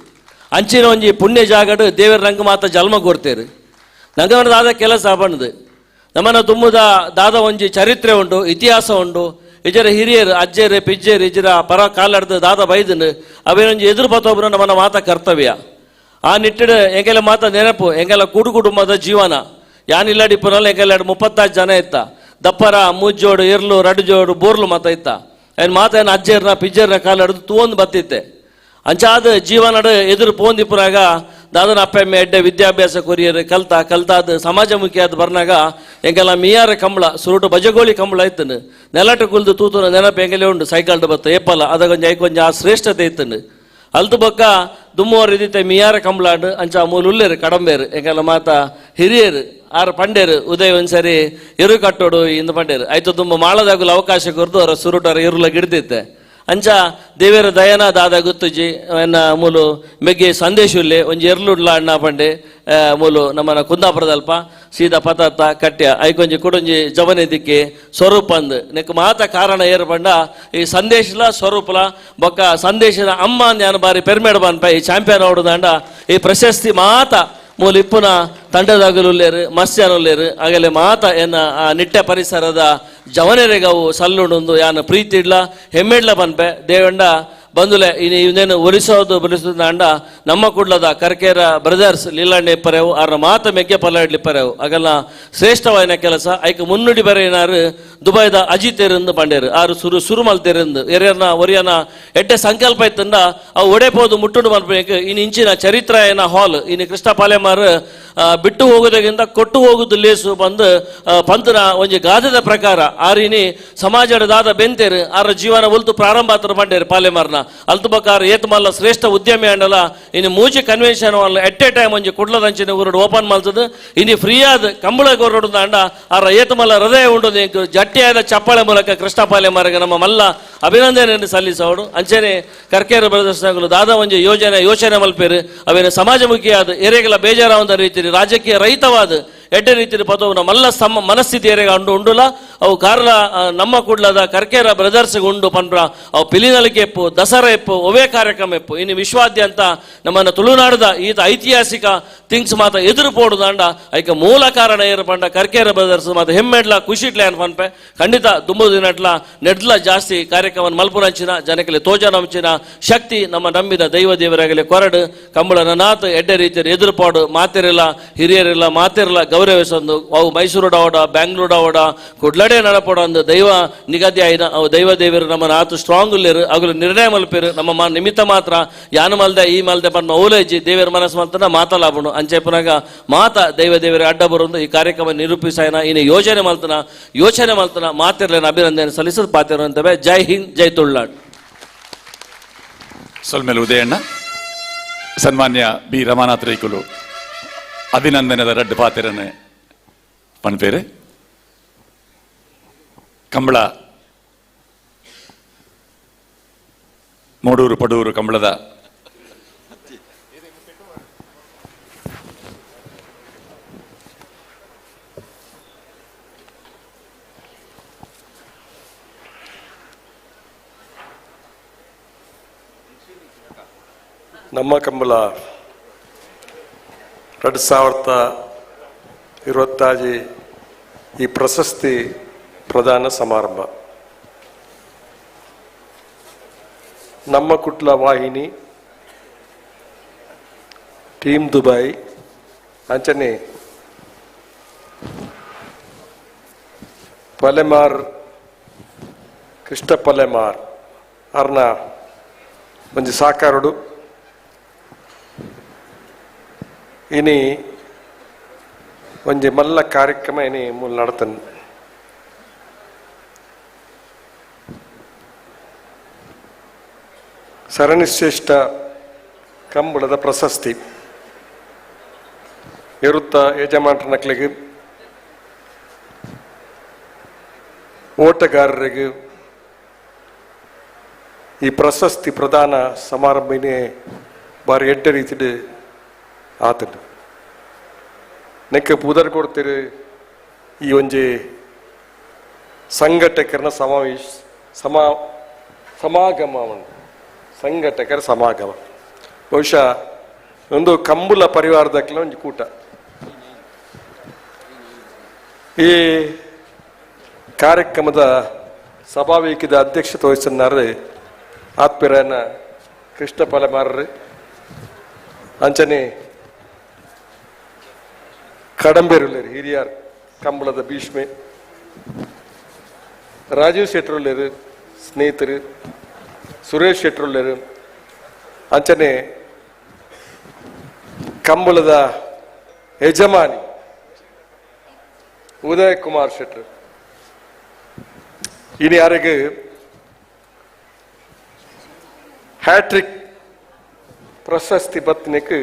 ಅಂಚಿನ ಒಂಜಿ ಪುಣ್ಯ ಜಾಗಡು ದೇವರ ನಂಗೆ ಮಾತ ಜನ್ಮ ಕೊಡ್ತೇರು ನಂಗೆ ದಾದ ಕೆಲಸ ಬಂದು ನಮ್ಮನ ತುಂಬುದ ದಾದ ಒಂಜಿ ಚರಿತ್ರೆ ಉಂಟು ಇತಿಹಾಸ ಉಂಟು ಇಜರ ಹಿರಿಯರು ಅಜ್ಜೇರು ಪಿಜ್ಜೇರು ಇಜರ ಪರ ಕಾಲಾಡ್ದು ದಾದ ಬೈದನು ಅವೇನೊಂಜಿ ಎದುರು ಪತ್ತೊಬ್ಬರು ನಮ್ಮನ್ನ ಮಾತ ಕರ್ತವ್ಯ ಆ ನಿಟ್ಟಿಡು ಎಂಗೆಲ್ಲ ಮಾತ ನೆನಪು ಎಂಗೆಲ್ಲ ಕೂಡು ಕುಟುಂಬದ ಜೀವನ ಯಾನಿಲ್ಲಾಡಿ ಪುನಲ್ಲ ಎಂಗೆಲ್ಲ 35 ಜನ ಇತ್ತ ದಪ್ಪರ ಮೂಜೋಡು ಇರ್ಲು ರಡು ಜೋಡು ಬೋರ್ಲು ಮಾತ ಇತ್ತ ಏನು ಮಾತ ಏನು ಅಜ್ಜೇರ್ನ ಪಿಜ್ಜೇರ್ನ ಕಾಲಾಡ್ದು ತೂವೊಂದು ಬತ್ತಿತ್ತೆ ಅಂಚಾದ ಜೀವನಡು ಎದುರು ಪೋಂದಿಪ್ಪುನಾಗ ದಾದನ ಅಪ್ಪೆಮ್ಮೆ ಎಡ್ಡೆ ವಿದ್ಯಾಭ್ಯಾಸ ಕೊರಿಯರು ಕಲ್ತ ಕಲ್ತಾದ ಸಮಾಜಮುಖಿಯಾದ ಬರ್ನಾಗ ಎಂಗೆಲ್ಲ ಮಿಯಾರ ಕಂಬಳ ಸುರುಟು ಬಜಗೋಳಿ ಕಂಬಳ ಇತ್ತನು ನೆಲಟ ಕುಲ್ದು ತೂತುನ ನೆನಪು ಎಂಗೆಲೆ ಉಂಡು ಸೈಕಲ್ಡ್ ಬತ್ತ ಏಪಲ್ಲ ಅದಗೊಂಜಿ ಐಕೊಂಜಿ ಆ ಶ್ರೇಷ್ಠತೆ ಇತ್ತನು ಅಲ್ತು ಬೊಕ್ಕ ದುಮ್ಮೋರು ಇದ್ದಿತ್ತೆ ಮಿಯಾರ ಕಂಬಳಾಂಡು ಅಂಚ ಮೂಲು ಉಲ್ಲೇರು ಕಡಂಬೇರು ಎಂಗೆಲ್ಲ ಮಾತ ಹಿರಿಯರು ಆರು ಪಂಡೇರು ಉದಯ ಒಂದ್ಸರಿ ಎರು ಕಟ್ಟೋಡು ಇಂದು ಪಂಡೇರು ಆಯ್ತು ತುಂಬ ಮಾಳದಾಗಲು ಅವಕಾಶ ಕೊರ್ದು ಅವರ ಸುರುಟರ ಎರುಲ ಗಿಡ್ದಿತ್ತೆ ಅಂಚ ದೇವೇರ ದಯನ ದಾದ ಗುತ್ತುಜಿ ಎನ್ನ ಮೂಲು ಮೆಗ್ಗೆ ಸಂದೇಶ ಉಲ್ಲೆ ಒಂಜಿ ಎರ್ಲುಡ್ಲ ಅಣ್ಣ ಪಂಡೆ ಮೂಲು ನಮ್ಮನ ಕುಂದಾಪುರದಲ್ಪ ಸೀದಾ ಪತಾತ ಕಟ್ಯ ಐಕೊಂಜಿ ಕುಡೊಂಜಿ ಜವನೆ ದಿಕ್ಕಿ ಸ್ವರೂಪ ಅಂದ್ ನೆಕ್ ಮಾತ ಕಾರಣ ಏರು ಪಂಡ ಈ ಸಂದೇಶಲ ಸ್ವರೂಪಲ ಬೊಕ್ಕ ಸಂದೇಶದ ಅಮ್ಮ ಅಂದ್ ಬಾರಿ ಪೆರ್ಮೇಡ್ ಬನ್ಪ ಈ ಚಾಂಪಿಯನ್ ಹೊಡೆದಾಂಡ ಈ ಪ್ರಶಸ್ತಿ ಮಾತ ಮೂಲು ಇಪ್ಪುನ ತಂಡದಾಗಲುಲ್ಲೇರು ಮಸ್ಯಾನುಲ್ಲೇರು ಆಗಲೇ ಮಾತ ಎನ್ನ ಆ ನಿಟ್ಟೆ ಪರಿಸರದ ಜವನೆರೆಗವು ಸಲ್ಲುಂಡು ಯಾನ ಪ್ರೀತಿ ಇಡ್ಲ ಹೆಮ್ಮೆಡ್ಲ ಪನ್ಪೆ ದೇವಂಡ ಬಂದುಲೆ ಇನ್ನು ಇವನೇನು ಒಲಿಸೋದು ಬಲಿಸೋದು ಅಂಡ ನಮ್ಮ ಕುಡ್ಲದ ಕರ್ಕೇರ ಬ್ರದರ್ಸ್ ಲೀಲಾಂಡೆ ಪರೆವು ಆರ ಮಾತ ಮೆಗ್ಗೆ ಪಲ್ಲಾಡ್ಲಿ ಪರೆವು ಆಗಲ್ಲ ಶ್ರೇಷ್ಠವಾದ ಕೆಲಸ ಐಕ್ ಮುನ್ನುಡಿ ಬರೆಯಿನಾರು ದುಬೈದ ಅಜಿತೇರಂದು ಪಂಡೇರು ಆರು ಸುರು ಸುರು ಮಲ್ತೇರಂದು ಎರೆಯರ್ನ ಒರಿಯನ ಎಡ್ಡೆ ಸಂಕಲ್ಪ ಇತ್ತಂದ ಅವು ಒಡೆಪೋದು ಮುಟ್ಟುಂಡು ಮಲ್ಪಬೇಕು ಇನ್ನು ಇಂಚಿನ ಚರಿತ್ರೆಯನ ಹಾಲ್ ಇನ್ನು ಕೃಷ್ಣ ಪಾಲೆಮಾರು ಬಿಟ್ಟು ಹೋಗೋದಕ್ಕಿಂತ ಕೊಟ್ಟು ಹೋಗುದು ಲೇಸು ಬಂದು ಪಂತನ ಒಂಜಿ ಗಾದೆದ ಪ್ರಕಾರ ಆರಿನಿ ಸಮಾಜದ ಬೆಂತೇರು ಆರ ಜೀವನ ಉಲ್ತು ಪ್ರಾರಂಭ ಆತರ ಪಂಡೇರು ಪಾಲೆಮಾರ್ನ ಅಲ್ತು ಬಕಾರ ಏತಮಲ್ಲ ಶ್ರೇಷ್ಠ ಉದ್ಯಮಿ ಅಂಡಲ ಇನ್ನು ಮೂಜಿ convention hall at a time ಒಂಜಿ ಕುಡ್ಲದಂಚಿನ ಊರುಡು ಓಪನ್ ಮಲ್ತದು ಇನ್ನು ಫ್ರೀ ಆದ ಕಂಬಳ ಗೋರುಡು ಅಂಡ ಆರ ಏತಮಲ್ಲ ಹೃದಯ ಉಂಡು ಜಟ್ಟಿಯಾದ ಚಪ್ಪಾಳೆ ಮೂಲಕ ಕೃಷ್ಣ ಪಾಲೆಮಾರ್ಗೆ ನಮ್ಮ ಮಲ್ಲ ಅಭಿನಂದನೆಯನ್ನು ಸಲ್ಲಿಸೋಡು ಅಂಚನೆ ಕರ್ಕೇರ ಬ್ರದರ್ಸ್ನಗಳು ದಾದ ಒಂಜಿ ಯೋಜನೆ ಯೋಚನೆ ಮಲ್ಪೇರು ಅವೇನು ಸಮಾಜಮುಖಿಯಾದ ಎರೆಗಳ ಬೇಜಾರಾವಂದ ರೀತಿ ರಾಜಕೀಯ ರಹಿತವಾದ ಎಡ್ಡೆ ರೀತಿಯ ಪದವು ಮಲ್ಲ ಸಮ ಮನಸ್ಥಿತಿ ಎರೆಗ ಉಂಡು ಉಂಡುಲ ಅವು ಕಾರ್ಲ ನಮ್ಮ ಕುಡ್ಲದ ಕರ್ಕೇರ ಬ್ರದರ್ಸ್ ಉಂಡು ಪನ್ಪ್ರ ಅವು ಪಿಲಿನಲಿಕೆ ಎಪ್ಪು ದಸರಾ ಎಪ್ಪು ಒವೇ ಕಾರ್ಯಕ್ರಮ ಎಪ್ಪು ಇನ್ನು ವಿಶ್ವಾದ್ಯಂತ ನಮ್ಮನ್ನ ತುಳುನಾಡದ ಈತ ಐತಿಹಾಸಿಕ ಥಿಂಗ್ಸ್ ಮಾತ ಎದುರು ಪೋಡುದಾಂಡ ಐಕ ಮೂಲ ಕಾರಣ ಏರು ಪಂಡ ಕರ್ಕೇರ ಬ್ರದರ್ಸ್ ಮಾತ ಹೆಮ್ಮೆಡ್ಲ ಖುಷಿಟ್ಲೆ ಅನ್ ಪನ್ಪೆ ಖಂಡಿತ ದುಂಬು ದಿನಟ್ಲ ನೆಡ್ಲ ಜಾಸ್ತಿ ಕಾರ್ಯಕ್ರಮ ಮಲ್ಪುರಂಚಿನ ಜನಕ್ಕೆ ತೋಜನಂಚಿನ ಶಕ್ತಿ ನಮ್ಮ ನಂಬಿದ ದೈವ ದೇವರಾಗಲಿ ಕೊರಡು ಕಂಬಳನ ನಾಥ ಎಡ್ಡೆ ರೀತಿಯ ಎದುರುಪಾಡು ಮಾತಿರಲ್ಲ ಹಿರಿಯರಿಲ್ಲ ಮಾತಿರಲ್ಲ ಗೌರವಿಸೊಂದು ಅವು ಮೈಸೂರು ಡಾವಡ ಬ್ಯಾಂಗ್ಳೂರ್ ಡಾವಡ ಕುಡ್ಲಡೆ ನಡಪಡ ಒಂದು ದೈವ ನಿಗದಿ ಆಯ್ನ ಅವು ದೈವ ದೇವರು ನಮ್ಮ ಆತು ಸ್ಟ್ರಾಂಗ್ ಉಲ್ಲೇರು ಅಗಲು ನಿರ್ಣಯ ಮಲ್ಪೇರು ನಮ್ಮ ನಿಮಿತ್ತ ಮಾತ್ರ ಯಾನು ಮಲ್ದೆ ಈ ಮಲ್ದೆ ಪನ್ನ ಓಲೇಜಿ ದೇವರ ಮನಸ್ಸು ಮಲ್ತನ ಮಾತಲಾಬುಣು ಅಂಚೆ ಪುನಗ ಮಾತ ದೈವ ದೇವರ ಅಡ್ಡ ಬರೋದು ಈ ಕಾರ್ಯಕ್ರಮ ನಿರೂಪಿಸಾಯನ ಇನ್ನು ಯೋಜನೆ ಮಲ್ತನ ಯೋಚನೆ ಮಲ್ತನ ಮಾತಿರ್ಲೇನ ಅಭಿನಂದನೆ ಸಲ್ಲಿಸೋದು ಪಾತಿರುವಂತವೆ. ಜೈ ಹಿಂದ್, ಜೈ ತುಳುನಾಡು. ಸೊಲ್ಮೇಲು ಉದಯಣ್ಣ, ಸನ್ಮಾನ್ಯ ಬಿ ರಮಾನಾಥ್ ರೈಕುಲು ಅಭಿನಂದನೆದ ರಡ್ಡು ಪಾತಿರನೆ ಪನ್ಪೇರು. ಕಂಬಳ ಮೂಡೂರು ಪಡೂರು ಕಂಬಳದ ನಮ್ಮ ಕಂಬಳ 2026 ಈ ಪ್ರಶಸ್ತಿ ಪ್ರದಾನ ಸಮಾರಂಭ. ನಮ್ಮ ಕುಟ್ಲ ವಾಹಿನಿ ಟೀಮ್ ದುಬೈ ಅಂಚನೆ ಪಲೆಮಾರ್ ಕೃಷ್ಣ ಪಲೆಮಾರ್ ಅರ್ನ ಒಂಜಿ ಸಾಕಾರುಡು ಇನಿ ಒಂಜಿ ಮಲ್ಲ ಕಾರ್ಯಕ್ರಮ ಇನಿ ಮೂಲ ನಡತನ್. ಸರಣಿಶ್ರೇಷ್ಠ ಕಂಬಳದ ಪ್ರಶಸ್ತಿ ಎರುತ್ತ ಯಜಮಾನ್ರ ನಕ್ಲಿಗೆ ಓಟಗಾರರಿಗೆ ಈ ಪ್ರಶಸ್ತಿ ಪ್ರದಾನ ಸಮಾರಂಭನೇ ಬಾರಿ ಎಡ್ಡೆ ರೀತಿಯಲ್ಲಿ ಆತನು. ನೆಕ್ಕೆ ಪುದರ್ ಕೊಡ್ತೀರಿ ಈ ಒಂಜಿ ಸಂಘಟಕರನ ಸಮಾವೇಶ ಸಮಾಗಮ, ಸಂಘಟಕರ ಸಮಾಗಮ. ಬಹುಶಃ ಒಂದು ಕಂಬುಲ ಪರಿವಾರದಕ್ಕೆಲ್ಲ ಒಂದು ಕೂಟ. ಈ ಕಾರ್ಯಕ್ರಮದ ಸಭಾವೇಕಿದ ಅಧ್ಯಕ್ಷತೆ ವಹಿಸಿದ್ದಾರೆ ಆತ್ಮೀಯರನ್ನ ಕೃಷ್ಣ ಪಲೆಮಾರರು, ಅಂಚನೆ ಕಡಂಬೇರುಳ್ಳರು ಹಿರಿಯರ್ ಕಂಬಳದ ಭೀಷ್ಮೆ, ರಾಜೀವ್ ಶೆಟ್ಟರುಳ್ಳರು ಸ್ನೇಹಿತರು, ಸುರೇಶ್ ಶೆಟ್ಟರುಳ್ಳರು, ಅಂಚನೆ ಕಂಬಳದ ಯಜಮಾನಿ ಉದಯ್ ಕುಮಾರ್ ಶೆಟ್ಟರು. ಇನ್ನು ಯಾರಿಗೆ ಹ್ಯಾಟ್ರಿಕ್ ಪ್ರಶಸ್ತಿ ಬತ್ತನೆಕ್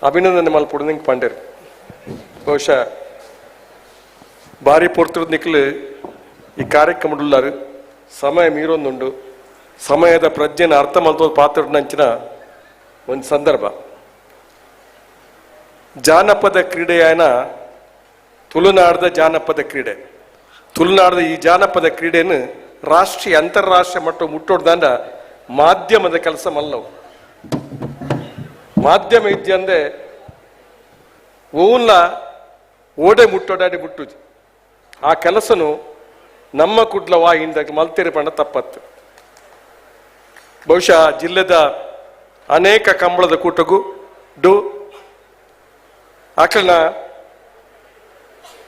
ಅಭಿನಂದನೆ ಮಲ್ಪುಡು ಪಂಡೇರು. ಬಹುಶಃ ಭಾರಿ ಪೊರ್ತುಡು ನಿಕ್ಲು ಈ ಕಾರ್ಯಕ್ರಮಡುಲ್ಲಾರು ಸಮಯ ಮೀರೊಂದುಂಡು. ಸಮಯದ ಪ್ರಜ್ಞೆನ ಅರ್ಥ ಮಲ್ತೋದು ಪಾತ್ರ ಒಂದು ಸಂದರ್ಭ. ಜಾನಪದ ಕ್ರೀಡೆಯನ ತುಳುನಾಡದ ಜಾನಪದ ಕ್ರೀಡೆ, ತುಳುನಾಡದ ಈ ಜಾನಪದ ಕ್ರೀಡೆಯನ್ನು ರಾಷ್ಟ್ರೀಯ ಅಂತಾರಾಷ್ಟ್ರೀಯ ಮಟ್ಟ ಮುಟ್ಟೋಡ್ದಂಡ ಮಾಧ್ಯಮದ ಕೆಲಸ ಮಲ್ಲವು. ಮಾಧ್ಯಮ ಇದ್ದಂದೆ ಓನ್ಲ ಓಡೆ ಮುಟ್ಟೋಡಾಡಿ ಮುಟ್ಟುಜಿ. ಆ ಕೆಲಸನು ನಮ್ಮ ಕುಡ್ಲ ವಾಹಿನಿದಾಗ ಮಲ್ತೇರಿ ಪಂಡ ತಪ್ಪತ್ತು. ಬಹುಶಃ ಜಿಲ್ಲೆದ ಅನೇಕ ಕಂಬಳದ ಕೂಟಗೂ do ಅಕಲ್ನ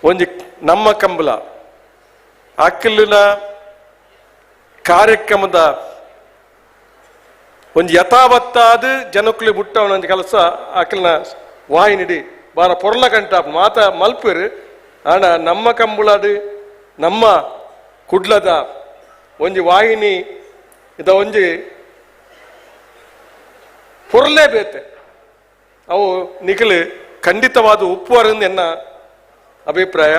ಒಂಜಿ ನಮ್ಮ ಕಂಬಳ ಅಕಲಿನ ಕಾರ್ಯಕ್ರಮದ ಒಂದು ಯಥಾವತ್ತಾದ ಜನಕ್ಕಲಿ ಮುಟ್ಟವನ ಒಂಜಿ ಕೆಲಸ ಅಕಲ್ನ ವಾಹಿನಿಡಿ ಬಾರ ಪೊರ್ಲ ಕಂಟ ಮಾತ ಮಲ್ಪೇರು. ಆಣ ನಮ್ಮ ಕಂಬಳದು ನಮ್ಮ ಕುಡ್ಲದ ಒಂಜಿ ವಾಹಿನಿ ಇದ ಒಂಜಿ ಪೊರ್ಲೇ ಬೇತೆ ಅವು ನಿಖಲು ಖಂಡಿತವಾದ ಉಪ್ಪುವರಿಂದ ಎನ್ನ ಅಭಿಪ್ರಾಯ.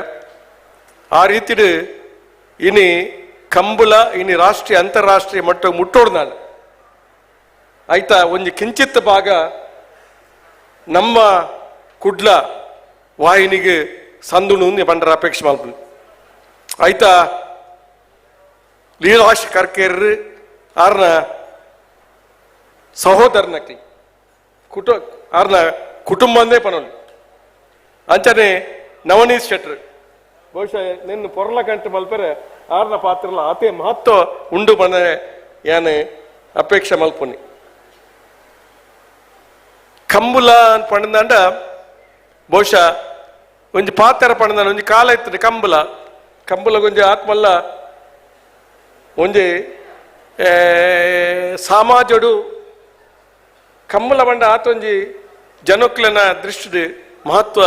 ಆ ರೀತಿಡು ಇನಿ ಕಂಬಳ ಇನಿ ರಾಷ್ಟ್ರೀಯ ಅಂತಾರಾಷ್ಟ್ರೀಯ ಮಟ್ಟ ಮುಟ್ಟೋಡು ನಾನು ಆಯ್ತಾ ಒಂಜಿ ಕಿಂಚಿತ್ ಭಾಗ ನಮ್ಮ ಕುಡ್ಲ ವಾಹಿನಿಗೆ ಸಂದುಣು ಪಂಡರ ಅಪೇಕ್ಷೆ ಮಲ್ಪು. ಆಯ್ತಾ ಲೀಲಾಶ್ ಕರ್ಕೇರ್ ಆರ್ನ ಸಹೋದರನಕ್ಲಿ ಆರ್ನ ಕುಟುಂಬಂದೇ ಪನೋಲಿ ಅಂಚನೆ ನವನೀತ್ ಶೆಟ್ರ್ ಬಹುಶಃ ನಿನ್ನ ಪೊರ್ಲ ಗಂಟೆ ಮಲ್ಪರೆ ಆರ್ನ ಪಾತ್ರಲ ಆತೆ ಮಹತ್ವ ಉಂಡು ಬಂದ ಯಾನ್ ಅಪೇಕ್ಷೆ ಮಲ್ಪುನಿ. ಕಂಬುಲ ಪಂಡಂಡ ಬಹುಶಃ ಒಂಜಿ ಪಾತ್ರ ಪಂಡಂಡ ಒಂಜಿ ಕಾಲ ಇತ್ತು ಕಂಬುಲ ಕಂಬುಲ ಒಂಜಿ ಆತ್ಮಲ್ಲ ಒಂಜಿ ಸಮಾಜಡು ಕಂಬುಲ ಬಂಡ ಆತೊಂಜಿ ಜನಕ್ಲೆನ ದೃಷ್ಟಿ ಮಹತ್ವ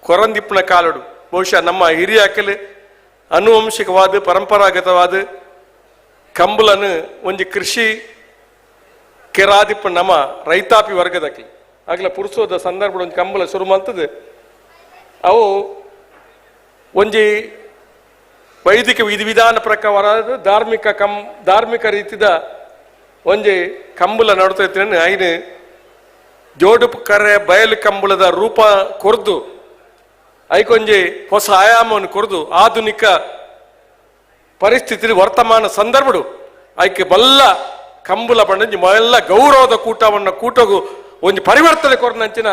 ಕೊರಂದಿಪ್ಪನ ಕಾಲಡು. ಬಹುಶಃ ನಮ್ಮ ಹಿರಿಯಾಕಲು ಅನುವಂಶಿಕವಾದ ಪರಂಪರಾಗತವಾದ ಕಂಬುಲನು ಒಂಜಿ ಕೃಷಿ ಕೆರಾದಿಪ್ಪ ನಮ್ಮ ರೈತಾಪಿ ವರ್ಗದಕ್ಕೆ ಆಗಲ ಪುರುಸೋದ ಸಂದರ್ಭ ಒಂಜಿ ಕಂಬುಲ ಶುರು ಮಾಡ್ತದೆ. ಅವು ಒಂಜಿ ವೈದಿಕ ವಿಧಿವಿಧಾನ ಪ್ರಕಾರ ಧಾರ್ಮಿಕ ಧಾರ್ಮಿಕ ರೀತಿದ ಒಂಜಿ ಕಂಬುಲ ನಡ್ತೈತಿ. ಐನು ಜೋಡು ಕರೆ ಬಯಲು ಕಂಬಳದ ರೂಪ ಕೊರ್ದು ಐಕೊಂಜಿ ಹೊಸ ಆಯಾಮವನ್ನು ಕೊರ್ದು ಆಧುನಿಕ ಪರಿಸ್ಥಿತಿ ವರ್ತಮಾನ ಸಂದರ್ಭಡು ಐಕೆ ಬಲ್ಲ ಕಂಬುಲ ಬಂಡಂಜಿ ಎಲ್ಲ ಗೌರವದ ಕೂಟವನ್ನು ಕೂಟಗೂ ಒಂಜಿ ಪರಿವರ್ತನೆ ಕೊರ್ನಂಚಿನ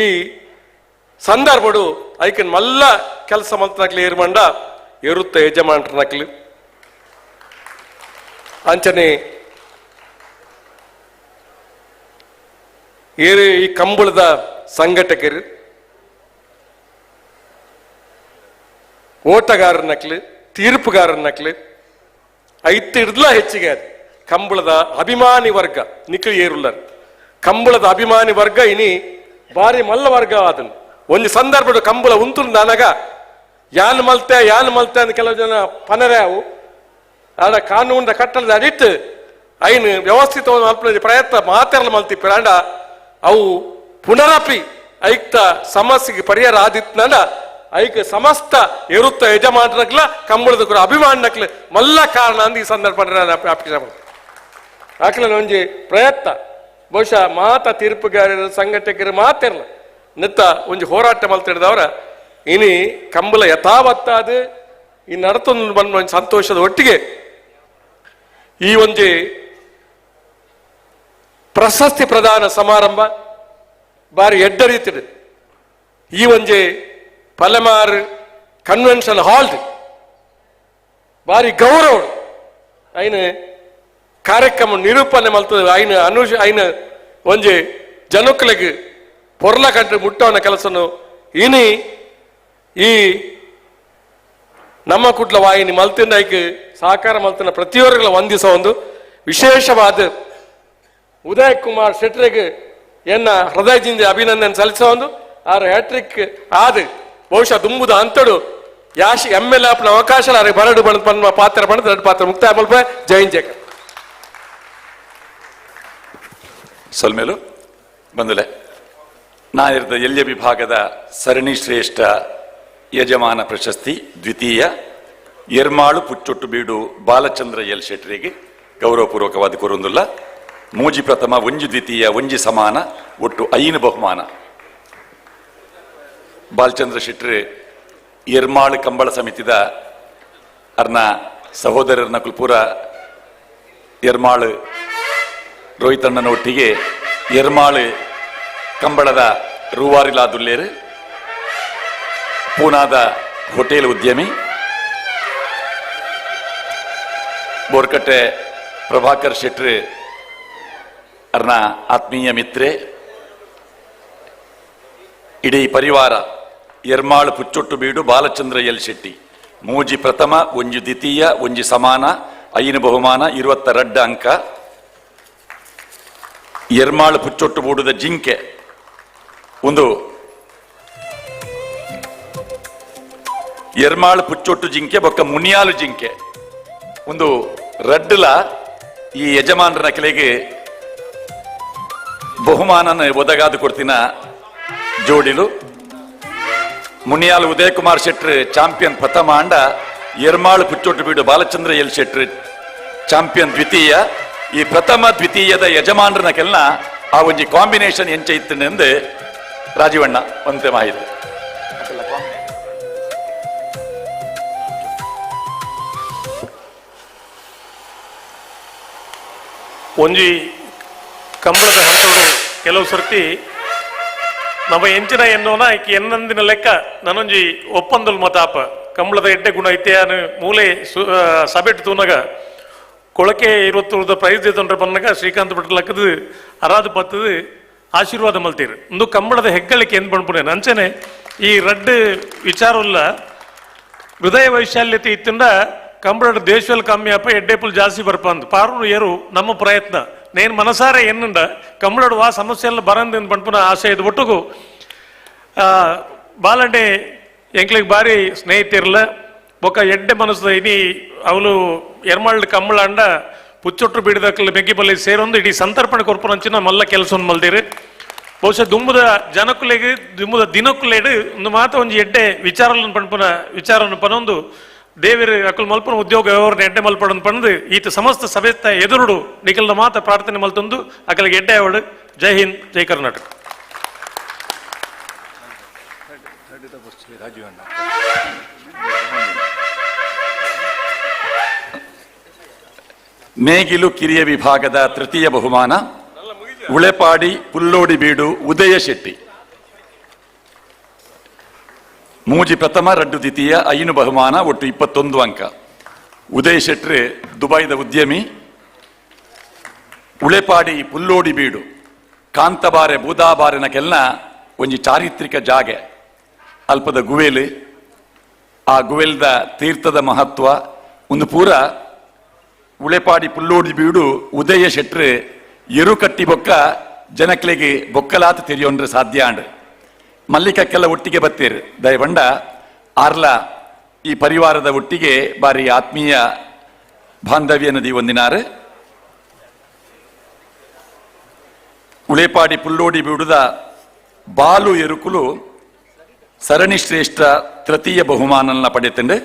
ಈ ಸಂದರ್ಭಡು ಐಕೆ ಮಲ್ಲ ಕೆಲಸ ಮಂತ್ರನಾಗ್ಲಿ ಏರ್ಮಂಡ ಎರುತ್ತ ಯಜಮಾನ್ರನಾಗ್ಲಿ. ಅಂಚನೆ ಏರು ಈ ಕಂಬಳದ ಸಂಘಟಕರು, ಓಟಗಾರನಕ್ಲು, ತೀರ್ಪುಗಾರನಕ್ಲು, ಐತಿಡ್ಲ ಹೆಚ್ಚಿಗೆ ಅದು ಕಂಬಳದ ಅಭಿಮಾನಿ ವರ್ಗ ನಿಖಿಲ್ ಏರುಲ್ಲರ್. ಕಂಬಳದ ಅಭಿಮಾನಿ ವರ್ಗ ಇನಿ ಬಾರಿ ಮಲ್ಲ ವರ್ಗ ಅದನ್ನು ಒಂದು ಸಂದರ್ಭದ ಕಂಬಳ ಉಂಟು ನನಗ ಯಾನ್ ಮಲ್ತೆ ಯಾನ್ ಮಲ್ತೆ ಅಂತ ಕೆಲವು ಜನ ಪನರೆ ಅವು ಆಡ ಕಾನೂನ ಕಟ್ಟಲದ ಅಡಿಟ್ಟು ಐನು ವ್ಯವಸ್ಥಿತ ಪ್ರಯತ್ನ ಮಾತೆಲ್ಲ ಮಲ್ತಿ ಪ್ರಾಂಡ ಅವು ಪುನರಪಿ ಐಕ್ತ ಸಮಸ್ಯೆಗೆ ಪರಿಹಾರ ಆದಿತ್ನಂಡ ಐಕ ಸಮಸ್ತ ಎರುತ್ತ ಯಜಮಾನರಗ್ಲ ಕಂಬಳದ ಕೂಡ ಅಭಿಮಾನಕ್ಲ ಮಲ್ಲ ಕಾರಣ ಅಂದ ಈ ಸಂದರ್ಭ ಆಕಲ ಒಂಜಿ ಪ್ರಯತ್ನ ಬಹುಶಃ ಮಾತ ತೀರ್ಪುಗಾರರು ಸಂಘಟಕರು ಮಾತಿರಲ್ಲ ನಿತ್ತ ಒಂಜಿ ಹೋರಾಟ ಮಲ್ತಿಡ್ದವರ ಇನಿ ಕಂಬಳ ಯಥಾವತ್ತಾದ ಈ ನಡತೊಂದು ಬಂದ ಒಂಜಿ ಸಂತೋಷದ ಒಟ್ಟಿಗೆ ಈ ಒಂಜಿ ಪ್ರಶಸ್ತಿ ಪ್ರದಾನ ಸಮಾರಂಭ ಬಾರಿ ಎಡ್ಡ ರೀತಿಡ್ ಈ ಒಂಜಿ ಪಲೆಮಾರ್ ಕನ್ವೆನ್ಷನ್ ಹಾಲ್ ಬಾರಿ ಗೌರವ ಐನ ಕಾರ್ಯಕ್ರಮ ನಿರೂಪಣೆ ಮಲ್ತದೆ ಐನ ಅನುಷ ಐನ ಒಂಜಿ ಜನಕ್ಕಲಿಗೆ ಪೊರ್ಲ ಕಂಡು ಮುಟ್ಟವನ ಕೆಲಸನು ಇನಿ ಈ ನಮ್ಮ ಕುಟ್ಲ ವಾಹಿನಿ ಮಲ್ತಿನ ಐಕ್ ಸಹಕಾರ ಮಲ್ತಿನ ಪ್ರತಿಯೊಬ್ಬರಿಗಳ ವಂದಿಸ ಒಂದು ವಿಶೇಷವಾದ ಉದಯ್ ಕುಮಾರ್ ಶೆಟ್ಟರಿಗೆ ಎನ್ನ ಹೃದಯದಿಂದ ಅಭಿನಂದನೆ ಸಲ್ಲಿಸ ಒಂದು ಆರ್ ಹ್ಯಾಟ್ರಿಕ್ ಆದ ಬಹುಶಃ ದುಂಬುದ ಅಂತಡು ಯಾಶ್ ಎಮ್ ಎಲ್ ಆಪ್ನ ಅವಕಾಶ ಬರಡು ಬಣ್ಣ ಪಾತ್ರ ಬಣ್ಣದ ಎರಡು ಪಾತ್ರ ಮುಕ್ತಾಯ ಮಲ್ಪ ಜೈನ್ ಜೇಕರ್ ಸೊಲ್ಮೇಲು ಬಂದಲೆ ನಾನಿರ್ದ ಎಲ್ಯ ವಿಭಾಗದ ಸರಣಿ ಶ್ರೇಷ್ಠ ಯಜಮಾನ ಪ್ರಶಸ್ತಿ ದ್ವಿತೀಯ ಎರ್ಮಾಳು ಪುಚ್ಚೊಟ್ಟು ಬೀಡು ಬಾಲಚಂದ್ರ ಎಲ್ ಶೆಟ್ಟರಿಗೆ ಗೌರವಪೂರ್ವಕವಾದ ಕೊರೊಂದುಲ್ಲ. ಮೂಜಿ ಪ್ರಥಮ, ಒಂಜಿ ದ್ವಿತೀಯ, ಒಂಜಿ ಸಮಾನ, ಒಟ್ಟು 5 ಬಹುಮಾನ. ಬಾಲಚಂದ್ರ ಶೆಟ್ಟರು ಎರ್ಮಾಳು ಕಂಬಳ ಸಮಿತಿದ ಅರ್ನ ಸಹೋದರರ್ನ ಕುಲ್ಪುರ ಎರ್ಮಾಳು ರೋಹಿತಣ್ಣನ ಒಟ್ಟಿಗೆ ಎರ್ಮಾಳು ಕಂಬಳದ ರೂವಾರಿಲಾದುಲ್ಲೇರು, ಪೂನಾದ ಹೋಟೆಲ್ ಉದ್ಯಮಿ ಬೋರ್ಕಟ್ಟೆ ಪ್ರಭಾಕರ್ ಶೆಟ್ಟರು ಅರ್ನ ಆತ್ಮೀಯ ಮಿತ್ರೆ, ಇಡೀ ಪರಿವಾರ ಎರ್ಮಾಳು ಪುಚ್ಚೊಟ್ಟು ಬೀಡು ಬಾಲಚಂದ್ರ ಎಲ್ ಶೆಟ್ಟಿ. ಮೂಜಿ ಪ್ರಥಮ, ಒಂಜಿ ದ್ವಿತೀಯ, ಒಂಜಿ ಸಮಾನ, 5 ಬಹುಮಾನ, 22 ಅಂಕ. ಎರ್ಮಾಳು ಪುಚ್ಚೊಟ್ಟು ಬೂಡುದ ಜಿಂಕೆ ಒಂದು ಎರ್ಮಾಳು ಪುಚ್ಚೊಟ್ಟು ಜಿಂಕೆ ಬೊಕ್ಕ ಮುನಿಯಾಲು ಜಿಂಕೆ ಒಂದು ರಡ್ಡಲ ಈ ಯಜಮಾನರ ನಕಲಿಗೆ ಬಹುಮಾನನ ಒದಗಾದು ಕೊಡ್ತಿನ ಜೋಡಿಲು. ಮುನಿಯಾಲು ಉದಯಕುಮಾರ್ ಶೆಟ್ರು ಚಾಂಪಿಯನ್ ಪ್ರಥಮ ಅಂಡ, ಎರ್ಮಾಳು ಪುಚ್ಚೊಟ್ಟು ಬೀಡು ಬಾಲಚಂದ್ರ ಎಲ್ ಶೆಟ್ರು ಚಾಂಪಿಯನ್ ದ್ವಿತೀಯ. ಈ ಪ್ರಥಮ ದ್ವಿತೀಯದ ಯಜಮಾನರನ ಕೆಲ್ನ ಆ ಒಂಜಿ ಕಾಂಬಿನೇಷನ್ ಎಂಚ ಇತ್ತು ರಾಜೀವಣ್ಣ ಒಂತೆ ಮಾಹಿತಿ. ಒಂಜಿ ಕಂಬಳದ ಹಂತಗಳು ಕೆಲವು ಸರ್ತಿ ನಮ್ಮ ಎಂಚಿನ ಎನ್ನೋನ ಐಕೆ ಎನ್ನಂದಿನ ಲೆಕ್ಕ ನಾನೊಂಜಿ ಒಪ್ಪಂದಲ್ ಮತಾಪ ಕಂಬಳದ ಎಡ್ಡೆ ಗುಣ ಐತೆ ಮೂಲೆ ಸಬೆಟ್ ತೂನಗ ಕೊಳಕೆ 20 ಪ್ರೈಸ್ ತೊಂದರೆ ಬಂದಾಗ ಶ್ರೀಕಾಂತ್ ಭಟ್ರು ಲಕ್ಕದು ಅರಾದು ಬತ್ತದು ಆಶೀರ್ವಾದ ಮಲ್ತೀರು. ಒಂದು ಕಂಬಳದ ಹೆಗ್ಗಳಿಕೆ ಎಂದು ಬಂದ್ಬಿಟ್ಟೆ ಅಂಚನೆ ಈ ರಡ್ಡು ವಿಚಾರಲ್ಲ ಹೃದಯ ವೈಶಾಲ್ಯತೆ ಇತ್ತಿಂದ ಕಂಬಳದ ದೇಶದಲ್ಲಿ ಕಮ್ಮಿ ಅಪ್ಪ ಎಡ್ಡೆಪುಲ್ ಜಾಸ್ತಿ ಬರ್ಪ ಅಂದ್ ಪಾರು ಏರು ನಮ್ಮ ಪ್ರಯತ್ನ ನೇನು ಮನಸಾರೆ ಎನ್ನುಂಡ ಕಂಬಳಡು ಆ ಸಮಸ್ಯೆಲ್ಲ ಬರಂದು ಬಂಡ್ಪುನ ಆಸೆ ಇದು ಒಟ್ಟುಗು ಬಾಲಂಡೆ ಎಂಕ್ಲಿಗೆ ಭಾರಿ ಸ್ನೇಹಿತಿರಲ್ಲ ಬೊಕ್ಕ ಎಡ್ಡೆ ಮನಸ್ಸು ಇನಿ ಅವಳು ಎರ್ಮಾಳ್ ಕಂಬಳ ಅಂಡ ಪುಚ್ಚೊಟ್ಟು ಬೀಡದಕ್ಕಲ್ಲಿ ಬೆಗ್ಗಿ ಸೇರೊಂದು ಇಡೀ ಸಂತರ್ಪಣೆ ಕೊರ್ಪುನಂಚಿನ ಮಲ್ಲ ಕೆಲಸ ಮಲ್ದಿರು. ಬಹುಶಃ ದುಂಬುದ ಜನಕುಲೆಗೆ ದುಂಬುದ ದಿನಕ್ಕುಲೇಡು ಒಂದು ಮಾತ ಒಂಜಿ ಎಡ್ಡೆ ವಿಚಾರలను ಪಣ್ಪುನ ವಿಚಾರವನ್ನು ಪನೊಂದು ದೇವರು ಅಕುಲ್ ಮಲ್ಪನ ಉದ್ಯೋಗ ವ್ಯವಹಾರ ಎಡ್ಡೆ ಮಲ್ಪಡನ್ ಪಣದು ಈತ ಸಮಸ್ತ ಸಭೆತ ಎದುರುಡು ನಿಖಲ್ನ ಮಾತ ಪ್ರಾರ್ಥನೆ ಮಲ್ತೊಂದು ಅಕಲಿಗೆ ಎಡ್ಡೆ ಅವಳು. ಜೈ ಹಿಂದ್, ಜೈ ಕರ್ನಾಟಕ. ನೇಗಿಲು ಕಿರಿಯ ವಿಭಾಗದ ತೃತೀಯ ಬಹುಮಾನ ಉಳೆಪಾಡಿ ಪುಲ್ಲೋಡಿ ಬೀಡು ಉದಯ ಶೆಟ್ಟಿ. ಮೂಜಿ ಪ್ರಥಮ, ರಡ್ಡು ದ್ವಿತೀಯ, 5 ಬಹುಮಾನ, ಒಟ್ಟು 21 ಅಂಕ. ಉದಯ ಶೆಟ್ರು ದುಬೈದ ಉದ್ಯಮಿ. ಉಳೆಪಾಡಿ ಪುಲ್ಲೋಡಿ ಬೀಡು. ಕಾಂತಬಾರೆ ಬೂದಾಬಾರೆನ ಕೆಲ್ನ ಒಂಜಿ ಚಾರಿತ್ರಿಕ ಜಾಗೆ ಅಲ್ಪದ ಗುವೆಲ್ ಆ ಗುವೆಲ್ದ ತೀರ್ಥದ ಮಹತ್ವ ಒಂದು ಪೂರ ಉಳೆಪಾಡಿ ಪುಲ್ಲೋಡಿ ಬೀಡು ಉದಯ ಶೆಟ್ರು ಎರು ಕಟ್ಟಿ ಬೊಕ್ಕ ಜನಕ್ಲೆಗೆ ಬೊಕ್ಕಲಾತ ತೆರಿಯೊಂಡ್ರೆ ಸಾಧ್ಯ ಅಂಡ್ ಮಲ್ಲಿಕಕ್ಕೆಲ್ಲ ಒಟ್ಟಿಗೆ ಬತ್ತೀರ್ ದಯವಂಡ ಆರ್ಲ ಈ ಪರಿವಾರದ ಒಟ್ಟಿಗೆ ಬಾರಿ ಆತ್ಮೀಯ ಬಾಂಧವ್ಯ ನದಿ ಒಂದಿನಾರು ಉಳೆಪಾಡಿ ಪುಲ್ಲೋಡಿ ಬೀಡುದ ಬಾಲು ಎರುಕುಲು ಸರಣಿ ಶ್ರೇಷ್ಠ ತೃತೀಯ ಬಹುಮಾನನ್ನ ಪಡೆತಂಡು.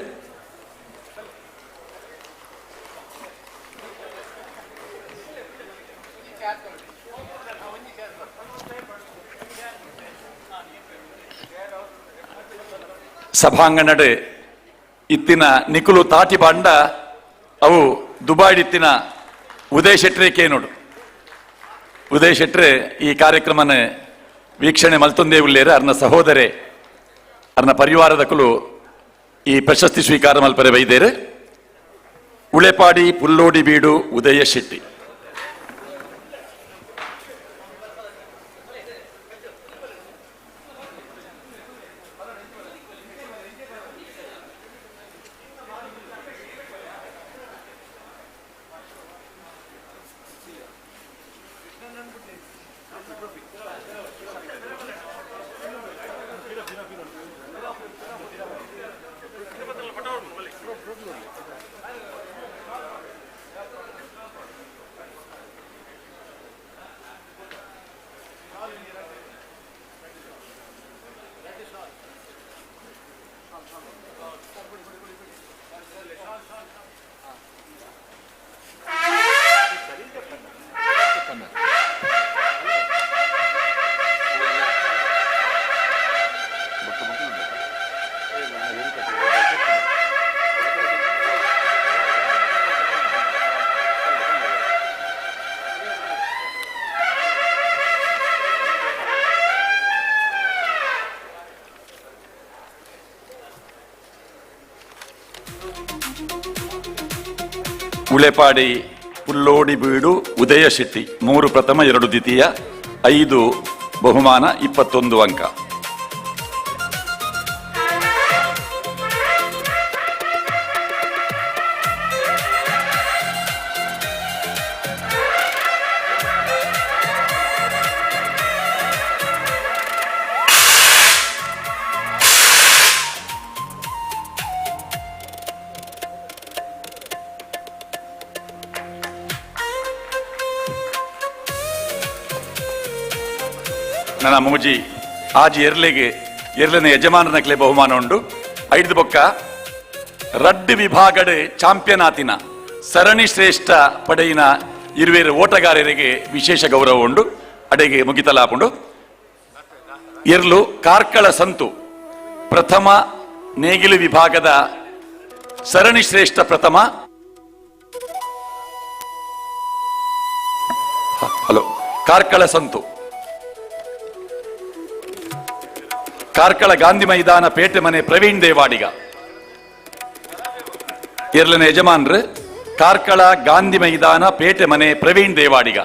ಸಭಾಂಗಣಡು ಇತ್ತಿನ ನಿಕುಲು ತಾಟಿ ಬಾಂಡ ಅವು ದುಬಾಯ್ಡಿತ್ತಿನ ಉದಯ್ ಶೆಟ್ರೆ ಕೇನೋಡು. ಉದಯ್ ಶೆಟ್ರೆ ಈ ಕಾರ್ಯಕ್ರಮನ ವೀಕ್ಷಣೆ ಮಲ್ತೊಂದೇ ಉಳ್ಳೇರು. ಅರ್ನ ಸಹೋದರೆ ಅರ್ನ ಪರಿವಾರದ ಕುಲು ಈ ಪ್ರಶಸ್ತಿ ಸ್ವೀಕಾರ ಮಲ್ಪರೆ ಬೈದೇರು. ಉಳೆಪಾಡಿ ಪುಲ್ಲೋಡಿ ಬೀಡು ಉದಯ ಶೆಟ್ಟಿ. ಉಳೆಪಾಡಿ ಪುಲ್ಲೋಡಿ ಬೀಡು ಉದಯ ಶೆಟ್ಟಿ 3 ಪ್ರಥಮ 2 ದ್ವಿತೀಯ 5 ಬಹುಮಾನ 21 ಅಂಕ. ನನ್ನ ಮೂಜಿ ಆಜಿ ಎರ್ಲೆಗೆ ಎರ್ಲೆನ ಯಜಮಾನನಕ್ಲೆ ಬಹುಮಾನ ಉಂಡು. 5 ಬೊಕ್ಕ ರಡ್ಡು ವಿಭಾಗಡೆ ಚಾಂಪಿಯನ್ ಆತಿನ ಸರಣಿ ಶ್ರೇಷ್ಠ ಪಡೆಯಿನ ಇರುವೇರು ಓಟಗಾರರಿಗೆ ವಿಶೇಷ ಗೌರವ ಉಂಡು. ಅಡೆಗೆ ಮುಗಿತಲಾಪುಂಡು. ಎರ್ಲು ಕಾರ್ಕಳ ಸಂತು ಪ್ರಥಮ ನೇಗಿಲು ವಿಭಾಗದ ಸರಣಿ ಶ್ರೇಷ್ಠ ಪ್ರಥಮ. ಹಲೋ, ಕಾರ್ಕಳ ಸಂತು ಕಾರ್ಕಳ ಗಾಂಧಿ ಮೈದಾನ ಪೇಟೆ ಮನೆ ಪ್ರವೀಣ್ ದೇವಾಡಿಗ. ಎರ್ಲನ ಯಜಮಾನ್ರು ಕಾರ್ಕಳ ಗಾಂಧಿ ಮೈದಾನ ಪೇಟೆ ಮನೆ ಪ್ರವೀಣ್ ದೇವಾಡಿಗ,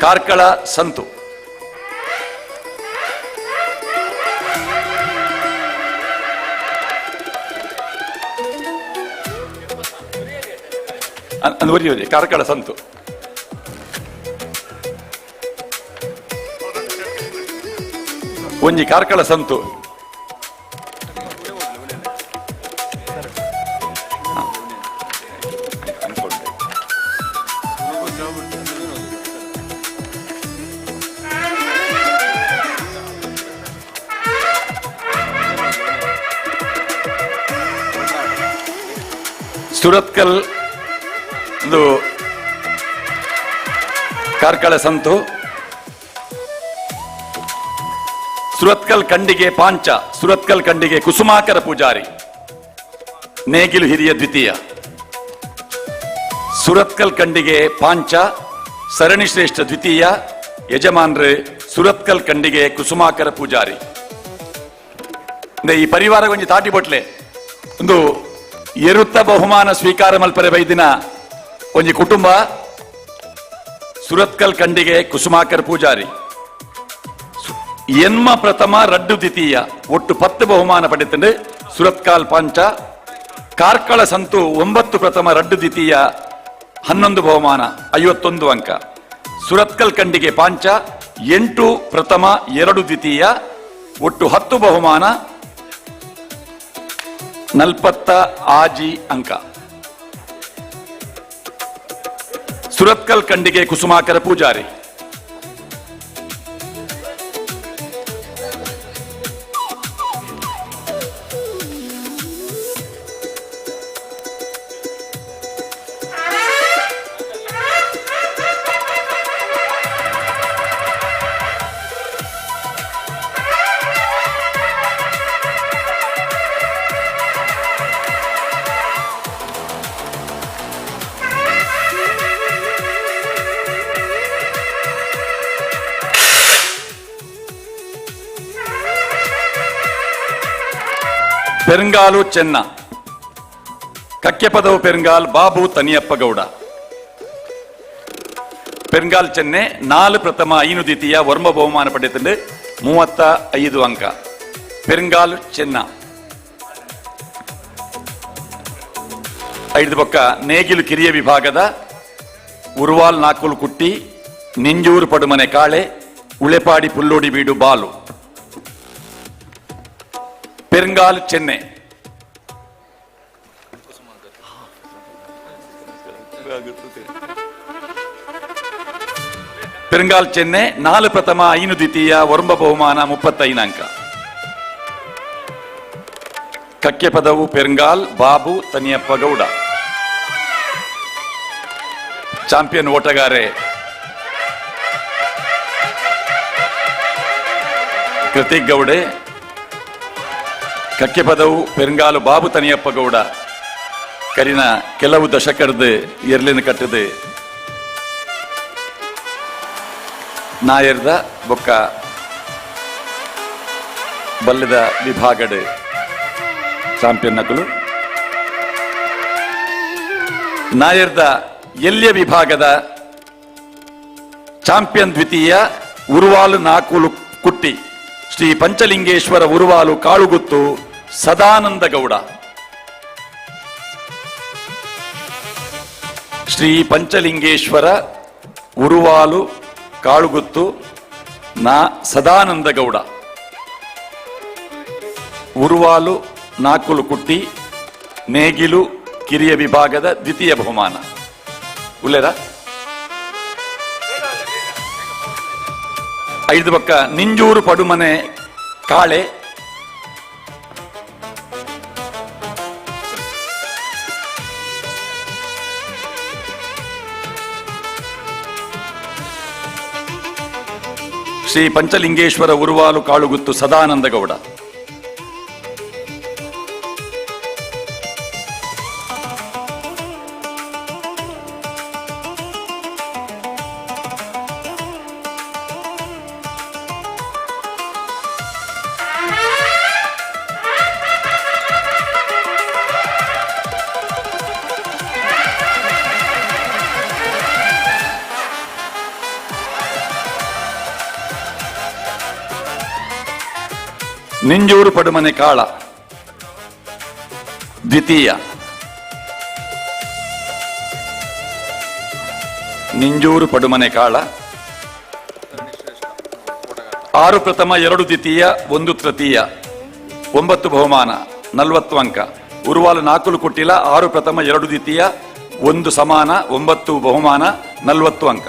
ಕಾರ್ಕಳ ಸಂತು. ಒರಿ ಕಾರ್ಕಳ ಸಂತು. ಒಂಜಿ ಕಾರ್ಕಳ ಸಂತು. ಸುರತ್ಕಲ್ ಒಂದು ಕಾರ್ಕಳ ಸಂತು. ಸುರತ್ಕಲ್ ಕಂಡಿಗೆ ಪಾಂಚ, ಸುರತ್ಕಲ್ ಕಂಡಿಗೆ ಕುಸುಮಾಕರ ಪೂಜಾರಿ, ನೇಗಿಲು ಹಿರಿಯ ದ್ವಿತೀಯ. ಸುರತ್ಕಲ್ ಕಂಡಿಗೆ ಪಾಂಚ, ಸರಣಿ ಶ್ರೇಷ್ಠ ದ್ವಿತೀಯ, ಯಜಮಾನ್ರು ಸುರತ್ಕಲ್ ಕಂಡಿಗೆ ಕುಸುಮಾಕರ ಪೂಜಾರಿ. ಈ ಪರಿವಾರ ಒಂಜಿ ತಾಟಿ ಬೊಟ್ಲೆ ಒಂದು ಎರುತ್ತ ಬಹುಮಾನ ಸ್ವೀಕಾರ ಮಲ್ಪರೆ ಬೈದಿನ ಒಂಜಿ ಕುಟುಂಬ. Surathkal Khandige Kusumakar Poojary. ಎನ್ಮ ಪ್ರಥಮ ರಡ್ಡು ದ್ವಿತೀಯ ಒಟ್ಟು 10 ಬಹುಮಾನ ಪಡೆತಂಡು ಸುರತ್ಕಲ್ ಪಾಂಚ. ಕಾರ್ಕಳ ಸಂತು 9 ಪ್ರಥಮ ರಡ್ಡು ದ್ವಿತೀಯ 11 ಬಹುಮಾನ 51 ಅಂಕ. ಸುರತ್ಕಲ್ ಖಂಡಿಗೆ ಪಾಂಚ 8 ಪ್ರಥಮ 2 ದ್ವಿತೀಯ ಒಟ್ಟು 10 ಬಹುಮಾನ 46 ಅಂಕ. ಸುರತ್ಕಲ್ ಖಂಡಿಗೆ ಕುಸುಮಾಕರ ಪೂಜಾರಿ. ಪೆರಂಗಾಲು ಚೆನ್ನ ಕಕ್ಕೆಪದವು ಪೆರಂಗಾಲ್ ಬಾಬು ತನಿಯಪ್ಪ ಗೌಡ. ಪೆರಂಗಾಲ್ ಚೆನ್ನೆ 4 ಪ್ರಥಮ 5 ದ್ವಿತೀಯ ವರ್ಮ ಬಹುಮಾನ ಪಡೆಯುತ್ತದೆ 35 ಅಂಕ. ಪೆರಂಗಾಲ್ ಚೆನ್ನ. 5 ಪಕ್ಕ ನೇಗಿಲು ಕಿರಿಯ ವಿಭಾಗದ ಉರುವಾಲ್ ನಾಕುಲ್ ಕುಟ್ಟಿ, ನಿಂಜೂರು ಪಡುಮನೆ ಕಾಳೆ, ಉಳೆಪಾಡಿ ಪುಲ್ಲೋಡಿ ಬೀಡು ಬಾಲು. ಪೆರಂಗಾಲ್ ಚೆನ್ನೆ. ಪೆರಂಗಾಲ್ ಚೆನ್ನೆ 4 ಪ್ರಥಮ 5 ದ್ವಿತೀಯ ವರ್ಮ ಬಹುಮಾನ 35 ಅಂಕ. ಕಕ್ಕೆಪದವು ಪೆರಂಗಾಲ್ ಬಾಬು ತನಿಯಪ್ಪ ಗೌಡ. ಚಾಂಪಿಯನ್ ಓಟಗಾರೆ ಕೃತಿಕ್ ಗೌಡೆ. ಕಕ್ಕೆಪದವು ಪೆರಂಗಾಲು ಬಾಬು ತನಿಯಪ್ಪ ಗೌಡ ಕರಿನ ಕೆಲವು ದಶಕರ್ದು ಎರ್ಲಿನ ಕಟ್ಟದು ನಾಯರ್ದ ಬೊಕ್ಕ ಬಲ್ಲದ ವಿಭಾಗಡ್ ಚಾಂಪಿಯನ್ ನಕಲು. ನಾಯರ್ದ ಎಲ್ಯ ವಿಭಾಗದ ಚಾಂಪಿಯನ್ ದ್ವಿತೀಯ ಉರುವಾಲು ನಾಕುಲು ಕುಟ್ಟಿ ಶ್ರೀ ಪಂಚಲಿಂಗೇಶ್ವರ ಉರುವಾಲು ಕಾಳುಗುತ್ತು ಸದಾನಂದ ಗೌಡ. ಶ್ರೀ ಪಂಚಲಿಂಗೇಶ್ವರ ಉರುವಾಲು ಕಾಳುಗುತ್ತು ನಾ ಸದಾನಂದ ಗೌಡ. ಉರುವಾಲು ನಾಕುಲು ಕುಟ್ಟಿ ನೇಗಿಲು ಕಿರಿಯ ವಿಭಾಗದ ದ್ವಿತೀಯ ಬಹುಮಾನ. ಉಲ್ಲೇರ 5 ಪಕ್ಕ ನಿಂಜೂರು ಪಡುಮನೆ ಕಾಳೆ. ಶ್ರೀ ಪಂಚಲಿಂಗೇಶ್ವರ ಉರುವಾಲು ಕಾಳುಗುತ್ತು ಸದಾನಂದ ಗೌಡ. ನಿಂಜೂರು ಪಡುಮನೆ ಕಾಳ ದ್ವಿತೀಯ. ನಿಂಜೂರು ಪಡುಮನೆ ಕಾಳ 6 ಪ್ರಥಮ 2 ದ್ವಿತೀಯ 1 ತೃತೀಯ 9 ಬಹುಮಾನ 40 ಅಂಕ. ಉರುವಾಲು ನಾಕುಲು ಕೊಟ್ಟಿಲ್ಲ 6 ಪ್ರಥಮ 2 ದ್ವಿತೀಯ 1 ಸಮಾನ 9 ಬಹುಮಾನ 40 ಅಂಕ.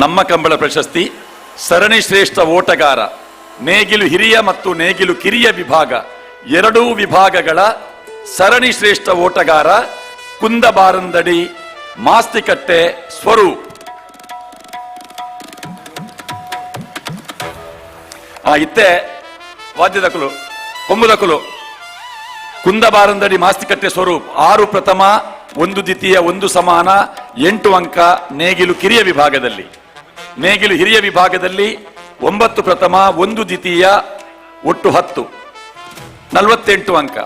ನಮ್ಮ ಕಂಬಳ ಪ್ರಶಸ್ತಿ ಸರಣಿ ಶ್ರೇಷ್ಠ ಓಟಗಾರ ನೇಗಿಲು ಹಿರಿಯ ಮತ್ತು ನೇಗಿಲು ಕಿರಿಯ ವಿಭಾಗ ಎರಡೂ ವಿಭಾಗಗಳ ಸರಣಿ ಶ್ರೇಷ್ಠ ಓಟಗಾರ ಕುಂದಬಾರಂದಡಿ ಮಾಸ್ತಿಕಟ್ಟೆ ಸ್ವರೂಪ್. ಇತ್ತೆ ವಾದ್ಯದಕುಲು ಕೊಂಬುದಕುಲು Kundabarandadi Mastikatte Swaroop 6 ಪ್ರಥಮ, 1 ದ್ವಿತೀಯ, 1 ಸಮಾನ, 8 ಅಂಕ. ನೇಗಿಲು ಕಿರಿಯ ವಿಭಾಗದಲ್ಲಿ, ನೇಗಿಲು ಹಿರಿಯ ವಿಭಾಗದಲ್ಲಿ 9 ಪ್ರಥಮ, 1 ದ್ವಿತೀಯ, ಒಟ್ಟು 10, 48 ಅಂಕ.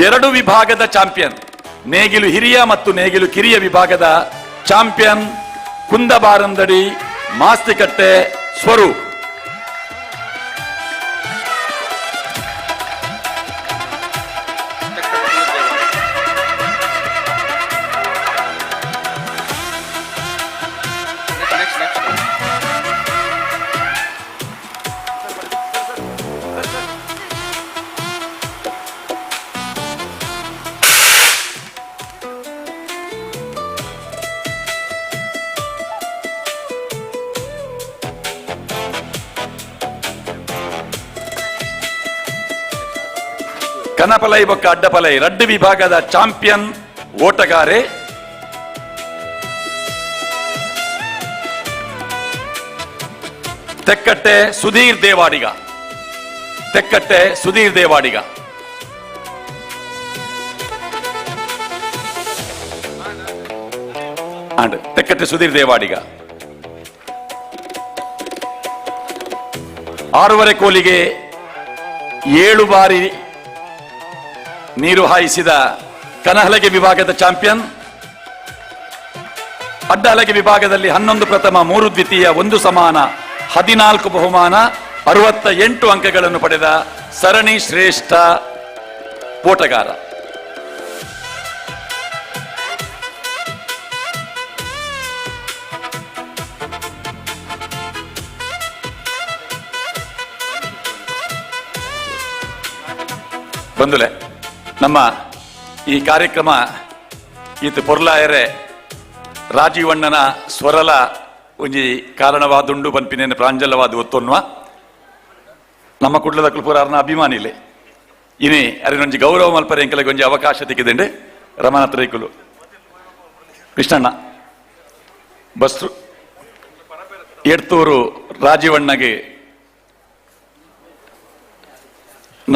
2 ವಿಭಾಗದ ಚಾಂಪಿಯನ್, ನೇಗಿಲು ಹಿರಿಯ ಮತ್ತು ನೇಗಿಲು ಕಿರಿಯ ವಿಭಾಗದ ಚಾಂಪಿಯನ್ ಕುಂದಬಾರಂದಡಿ ಮಾಸ್ತಿಕಟ್ಟೆ ಸ್ವರೂಪ್. ಕನಪಲೈ ಬೊಕ್ಕ ಅಡ್ಡಪಲೈ ರಡ್ಡು ವಿಭಾಗದ ಚಾಂಪಿಯನ್ ಓಟಗಾರೆ ತೆಕ್ಕಟ್ಟೆ ಸುಧೀರ್ ದೇವಾಡಿಗ. ತೆಕ್ಕಟ್ಟೆ ಸುಧೀರ್ ದೇವಾಡಿಗ. ಅಂಡ್ ತೆಕ್ಕಟ್ಟೆ ಸುಧೀರ್ ದೇವಾಡಿಗ 6.5 ಕೋಲಿಗೆ 7 ಬಾರಿ ನೀರು ಹಾಯಿಸಿದ ಕನಹಲಗೆ ವಿಭಾಗದ ಚಾಂಪಿಯನ್. ಅಡ್ಡಹಲಗೆ ವಿಭಾಗದಲ್ಲಿ 11 ಪ್ರಥಮ, 3 ದ್ವಿತೀಯ, 1 ಸಮಾನ, 14 ಬಹುಮಾನ, 68 ಅಂಕಗಳನ್ನು ಪಡೆದ ಸರಣಿ ಶ್ರೇಷ್ಠ ಓಟಗಾರ. ಬಂದುಲೆ ನಮ್ಮ ಈ ಕಾರ್ಯಕ್ರಮ ಈತ ಪೊರ್ಲಾಯರೆ ರಾಜೀವಣ್ಣನ ಸ್ವರಲ ಒಂಜಿ ಕಾರಣವಾದುಂಡು ಪನ್ಪಿನೇನು ಪ್ರಾಂಜಲವಾದ ಒತ್ತೊನ್ನುವ ನಮ್ಮ ಕುಡ್ಲದ ಕುಲ್ಪುರಾರ್ನ ಅಭಿಮಾನಿಲೆ ಇನಿ ಅರಿನೊಂಜಿ ಗೌರವ ಮಲ್ಪರೆ ಎಂಕಲೆಗೆ ಒಂಜಿ ಅವಕಾಶ ತಿಕ್ಕಿದಂಡೆ ರಮಾನಾಥ ರೈಕುಲು ಕೃಷ್ಣಣ್ಣ ಬಸ್ರು ಎಡ್ತೂರು ರಾಜೀವಣ್ಣಗೆ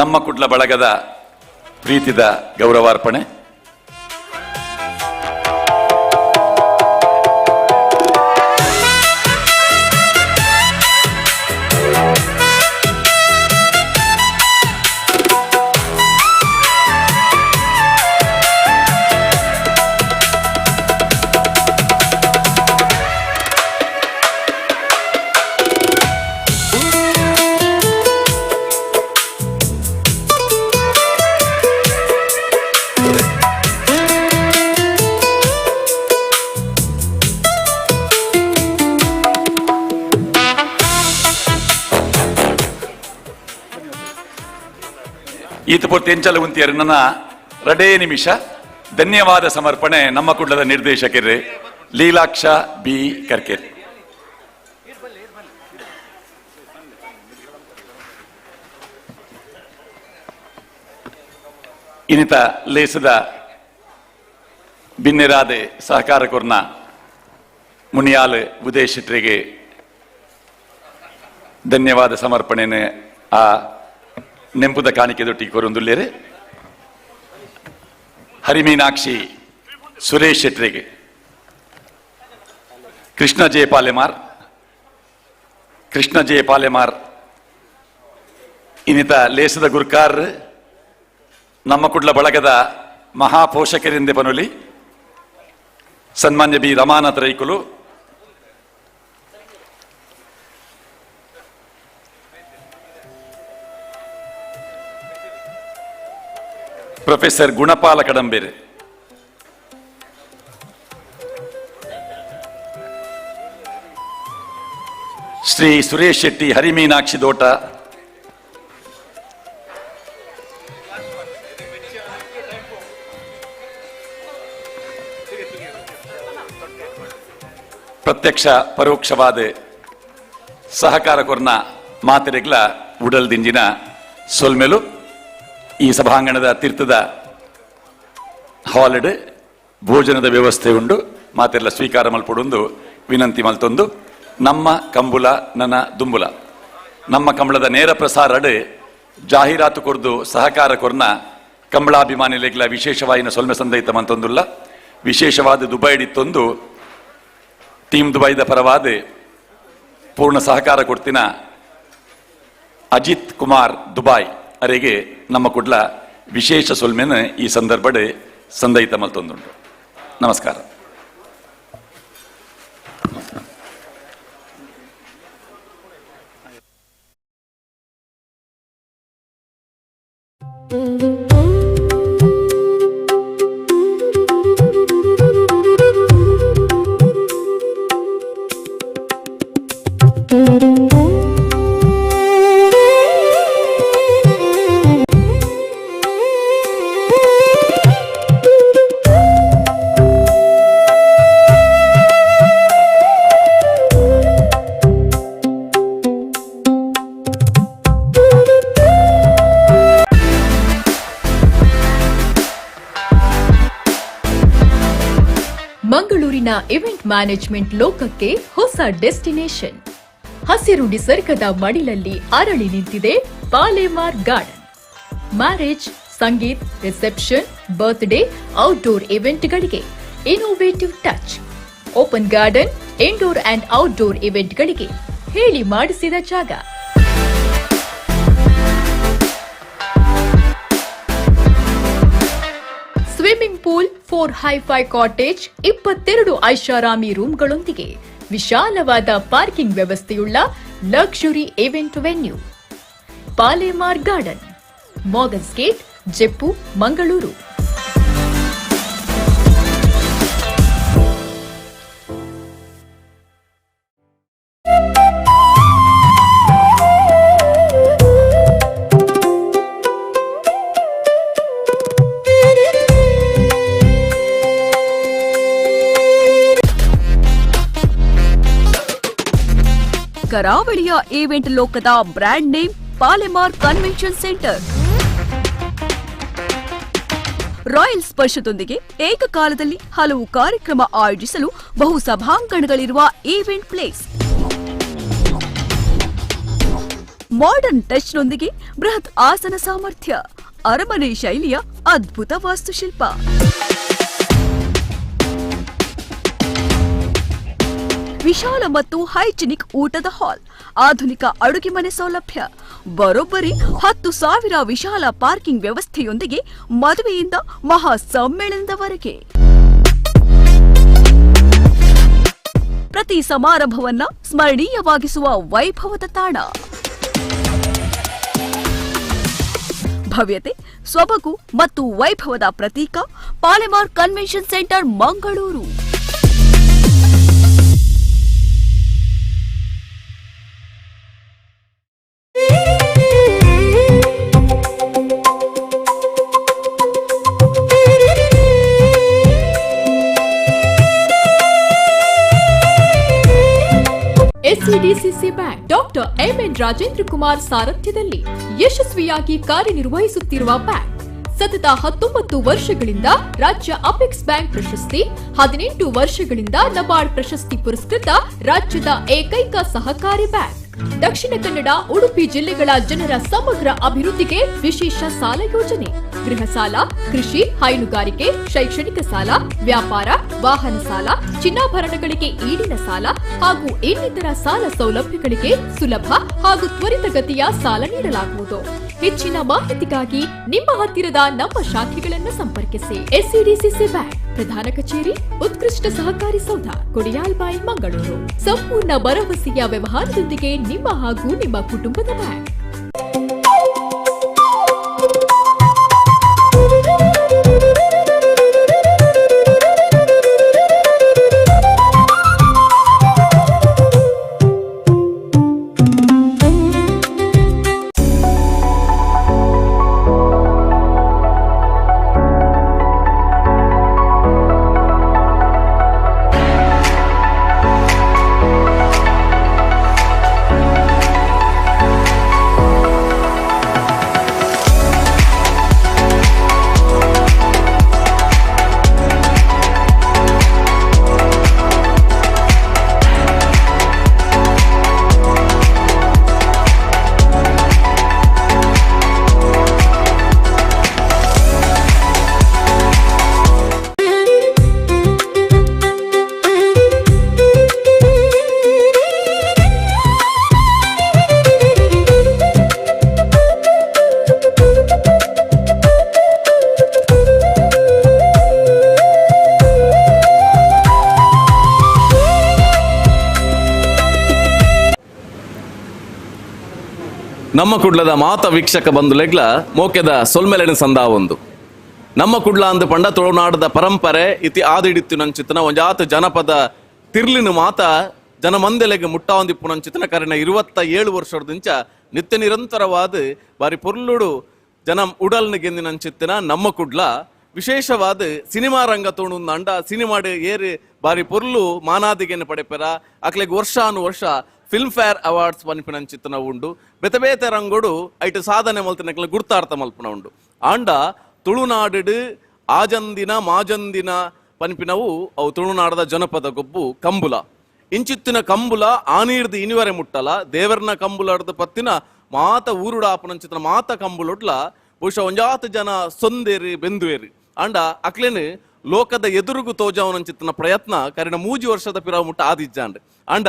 ನಮ್ಮ ಕುಡ್ಲ ಬಳಗದ ಪ್ರೀತಿದ ಗೌರವಾರ್ಪಣೆ. ಈತ ಪೂರ್ತಿ ಎಂಚಲ ಉಂತಿಯರು ನನ್ನ ರಡೇ ನಿಮಿಷ ಧನ್ಯವಾದ ಸಮರ್ಪಣೆ ನಮ್ಮ ಕುಡ್ಲದ ನಿರ್ದೇಶಕರು ಲೀಲಾಕ್ಷ ಬಿ ಕರ್ಕೇರಿ. ಇನ್ನಿತ ಲೇಸದ ಬಿನ್ನೆರಾದೆ ಸಹಕಾರ ಕೊರ್ನ ಮುನಿಯಾಲ್ ಉದಯ ಶೆಟ್ಟರಿಗೆ ಧನ್ಯವಾದ ಸಮರ್ಪಣೆನೆ ಆ ನೆಂಪುದ ಕಾಣಿಕೆ ದೊಟ್ಟಿ ಕೊರೊಂದುಲ್ಲೇರೆ. ಹರಿಮೀನಾಕ್ಷಿ ಸುರೇಶ್ ಶೆಟ್ಟರಿಗೆ, ಕೃಷ್ಣ ಜೆ ಪಾಲೆಮಾರ್, ಕೃಷ್ಣ ಜೆ ಪಾಲೆಮಾರ್ ಇನ್ನಿತ ಲೇಸದ ಗುರ್ಕಾರ್ ನಮ್ಮ ಕುಡ್ಲ ಬಳಗದ ಮಹಾಪೋಷಕರಿಂದೆ ಪನುಲಿ ಸನ್ಮಾನ್ಯ ಬಿ ರಮಾನಾಥ ರೈಕುಲು, ಪ್ರೊಫೆಸರ್ ಗುಣಪಾಲ ಕಡಂಬೇರೆ, ಶ್ರೀ ಸುರೇಶ್ ಶೆಟ್ಟಿ ಹರಿಮೀನಾಕ್ಷಿ ದೋಟ, ಪ್ರತ್ಯಕ್ಷ ಪರೋಕ್ಷವಾದ ಸಹಕಾರ ಕೊರ್ನ ಮಾತೆರೆಗ್ಲ ಉಡಲ್ ದಿಂಜಿನ ಸೊಲ್ಮೆಲು. ಈ ಸಭಾಂಗಣದ ತೀರ್ಥದ ಹಾಲ್ಡ್ ಭೋಜನದ ವ್ಯವಸ್ಥೆ ಉಂಡು, ಮಾತೆಲ್ಲ ಸ್ವೀಕಾರ ಮಲ್ಪೊಡೊಂದು ವಿನಂತಿ ಮಲ್ತೊಂದು. ನಮ್ಮ ಕಂಬುಲ ನನ್ನ ದುಂಬುಲ ನಮ್ಮ ಕಂಬಳದ ನೇರ ಪ್ರಸಾರಡ್ ಜಾಹೀರಾತು ಕೊರ್ದು ಸಹಕಾರ ಕೊರ್ನ ಕಂಬಳಾಭಿಮಾನಿಲೆಗ್ಲ ವಿಶೇಷವಾಯಿನ ಸೊಲ್ಮೆ ಸಂದೈತ ಮಂತೊಂದುಲ್ಲ. ವಿಶೇಷವಾದ ದುಬೈಡಿತ್ತೊಂದು ಟೀಮ್ ದುಬೈದ ಪರವಾದ ಪೂರ್ಣ ಸಹಕಾರ ಕೊಡ್ತಿನ ಅಜಿತ್ ಕುಮಾರ್ ದುಬಾಯ್ ಅರೆಗೆ ನಮ್ಮ ಕುಡ್ಲ ವಿಶೇಷ ಸೊಲ್ಮೆನ ಈ ಸಂದರ್ಭಡ್ ಸಂದೈತ ಮಲ್ತೊಂದುಂಡು. ನಮಸ್ಕಾರ. ಮಂಗಳೂರಿನ ಇವೆಂಟ್ ಮ್ಯಾನೇಜ್ಮೆಂಟ್ ಲೋಕಕ್ಕೆ ಹೊಸ ಡೆಸ್ಟಿನೇಷನ್. ಹಸಿರು ನಿಸರ್ಗದ ಮಡಿಲಲ್ಲಿ ಅರಳಿ ನಿಂತಿದೆ Palemar garden. Marriage, sangeet, reception, birthday, outdoor ಇವೆಂಟ್ಗಳಿಗೆ innovative touch. Open garden, indoor and outdoor ಇವೆಂಟ್ಗಳಿಗೆ ಹೇಳಿ ಮಾಡಿಸಿದ ಜಾಗ. Swimming pool, 4 hi fi cottage, 22 ಐಷಾರಾಮಿ ರೂಂಗಳೊಂದಿಗೆ ವಿಶಾಲವಾದ parking ವ್ಯವಸ್ಥೆಯುಳ್ಳ luxury event venue Palemar garden, Morgan's gate, Jeppu, Mangaluru. ಕರಾವಳಿಯ ಈವೆಂಟ್ ಲೋಕದ brand name Palemar convention centre. Royal ಸ್ಪರ್ಶದೊಂದಿಗೆ ಏಕಕಾಲದಲ್ಲಿ ಹಲವು ಕಾರ್ಯಕ್ರಮ ಆಯೋಜಿಸಲು ಬಹು ಸಭಾಂಗಣಗಳಿರುವ ಈವೆಂಟ್ ಪ್ಲೇಸ್. ಮಾಡರ್ನ್ ಟಚ್ನೊಂದಿಗೆ ಬೃಹತ್ ಆಸನ ಸಾಮರ್ಥ್ಯ, ಅರಮನೆ ಶೈಲಿಯ ಅದ್ಭುತ ವಾಸ್ತುಶಿಲ್ಪ. ವಿಶಾಲ ಮತ್ತು ಹೈಜಿನಿಕ್ ಊಟದ ಹಾಲ್, ಆಧುನಿಕ ಅಡುಗೆ ಮನೆ ಸೌಲಭ್ಯ, ಬರೋಬ್ಬರಿ 10,000 ವಿಶಾಲ ಪಾರ್ಕಿಂಗ್ ವ್ಯವಸ್ಥೆಯೊಂದಿಗೆ ಮದುವೆಯಿಂದ ಮಹಾ ಸಮ್ಮೇಳನದವರೆಗೆ ಪ್ರತಿ ಸಮಾರಂಭವನ್ನ ಸ್ಮರಣೀಯವಾಗಿಸುವ ವೈಭವದ ತಾಣ. ಭವ್ಯತೆ, ಸೊಬಗು ಮತ್ತು ವೈಭವದ ಪ್ರತೀಕ Palemar convention centre, Mangaluru. SCDCC bank doctor MN Rajendra Kumar ಸಾರಥ್ಯದಲ್ಲಿ ಯಶಸ್ವಿಯಾಗಿ ಕಾರ್ಯನಿರ್ವಹಿಸುತ್ತಿರುವ ಬ್ಯಾಂಕ್ ಸತತ 19 ವರ್ಷಗಳಿಂದ ರಾಜ್ಯ ಅಪೆಕ್ಸ್ ಬ್ಯಾಂಕ್ ಪ್ರಶಸ್ತಿ, 18 ವರ್ಷಗಳಿಂದ ನಬಾರ್ಡ್ ಪ್ರಶಸ್ತಿ ಪುರಸ್ಕೃತ ರಾಜ್ಯದ ಏಕೈಕ ಸಹಕಾರಿ ಬ್ಯಾಂಕ್. ದಕ್ಷಿಣ ಕನ್ನಡ, ಉಡುಪಿ ಜಿಲ್ಲೆಗಳ ಜನರ ಸಮಗ್ರ ಅಭಿವೃದ್ಧಿಗೆ ವಿಶೇಷ ಸಾಲ ಯೋಜನೆ, ಗೃಹ ಸಾಲ, ಕೃಷಿ, ಹೈನುಗಾರಿಕೆ, ಶೈಕ್ಷಣಿಕ ಸಾಲ, ವ್ಯಾಪಾರ, ವಾಹನ ಸಾಲ, ಚಿನ್ನಾಭರಣಗಳಿಗೆ ಈಡಿನ ಸಾಲ ಹಾಗೂ ಇನ್ನಿತರ ಸಾಲ ಸೌಲಭ್ಯಗಳಿಗೆ ಸುಲಭ ಹಾಗೂ ತ್ವರಿತಗತಿಯ ಸಾಲ ನೀಡಲಾಗುವುದು. ಹೆಚ್ಚಿನ ಮಾಹಿತಿಗಾಗಿ ನಿಮ್ಮ ಹತ್ತಿರದ ನಮ್ಮ ಶಾಖೆಗಳನ್ನು ಸಂಪರ್ಕಿಸಿ. ಎಸ್ಸಿಡಿಸಿಸಿ ಬ್ಯಾಂಕ್, ಪ್ರಧಾನ ಕಚೇರಿ, ಉತ್ಕೃಷ್ಟ ಸಹಕಾರಿ ಸೌಧ, ಕೊಡಿಯಾಲ್ಬೈಲ್, ಮಂಗಳೂರು. ಸಂಪೂರ್ಣ ಭರವಸೆಯ ವ್ಯವಹಾರದೊಂದಿಗೆ ನಿಮ್ಮ ಹಾಗೂ ನಿಮ್ಮ ಕುಟುಂಬದ ಬ್ಯಾಂಕ್. ನಮ್ಮ ಕುಡ್ಲದ ಮಾತ ವೀಕ್ಷಕ ಬಂಧುಲೆಗ್ಲ ಮೋಕೆದ ಸೊಲ್ಮೆಲೆನ ಸಂದಾವೊಂದು. ನಮ್ಮ ಕುಡ್ಲ ಅಂದು ಪಂಡ ತುಳುನಾಡದ ಪರಂಪರೆ ಇತಿ ಆದಿಡಿತ್ತಿನಂಚಿತನ ಒಂಜಾತ ಜನಪದ ತಿರ್ಲಿನ ಮಾತ ಜನಮಂದೆಲೆಗೆ ಮುಟ್ಟಾವಂದಿಪ್ಪುನಂಚಿತನ ಕರೆನ 27 ವರ್ಷದಿಂಚ ನಿತ್ಯ ನಿರಂತರವಾದ ಬಾರಿ ಪೊರ್ಲುಡು ಜನ ಉಡಲ್ನ ಗೆಂದಿನಂಚಿತ್ತಿನ ನಮ್ಮ ಕುಡ್ಲ ವಿಶೇಷವಾದ ಸಿನಿಮಾ ರಂಗ ತೋಣುಂದ ಸಿನಿಮಾಡು ಏರು ಬಾರಿ ಪೊರ್ಲು ಮಾನಾದಿಗೆನ ಪಡೆಪೆರ ಅಕ್ಲೆಗ್ ವರ್ಷಾನು ವರ್ಷ ಫಿಲ್ಮ್ ಫೇರ್ ಅವಾರ್ಡ್ಸ್ ಪನ್ಪಿನಂಚಿತ್ತನ ಉಂಡು. ಬೇತೆ ಬೇತೆ ರಂಗೋಡು ಐಟು ಸಾಧನೆ ಮಲ್ತಿನಕ್ಲೆ ಗುರ್ತಾರ್ಥ ಮಲ್ಪನ ಉಂಡು. ಆಂಡ ತುಳುನಾಡು ಆಜಂದಿನ ಮಾಜಂದಿನ ಪನ್ಪಿನವು ಅವು ತುಳುನಾಡದ ಜನಪದ ಗೊಬ್ಬು ಕಂಬುಲ. ಇಂಚಿತ್ತಿನ ಕಂಬುಲ ಆನೀರ್ದು ಇನಿವರೆ ಮುಟ್ಟಲ ದೇವರ್ನ ಕಂಬುಲಾಡ್ದು ಪತ್ತಿನ ಮಾತ ಊರುಡ ಆಪನಂಚಿತ್ತಿನ ಮಾತ ಕಂಬುಲೊಡ್ಲ ಬಹುಶಃ ಒಂಜಾತ ಜನ ಸೊಂದೇರಿ ಬೆಂದುವೇರಿ. ಆಂಡ ಅಕ್ಲೇನು ಲೋಕದ ಎದುರುಗು ತೋಜಾವನಂಚಿತ್ತಿನ ಪ್ರಯತ್ನ ಕರಿನ 3 ವರ್ಷದ ಪಿರಾವು ಮುಟ್ಟ ಆದಿಜ್ಜಾಂಡ್. ಆಂಡ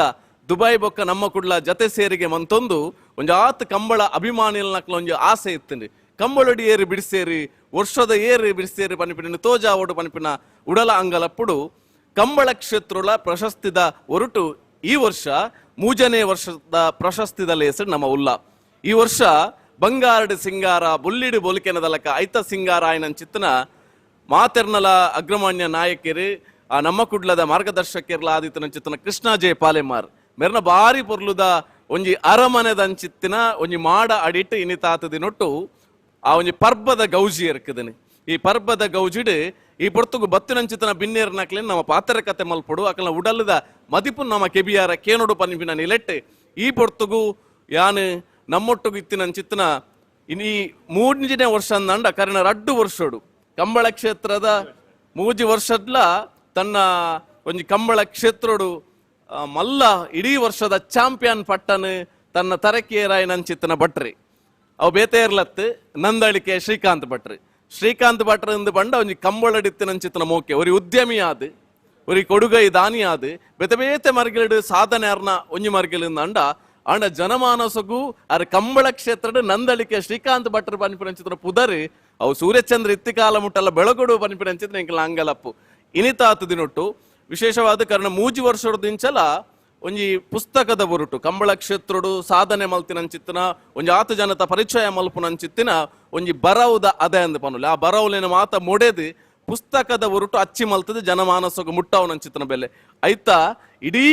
ದುಬೈ ಬೊಕ್ಕ ನಮ್ಮ ಕುಡ್ಲ ಜತೆ ಸೇರಿಗೆ ಮಂತೊಂದು ಒಂಜಾತ್ ಕಂಬಳ ಅಭಿಮಾನಿಲ್ನಕ್ಲ ಒಂಜಿ ಆಸೆ ಇತ್ತಂಡು. ಕಂಬಳಡಿ ಏರಿ ಬಿಡಿಸೇರಿ ವರ್ಷದ ಏರಿ ಬಿಡಿಸೇರಿ ಪನಿಪಿನ ತೋಜಾವೋಡು ಪನಿಪಿನ ಉಡಲ ಅಂಗಲಪ್ಪುಡು ಕಂಬಳ ಕ್ಷೇತ್ರೋಳ ಪ್ರಶಸ್ತಿದ ಹೊರಟು ಈ ವರ್ಷ 3ನೇ ವರ್ಷದ ಪ್ರಶಸ್ತಿದ ಲೇಸು ನಮ್ಮ ಉಲ್ಲ. ಈ ವರ್ಷ ಬಂಗಾರಡು ಸಿಂಗಾರ ಬುಲ್ಲಿಡು ಬೊಲಿಕೆನದಲಕ ಐತ ಸಿಂಗಾರ ಆಯನಂಚಿತ್ತನ ಮಾತೆರ್ನಲ ಅಗ್ರಮಾನ್ಯ ನಾಯಕರು ಆ ನಮ್ಮ ಕುಡ್ಲದ ಮಾರ್ಗದರ್ಶಕರ್ಲ ಆದಿತ್ತನಂಚಿತ್ತನ ಕೃಷ್ಣ ಜೆ ಪಾಲೆಮಾರ್ ಮೆರ್ನ ಬಾರಿ ಪೊರ್ಲುದ ಒಂಜಿ ಅರಮನೆದಂಚಿತ್ತಿನ ಒಂಜಿ ಮಾಡ ಅಡಿಟ್ಟು ಇನಿತಾತದಿನೊಟ್ಟು ಆ ಒಂಜಿ ಪರ್ಬದ ಗೌಜಿ ಇರ್ಕದನಿ. ಈ ಪರ್ಬದ ಗೌಜಿಡು ಈ ಪೊರ್ತುಗು ಬತ್ತಿನಂಚಿತನ ಬಿನ್ನೇರ್ನಕ್ಲೇನು ನಮ್ಮ ಪಾತ್ರ ಕತೆ ಮಲ್ಪೊಡು ಅಕಲ್ನ ಉಡಲದ ಮದಿಪು ನಮ್ಮ ಕೆಬಿಯಾರ ಕೇನೋಡು ಪನ್ಪಿನ ನಿಲೆಟ್ಟು ಈ ಪೊರ್ತುಗು ಯಾನು ನಮ್ಮೊಟ್ಟುಗು ಇತ್ತಿನಂಚಿತ್ತನ ಇನಿ 3ನೇ ವರ್ಷ ಅಂದಂಡ ಕರಿನ 2 ವರ್ಷೋಡು ಕಂಬಳ ಕ್ಷೇತ್ರದ 3 ವರ್ಷದ್ಲ ತನ್ನ ಒಂಜಿ ಕಂಬಳ ಕ್ಷೇತ್ರೋಡು ಮಲ್ಲ ಇಡೀ ವರ್ಷದ ಚಾಂಪಿಯನ್ ಪಟ್ಟನು ತನ್ನ ತರಕೇರಾಯನಂಚಿತ್ತನ ಭಟ್ರಿ ಅವು ಬೇತೆಯರ್ಲತ್ತು ನಂದಳಿಕೆ ಶ್ರೀಕಾಂತ್ ಭಟ್ರಿ. ಶ್ರೀಕಾಂತ್ ಭಟ್ರ ಎಂದು ಬಂಡ ಒಂಜಿ ಕಂಬಳಡಿತ್ತಿನಂಚಿತ್ತನ ಮೋಕೆ ಒರಿ ಉದ್ಯಮಿ ಆದ್ ಒರಿ ಕೊಡುಗೈ ದಾನಿ ಆದ್ ಬೇತೆ ಬೇತೆ ಮರ್ಗಿಲಡು ಸಾಧನೆ ಅರ್ನ ಒಂಜಿ ಮರ್ಗಿಲಿಂದ ಅಂಡ ಆಂಡ ಜನಮಾನಸಗು ಅರ್ ಕಂಬಳ ಕ್ಷೇತ್ರದ ನಂದಳಿಕೆ ಶ್ರೀಕಾಂತ್ ಭಟ್ರ ಪನ್ಪಿನಂಚಿತ್ತನ ಪುದರ್ ಅವು ಸೂರ್ಯಚಂದ್ರ ಇತ್ತಿಕಾಲ ಮುಟ್ಟಲ್ಲ ಬೆಳಗೊಡು ಪನ್ಪಿನಂಚಿತ್ತನ ಎಂಕಲ ಅಂಗಲಪ್ಪು ಇನಿತಾತು ದಿನೊಟ್ಟು ವಿಶೇಷವಾದ ಕಾರಣ 3 ವರ್ಷದಿಂಚಲ ಒಂಜಿ ಪುಸ್ತಕದ ಬೊರುಟು ಕಂಬಳ ಕ್ಷೇತ್ರಡು ಸಾಧನೆ ಮಲ್ತಿನಂಚಿತ್ತನ ಒಂಜಿ ಆತು ಜನತ ಪರಿಚಯ ಮಲ್ಪುನಂಚಿತ್ತಿನ ಒಂಜಿ ಬರವುದ ಅದೇ ಅಂದ್ ಪನುಲೆ. ಆ ಬರವುಲೇನ ಮಾತ ಮೊಡೆದು ಪುಸ್ತಕದ ಒರುಟು ಅಚ್ಚಿ ಮಲ್ತದ ಜನಮಾನಸಗು ಮುಟ್ಟವನಂಚಿತ್ತನ ಬೆಲೆ ಐತ ಇಡೀ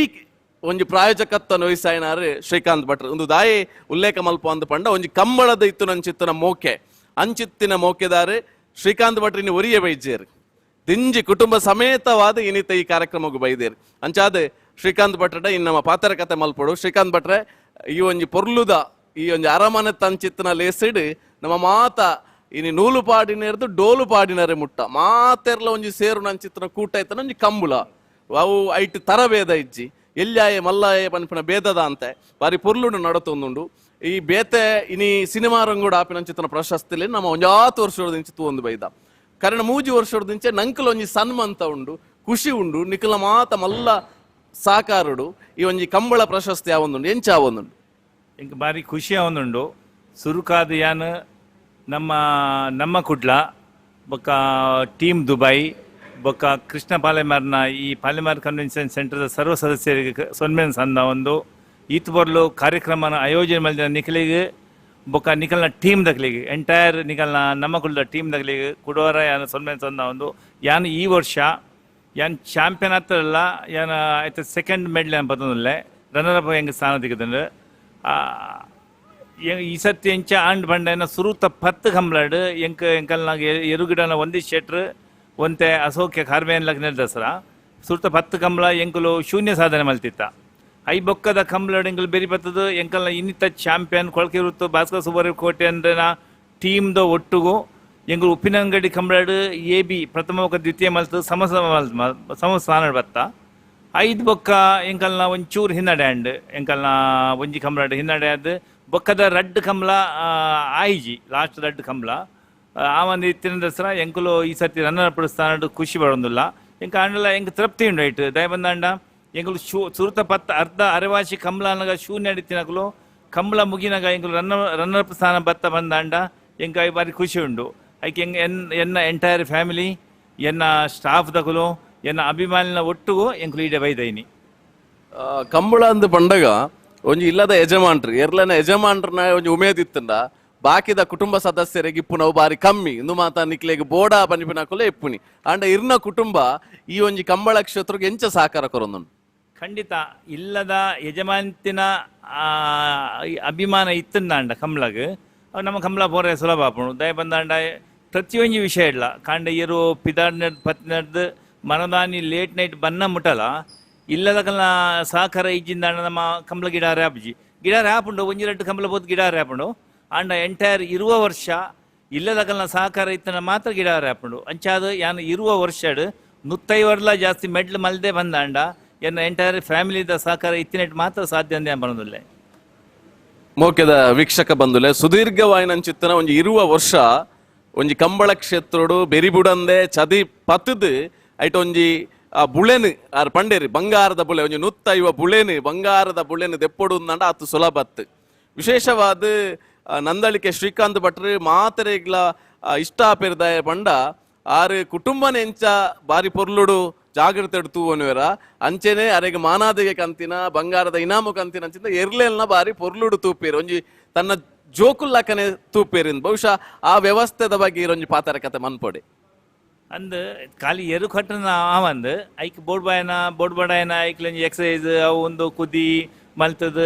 ಒಂಜಿ ಪ್ರಾಯೋಜಕತ್ವ ನೋಯಿಸಾಯನಾರು ಶ್ರೀಕಾಂತ್ ಭಟ್ರು ಒಂದು ದಾಯಿ ಉಲ್ಲೇಖ ಮಲ್ಪ ಅಂದ್ ಪಂಡ ಒಂಜಿ ಕಂಬಳದ ಇತ್ತುನಂಚಿತ್ತನ ಮೋಕೆ ಅಂಚಿತ್ತಿನ ಮೋಕೆದಾರು ಶ್ರೀಕಾಂತ್ ಭಟ್ರು ಇನ್ನು ಒರಿಯ ಬೈಜೇರು ದಿಂಜಿ ಕುಟುಂಬ ಸಮೇತವಾದ ಇನ್ನಿತ ಈ ಕಾರ್ಯಕ್ರಮಕ್ಕೆ ಬೈದೇರು. ಅಂಚಾದ ಶ್ರೀಕಾಂತ್ ಭಟ್ರಡ ಇನ್ನು ನಮ್ಮ ಪಾತ್ರ ಕತೆ ಮಲ್ಪಡು. ಶ್ರೀಕಾಂತ್ ಭಟ್ರೆ ಈ ಒಂಜಿ ಪೊರ್ಲುದ ಈ ಒಂಜಿ ಅರಮನೆ ತಂಚಿತ್ತನ ಲೇಸಿಡ್ ನಮ್ಮ ಮಾತ ಇನಿ ನೂಲು ಪಾಡಿನೇರ್ದು ಡೋಲು ಪಾಡಿನರೆ ಮುಟ್ಟ ಮಾತೆರ್ಲ ಒಂಜಿ ಸೇರು ನಂಚಿತ್ತನ ಕೂಟ ಇತ್ತನ ಒಂಜಿ ಕಂಬುಲ ಅವು ಐಟ್ ತರಬೇದ ಇಜ್ಜಿ ಎಲ್ಲಾಯೆ ಮಲ್ಲಾಯೆ ಪನ್ಪಿನ ಭೇದದ ಅಂತೆ ಬಾರಿ ಪೊರ್ಲುಡು ನಡತೊಂದುಂಡು. ಈ ಬೇತೆ ಇನಿ ಸಿನಿಮಾ ರಂಗೋಡು ಆಪಿನಂಚಿತ್ತನ ಪ್ರಶಸ್ತಿಲಿ ನಮ್ಮ ಒಂಜಾತು ವರ್ಷದ ಒಂದು ಬೈದ ಕಾರಣ 3 ವರ್ಷದಿಂಚೆ ನಂಕಲ ಒಂಜಿ ಸನ್ಮಂತ ಉಂಡು ಖುಷಿ ಉಂಡು ನಿಖಲ ಮಾತ ಮಲ್ಲ ಸಾಕಾರುಡು ಈ ಒಂಜಿ ಕಂಬಳ ಪ್ರಶಸ್ತಿ ಆವೊಂದುಂಡು ಎಂಚ ಆವೊಂದುಂಡು. ಎಂಕ್ ಬಾರಿ ಖುಷಿ ಆವೊಂದುಂಡು. ಸುರುಕಾದ ಯಾನ್ ನಮ್ಮ ನಮ್ಮ ಕುಡ್ಲ ಬೊಕ್ಕ ಟೀಮ್ ದುಬೈ ಬೊಕ್ಕ ಕೃಷ್ಣ ಪಾಲೆಮಾರ್ನ ಈ ಪಾಲೆಮಾರ್ ಕನ್ವೆನ್ಷನ್ ಸೆಂಟರ್ದ ಸರ್ವ ಸದಸ್ಯರಿಗೆ ಸೊನ್ಮೆನ್ ಸಂದ ಒಂದು ಈತ್ ಬರ್ಲು ಕಾರ್ಯಕ್ರಮನ ಆಯೋಜನೆ ಮಲ್ದಿನ ನಿಖಲಿಗೆ ಬೊಕ್ಕ ನಿಖಲ್ನ ಟೀಮ್ ದಕ್ಲಿಗೆ ಎಂಟೈರ್ ನಿಖಲ್ನ ನಮ್ಮ ಕುಡ್ಲ ಟೀಮ್ ದಕ್ಲಿಗೆ ಕುಡೋರ ಯಾನ್ ಸೊನ್ಮೆನ್ ಸಂದ ಒಂದು ಯಾನ್ ಈ ವರ್ಷ ಯಾನ್ ಚಾಂಪಿಯನ್ ಆತಲ್ಲ ಯಾನ್ ಆಯ್ತು ಸೆಕೆಂಡ್ ಮೆಡ್ಲ್ ಯಾನ್ ಬತ್ತೊಂದುಲ್ಲೆ ರನ್ನರ್ ಅಪ್ ಹೆಂಗೆ ಸ್ಥಾನ ದಿಕ್ಕದಂಡು. ಈ ಸತಿ ಎಂಚ ಆಂಡ್ ಬಂಡೆನ ಸುರುತ 10 ಕಂಬ್ಲಾಡ್ ಎಂಕ್ ಎಂಕಲ್ನಾಗ ಎರುಗಿಡನ ಒಂದಿ ಶೆಟ್ರ್ ಒಂತೆ ಅಸೋಕ್ಯ ಕಾರ್ಬೇನ್ ಲಗ್ನ ದಸರಾ ಸುರುತ 10 ಕಂಬ್ಲ ಎಂಕುಲು ಶೂನ್ಯ ಸಾಧನೆ ಮಲ್ತಿತ್ತ. I ಬೊಕ್ಕದ ಕಂಬ್ಲಾಡ್ ಎಂಕಲ್ ಬೆರಿ ಬತ್ತದ ಎಂಕಲ್ನ ಇನ್ನಿತ ಚಾಂಪಿಯನ್ ಕೊಳಕೆ ವೃತ್ತು ಭಾಸ್ಕರ್ ಸುಬ್ಬರ ಕೋಟೆ ಅಂದ್ರನ ಟೀಮ್ದ ಒಟ್ಟುಗು ಎಂಕುಲು ಉಪ್ಪಿನಂಗಡಿ ಕಂಬ್ಲಾಡ್ ಎ ಬಿ ಪ್ರಥಮ ಬೊಕ್ಕ ದ್ವಿತೀಯ ಮಲ್ತು ಸಮ ಸಮ ಸ್ಥಾನ ಬತ್ತ. 5 ಬೊಕ್ಕ ಎಂಕಲ್ನ ಒಂಚೂರು ಹಿನ್ನಡೆ ಅಂಡ್ ಎಂಕಲ್ನ ಒಂಜಿ ಕಂಬ್ಲಾಡ್ ಹಿನ್ನಡೆ ಆದ್ ಬೊಕ್ಕದ ರಡ್ಡ್ ಕಂಬ್ಲ ಆಯ್ಜಿ ಲಾಸ್ಟ್ ರಡ್ಡ್ ಕಂಬ್ಲ ಆ ಒಂದು ಇತ್ತಿನ ದಸರಾ ಎಂಕುಲು ಈ ಸರ್ತಿ ರನ್ನರ್ ಅಪ್ ಸ್ಥಾನ ಖುಷಿ ಪಡೊಂದುಲ್ಲ ಎಂಕ ಆಂಡಲ ಎಂಕ್ ತೃಪ್ತಿ ಉಂಡು ಐಟ್ ದಯಬಂದಾಂಡ ಎಂಕುಲು ಶೂ ಸುರುತ 10 ಅರ್ಧ ಅರೆವಾಸಿ ಕಂಬ್ಲ ಅನಗ ಶೂನ್ಯ ಅಡಿತಿನಕುಲು ಕಂಬ್ಲ ಮುಗಿನಾಗ ಎಂಕುಲು ರನ್ನರ್ ಅಪ್ ಸ್ಥಾನ ಬತ್ತ ಬಂದಾಂಡ ಎಂಕ ಬಾರಿ ಖುಷಿ ಉಂಡು. ಐಕೆ ಎನ್ನ ಎಂಟೈರ್ ಫ್ಯಾಮಿಲಿ ಎನ್ನ ಸ್ಟಾಫ್ ದಕುಲು ಎನ್ನ ಅಭಿಮಾನಿನ ಒಟ್ಟುಗು ಎಂಕುಲು ಈಡೆ ಬೈದೈನಿ. ಕಂಬಳ ಅಂದ್ ಪಂಡಗ ಒಂಜಿ ಇಲ್ಲದ ಯಜಮಾನ್ರು ಎರ್ಲನ ಯಜಮಾನ್ರನ ಒಂಜಿ ಉಮೇದಿತ್ತಂಡ ಬಾಕಿದ ಕುಟುಂಬ ಸದಸ್ಯರಿಗೆ ಇಪ್ಪುನವು ಬಾರಿ ಕಮ್ಮಿ ಇಂದು ಮಾತ ನಿಕ್ಲೆಗ್ ಬೋಡ ಪನಿಪಿನಕುಲೆ ಇಪ್ಪುನಿ ಅಂಡ ಇರ್ನ ಕುಟುಂಬ ಈ ಒಂಜಿ ಕಂಬಳ ಕ್ಷೇತ್ರಕ್ಕೆ ಎಂಚ ಸಹಕಾರ ಕೊರೊಂದುಂಡು. ಖಂಡಿತ ಇಲ್ಲದ ಯಜಮಾನ್ತಿನ ಅಭಿಮಾನ ಇತ್ತಂದಾಂಡ ಕಂಬ್ಳಗ್ ಅವು ನಮ್ಮ ಕಂಬ್ಳ ಪೋರೆ ಸುಲಭ ಆಪುಂಡು. ದಯ ಬಂದಾಂಡ ಪ್ರತಿಯೊಂಜಿ ವಿಷಯ ಇಲ್ಲ ಕಾಂಡ ಇರು ಪಿದಾಡ್ ಪತ್ನರ್ದು ಮನದಾನಿ ಲೇಟ್ ನೈಟ್ ಬನ್ನ ಮುಟ್ಟಲ ಇಲ್ಲದ ಸಹಕಾರ ಇಜ್ಜಿಂದಾಂಡ ನಮ್ಮ ಕಂಬ್ಳ ಗಿಡಾರೆ ಆಪುಜಿ ಗಿಡಾರೆ ಆಪುಂಡು ಒಂಜಿ ರಡ್ಡು ಕಂಬ್ಳ ಬೋದು ಗಿಡಾರೆ ಆಪುಂಡು ಆಂಡ ಎಂಟೈರ್ ಇರುವ ವರ್ಷ ಇಲ್ಲದಕಲ್ನ ಸಹಕಾರ ಇತ್ತನ ಮಾತ್ರ ಗಿಡಾರೆ ಆಪುಂಡು. ಅಂಚಾದ ಯಾನು ಇರುವ ವರ್ಷಡ್ ನುತ್ತೈವರ್ಲ ಜಾಸ್ತಿ ಮೆಡ್ಲ್ ಮಲ್ದೆ ಬಂದಾಂಡ ಎನ್ನ ಎಂಟೈರ್ ಫ್ಯಾಮಿಲಿದ ಸಹಕಾರ ಇತ್ತಿನೆಟ್ ಮಾತ್ರ ಸಾಧ್ಯ ಅಂದೆ ಬರೋದಿಲ್ಲ. ಮೋಕೆದ ವೀಕ್ಷಕ ಬಂಧುಲೆ ಸುದೀರ್ಘವಾಯಿನಂಚಿತ್ತನ ಒಂಜಿ ಇರುವ ವರ್ಷ ಒಂಜಿ ಕಂಬಳ ಕ್ಷೇತ್ರೋಡು ಬೆರಿಬುಡಂದೆ ಚದಿ ಪತ್ತದು ಐಟ್ ಒಂಜಿ ಆ ಬುಳೆನು ಆರ್ ಪಂಡೇರಿ ಬಂಗಾರದ ಬುಳೆ ಒಂಜಿ ನುತ್ತ ಇವ ಬುಳೆನು ಬಂಗಾರದ ಬುಳೆನು ದೆಪ್ಪೊಡು ಅಂದಾಂಡ ಆತು ಸುಲಭತ್ತು. ವಿಶೇಷವಾದ ನಂದಳಿಕೆ ಶ್ರೀಕಾಂತ್ ಭಟ್ರು ಮಾತರೆಗ್ಲ ಇಷ್ಟ ಪೆರ್ದಾಯ ಪಂಡ ಆರು ಕುಟುಂಬನ ಎಂಚ ಬಾರಿ ಪೊರ್ಲುಡು ಜಾಗ್ರತೆ ತೂವನುವೆರ ಅಂಚೆನೆ ಅರೆಗೆ ಮಾನಾದಿಗೆ ಕಂತಿನ ಬಂಗಾರದ ಇನಾಮು ಕಂತಿನ ಅಂಚಿನ ಎರ್ಲೆಲ್ನ ಬಾರಿ ಪೊರ್ಲುಡು ತೂಪೇರು ಒಂಜಿ ತನ್ನ ಜೋಕುಲ್ಲಕನೆ ತೂಪೇರಿಂದ ಬಹುಶಃ ಆ ವ್ಯವಸ್ಥೆದ ಬಗ್ಗೆ ಇರೊಂಜಿ ಪಾತರ ಕತೆ ಮನ್ಪೊಡೆ. ಅಂದ್ ಖಾಲಿ ಎರು ಕಟ್ಟನ ಆವಂದ್ ಐಕ್ ಬೋರ್ಡ್ ಬಾಯನ ಬೋರ್ಡ್ ಬಡಾಯನ ಐಕ್ಲಂಜಿ ಎಕ್ಸಸೈಸ್ ಅವು ಒಂದು ಕುದಿ ಮಲ್ತದ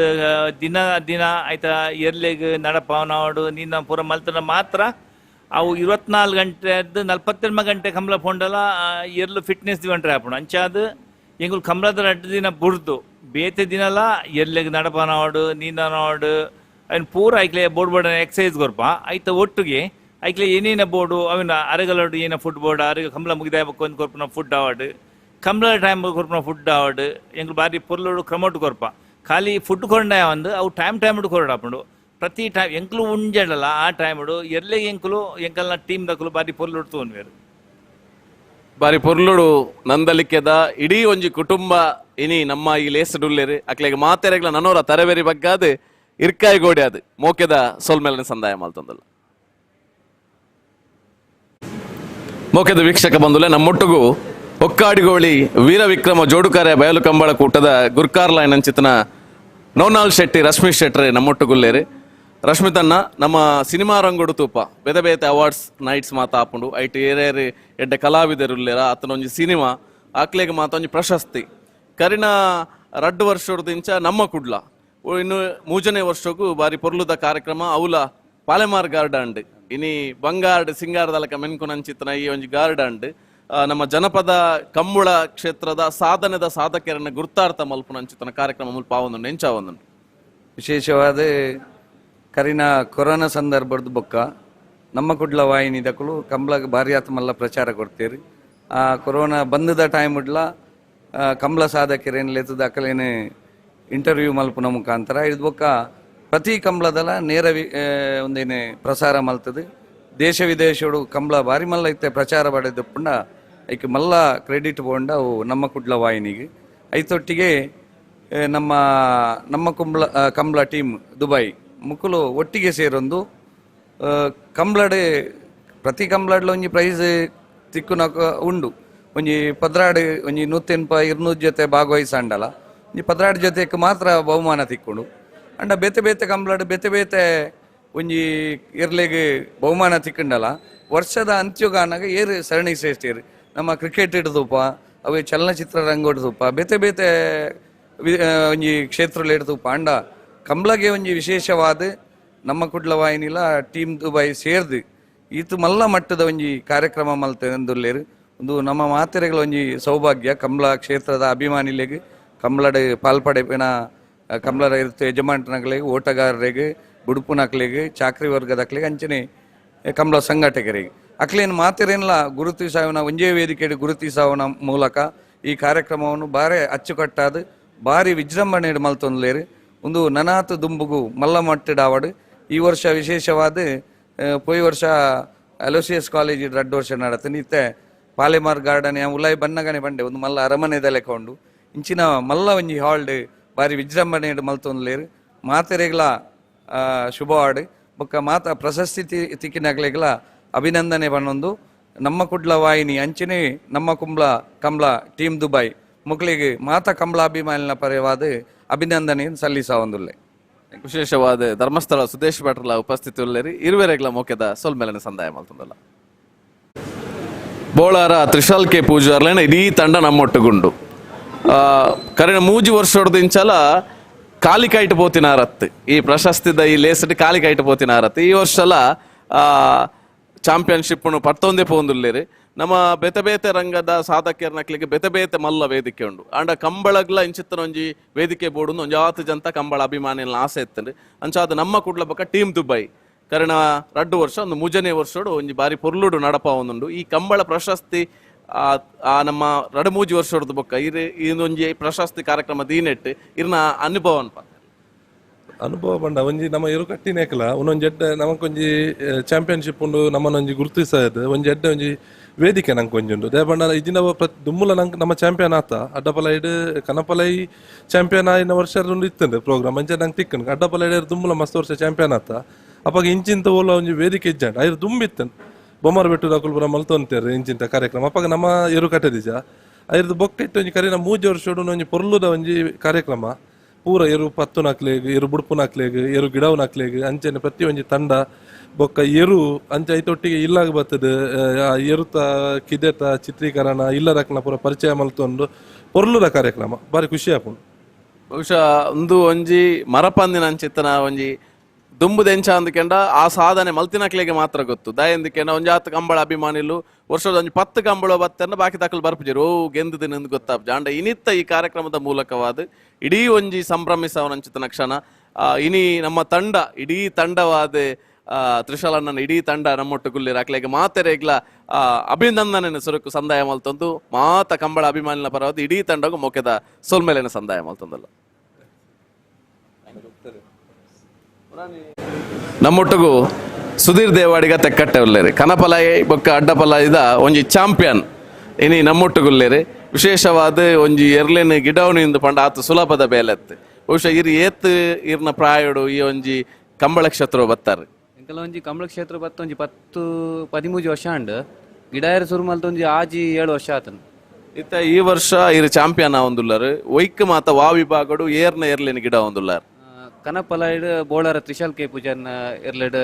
ದಿನ ದಿನ ಆಯ್ತಾ ಎರ್ಲೆಗ್ ನಡಪಾವನಾಡು ನಿನ್ನ ಪೂರ ಮಲ್ತನ ಮಾತ್ರ ಅವು 24 ಗಂಟೆದ್ದು 42 ಗಂಟೆ ಕಂಬಳ ಪೋಂಡಲ ಎರ್ಲು ಫಿಟ್ನೆಸ್ ದಿವಂಟ್ರೆ ಆಪುಂಡು. ಅಂಚಾದ ಎಂಗುಲು ಕಂಬಳದ ರಡ್ಡು ದಿನ ಬುಡ್ದು ಬೇತೆ ದಿನಲ ಎರ್ಲೆಗ್ ನಡಪನಾಡು ನೀಂದನಾಡು ಅಯ್ನ ಪೂರ ಐಕ್ಲೆ ಬೋರ್ಡ್ ಬೋರ್ಡ್ ಎಕ್ಸಸೈಸ್ ಕೊರ್ಪ ಐತ ಒಟ್ಟಿಗೆ ಐಕ್ಲೆ ಏನೇನ ಬೋರ್ಡು ಅವಿನ ಅರೆಗಲಡು ಏನ ಫುಡ್ ಬೋರ್ಡ್ ಅರೆಗ ಕಂಬಳ ಮುಗಿದ ಒಂದು ಕೊರ್ಪುನ ಫುಡ್ ಅವಾರ್ಡ್ ಕಂಬಳ ಟೈಮ್ ಕೊರ್ಪುನ ಫುಡ್ ಅವಾರ್ಡ್ ಎಂಗುಲು ಬಾರಿ ಪೊರ್ಲುಡು ಕ್ರಮೋಟು ಕೊರ್ಪ ಖಾಲಿ ಫುಡ್ ಕೊಂಡ ಒಂದು ಅವು ಟೈಮ್ ಟೈಮ್ ಕೊರಡಾಪುಂಡು ಪ್ರತಿ ಟೈಮ್ ಎಂಕಲು ಉಂಜಡಲ್ಲ ಆ ಟೈಮ್ ಎರ್ಲೆ ಎಂಕಲು ಎಂಕಲ್ನ ಟೀಮ್ ದಕ್ಕಲು ಬಾರಿ ಪೊರ್ಲುಡು ತೂನ್ವೇರು. ಬಾರಿ ಪೊರ್ಲುಡು ನಂದಲಿಕೆದ ಇಡೀ ಒಂಜಿ ಕುಟುಂಬ ಇನಿ ನಮ್ಮ ಈ ಲೇಸಡುಲ್ಲೇರು ಅಕ್ಲೆಗ್ ಮಾತೆರೆಗ್ಲ ನನೋರ ತರಬೇರಿ ಬಗ್ಗಾದ ಇರ್ಕಾಯಿ ಗೋಡೆ ಅದು ಮೋಕೆದ ಸೊಲ್ಮೇಲನ ಸಂದಾಯ ಮಾಲ್ತಂದಲ್ಲ. ಮೋಕೆದ ವೀಕ್ಷಕ ಬಂಧುಲೆ ನಮ್ಮೊಟ್ಟಿಗೂ ಹೊಕ್ಕಾಡಿಗೋಳಿ ವೀರ ವಿಕ್ರಮ ಜೋಡುಕಾರೆ ಬಯಲು ಕಂಬಳ ಕೂಟದ ಗುರ್ಕಾರ್ಲಾಯ್ ನಂಚಿತನ ನೌನಾಲ್ ಶೆಟ್ಟಿ ರಶ್ಮಿ ಶೆಟ್ಟರೆ ನಮ್ಮೊಟ್ಟುಗುಲ್ಲೇರು. ರಶ್ಮಿತನ್ನ ನಮ್ಮ ಸಿನಿಮಾ ರಂಗೋಡು ತೂಪ ಬೇತೆ ಬೇತೆ ಅವಾರ್ಡ್ಸ್ ನೈಟ್ಸ್ ಮಾತ ಆಪುಂಡು ಐಟ್ ಏರೇರು ಎಡ್ಡೆ ಕಲಾವಿದರುಲ್ಲೇರ ಆತನ ಒಂಜಿ ಸಿನಿಮಾ ಆಕ್ಲೆಗ್ ಮಾತ ಒಂಜಿ ಪ್ರಶಸ್ತಿ ಕರಿನ ರಡ್ಡು ವರ್ಷದಿಂದ ನಮ್ಮ ಕುಡ್ಲ ಇನ್ನು ಮೂಜನೇ ವರ್ಷಕ್ಕೂ ಬಾರಿ ಪೊರ್ಲುದ ಕಾರ್ಯಕ್ರಮ ಅವಲ ಪಾಲೆಮಾರ್ ಗಾರ್ಡನ್ ಇನಿ ಬಂಗಾರ್ಡ್ ಸಿಂಗಾರದಲಕ ಮೆನ್ಕುನಂಚಿತನ ಈ ಒಂಜಿ ಗಾರ್ಡನ್ ನಮ್ಮ ಜನಪದ ಕಂಬುಳ ಕ್ಷೇತ್ರದ ಸಾಧನೆದ ಸಾಧಕರನ್ನ ಗುರ್ತಾರ್ಥ ಮಲ್ಪುನಂಚಿತನ ಕಾರ್ಯಕ್ರಮ ಮುಲ್ಪ ಆವೊಂದುಂಡು ಎಂಚ ಆವೊಂದುಂಡು. ವಿಶೇಷವಾದ ಕರಿನ ಕೊರೋನಾ ಸಂದರ್ಭದ ಬೊಕ್ಕ ನಮ್ಮ ಕುಡ್ಲ ವಾಹಿನಿ ದಕ್ಕಲು ಕಂಬಳಗ್ ಭಾರಿ ಆತ್ಮಲ್ಲ ಪ್ರಚಾರ ಕೊಡ್ತೀರಿ. ಆ ಕೊರೋನಾ ಬಂದದ ಟೈಮ್ ಉಡ್ಲ ಕಂಬಳ ಸಾಧಕರೇನು ಲೇತದ ಅಕಲೇನೆ ಇಂಟರ್ವ್ಯೂ ಮಲ್ಪುನ ಮುಖಾಂತರ ಇದು ಬೊಕ್ಕ ಪ್ರತಿ ಕಂಬಳದಲ್ಲ ನೇರ ಒಂದೇನೆ ಪ್ರಸಾರ ಮಲ್ತದೆ. ದೇಶ ವಿದೇಶಡು ಕಂಬಳ ಭಾರಿ ಮಲ್ಲ ಇತ್ತೆ ಪ್ರಚಾರ ಪಡೆದಪ್ಪುಂಡ ಐಕ್ ಮಲ್ಲ ಕ್ರೆಡಿಟ್ ಪೋಂಡ ಅವು ನಮ್ಮ ಕುಡ್ಲ ವಾಹಿನಿಗೆ. ಐತೊಟ್ಟಿಗೆ ನಮ್ಮ ನಮ್ಮ ಕುಂಬ್ಳ ಕಂಬಳ ಟೀಮ್ ದುಬೈ ಮುಕ್ಕುಲು ಒಟ್ಟಿಗೆ ಸೇರೊಂದು ಕಂಬ್ಳಡೆ ಪ್ರತಿ ಕಂಬ್ಳಡ್ಲ ಒಂಜಿ ಪ್ರೈಸ್ ತಿಕ್ಕುನಕ ಉಂಡು ಒಂಜಿ ಪದ್ರಾಡು ಒಂಜಿ 180 200 ಜೊತೆ ಭಾಗವಹಿಸಂಡಲ ಒಂಜಿ 12 ಜೊತೆಗೆ ಮಾತ್ರ ಬಹುಮಾನ ತಿಕ್ಕೊಂಡು ಅಂಡ ಬೇತೆ ಬೇತೆ ಕಂಬ್ಳಡ್ ಬೇತೆ ಬೇತೆ ಒಂಜಿ ಎರ್ಲೆಗ್ ಬಹುಮಾನ ತಿಕ್ಕಂಡಲ ವರ್ಷದ ಅಂತ್ಯಗಾನಾಗ ಏರು ಸರಣಿ ಶ್ರೇಷ್ಠ ನಮ್ಮ ಕ್ರಿಕೆಟ್ ಹಿಡ್ದುಪ್ಪ ಅವೇ ಚಲನಚಿತ್ರ ರಂಗ ಹಿಡ್ದುಪ್ಪ ಬೇತೆ ಬೇತೆ ಒಂಜಿ ಕ್ಷೇತ್ರలు ಹಿಡ್ದುಪ್ಪ ಅಂಡ ಕಂಬ್ಳಗೆ ಒಂಜಿ ವಿಶೇಷವಾದ ನಮ್ಮ ಕುಡ್ಲ ವಾಹಿನಿಲ ಟೀಮ್ ದುಬೈ ಸೇರ್ದು ಈತು ಮಲ್ಲ ಮಟ್ಟದ ಒಂಜಿ ಕಾರ್ಯಕ್ರಮ ಮಲ್ತೆ ಅಂದುಲ್ಲೇರು ಒಂದು ನಮ್ಮ ಮಾತೆರೆಗಳ ಒಂಜಿ ಸೌಭಾಗ್ಯ ಕಂಬ್ಳ ಕ್ಷೇತ್ರದ ಅಭಿಮಾನಿಲೆಗ್ ಕಂಬ್ಳಡ್ ಪಾಲ್ಪಡೆಪಿನ ಕಂಬ್ಳರ ಇರ್ತು ಯಜಮಾನಗಳಿಗೆ ಓಟಗಾರರಿಗೆ ಬುಡುಪುನಕ್ಲೆಗ್ ಚಾಕ್ರಿ ವರ್ಗದಕ್ಲೆಗ್ ಅಂಚನೆ ಕಂಬ್ಳ ಸಂಘಟಕರಿಗೆ ಅಕ್ಲೇನು ಮಾತೆರೇನ್ಲ ಗುರುತಿಸಾವನ ಒಂಜೇ ವೇದಿಕೆ ಗುರುತಿಸಾವನ ಮೂಲಕ ಈ ಕಾರ್ಯಕ್ರಮವನ್ನು ಬಾರಿ ಅಚ್ಚುಕಟ್ಟಾದ ಭಾರಿ ವಿಜೃಂಭಣೆ ಮಲ್ತೊಂದ್ಲೇರು ಒಂದು ನನಾತು ದುಂಬುಗು ಮಲ್ಲ ಮಟ್ಟಡಾವಡು ಈ ವರ್ಷ ವಿಶೇಷವಾದ ಪೋಯಿ ವರ್ಷ ಅಲೋಸಿಯಸ್ ಕಾಲೇಜ್ ರಡ್ಡು ವರ್ಷ ನಡತ ಇತ್ತೆ ಪಾಲೆಮಾರ್ ಗಾರ್ಡನ್ ಉಲಾಯಿ ಬನ್ನಗನೆ ಬಂಡೆ ಒಂದು ಮಲ್ಲ ಅರಮನೆ ಲೆಕ್ಕೊಂಡು ಇಂಚಿನ ಮಲ್ಲ ಒಂಜಿ ಹಾಲ್ಡ್ ಭಾರಿ ವಿಜೃಂಭಣೆ ಮಲ್ತೊಂದ್ಲೇರು ಮಾತೆರೆಗ್ಲ ಶುಭವಾಡು ಬೊಕ್ಕ ಮಾತ ಪ್ರಶಸ್ತಿ ತಿಕ್ಕಿನಗ್ಲೆಗ್ಲ ಅಭಿನಂದನೆ ಬನ್ನೊಂದು ನಮ್ಮ ಕುಡ್ಲ ವಾಹಿನಿ ಅಂಚನೆ ನಮ್ಮ ಕುಂಬ್ಳ ಕಂಬ್ಳ ಟೀಮ್ ದುಬೈ ಮುಕ್ಲಿಗೆ ಮಾತ ಕಂಬಳಾಭಿಮಾನಿನ ಪರವಾದ ಅಭಿನಂದನೆ ಸಲ್ಲಿಸವಂದುಲ್ಲೆ. ವಿಶೇಷವಾದ ಧರ್ಮಸ್ಥಳ ಸುದೇಶ್ ಭಟ್ರಲ ಉಪಸ್ಥಿತಿ ಉಲ್ಲೇರಿ ಇರುವೆರೆಗ್ಲ ಮೋಕೆದ ಸೊಲ್ಮೆಲನ ಸಂದಾಯ ಮಲ್ತೊಂದಲ್ಲ. ಬೋಳಾರ ತ್ರಿಶಾಲ್ ಕೆ ಪೂಜಾರ್ಲೇನ ಇಡೀ ತಂಡ ನಮ್ಮೊಟ್ಟುಗುಂಡು. ಕರಿನ 3 ವರ್ಷದ ಕಾಲಿಕೈಟ್ ಪೋತಿನಾರತ್ ಈ ಪ್ರಶಸ್ತಿದ ಈ ಲೇಸಡ್ ಕಾಲಿಕೈಟ್ ಪೋತಿನಾರತ್ ಈ ವರ್ಷಲ ಚಾಂಪಿಯನ್ಶಿಪ್ ಪತ್ತೊಂದೇ ಪೋಂದುಲ್ಲೇರಿ. ನಮ್ಮ ಬೇತೆ ಬೇತೆ ರಂಗದ ಸಾಧಕರ ನಕ್ಲಿಗೆ ಬೇತೆ ಬೇತೆ ಮಲ್ಲ ವೇದಿಕೆ ಉಂಡು. ಆಂಡ ಕಂಬಳಗ್ಲ ಇಂಚಿತ್ತನ ಒಂಜಿ ವೇದಿಕೆ ಬೋಡು ಒಂಜಾತು ಜಂತ ಕಂಬಳ ಅಭಿಮಾನಿಗಳ ಆಸೆ ಇತ್ತಂಡು. ಅಂಚಾದ ನಮ್ಮ ಕುಡ್ಲ ಬೊಕ್ಕ ಟೀಮ್ ದುಬೈ ಕರಿನ 2 ವರ್ಷ ಒಂದು 3ನೇ ವರ್ಷಡು ಒಂಜಿ ಬಾರಿ ಪೊರ್ಲುಡು ನಡಪ ಒಂದುಂಡು. ಈ ಕಂಬಳ ಪ್ರಶಸ್ತಿ ಆ ನಮ್ಮ 2-3 ವರ್ಷದ ಬೊಕ್ಕ ಇದೊಂಜಿ ಪ್ರಶಸ್ತಿ ಕಾರ್ಯಕ್ರಮ ದೀನೆಟ್ ಇರ್ನ ಅನುಭವ ಅನ್ಪ ಅನುಭವ ಪಂಡ ಒಂಜಿ ನಮ್ಮ ಎರು ಕಟ್ಟಿನೇಕಲ ಒಂದೊಂಜಿ ಎಡ್ಡೆ ನಮಕೊಂಜಿ ಚಾಂಪಿಯನ್ಶಿಪ್ ಉಂಡು ನಮ್ಮನೊಂಜಿ ಗುರುತಿಸದು ಒಂಜಿ ಎಡ್ಡೆ ಒಂಜಿ ವೇದಿಕೆ ನಂಗೆ ಒಂಜಿ ಉಂಡು. ದೇಪಂಡ ಇಜಿನ ದುಮ್ಮುಲ ನಂಗೆ ನಮ್ಮ ಚಾಂಪಿಯನ್ ಆತ ಅಡ್ಡಪಲೈಡ್ ಕನಪಲೈ ಚಾಂಪಿಯನ್ ಆಯಿನ ವರ್ಷ ಉಂಡು ಇತ್ತಂಡು ಪ್ರೋಗ್ರಾಮ್ ಅಂಚೆ ನಂಗೆ ತಿಕ್ಕಂಡು ಅಡ್ಡಪಲೈಡ್ ದುಮ್ಮುಲ ಮಸ್ತ್ ವರ್ಷ ಚಾಂಪಿಯನ್ ಆತ. ಅಪ್ಪಾಗ ಇಂಚಿಂತ ಓಲ ಒಂಜಿ ವೇದಿಕೆ ಇಜ್ಜಂಡು ಐರು ದುಂಬಿತ್ತಂಡು ಬೊಮ್ಮರ ಬೆಟ್ಟು ದಾಕುಲ್ ಮಲ್ತೊಂತೇರು ಇಂಚಿಂತ ಕಾರ್ಯಕ್ರಮ. ಅಪ್ಪಾಗ ನಮ್ಮ ಎರು ಕಟ್ಟದಿಜ ಐರ್ದು ಬೊಕ್ಕ ಇಟ್ಟು ಒಂಜಿ ಕರಿನ 3 ವರ್ಷಡು ಒಂಜಿ ಪೊರ್ಲುದ ಒಂಜಿ ಕಾರ್ಯಕ್ರಮ ಪೂರ ಎರು ಪತ್ತು ನಾಕ್ಲೇಗ್ ಎರು ಬುಡ್ಪು ನಾಕ್ಲೇಗ್ ಎರು ಗಿಡವು ನಾಕ್ಲೇಗ್ ಅಂಚೆನೆ ಪ್ರತಿ ಒಂಜಿ ತಂಡ ಬೊಕ್ಕ ಎರು ಅಂಚೆ ಐತೊಟ್ಟಿಗೆ ಇಲ್ಲಾಗ ಬರ್ತದೆ ಎರುತ ಕಿದೆತ ಚಿತ್ರೀಕರಣ ಇಲ್ಲದಕ್ನ ಪೂರ ಪರಿಚಯ ಮಲ್ತೊಂದು ಪೊರ್ಲುದ ಕಾರ್ಯಕ್ರಮ ಬಾರಿ ಖುಷಿ ಆಪುಂಡು. ಬಹುಶಃ ಒಂದು ಒಂಜಿ ಮರಪಂದಿನ ಅಂಚಿತ್ತನ ಒಂಜಿ ದುಂಬುದೆಂಚ ಅಂದಕೆಂಡ ಆ ಸಾಧನೆ ಮಲ್ತಿನಕ್ಲೆಗೆ ಮಾತ್ರ ಗೊತ್ತು. ದಯಂದಿಕೆಂಡ ಒಂಜಾತ್ ಕಂಬಳ ಅಭಿಮಾನಿಲು ವರ್ಷದ ಒಂಜಿ 10 ಕಂಬಳ ಬತ್ತನ್ನ ಬಾಕಿ ತಕ್ಕಲು ಬರ್ಪುಜೆರು ಓ ಗೆಂದು ದಿನ ಗೊತ್ತಾಪ್ಜ. ಆಂಡ ಇನಿತ್ತ ಈ ಕಾರ್ಯಕ್ರಮದ ಮೂಲಕವಾದ ಇಡೀ ಒಂಜಿ ಸಂಭ್ರಮಿಸವನಂಚಿತನ ಕ್ಷಣ. ಇನಿ ನಮ್ಮ ತಂಡ ಇಡೀ ತಂಡವಾದ ತ್ರಿಶಾಲಣ್ಣನ ಇಡೀ ತಂಡ ನಮ್ಮೊಟ್ಟು ಗುಲ್ಲಿರ ಅಕ್ಲೆಗೆ ಮಾತೆರೆಗ್ಲ ಅಭಿನಂದನೆ ಸುರುಕು ಸಂದಾಯ ಮಲ್ತೊಂದು ಮಾತ ಕಂಬಳ ಅಭಿಮಾನಿನ ಪರವಾದ ಇಡೀ ತಂಡಗೂ ಮೊಕೆದ ಸೊಲ್ಮೇಲಿನ ಸಂದಾಯ ಮಲ್ತೊಂದಲ್ಲ. ನಮ್ಮೊಟ್ಟಿಗೂ ಸುಧೀರ್ ದೇವಾಡಿಗ ತೆಕ್ಕಟ್ಟೆ ಉಲ್ಲೇರಿ ಕನಪಲಾಯಿ ಬೊಕ್ಕ ಅಡ್ಡಪಲಾಯಿದ ಒಂಜಿ ಚಾಂಪಿಯನ್ ಇನಿ ನಮ್ಮೊಟ್ಟುಗುಲ್ಲೇರಿ. ವಿಶೇಷವಾದ ಒಂಜಿ ಎರ್ಲೆನ್ ಗಿಡವನಿಂದ ಪಂಡ ಆತು ಸುಲಭದ ಬೇಲೆತ್ತು. ಬಹುಶಃ ಇರ್ ಏತ್ ಇರ್ನ ಪ್ರಾಯಡು ಈ ಒಂಜಿ ಕಂಬಳ ಕ್ಷೇತ್ರ ಬತ್ತಾರೆ. ಎಂಕಲ ಒಂಜಿ ಕಂಬಳ ಕ್ಷೇತ್ರ ಬತ್ತ ಒಂಜಿ 10-13 ವರ್ಷ ಅಂಡ್ ಗಿಡಾಯರ ಸುರು ಮಲ್ತ ಒಂಜಿ 6-7 ವರ್ಷ ಆತನು. ಇತ್ತ ಈ ವರ್ಷ ಇರ್ ಚಾಂಪಿಯನ್ ಆವೊಂದುಲ್ಲಾರು. ಒಯ್ಕ್ ಮಾತ ವಾ ವಿಭಾಗಡು ಏರ್ನ ಎರ್ಲೆನ್ ಗಿಡ ಒಂದುಲ್ಲಾರು. ಕನಪಲಾಯ್ಡ್ ಬೋಳಾರ ತ್ರಿಶಾಲ್ ಕೆ ಪೂಜಾರ್ನ ಎರ್ಲೆಡ್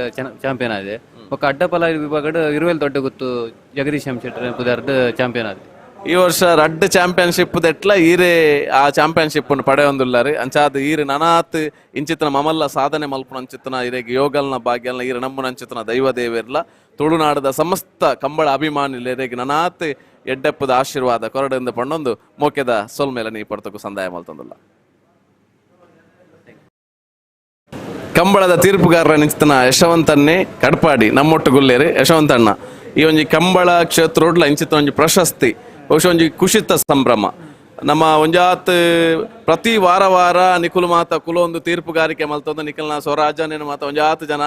ಚಾಂಪಿಯನ್ ಆಗಿದೆ. ಬೊಕ್ಕ ಅಡ್ಡಪಲಾಯ್ಡ್ ವಿಭಾಗಡ್ ಇರುವೆಲ್ ದೊಡ್ಡ ಗುತ್ತು ಜಗದೀಶ್ ಎಂ ಶೆಟ್ಟರ್ ಪುದಾರ್ಡ್ ಚಾಂಪಿಯನ್ ಆಗಿದೆ. ಈ ವರ್ಷ ರಡ್ಡ್ ಚಾಂಪಿಯನ್ಶಿಪ್ ದೆಟ್ಲ ಈರೆ ಆ ಚಾಂಪಿಯನ್ಶಿಪ್ ಪಡೆಯೊಂದುಲ್ಲಾರು. ಅಂಚಾದ ಈರೆ ನನಾತ್ ಇಂಚಿತನ ಮಮಲ್ಲ ಸಾಧನೆ ಮಲ್ಪುನ ಅಂಚಿತನ ಇರೆಗ್ ಯೋಗಲ್ನ ಭಾಗ್ಯಲ್ನ ಈರೆ ನಮ್ಮನ ಅಂಚಿತನ ದೈವ ದೇವಿರ್ಲ ತುಳುನಾಡದ ಸಮಸ್ತ ಕಂಬಳ ಅಭಿಮಾನಿಲೆರೆಗ್ ನನಾತ್ ಎಡ್ಡೆಪ್ಪದ ಆಶೀರ್ವಾದ ಕೊರಡಿಂದ ಪಣ್ಣೊಂದು ಮೋಕೆದ ಸೊಲ್ಮೇಲೆ ನೀ ಪಡ್ತಕ್ಕೂ ಸಂದಾಯ ಮಲ್ತೊಂದುಲ್ಲ. ಕಂಬಳದ ತೀರ್ಪುಗಾರರ ನಿಂಚಿತನ ಯಶವಂತನ್ನೇ ಕಡ್ಪಾಡಿ ನಮ್ಮೊಟ್ಟು ಗುಲ್ಲೇರಿ. ಯಶವಂತಣ್ಣ ಈ ಒಂಜಿ ಕಂಬಳ ಕ್ಷೇತ್ರೋಡ್ಲ ಇಂಚಿತನ ಒಂಜಿ ಪ್ರಶಸ್ತಿ ಬಹುಶಃ ಒಂಜಿ ಖುಷಿತ ಸಂಭ್ರಮ. ನಮ್ಮ ಒಂಜಾತ್ ಪ್ರತಿ ವಾರ ವಾರ ನಿಖುಲು ಮಾತ ಕುಲೊಂದು ತೀರ್ಪುಗಾರಿಕೆ ಮಲ್ತೊಂದು ನಿಖಲ್ನ ಸ್ವರಾಜನೇನು ಮಾತ ಒಂಜಾತ್ ಜನ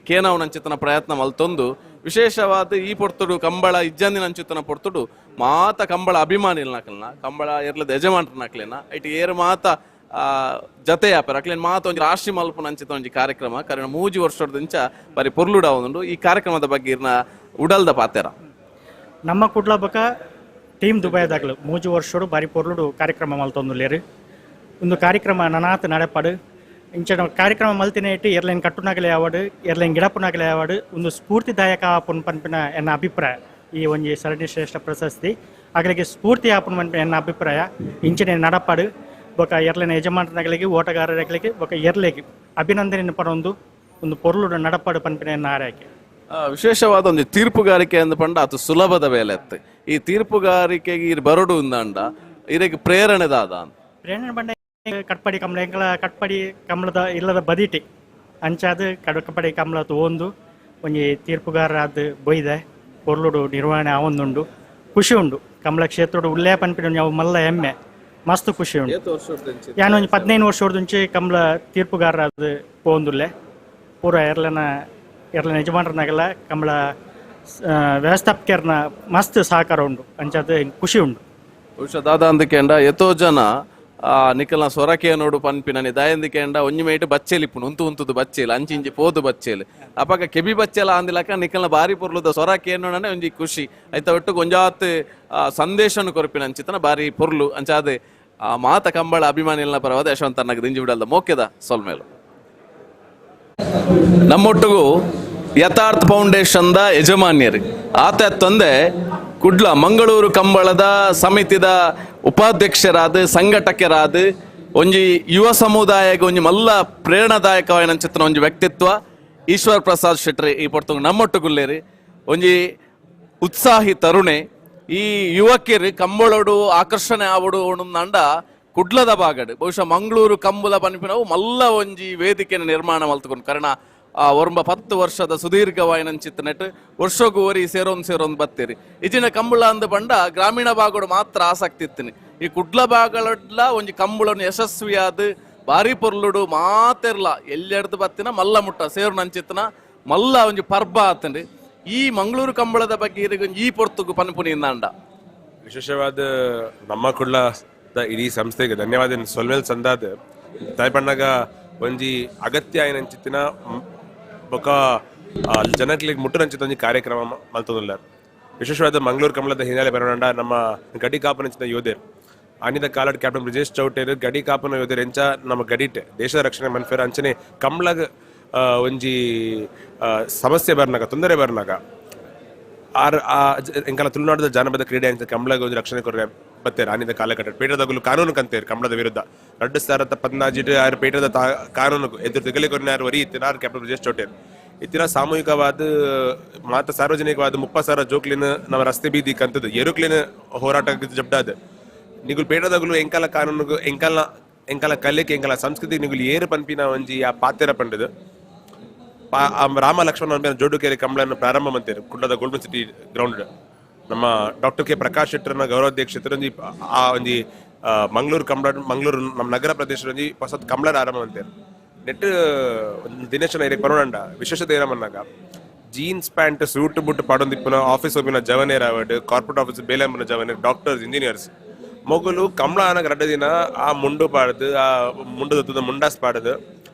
ಕೇನವನಂಚಿತನ ಪ್ರಯತ್ನ ಮಲ್ತೊಂದು ವಿಶೇಷವಾದ ಈ ಪೊರ್ತುಡು ಕಂಬಳ ಇಜ್ಜಂದಿನ ಅಂಚಿತನ ಪೊರ್ತುಡು ಮಾತ ಕಂಬಳ ಅಭಿಮಾನಿಲ್ ನಕಲ್ನ ಕಂಬಳ ಎರ್ಲದ ಯಜಮಾನ್ರ ನಕ್ಲೇನ it ಏರು ಮಾತ ಜತೆ ಆಪರ ಅಕ್ಲೇನ್ ಮಾತ ಒಂಜಿ ರಾಶಿ ಮಲ್ಪುನ ಅಂಚಿತ ಒಂಜಿ ಕಾರ್ಯಕ್ರಮ ಕಾರಣ 3 ವರ್ಷದಿಂಚ ಬರಿ ಪೊರ್ಲುಡ ಒಂದುಂಡು. ಈ ಕಾರ್ಯಕ್ರಮದ ಬಗ್ಗೆ ಇರ್ನ ಉಡಲ್ದ ಪಾತೆರ. ನಮ್ಮ ಕುಡ್ಲ ಬಕ ಟೀಮ್ ದುಬೈದಾಗಲು 3 ವರ್ಷಡು ಬಾರಿ ಪೊರ್ಲುಡು ಕಾರ್ಯಕ್ರಮ ಮಲ್ತೊಂದುಲ್ಲೇರು. ಒಂದು ಕಾರ್ಯಕ್ರಮ ನನಾತ್ ನಡೆಪಾಡು ಇಂಚಿನ ಕಾರ್ಯಕ್ರಮ ಮಲ್ತಿನ ಇಟ್ಟು ಏರ್ಲೈನ್ ಕಟ್ಟುನಾಗಲೇ ಆವಡು ಏರ್ಲೈನ್ ಗಿಡಪುನಾಗಲೇ ಆವಡು ಒಂದು ಸ್ಫೂರ್ತಿದಾಯಕ ಆಪುನ್ ಪನ್ಪಿನ ಎನ್ನ ಅಭಿಪ್ರಾಯ. ಈ ಒಂಜಿ ಸರಣಿ ಶ್ರೇಷ್ಠ ಪ್ರಶಸ್ತಿ ಅಗಲಿಗೆ ಸ್ಫೂರ್ತಿ ಆಪುನ್ ಪನ್ಪಿನ ಎನ್ನ ಅಭಿಪ್ರಾಯ. ಇಂಚಿನ ನಡಪಾಡು ಬೊಕ ಎರ್ಲೆನ ಯಜಮಾನಗಳಿಗೆ ಓಟಗಾರರಿಗೆ ಬೊಕ ಎರ್ಲೆಗೆ ಅಭಿನಂದನೆ ಪಡೊಂದು ಒಂದು ಪೊರ್ಲುಡು ನಡಪಾಡು ಪನ್ಪಿನ ಎನ್ನ ಆರೈಕೆ. ವಿಶೇಷವಾದ ಒಂದು ತೀರ್ಪುಗಾರಿಕೆ ಅಂದ ಪಂಡ ಅದು ಸುಲಭದ ಬೇಲೆ ಅತ್ತೆ. ಈ ತೀರ್ಪುಗಾರಿಕೆಗೆ ಇರ್ ಬರಡು ಅಂದ ಇರಗೆ ಪ್ರೇರಣೆ ದಾದ ಪ್ರೇರಣೆ ಬಂಡ ಕಟ್ಪಡಿ ಕಮಲ ಎಂಕಲ ಕಟ್ಪಡಿ ಕಮಲದ ಇಲ್ಲದ ಬದಿಟಿ ಅಂಚಾದ ಕಡ್ಪಡಿ ಕಮಲ ತೋಂದು ಒಂಜಿ ತೀರ್ಪುಗಾರರಾದ ಬೊಯ್ದೆ ಪೊರ್ಲುಡು ನಿರ್ವಹಣೆ ಆವೊಂದುಂಡು ಖುಷಿ ಉಂಡು. ಕಮಲ ಕ್ಷೇತ್ರೋಡು ಉಲ್ಲೇ ಪನ್ಪಿನ ಅವು ಮಲ್ಲ ಹೆಮ್ಮೆ ಮಸ್ತ್ ಖುಷಿ ಉಂಡು. ಯಾನ್ ಒಂಜಿ 15 ವರ್ಷದುಂಚಿ ಕಮಲ ತೀರ್ಪುಗಾರರಾದ ಪೋಂದುಲ್ಲೆ ಪೂರ ಎರ್ಲೆನ ಎರ್ಲೆನ ಯಜಮಾನರನಾಗಲ್ಲ ಕಮಲ ವ್ಯವಸ್ಥಾಪಕರ್ನ ಮಸ್ತ್ ಸಹಕಾರ ಉಂಡು ಅಂಚಾದ ಖುಷಿ ಉಂಡು. ಬಹುಶಃ ದಾದಾ ಅಂದಕೆಂಡ ಎತೋ ಜನ ನಿಕಲ್ನ ಸೊರಕೆ ನೋಡು ಪನ್ಪಿನ ದಯಂದಿಕೆಂಡ ಒಂಜಿ ಮೇಟ್ ಬಚ್ಚೆಲಿ ಇಪ್ಪುನು ಉಂತು ಉಂತುದು ಬಚ್ಚೇಲು ಅಂಚಿಂಚಿ ಪೋದು ಬಚ್ಚೇಲು ಅಪಗ ಕೆಬಿ ಬಚ್ಚೆಲ ಅಂದಿಲಕ ನಿಕಲ್ನ ಬಾರಿ ಪೊರ್ಲುದ ಸೊರಕೆ ನೋಡನೆ ಒಂಜಿ ಖುಷಿ ಐತ ಒಟ್ಟು ಒಂಜಾತ್ ಸಂದೇಶನು ಕೊರ್ಪಿನ ಅಂಚಿತನ ಬಾರಿ ಪೊರ್ಲು ಅಂಚಾದೆ ಮಾತ ಕಂಬಳ ಅಭಿಮಾನಿಗಳ ಪರವಾದ ಯಶವಂತ ಅಣ್ಣಗ್ ದಿಂಜಿ ಬಿಡಲ್ದ ಮೋಕೆದ ಸೊಲ್ಮೇಲು. ನಮ್ಮೊಟ್ಟಿಗೂ ಯಥಾರ್ಥ ಫೌಂಡೇಶನ್ದ ಯಜಮಾನ್ಯರು ಆತ ತಂದೆ ಕುಡ್ಲ ಮಂಗಳೂರು ಕಂಬಳದ ಸಮಿತಿದ ಉಪಾಧ್ಯಕ್ಷರಾದ ಸಂಘಟಕರಾದ ಒಂಜಿ ಯುವ ಸಮುದಾಯಕ್ಕೆ ಒಂಜಿ ಮಲ್ಲ ಪ್ರೇರಣಾದಾಯಕವಾದ ಚಿತ್ರ ಒಂಜಿ ವ್ಯಕ್ತಿತ್ವ ಈಶ್ವರ್ ಪ್ರಸಾದ್ ಶೆಟ್ರಿ ಈ ಪೊರ್ತುಗು ನಮ್ಮೊಟ್ಟುಗುಲ್ಲೇರಿ ಒಂಜಿ ಉತ್ಸಾಹಿ ತರುಣೆ ಈ ಯುವಕರು ಕಂಬಳೋಡು ಆಕರ್ಷಣೆ ಆವಡು ಅಂಡ ಕುಡ್ಲದ ಬಾಗಡು ಬಹುಶಃ ಮಂಗಳೂರು ಕಂಬಳ ಪನ್ಪಿನವು ಮಲ್ಲ ಒಂಜಿ ವೇದಿಕೆಯನ್ನು ನಿರ್ಮಾಣ ಮಲ್ತುಕೊಂಡು ಕಾರಣ ಆ ಒರಂಬ 10 ವರ್ಷದ ಸುದೀರ್ಘವಾಯಿನಂಚಿತ್ತನೆಟ್ ವರ್ಷಗೂ ಒರಿ ಸೇರೋನ್ ಸೇರೋನ್ ಬತ್ತೀರಿ ಇಜಿನ ಕಂಬಳ ಅಂದ ಬಂಡ ಗ್ರಾಮೀಣ ಭಾಗಡು ಮಾತ್ರ ಆಸಕ್ತಿ ಇತ್ತಿನಿ ಈ ಕುಡ್ಲ ಭಾಗಡ್ಲ ಒಂಜಿ ಕಂಬಳನ್ನು ಯಶಸ್ವಿಯಾದ ಬಾರಿ ಪೊರ್ಲುಡು ಮಾತೆರ್ಲ ಎಲ್ಲೆಡ್ದು ಬತ್ತಿನ ಮಲ್ಲ ಮುಟ್ಟ ಸೇರು ನಂಚಿತ್ತನ ಮಲ್ಲ ಒಂಜಿ ಪರ್ಬ ಆತಂಡಿ ಈ ಮಂಗಳೂರು ಕಂಬಳದ ಬಗ್ಗೆ ಈ ಪೊರ್ತುಗು ಪನ್ಪುನಿ ಇಂದಾಂಡ. ವಿಶೇಷವಾದ ನಮ್ಮ ಕುಡ್ಲದ ಇಡೀ ಸಂಸ್ಥೆಗೆ ಧನ್ಯವಾದ ಸೊಲ್ಮೆಲ್ ಸಂದಾದ ತಾಯ್ಪಣ್ಣಗ ಒಂಜಿ ಅಗತ್ಯ ಏನಂಚಿತ್ತಿನ ಬೊಕ ಜನಕ್ಲಿಗೆ ಮುಟ್ಟುನಂಚಿತ ಒಂಜಿ ಕಾರ್ಯಕ್ರಮ ಮಲ್ತೊಂದುಲ್ಲ. ವಿಶೇಷವಾದ ಮಂಗಳೂರು ಕಂಬಳದ ಹಿನ್ನೆಲೆ ಬರೋಣ ನಮ್ಮ ಗಡಿ ಕಾಪನಂಚಿನ ಯೋಧರು ಆನಿದ ಕಾಲಡ್ ಕ್ಯಾಪ್ಟನ್ ಬ್ರಿಜೇಶ್ ಚೌಟೇರು ಗಡಿ ಕಾಪನ ಯೋಧರು ಎಂಚ ನಮ್ಮ ಗಡಿಟ್ ದೇಶದ ರಕ್ಷಣೆ ಮನ್ಫೇರ್ ಅಂಚನೆ ಕಂಬಳಗ್ ಒಂಜಿ ಸಮಸ್ಯೆ ಬರ್ನಾಗ ತೊಂದರೆ ಬರ್ನಾಗ ಆರ್ ಆ ಎಂಕಲ ತುಳುನಾಡದ ಜಾನಪದ ಕ್ರೀಡೆ ಅಂತ ಕಂಬಳಗ ಒಂದು ರಕ್ಷಣೆ ಕೊರ್ರೆ ಬತ್ತೇರು ಆನಿದ ಕಾಲಘಟ್ಟ ಪೇಟದಗುಲು ಕಾನೂನು ಕಂತೇರು ಕಂಬಳದ ವಿರುದ್ಧ 2014 ಆರು ಪೇಟದ ಕಾನೂನು ಎದುರು ತಿಗಲಿ ಕೊರ್ನಾರು ವರಿ ಇತ್ತಿನಾರು ಕ್ಯಾಪ್ಟನ್ ಬ್ರಿಜೇಶ್ ಚೌಟೇರು ಇತ್ತಿನ ಸಾಮೂಹಿಕವಾದ ಮಾತ ಸಾರ್ವಜನಿಕವಾದ 30,000 ಜೋಕ್ಲಿನ ನಮ್ಮ ರಸ್ತೆ ಬೀದಿ ಕಂತದ್ದು ಎರುಕ್ಲಿನ ಹೋರಾಟ ಜಬ್ಡಾದ ನಿಗುಲು ಪೇಟದಗುಲು ಎಂಕಲ ಕಾನೂನು ಎಂಕಲ ಎಂಕಲ ಕಲೆಗೆ ಎಂಕಲ ಸಂಸ್ಕೃತಿ ನಿಗುಲು ಏರು ಪನ್ಪಿನ ಒಂಜಿ ಆ ಪಾತೆರ ಪಂಡದು ರಾಮ ಲಕ್ಷ್ಮಣ ಜೋಡುಕೆರೆ ಕಂಬಳನ್ನು ಪ್ರಾರಂಭ ಮಂತೇರು ಕುಡ್ಲದ ಗೋಲ್ಡನ್ ಸಿಟಿ ಗ್ರೌಂಡ್ ನಮ್ಮ ಡಾಕ್ಟರ್ ಕೆ ಪ್ರಕಾಶ್ ಶೆಟ್ಟರ್ನ ಗೌರವಾಧ್ಯಕ್ಷತೆ ಒಂಜಿ ಆ ಒಂಜಿ ಮಂಗಳೂರು ಕಂಬಳ ಮಂಗಳೂರು ನಮ್ಮ ನಗರ ಪ್ರದೇಶದ ಒಂಜಿ ಹೊಸ ಕಂಬಳ ಆರಂಭ ಮಂತೇರು ನೆಟ್ ದಿನೇಶನ ಇರಕ್ಕೆ ಬರೋಣ ವಿಶೇಷತೆ ಏನಮನ್ನಾಗ jeans pant suit boot ಪಾಡೊಂದಿಪ್ಪುನ office ಹೋಗಿನ ಜವನೇರ್ ಆವಡ್ ಕಾರ್ಪೊರೇಟ್ ಆಫೀಸ್ ಬೇಲೆ ಜವನೇರ್ ಡಾಕ್ಟರ್ಸ್ ಇಂಜಿನಿಯರ್ಸ್ ಮೊಗಲು ಕಂಬಳ ಆನಗ ರಡ್ಡ ದಿನ ಆ ಮುಂಡು ಪಾಡದು ಆ ಮುಂಡು ದತ್ತದ ಮುಂಡಾಸ್ ಪಾಡದು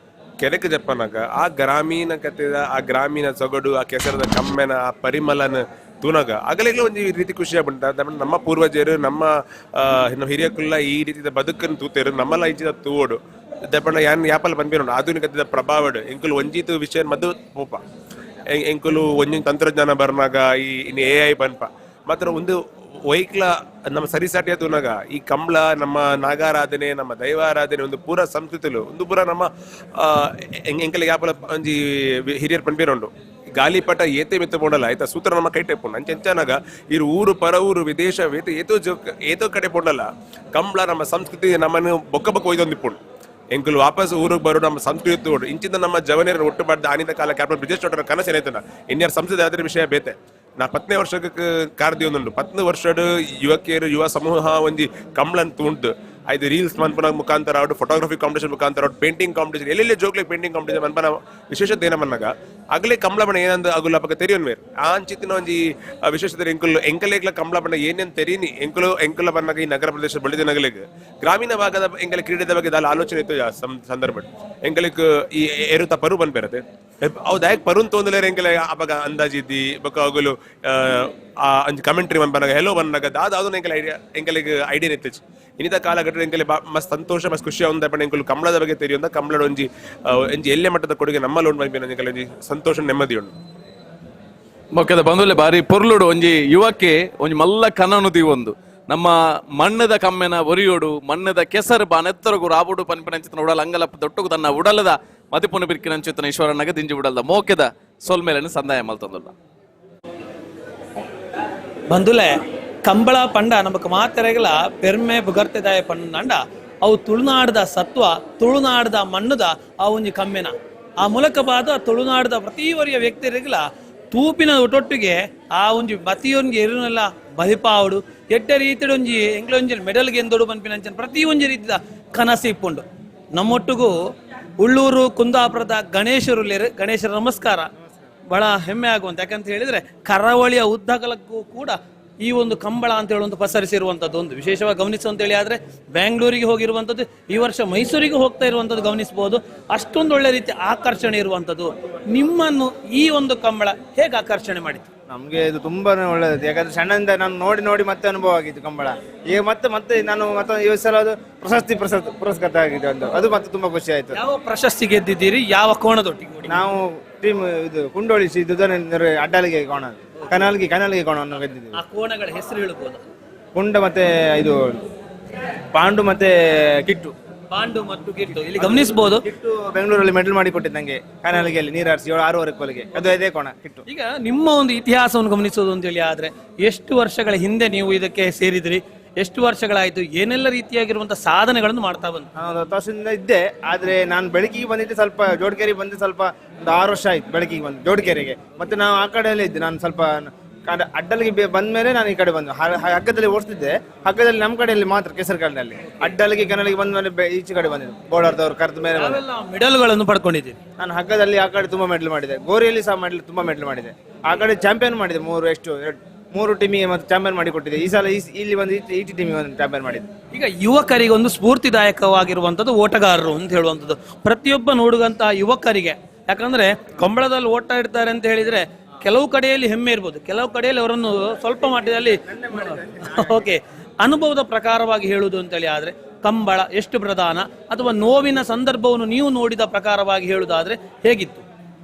ಕೆರೆಕ್ ಜಪ್ಪನಾಗ ಆ ಗ್ರಾಮೀಣ ಕತೆದ ಆ ಗ್ರಾಮೀಣ ಸೊಗಡು ಆ ಕೆಸರದ ಕಮ್ಮೆನ ಆ ಪರಿಮಳನ ತೂನಾಗ ಆಗಲೇ ಒಂದು ರೀತಿ ಖುಷಿ ಆಗ್ಬಿಟ್ಟ. ನಮ್ಮ ಪೂರ್ವಜರು ನಮ್ಮ ಹಿರಿಯಕುಲ್ಲ ಈ ರೀತಿಯ ಬದುಕನ್ನು ತೂತೇರು ನಮ್ಮಲ್ಲ ಇಂಚಿದ ತೂವೋಡು ದಪ್ಪಣ್ಣ ಯಾನ್ ಯಾಪಲ್ ಪನ್ಪಿನೋಡು ಆಧುನಿಕತೆದ ಪ್ರಭಾವಡು ಎಂಕುಲು ಒಂಜಿತು ವಿಷಯ ಮದ್ದು ಪೋಪ ಎಂಕುಲು ಒಂಜೊಂದು ತಂತ್ರಜ್ಞಾನ ಬರ್ನಾಗ ಈ ಇನ್ನು ಎ I ಪನ್ಪ ಮಾತ್ರ ಒಂದು ವೈಕ್ಲ ನಮ್ಮ ಸರಿಸಾಟಿಯ ತೂನಾಗ ಈ ಕಂಬಳ ನಮ್ಮ ನಾಗಾರಾಧನೆ ನಮ್ಮ ದೈವಾರಾಧನೆ ಒಂದು ಪೂರ ಸಂಸ್ಕೃತಿಲು ಒಂದು ಪೂರ ನಮ್ಮ ಎಂಕಲಿಗೆ ಯಾಪಲ ಒಂಜಿ ಹಿರಿಯರ್ ಪನ್ಪಿರೋಂಡು ಗಾಲಿಪಟ ಏತೆ ಮಿತ್ತ ಪೋಂಡಲ್ಲ ಆಯ್ತಾ ಸೂತ್ರ ನಮ್ಮ ಕೈ ಟೈಪುಂಡು ಅಂಚೆ ಎಂಚಾನಾಗ ಇರು ಊರು ಪರ ಊರು ವಿದೇಶ ಏತೋ ಜೋಕ್ ಏತೋ ಕಡೆ ಪೋಂಡಲ್ಲ ಕಂಬಳ ನಮ್ಮ ಸಂಸ್ಕೃತಿ ನಮ್ಮನ್ನು ಬೊಕ್ಕ ಬೊಕ್ಕ ಒಯ್ದೊಂದಿಪ್ಪುಂಡು ಎಂಕುಲು ವಾಪಸ್ ಊರಿಗೆ ಬರೋ ನಮ್ಮ ಸಂಸ್ಕೃತಿ ತೋಡು ಇಂಚಿಂದ ನಮ್ಮ ಜವನಿಯರ ಒಟ್ಟು ಬಾಡ್ದ ಆನಿದ ಕಾಲ ಕ್ಯಾಪ್ಟನ್ ಬ್ರಿಜೇಶ್ ಚೌಟರ ಕನಸು ಏನಾಯ್ತನ ಇನ್ಯಾರ ಸಂಸದ ಯಾವ್ದ್ರ ವಿಷಯ ಬೇತೆ ನಾ 10ನೇ ವರ್ಷಕ್ಕೆ ಕಾರ್ದಿ ಒಂದುಂಡು 10 ವರ್ಷದ ಯುವಕಿಯರು ಯುವ ಸಮೂಹ ಒಂಜಿ ಕಂಬಳನ್ ತೂಂಡು ಐದು ರೀಲ್ಸ್ ಮನ್ಪನ ಮುಖಾಂತರ ಅವಡು ಫೋಟೋಗ್ರಫಿ ಕಾಂಪಿಟೇಷನ್ ಮುಖಾಂತರ ಅವಡು ಪೇಂಟಿಂಗ್ ಕಾಂಪಿಟೇಷನ್ ಎಲ್ಲೆಲ್ಲಿ ಜೋಕ್ಲಿಗೆ ಪೇಂಟಿಂಗ್ ಕಾಂಪಿಟೇಷನ್ ಮನ್ಪನ ವಿಶೇಷತೆ ಏನಮನ್ನಾಗ ಆಗಲೇ ಕಂಬಳ ಬಣ್ಣ ಏನಂದ ಅಗುಲ ಪಕ್ಕ ತೆರಿಯನ್ ಬೇರೆ ಆ ಅಂಚಿತ್ತಿನ ಒಂಜಿ ವಿಶೇಷತೆ ಎಂಕುಲು ಎಂಕಲೇಗ್ಲ ಕಂಬಳ ಬಣ್ಣ ಏನೇನು ತೆರೀನಿ ಎಂಕುಲು ಎಂಕುಲ ಬಣ್ಣಾಗ ಈ ನಗರ ಪ್ರದೇಶ ಬೆಳೆದಿನಗಲಿಗೆ ಗ್ರಾಮೀಣ ಭಾಗದ ಎಂಕಲ ಕ್ರೀಡೆದ ಬಗ್ಗೆ ದಾಲ ಆಲೋಚನೆ ಇತ್ತು ಸಂದರ್ಭ ಎಂಕಲಿಕ್ ಈ ಎರುತ ಪರು ಬಂದ್ಬೇರತೆ ಅವು ದಾಯಕ್ ಪರುನ್ ತೋಂದಲೇರ್ ಎಂಕಲೆ ಅವಾಗ ಅಂದಾಜಿದ್ದಿ ಬೊಕ್ಕ ಅಗುಲು ಆ ಅಂಜಿ ಕಮೆಂಟ್ರಿ ಬಂದಾಗ ಹೆಲೋ ಬಂದಾಗ ದಾದ ಅದನ್ನ ಎಂಕಲ ಐಡಿಯಾ ಎಂಕಲಿಗೆ ಐಡಿಯಾ ಇತ್ತಿಚ್ಚು ಇನ್ನಿತ ಕಾಲಘಟ್ಟ ಎಂಕಲೆ ಮಸ್ತ್ ಸಂತೋಷ ಮಸ್ತ್ ಖುಷಿ ಆವಂದ ಪಂಡ ಎಂಕುಲು ಕಂಬಳದ ಬಗ್ಗೆ ತೆರಿಯೊಂದ ಕಂಬಳದ ಒಂಜಿ ಒಂಜಿ ಎಲ್ಲೆ ಮಟ್ಟದ ಕೊಡುಗೆ ನಮ್ಮ ಲೋನ್ ಬಂಪಿನ ಎಂಕಲೆ ಒಂಜಿ ಸಂತೋಷ ನೆಮ್ಮದಿ ಉಂಡು. ಮೊಕ್ಕದ ಬಂದುಲೆ ಬಾರಿ ಪೊರ್ಲುಡು ಒಂಜಿ ಯುವಕ್ಕೆ ಒಂಜಿ ಮಲ್ಲ ಕನನು ಒಂದು ನಮ್ಮ ಮಣ್ಣದ ಕಮ್ಮೆನ ಒರಿಯೋಡು ಮಣ್ಣದ ಕೆಸರು ಬಾನೆತ್ತರಗು ರಾಬುಡು ಪನ್ಪಿನಂಚಿತನ ಉಡಲ ಅಂಗಲಪ್ಪ ದೊಟ್ಟುಗು ತನ್ನ ಉಡಲದ ಮದಿಪುನ ಬಿರ್ಕಿನಂಚಿತನ ಈಶ್ವರನಾಗ ದಿಂಜಿ ಉಡಲದ ಮೋಕೆದ ಸೋಲ್ಮೇಲನ್ನು ಸಂದಾಯ ಮಲ್ತಂದುಲ್ಲ. ಬಂದುಲೆ ಕಂಬಳ ಪಂಡ ನಮಕ್ ಮಾತೆರೆಗಲ ಪೆರ್ಮೆ ಬುಗರ್ತೆದಾಯ ಪಂಡ ಅವು ತುಳುನಾಡದ ಸತ್ವ ತುಳುನಾಡದ ಮಣ್ಣುದ ಆ ಒಂಜಿ ಕಮ್ಮೆನ ಆ ಮೂಲಕ ಬಾದ ತುಳುನಾಡದ ಪ್ರತಿ ಒರಿಯ ವ್ಯಕ್ತಿರಿಗಲ ತೂಪಿನ ಒಟ್ಟೊಟ್ಟಿಗೆ ಆ ಒಂಜಿ ಮತಿಯೊಂಜಿ ಎರುನೆಲ್ಲ ಬಲಿಪಾವಡು ಎಡ್ಡೆ ರೀತಿಡ್ ಒಂಜಿ ಎಂಕ್ಲೊಂಜಿ ಮೆಡಲ್ ಗೆಂದೊಡು ಪನ್ಪಿನಂಚಿನ ಪ್ರತಿ ಒಂಜಿ ರೀತಿದ ಕನಸು ಇಪ್ಪುಂಡು. ನಮ್ಮೊಟ್ಟಿಗೂ ಉಳ್ಳೂರು ಕುಂದಾಪುರದ ಗಣೇಶರು ಗಣೇಶರ ನಮಸ್ಕಾರ. ಬಹಳ ಹೆಮ್ಮೆ ಆಗುವಂತ ಯಾಕಂತ ಹೇಳಿದ್ರೆ ಕರಾವಳಿಯ ಉದ್ದಗಲಕ್ಕೂ ಕೂಡ ಈ ಒಂದು ಕಂಬಳ ಅಂತ ಹೇಳುವಂಥ ಪಸರಿಸಿರುವಂಥದ್ದು ಒಂದು ವಿಶೇಷವಾಗಿ ಗಮನಿಸುವಂತ ಹೇಳಿ ಆದರೆ ಬೆಂಗಳೂರಿಗೆ ಹೋಗಿರುವಂಥದ್ದು, ಈ ವರ್ಷ ಮೈಸೂರಿಗೆ ಹೋಗ್ತಾ ಇರುವಂಥದ್ದು ಗಮನಿಸಬಹುದು. ಅಷ್ಟೊಂದು ಒಳ್ಳೆ ರೀತಿ ಆಕರ್ಷಣೆ ಇರುವಂಥದ್ದು. ನಿಮ್ಮನ್ನು ಈ ಒಂದು ಕಂಬಳ ಹೇಗೆ ಆಕರ್ಷಣೆ ಮಾಡಿತು? ನಮಗೆ ಇದು ತುಂಬಾನೇ ಒಳ್ಳೆಯದು. ಯಾಕಂದ್ರೆ ಸಣ್ಣಿಂದ ನಾನು ನೋಡಿ ನೋಡಿ ಮತ್ತೆ ಅನುಭವ ಆಗಿತ್ತು ಕಂಬಳ. ಈಗ ಮತ್ತೆ ಮತ್ತೆ ನಾನು ಮತ್ತೆ ಈ ಸಲ ಅದು ಪ್ರಶಸ್ತಿ ಪುರಸ್ಕೃತ ಆಗಿದೆ ಒಂದು, ಅದು ಮತ್ತೆ ತುಂಬಾ ಖುಷಿ ಆಯ್ತು. ಯಾವ ಪ್ರಶಸ್ತಿ ಗೆದ್ದಿದ್ದೀರಿ, ಯಾವ ಕೋಣದೊಟ್ಟಿಗೆ? ನಾವು ಟೀಮ್ ಇದು ಕುಂಡೋಳಿಸಿ ಇದು ಅಡ್ಡಾಲಿಗೆ ಕೋಣ, ಕನಾಲ್ಗಿ ಕನಾಲ್ಗಿ ಕೋಣವನ್ನು ಗೆದ್ದಿದ್ದೀವಿ. ಆ ಕೋಣಗಳ ಹೆಸರು ಹೇಳ್ಬೋದು? ಕುಂಡ ಮತ್ತೆ ಇದು ಪಾಂಡು ಮತ್ತೆ ಕಿಟ್ಟು. ಪಾಂಡು ಮತ್ತು ಕಿಟ್ಟು ಇಲ್ಲಿ ಗಮನಿಸಬಹುದು. ಕಿಟ್ಟು ಬೆಂಗಳೂರಲ್ಲಿ ಮೆಡಲ್ ಮಾಡಿ ಕೊಟ್ಟಿದ್ದು ನಂಗೆ ಕನಾಲ್ಗಿಯಲ್ಲಿ ನೀರು ಹಾರಿಸಿ 6.25 ಕೋಲಿಗೆ, ಅದು ಅದೇ ಕೋಣ ಕಿಟ್ಟು. ಈಗ ನಿಮ್ಮ ಒಂದು ಇತಿಹಾಸವನ್ನು ಗಮನಿಸೋದು ಅಂತೇಳಿ ಆದ್ರೆ ಎಷ್ಟು ವರ್ಷಗಳ ಹಿಂದೆ ನೀವು ಇದಕ್ಕೆ ಸೇರಿದ್ರಿ, ಎಷ್ಟು ವರ್ಷಗಳಾಯ್ತು, ಏನೆಲ್ಲ ರೀತಿಯಾಗಿರುವಂತಹ ಸಾಧನೆಗಳನ್ನು ಮಾಡ್ತಾ ಬಂದು? ನಾನು 10 ವರ್ಷದಿಂದ ಇದ್ದೆ, ಆದ್ರೆ ನಾನು ಬೆಳಕಿಗೆ ಬಂದಿದ್ದೆ ಸ್ವಲ್ಪ ಜೋಡ್ಕೆರೆ ಬಂದು ಸ್ವಲ್ಪ ಒಂದು 6 ವರ್ಷ ಆಯ್ತು ಬೆಳಕಿಗೆ ಬಂದು ಜೋಡ್ಕೆರೆಗೆ. ಮತ್ತೆ ನಾವು ಆ ಕಡೆಯಲ್ಲೇ ಇದ್ದೆ ನಾನು, ಸ್ವಲ್ಪ ಅಡ್ಡಲಿಗೆ ಬಂದ ಮೇಲೆ ನಾನು ಈ ಕಡೆ ಬಂದು ಹಗ್ಗದಲ್ಲಿ ಓಡಿಸ್ತಿದ್ದೆ. ಹಗ್ಗದಲ್ಲಿ ನಮ್ಮ ಕಡೆಯಲ್ಲಿ ಮಾತ್ರ ಕೆಸರುಕಾಡಿನಲ್ಲಿ, ಅಡ್ಡಲಿಗೆ ಕನಲಿಗೆ ಬಂದ ಮೇಲೆ ಈಚೆ ಕಡೆ ಬಂದಿದ್ದು ಬೋರ್ಡರ್ದವ್ರು ಕರೆದ ಮೇಲೆ ಮೆಡಲ್ಗಳನ್ನು ಪಡ್ಕೊಂಡಿದ್ದೀನಿ ನಾನು. ಹಗ್ಗದಲ್ಲಿ ಆ ಕಡೆ ತುಂಬಾ ಮೆಡಲ್ ಮಾಡಿದೆ, ಗೋರಿಯಲ್ಲಿ ಸಹ ಮೆಡಲ್ ತುಂಬಾ ಮೆಡಲ್ ಮಾಡಿದೆ. ಆ ಕಡೆ ಚಾಂಪಿಯನ್ ಮಾಡಿದೆ, ಮೂರು ಟೀಮಿಗೆ ಮತ್ತೆ ಚಾಂಪಿಯನ್ ಮಾಡಿ ಕೊಟ್ಟಿದೆ. ಈ ಸಲ ಇಲ್ಲಿ ಬಂದು ಈ ಟೀಮಿಗೆ ಒಂದು ಚಾಂಪಿಯನ್ ಮಾಡಿದೆ. ಈಗ ಯುವಕರಿಗೆ ಒಂದು ಸ್ಫೂರ್ತಿದಾಯಕವಾಗಿರುವಂಥದ್ದು ಓಟಗಾರರು ಅಂತ ಹೇಳುವಂಥದ್ದು ಪ್ರತಿಯೊಬ್ಬ ನೋಡುವಂತಹ ಯುವಕರಿಗೆ. ಯಾಕಂದ್ರೆ ಕಂಬಳದಲ್ಲಿ ಓಟ ಇಡ್ತಾರೆ ಅಂತ ಹೇಳಿದ್ರೆ ಕೆಲವು ಕಡೆಯಲ್ಲಿ ಹೆಮ್ಮೆ ಇರ್ಬೋದು, ಕೆಲವು ಕಡೆಯಲ್ಲಿ ಅವರನ್ನು ಸ್ವಲ್ಪ ಮಟ್ಟದಲ್ಲಿ ಓಕೆ ಅನುಭವದ ಪ್ರಕಾರವಾಗಿ ಹೇಳುವುದು ಅಂತೇಳಿ ಆದ್ರೆ ಕಂಬಳ ಎಷ್ಟು ಪ್ರಧಾನ, ಅಥವಾ ನೋವಿನ ಸಂದರ್ಭವನ್ನು ನೀವು ನೋಡಿದ ಪ್ರಕಾರವಾಗಿ ಹೇಳುವುದಾದ್ರೆ ಹೇಗಿತ್ತು?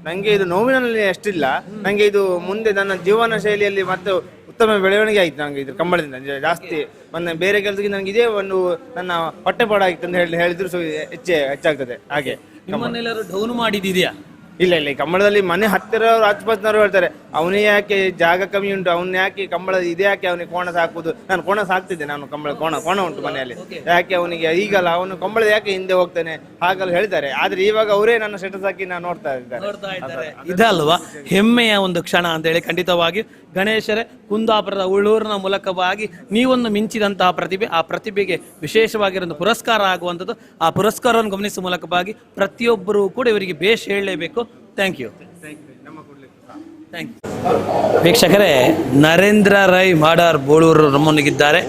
ನನಗೆ ಇದು ನೋವಿನಲ್ಲಿ ಅಷ್ಟಿಲ್ಲ, ನನಗೆ ಇದು ಮುಂದೆ ನನ್ನ ಜೀವನ ಶೈಲಿಯಲ್ಲಿ ಮತ್ತೆ ಉತ್ತಮ ಬೆಳವಣಿಗೆ ಆಯ್ತು ನನಗೆ ಇದು ಕಂಬಳದಿಂದ ಜಾಸ್ತಿ. ಮೊನ್ನೆ ಬೇರೆ ಕೆಲಸಕ್ಕೆ ನನಗೆ ಇದೇ ಒಂದು ನನ್ನ ಹೊಟ್ಟೆಪಾಡಾಗಿತ್ತು ಅಂತ ಹೇಳಿದ್ರು ಸೊ ಹೆಚ್ಚಾಗ್ತದೆ. ಹಾಗೆ ನಿಮ್ಮನ್ನೆಲ್ಲರೂ ಡೌನ್ ಮಾಡಿದೀಯಾ? ಇಲ್ಲ ಇಲ್ಲ, ಈ ಕಂಬಳದಲ್ಲಿ ಮನೆ ಹತ್ತಿರ ಆಚುಪಾಚಿನವರು ಹೇಳ್ತಾರೆ ಅವನೇ ಯಾಕೆ ಜಾಗ ಕಮ್ಮಿ ಉಂಟು, ಅವನ್ ಯಾಕೆ ಕಂಬಳ ಇದೇ ಯಾಕೆ ಅವನಿಗೆ ಕೋಣ ಸಾಕುದು. ನಾನು ಕೋಣ ಸಾಕ್ತಿದ್ದೆ, ನಾನು ಕಂಬಳ ಕೋಣ ಕೋಣ ಉಂಟು ಮನೆಯಲ್ಲಿ, ಯಾಕೆ ಅವನಿಗೆ ಈಗಲ್ಲ ಅವನು ಕಂಬಳದ ಯಾಕೆ ಹಿಂದೆ ಹೋಗ್ತಾನೆ ಹಾಗೆಲ್ಲ ಹೇಳ್ತಾರೆ. ಆದ್ರೆ ಇವಾಗ ಅವರೇ ನನ್ನ ಸ್ಟೇಟಸ್ ಹಾಕಿ ನಾನು ನೋಡ್ತಾ ಇದ್ದಾರೆ. ಇದಲ್ವಾ ಹೆಮ್ಮೆಯ ಒಂದು ಕ್ಷಣ ಅಂತ ಹೇಳಿ ಖಂಡಿತವಾಗಿ ಗಣೇಶರೇ, ಕುಂದಾಪುರದ ಉಳ್ಳೂರಿನ ಮೂಲಕವಾಗಿ ನೀವೊಂದು ಮಿಂಚಿದಂತಹ ಪ್ರತಿಭೆ, ಆ ಪ್ರತಿಭೆಗೆ ವಿಶೇಷವಾಗಿರೋ ಪುರಸ್ಕಾರ ಆಗುವಂಥದ್ದು. ಆ ಪುರಸ್ಕಾರವನ್ನು ಗಮನಿಸುವ ಮೂಲಕವಾಗಿ ಪ್ರತಿಯೊಬ್ಬರೂ ಕೂಡ ಇವರಿಗೆ ಬೇಷ್ ಹೇಳಲೇಬೇಕು. Thank you. Thank you. ವೀಕ್ಷಕರೇ, ನರೇಂದ್ರ ರೈ ಮಾಡಾರ್ ಬೋಳೂರು ನಮ್ಮೊಂದಿಗಿದ್ದಾರೆ.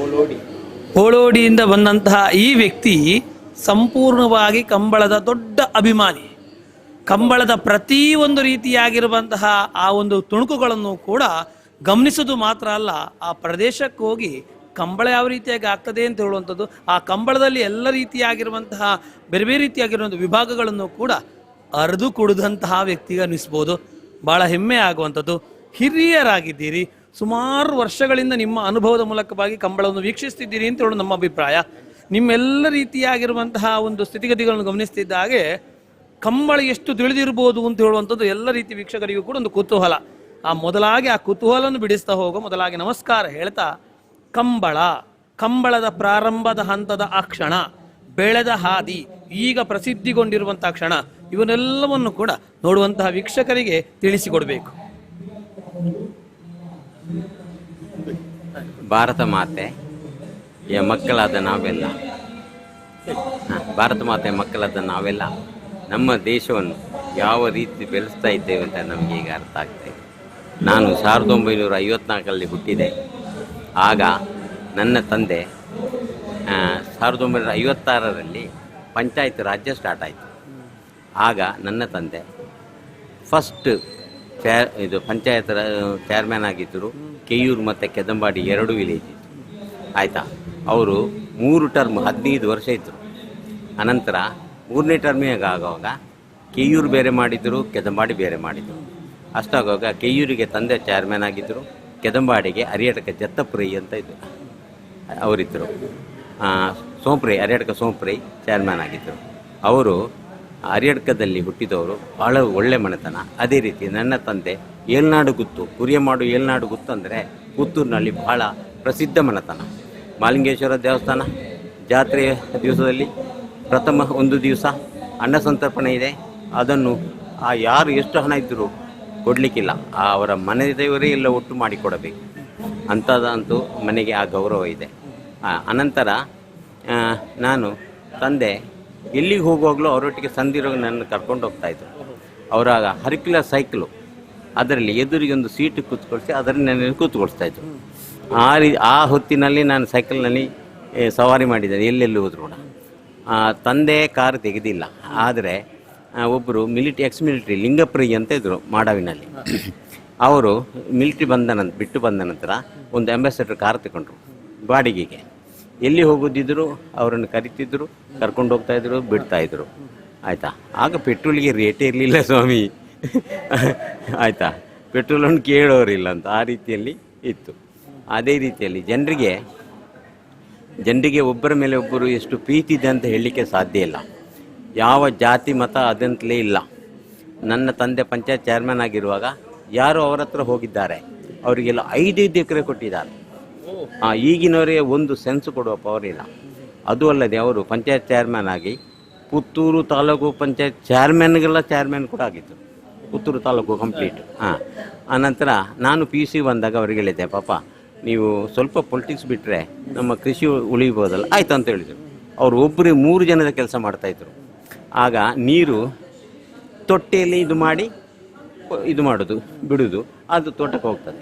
ಬೋಳೋಡಿಯಿಂದ ಬಂದಂತಹ ಈ ವ್ಯಕ್ತಿ ಸಂಪೂರ್ಣವಾಗಿ ಕಂಬಳದ ದೊಡ್ಡ ಅಭಿಮಾನಿ. ಕಂಬಳದ ಪ್ರತಿ ಒಂದು ರೀತಿಯಾಗಿರುವಂತಹ ಆ ಒಂದು ತುಣುಕುಗಳನ್ನು ಕೂಡ ಗಮನಿಸೋದು ಮಾತ್ರ ಅಲ್ಲ, ಆ ಪ್ರದೇಶಕ್ಕೆ ಹೋಗಿ ಕಂಬಳ ಯಾವ ರೀತಿಯಾಗಿ ಆಗ್ತದೆ ಅಂತ ಹೇಳುವಂಥದ್ದು, ಆ ಕಂಬಳದಲ್ಲಿ ಎಲ್ಲ ರೀತಿಯಾಗಿರುವಂತಹ ಬೇರೆ ಬೇರೆ ರೀತಿಯಾಗಿರುವಂಥ ವಿಭಾಗಗಳನ್ನು ಕೂಡ ಅರಿದು ಕುಡಿದಂತಹ ವ್ಯಕ್ತಿಗೆ ಅನ್ನಿಸ್ಬೋದು. ಭಾಳ ಹೆಮ್ಮೆ ಆಗುವಂಥದ್ದು. ಹಿರಿಯರಾಗಿದ್ದೀರಿ, ಸುಮಾರು ವರ್ಷಗಳಿಂದ ನಿಮ್ಮ ಅನುಭವದ ಮೂಲಕವಾಗಿ ಕಂಬಳವನ್ನು ವೀಕ್ಷಿಸ್ತಿದ್ದೀರಿ ಅಂತ ಹೇಳೋದು ನಮ್ಮ ಅಭಿಪ್ರಾಯ. ನಿಮ್ಮೆಲ್ಲ ರೀತಿಯಾಗಿರುವಂತಹ ಒಂದು ಸ್ಥಿತಿಗತಿಗಳನ್ನು ಗಮನಿಸ್ತಿದ್ದ ಹಾಗೆ ಕಂಬಳ ಎಷ್ಟು ತಿಳಿದಿರ್ಬೋದು ಅಂತ ಹೇಳುವಂಥದ್ದು ಎಲ್ಲ ರೀತಿ ವೀಕ್ಷಕರಿಗೂ ಕೂಡ ಒಂದು ಕುತೂಹಲ. ಆ ಮೊದಲಾಗಿ ಆ ಕುತೂಹಲವನ್ನು ಬಿಡಿಸ್ತಾ ಹೋಗೋ ಮೊದಲಾಗಿ ನಮಸ್ಕಾರ ಹೇಳ್ತಾ, ಕಂಬಳ, ಕಂಬಳದ ಪ್ರಾರಂಭದ ಹಂತದ ಆ ಕ್ಷಣ, ಬೆಳೆದ ಹಾದಿ, ಈಗ ಪ್ರಸಿದ್ಧಿಗೊಂಡಿರುವಂತಹ ಕ್ಷಣ, ಇವನ್ನೆಲ್ಲವನ್ನು ಕೂಡ ನೋಡುವಂತಹ ವೀಕ್ಷಕರಿಗೆ ತಿಳಿಸಿಕೊಡಬೇಕು. ಭಾರತ ಮಾತೆಯ ಮಕ್ಕಳಾದ ನಾವೆಲ್ಲ, ಭಾರತ ಮಾತೆಯ ಮಕ್ಕಳಾದ ನಾವೆಲ್ಲ ನಮ್ಮ ದೇಶವನ್ನು ಯಾವ ರೀತಿ ಬೆಳೆಸ್ತಾ ಇದ್ದೇವೆ ಅಂತ ನಮಗೆ ಈಗ ಅರ್ಥ ಆಗ್ತಾ ಇದೆ. ನಾನು 1954ರಲ್ಲಿ ಹುಟ್ಟಿದೆ. ಆಗ ನನ್ನ ತಂದೆ 1956ರಲ್ಲಿ ಪಂಚಾಯತ್ ರಾಜ್ಯ ಸ್ಟಾರ್ಟ್ ಆಯಿತು. ಆಗ ನನ್ನ ತಂದೆ ಫಸ್ಟ್ ಇದು ಪಂಚಾಯತ್ ಚೇರ್ಮನ್ ಆಗಿದ್ದರು. ಕೆಯೂರು ಮತ್ತು ಕೆದಂಬಾಡಿ 2 ವಿಲೇಜ್ ಇತ್ತು ಆಯಿತಾ. ಅವರು 3 ಟರ್ಮ್ 15 ವರ್ಷ ಇದ್ದರು. ಅನಂತರ 3ನೇ ಟರ್ಮಿಗೆ ಆಗುವಾಗ ಕೆಯೂರು ಬೇರೆ ಮಾಡಿದರು, ಕೆದಂಬಾಡಿ ಬೇರೆ ಮಾಡಿದರು. ಅಷ್ಟಾಗುವಾಗ ಕೆಯೂರಿಗೆ ತಂದೆ ಚೇರ್ಮನ್ ಆಗಿದ್ದರು, ಕೆದಂಬಾಡಿಗೆ ಅರಿಯಟಕ ಜತ್ತಪ್ರೈ ಅಂತ ಇದ್ದರು ಅವರಿದ್ದರು. ಸೋಂಪ್ರೈ, ಅರಿಯಟಕ ಸೋಂಪ್ರೈ ಚೇರ್ಮನ್ ಆಗಿದ್ದರು. ಅವರು ಅರಿಯಡ್ಕದಲ್ಲಿ ಹುಟ್ಟಿದವರು, ಭಾಳ ಒಳ್ಳೆ ಮನೆತನ. ಅದೇ ರೀತಿ ನನ್ನ ತಂದೆ ಏಳ್ನಾಡು ಗುತ್ತು, ಕುರಿಯಮಾಡು ಏಳ್ನಾಡು ಗುತ್ತು ಅಂದರೆ ಪುತ್ತೂರಿನಲ್ಲಿ ಬಹಳ ಪ್ರಸಿದ್ಧ ಮನೆತನ. ಮಾಲಿಂಗೇಶ್ವರ ದೇವಸ್ಥಾನ ಜಾತ್ರೆಯ ದಿವಸದಲ್ಲಿ ಪ್ರಥಮ ಒಂದು ದಿವಸ ಅನ್ನ ಸಂತರ್ಪಣೆ ಇದೆ. ಅದನ್ನು ಆ ಯಾರು ಎಷ್ಟು ಹಣ ಇದ್ದರೂ ಕೊಡಲಿಕ್ಕಿಲ್ಲ, ಅವರ ಮನೆ ದೇವರೇ ಎಲ್ಲ ಒಟ್ಟು ಮಾಡಿಕೊಡಬೇಕು ಅಂಥದ್ದಂತೂ ಮನೆಗೆ ಆ ಗೌರವ ಇದೆ. ಅನಂತರ ನಾನು ತಂದೆ ಎಲ್ಲಿಗೆ ಹೋಗುವಾಗಲೂ ಅವರೊಟ್ಟಿಗೆ ಸಂದಿರೋ ನನ್ನ ಕರ್ಕೊಂಡು ಹೋಗ್ತಾಯಿದ್ರು. ಅವರ ಹರ್ಕ್ಯುಲರ್ ಸೈಕಲು ಅದರಲ್ಲಿ ಎದುರಿಗೆ ಒಂದು ಸೀಟು ಕೂತ್ಕೊಳಿಸಿ ಅದರಲ್ಲಿ ನನ್ನನ್ನು ಕೂತ್ಕೊಳಿಸ್ತಾಯಿದ್ರು. ಆ ಹೊತ್ತಿನಲ್ಲಿ ನಾನು ಸೈಕಲ್ನಲ್ಲಿ ಸವಾರಿ ಮಾಡಿದ್ದೇನೆ, ಎಲ್ಲೆಲ್ಲಿ ಹೋದರೂ ಕೂಡ. ತಂದೆ ಕಾರು ತೆಗೆದಿಲ್ಲ, ಆದರೆ ಒಬ್ಬರು ಎಕ್ಸ್ ಮಿಲಿಟ್ರಿ ಲಿಂಗಪ್ರೈ ಅಂತ ಇದ್ದರು ಮಾಡಾವಿನಲ್ಲಿ. ಅವರು ಮಿಲಿಟ್ರಿ ಬಿಟ್ಟು ಬಂದ ನಂತರ ಒಂದು ಅಂಬಾಸೆಡರ್ ಕಾರ್ ತಗೊಂಡ್ರು ಬಾಡಿಗೆಗೆ. ಎಲ್ಲಿ ಹೋಗೋದಿದ್ದರೂ ಅವರನ್ನು ಕರಿತಿದ್ದರು, ಕರ್ಕೊಂಡು ಹೋಗ್ತಾಯಿದ್ರು, ಬಿಡ್ತಾಯಿದ್ರು. ಆಯಿತಾ? ಆಗ ಪೆಟ್ರೋಲಿಗೆ ರೇಟೇ ಇರಲಿಲ್ಲ ಸ್ವಾಮಿ, ಆಯಿತಾ? ಪೆಟ್ರೋಲನ್ನು ಕೇಳೋರಿಲ್ಲ ಅಂತ ಆ ರೀತಿಯಲ್ಲಿ ಇತ್ತು. ಅದೇ ರೀತಿಯಲ್ಲಿ ಜನರಿಗೆ ಒಬ್ಬರ ಮೇಲೆ ಒಬ್ಬರು ಎಷ್ಟು ಪ್ರೀತಿ ಇದೆ ಅಂತ ಹೇಳಲಿಕ್ಕೆ ಸಾಧ್ಯ ಇಲ್ಲ. ಯಾವ ಜಾತಿ ಮತ ಅದಂತಲೇ ಇಲ್ಲ. ನನ್ನ ತಂದೆ ಪಂಚಾಯತ್ ಚೇರ್ಮನ್ ಆಗಿರುವಾಗ ಯಾರು ಅವರ ಹತ್ರ ಹೋಗಿದ್ದಾರೆ ಅವರಿಗೆಲ್ಲ 5-5 ಎಕರೆ ಕೊಟ್ಟಿದ್ದಾರೆ. ಈಗಿನವರಿಗೆ ಒಂದು ಸೆನ್ಸ್ ಕೊಡುವ ಪವರ್ ಇಲ್ಲ. ಅದು ಅಲ್ಲದೆ ಅವರು ಪಂಚಾಯತ್ ಚೇರ್ಮನ್ ಆಗಿ ಪುತ್ತೂರು ತಾಲೂಕು ಪಂಚಾಯತ್ ಚೇರ್ಮನ್ಗೆಲ್ಲ ಚೇರ್ಮನ್ ಕೂಡ ಆಗಿತ್ತು, ಪುತ್ತೂರು ತಾಲೂಕು ಕಂಪ್ಲೀಟ್. ಆನಂತರ ನಾನು PUC ಬಂದಾಗ ಅವರಿಗೆ ಹೇಳಿದ್ದೆ, ಪಾಪ ನೀವು ಸ್ವಲ್ಪ ಪೊಲಿಟಿಕ್ಸ್ ಬಿಟ್ಟರೆ ನಮ್ಮ ಕೃಷಿ ಉಳಿಬೋದಲ್ಲ, ಆಯ್ತು ಅಂತ ಹೇಳಿದರು. ಅವರು ಒಬ್ಬರೇ 3 ಜನದ ಕೆಲಸ ಮಾಡ್ತಾಯಿದ್ರು. ಆಗ ನೀರು ತೊಟ್ಟೆಯಲ್ಲಿ ಇದು ಮಾಡಿ ಇದು ಮಾಡೋದು ಬಿಡೋದು, ಅದು ತೋಟಕ್ಕೆ ಹೋಗ್ತದೆ.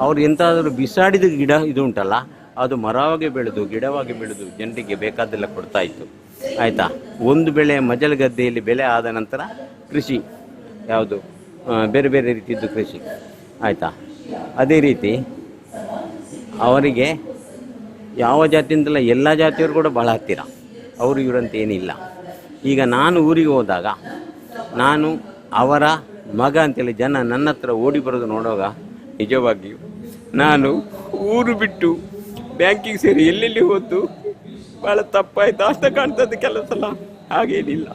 ಅವರು ಎಂತಾದರೂ ಬಿಸಾಡಿದ ಗಿಡ ಇದು ಉಂಟಲ್ಲ, ಅದು ಮರವಾಗಿ ಬೆಳೆದು ಗಿಡವಾಗಿ ಬೆಳೆದು ಜನರಿಗೆ ಬೇಕಾದ್ದೆಲ್ಲ ಕೊಡ್ತಾಯಿತ್ತು. ಆಯಿತಾ? ಒಂದು ಬೆಳೆ ಮಜಲ ಗದ್ದೆಯಲ್ಲಿ ಬೆಳೆ ಆದ ನಂತರ ಕೃಷಿ ಯಾವುದು ಬೇರೆ ಬೇರೆ ರೀತಿಯದ್ದು ಕೃಷಿ. ಆಯಿತಾ? ಅದೇ ರೀತಿ ಅವರಿಗೆ ಯಾವ ಜಾತಿಯಿಂದಲ್ಲ ಎಲ್ಲ ಜಾತಿಯವರು ಕೂಡ ಭಾಳ ಹತ್ತಿರ, ಅವರು ಇವರಂತ ಏನಿಲ್ಲ. ಈಗ ನಾನು ಊರಿಗೆ ಹೋದಾಗ ನಾನು ಅವರ ಮಗ ಅಂತೇಳಿ ಜನ ನನ್ನ ಹತ್ರ ಓಡಿ ಬರೋದು ನೋಡುವಾಗ ನಿಜವಾಗಿಯೂ ನಾನು ಊರು ಬಿಟ್ಟು ಬ್ಯಾಂಕಿಗೆ ಸೇರಿ ಎಲ್ಲೆಲ್ಲಿ ಹೋದ್ದು ಭಾಳ ತಪ್ಪಾಯಿತು ಅಷ್ಟ ಕಾಣ್ತದೆ ಕೆಲವು ಸಲ. ಹಾಗೇನಿಲ್ಲ,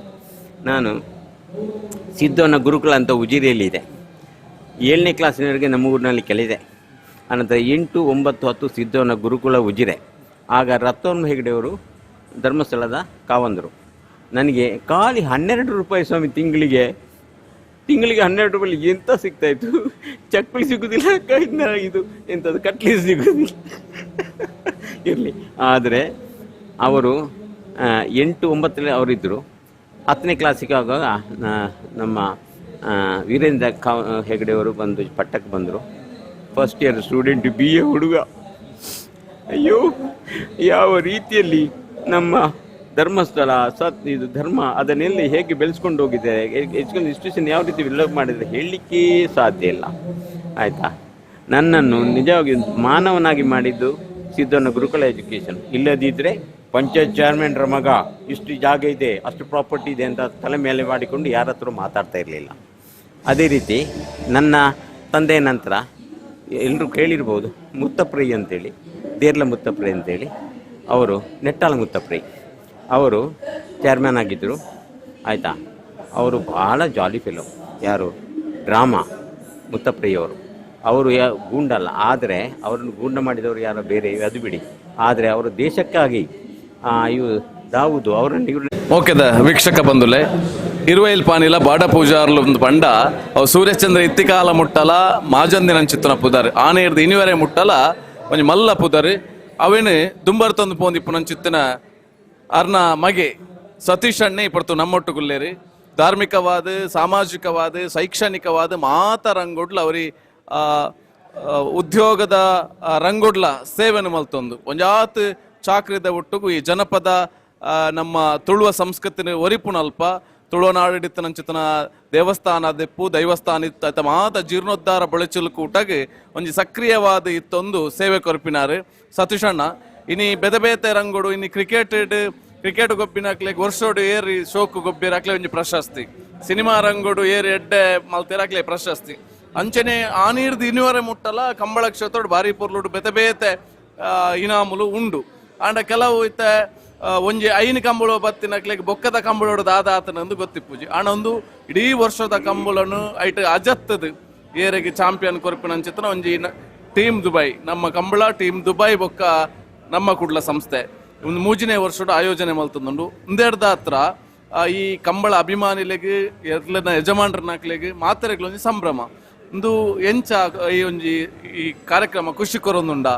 ನಾನು ಸಿದ್ದವನ ಗುರುಕುಲ ಅಂತ ಉಜಿರೆಯಲ್ಲಿ ಇದೆ. 7ನೇ ಕ್ಲಾಸಿನವರೆಗೆ ನಮ್ಮ ಊರಿನಲ್ಲಿ ಕಲಿದೆ. ಆನಂತರ 8, 9, 10 ಸಿದ್ದವನ ಗುರುಕುಲ ಉಜಿರೆ. ಆಗ ರತ್ನವರ್ಮ ಹೆಗಡೆಯವರು ಧರ್ಮಸ್ಥಳದ ಕಾವಂದರು. ನನಗೆ ಖಾಲಿ 12 ರೂಪಾಯಿ ಸ್ವಾಮಿ, ತಿಂಗಳಿಗೆ 12 ರೂಪಾಯಿ ಎಂತ ಸಿಗ್ತಾಯಿತ್ತು? ಚಕ್ಕುಲಿ ಸಿಗುವುದಿಲ್ಲ, ಇದು ಎಂಥದ್ದು ಕಟ್ಲಿ ಸಿಗುವುದಿಲ್ಲ, ಇರಲಿ. ಆದರೆ ಅವರು 8, 9 ಅವರಿದ್ದರು. 10ನೇ ಕ್ಲಾಸಿಗೆ ಆಗುವಾಗ ನಮ್ಮ ವೀರೇಂದ್ರ ಹೆಗಡೆಯವರು ಬಂದು ಪಟ್ಟಕ್ಕೆ ಬಂದರು. ಫಸ್ಟ್ ಇಯರ್ ಸ್ಟೂಡೆಂಟ್, BA ಹುಡುಗ. ಅಯ್ಯೋ, ಯಾವ ರೀತಿಯಲ್ಲಿ ನಮ್ಮ ಧರ್ಮಸ್ಥಳ ಸತ್ ಇದು ಧರ್ಮ ಅದನ್ನೆಲ್ಲ ಹೇಗೆ ಬೆಳೆಸ್ಕೊಂಡು ಹೋಗಿದ್ದಾರೆ, ಎಜುಕೇಷನ್ ಇನ್ಸ್ಟಿಟ್ಯೂಷನ್ ಯಾವ ರೀತಿ ಡೆವಲಪ್ ಮಾಡಿದರೆ ಹೇಳಲಿಕ್ಕೇ ಸಾಧ್ಯ ಇಲ್ಲ. ಆಯಿತಾ? ನನ್ನನ್ನು ನಿಜವಾಗಿ ಮಾನವನಾಗಿ ಮಾಡಿದ್ದು ಸಿದ್ದಣ್ಣ ಗುರುಕುಲ ಎಜುಕೇಷನ್. ಇಲ್ಲದಿದ್ದರೆ ಪಂಚಾಯತ್ ಚೇರ್ಮನ್ರ ಮಗ ಇಷ್ಟು ಜಾಗ ಇದೆ, ಅಷ್ಟು ಪ್ರಾಪರ್ಟಿ ಇದೆ ಅಂತ ತಲೆ ಮೇಲೆ ಮಾಡಿಕೊಂಡು ಯಾರ ಹತ್ರ ಮಾತಾಡ್ತಾ ಇರಲಿಲ್ಲ. ಅದೇ ರೀತಿ ನನ್ನ ತಂದೆಯ ನಂತರ ಎಲ್ಲರೂ ಕೇಳಿರ್ಬೋದು, ಮುತ್ತಪ್ರೈ ಅಂತೇಳಿ, ದೇರ್ಲ ಮುತ್ತಪ್ರೈ ಅಂತೇಳಿ, ಅವರು ನೆಟ್ಟಾಲ ಮುತ್ತಪ್ರೈ ಅವರು ಚೇರ್ಮನ್ ಆಗಿದ್ದರು. ಆಯಿತಾ? ಅವರು ಭಾಳ ಜಾಲಿ ಫೆಲೋ. ಯಾರು? ಡ್ರಾಮಾ ಮುತ್ತಪ್ರೈಯವರು. ಅವರು ಗೂಂಡಲ್ಲ, ಆದರೆ ಅವರನ್ನು ಗೂಂಡ ಮಾಡಿದವರು ಯಾರೋ ಬೇರೆ, ಅದು ಬಿಡಿ. ಆದರೆ ಅವರು ದೇಶಕ್ಕಾಗಿ ಇವು ದಾವುದು ಅವರನ್ನು ಇವರು. ಓಕೆದ ವೀಕ್ಷಕ ಬಂಧುಲೆ, ಇರುವೈಲ್ ಪಾನಿಲ ಬಾಡ ಪೂಜಾರ್ಲು ಒಂದು ಪಂಡ ಅವು ಸೂರ್ಯಚಂದ್ರ ಇತ್ತಿಕಾಲ ಮುಟ್ಟಲ ಮಾಜಂದಿನ ಚಿತ್ತನ ಪುದಾರ್ ಆನೆ ಇರ್ದು ಇನಿವರೆ ಮುಟ್ಟಲ ಒಂಜಿ ಮಲ್ಲ ಪುದಾರ್ ಅವೇನು ದುಂಬರ್ತೊಂದು ಪೋಂದಿಪ್ಪು ನಂಚಿತ್ತಿನ ಅರ್ನ ಮಗೆ ಸತೀಶ್ ಅಣ್ಣೆ ಇಪ್ಪಡ್ತು ನಮ್ಮೊಟ್ಟು ಗುಲ್ಲೇರಿ. ಧಾರ್ಮಿಕವಾದ, ಸಾಮಾಜಿಕವಾದ, ಶೈಕ್ಷಣಿಕವಾದ ಮಾತ ರಂಗೊಡ್ಲ ಅವರಿ ಉದ್ಯೋಗದ ರಂಗೊಡ್ಲ ಸೇವೆನು ಮಲ್ತೊಂದು ಒಂಜಾತ್ ಚಾಕ್ರಿದ ಒಟ್ಟುಗು ಈ ಜನಪದ ನಮ್ಮ ತುಳುವ ಸಂಸ್ಕೃತಿನ ಒರಿಪುನಲ್ಪ ತುಳುವನಾಡಿತ್ತನಂಚಿತನ ದೇವಸ್ಥಾನ ದೆಪ್ಪು ದೈವಸ್ಥಾನ ಇತ್ತ ಮಾತ ಜೀರ್ಣೋದ್ಧಾರ ಬೆಳಚಲು ಕೂಟಾಗಿ ಒಂಜಿ ಸಕ್ರಿಯವಾದ ಇತ್ತೊಂದು ಸೇವೆ ಕೊರಪಿನಾರು ಸತೀಶಣ್ಣ. ಇನಿ ಬೆದಬೇತೆ ರಂಗೋಡು ಇನಿ ಕ್ರಿಕೆಟ್ ಗೊಬ್ಬಿನಾಕ್ಲೆ ವರ್ಷೋಡು ಏರಿ ಶೋಕು ಗೊಬ್ಬಿರ ಹಾಕ್ಲೆ ಒಂಜಿ ಪ್ರಶಸ್ತಿ, ಸಿನಿಮಾ ರಂಗೋಡು ಏರಿ ಎಡ್ಡೆ ಮಲ್ತೇರಾಕ್ಲೆ ಪ್ರಶಸ್ತಿ. ಅಂಚನೆ ಆನೀರ್ದು ಇನಿವರೆ ಮುಟ್ಟಲ ಕಂಬಳ ಕ್ಷೇತ್ರೋಡು ಬಾರಿ ಪೊರ್ಲುಡು ಬೆತೆ ಬೇತೆ ಇನಾಮುಲು ಉಂಡು. ಆಂಡ ಕೆಲವು ಇತ್ತ ಒಂಜಿ 5 ಕಂಬಳ ಬತ್ತಿನಕ್ಲೆಗ್ ಬೊಕ್ಕದ ಕಂಬಳೋಡು ದಾದ ಆತನಂದು ಗೊತ್ತಿಪ್ಪುಜಿ. ಆಂಡ ಒಂದು ಇಡೀ ವರ್ಷದ ಕಂಬಳನು ಐಟ್ ಅಜತ್ತದು ಏರಿಗೆ ಚಾಂಪಿಯನ್ ಕೊರಪಿನಂಚಿತನ ಒಂಜಿ ಟೀಮ್ ದುಬೈ, ನಮ್ಮ ಕಂಬಳ ಟೀಮ್ ದುಬೈ ಬೊಕ್ಕ ನಮ್ಮ ಕುಡ್ಲ ಸಂಸ್ಥೆ ಒಂದು 3ನೇ ವರ್ಷದ ಆಯೋಜನೆ ಮಲ್ತಂದುಂಡು. ಒಂದೆರಡ್ದ ಹತ್ರ ಈ ಕಂಬಳ ಅಭಿಮಾನಿಲೆಗ್ ಎರ್ಲನ ಯಜಮಾನ್ರನಾಕ್ಲೆಗ್ ಮಾತೆರೆಗ್ಲ ಒಂಜಿ ಸಂಭ್ರಮ ಒಂದು ಎಂಚ ಈ ಒಂಜಿ ಈ ಕಾರ್ಯಕ್ರಮ ಖುಷಿ ಕೊರೊಂದುಂಡ.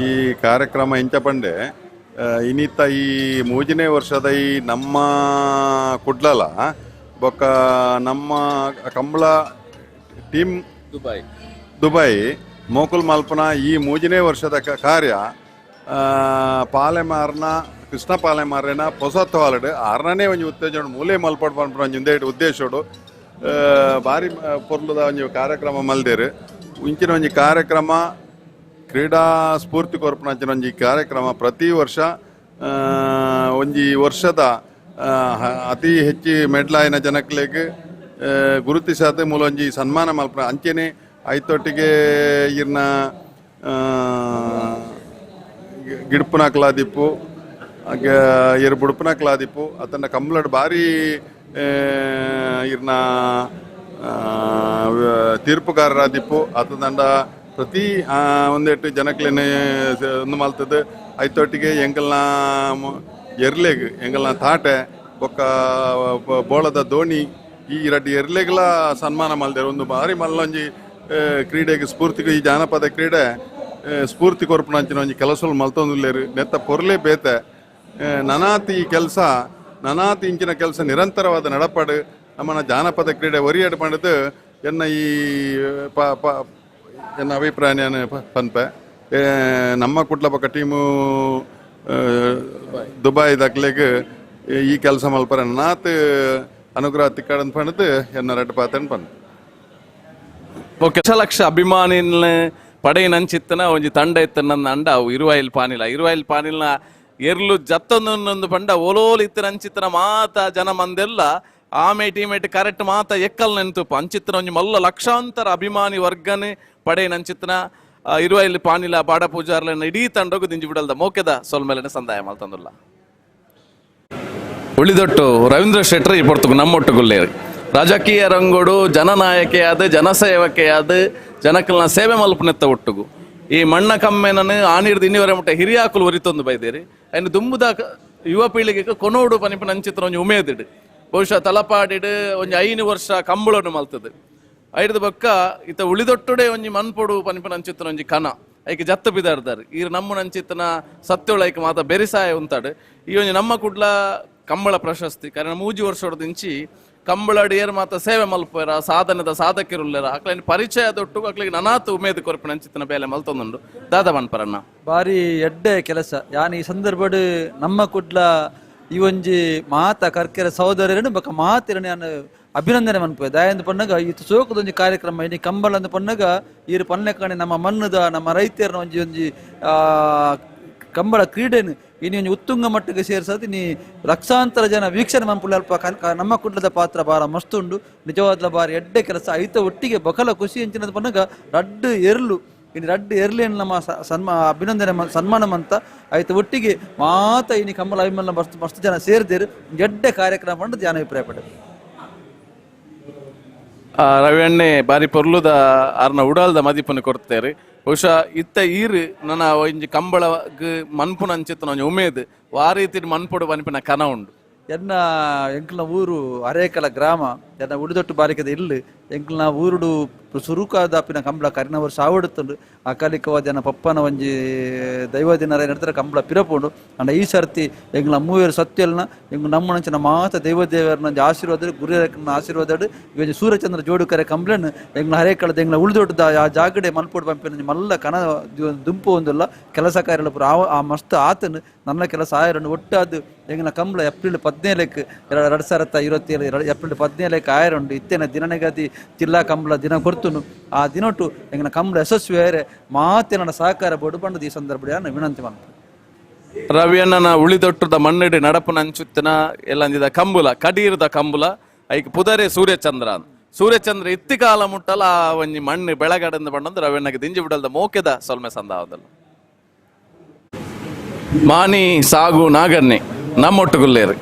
ಈ ಕಾರ್ಯಕ್ರಮ ಎಂಚ ಪಂಡೆ ಇನ್ನಿತ್ತ ಈ 3ನೇ ವರ್ಷದ ಈ ನಮ್ಮ ಕುಡ್ಲಲ ಬೊಕ್ಕ ನಮ್ಮ ಕಂಬಳ ಟೀಮ್ ದುಬೈ ಮೋಕುಲ್ ಮಲ್ಪನ ಈ ಮೂಜನೇ ವರ್ಷದ ಕಾರ್ಯ ಪಾಲೆಮಾರ್ನ ಕೃಷ್ಣ ಪಾಲೆಮಾರನ ಪೊಸತ್ವಾಲಡ್ ಆರ್ನೇ ಒಂಜಿ ಉತ್ತೇಜನ ಮೂಲೆ ಮಲ್ಪಡ್ ಪನ್ಪುನ ಒಂಜಿ ಉಂದೇ ಉದ್ದೇಶೋಡು ಭಾರಿ ಪೊರ್ಲುದ ಒಂಜಿ ಕಾರ್ಯಕ್ರಮ ಮಲ್ದೇರು. ಇಂಚಿನ ಒಂಜಿ ಕಾರ್ಯಕ್ರಮ ಕ್ರೀಡಾ ಸ್ಫೂರ್ತಿ ಕೊರ್ಪುನ ಅಂಚಿನ ಒಂಜಿ ಕಾರ್ಯಕ್ರಮ ಪ್ರತಿ ವರ್ಷ ಒಂಜಿ ವರ್ಷದ ಅತಿ ಹೆಚ್ಚು ಮೆಡ್ಲಾಯಿನ ಜನಕ್ಲೆಗ್ ಗುರುತಿಸಾದ ಮೂಲ ಒಂಜಿ ಸನ್ಮಾನ ಮಲ್ಪುನ ಅಂಚೆನೆ ಐತೊಟ್ಟಿಗೆ ಇರ್ನ ಗಿಡ್ಪುನಕ್ಲಾದಿಪ್ಪು ಇರ್ ಬುಡ್ಪುನಕ್ಲಾದಿಪ್ಪು ಅತನ ಕಂಬ್ಲಡ್ ಬಾರಿ ಇರ್ನ ತೀರ್ಪುಗಾರರಾದಿಪ್ಪು ಅತದಂಡ ಪ್ರತಿ ಒಂದೆಟ್ಟು ಜನಕ್ಲೆನೆ ಒಂದು ಮಲ್ತದ ಐತೊಟ್ಟಿಗೆ ಎಂಕಲ್ನ ಎರ್ಲೆಗ್ ಎಂಕಲ್ನ ತಾಟೆ ಬೊಕ್ಕ ಬೋಳದ ದೋಣಿ ಈ ರಡ್ಡು ಎರ್ಲೆಗ್ಲ ಸನ್ಮಾನ ಮಲ್ದೇರು. ಒಂದು ಬಾರಿ ಮಲ್ಲೊಂಜಿ ಕ್ರೀಡೆಗೆ ಸ್ಫೂರ್ತಿಗೆ ಈ ಜಾನಪದ ಕ್ರೀಡೆ ಸ್ಫೂರ್ತಿ ಕೊರ್ಪುನಂಚಿನ ಒಂಜಿ ಕೆಲಸಲು ಮಲ್ತೊಂದುಲ್ಲೇರು. ನೆತ್ತ ಪೊರ್ಲೆ ಬೇತೆ ನನಾತಿ ಈ ಕೆಲಸ ನನಾತಿ ಇಂಚಿನ ಕೆಲಸ ನಿರಂತರವಾದ ನಡಪಾಡು ನಮ್ಮನ ಜಾನಪದ ಕ್ರೀಡೆ ಒರಿಯಡ್ ಪಂಡದು ಎನ್ನ ಈ ಎನ್ನ ಅಭಿಪ್ರಾಯ ನಾನು ಪನ್ಪೆ. ನಮ್ಮ ಕುಡ್ಲ ಪಕ್ಕ ಟೀಮು ದುಬೈ ದಕ್ಲೆಗ್ ಈ ಕೆಲಸ ಮಲ್ಪರೆ ನನಾತ್ ಅನುಗ್ರಹ ತಿಕ್ಕಾಡನ್ ಪಂಡದು ಎನ್ನ ರಡ್ಡು ಪಾತನ್ ಪನ್. ಓಕೆ, ಲಕ್ಷ ಲಕ್ಷ ಅಭಿಮಾನಿನ ಪಡೆಯಿನಂಚಿತ್ತನ ಒಂಜಿ ತಂಡ ಇತ್ತನ ಅಂಡ ಅವು ಇರುವಾಯಿಲ್ ಪಾನಿಲ ಇರುವಾಯಿಲ್ ಪಾನಿಲ್ನ ಎರ್ಲು ಜತ್ತೊಂದೊಂದು ಪಂಡ ಓಲೋಲು ಇತ್ತನ ಅಂಚಿತ್ತನ ಮಾತ ಜನ ಮಂದೆಲ್ಲ ಆಮೆ ಟೀಮೇಟ್ ಕರೆಕ್ಟ್ ಮಾತ ಎಕ್ಕಲ್ ನೆಂತುಪ್ಪ ಅಂಚಿತ್ತನ ಒಂಜಿ ಮಲ್ಲ ಲಕ್ಷಾಂತರ ಅಭಿಮಾನಿ ವರ್ಗನೆ ಪಡೆಯಿನಂಚಿತ್ತನ ಇರುವಾಯಿಲ್ ಪಾನಿಲ ಬಾಡ ಪೂಜಾರ್ಲೆನ ಇಡೀ ತಂಡಗು ದಿಂಜಿ ಬಿಡಲ್ದ ಮೋಕೆದ ಸೊಲ್ಮೇಲೆನ ಸಂದಾಯ ಮಲ್ತಂದುಲ್ಲ. ಉಳಿದೊಟ್ಟು ರವೀಂದ್ರ ಶೆಟ್ಟರ್ ಈ ಪೊರ್ತುಗು ನಮ್ಮೊಟ್ಟು ಗುಲ್ಲೇರಿ ರಾಜಕೀಯ ರಂಗೋಡು ಜನನಾಯಕೆಯಾದ ಜನಸೇವಕೆಯಾದ ಜನಕಲ್ನ ಸೇವೆ ಮಲ್ಪನೆತ್ತ ಒಟ್ಟುಗು ಈ ಮಣ್ಣ ಕಮ್ಮೆನನ್ನು ಆನಿರ್ದು ಇನ್ನಿವರೆ ಮುಟ್ಟ ಹಿರಿಯಾಕುಲು ಒರಿತೊಂದು ಬೈದೇರಿ ಅಯ್ನ ದುಂಬುದ ಯುವ ಪೀಳಿಗೆಗೆ ಕೊನೋಡು ಪನಿಪನ ಅಂಚಿತ್ರ ಒಂಜಿ ಉಮೇದಿಡು ಬಹುಶಃ ತಲಪಾಡಿಡು ಒಂಜಿ 5 ವರ್ಷ ಕಂಬಳನ್ನು ಮಲ್ತದೆ ಐದು ಬೊಕ್ಕ ಇತ್ತ ಉಳಿದೊಟ್ಟುಡೆ ಒಂಜಿ ಮನ್ಪೊಡು ಪನಿಪನ ಅಂಚಿತ್ರ ಒಂಜಿ ಕನ ಐಕೆ ಜತ್ತ ಬಿದಾರ್ದಾರೆ ಈರು ನಮ್ಮ ನಂಚಿತ್ತನ ಸತ್ಯೋಳ ಐಕೆ ಮಾತ ಬೆರಿಸಾಯ ಉಂತಾಡು. ಈ ಒಂಜಿ ನಮ್ಮ ಕುಡ್ಲ ಕಂಬಳ ಪ್ರಶಸ್ತಿ ಕಾರಣ 3 ವರ್ಷದಿಂಚಿ ಕಂಬಳಡಿಯರ್ ಮಾತ ಸೇವೆ ಮಲ್ಪೇರ ಸಾಧನದ ಸಾಧಕಿರುಲ್ಲೇರ ಅಕ್ಲೈನ್ ಪರಿಚಯ ದೊಟ್ಟು ಅಕ್ಲಿಗೆ ನನಾತು ಉಮೇದು ಕೊರ್ಪಿನ ಅಂಚಿತನ ಬೇಲೆ ಮಲ್ತೊಂದುಂಡು. ದಾದಾ ಮನ್ಪರಣ್ಣ ಬಾರಿ ಎಡ್ಡೆ ಕೆಲಸ. ಯಾನ್ ಈ ಸಂದರ್ಭಡ್ ನಮ್ಮ ಕುಡ್ಲ ಈ ಒಂಜಿ ಮಾತ ಕರ್ಕೆರ ಸಹೋದರನು ಬೊಕ್ಕ ಮಾತಿರನು ಯಾನ್ ಅಭಿನಂದನೆ ಮನ್ಪುವೆ. ದಾಯಂದು ಪನ್ನಗ ಈ ಸೋಕದೊಂಜಿ ಕಾರ್ಯಕ್ರಮ ಇನಿ ಕಂಬಳ ಅಂದ್ ಪನ್ನಗ ಈರು ಪನ್ಲೆಕಣೆ ನಮ್ಮ ಮಣ್ಣದ ನಮ್ಮ ರೈತರನ ಒಂಜಿ ಒಂಜಿ ಕಂಬಳ ಕ್ರೀಡೆನು ಇನಿ ಒಂಜಿ ಉತ್ತುಂಗ ಮಟ್ಟಕ್ಕೆ ಸೇರ್ಸದು ಇನಿ ಲಕ್ಷಾಂತರ ಜನ ವೀಕ್ಷಣೆ ಮನ್ಪುಳ್ಳೆ ಅಲ್ಪ ನಮ್ಮ ಕುಡ್ಲದ ಪಾತ್ರ ಬಾರ ಮಸ್ತ್ ಉಂಡು. ನಿಜವಾದ್ಲ ಬಾರಿ ಎಡ್ಡೆ ಕೆಲಸ. ಐತ ಒಟ್ಟಿಗೆ ಬಕಲ ಖುಷಿ ಅಂಚಿನದ ಪನ್ನಗ ರಡ್ಡು ಎರ್ಲು ಇನಿ ರಡ್ಡು ಎರ್ಲೇನು ನಮ್ಮ ಅಭಿನಂದನೆ ಸನ್ಮಾನ ಅಂತ ಐತ ಒಟ್ಟಿಗೆ ಮಾತ ಇನಿ ಕಂಬಳ ಅಭಿಮಾನ ಮಸ್ತ್ ಮಸ್ತ್ ಜನ ಸೇರಿದೇರು ಎಡ್ಡೆ ಕಾರ್ಯಕ್ರಮ ಪಂಡ ಜನ ಅಭಿಪ್ರಾಯ ಪಡೆದು. ರವಿ ಅಣ್ಣೆ ಬಾರಿ ಪೊರ್ಲುದ ಆರ್ನ ಉಡಾಲ್ದ ಮದಿಪನ್ನು ಕೊಡ್ತೇವೆ. ಬಹುಶಃ ಇತ್ತ ಈರು ನನ್ನ ಒಂಜಿ ಕಂಬಳಗ್ ಮನ್ಪುನ ಅಂಚಿತ್ತನ ಒಂಜಿ ಉಮೇದ್ ವಾ ರೀತಿ ಮನ್ಪುಡು ಮನ್ಪಿನ ಕನ ಉಂಡು. ಎನ್ನ ಎಂಕ್ಲನ ಊರು ಅರೇಕಲ ಗ್ರಾಮ ಎನ್ನ ಉಳಿದೊಟ್ಟು ಬಾರಿಕದ ಇಲ್ಲು ಎಂಕ್ಲನ ಊರುಡು ಸುರುಕಾದಾಪಿನ ಕಂಬಳ ಕರಿನ ವರ್ಷ ಆವಡುತ್ತುಂಡು. ಅಕಾಲಿಕವಾದ ಎನ್ನ ಪಪ್ಪನ ಒಂಜಿ ದೈವ ದಿನ ನಡ್ತಾರೆ ಕಂಬಳ ಪಿರಪುಂಡು. ಅಂಡ ಈ ಸರ್ತಿ ಎಂಕ್ಲ ಮೂವರು ಸತ್ಯಲ್ನ ಎಂಕ್ ನಮ್ಮನಂಚಿನ ಮಾತ ದೈವ ದೇವರನ ಒಂಜಿ ಆಶೀರ್ವಾದ ಗುರಿಯರಕನ ಆಶೀರ್ವಾದ ಒಂಜಿ ಸೂರ್ಯಚಂದ್ರ ಜೋಡುಕರೆ ಕಂಬ್ಳನ್ ಎಂಕ್ಲ ಹರೇಕಳದ ಎಂಕ್ಲ ಉಳಿದೊಟ್ಟದ ಆ ಜಾಗಡೆ ಮಲ್ಪೋಡು ಪಂಪಿನ ಮಲ್ಲ ಕನ ದುಂಪು ಒಂದುಲ್ಲ ಕೆಲಸ ಕಾರ್ಯ ಪೂರ ಆ ಮಸ್ತ್ ಆತನು ನನ್ನ ಕೆಲಸ ಆಯರನ್ನು ಒಟ್ಟಾದು ಎಂಗ್ಲ ಕಂಬಳ ಏಪ್ರಿಲ್ 17ಕ್ಕೆ 2027 ಏಪ್ರಿಲ್ 17ಕ್ಕೆ ಆಯರುಂಡು. ಇತ್ತೇನ ದಿನನೆಗತಿ ಜಿಲ್ಲಾ ಕಂಬಳ ದಿನ ಕೊರ್ತುನು ಆ ದಿನೊಟ್ಟು ಎಂಗ್ನ ಕಂಬಳ ಯಶಸ್ವಿ ಆಯರೆ ಮಾತಿನ ಸಹಕಾರ ಬೋಡು ಪಂಡದು ಈ ಸಂದರ್ಭ ನಾನು ವಿನಂತಿ ಮಾಡ್ತೇನೆ. ರವಿಯಣ್ಣನ ಉಳಿದೊಟ್ಟದ ಮಣ್ಣಡಿ ನಡಪುನ ಅಂಚುತ್ತಿನ ಎಲ್ಲಂದಿದ ಕಂಬುಲ ಕಡೀರದ ಕಂಬುಲ ಐಕ್ ಪುದರೆ ಸೂರ್ಯಚಂದ್ರ ಸೂರ್ಯಚಂದ್ರ ಇತ್ತಿಕಾಲ ಮುಟ್ಟಲ ಆ ಒಂಜಿ ಮಣ್ಣು ಬೆಳಗಡಂದ ಬಣ್ಣಂದು ರವಿಯಣ್ಣಗೆ ದಿಂಜಿ ಬಿಡಲ್ದ ಮೋಕೆದ ಸೊಲ್ಮೆ ಸಂದಾವದಲ್ಲ. ಮಾಣಿ ಸಾಗು ನಾಗನ್ನೆ ನಮ್ಮೊಟ್ಟುಗುಲ್ಲೇರು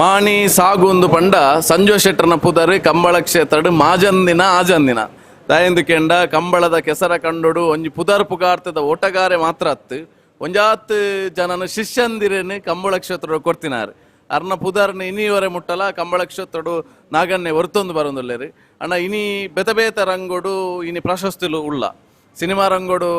ಮಾಣಿ ಸಾಗು ಒಂದು ಪಂಡ ಸಂಜೋ ಶೆಟ್ಟರ್ನ ಪುದರ್ ಕಂಬಳ ಕ್ಷೇತ್ರಡು ಮಾಜಂದಿನ ಆಜಂದಿನ ದಾಯಂದು ಕೆಂಡ ಕಂಬಳದ ಕೆಸರ ಕಂಡೋಡು ಒಂಜಿ ಪುದರ್ ಪುಗಾರ್ತದ ಓಟಗಾರೆ ಮಾತ್ರ ಅತ್ತು ಒಂಜಾತ್ ಜನನ ಶಿಷ್ಯಂದಿರೇನು ಕಂಬಳ ಕ್ಷೇತ್ರ ಕೊಡ್ತಿನಾರು ಅರ್ನ ಪುದರ್ನ ಇನಿವರೆ ಮುಟ್ಟಲ ಕಂಬಳ ಕ್ಷೇತ್ರಡು ನಾಗನ್ನೆ ಹೊರ್ತೊಂದು ಬರೋದುಲ್ಲೇರಿ ಅಣ್ಣ. ಇನಿ ಬೆತ ರಂಗೋಡು ಇನಿ ಪ್ರಶಸ್ತಿಲು ಉಳ್ಳ ಸಿನಿಮಾ ರಂಗೋಡು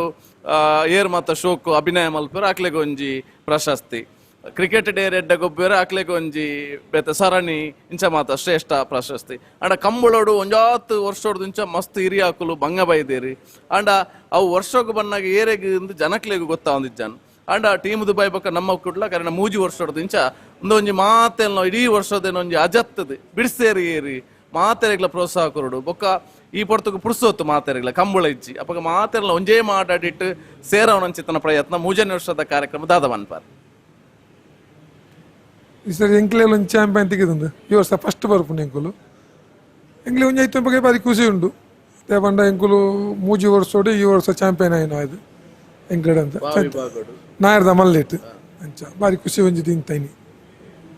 ಏರ್ ಮಾತ ಶೋಕು ಅಭಿನಯ ಮಲ್ಪರು ಅಕ್ಲೆಗೆ ಒಂಜಿ ಪ್ರಶಸ್ತಿ ಕ್ರಿಕೆಟ್ ಡೇ ರೆಡ್ಡ ಗೊಬ್ಬರ ಅಕ್ಲೆಗ್ ಒಂಜಿ ಬೇತೆ ಸರಣಿ ಇಂಚ ಮಾತ ಶ್ರೇಷ್ಠ ಪ್ರಶಸ್ತಿ. ಅಂಡ ಕಂಬಳೋಡು ಒಂಜಾತ್ ವರ್ಷೋಡು ಇಂಚ ಮಸ್ತ್ ಹಿರಿಯಾಕುಲು ಬಂಗ ಬೈದೇರಿ. ಅಂಡ ಅವು ವರ್ಷಕ್ಕೆ ಬನ್ನಾಗ ಏರೆಗ್ ಇಂದು ಜನಕ್ಲೆಗ್ ಗೊತ್ತಾವಂದಿಜ್ಜಾನ್. ಅಂಡ ಟೀಮ್ ದುಬೈ ಬೊಕ್ಕ ನಮ್ಮ ಕುಡ್ಲ ಕಾರಣ ಮೂಜಿ ವರ್ಷೋಡು ಇಂಚ ಒಂದೊಂಜಿ ಮಾತೆಲ್ಲ ಇಡೀ ವರ್ಷದೇನ ಒಂಜಿ ಅಜತ್ತದು ಬಿಡಿಸೇರಿ ಏರಿ ಮಾತೆರೆಗ್ಲ ಪ್ರೋತ್ಸಾಹ ಕೊರಡು ಬೊಕ್ಕ ಈ ಪೊರ್ತುಗು ಪುರ್ಸೊತ್ತು ಮಾತೆರೆಗ್ಲ ಕಂಬಳ ಇಜ್ಜಿ ಅಪಗ ಮಾತೆರ್ಲ ಒಂಜೇ ಮಾಟಾಡಿಟ್ಟು ಸೇರವನಂಚಿತನ ಪ್ರಯತ್ನ ಮೂಜನೇ ವರ್ಷದ ಕಾರ್ಯಕ್ರಮ ದಾದ ಮನ್ಪಾರ್. ಈ ಸರಿ ಎಂಕ್ಲೆಲ್ಲ ಒಂದು ಚಾಂಪಿಯನ್ ತೆಗೆದುಂಡು ಈ ವರ್ಷ ಫಸ್ಟ್ ಬರ್ಪುಂಡು ಎಂಕುಲು. ಎಂಕ್ಲೆ ಒಂಜಿ ಐತ ಬಗ್ಗೆ ಬಾರಿ ಖುಷಿ ಉಂಡು. ಪಂಡ ಎಂಕುಲು ಮೂಜಿ ವರ್ಷೋಡು ಈ ವರ್ಷ ಚಾಂಪಿಯನ್ ಆಯ್ನ ಅದು ಎಂಕ್ಲೆಡ್ ಅಂತ ನಾಯರ್ದ ಮಲ್ಲಿಟ್ಟು ಅಂಚ ಬಾರಿ ಖುಷಿ ಒಂಜಿ ತಿಂತೈನಿ.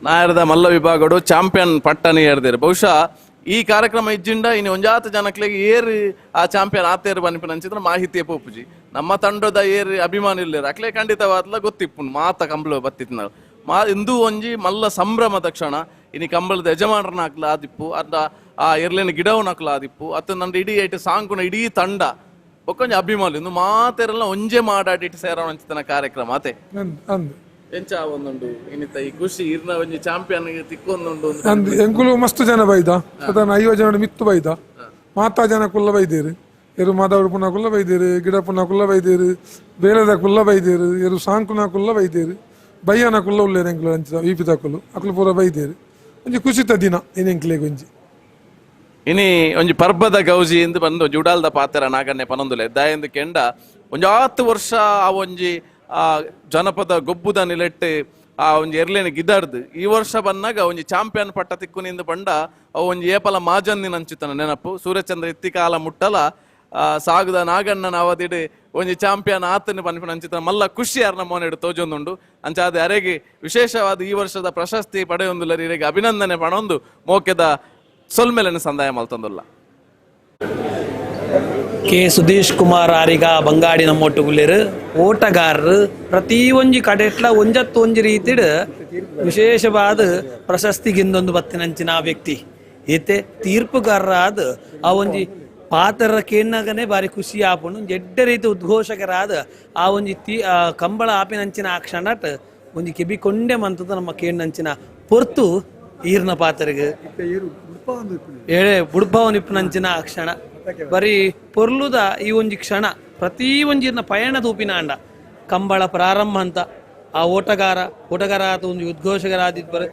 ನಾಯರ್ದ ಮಲ್ಲ ವಿಭಾಗಡು ಚಾಂಪಿಯನ್ ಪಟ್ಟನೆ ಏರ್ದೇರು. ಬಹುಶಃ ಈ ಕಾರ್ಯಕ್ರಮ ಇಜ್ಜಿಂಡ ಇನ್ನು ಒಂಜಾತ ಜನಕ್ಲೆಗ್ ಏರು ಆ ಚಾಂಪಿಯನ್ ಆತೇರು ಬನ್ಪಿನ ಅಂಚಿದ್ರೆ ಮಾಹಿತಿಯ ಪೋಪುಜಿ. ನಮ್ಮ ತಂಡದ ಏರು ಅಭಿಮಾನಿ ಇಲ್ಲೇರು ಅಕ್ಲೆ ಖಂಡಿತವಾದ್ಲ ಗೊತ್ತಿಪ್ಪುಂಡು ಮಾತ ಕಂಬಳ ಬತ್ತಿತ್ತಿನ ಮಾ ಇಂದು ಒಂಜಿ ಮಲ್ಲ ಸಂಭ್ರಮದ ಕ್ಷಣ. ಇನಿ ಕಂಬಳದ ಯಜಮಾನರನ್ನ ಹಾಕ್ಲ ಆದಿಪ್ಪು ಅರ್ಧ ಆ ಎರ್ಲೇನ ಗಿಡವನ್ನ ಹಾಕ್ಲ ಆದಿಪ್ಪು ಅತ್ತ ನನ್ನ ಇಡೀ ಐಟ್ ಸಾಂಕುನ ಇಡೀ ತಂಡ ಬೊಕ್ಕೊಂಜಿ ಅಭಿಮಾನಿ ಇಂದು ಮಾತೆರೆಲ್ಲ ಒಂಜೆ ಮಾಡಾಡಿಟ್ಟು ಸೇರವನಂಚಿತನ ಕಾರ್ಯಕ್ರಮ ಅತೆ ಎಂಚ ಒಂದುಂಡು ಇನ್ನಿತ ಈ ಖುಷಿ ಇರ್ನ ಒಂಜಿ ಚಾಂಪಿಯನ್ ತಿಕ್ಕೊಂದುಂಡು ಅಂದ್ ಎಂಕುಲು ಮಸ್ತ್ ಜನ ಬೈದ ಸಾಧಾರಣ 50 ಜನ ಮಿತ್ತು ಬೈದ ಮಾತಾ ಜನ ಕುಲ್ಲ ಬೈದೇರು ಎರು ಮಾದಾವಡು ಪುನ ಕುಲ್ಲ ಬೈದೇರು ಗಿಡ ಪುನ ಕುಲ್ಲ ಬೈದೇರು ಬೇಲದ ಕುಲ್ಲ ಬೈದೇರು ಎರು ಸಾಂಕುನ ಕುಲ್ಲ ಬೈದೇರು ಬಯ್ಯನ ಕುಲ್ಲ ಉಲ್ಲೇರು ಎಂಕುಲು ಅಂಚಿದ ಈಪಿದ ಕುಲ್ಲು ಅಕ್ಲು ಪೂರ ಬೈದೇರು ಒಂಜಿ ಖುಷಿತ ದಿನ ಇನ್ ಎಂಕ್ಲೆಗ್ ಒಂಜಿ ಇನಿ ಒಂಜಿ ಪರ್ಬದ ಗೌಜಿ ಎಂದು ಬಂದು ಒಂಜಿ ಉಡಾಲ್ದ ಪಾತ್ರ ನಾಗನ್ನೆ ಪನೊಂದುಲೆ ದಾಯಂದು ಕೆಂಡ ಒಂಜಿ 10 ವರ್ಷ ಆ ಒಂಜಿ ಆ ಜನಪದ ಗೊಬ್ಬುದ ನಿಲೆಟ್ಟು ಆ ಒಂಜಿ ಎರ್ಲೇನ ಗಿದಾರ್ದು ಈ ವರ್ಷ ಬಂದಾಗ ಒಂಜಿ ಚಾಂಪಿಯನ್ ಪಟ್ಟ ತಿಕ್ಕುನಿಂದ ಬಂಡ ಅವು ಒಂಜಿ ಏಪಲ ಮಾಜಂದಿನ ಅಂಚುತನ ನೆನಪು. ಸೂರ್ಯಚಂದ್ರ ಇತ್ತಿಕಾಲ ಮುಟ್ಟಲ ಸಾಗುದ ನಾಗಣ್ಣನ ಅವಧಿಡು ಒಂಜಿ ಚಾಂಪಿಯನ್ ಆತನ ಪನ್ಪಿನ ಅಂಚಿತನ ಮಲ್ಲ ಖುಷಿ ಯಾರನ ಮೋನೆಡು ತೋಜೊಂದುಂಡು. ಅಂಚಾದ ಅರೆಗೆ ವಿಶೇಷವಾದ ಈ ವರ್ಷದ ಪ್ರಶಸ್ತಿ ಪಡೆಯೊಂದುಲ್ಲ ಇರೆಗೆ ಅಭಿನಂದನೆ ಪಣೊಂದು ಮೋಕೆದ ಸೊಲ್ಮೆಲೆನ ಸಂದಾಯ ಮಲ್ತೊಂದುಲ್ಲ. ಕೆ ಸುಧೀಶ್ ಕುಮಾರ್ ಆರಿಗ ಬಂಗಾಡಿ ನಮ್ಮೊಟ್ಟುಗುಲ್ಲೇರು ಓಟಗಾರರು ಪ್ರತಿ ಒಂಜಿ ಕಡೆಟ್ಲ ಒಂಜತ್ತು ಒಂಜಿ ರೀತಿಡ್ ವಿಶೇಷವಾದ ಪ್ರಶಸ್ತಿಗಿಂದೊಂದು ಬತ್ತಿನಂಚಿನ ವ್ಯಕ್ತಿ ಏತೆ ತೀರ್ಪುಗಾರರಾದ ಆ ಒಂಜಿ ಪಾತ್ರ ಕೇಣ್ಣಗನೆ ಬಾರಿ ಖುಷಿ ಆಪುಂಡು. ಒಂಜಿ ಎಡ್ಡೆ ರೀತಿ ಉದ್ಘೋಷಕರಾದ ಆ ಒಂಜಿ ಕಂಬಳ ಆಪಿನಂಚಿನ ಆ ಕ್ಷಣಟ್ ಒಂಜಿ ಕೆಬಿ ಕೊಂಡೆ ಮಂತದ ನಮ್ಮ ಕೇಣ್ಣಂಚಿನ ಪೊರ್ತು ಈರ್ನ ಪಾತ್ರಗೆ ಏಳೆ ಬುಡ್ಭಾವ ನಿಪ್ಪುನಂಚಿನ ಆ ಕ್ಷಣ ಬರೀ ಪೊರ್ಲುದ ಈ ಒಂಜಿ ಕ್ಷಣ ಪ್ರತಿ ಒಂಜಿನ ಪಯಣ ತೂಪಿನ ಅಂಡ ಕಂಬಳ ಪ್ರಾರಂಭ ಅಂತ ಆ ಓಟಗಾರ ಓಟಗಾರ ಆತ ಒಂದು ಉದ್ಘೋಷಕರಾದಿದ್ ಬರ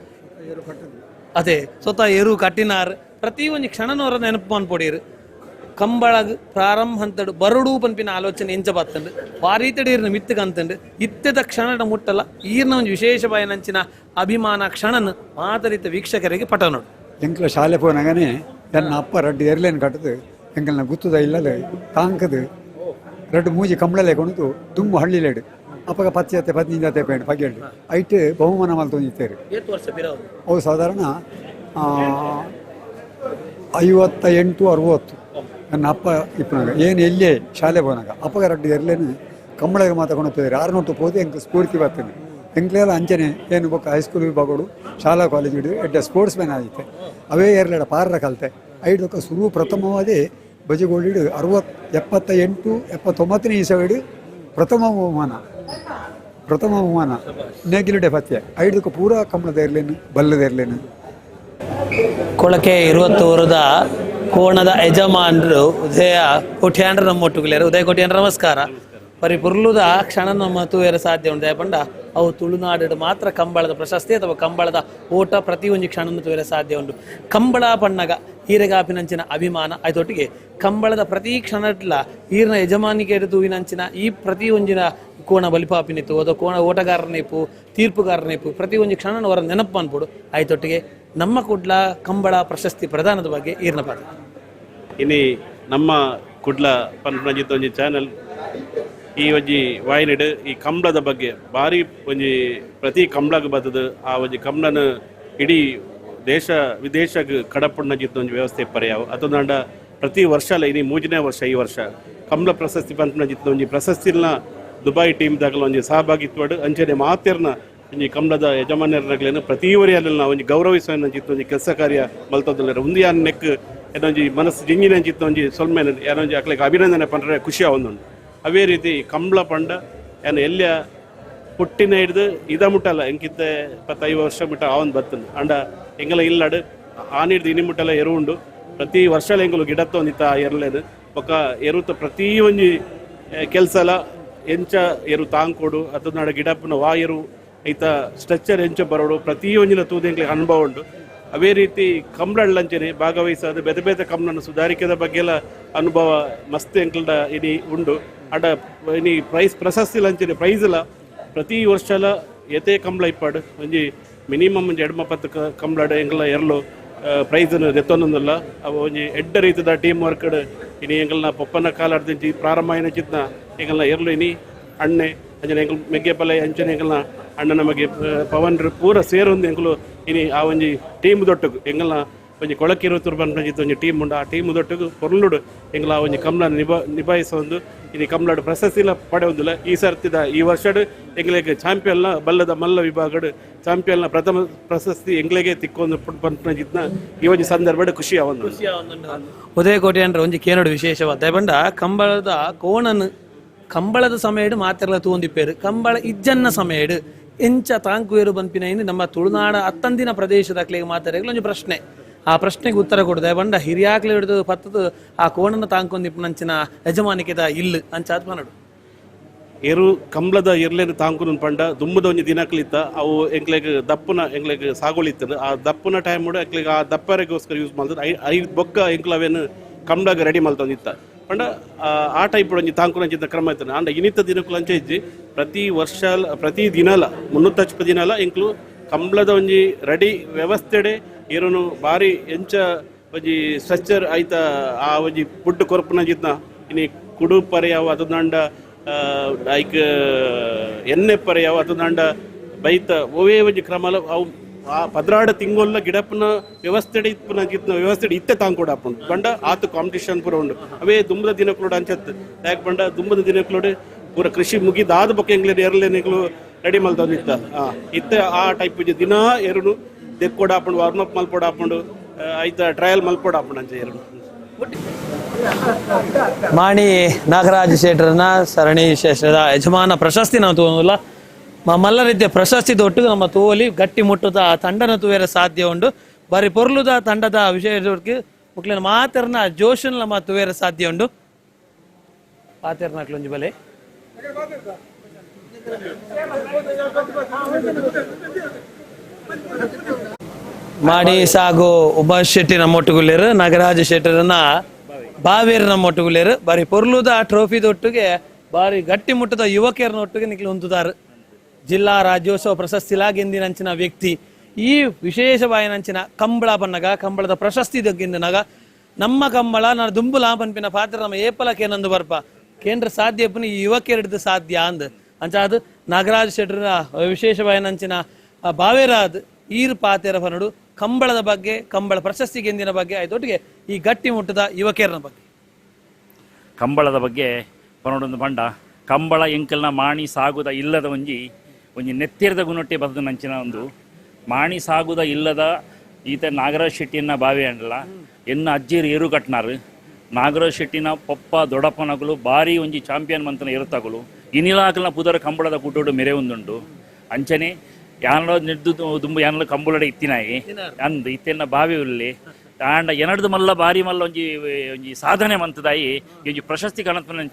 ಅದೇ ಸ್ವತಃ ಎರು ಕಟ್ಟಿನಾರ್ ಪ್ರತಿ ಒಂಜಿ ಕ್ಷಣನವರ ನೆನಪು ಮನ್ಪೊಡೀರು. ಕಂಬಳಗ್ ಪ್ರಾರಂಭ ಅಂತಡು ಬರಡು ಪನ್ಪಿನ ಆಲೋಚನೆ ಎಂಚ ಬತ್ತಂಡು ವಾರೀತಡಿ ಈರ್ನ ಮಿತ್ತುಗಂತಂಡು ಇತ್ತೆದ ಕ್ಷಣದ ಮುಟ್ಟಲ ಈರ್ನ ಒಂದು ವಿಶೇಷ ಬಾಯನಂಚಿನ ಅಭಿಮಾನ ಕ್ಷಣನ ಮಾತರಿತ ವೀಕ್ಷಕರಿಗೆ ಪಟ ನೋಡು. ಎಂಕ್ಲ ಶಾಲೆ ಪೋನಾಗನೆ ನನ್ನ ಅಪ್ಪ ರಡ್ಡು ಎರ್ಲೇನು ಕಟ್ಟದು ಎಂಕಲ್ನ ಗುತ್ತದ ಇಲ್ಲದ ತಾಂಕದು ರಡ್ಡು ಮೂಜಿ ಕಂಬಳಲೆ ಕೊಣದು ದುಮ್ಮು ಹಳ್ಳಿಲೇಡು ಅಪ್ಪಗ ಪಚ್ಚೆ ಅತ್ತೆ ಪತ್ನಿ ಅತ್ತೆ ಪೇಂಟ್ ಪಗೆಲ್ಡು ಐಟ್ ಬಹುಮಾನ ಮಲ್ತೊಂದಿತ್ತೇರು. ಅವು ಸಾಧಾರಣ 58 60 ನನ್ನ ಅಪ್ಪ ಇಪ್ಪನಾಗ ಏನು ಎಲ್ಲೇ ಶಾಲೆ ಪೋನಾಗ ಅಪ್ಪಗ ರಡ್ಡು ಎರ್ಲೇನು ಕಂಬಳಗೆ ಮಾತಾ ಕೊಣುತ್ತಿದ್ದಾರೆ 600 ಪೋದು ಎಂಕ್ ಸ್ಫೂರ್ತಿ ಬರ್ತೇನೆ ಎಂಕ್ಲೆಲ್ಲ ಅಂಚನೆ ಏನು ಬೊಕ್ಕ ಹೈಸ್ಕೂಲ್ ವಿಭಾಗಗಳು ಶಾಲಾ ಕಾಲೇಜ್ ಹಿಡಿದು ಎಡ್ಡೆ ಸ್ಪೋರ್ಟ್ಸ್ ಮ್ಯಾನ್ ಆಗಿತ್ತೆ ಅವೇ ಎರ್ಲೆಡ ಪಾರ್ರ ಕಲಿತೆ ಐದು ಸುರು ಪ್ರಥಮವಾದಿ ಬಜಗೋಳಿಡು 78 79ನೇ ಇಸವಿಡು ಪ್ರಥಮ ಬಹುಮಾನ ಪ್ರಥಮ ಬಹುಮಾನ ನೇಗಿಲುಡೆ ಪತ್ಯ ಐದಕ್ಕೆ ಪೂರಾ ಕಂಬಳದ ಇರಲೇನು ಬಲ್ಲದ ಇರಲೇನು. ಕೊಳಕೆ ಇರುವತ್ತೂರದ ಕೋಣದ ಯಜಮಾನರು ಉದಯ ಕೋಟ್ಯಾಂಡ್ರ ನಮ್ಮ ಒಟ್ಟುಗುಲೇರು. ಉದಯ ಕೋಟ್ಯಾಂಡ್ರ ನಮಸ್ಕಾರ. ಬರೀ ಪುರ್ಲುದ ಕ್ಷಣ ನಮ್ಮ ತೂಯರ ಸಾಧ್ಯ ಉಂಟು ಪಂಡ ಅವು ತುಳುನಾಡು ಮಾತ್ರ ಕಂಬಳದ ಪ್ರಶಸ್ತಿ ಅಥವಾ ಕಂಬಳದ ಓಟ ಪ್ರತಿ ಒಂಜಿ ಕ್ಷಣವನ್ನು ತೂಯರ ಸಾಧ್ಯ ಉಂಟು. ಕಂಬಳ ಪಣ್ಣಗ ಈರೆಗಾಪಿನಂಚಿನ ಅಭಿಮಾನ ಆಯ್ತೊಟ್ಟಿಗೆ ಕಂಬಳದ ಪ್ರತಿ ಕ್ಷಣಟ್ಲ ಈರಿನ ಯಜಮಾನಿಕೆ ತೂವಿನಂಚಿನ ಈ ಪ್ರತಿ ಒಂಜಿನ ಕೋಣ ಬಲಿಪಾಪಿನಿತ್ತು ಅಥವಾ ಕೋಣ ಓಟಗಾರನಿಪ್ಪು ತೀರ್ಪುಗಾರನಿಪ್ಪು ಪ್ರತಿ ಒಂಜಿ ಕ್ಷಣನ ಅವರ ನೆನಪು ಅನ್ಪೋಡು ಆಯ್ತೊಟ್ಟಿಗೆ ನಮ್ಮ ಕುಡ್ಲ ಕಂಬಳ ಪ್ರಶಸ್ತಿ ಪ್ರದಾನದ ಬಗ್ಗೆ ಈರ್ನ ಪಾತ್ರ. ಇನಿ ನಮ್ಮ ಕುಡ್ಲ ಪನ್ಪುನಂಚಿತ್ತ ಒಂಜಿ ಚಾನೆಲ್ ಈ ಒಂಜಿ ವಾಹಿನಿಡ್ ಈ ಕಂಬಳದ ಬಗ್ಗೆ ಭಾರಿ ಒಂಜಿ ಪ್ರತಿ ಕಂಬಳಗ್ ಬತ್ತದ ಆ ಒಂಜಿ ಕಂಬಳನ ಇಡೀ ದೇಶ ವಿದೇಶಕ್ಕೆ ಕಡಪುಣ್ಣಜಿತ್ತ ಒಂಜಿ ವ್ಯವಸ್ಥೆ ಪರ್ಯಾವ ಅತೊಂದಾಂಡ ಪ್ರತಿ ವರ್ಷ ಇನಿ ಮೂಜನೇ ವರ್ಷ ಈ ವರ್ಷ ಕಂಬಳ ಪ್ರಶಸ್ತಿ ಪನ್ಪುನಂಚಿತ್ತ ಒಂಜಿ ಪ್ರಶಸ್ತಿನ ದುಬೈ ಟೀಮ್ ದಾಗಲ ಒಂಜಿ ಸಹಭಾಗಿತ್ವಡು ಅಂಚನೆ ಮಾತೆರ್ನ ಒಂಜಿ ಕಂಬಳದ ಯಜಮಾನ್ಯರ್ನಗ್ಲೇನು ಪ್ರತಿ ವರಿಯಲ್ಲ ಒಂಜಿ ಗೌರವಿಸುವ ಒಂಜಿ ಕೆಲಸ ಕಾರ್ಯ ಮಲ್ತೊಂದುಲ್ಲೆರ್. ಉಂದು ಯಾನ್ ನೆಕ್ ಏನೊಂಜಿ ಮನಸ್ಸು ಜಿಂಜಿನ ಅಂಚಿತ್ತ ಒಂಜಿ ಸೊಲ್ಮೆನ್ ಏನೊಂಜಿ ಅಕ್ಲೆಗ್ ಅಭಿನಂದನೆ ಪಂಡ್ರೆ ಖುಷಿ ಆವೊಂದುಂಡು. ಅವೇ ರೀತಿ ಕಂಬಳ ಪಂಡ ಏನು ಎಲ್ಲಿಯ ಪುಟ್ಟಿನ ಹಿಡ್ದು ಇದ ಮುಟ್ಟಲ್ಲ ಎಂಕಿತ್ತೆ 25 ವರ್ಷ ಮುಟ್ಟ ಆವನ್ ಬತ್ತನು ಅಂಡ ಎಂಗಲ ಇಲ್ಲಡು ಆನಿಡ್ದು ಇನಿ ಮುಟ್ಟಲ್ಲ ಎರು ಉಂಡು ಪ್ರತಿ ವರ್ಷ ಎಂಕುಲು ಗಿಡತ್ತ ಒಂದಿತ್ತ ಎರ್ಲೇನು ಬೊಕ್ಕ ಎರುತ ಪ್ರತಿ ಒಂಜಿ ಕೆಲಸಲ ಎಂಚ ಎರು ತಾಂಕೋಡು ಅದು ನಾಡ ಗಿಡಪ್ಪನ ವಾ ಎರು ಐತ ಸ್ಟ್ರಕ್ಚರ್ ಎಂಚ ಬರೋಡು ಪ್ರತಿ ಒಂಜಿನ ತೂದು ಎಂಕ್ಲಿಗೆ ಅನುಭವ ಉಂಡು. ಅವೇ ರೀತಿ ಕಂಬಳಂಚನೆ ಭಾಗವಹಿಸೋದು ಬೇತೆ ಬೇತೆ ಕಂಬಳನ ಸುಧಾರಿಕೆದ ಬಗ್ಗೆ ಎಲ್ಲ ಅನುಭವ ಮಸ್ತ್ ಎಂಕ್ಲಡ ಇನಿ ಉಂಡು. ಅಡ ಇನಿ ಪ್ರೈಸ್ ಪ್ರಶಸ್ತಿ ಲಂಚನೆ ಪ್ರೈಸ್ ಎಲ್ಲ ಪ್ರತಿ ವರ್ಷಲ ಏತೇ ಕಂಬಳ ಇಪ್ಪಾಡು ಒಂಜಿ ಮಿನಿಮಮ್ ಒಂಜಿ 2-10 ಕಂಬಳಡು ಎಂಕ್ಲ ಎರ್ಲು ಪ್ರೈಸನ್ನು ದೆತ್ತೊಂದಲ್ಲ. ಅವು ಒಂಜಿ ಎಡ್ಡ ರೀತಿದ ಟೀಮ್ ವರ್ಕ್ ಇನಿ ಎಂಕಲ್ನ ಪೊಪ್ಪನ ಕಾಲಾಡ್ದಿಂಚಿ ಪ್ರಾರಂಭ అయిన ಚಿತ್ನ ಎಂಕಲ್ನ ಎರ್ಲು ಇನಿ ಅಣ್ಣೆ ಅಂಚನೆ ಎಂಕಲ್ ಮೆಗ್ಗೆಪಲೆ ಅಂಚನೆ ಎಂಕಲ್ನ ಅಣ್ಣನ ಬಗ್ಗೆ ಪವನ್ ಪೂರ ಸೇರೊಂದು ಎಂಕಲು ಇನಿ ಆ ಒಂಜಿ ಟೀಮ್ ದೊಟ್ಟಗು ಎಂಕಲ್ನ ಒಂಜಿ ಕೊಳಕಿರುತ್ತೂರು ಪನ್ಪಂಜಿತ್ತು ಒಂಜಿ ಟೀಮ್ ಉಂಡು. ಆ ಟೀಮ್ ದೊಟ್ಟಗು ಪೊರ್ಲುಡು ಎಂಕಲ ಆ ಒಂಜಿ ಕಂಬಳ ನಿಭಾಯಿಸೊಂದು ಇನಿ ಕಂಬಳಡು ಪ್ರಶಸ್ತಿಲ ಪಡೆಯೊಂದಿಲ್ಲ. ಈ ಸರ್ತಿದ ಈ ವರ್ಷಡ್ ಎಂಗ್ಲೆಗ್ ಚಾಂಪಿಯನ್ನ ಬಲ್ಲದ ಮಲ್ಲ ವಿಭಾಗಡು ಚಾಂಪಿಯನ್ನ ಪ್ರಥಮ ಪ್ರಶಸ್ತಿ ಎಂಗ್ಲೆಗೆ ತಿಕ್ಕೊಂದು ಪನ್ಪಂಜಿತ್ನ ಈ ಒಂಜಿ ಸಂದರ್ಭಡ್ ಖುಷಿ ಆವೊಂದು. ಉದಯ ಕೋಟೆ ಅಂದ್ರೆ ಒಂಜಿ ಕೇನೋಡು ವಿಶೇಷವಾದ ಬಂಡ ಕಂಬಳದ ಕೋಣನ್ ಕಂಬಳದ ಸಮಯಡು ಮಾತೆರ್ಲ ತೂವೊಂದಿಪ್ಪೇರು ಕಂಬಳ ಇಜ್ಜನ್ನ ಸಮಯಡು ಎಂಚ ತಾಂಕುವೇರು ಬನ್ಪಿನ ನಮ್ಮ ತುಳುನಾಡ ಅತ್ತಂದಿನ ಪ್ರದೇಶದ ಅಕ್ಲೆಗ್ ಮಾತೆರೆಗ್ಲ ಒಂಜಿ ಪ್ರಶ್ನೆ. ಆ ಪ್ರಶ್ನೆಗೆ ಉತ್ತರ ಕೊಡುದೆ ಬಂಡ ಹಿರಿಯಾಕ್ಲೆ ಹಿಡಿದು ಪತ್ತದು ಆ ಕೋಣನ ತಾಂಕೊಂದಿಪ್ಪನಂಚಿನ ಯಜಮಾನಿಕೆದ ಇಲ್ಲು ಅಂಚಾದ್ ಪನಡು. ಎರು ಕಂಬಳದ ಎರ್ಲೇನು ತಾಂಕುನ ಪಂಡ ದುಂಬದ ಒಂಜಿ ದಿನಕ್ಲಿತ್ತ ಅವು ಎಂಕ್ಲೆಗ್ ದಪ್ಪುನ ಎಂಕ್ಲೆಗ್ ಸಾಗೋಳಿತ್ತದು. ಆ ದಪ್ಪುನ ಟೈಮ್ ಎಂಕ್ಲೆಗ್ ಆ ದಪ್ಪರೆಗೋಸ್ಕರ ಯೂಸ್ ಮಾಡ್ತದೆ. ಐದು ಬೊಕ್ಕ ಎಂಕ್ಲ ಅವೇನು ಕಂಬಳಗ ರೆಡಿ ಮಲ್ತೊಂದಿತ್ತ ಪಂಡ ಆ ಟೈಪ್ ಒಂಜಿ ತಾಂಕುನಂಚಿನ ಕ್ರಮ ಇತ್ತದ. ಅಂಡ ಇನಿತ ದಿನಕ್ಕೂ ಅಂಚೆ ಇಜ್ಜಿ ಪ್ರತಿ ವರ್ಷ ಪ್ರತಿ ದಿನಲ 360 ದಿನಲ ಎಂಕ್ಲು ಕಂಬಳದ ಒಂಜಿ ರೆಡಿ ವ್ಯವಸ್ಥೆಡೆ ಏರುನು ಬಾರಿ ಎಂಚ ಒಂಜಿ ಸ್ಟ್ರಕ್ಚರ್ ಆಯ್ತ ಆ ಒಂಜಿ ಪುಡ್ಡು ಕೊರಪುನ ಜಿತ್ನ ಇನಿ ಕುಡು ಪರೆಯಾವ ಅದು ಲೈಕ್ ಎಣ್ಣೆ ಪರೆಯಾವ ಅದು ಬೈತ ಓವೇ ಒಂಜಿ ಕ್ರಮಲ ಅವು ಆ 12 ತಿಂಗೊಲ್ಲ ಗಿಡಪ್ಪನ ವ್ಯವಸ್ಥೆಡೆ ಇಪ್ಪುನ ಜಿತ್ನ ವ್ಯವಸ್ಥೆಡೆ ಇತ್ತೆ ತಾಂಕೊಡ ಆಪುಂಡು ಬಂಡ ಆತು ಕಾಂಪಿಟಿಷನ್ ಪೂರ ಉಂಡು. ಅವೇ ದುಂಬದ ದಿನಕ್ಲೋಡು ಅಂಚತ್ತು ಯಾಕೆ ಬಂಡ ದುಂಬದ ದಿನಕ್ಲೋಡು ಪೂರ ಕೃಷಿ ಮುಗಿದಾದ ಬೊಕ್ಕ ಎಂಗ್ಲೇನು ಎರಲೇನೆಗಳು ರೆಡಿ ಮಲ್ತೊಂದಿತ್ತ ಇತ್ತೆ ಆ ಟೈಪ್ ದಿನ ಎರುನು ದೆಕ್ಕೊಡ ಆಪುಂಡು ವಾರ್ಮ್ ಅಪ್ ಮಲ್ಪೊಡ ಆಪುಂಡು ಐತ ಟ್ರಯಲ್ ಮಲ್ಪೊಡ ಆಪುಂಡು ಅಂಚ ಎರುನು. ಮಾಣಿ ನಾಗರಾಜ ಶೆಟ್ಟರನ್ನ ಸರಣಿ ಶೇಷದ ಯಜಮಾನ ಪ್ರಶಸ್ತಿ ನಾವು ತಗೋಲ್ಲ ಮಲ್ಲ ರೀತಿಯ ಪ್ರಶಸ್ತಿ ದೊಟ್ಟು ನಮ್ಮ ತೋಲಿ ಗಟ್ಟಿ ಮುಟ್ಟುದ ತಂಡನ ತೂವೇರ ಸಾಧ್ಯ ಉಂಡು. ಬಾರಿ ಪೊರ್ಲುದ ತಂಡದ ವಿಷಯ ಮುಕ್ಲಿನ ಮಾತೆರ್ನ ಜೋಶನ್ ನಮ್ಮ ತೂವೇರ ಸಾಧ್ಯ ಉಂಡು. ಪಾತೆರ್ನ ಬಲೆ ಮಾಡಿ ಸಾಗು ಉಮಾಶ್ ಶೆಟ್ಟಿ ನಮ್ಮೊಟ್ಟುಗುಲ್ಲೇರು ನಾಗರಾಜ ಶೆಟ್ಟರನ್ನ ಬಾವೇರು ನಮ್ಮೊಟ್ಟುಗುಲ್ಲೇರು ಬಾರಿ ಪೊರ್ಲುದ ಟ್ರೋಫಿ ದೊಟ್ಟಿಗೆ ಬಾರಿ ಗಟ್ಟಿ ಮುಟ್ಟದ ಯುವಕಿಯರನ್ನ ಒಟ್ಟಿಗೆ ನಿಕ್ಲು ಹೊಂದುತ್ತಾರೆ. ಜಿಲ್ಲಾ ರಾಜ್ಯೋತ್ಸವ ಪ್ರಶಸ್ತಿಲಾಗೆಂದಿನಂಚಿನ ವ್ಯಕ್ತಿ ಈ ವಿಶೇಷವಾಯಿನಂಚಿನ ಕಂಬಳ ಬನ್ನಗ ಕಂಬಳದ ಪ್ರಶಸ್ತಿ ದೊಗ್ಗಿಂದನಾಗ ನಮ್ಮ ಕಂಬಳ ನಾನು ದುಂಬುಲ ಪನ್ಪಿನ ಪಾತ್ರ ನಮ್ಮ ಏಪಲ ಕೇನಂದು ಬರ್ಪ ಕೇಂದ್ರ ಸಾಧ್ಯ ಈ ಯುವಕಿಯರಿಡ್ದು ಸಾಧ್ಯ ಅಂದ್ ಅಂಚ ಅದು ನಾಗರಾಜ ಶೆಟ್ಟರ ವಿಶೇಷವಾಯಿನಂಚಿನ ಬಾವೇರಾದ್ ಈರು ಪಾತೆರ ಪನಡು ಕಂಬಳದ ಬಗ್ಗೆ ಕಂಬಳ ಪ್ರಶಸ್ತಿ ಗೆಂದಿನ ಬಗ್ಗೆ ಆಯ್ತೊಟ್ಟಿಗೆ ಈ ಗಟ್ಟಿ ಮುಟ್ಟದ ಯುವಕಿಯರನ ಬಗ್ಗೆ ಕಂಬಳದ ಬಗ್ಗೆ ಪನಡೊಂದು ಪಂಡ ಕಂಬಳ ಎಂಕಲ್ನ ಮಾಣಿ ಸಾಗುದ ಇಲ್ಲದ ಒಂಜಿ ಒಂಜಿ ನೆತ್ತಿರದ ಗುಣೊಟ್ಟೆ ಬದ್ದು ನಂಚಿನ ಒಂದು ಮಾಣಿ ಸಾಗುದ ಇಲ್ಲದ ಈತ ನಾಗರಾಜ್ ಶೆಟ್ಟಿನ ಬಾವಿ ಅಂಡಲ ಎನ್ನ ಅಜ್ಜಿಯರು ಏರು ಕಟ್ನಾರು ನಾಗರಾಜ್ ಶೆಟ್ಟಿನ ಪಪ್ಪ ದೊಡಪ್ಪನಗಳು ಭಾರಿ ಒಂಜಿ ಚಾಂಪಿಯನ್ ಮಂತನ ಇರುತ್ತಗಳು ಇನಿಲಾಕಲ್ನ ಪುದರ ಕಂಬಳದ ಕೂಟೋಡು ಮೆರೆ ಒಂದುಂಡು ಅಂಚನೆ ಯಾನೋ ನಿಡ್ದು ದುಂಬು ಯಾನೋ ಕಂಬಳಡೆ ಇತ್ತಿನಾಯಿ ಅಂದ್ ಇತ್ತೆನ್ನ ಬಾವಿ ಉಲ್ಲಿ ಆಂಡ ಎನಡ್ದು ಮಲ್ಲ ಬಾರಿ ಮಲ್ಲ ಒಂಜಿ ಒಂಜಿ ಸಾಧನೆ ಮಂತದಾಯಿ ಒಂಜಿ ಪ್ರಶಸ್ತಿ ಕಣತ್ನ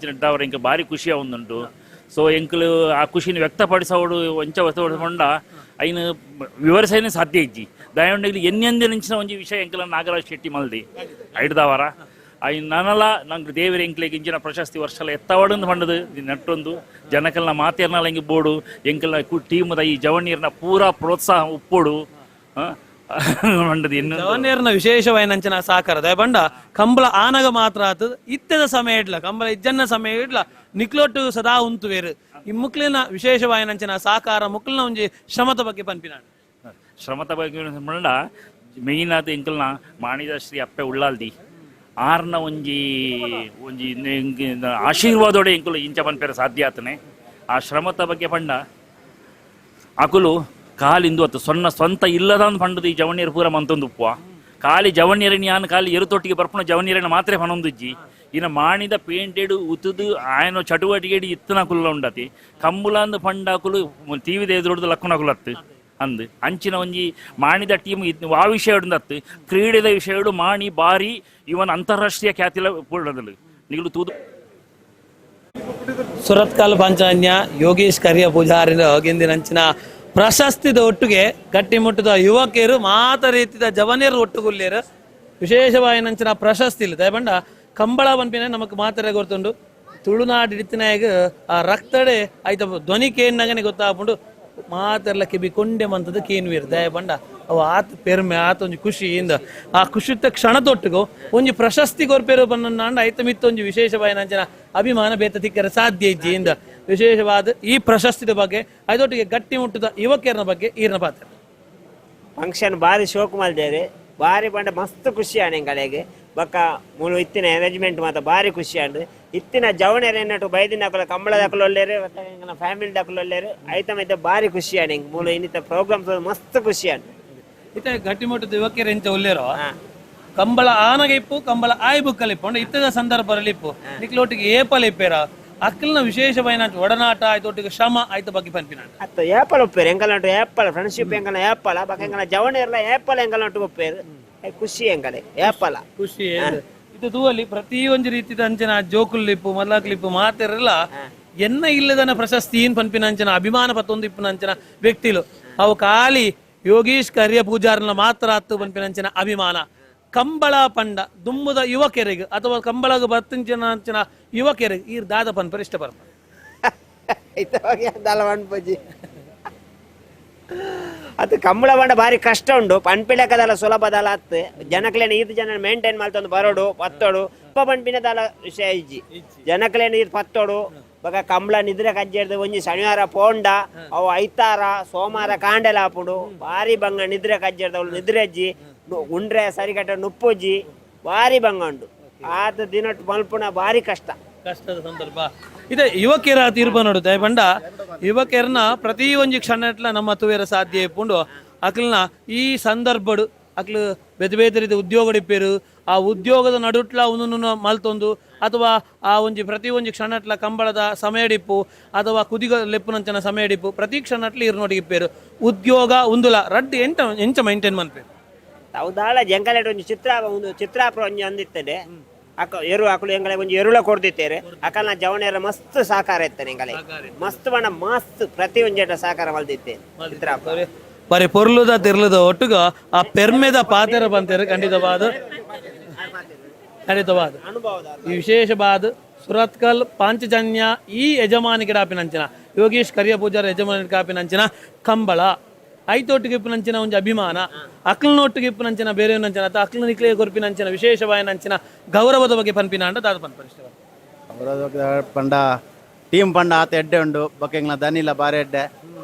ಇಂಕ ಭಾರಿ ಖುಷಿಯ ಒಂದುಂಟು. ಸೊ ಎಂಕಲು ಆ ಖುಷಿನ ವ್ಯಕ್ತಪಡಿಸೋಡು ಒಂಚ ವ್ಯಕ್ತಪಡಿಸ್ಕೊಂಡ ಐನು ವಿವರಿಸೇನೆ ಸಾಧ್ಯ ಇಜ್ಜಿ ದಯವಂಡಿಗೆ ಎನ್ನೆಂದಿನ ಒಂಜಿ ವಿಷಯ ಎಂಕಲ ನಾಗರಾಜ್ ಶೆಟ್ಟಿ ಮಲ್ದಿ ಐಡ್ದವರ ಐನ್ ನನಲ ನಂಗೆ ದೇವರ ಎಂಕ್ಲೆಗ್ ಇಂಚಿನ ಪ್ರಶಸ್ತಿ ವರ್ಷಲ ಎತ್ತವಡಂದು ಪಂಡದು ನಟ್ಟೊಂದು ಜನಕಲ್ನ ಮಾತೇರ್ನಲ ಹಿಂಗೆ ಬೋಡು ಎಂಕಲ್ನ ಟೀಮದ ಈ ಜವನೀರ್ನ ಪೂರಾ ಪ್ರೋತ್ಸಾಹ ಉಪ್ಪೋಡು ಜವನೀರ್ನ ವಿಶೇಷವಾಯಿನಂಚಿನ ಸಾಕಾರ ದಯಬಂಡ ಕಂಬಳ ಆನಗ ಮಾತ್ರ ಆತದ ಇತ್ತೆದ ಸಮಯ ಇಡ್ಲ ಕಂಬಳ ಇಜ್ಜನ್ನ ಸಮಯ ಇಡ್ಲ ನಿಕ್ಲೊಟ್ಟು ಸದಾ ಉಂತುವೇರು ಈ ಮುಕ್ಲಿನ ವಿಶೇಷವಾಯಿನಂಚಿನ ಸಾಕಾರ ಮುಕ್ಲಿನ ಒಂಜಿ ಶ್ರಮದ ಬಗ್ಗೆ ಪನ್ಪಿನ ಶ್ರಮದ ಬಗ್ಗೆ ಪಂಡ ಮೇಯ್ನ್ ಆದ ಎಂಕಲ್ನ ಮಾಣಿದ ಶ್ರೀ ಅಪ್ಪೆ ಉಳ್ಳಾಲ್ದಿ ಆರ್ನ ಒಂಜಿ ಒಂಜಿ ಆಶೀರ್ವಾದೋಡೆ ಎಂಕುಲು ಇಂಚ ಪನ್ಪೆರೆ ಸಾಧ್ಯ ಆತನೆ. ಆ ಶ್ರಮದ ಬಗ್ಗೆ ಪಂಡ ಅಕುಲು ಕಾಲಿಂದು ಅತ್ತು ಸೊನ್ನ ಸ್ವಂತ ಇಲ್ಲದ ಪಂಡದು ಈ ಜವಣಿಯರು ಪೂರ ಮಂತೊಂದು ಉಪ್ಪುವ ಖಾಲಿ ಜವಣಿಯರನ್ನ ಯಾನ್ ಖಾಲಿ ಎರುತೊಟ್ಟಿಗೆ ಬರ್ಪುನ ಜವಣಿಯರನ್ನ ಮಾತ್ರ ಪನೊಂದುಜ್ಜಿ ಇನ ಮಾಣಿದ ಪೇಂಟೆಡ್ ಉತುದು ಆಯನ ಚಟುವಟಿಕೆಡ್ ಇತ್ತನಕುಲ್ಲ ಉಂಡತಿ ಕಂಬುಲಾಂದು ಪಂಡಾಕುಲು ಟಿವಿದ ಎದುರುಡ್ದು ಲಕ್ಕುನಕುಲತ್ತು ಅಂದು ಅಂಚಿನ ಒಂಜಿ ಮಾಣಿದ ಟೀಮ್ ಆ ವಿಷಯ ಉಂಡತ್ತು ಕ್ರೀಡೆದ ವಿಷಯಡು ಮಾಣಿ ಬಾರಿ ಇವನ್ ಅಂತಾರಾಷ್ಟ್ರೀಯ ಖ್ಯಾತಿಲ ಪೂರ್ಣದಲ್ಲಿ ನಿಗಲು ತೂದು ಸುರತ್ಕಲ್ ಪಂಚಾನ್ಯ ಯೋಗೀಶ್ ಕರಿಯ ಪೂಜಾರಿನ ಗೆಂದಿನಂಚಿನ ಪ್ರಶಸ್ತಿದ ಒಟ್ಟಿಗೆ ಗಟ್ಟಿಮುಟ್ಟದ ಯುವಕರು ಮಾತ ರೀತಿದ ಜವನಿಯರು ಒಟ್ಟುಗುಲ್ಲೇರು ವಿಶೇಷವಾಗಿ ನಂಚಿನ ಪ್ರಶಸ್ತಿ ಇಲ್ಲ ದಯಬಂಡ ಕಂಬಳ ಪನ್ಪಿನ ನಮಕ್ ಮಾತ್ರ ಗೊತ್ತುಂಡು ತುಳುನಾಡು ಇತ್ತಿನಾಗ ಆ ರಕ್ತಡೆ ಆಯ್ತ ಧ್ವನಿ ಕೇನ್ನಗನೆ ಗೊತ್ತಾಪುಂಡು ಮಾತೆಲ್ಲ ಕಿಬಿ ಕೊಂಡೆ ಮಂತದ ಕೇನ್ವೀರ್ ದಯಬಂಡ ಅವು ಆತ ಪೆರ್ಮೆ ಆತ ಒಂಜಿ ಖುಷಿ ಇಂದ ಆ ಖುಷಿತ ಕ್ಷಣ ತೊಟ್ಟುಗು ಒಂಜಿ ಪ್ರಶಸ್ತಿ ಕೊರ್ಪೇರು ಬನ್ನ ಐತ ಮಿತ್ತ ಒಂಜಿ ವಿಶೇಷವಾದ ನಂಚಿನ ಅಭಿಮಾನ ಬೇತ ತಿಕ್ಕರೆ ಸಾಧ್ಯ ಇಜ್ಜಿ ಇಂದ ವಿಶೇಷವಾದ ಈ ಪ್ರಶಸ್ತಿದ ಬಗ್ಗೆ ಐದೊಟ್ಟಿಗೆ ಗಟ್ಟಿ ಮುಟ್ಟದ ಯುವಕಿಯರ ಬಗ್ಗೆ ಈರ್ನ ಪಾತ್ರ ಫಂಕ್ಷನ್ ಬಾರಿ ಶೋಕ್ ಮಲ್ದೇರಿ ಬಾರಿ ಪಂಡ ಮಸ್ತ್ ಖುಷಿ ಆಂಡ್ ಎಂಕಲೆಗ್ ಬೊಕ್ಕ ಮೂಲು ಇತ್ತಿನ ಅರೇಂಜ್ಮೆಂಟ್ ಮಾತ ಬಾರಿ ಖುಷಿ ಆಂಡ್ ಇತ್ತಿನ ಜವಣೆರ್ ಎನ್ನಟು ಬೈದಿನಕುಲು ಕಂಬಳದಕುಲು ಉಲ್ಲೆರ್ ಬೊಕ್ಕ ಎಂಕಲ್ನ ಫ್ಯಾಮಿಲಿ ದಕುಲು ಉಲ್ಲೆರ್ ಐತ ಮೈತ ಬಾರಿ ಖುಷಿ ಆಂಡ್ ಎಂಕ್ ಮೂಲು ಇನ್ನಿತ ಪ್ರೋಗ್ರಾಮ್ಸ್ ಮಸ್ತ್ ಖುಷಿ ಆಂಡ್. ಇತ್ತೆ ಗಟ್ಟಿಮುಟ್ಟದ ಯುವಕಿಯರು ಎಂಚ ಉಲ್ಲೇರೋ ಕಂಬಳ ಆನಗ ಇಪ್ಪು ಕಂಬಳ ಆಯ್ ಬುಕ್ಕಲ್ ಇಪ್ಪು ಅಂಡ ಇತ್ತದ ಸಂದರ್ಭದಲ್ಲಿ ಇಪ್ಪು ನಿಕ್ಲೊಟ್ಟಿಗೆ ಏಪಲ್ ಇಪ್ಪೇರ ಅಕ್ಕಲ್ನ ವಿಶೇಷವಾಯಿನ ಒಡನಾಟ ಆಯ್ತೊಟ್ಟಿಗೆ ಶ್ರಮ ಆಯ್ತ ಬಗ್ಗೆ ಪನ್ಪಿನ ಅತ್ತ ಏಪಲ್ ಒಪ್ಪೇರು ಎಂಕಲ್ನ ಒಟ್ಟು ಏಪಲ್ ಫ್ರೆಂಡ್ಶಿಪ್ ಎಂಕಲ್ನ ಏಪಲ ಬೊಕ್ಕ ಎಂಕಲ್ನ ಜವಣೆರ್ಲ ಏಪಲ್ ಎಂಕಲ್ನ ಒಟ್ಟು ಒಪ್ಪೇರು ಖುಷಿ ಎಂಕಲೆ ಏಪಲ ಖುಷಿ ಇದು ತೂವಲ್ಲಿ ಪ್ರತಿ ಒಂಜಿ ರೀತಿದ ಅಂಚಿನ ಜೋಕುಲ್ ಇಪ್ಪು ಮಲ್ಲಾಕ್ಲಿಪ್ಪು ಮಾತೆರಲ್ಲ ಎನ್ನ ಇಲ್ಲದನ ಪ್ರಶಸ್ತಿ ಏನ್ ಪನ್ಪಿನ ಅಂಚಿನ ಅಭಿಮಾನ ಪತ್ತೊಂದು ಇಪ್ಪುನ ಅಂಚಿನ ವ್ಯಕ್ತಿಲು ಅವು ಖಾಲಿ ಯೋಗೀಶ್ ಕರಿಯ ಪೂಜಾರನ ಮಾತ್ರ ಅತ್ತು ಪನ್ಪಿನ ಅಂಚಿನ ಅಭಿಮಾನ ಕಂಬಳ ಪಂಡ ದುಮ್ಮದ ಯುವಕರಿಗೆ ಅಥವಾ ಕಂಬಳಗ ಬತ್ತಿಂಚಿನ ಅಂಚಿನ ಯುವಕರಿಗೆ ಈರ್ ದಾದ ಪನ್ಪರ್ ಇಷ್ಟ ಪರ್ಪ ಅದು ಕಂಬಳ ಪಂಡ ಬಾರಿ ಕಷ್ಟ ಉಂಡು ಪನ್ಪಿಲಕದಲ್ಲ ಸುಲಭದಲ್ಲ ಅತ್ತು ಜನಕ್ಲೇನ ಈತ್ ಜನ ಮೇಂಟೈನ್ ಮಲ್ತೊಂದು ಬರೋಡು ಪತ್ತೋಡು ಉಪ್ಪ ಪನ್ಪಿನದಲ್ಲ ವಿಷಯ ಇಜ್ಜಿ ಜನಕ್ಲೇನ ಈತ್ ಪತ್ತೋಡು ಬೊಕ ಕಂಬಳ ನಿದ್ರೆ ಕಜ್ಜೆರ್ದು ಒಂಜಿ ಶನಿವಾರ ಪೋಂಡ ಅವು ಐತಾರ ಸೋಮವಾರ ಕಾಂಡೆಲ ಆಪುಂಡು ಬಾರಿ ಬಂಗ ನಿದ್ರೆ ಕಜ್ಜೆರ್ದು ಅವಳು ನಿದ್ರೆ ಅಜ್ಜಿ ಉಂಡ್ರೆ ಸರಿಗಟ್ಟ ನುಪ್ಪುಜ್ಜಿ ಬಾರಿ ಬಂಗ ಉಂಡು ಆತ ದಿನಟ್ ಮಲ್ಪುನ ಬಾರಿ ಕಷ್ಟ ಕಷ್ಟದ ಸಂದರ್ಭ ಇದೆ ಯುವಕಿಯರ ತೀರ್ಪು ನೋಡುತ್ತೆ ಪಂಡ ಯುವಕಿಯರನ್ನ ಪ್ರತಿ ಒಂಜಿ ಕ್ಷಣ ನಮ್ಮ ತುವೇರ ಸಾಧ್ಯ ಇಪ್ಪುಂಡು ಅಕ್ಲನ ಈ ಸಂದರ್ಭಡು ಅಕ್ಲು ಬೇತೆ ಬೇತೆ ರೀತಿ ಉದ್ಯೋಗಡಿಪ್ಪೇರು ಆ ಉದ್ಯೋಗದ ನಡುಟ್ಲ ಒಂದೊಂದು ಮಲ್ತೊಂದು ಅಥವಾ ಆ ಒಂಜಿ ಪ್ರತಿ ಒಂಜಿ ಕ್ಷಣಟ್ಲ ಕಂಬಳದ ಸಮಯಡಿಪ್ಪು ಅಥವಾ ಕುದಿಗ ಲೆಪ್ಪುನಂಚನ ಸಮಯಡಿಪ್ಪು ಪ್ರತಿ ಕ್ಷಣಟ್ಲ ಇರ್ನೋಟಿಗೆ ಇಪ್ಪೇರು ಉದ್ಯೋಗ ಉಂದುಲ ರಡ್ಡ್ ಎಂಟ ಎಂಚ ಮೈಂಟೈನ್ ಮನ್ಪೇರು ಅವು ಜಂಕಲೆಟ್ ಒಂಜಿ ಚಿತ್ರ ಒಂದು ಚಿತ್ರಾಪುರ ಒಂಜಿ ಅಂದಿತ್ತದೆ ಅಕ್ಕ ಎರು ಅಕಲು ಎಂಗಲೆ ಒಂಜಿ ಎರುಳ ಕೊಡ್ದಿತ್ತೇರೆ ಅಕಲ್ನ ಜವಣೆರ ಮಸ್ತ್ ಸಹಕಾರ ಇತ್ತಾನೆ ಎಂಗಲೆ ಮಸ್ತ್ ಬಣ್ಣ ಮಸ್ತ್ ಪ್ರತಿ ಒಂಜೆಟ ಸಹಕಾರ ಮಲ್ದಿತ್ತೆ ಚಿತ್ರಾಪುರ ಬರೀ ಪೊರ್ಲುದ ತಿರ್ಲುದ ಒಟ್ಟುಗ ಆ ಪೆರ್ಮೆದ ಪಾತೆರ ಬಂತೇರು ಖಂಡಿತವಾದ ಖಂಡಿತವಾದ ಈ ವಿಶೇಷವಾದ ಸುರತ್ಕಲ್ ಪಾಂಚಜನ್ಯ ಈ ಯಜಮಾನಿಗೆ ಡಾಪಿನಂಚಿನ ಯೋಗೀಶ್ ಕರಿಯ ಪೂಜಾರ ಯಜಮಾನಿಗೆ ಕಾಪಿನಂಚಿನ ಕಂಬಳ ಐತೊಟ್ಟಿಗೆ ಇಪ್ಪುನಂಚಿನ ಒಂಜಿ ಅಭಿಮಾನ ಅಕ್ಲನೊಟ್ಟಿಗೆ ಇಪ್ಪುನಂಚಿನ ಬೇರೆ ನಂಚಿನ ಅಥವಾ ಅಕ್ಲ ನಿಕ್ಲೆ ಕೊರ್ಪಿನಂಚಿನ ವಿಶೇಷವಾಯಿನಂಚಿನ ಗೌರವದ ಬಗ್ಗೆ ಪನ್ಪಿನ ಅಂಡ ದಾದ ಪನ್ಪನ ಇಷ್ಟ ಗೌರವದ ಪಂಡ ಟೀಮ್ ಪಂಡ ಆತ ಎಡ್ಡೆ ಉಂಡು ಬೊಕ್ಕ ಎಂಗ್ಲ ದನಿಲ ಬಾರಿ ಎಡ್ಡೆ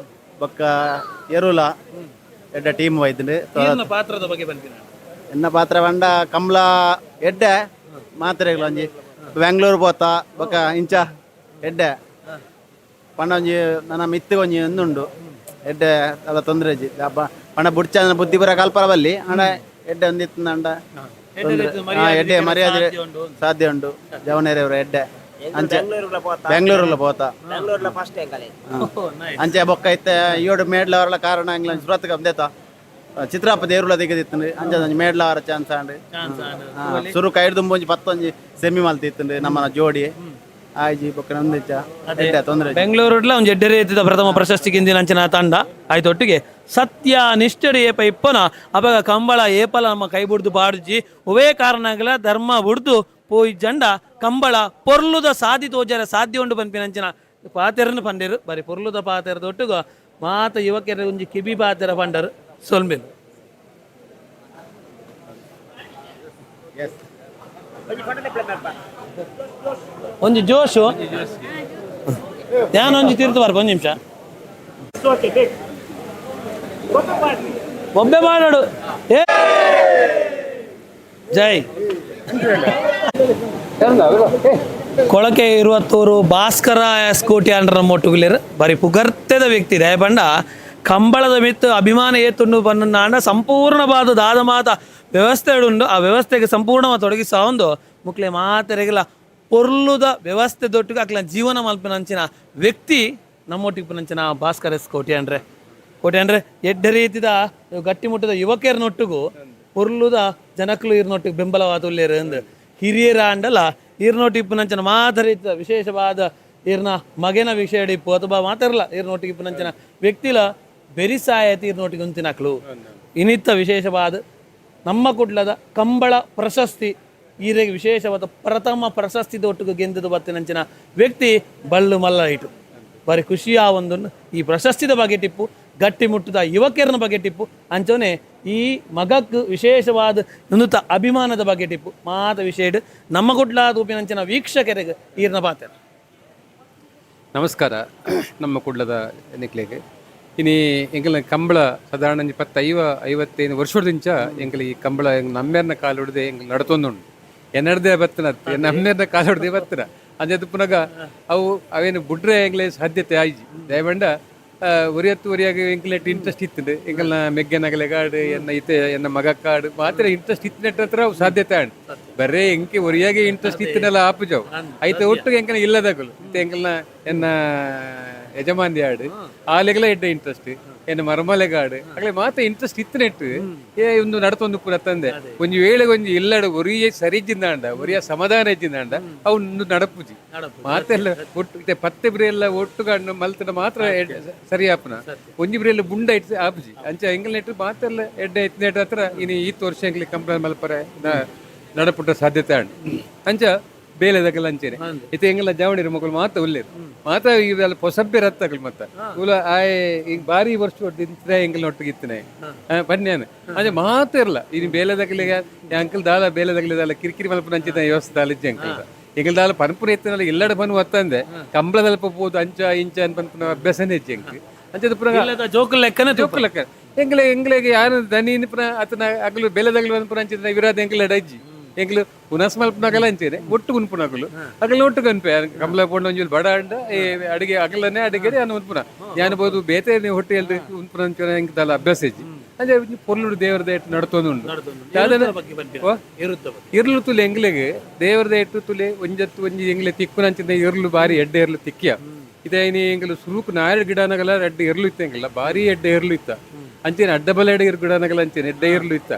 ಬೊಕ್ಕ ಎರುಲ ಎಡ್ಡೆ ಟೀಮ್ ವೈದ್ಂಡು ಈರ್ನ ಪಾತ್ರದ ಬಗ್ಗೆ ಪನ್ಪಿನ ಎನ್ನ ಪಾತ್ರ ಪಂಡ ಕಮ್ಲ ಎಡ್ಡೆ ಮಾತ್ರೆಗಳು ಒಂಜಿ ಬೆಂಗಳೂರು ಪೋತ ಬೊಕ್ಕ ಇಂಚ ಎಡ್ಡೆ ಪಂಡ ಒಂಜಿ ನನ್ನ ಮಿತ್ತು ಒಂಜಿ ಒಂದುಂಡು ಎಡ್ಡೆ ಅಲ್ಲ ತೊಂದರೆ ಇಜ್ಜಿ ಪಂಡ ಬುಡ್ಚ ಬುದ್ಧಿ ಬರ ಕಲ್ಪರ ಬಲ್ಲಿ ಹಣ ಎಡ್ಡೆ ಒಂದಿತ್ತು ಅಂಡ ಎಡ್ಡೆ ಮರ್ಯಾದೆ ಸಾಧ್ಯ ಉಂಡು ಜವನೇರವರ ಎಡ್ಡೆ ಅಂಚೆ ಬೆಂಗಳೂರುಲ ಪೋತ ಅಂಚೆ ಬೊಕ್ಕ ಇತ್ತೆ ಏಳು ಮೇಡ್ಲವರ ಕಾರಣ ಎಂಗ್ಲ ಸುರತ್ಕ ಅಂದೇತ ಚಿತ್ರಾಪ ದೇರುಲ ದಿಗದಿತ್ತು ಅಂಚೆ ಒಂಜಿ ಮೇಡ್ಲವರ ಚಾನ್ಸ್ ಆಂಡ್ ಸುರು ಕೈಡ್ದುಂಬ ಒಂಜಿ ಪತ್ತೊಂಜಿ ಸೆಮಿ ಮಲ್ತಿತ್ತು ನಮ್ಮನ ಜೋಡಿ ಆಯ್ಜಿ ಬೊಕ್ಕ ನಂದಿಚ್ಚ ಎಡ್ಡೆ ತೊಂದರೆ ಬೆಂಗಳೂರುಡ್ಲ ಒಂಜಿ ಎಡ್ಡೆ ರೀತಿದ ಪ್ರಥಮ ಪ್ರಶಸ್ತಿ ಗೆಂದಿನ ಅಂಚಿನ ತಂಡ ಆಯ್ತೊಟ್ಟಿಗೆ ಸತ್ಯ ನಿಷ್ಠೆಡು ಏಪ ಇಪ್ಪನ ಅಪಗ ಕಂಬಳ ಏಪಲ ನಮ್ಮ ಕೈ ಬುಡ್ದು ಪಾಡುಜಿ ಒವೇ ಕಾರಣಗಳ ಧರ್ಮ ಬುಡ್ದು ಪೋಯಿ ಜಂಡ ಕಂಬಳ ಪೊರ್ಲುದ ಸಾಧಿ ತೋಜರ ಸಾಧ್ಯ ಉಂಡು ಪನ್ಪಿನಂಚಿನ ಪಾತೆರನು ಪಂಡೇರು ಬರಿ ಪೊರ್ಲುದ ಪಾತೆರ ದೊಟ್ಟುಗ ಮಾತ ಯುವಕರ ಒಂಜಿ ಕಿಬಿ ಪಾತೆರ ಪಂಡರು ಸೊಲ್ಮೇಲು. ಒಂಜಿ ಜೋಶು ಒಂಜಿ ತೀರ್ಥ ಬರ್ಪ ಒಂದು ನಿಮಿಷ ಒಬ್ಬೆ ಮಾಡಾಡು. ಏ ಜೈ ಕೊಳಕೆ ಇರುವತ್ತೂರು ಭಾಸ್ಕರ ಸ್ಕೂಟಿ ಅಂಡ್ರ ಮೊಟ್ಟುಗುಲೇರು ಬರಿ ಪುಗರ್ತೆದ ವ್ಯಕ್ತಿ ದಯಪಂಡ ಕಂಬಳದ ಮಿತ್ತು ಅಭಿಮಾನ ಏತುಂಡು ಬನ್ನ ಸಂಪೂರ್ಣವಾದ ದಾದ ಮಾತ ವ್ಯವಸ್ಥೆ ಉಂಡು. ಆ ವ್ಯವಸ್ಥೆಗೆ ಸಂಪೂರ್ಣವಾದ ತೊಡಗಿಸ ಒಂದು ಮುಕ್ಲೆ ಮಾತೆರೆಗಿಲ್ಲ ಪೊರ್ಲುದ ವ್ಯವಸ್ಥೆ ದೊಟ್ಟಿಗೆ ಅಕ್ಲ ಜೀವನ ಮಲ್ಪಿನಂಚಿನ ವ್ಯಕ್ತಿ ನಮ್ಮೊಟ್ಟಿಗೆ ಪುನಂಚಿನ ಭಾಸ್ಕರ್ ಎಸ್ ಕೋಟ್ಯಾನ್ರೆ. ಕೋಟ್ಯಾನ್ರೆ ಎಡ್ಡೆ ರೀತಿದ ಗಟ್ಟಿಮುಟ್ಟದ ಯುವಕರನೊಟ್ಟಿಗೂ ಪೊರ್ಲುದ ಜನಕ್ಲು ಇರ್ನೊಟ್ಟಿಗೆ ಬೆಂಬಲವಾದ ಉಲ್ಲೇರು ಅಂದ್ ಹಿರಿಯರ ಅಂಡಲ ಇರ್ನೊಟ್ಟು ಇಪ್ಪುನಂಚಿನ ಮಾತ ರೀತಿದ ವಿಶೇಷವಾದ ಇರ್ನ ಮಗನ ವಿಷಯ ಇಪ್ಪು ಅಥವಾ ಮಾತಾರಲ್ಲ ಇರ್ನೊಟ್ಟಿಗೆ ಇಪ್ಪುನಂಚಿನ ವ್ಯಕ್ತಿಲ ಬೆರಿಸಾಯತಿ ಇರ್ನೊಟ್ಟಿಗೆ ಉಂತಿನಕ್ಲು ಇನ್ನಿತ್ತ ವಿಶೇಷವಾದ ನಮ್ಮ ಕುಡ್ಲದ ಕಂಬಳ ಪ್ರಶಸ್ತಿ ಈರೆಗೆ ವಿಶೇಷವಾದ ಪ್ರಥಮ ಪ್ರಶಸ್ತಿ ದೊಟ್ಟಿಗೆ ಗೆಂದದ ಬತ್ತಿನಂಚಿನ ವ್ಯಕ್ತಿ ಬಳ್ಳು ಮಲ್ಲ ಇಟು ಬಾರಿ ಖುಷಿಯ ಒಂದು ಈ ಪ್ರಶಸ್ತಿದ ಬಗ್ಗೆ ಟಿಪ್ಪು ಗಟ್ಟಿ ಮುಟ್ಟದ ಯುವಕರನ ಬಗ್ಗೆ ಟಿಪ್ಪು ಅಂಚನೆ ಈ ಮಗಕ್ಕೆ ವಿಶೇಷವಾದ ನುನುತ ಅಭಿಮಾನದ ಬಗ್ಗೆ ಟಿಪ್ಪು ಮಾತ ವಿಷಯ ನಮ್ಮ ಕುಡ್ಲ ತೂಪಿನಂಚಿನ ವೀಕ್ಷಕರಿಗೆ ಈರ್ನ ಪಾತ್ರ. ನಮಸ್ಕಾರ ನಮ್ಮ ಕುಡ್ಲದ ನಿಕ್ಲೆಗೆ. ಇನಿ ಎಂಕಲ್ನ ಕಂಬಳ ಸಾಧಾರಣ ಒಂಜಿ 10-55 ವರ್ಷದಿಂಚ ಎಂಕಲ್ ಈ ಕಂಬಳ ನಮ್ಮೆರ್ನ ಕಾಲು ಹಿಡ್ದೆ ಎಂಕಲ್ ನಡತೊಂದುಂಡು. ಎನ್ನಡ್ದೆ ಬತ್ತನ ನಮ್ಮೆರ್ನ ಕಾಲು ಹಿಡ್ದೆ ಬತ್ತನ ಅಂಜದ ಪುನಗ ಅವು ಅವೇನು ಬುಡ್ರೆ ಎಂಗ್ಲೆ ಸಾಧ್ಯತೆ ಆಯ್ಜಿ. ದಯವಂಡ ಒರಿಯತ್ತು ಒರಿಯಾಗ ಎಂಕಲೆಟ್ ಇಂಟ್ರೆಸ್ಟ್ ಇತ್ತಂಡು ಎಂಕಲ್ನ ಮೆಗ್ಗೆನಗಲೆ ಕಾಡು ಎನ್ನ ಇತ್ತೆ ಎನ್ನ ಮಗ ಕಾಡು ಮಾತ್ರ ಇಂಟ್ರೆಸ್ಟ್ ಇತ್ತಿನೆಟ್ ಹತ್ರ ಅವು ಸಾಧ್ಯತೆ ಆಂಡ್ ಬರೇ ಎಂಕೆ ಒರಿಯಾಗೆ ಇಂಟ್ರೆಸ್ಟ್ ಇತ್ತಿನಲ್ಲ ಆಪುಜವು ಐತೆ ಒಟ್ಟಿಗೆ ಎಂಕನ ಇಲ್ಲದಗಲು ಇತ್ತೆ ಎಂಕಲ್ನ ಎನ್ನ ಯಜಮಾನ್ದಿ ಆಡು ಆಲೆಗಲ ಎಡ್ಡೆ ಇಂಟ್ರೆಸ್ಟ್ ಎನ್ನ ಮರಮಲೆಗಾಡು ಅಗಲೆ ಮಾತ್ರ ಇಂಟ್ರೆಸ್ಟ್ ಇತ್ತಿನೆಟ್ಟು ಏ ಒಂದು ನಡತೊಂದು ಪೂರ ತಂದೆ ಒಂಜಿ ವೇಳೆಗೆ ಒಂಜಿ ಇಲ್ಲಡು ಒರಿಯೇ ಸರಿಜಿಂದಾಂಡ ಒರಿಯ ಸಮಾಧಾನ ಇಜ್ಜಿಂದಾಂಡ ಅವು ನಡಪುಜಿ ಮಾತೆಲ್ಲ ಒಟ್ಟು ಇತ್ತೆ ಪತ್ತೆ ಬ್ರಿಯೆಲ್ಲ ಒಟ್ಟು ಮಲ್ತನ ಮಾತ್ರ ಸರಿ ಆಪುನ ಒಂಜಿ ಬ್ರಿಯೆಲ್ಲ ಬುಂಡ ಇಟ್ಟು ಆಪುಜಿ ಅಂಚ ಎಂಗಲ್ ನೆಟ್ಟು ಮಾತೆಲ್ಲ ಎಡ್ಡೆ ಇತ್ತಿನೆಟ್ ಹತ್ರ ಇನಿ ಈತ್ ವರ್ಷ ಎಂಗ್ಲಿ ಕಂಪ್ಲೇಂಟ್ ಮಲ್ಪರೆ ನಡಪುಟ್ಟ ಸಾಧ್ಯತೆ ಆಂಡ್ ಅಂಚ ಬೇಲೆದಗಲ ಅಂಚೇನೆ ಇತ್ತೆ ಎಂಗಲ ಜಾವಣಿರ ಮಕ್ಕಳು ಮಾತ ಉಲ್ಲೇರು ಮಾತ ಇವೆಲ್ಲ ಪೊಸಬ್ಬೆ ರತ್ತಗಲು ಮತ್ತ ಉಲ ಆಯ್ ಈಗ ಬಾರಿ ವರ್ಷ ಒಟ್ಟು ಎಂಗಲ್ ಒಟ್ಟಿಗೆ ಇತ್ತನೆ ಬನ್ಯಾನ ಅಂಚೆ ಮಾತ ಇರಲ್ಲ ಇನ್ನು ಬೇಲೆದಗಲಿಗೆ ಅಂಕಲ್ ದಾಲ ಬೇಲೆದಗಲಿ ದಾಲ ಕಿರಿಕಿರಿ ಮಲ್ಪನ ಅಂಚಿನ ವ್ಯವಸ್ಥೆ ದಾಲ ಇಜ್ಜಿ ಅಂಕಲ್ ಎಂಗಲ್ ದಾಲ ಪನ್ಪುನ ಇತ್ತನಲ್ಲ ಇಲ್ಲಡ ಬನ್ ಒತ್ತಂದೆ ಕಂಬಳದಲ್ಪ ಪೋದು ಅಂಚ ಇಂಚ ಅನ್ಪನ್ಪುನ ಅಭ್ಯಾಸನೇ ಇಜ್ಜಿ ಅಂಕಲ್ ಅಂಚದ ಪುನಃ ಜೋಕುಲ್ ಲೆಕ್ಕನೆ ಜೋಕುಲ್ ಲೆಕ್ಕ ಎಂಗ್ಲೆ ಎಂಗ್ಲೆಗೆ ಯಾರು ದನಿ ಪುನಃ ಆತನ ಅಗಲು ಬೇಲೆದಗಲು ಅನ್ಪುನ ಅಂಚಿನ ವಿರಾದ ಎಂಕಲ್ ಅಜ್ಜಿ ಎಂಗ್ಲು ಪುನಸ್ ಮಲ್ಪನಾಗಲ ಅಂಚೇನೆ ಒಟ್ಟು ಉನ್ಪುನಕಲು ಅಗಲ ಒಟ್ಟು ಕನ್ಪೆ ಕಂಬಳ ಪೋಂಡ ಒಂಜಿ ಬಡ ಅಂಡ ಅಡಿಗೆ ಅಗಲನೆ ಅಡಿಗೆ ಅನ್ನ ಉನ್ಪುನ ಯಾನ್ ಬೋದು ಬೇತೆ ಹೊಟ್ಟೆ ಉನ್ಪುನ ಅಂಚನೆ ಎಂಕ್ ದಾಲ ಅಭ್ಯಾಸ ಇಜ್ಜಿ ಅಂಚೆ ಪೊರ್ಲುಡು ದೇವರ ದೇಟ್ ನಡತೊಂದುಂಡು. ಇರ್ಲು ತುಲೆ ಎಂಗ್ಲೆಗ್ ದೇವರ ದೇಟು ತುಲೆ ಒಂಜತ್ತು ಒಂಜಿ ಎಂಗ್ಲೆ ತಿಕ್ಕುನಂಚಿನ ಇರ್ಲು ಬಾರಿ ಎಡ್ಡೆ ಇರ್ಲು ತಿಕ್ಕಿಯ ಇದೇ ಇನಿ ಎಂಗ್ಲು ಸುರುಕು ನಾಯರ್ ಗಿಡನಗಲ ಎಡ್ಡೆ ಇರ್ಲು ಇತ್ತ ಎಂಗಲ್ಲ ಬಾರಿ ಎಡ್ಡೆ ಇರ್ಲು ಇತ್ತ ಅಂಚೆನೆ ಅಡ್ಡ ಬಲ ಎಡೆ ಇರು ಗಿಡನಗಲ ಅಂಚೆನೆ ಎಡ್ಡೆ ಇರ್ಲು ಇತ್ತ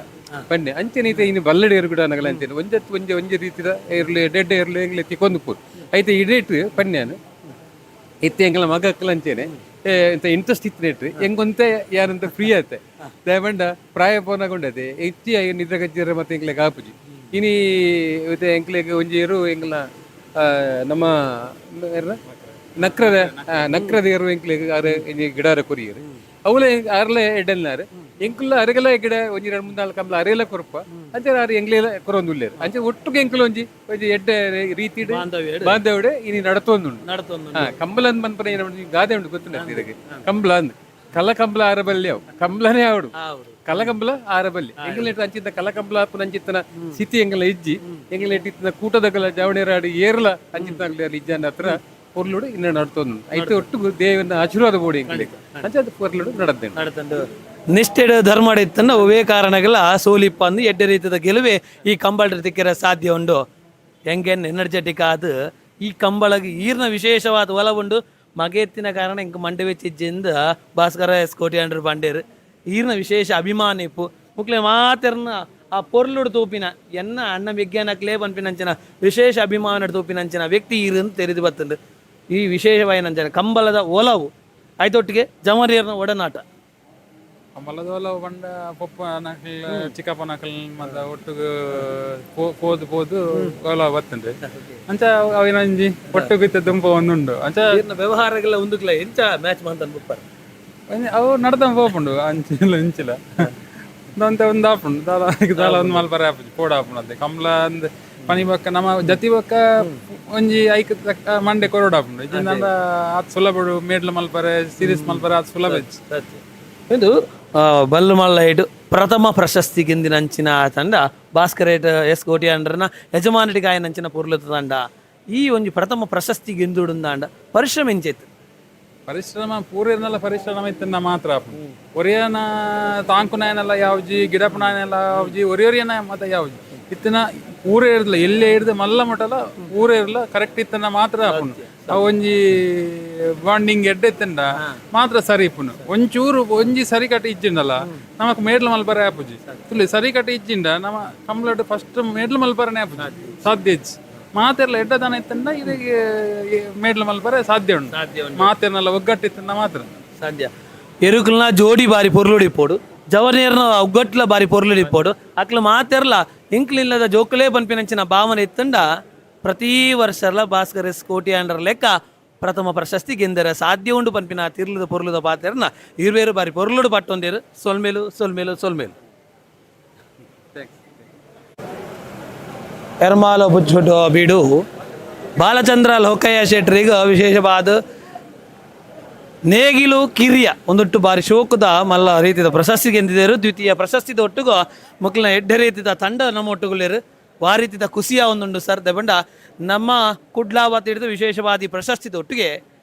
ಬನ್ನಿ ಅಂಚೆನೆ ಐತೆ ಇನ್ನು ಬಲ್ಲಡೆ ಇರು ಗಿಡನಗಲ ಅಂಚೆನೆ ಒಂಜತ್ತು ಒಂಜೆ ಒಂಜೆ ರೀತಿದ ಇರ್ಲು ಎಡ್ಡೆ ಇರ್ಲು ಎಂಗ್ಲೆ ತಿಕ್ಕೊಂದು ಪೂರ್ ಐತೆ ಇಡೇಟ್ ಪನ್ಯಾನು ಇತ್ತೆ ಎಂಗಲ ಮಗಕ್ಕಲ ಅಂಚೆನೆ ಇಂತ ಇಂಟ್ರೆಸ್ಟ್ ಇತ್ತು ಎಂಗೊಂತೆ ಯಾರಂತ ಫ್ರೀ ಆಯ್ತೆ ದಯವಂಡ ಪ್ರಾಯ ಪೋನಗೊಂಡತೆ ಹೆಚ್ಚಿ ನಿದ್ರೆ ಕಜ್ಜಿರ ಮತ್ತೆ ಎಂಗ್ಲೆ ಆಪುಜಿ ಇನಿ ಇತ್ತೆ ಎಂಕ್ಲೆಗ್ ಒಂಜಿ ಇರು ಎಂಗ್ಲ ನಮ್ಮ ನಕ್ರದ ನಕ್ರದ ಇರು ಎಂಕ್ಲೆಗ್ ಆರು ಗಿಡಾರ ಕೊರಿಯರು ಅವಳೆ ಅರ್ಲೆ ಎಡ್ಡೆಲ್ನಾರು ಎಂಕುಲ್ಲ ಅರಗಲ ಗಿಡ ಒಂಜಿ 2 3 4 ಕಂಬಳ ಅರೆಲ ಕೊರಪ ಅಂಚೆ ಆರು ಎಂಗ್ಲೆಲ ಕೊರೊಂದು ಉಲ್ಲೇರು ಅಂಚೆ ಒಟ್ಟುಗೆ ಎಂಕುಲು ಒಂಜಿ ಒಂಜಿ ಎಡ್ಡೆ ರೀತಿ ಬಾಂಧವ್ಯಡೆ ಇನಿ ನಡತೊಂದುಂಡು. ಕಂಬಳ ಅಂದ್ ಪನ್ಪುನ ಏನ ಗಾದೆ ಉಂಡು ಗೊತ್ತುಂಡು ಇದಕ್ಕೆ ಕಂಬಳ ಅಂದ್ ಕಲ್ಲ ಕಂಬಳ ಆರಬಲ್ಲಿ ಅವು ಕಂಬಳನೇ ಆವಡು ಕಲಕಂಬಳ ಆರಬಲ್ಲಿ ಎಂಗಲೆಟ್ ಅಂಚಿತ್ತ ಕಲಕಂಬಳ ಪುನಂಚಿತ್ತನ ಸ್ಥಿತಿ ಎಂಗಲ ಇಜ್ಜಿ ಎಂಗಲೆಟ್ ಇತ್ತಿನ ಕೂಟದಗಲ ಜವಣೇರಾಡಿ ಏರ್ಲ ಅಂಚಿತ್ತ ಇಜ್ಜಾನ ಹತ್ರ ಪೊರ್ಲುಡು ಇನ್ನ ನಡ್ತೊಂದು ಐತೆ ಒಟ್ಟು ದೇವನ ಆಶೀರ್ವಾದ ಬೋಡಿ ಎಂಗ್ಲೆಗ್ ಅಂಚೆ ಅದು ಪೊರ್ಲುಡು ನಡದ್ದೇನೆ ನಡತಂಡು. ನಿಷ್ಠೆಡ್ ಧರ್ಮಡ ಇತ್ತನ್ನ ಒವೇ ಕಾರಣಗಳ ಸೋಲಿಪ್ಪ ಅಂದು ಎಡ್ಡೆ ರೀತಿಯ ಗೆಲುವೆ ಈ ಕಂಬಳ ತಿಕ್ಕಿರ ಸಾಧ್ಯ ಉಂಡು. ಹೆಂಗೆನ್ ಎನರ್ಜೆಟಿಕ್ ಆದ ಈ ಕಂಬಳಗೆ ಈರ್ನ ವಿಶೇಷವಾದ ಒಲವುಂಡು ಮಗೆತ್ತಿನ ಕಾರಣ ಇಂಕ ಮಂಡೆ ವೆಚ್ಚಿಜ್ಜಿಂದ ಭಾಸ್ಕರ ಎಸ್ ಕೋಟ್ಯಾಂಡ್ರು ಬಂಡೇರು ಈರ್ನ ವಿಶೇಷ ಅಭಿಮಾನ ಇಪ್ಪು ಮುಕ್ಲೆ ಮಾತೆರ್ನ ಆ ಪೊರ್ಲುಡು ತೂಪಿನ ಎನ್ನ ಅಣ್ಣ ವಿಜ್ಞಾನಕ್ಲೇ ಪನ್ಪಿನಂಚಿನ ವಿಶೇಷ ಅಭಿಮಾನ ತೂಪಿನಂಚಿನ ವ್ಯಕ್ತಿ ಈರಂದು ತೆರೆದು ಬತ್ತಂದು ಈ ವಿಶೇಷವಾಯಿನಂಚಿನ ಕಂಬಳದ ಒಲವು ಆಯ್ತೊಟ್ಟಿಗೆ ಜಮರಿಯರ್ನ ಒಡನಾಟ. ಕಂಬಳದ ಒಲವು ಪಂಡ ಪೊಪ್ಪ ನಕಲ್ ಚಿಕ್ಕಪ್ಪ ನಕಲ್ ಮತ್ತೆ ಒಟ್ಟುಗು ಪೋದು ಪೋದು ಒಲವು ಬತ್ತುಂಡು ಅಂಚ ಅವಿನ ಒಂಜಿ ಒಟ್ಟುಗು ಇತ್ತ ದುಂಪ ಒಂದುಂಡು ಅಂಚ ವ್ಯವಹಾರಗೆಲ್ಲ ಉಂದುಕ್ಲ ಎಂಚ ಮ್ಯಾಚ್ ಮಂತನ್ ಬುಪ್ಪರ್ ಅವು ನಡ್ದ ಪೋಪುಂಡು ಅಂಚಿಲ್ಲ ಇಂಚಿಲ್ಲ ಅಂತ ಒಂದು ಆಪುಂಡು ದಾಲ ದಾಲ ಒಂದು ಮಲ್ಪರೆ ಆಪುಜಿ ಪೋಡ ಆಪುಂಡು ಅದೇ ಕಂಬಳ ಅಂದ್ ಪನಿ ಬೊಕ್ಕ ನಮ್ಮ ಜತಿ ಬೊಕ್ಕ ಒಂಜಿ ಐಕ್ ತಕ್ಕ ಮಂಡೆ ಕೊರೊಡು ಆಪುಂಡು ಇಜ್ಜಿಂದ ಆತ್ ಸುಲಭ ಮೇಡ್ಲ ಮಲ್ಪರೆ ಸೀರೀಸ್ ಮಲ್ಪರೆ ಆತ್ ಸುಲಭ. ಇದು ಬಲ್ಲು ಮಲ್ಲ ಪ್ರಥಮ ಪ್ರಶಸ್ತಿ ಗೆಂದಿನಂಚಿನ ತಂಡ ಭಾಸ್ಕರ್ ಎಸ್ ಕೋಟ್ಯಾಂಡ್ರನ ಯಜಮಾನಟಿಗೆ ಆಯನಂಚಿನ ಪೊರ್ಲುತ ತಂಡ ಈ ಒಂಜಿ ಪ್ರಥಮ ಪ್ರಶಸ್ತಿ ಗೆಂದುಡುಂದಾಂಡ ಪರಿಶ್ರಮ ಎಂಚೈತು. ಪರಿಶ್ರಮ ಪೂರೇನಲ್ಲ ಪರಿಶ್ರಮ ಇತ್ತನ್ನ ಮಾತ್ರ ಆಪುಂಡು ಒರಿಯನ ತಾಂಕುನಾಯನಲ್ಲ ಯಾವ್ಜಿ ಗಿಡಪುನಾಯನಲ್ಲ ಯಾವ್ಜಿ ಒರಿಯೊರಿಯನ ಮತ ಯಾವ್ಜಿ ಇತ್ತಿನ ಊರೇ ಇರ್ಲ ಎಲ್ಲೇ ಹಿಡ್ದು ಮಲ್ಲ ಮಟಲ ಊರೇ ಇರ್ಲ ಕರೆಕ್ಟ್ ಇತ್ತನ ಮಾತ್ರ ಆಪುಂಡು. ಅವು ಒಂಜಿ ಬಾಂಡಿಂಗ್ ಎಡ್ಡೆ ಇತ್ತಂಡ ಮಾತ್ರ ಸರಿ ಇಪ್ಪುನು. ಒಂಚೂರು ಒಂಜಿ ಸರಿ ಕಟ್ಟಿ ಇಜ್ಜಿಂಡಲ್ಲ ನಮಕ್ ಮೇಡ್ಲ ಮಲ್ಪರೆ ಆಪುಜಿ. ತುಲಿ ಸರಿ ಕಟ್ಟಿ ಇಜ್ಜಿಂಡ ನಮ್ಮ ಕಂಪ್ಲೇಂಟ್ ಫಸ್ಟ್ ಮೇಡ್ಲ ಮಲ್ಪರನೆ ಆಪುಜಿ, ಸಾಧ್ಯ ಇಜ್ಜಿ. ಮಾತೆರ್ಲ ಎಡ್ಡದಾನ ಇತ್ತಂಡ ಇದಕ್ಕೆ ಮೇಡ್ಲ ಮಲ್ಪರೆ ಸಾಧ್ಯ ಉಂಟು. ಮಾತೆರ್ನೆಲ್ಲ ಒಗ್ಗಟ್ಟಿತ್ತಂಡ ಮಾತ್ರ ಸಾಧ್ಯ. ಎರುಕುಲ್ನ ಜೋಡಿ ಬಾರಿ ಪೊರ್ಲುಡಿಪ್ಪೋಡು, ಜವನೇರ್ನ ಒಗ್ಗಟ್ಲ ಬಾರಿ ಪೊರ್ಲುಡಿಪ್ಪೋಡು. ಅಕ್ಲು ಮಾತೆರ್ಲ ಇಂಕ್ಲಿಲ್ಲದ ಜೋಕುಲೇ ಪನ್ಪಿನಂಚಿನ ಭಾವನೆ ಇತ್ತಂಡ ಪ್ರತಿ ವರ್ಷಲ ಭಾಸ್ಕರ್ ಎಸ್ ಕೋಟಿ ಅಂಡರ್ ಲೆಕ್ಕ ಪ್ರಥಮ ಪ್ರಶಸ್ತಿ ಗೆಂದರೆ ಸಾಧ್ಯ ಉಂಡು ಪನ್ಪಿನ ತಿರ್ಲದ ಪೊರ್ಲುದ ಪಾತೆರ್ನ ಇರ್ವೇರು ಬಾರಿ ಪೊರ್ಲುಡು ಪಟ್ಟೊಂದೇರು. ಸೊಲ್ಮೇಲು ಸೊಲ್ಮೇಲು ಸೊಲ್ಮೇಲು. ಎರ್ಮಾಲ ಬುಚ್ಚುಡು ಬೀಡು ಬಾಲಚಂದ್ರ ಲೋಕಯ್ಯ ಶೆಟ್ರಿಗೆ ವಿಶೇಷವಾದ ನೇಗಿಲು ಕಿರಿಯ ಒಂದೊಟ್ಟು ಬಾರಿ ಶೋಕದ ಮಲ್ಲ ರೀತಿದ ಪ್ರಶಸ್ತಿ ಗೆದ್ದಿದ್ದರು. ದ್ವಿತೀಯ ಪ್ರಶಸ್ತಿದ ಒಟ್ಟುಗು ಮಕ್ಕಳನ್ನ ಎಡ್ಡೆ ರೀತಿದ ತಂಡ ನಮ್ಮ ಒಟ್ಟುಗುಲೇರು ವಾ ರೀತಿದ ಖುಷಿಯ ಒಂದುಂಡು ಸರ್. ದೆಬಂಡ ನಮ್ಮ ಕುಡ್ಲಾವತ್ ಹಿಡಿದು ವಿಶೇಷವಾದಿ ಪ್ರಶಸ್ತಿದ ಒಟ್ಟಿಗೆ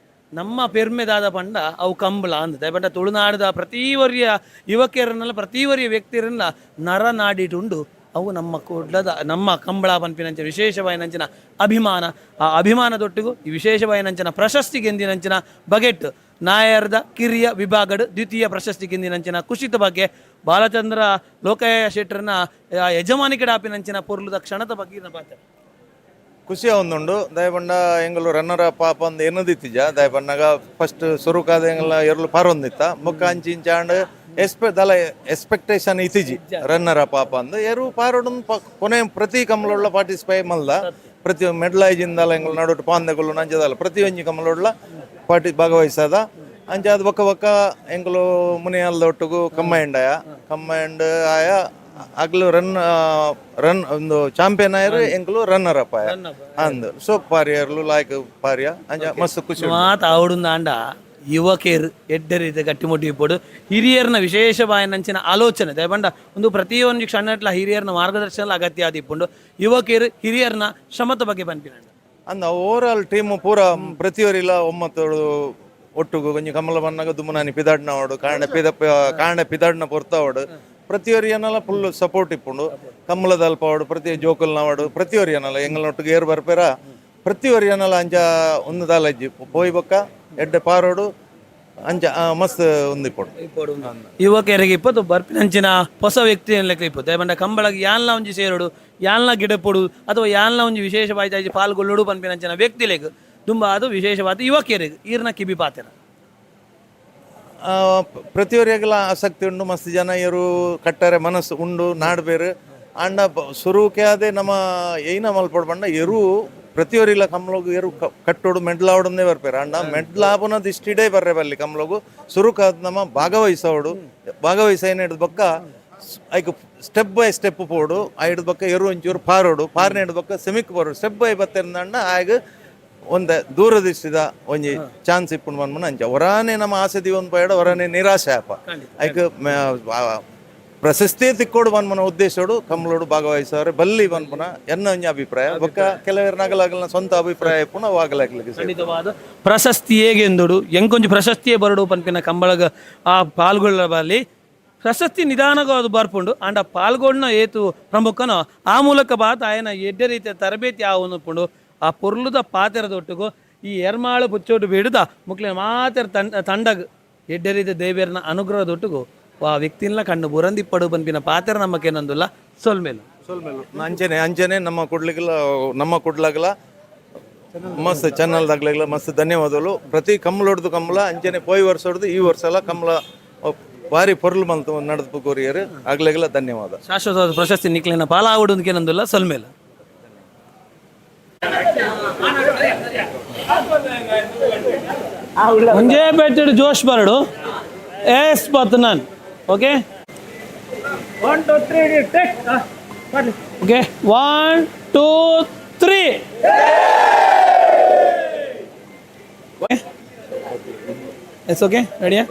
ನಮ್ಮ ಪೆರ್ಮೆದಾದ ಪಂಡ ಅವು ಕಂಬಳ ಅಂದ. ದಯಬಂಡ ತುಳುನಾಡದ ಪ್ರತಿ ವರ್ಯ ಯುವಕಿಯರನ್ನೆಲ್ಲ ಪ್ರತಿ ವರ್ಯ ವ್ಯಕ್ತಿಯರನ್ನ ನರನಾಡಿಟುಂಡು ಅವು ನಮ್ಮ ಕುಡ್ಲದ ನಮ್ಮ ಕಂಬಳ ಪನ್ಪಿನಂಚಿನ ವಿಶೇಷವಾಯಿನಂಚಿನ ಅಭಿಮಾನ. ಆ ಅಭಿಮಾನದೊಟ್ಟಿಗೂ ಈ ವಿಶೇಷವಾಯಿನಂಚಿನ ಪ್ರಶಸ್ತಿ ಗೆಂದಿನಂಚಿನ ಬಗೆಟ್ ನಾಯರ್ದ ಕಿರಿಯ ವಿಭಾಗಡ್ ದ್ವಿತೀಯ ಪ್ರಶಸ್ತಿ ಗೆಂದಿನಂಚಿನ ಕುಶಿತ ಬಗ್ಗೆ ಬಾಲಚಂದ್ರ ಲೋಕಯ್ಯ ಶೆಟ್ಟರ್ನ ಯಜಮಾನಿಕೆ ಡಾಪಿನಂಚಿನ ಪೊರ್ಲುದ ಕ್ಷಣದ ಬಗ್ಗೆ ಪಾತ್ರ ಖುಷಿ ಒಂದುಂಡು. ದಯಪಂಡ ಎಂಗಲು ರನ್ನರ್ ಅಪ್ ಆಪ ಅಂದ್ ಎನ್ನದಿತ್ತಿಜ. ದಯಪಣ್ಣಗ ಫಸ್ಟ್ ಸುರುಕಾದ ಎಂಗಲ ಎರ್ಲು ಪಾರೊಂದಿತ್ತ ಬೊಕ್ಕ ಅಂಚಿ ಇಂಚಾಂಡ್ ದಲ ಎಕ್ಸ್ಪೆಕ್ಟೇಷನ್ ಇತ್ತಿಜಿ ರನ್ನರ್ ಅಪ್ ಆಪ ಅಂದ್ ಎರು ಪಾರೊಡನ್ ಕೊನೆ ಪ್ರತಿ ಕಮಲೊಳ್ಳ ಪಾರ್ಟಿಸಿಪೇಟ್ ಮಲ್ದ ಪ್ರತಿ ಮೆಡ್ಲಾಯ್ಜಿಂದಲ ಎಂಗಲು ನಡುಟು ಪಾಂದೆಗುಲು ನಂಜದಲ್ಲ ಪ್ರತಿ ಒಂಜಿ ಕಮಲೊಳ್ಳ ಪಾರ್ಟಿ ಭಾಗವಹಿಸದ. ಅಂಚ ಅದು ಬೊಕ್ಕ ಬೊಕ್ಕ ಎಂಕುಲು ಮುನಿಯಲ್ದ ಒಟ್ಟುಗು ಕಮ್ಮಂಡ್ ಆಯ ಕಮ್ಮಂಡ್ ಆಯ ಅಗ್ಲು ರನ್ ರನ್ ಒಂದು ಚಾಂಪಿಯನ್ ಆಯರು ಎಂಕುಲು ರನ್ನರ್ ಅಪ್ ಆಯ ಅಂದ್ ಸೋಕ್ ಪಾರಿಯರ್ಲು ಲಾಯ್ಕ್ ಪಾರಿಯ ಅಂಚ ಮಸ್ತ್ ಖುಷಿ ಉಂಡು. ಮಾತ ಆವಡುಂದಾಂಡ ಯುವಕೇರು ಎಡ್ಡರಿದ ಗಟ್ಟಿಮುಟ್ಟಿ ಇಪ್ಪೊಡು ಹಿರಿಯರ್ನ ವಿಶೇಷವಾಯಿನಂಚಿನ ಆಲೋಚನೆ ದಯಪಂಡ ಒಂದು ಪ್ರತಿಯೊಂದು ಕ್ಷಣಟ್ಲ ಹಿರಿಯರ್ನ ಮಾರ್ಗದರ್ಶನ ಅಗತ್ಯ ಆದಿಪ್ಪುಂಡು. ಯುವಕೇರು ಹಿರಿಯರ್ನ ಶ್ರಮದ ಬಗ್ಗೆ ಪನ್ಪಿನ ಅಂದ over all team ಪೂರ ಪ್ರತಿಯೊರಿಲ ಒಮ್ಮತ್ತೋಡು ಒಟ್ಟುಗು ಒಂಜಿ ಕಮಲ ಬನ್ನಗ ದುಮ್ಮನಾನಿ ಪಿದಾಡ್ನ ಅವಡು ಕಾಂಡೆ ಪಿದ ಕಾಂಡೆ ಪಿದಾಡ್ನ ಪೊರ್ತಾವಡು ಪ್ರತಿಯೊರಿ ಏನಲ್ಲ ಫುಲ್ ಸಪೋರ್ಟ್ ಇಪ್ಪುಂಡು. ಕಮ್ಮಲದ ಅಲ್ಪ ಅವಡು ಪ್ರತಿ ಜೋಕುಲ್ನವಡು ಪ್ರತಿಯೊರಿ ಏನಲ್ಲ ಎಂಗಲ್ನೊಟ್ಟಿಗೆ ಏರು ಬರ್ಪೇರ ಪ್ರತಿಯೊರಿ ಏನಲ್ಲ ಅಂಚ ಒಂದು ದಾಲಜ್ಜಿ ಪೋಯಿ ಬೊಕ್ಕ ಎಡ್ಡೆ ಪಾರೋಡು ಅಂಚ ಮಸ್ತ್ ಒಂದು ಇಪ್ಪೊಡು. ಯುವಕರಿಗೆ ಇಪ್ಪತ್ತು ಬರ್ಪಿನಂಚಿನ ಹೊಸ ವ್ಯಕ್ತಿ ಲೆಕ್ಕ ಇಪ್ಪತ್ತು. ದಯಪಂಡ ಕಂಬಳಗ್ ಯಾನ್ಲ ಒಂಜಿ ಸೇರೋಡು ಯಾನ್ಲ ಗಿಡಪೊಡು ಅಥವಾ ಯಾನ್ಲ ಒಂಜಿ ವಿಶೇಷವಾದ ಪಾಲ್ಗೊಳ್ಳೋಡು ಪನ್ಪಿನಂಚಿನ ವ್ಯಕ್ತಿಲೆಗ್ ದುಂಬ ಅದು ವಿಶೇಷವಾದ ಯುವಕಿಯರಿಗೆ ಈರ್ನ ಕಿಬಿ ಪಾತೆರ. ಪ್ರತಿಯೊರಿಗೆಲ್ಲ ಆಸಕ್ತಿ ಉಂಡು. ಮಸ್ತ್ ಜನ ಇವರು ಕಟ್ಟರೆ ಮನಸ್ಸು ಉಂಡು ನಾಡ್ಬೇರು ಅಂಡ ಸುರುಕೆ ಅದೇ ನಮ್ಮ ಏನ ಮಲ್ಪೊಡು ಪಂಡ ಎರು ಪ್ರತಿಯೊರಿಲ ಕಮ್ಲೋಗು ಎರು ಕಟ್ಟೋಡು ಮೆಡ್ಲಾವಡಂದೇ ಬರ್ಪೇರು. ಅಂಡ ಮೆಡ್ಲಾಪುನ ದಿಷ್ಟಿಡೇ ಬರ್ರೆ ಬಲ್ಲಿ ಕಮ್ಲೋಗು ಸುರುಕಾದ್ ನಮ್ಮ ಭಾಗವಹಿಸೋಡು ಭಾಗವಹಿಸ ಹಿಡ್ದು ಬೊಕ್ಕ ಐಕ್ step by step ಪೋಡು ಐಡ್ ಬೊಕ್ಕ ಎರು ಒಂಚೂರು ಪಾರೋಡು ಪಾರ್ನೆ ಹಿಡ್ದು ಬೊಕ್ಕ ಸೆಮಿಕ್ ಬರೋಡು ಸ್ಟೆಪ್ ಬೈ ಬತ್ತೆಂದಂಡ ಆಗ ಒಂದ ದೂರದೃಷ್ಟಿದ ಒಂಜಿ ಚಾನ್ಸ್ ಇಪ್ಪುಂಡು ಮನ್ಮನ ಅಂಚ ಹೊರಾನೆ ನಮ್ಮ ಆಸೆ ದಿವೊಂದು ಪೋಯಡ ಹೊರಾನೆ ನಿರಾಶೆ ಆಪ ಐಕ್ ಪ್ರಶಸ್ತಿ ತಿಕ್ಕೋಡು ಬನ್ಮನ ಉದ್ದೇಶೋಡು ಕಮ್ಲೋಡು ಭಾಗವಹಿಸೋರೆ ಬಲ್ಲಿ ಬನ್ಪುನ ಎನ್ನ ಒಂಜಿ ಅಭಿಪ್ರಾಯ. ಬೊಕ್ಕ ಕೆಲವರು ನಗಲಾಗಲ್ನ ಸ್ವಂತ ಅಭಿಪ್ರಾಯ ಇಪ್ಪುನ ಅವು ಆಗಲಾಗ್ಲಿಕ್ಕೆ ಸೇರು. ಖಂಡಿತವಾದ ಪ್ರಶಸ್ತಿ ಹೇಗೆ ಎಂದೋಡು ಎಂಕೊಂಜಿ ಪ್ರಶಸ್ತಿಯೇ ಬರಡು ಪನ್ಪಿನ ಕಂಬಳಗ ಆ ಪಾಲ್ಗೊಳ್ಳ ಬಲ್ಲಿ ಪ್ರಶಸ್ತಿ ನಿಧಾನಗ ಅದು ಬರ್ಪುಂಡು. ಅಂಡ ಪಾಲ್ಗೊಳ್ಳ ಏತು ಪ್ರಮುಖನೋ ಆ ಮೂಲಕ ಬಾತ ಆಯನ ಎಡ್ಡೆ ರೀತಿಯ ತರಬೇತಿ ಆವನುಪುಂಡು. ಆ ಪೊರ್ಲುದ ಪಾತೆರದೊಟ್ಟುಗು ಈ ಎರ್ಮಾಳು ಪುಚ್ಚೋಟು ಬೇಡುದ ಮುಕ್ಲಿನ ಮಾತೆರ ತಂಡಗ್ ಎಡ್ಡೆ ರೀತಿಯ ದೇವಿಯರ್ನ ಅನುಗ್ರಹದೊಟ್ಟುಗು ಆ ವ್ಯಕ್ತಿನ ಕಣ್ಣು ಬುರಂದಿಪ್ಪಡು ಪನ್ಪಿನ ಪಾತೆರ ನಮ್ಮಕೇನಂದುಲ್ಲ. ಸೊಲ್ಮೇಲು ಸೊಲ್ಮೇಲು. ಅಂಚನೆ ಅಂಚನೆ ನಮ್ಮ ಕುಡ್ಲಿಗೆಲ್ಲ ನಮ್ಮ ಕುಡ್ಲಾಗಲ ಮಸ್ತ್ ಚಾನಲ್ದಾಗ್ಲಿಗೆಲ್ಲ ಮಸ್ತ್ ಧನ್ಯವಾದಗಳು. ಪ್ರತಿ ಕಮ್ಮಲ ಹೊಡ್ದು ಕಮ್ಮಲ ಅಂಚನೆ ಪೋಯ್ ವರ್ಷ ಹೊಡ್ದು ಈ ವರ್ಷ ಎಲ್ಲ ಕಮ್ಮಲ ಭಾರಿ ಪೊರ್ಲು ಮಂತು ನಡೆದು ಕೊರಿಯರ್ ಆಗ್ಲಿಗೆಲ್ಲ ಧನ್ಯವಾದ. ಶಾಶ್ವತವಾದ ಪ್ರಶಸ್ತಿ ನಿಕ್ಲಿನ ಪಾಲಾವುಡುಂದಕೇನಂದುಲ್ಲ. ಸೊಲ್ಮೇಲು. ಒಂಜೇ ಪೇಟೆಡ್ ಜೋಶ್ ಬರಡು ಎಸ್ ಬತ್ತು ನಾನು. Okay 1 2 3 take. Okay 1 2 3. Yes okay ರೆಡಿಯಾ?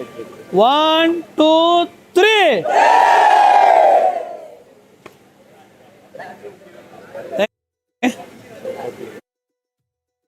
1 2 3.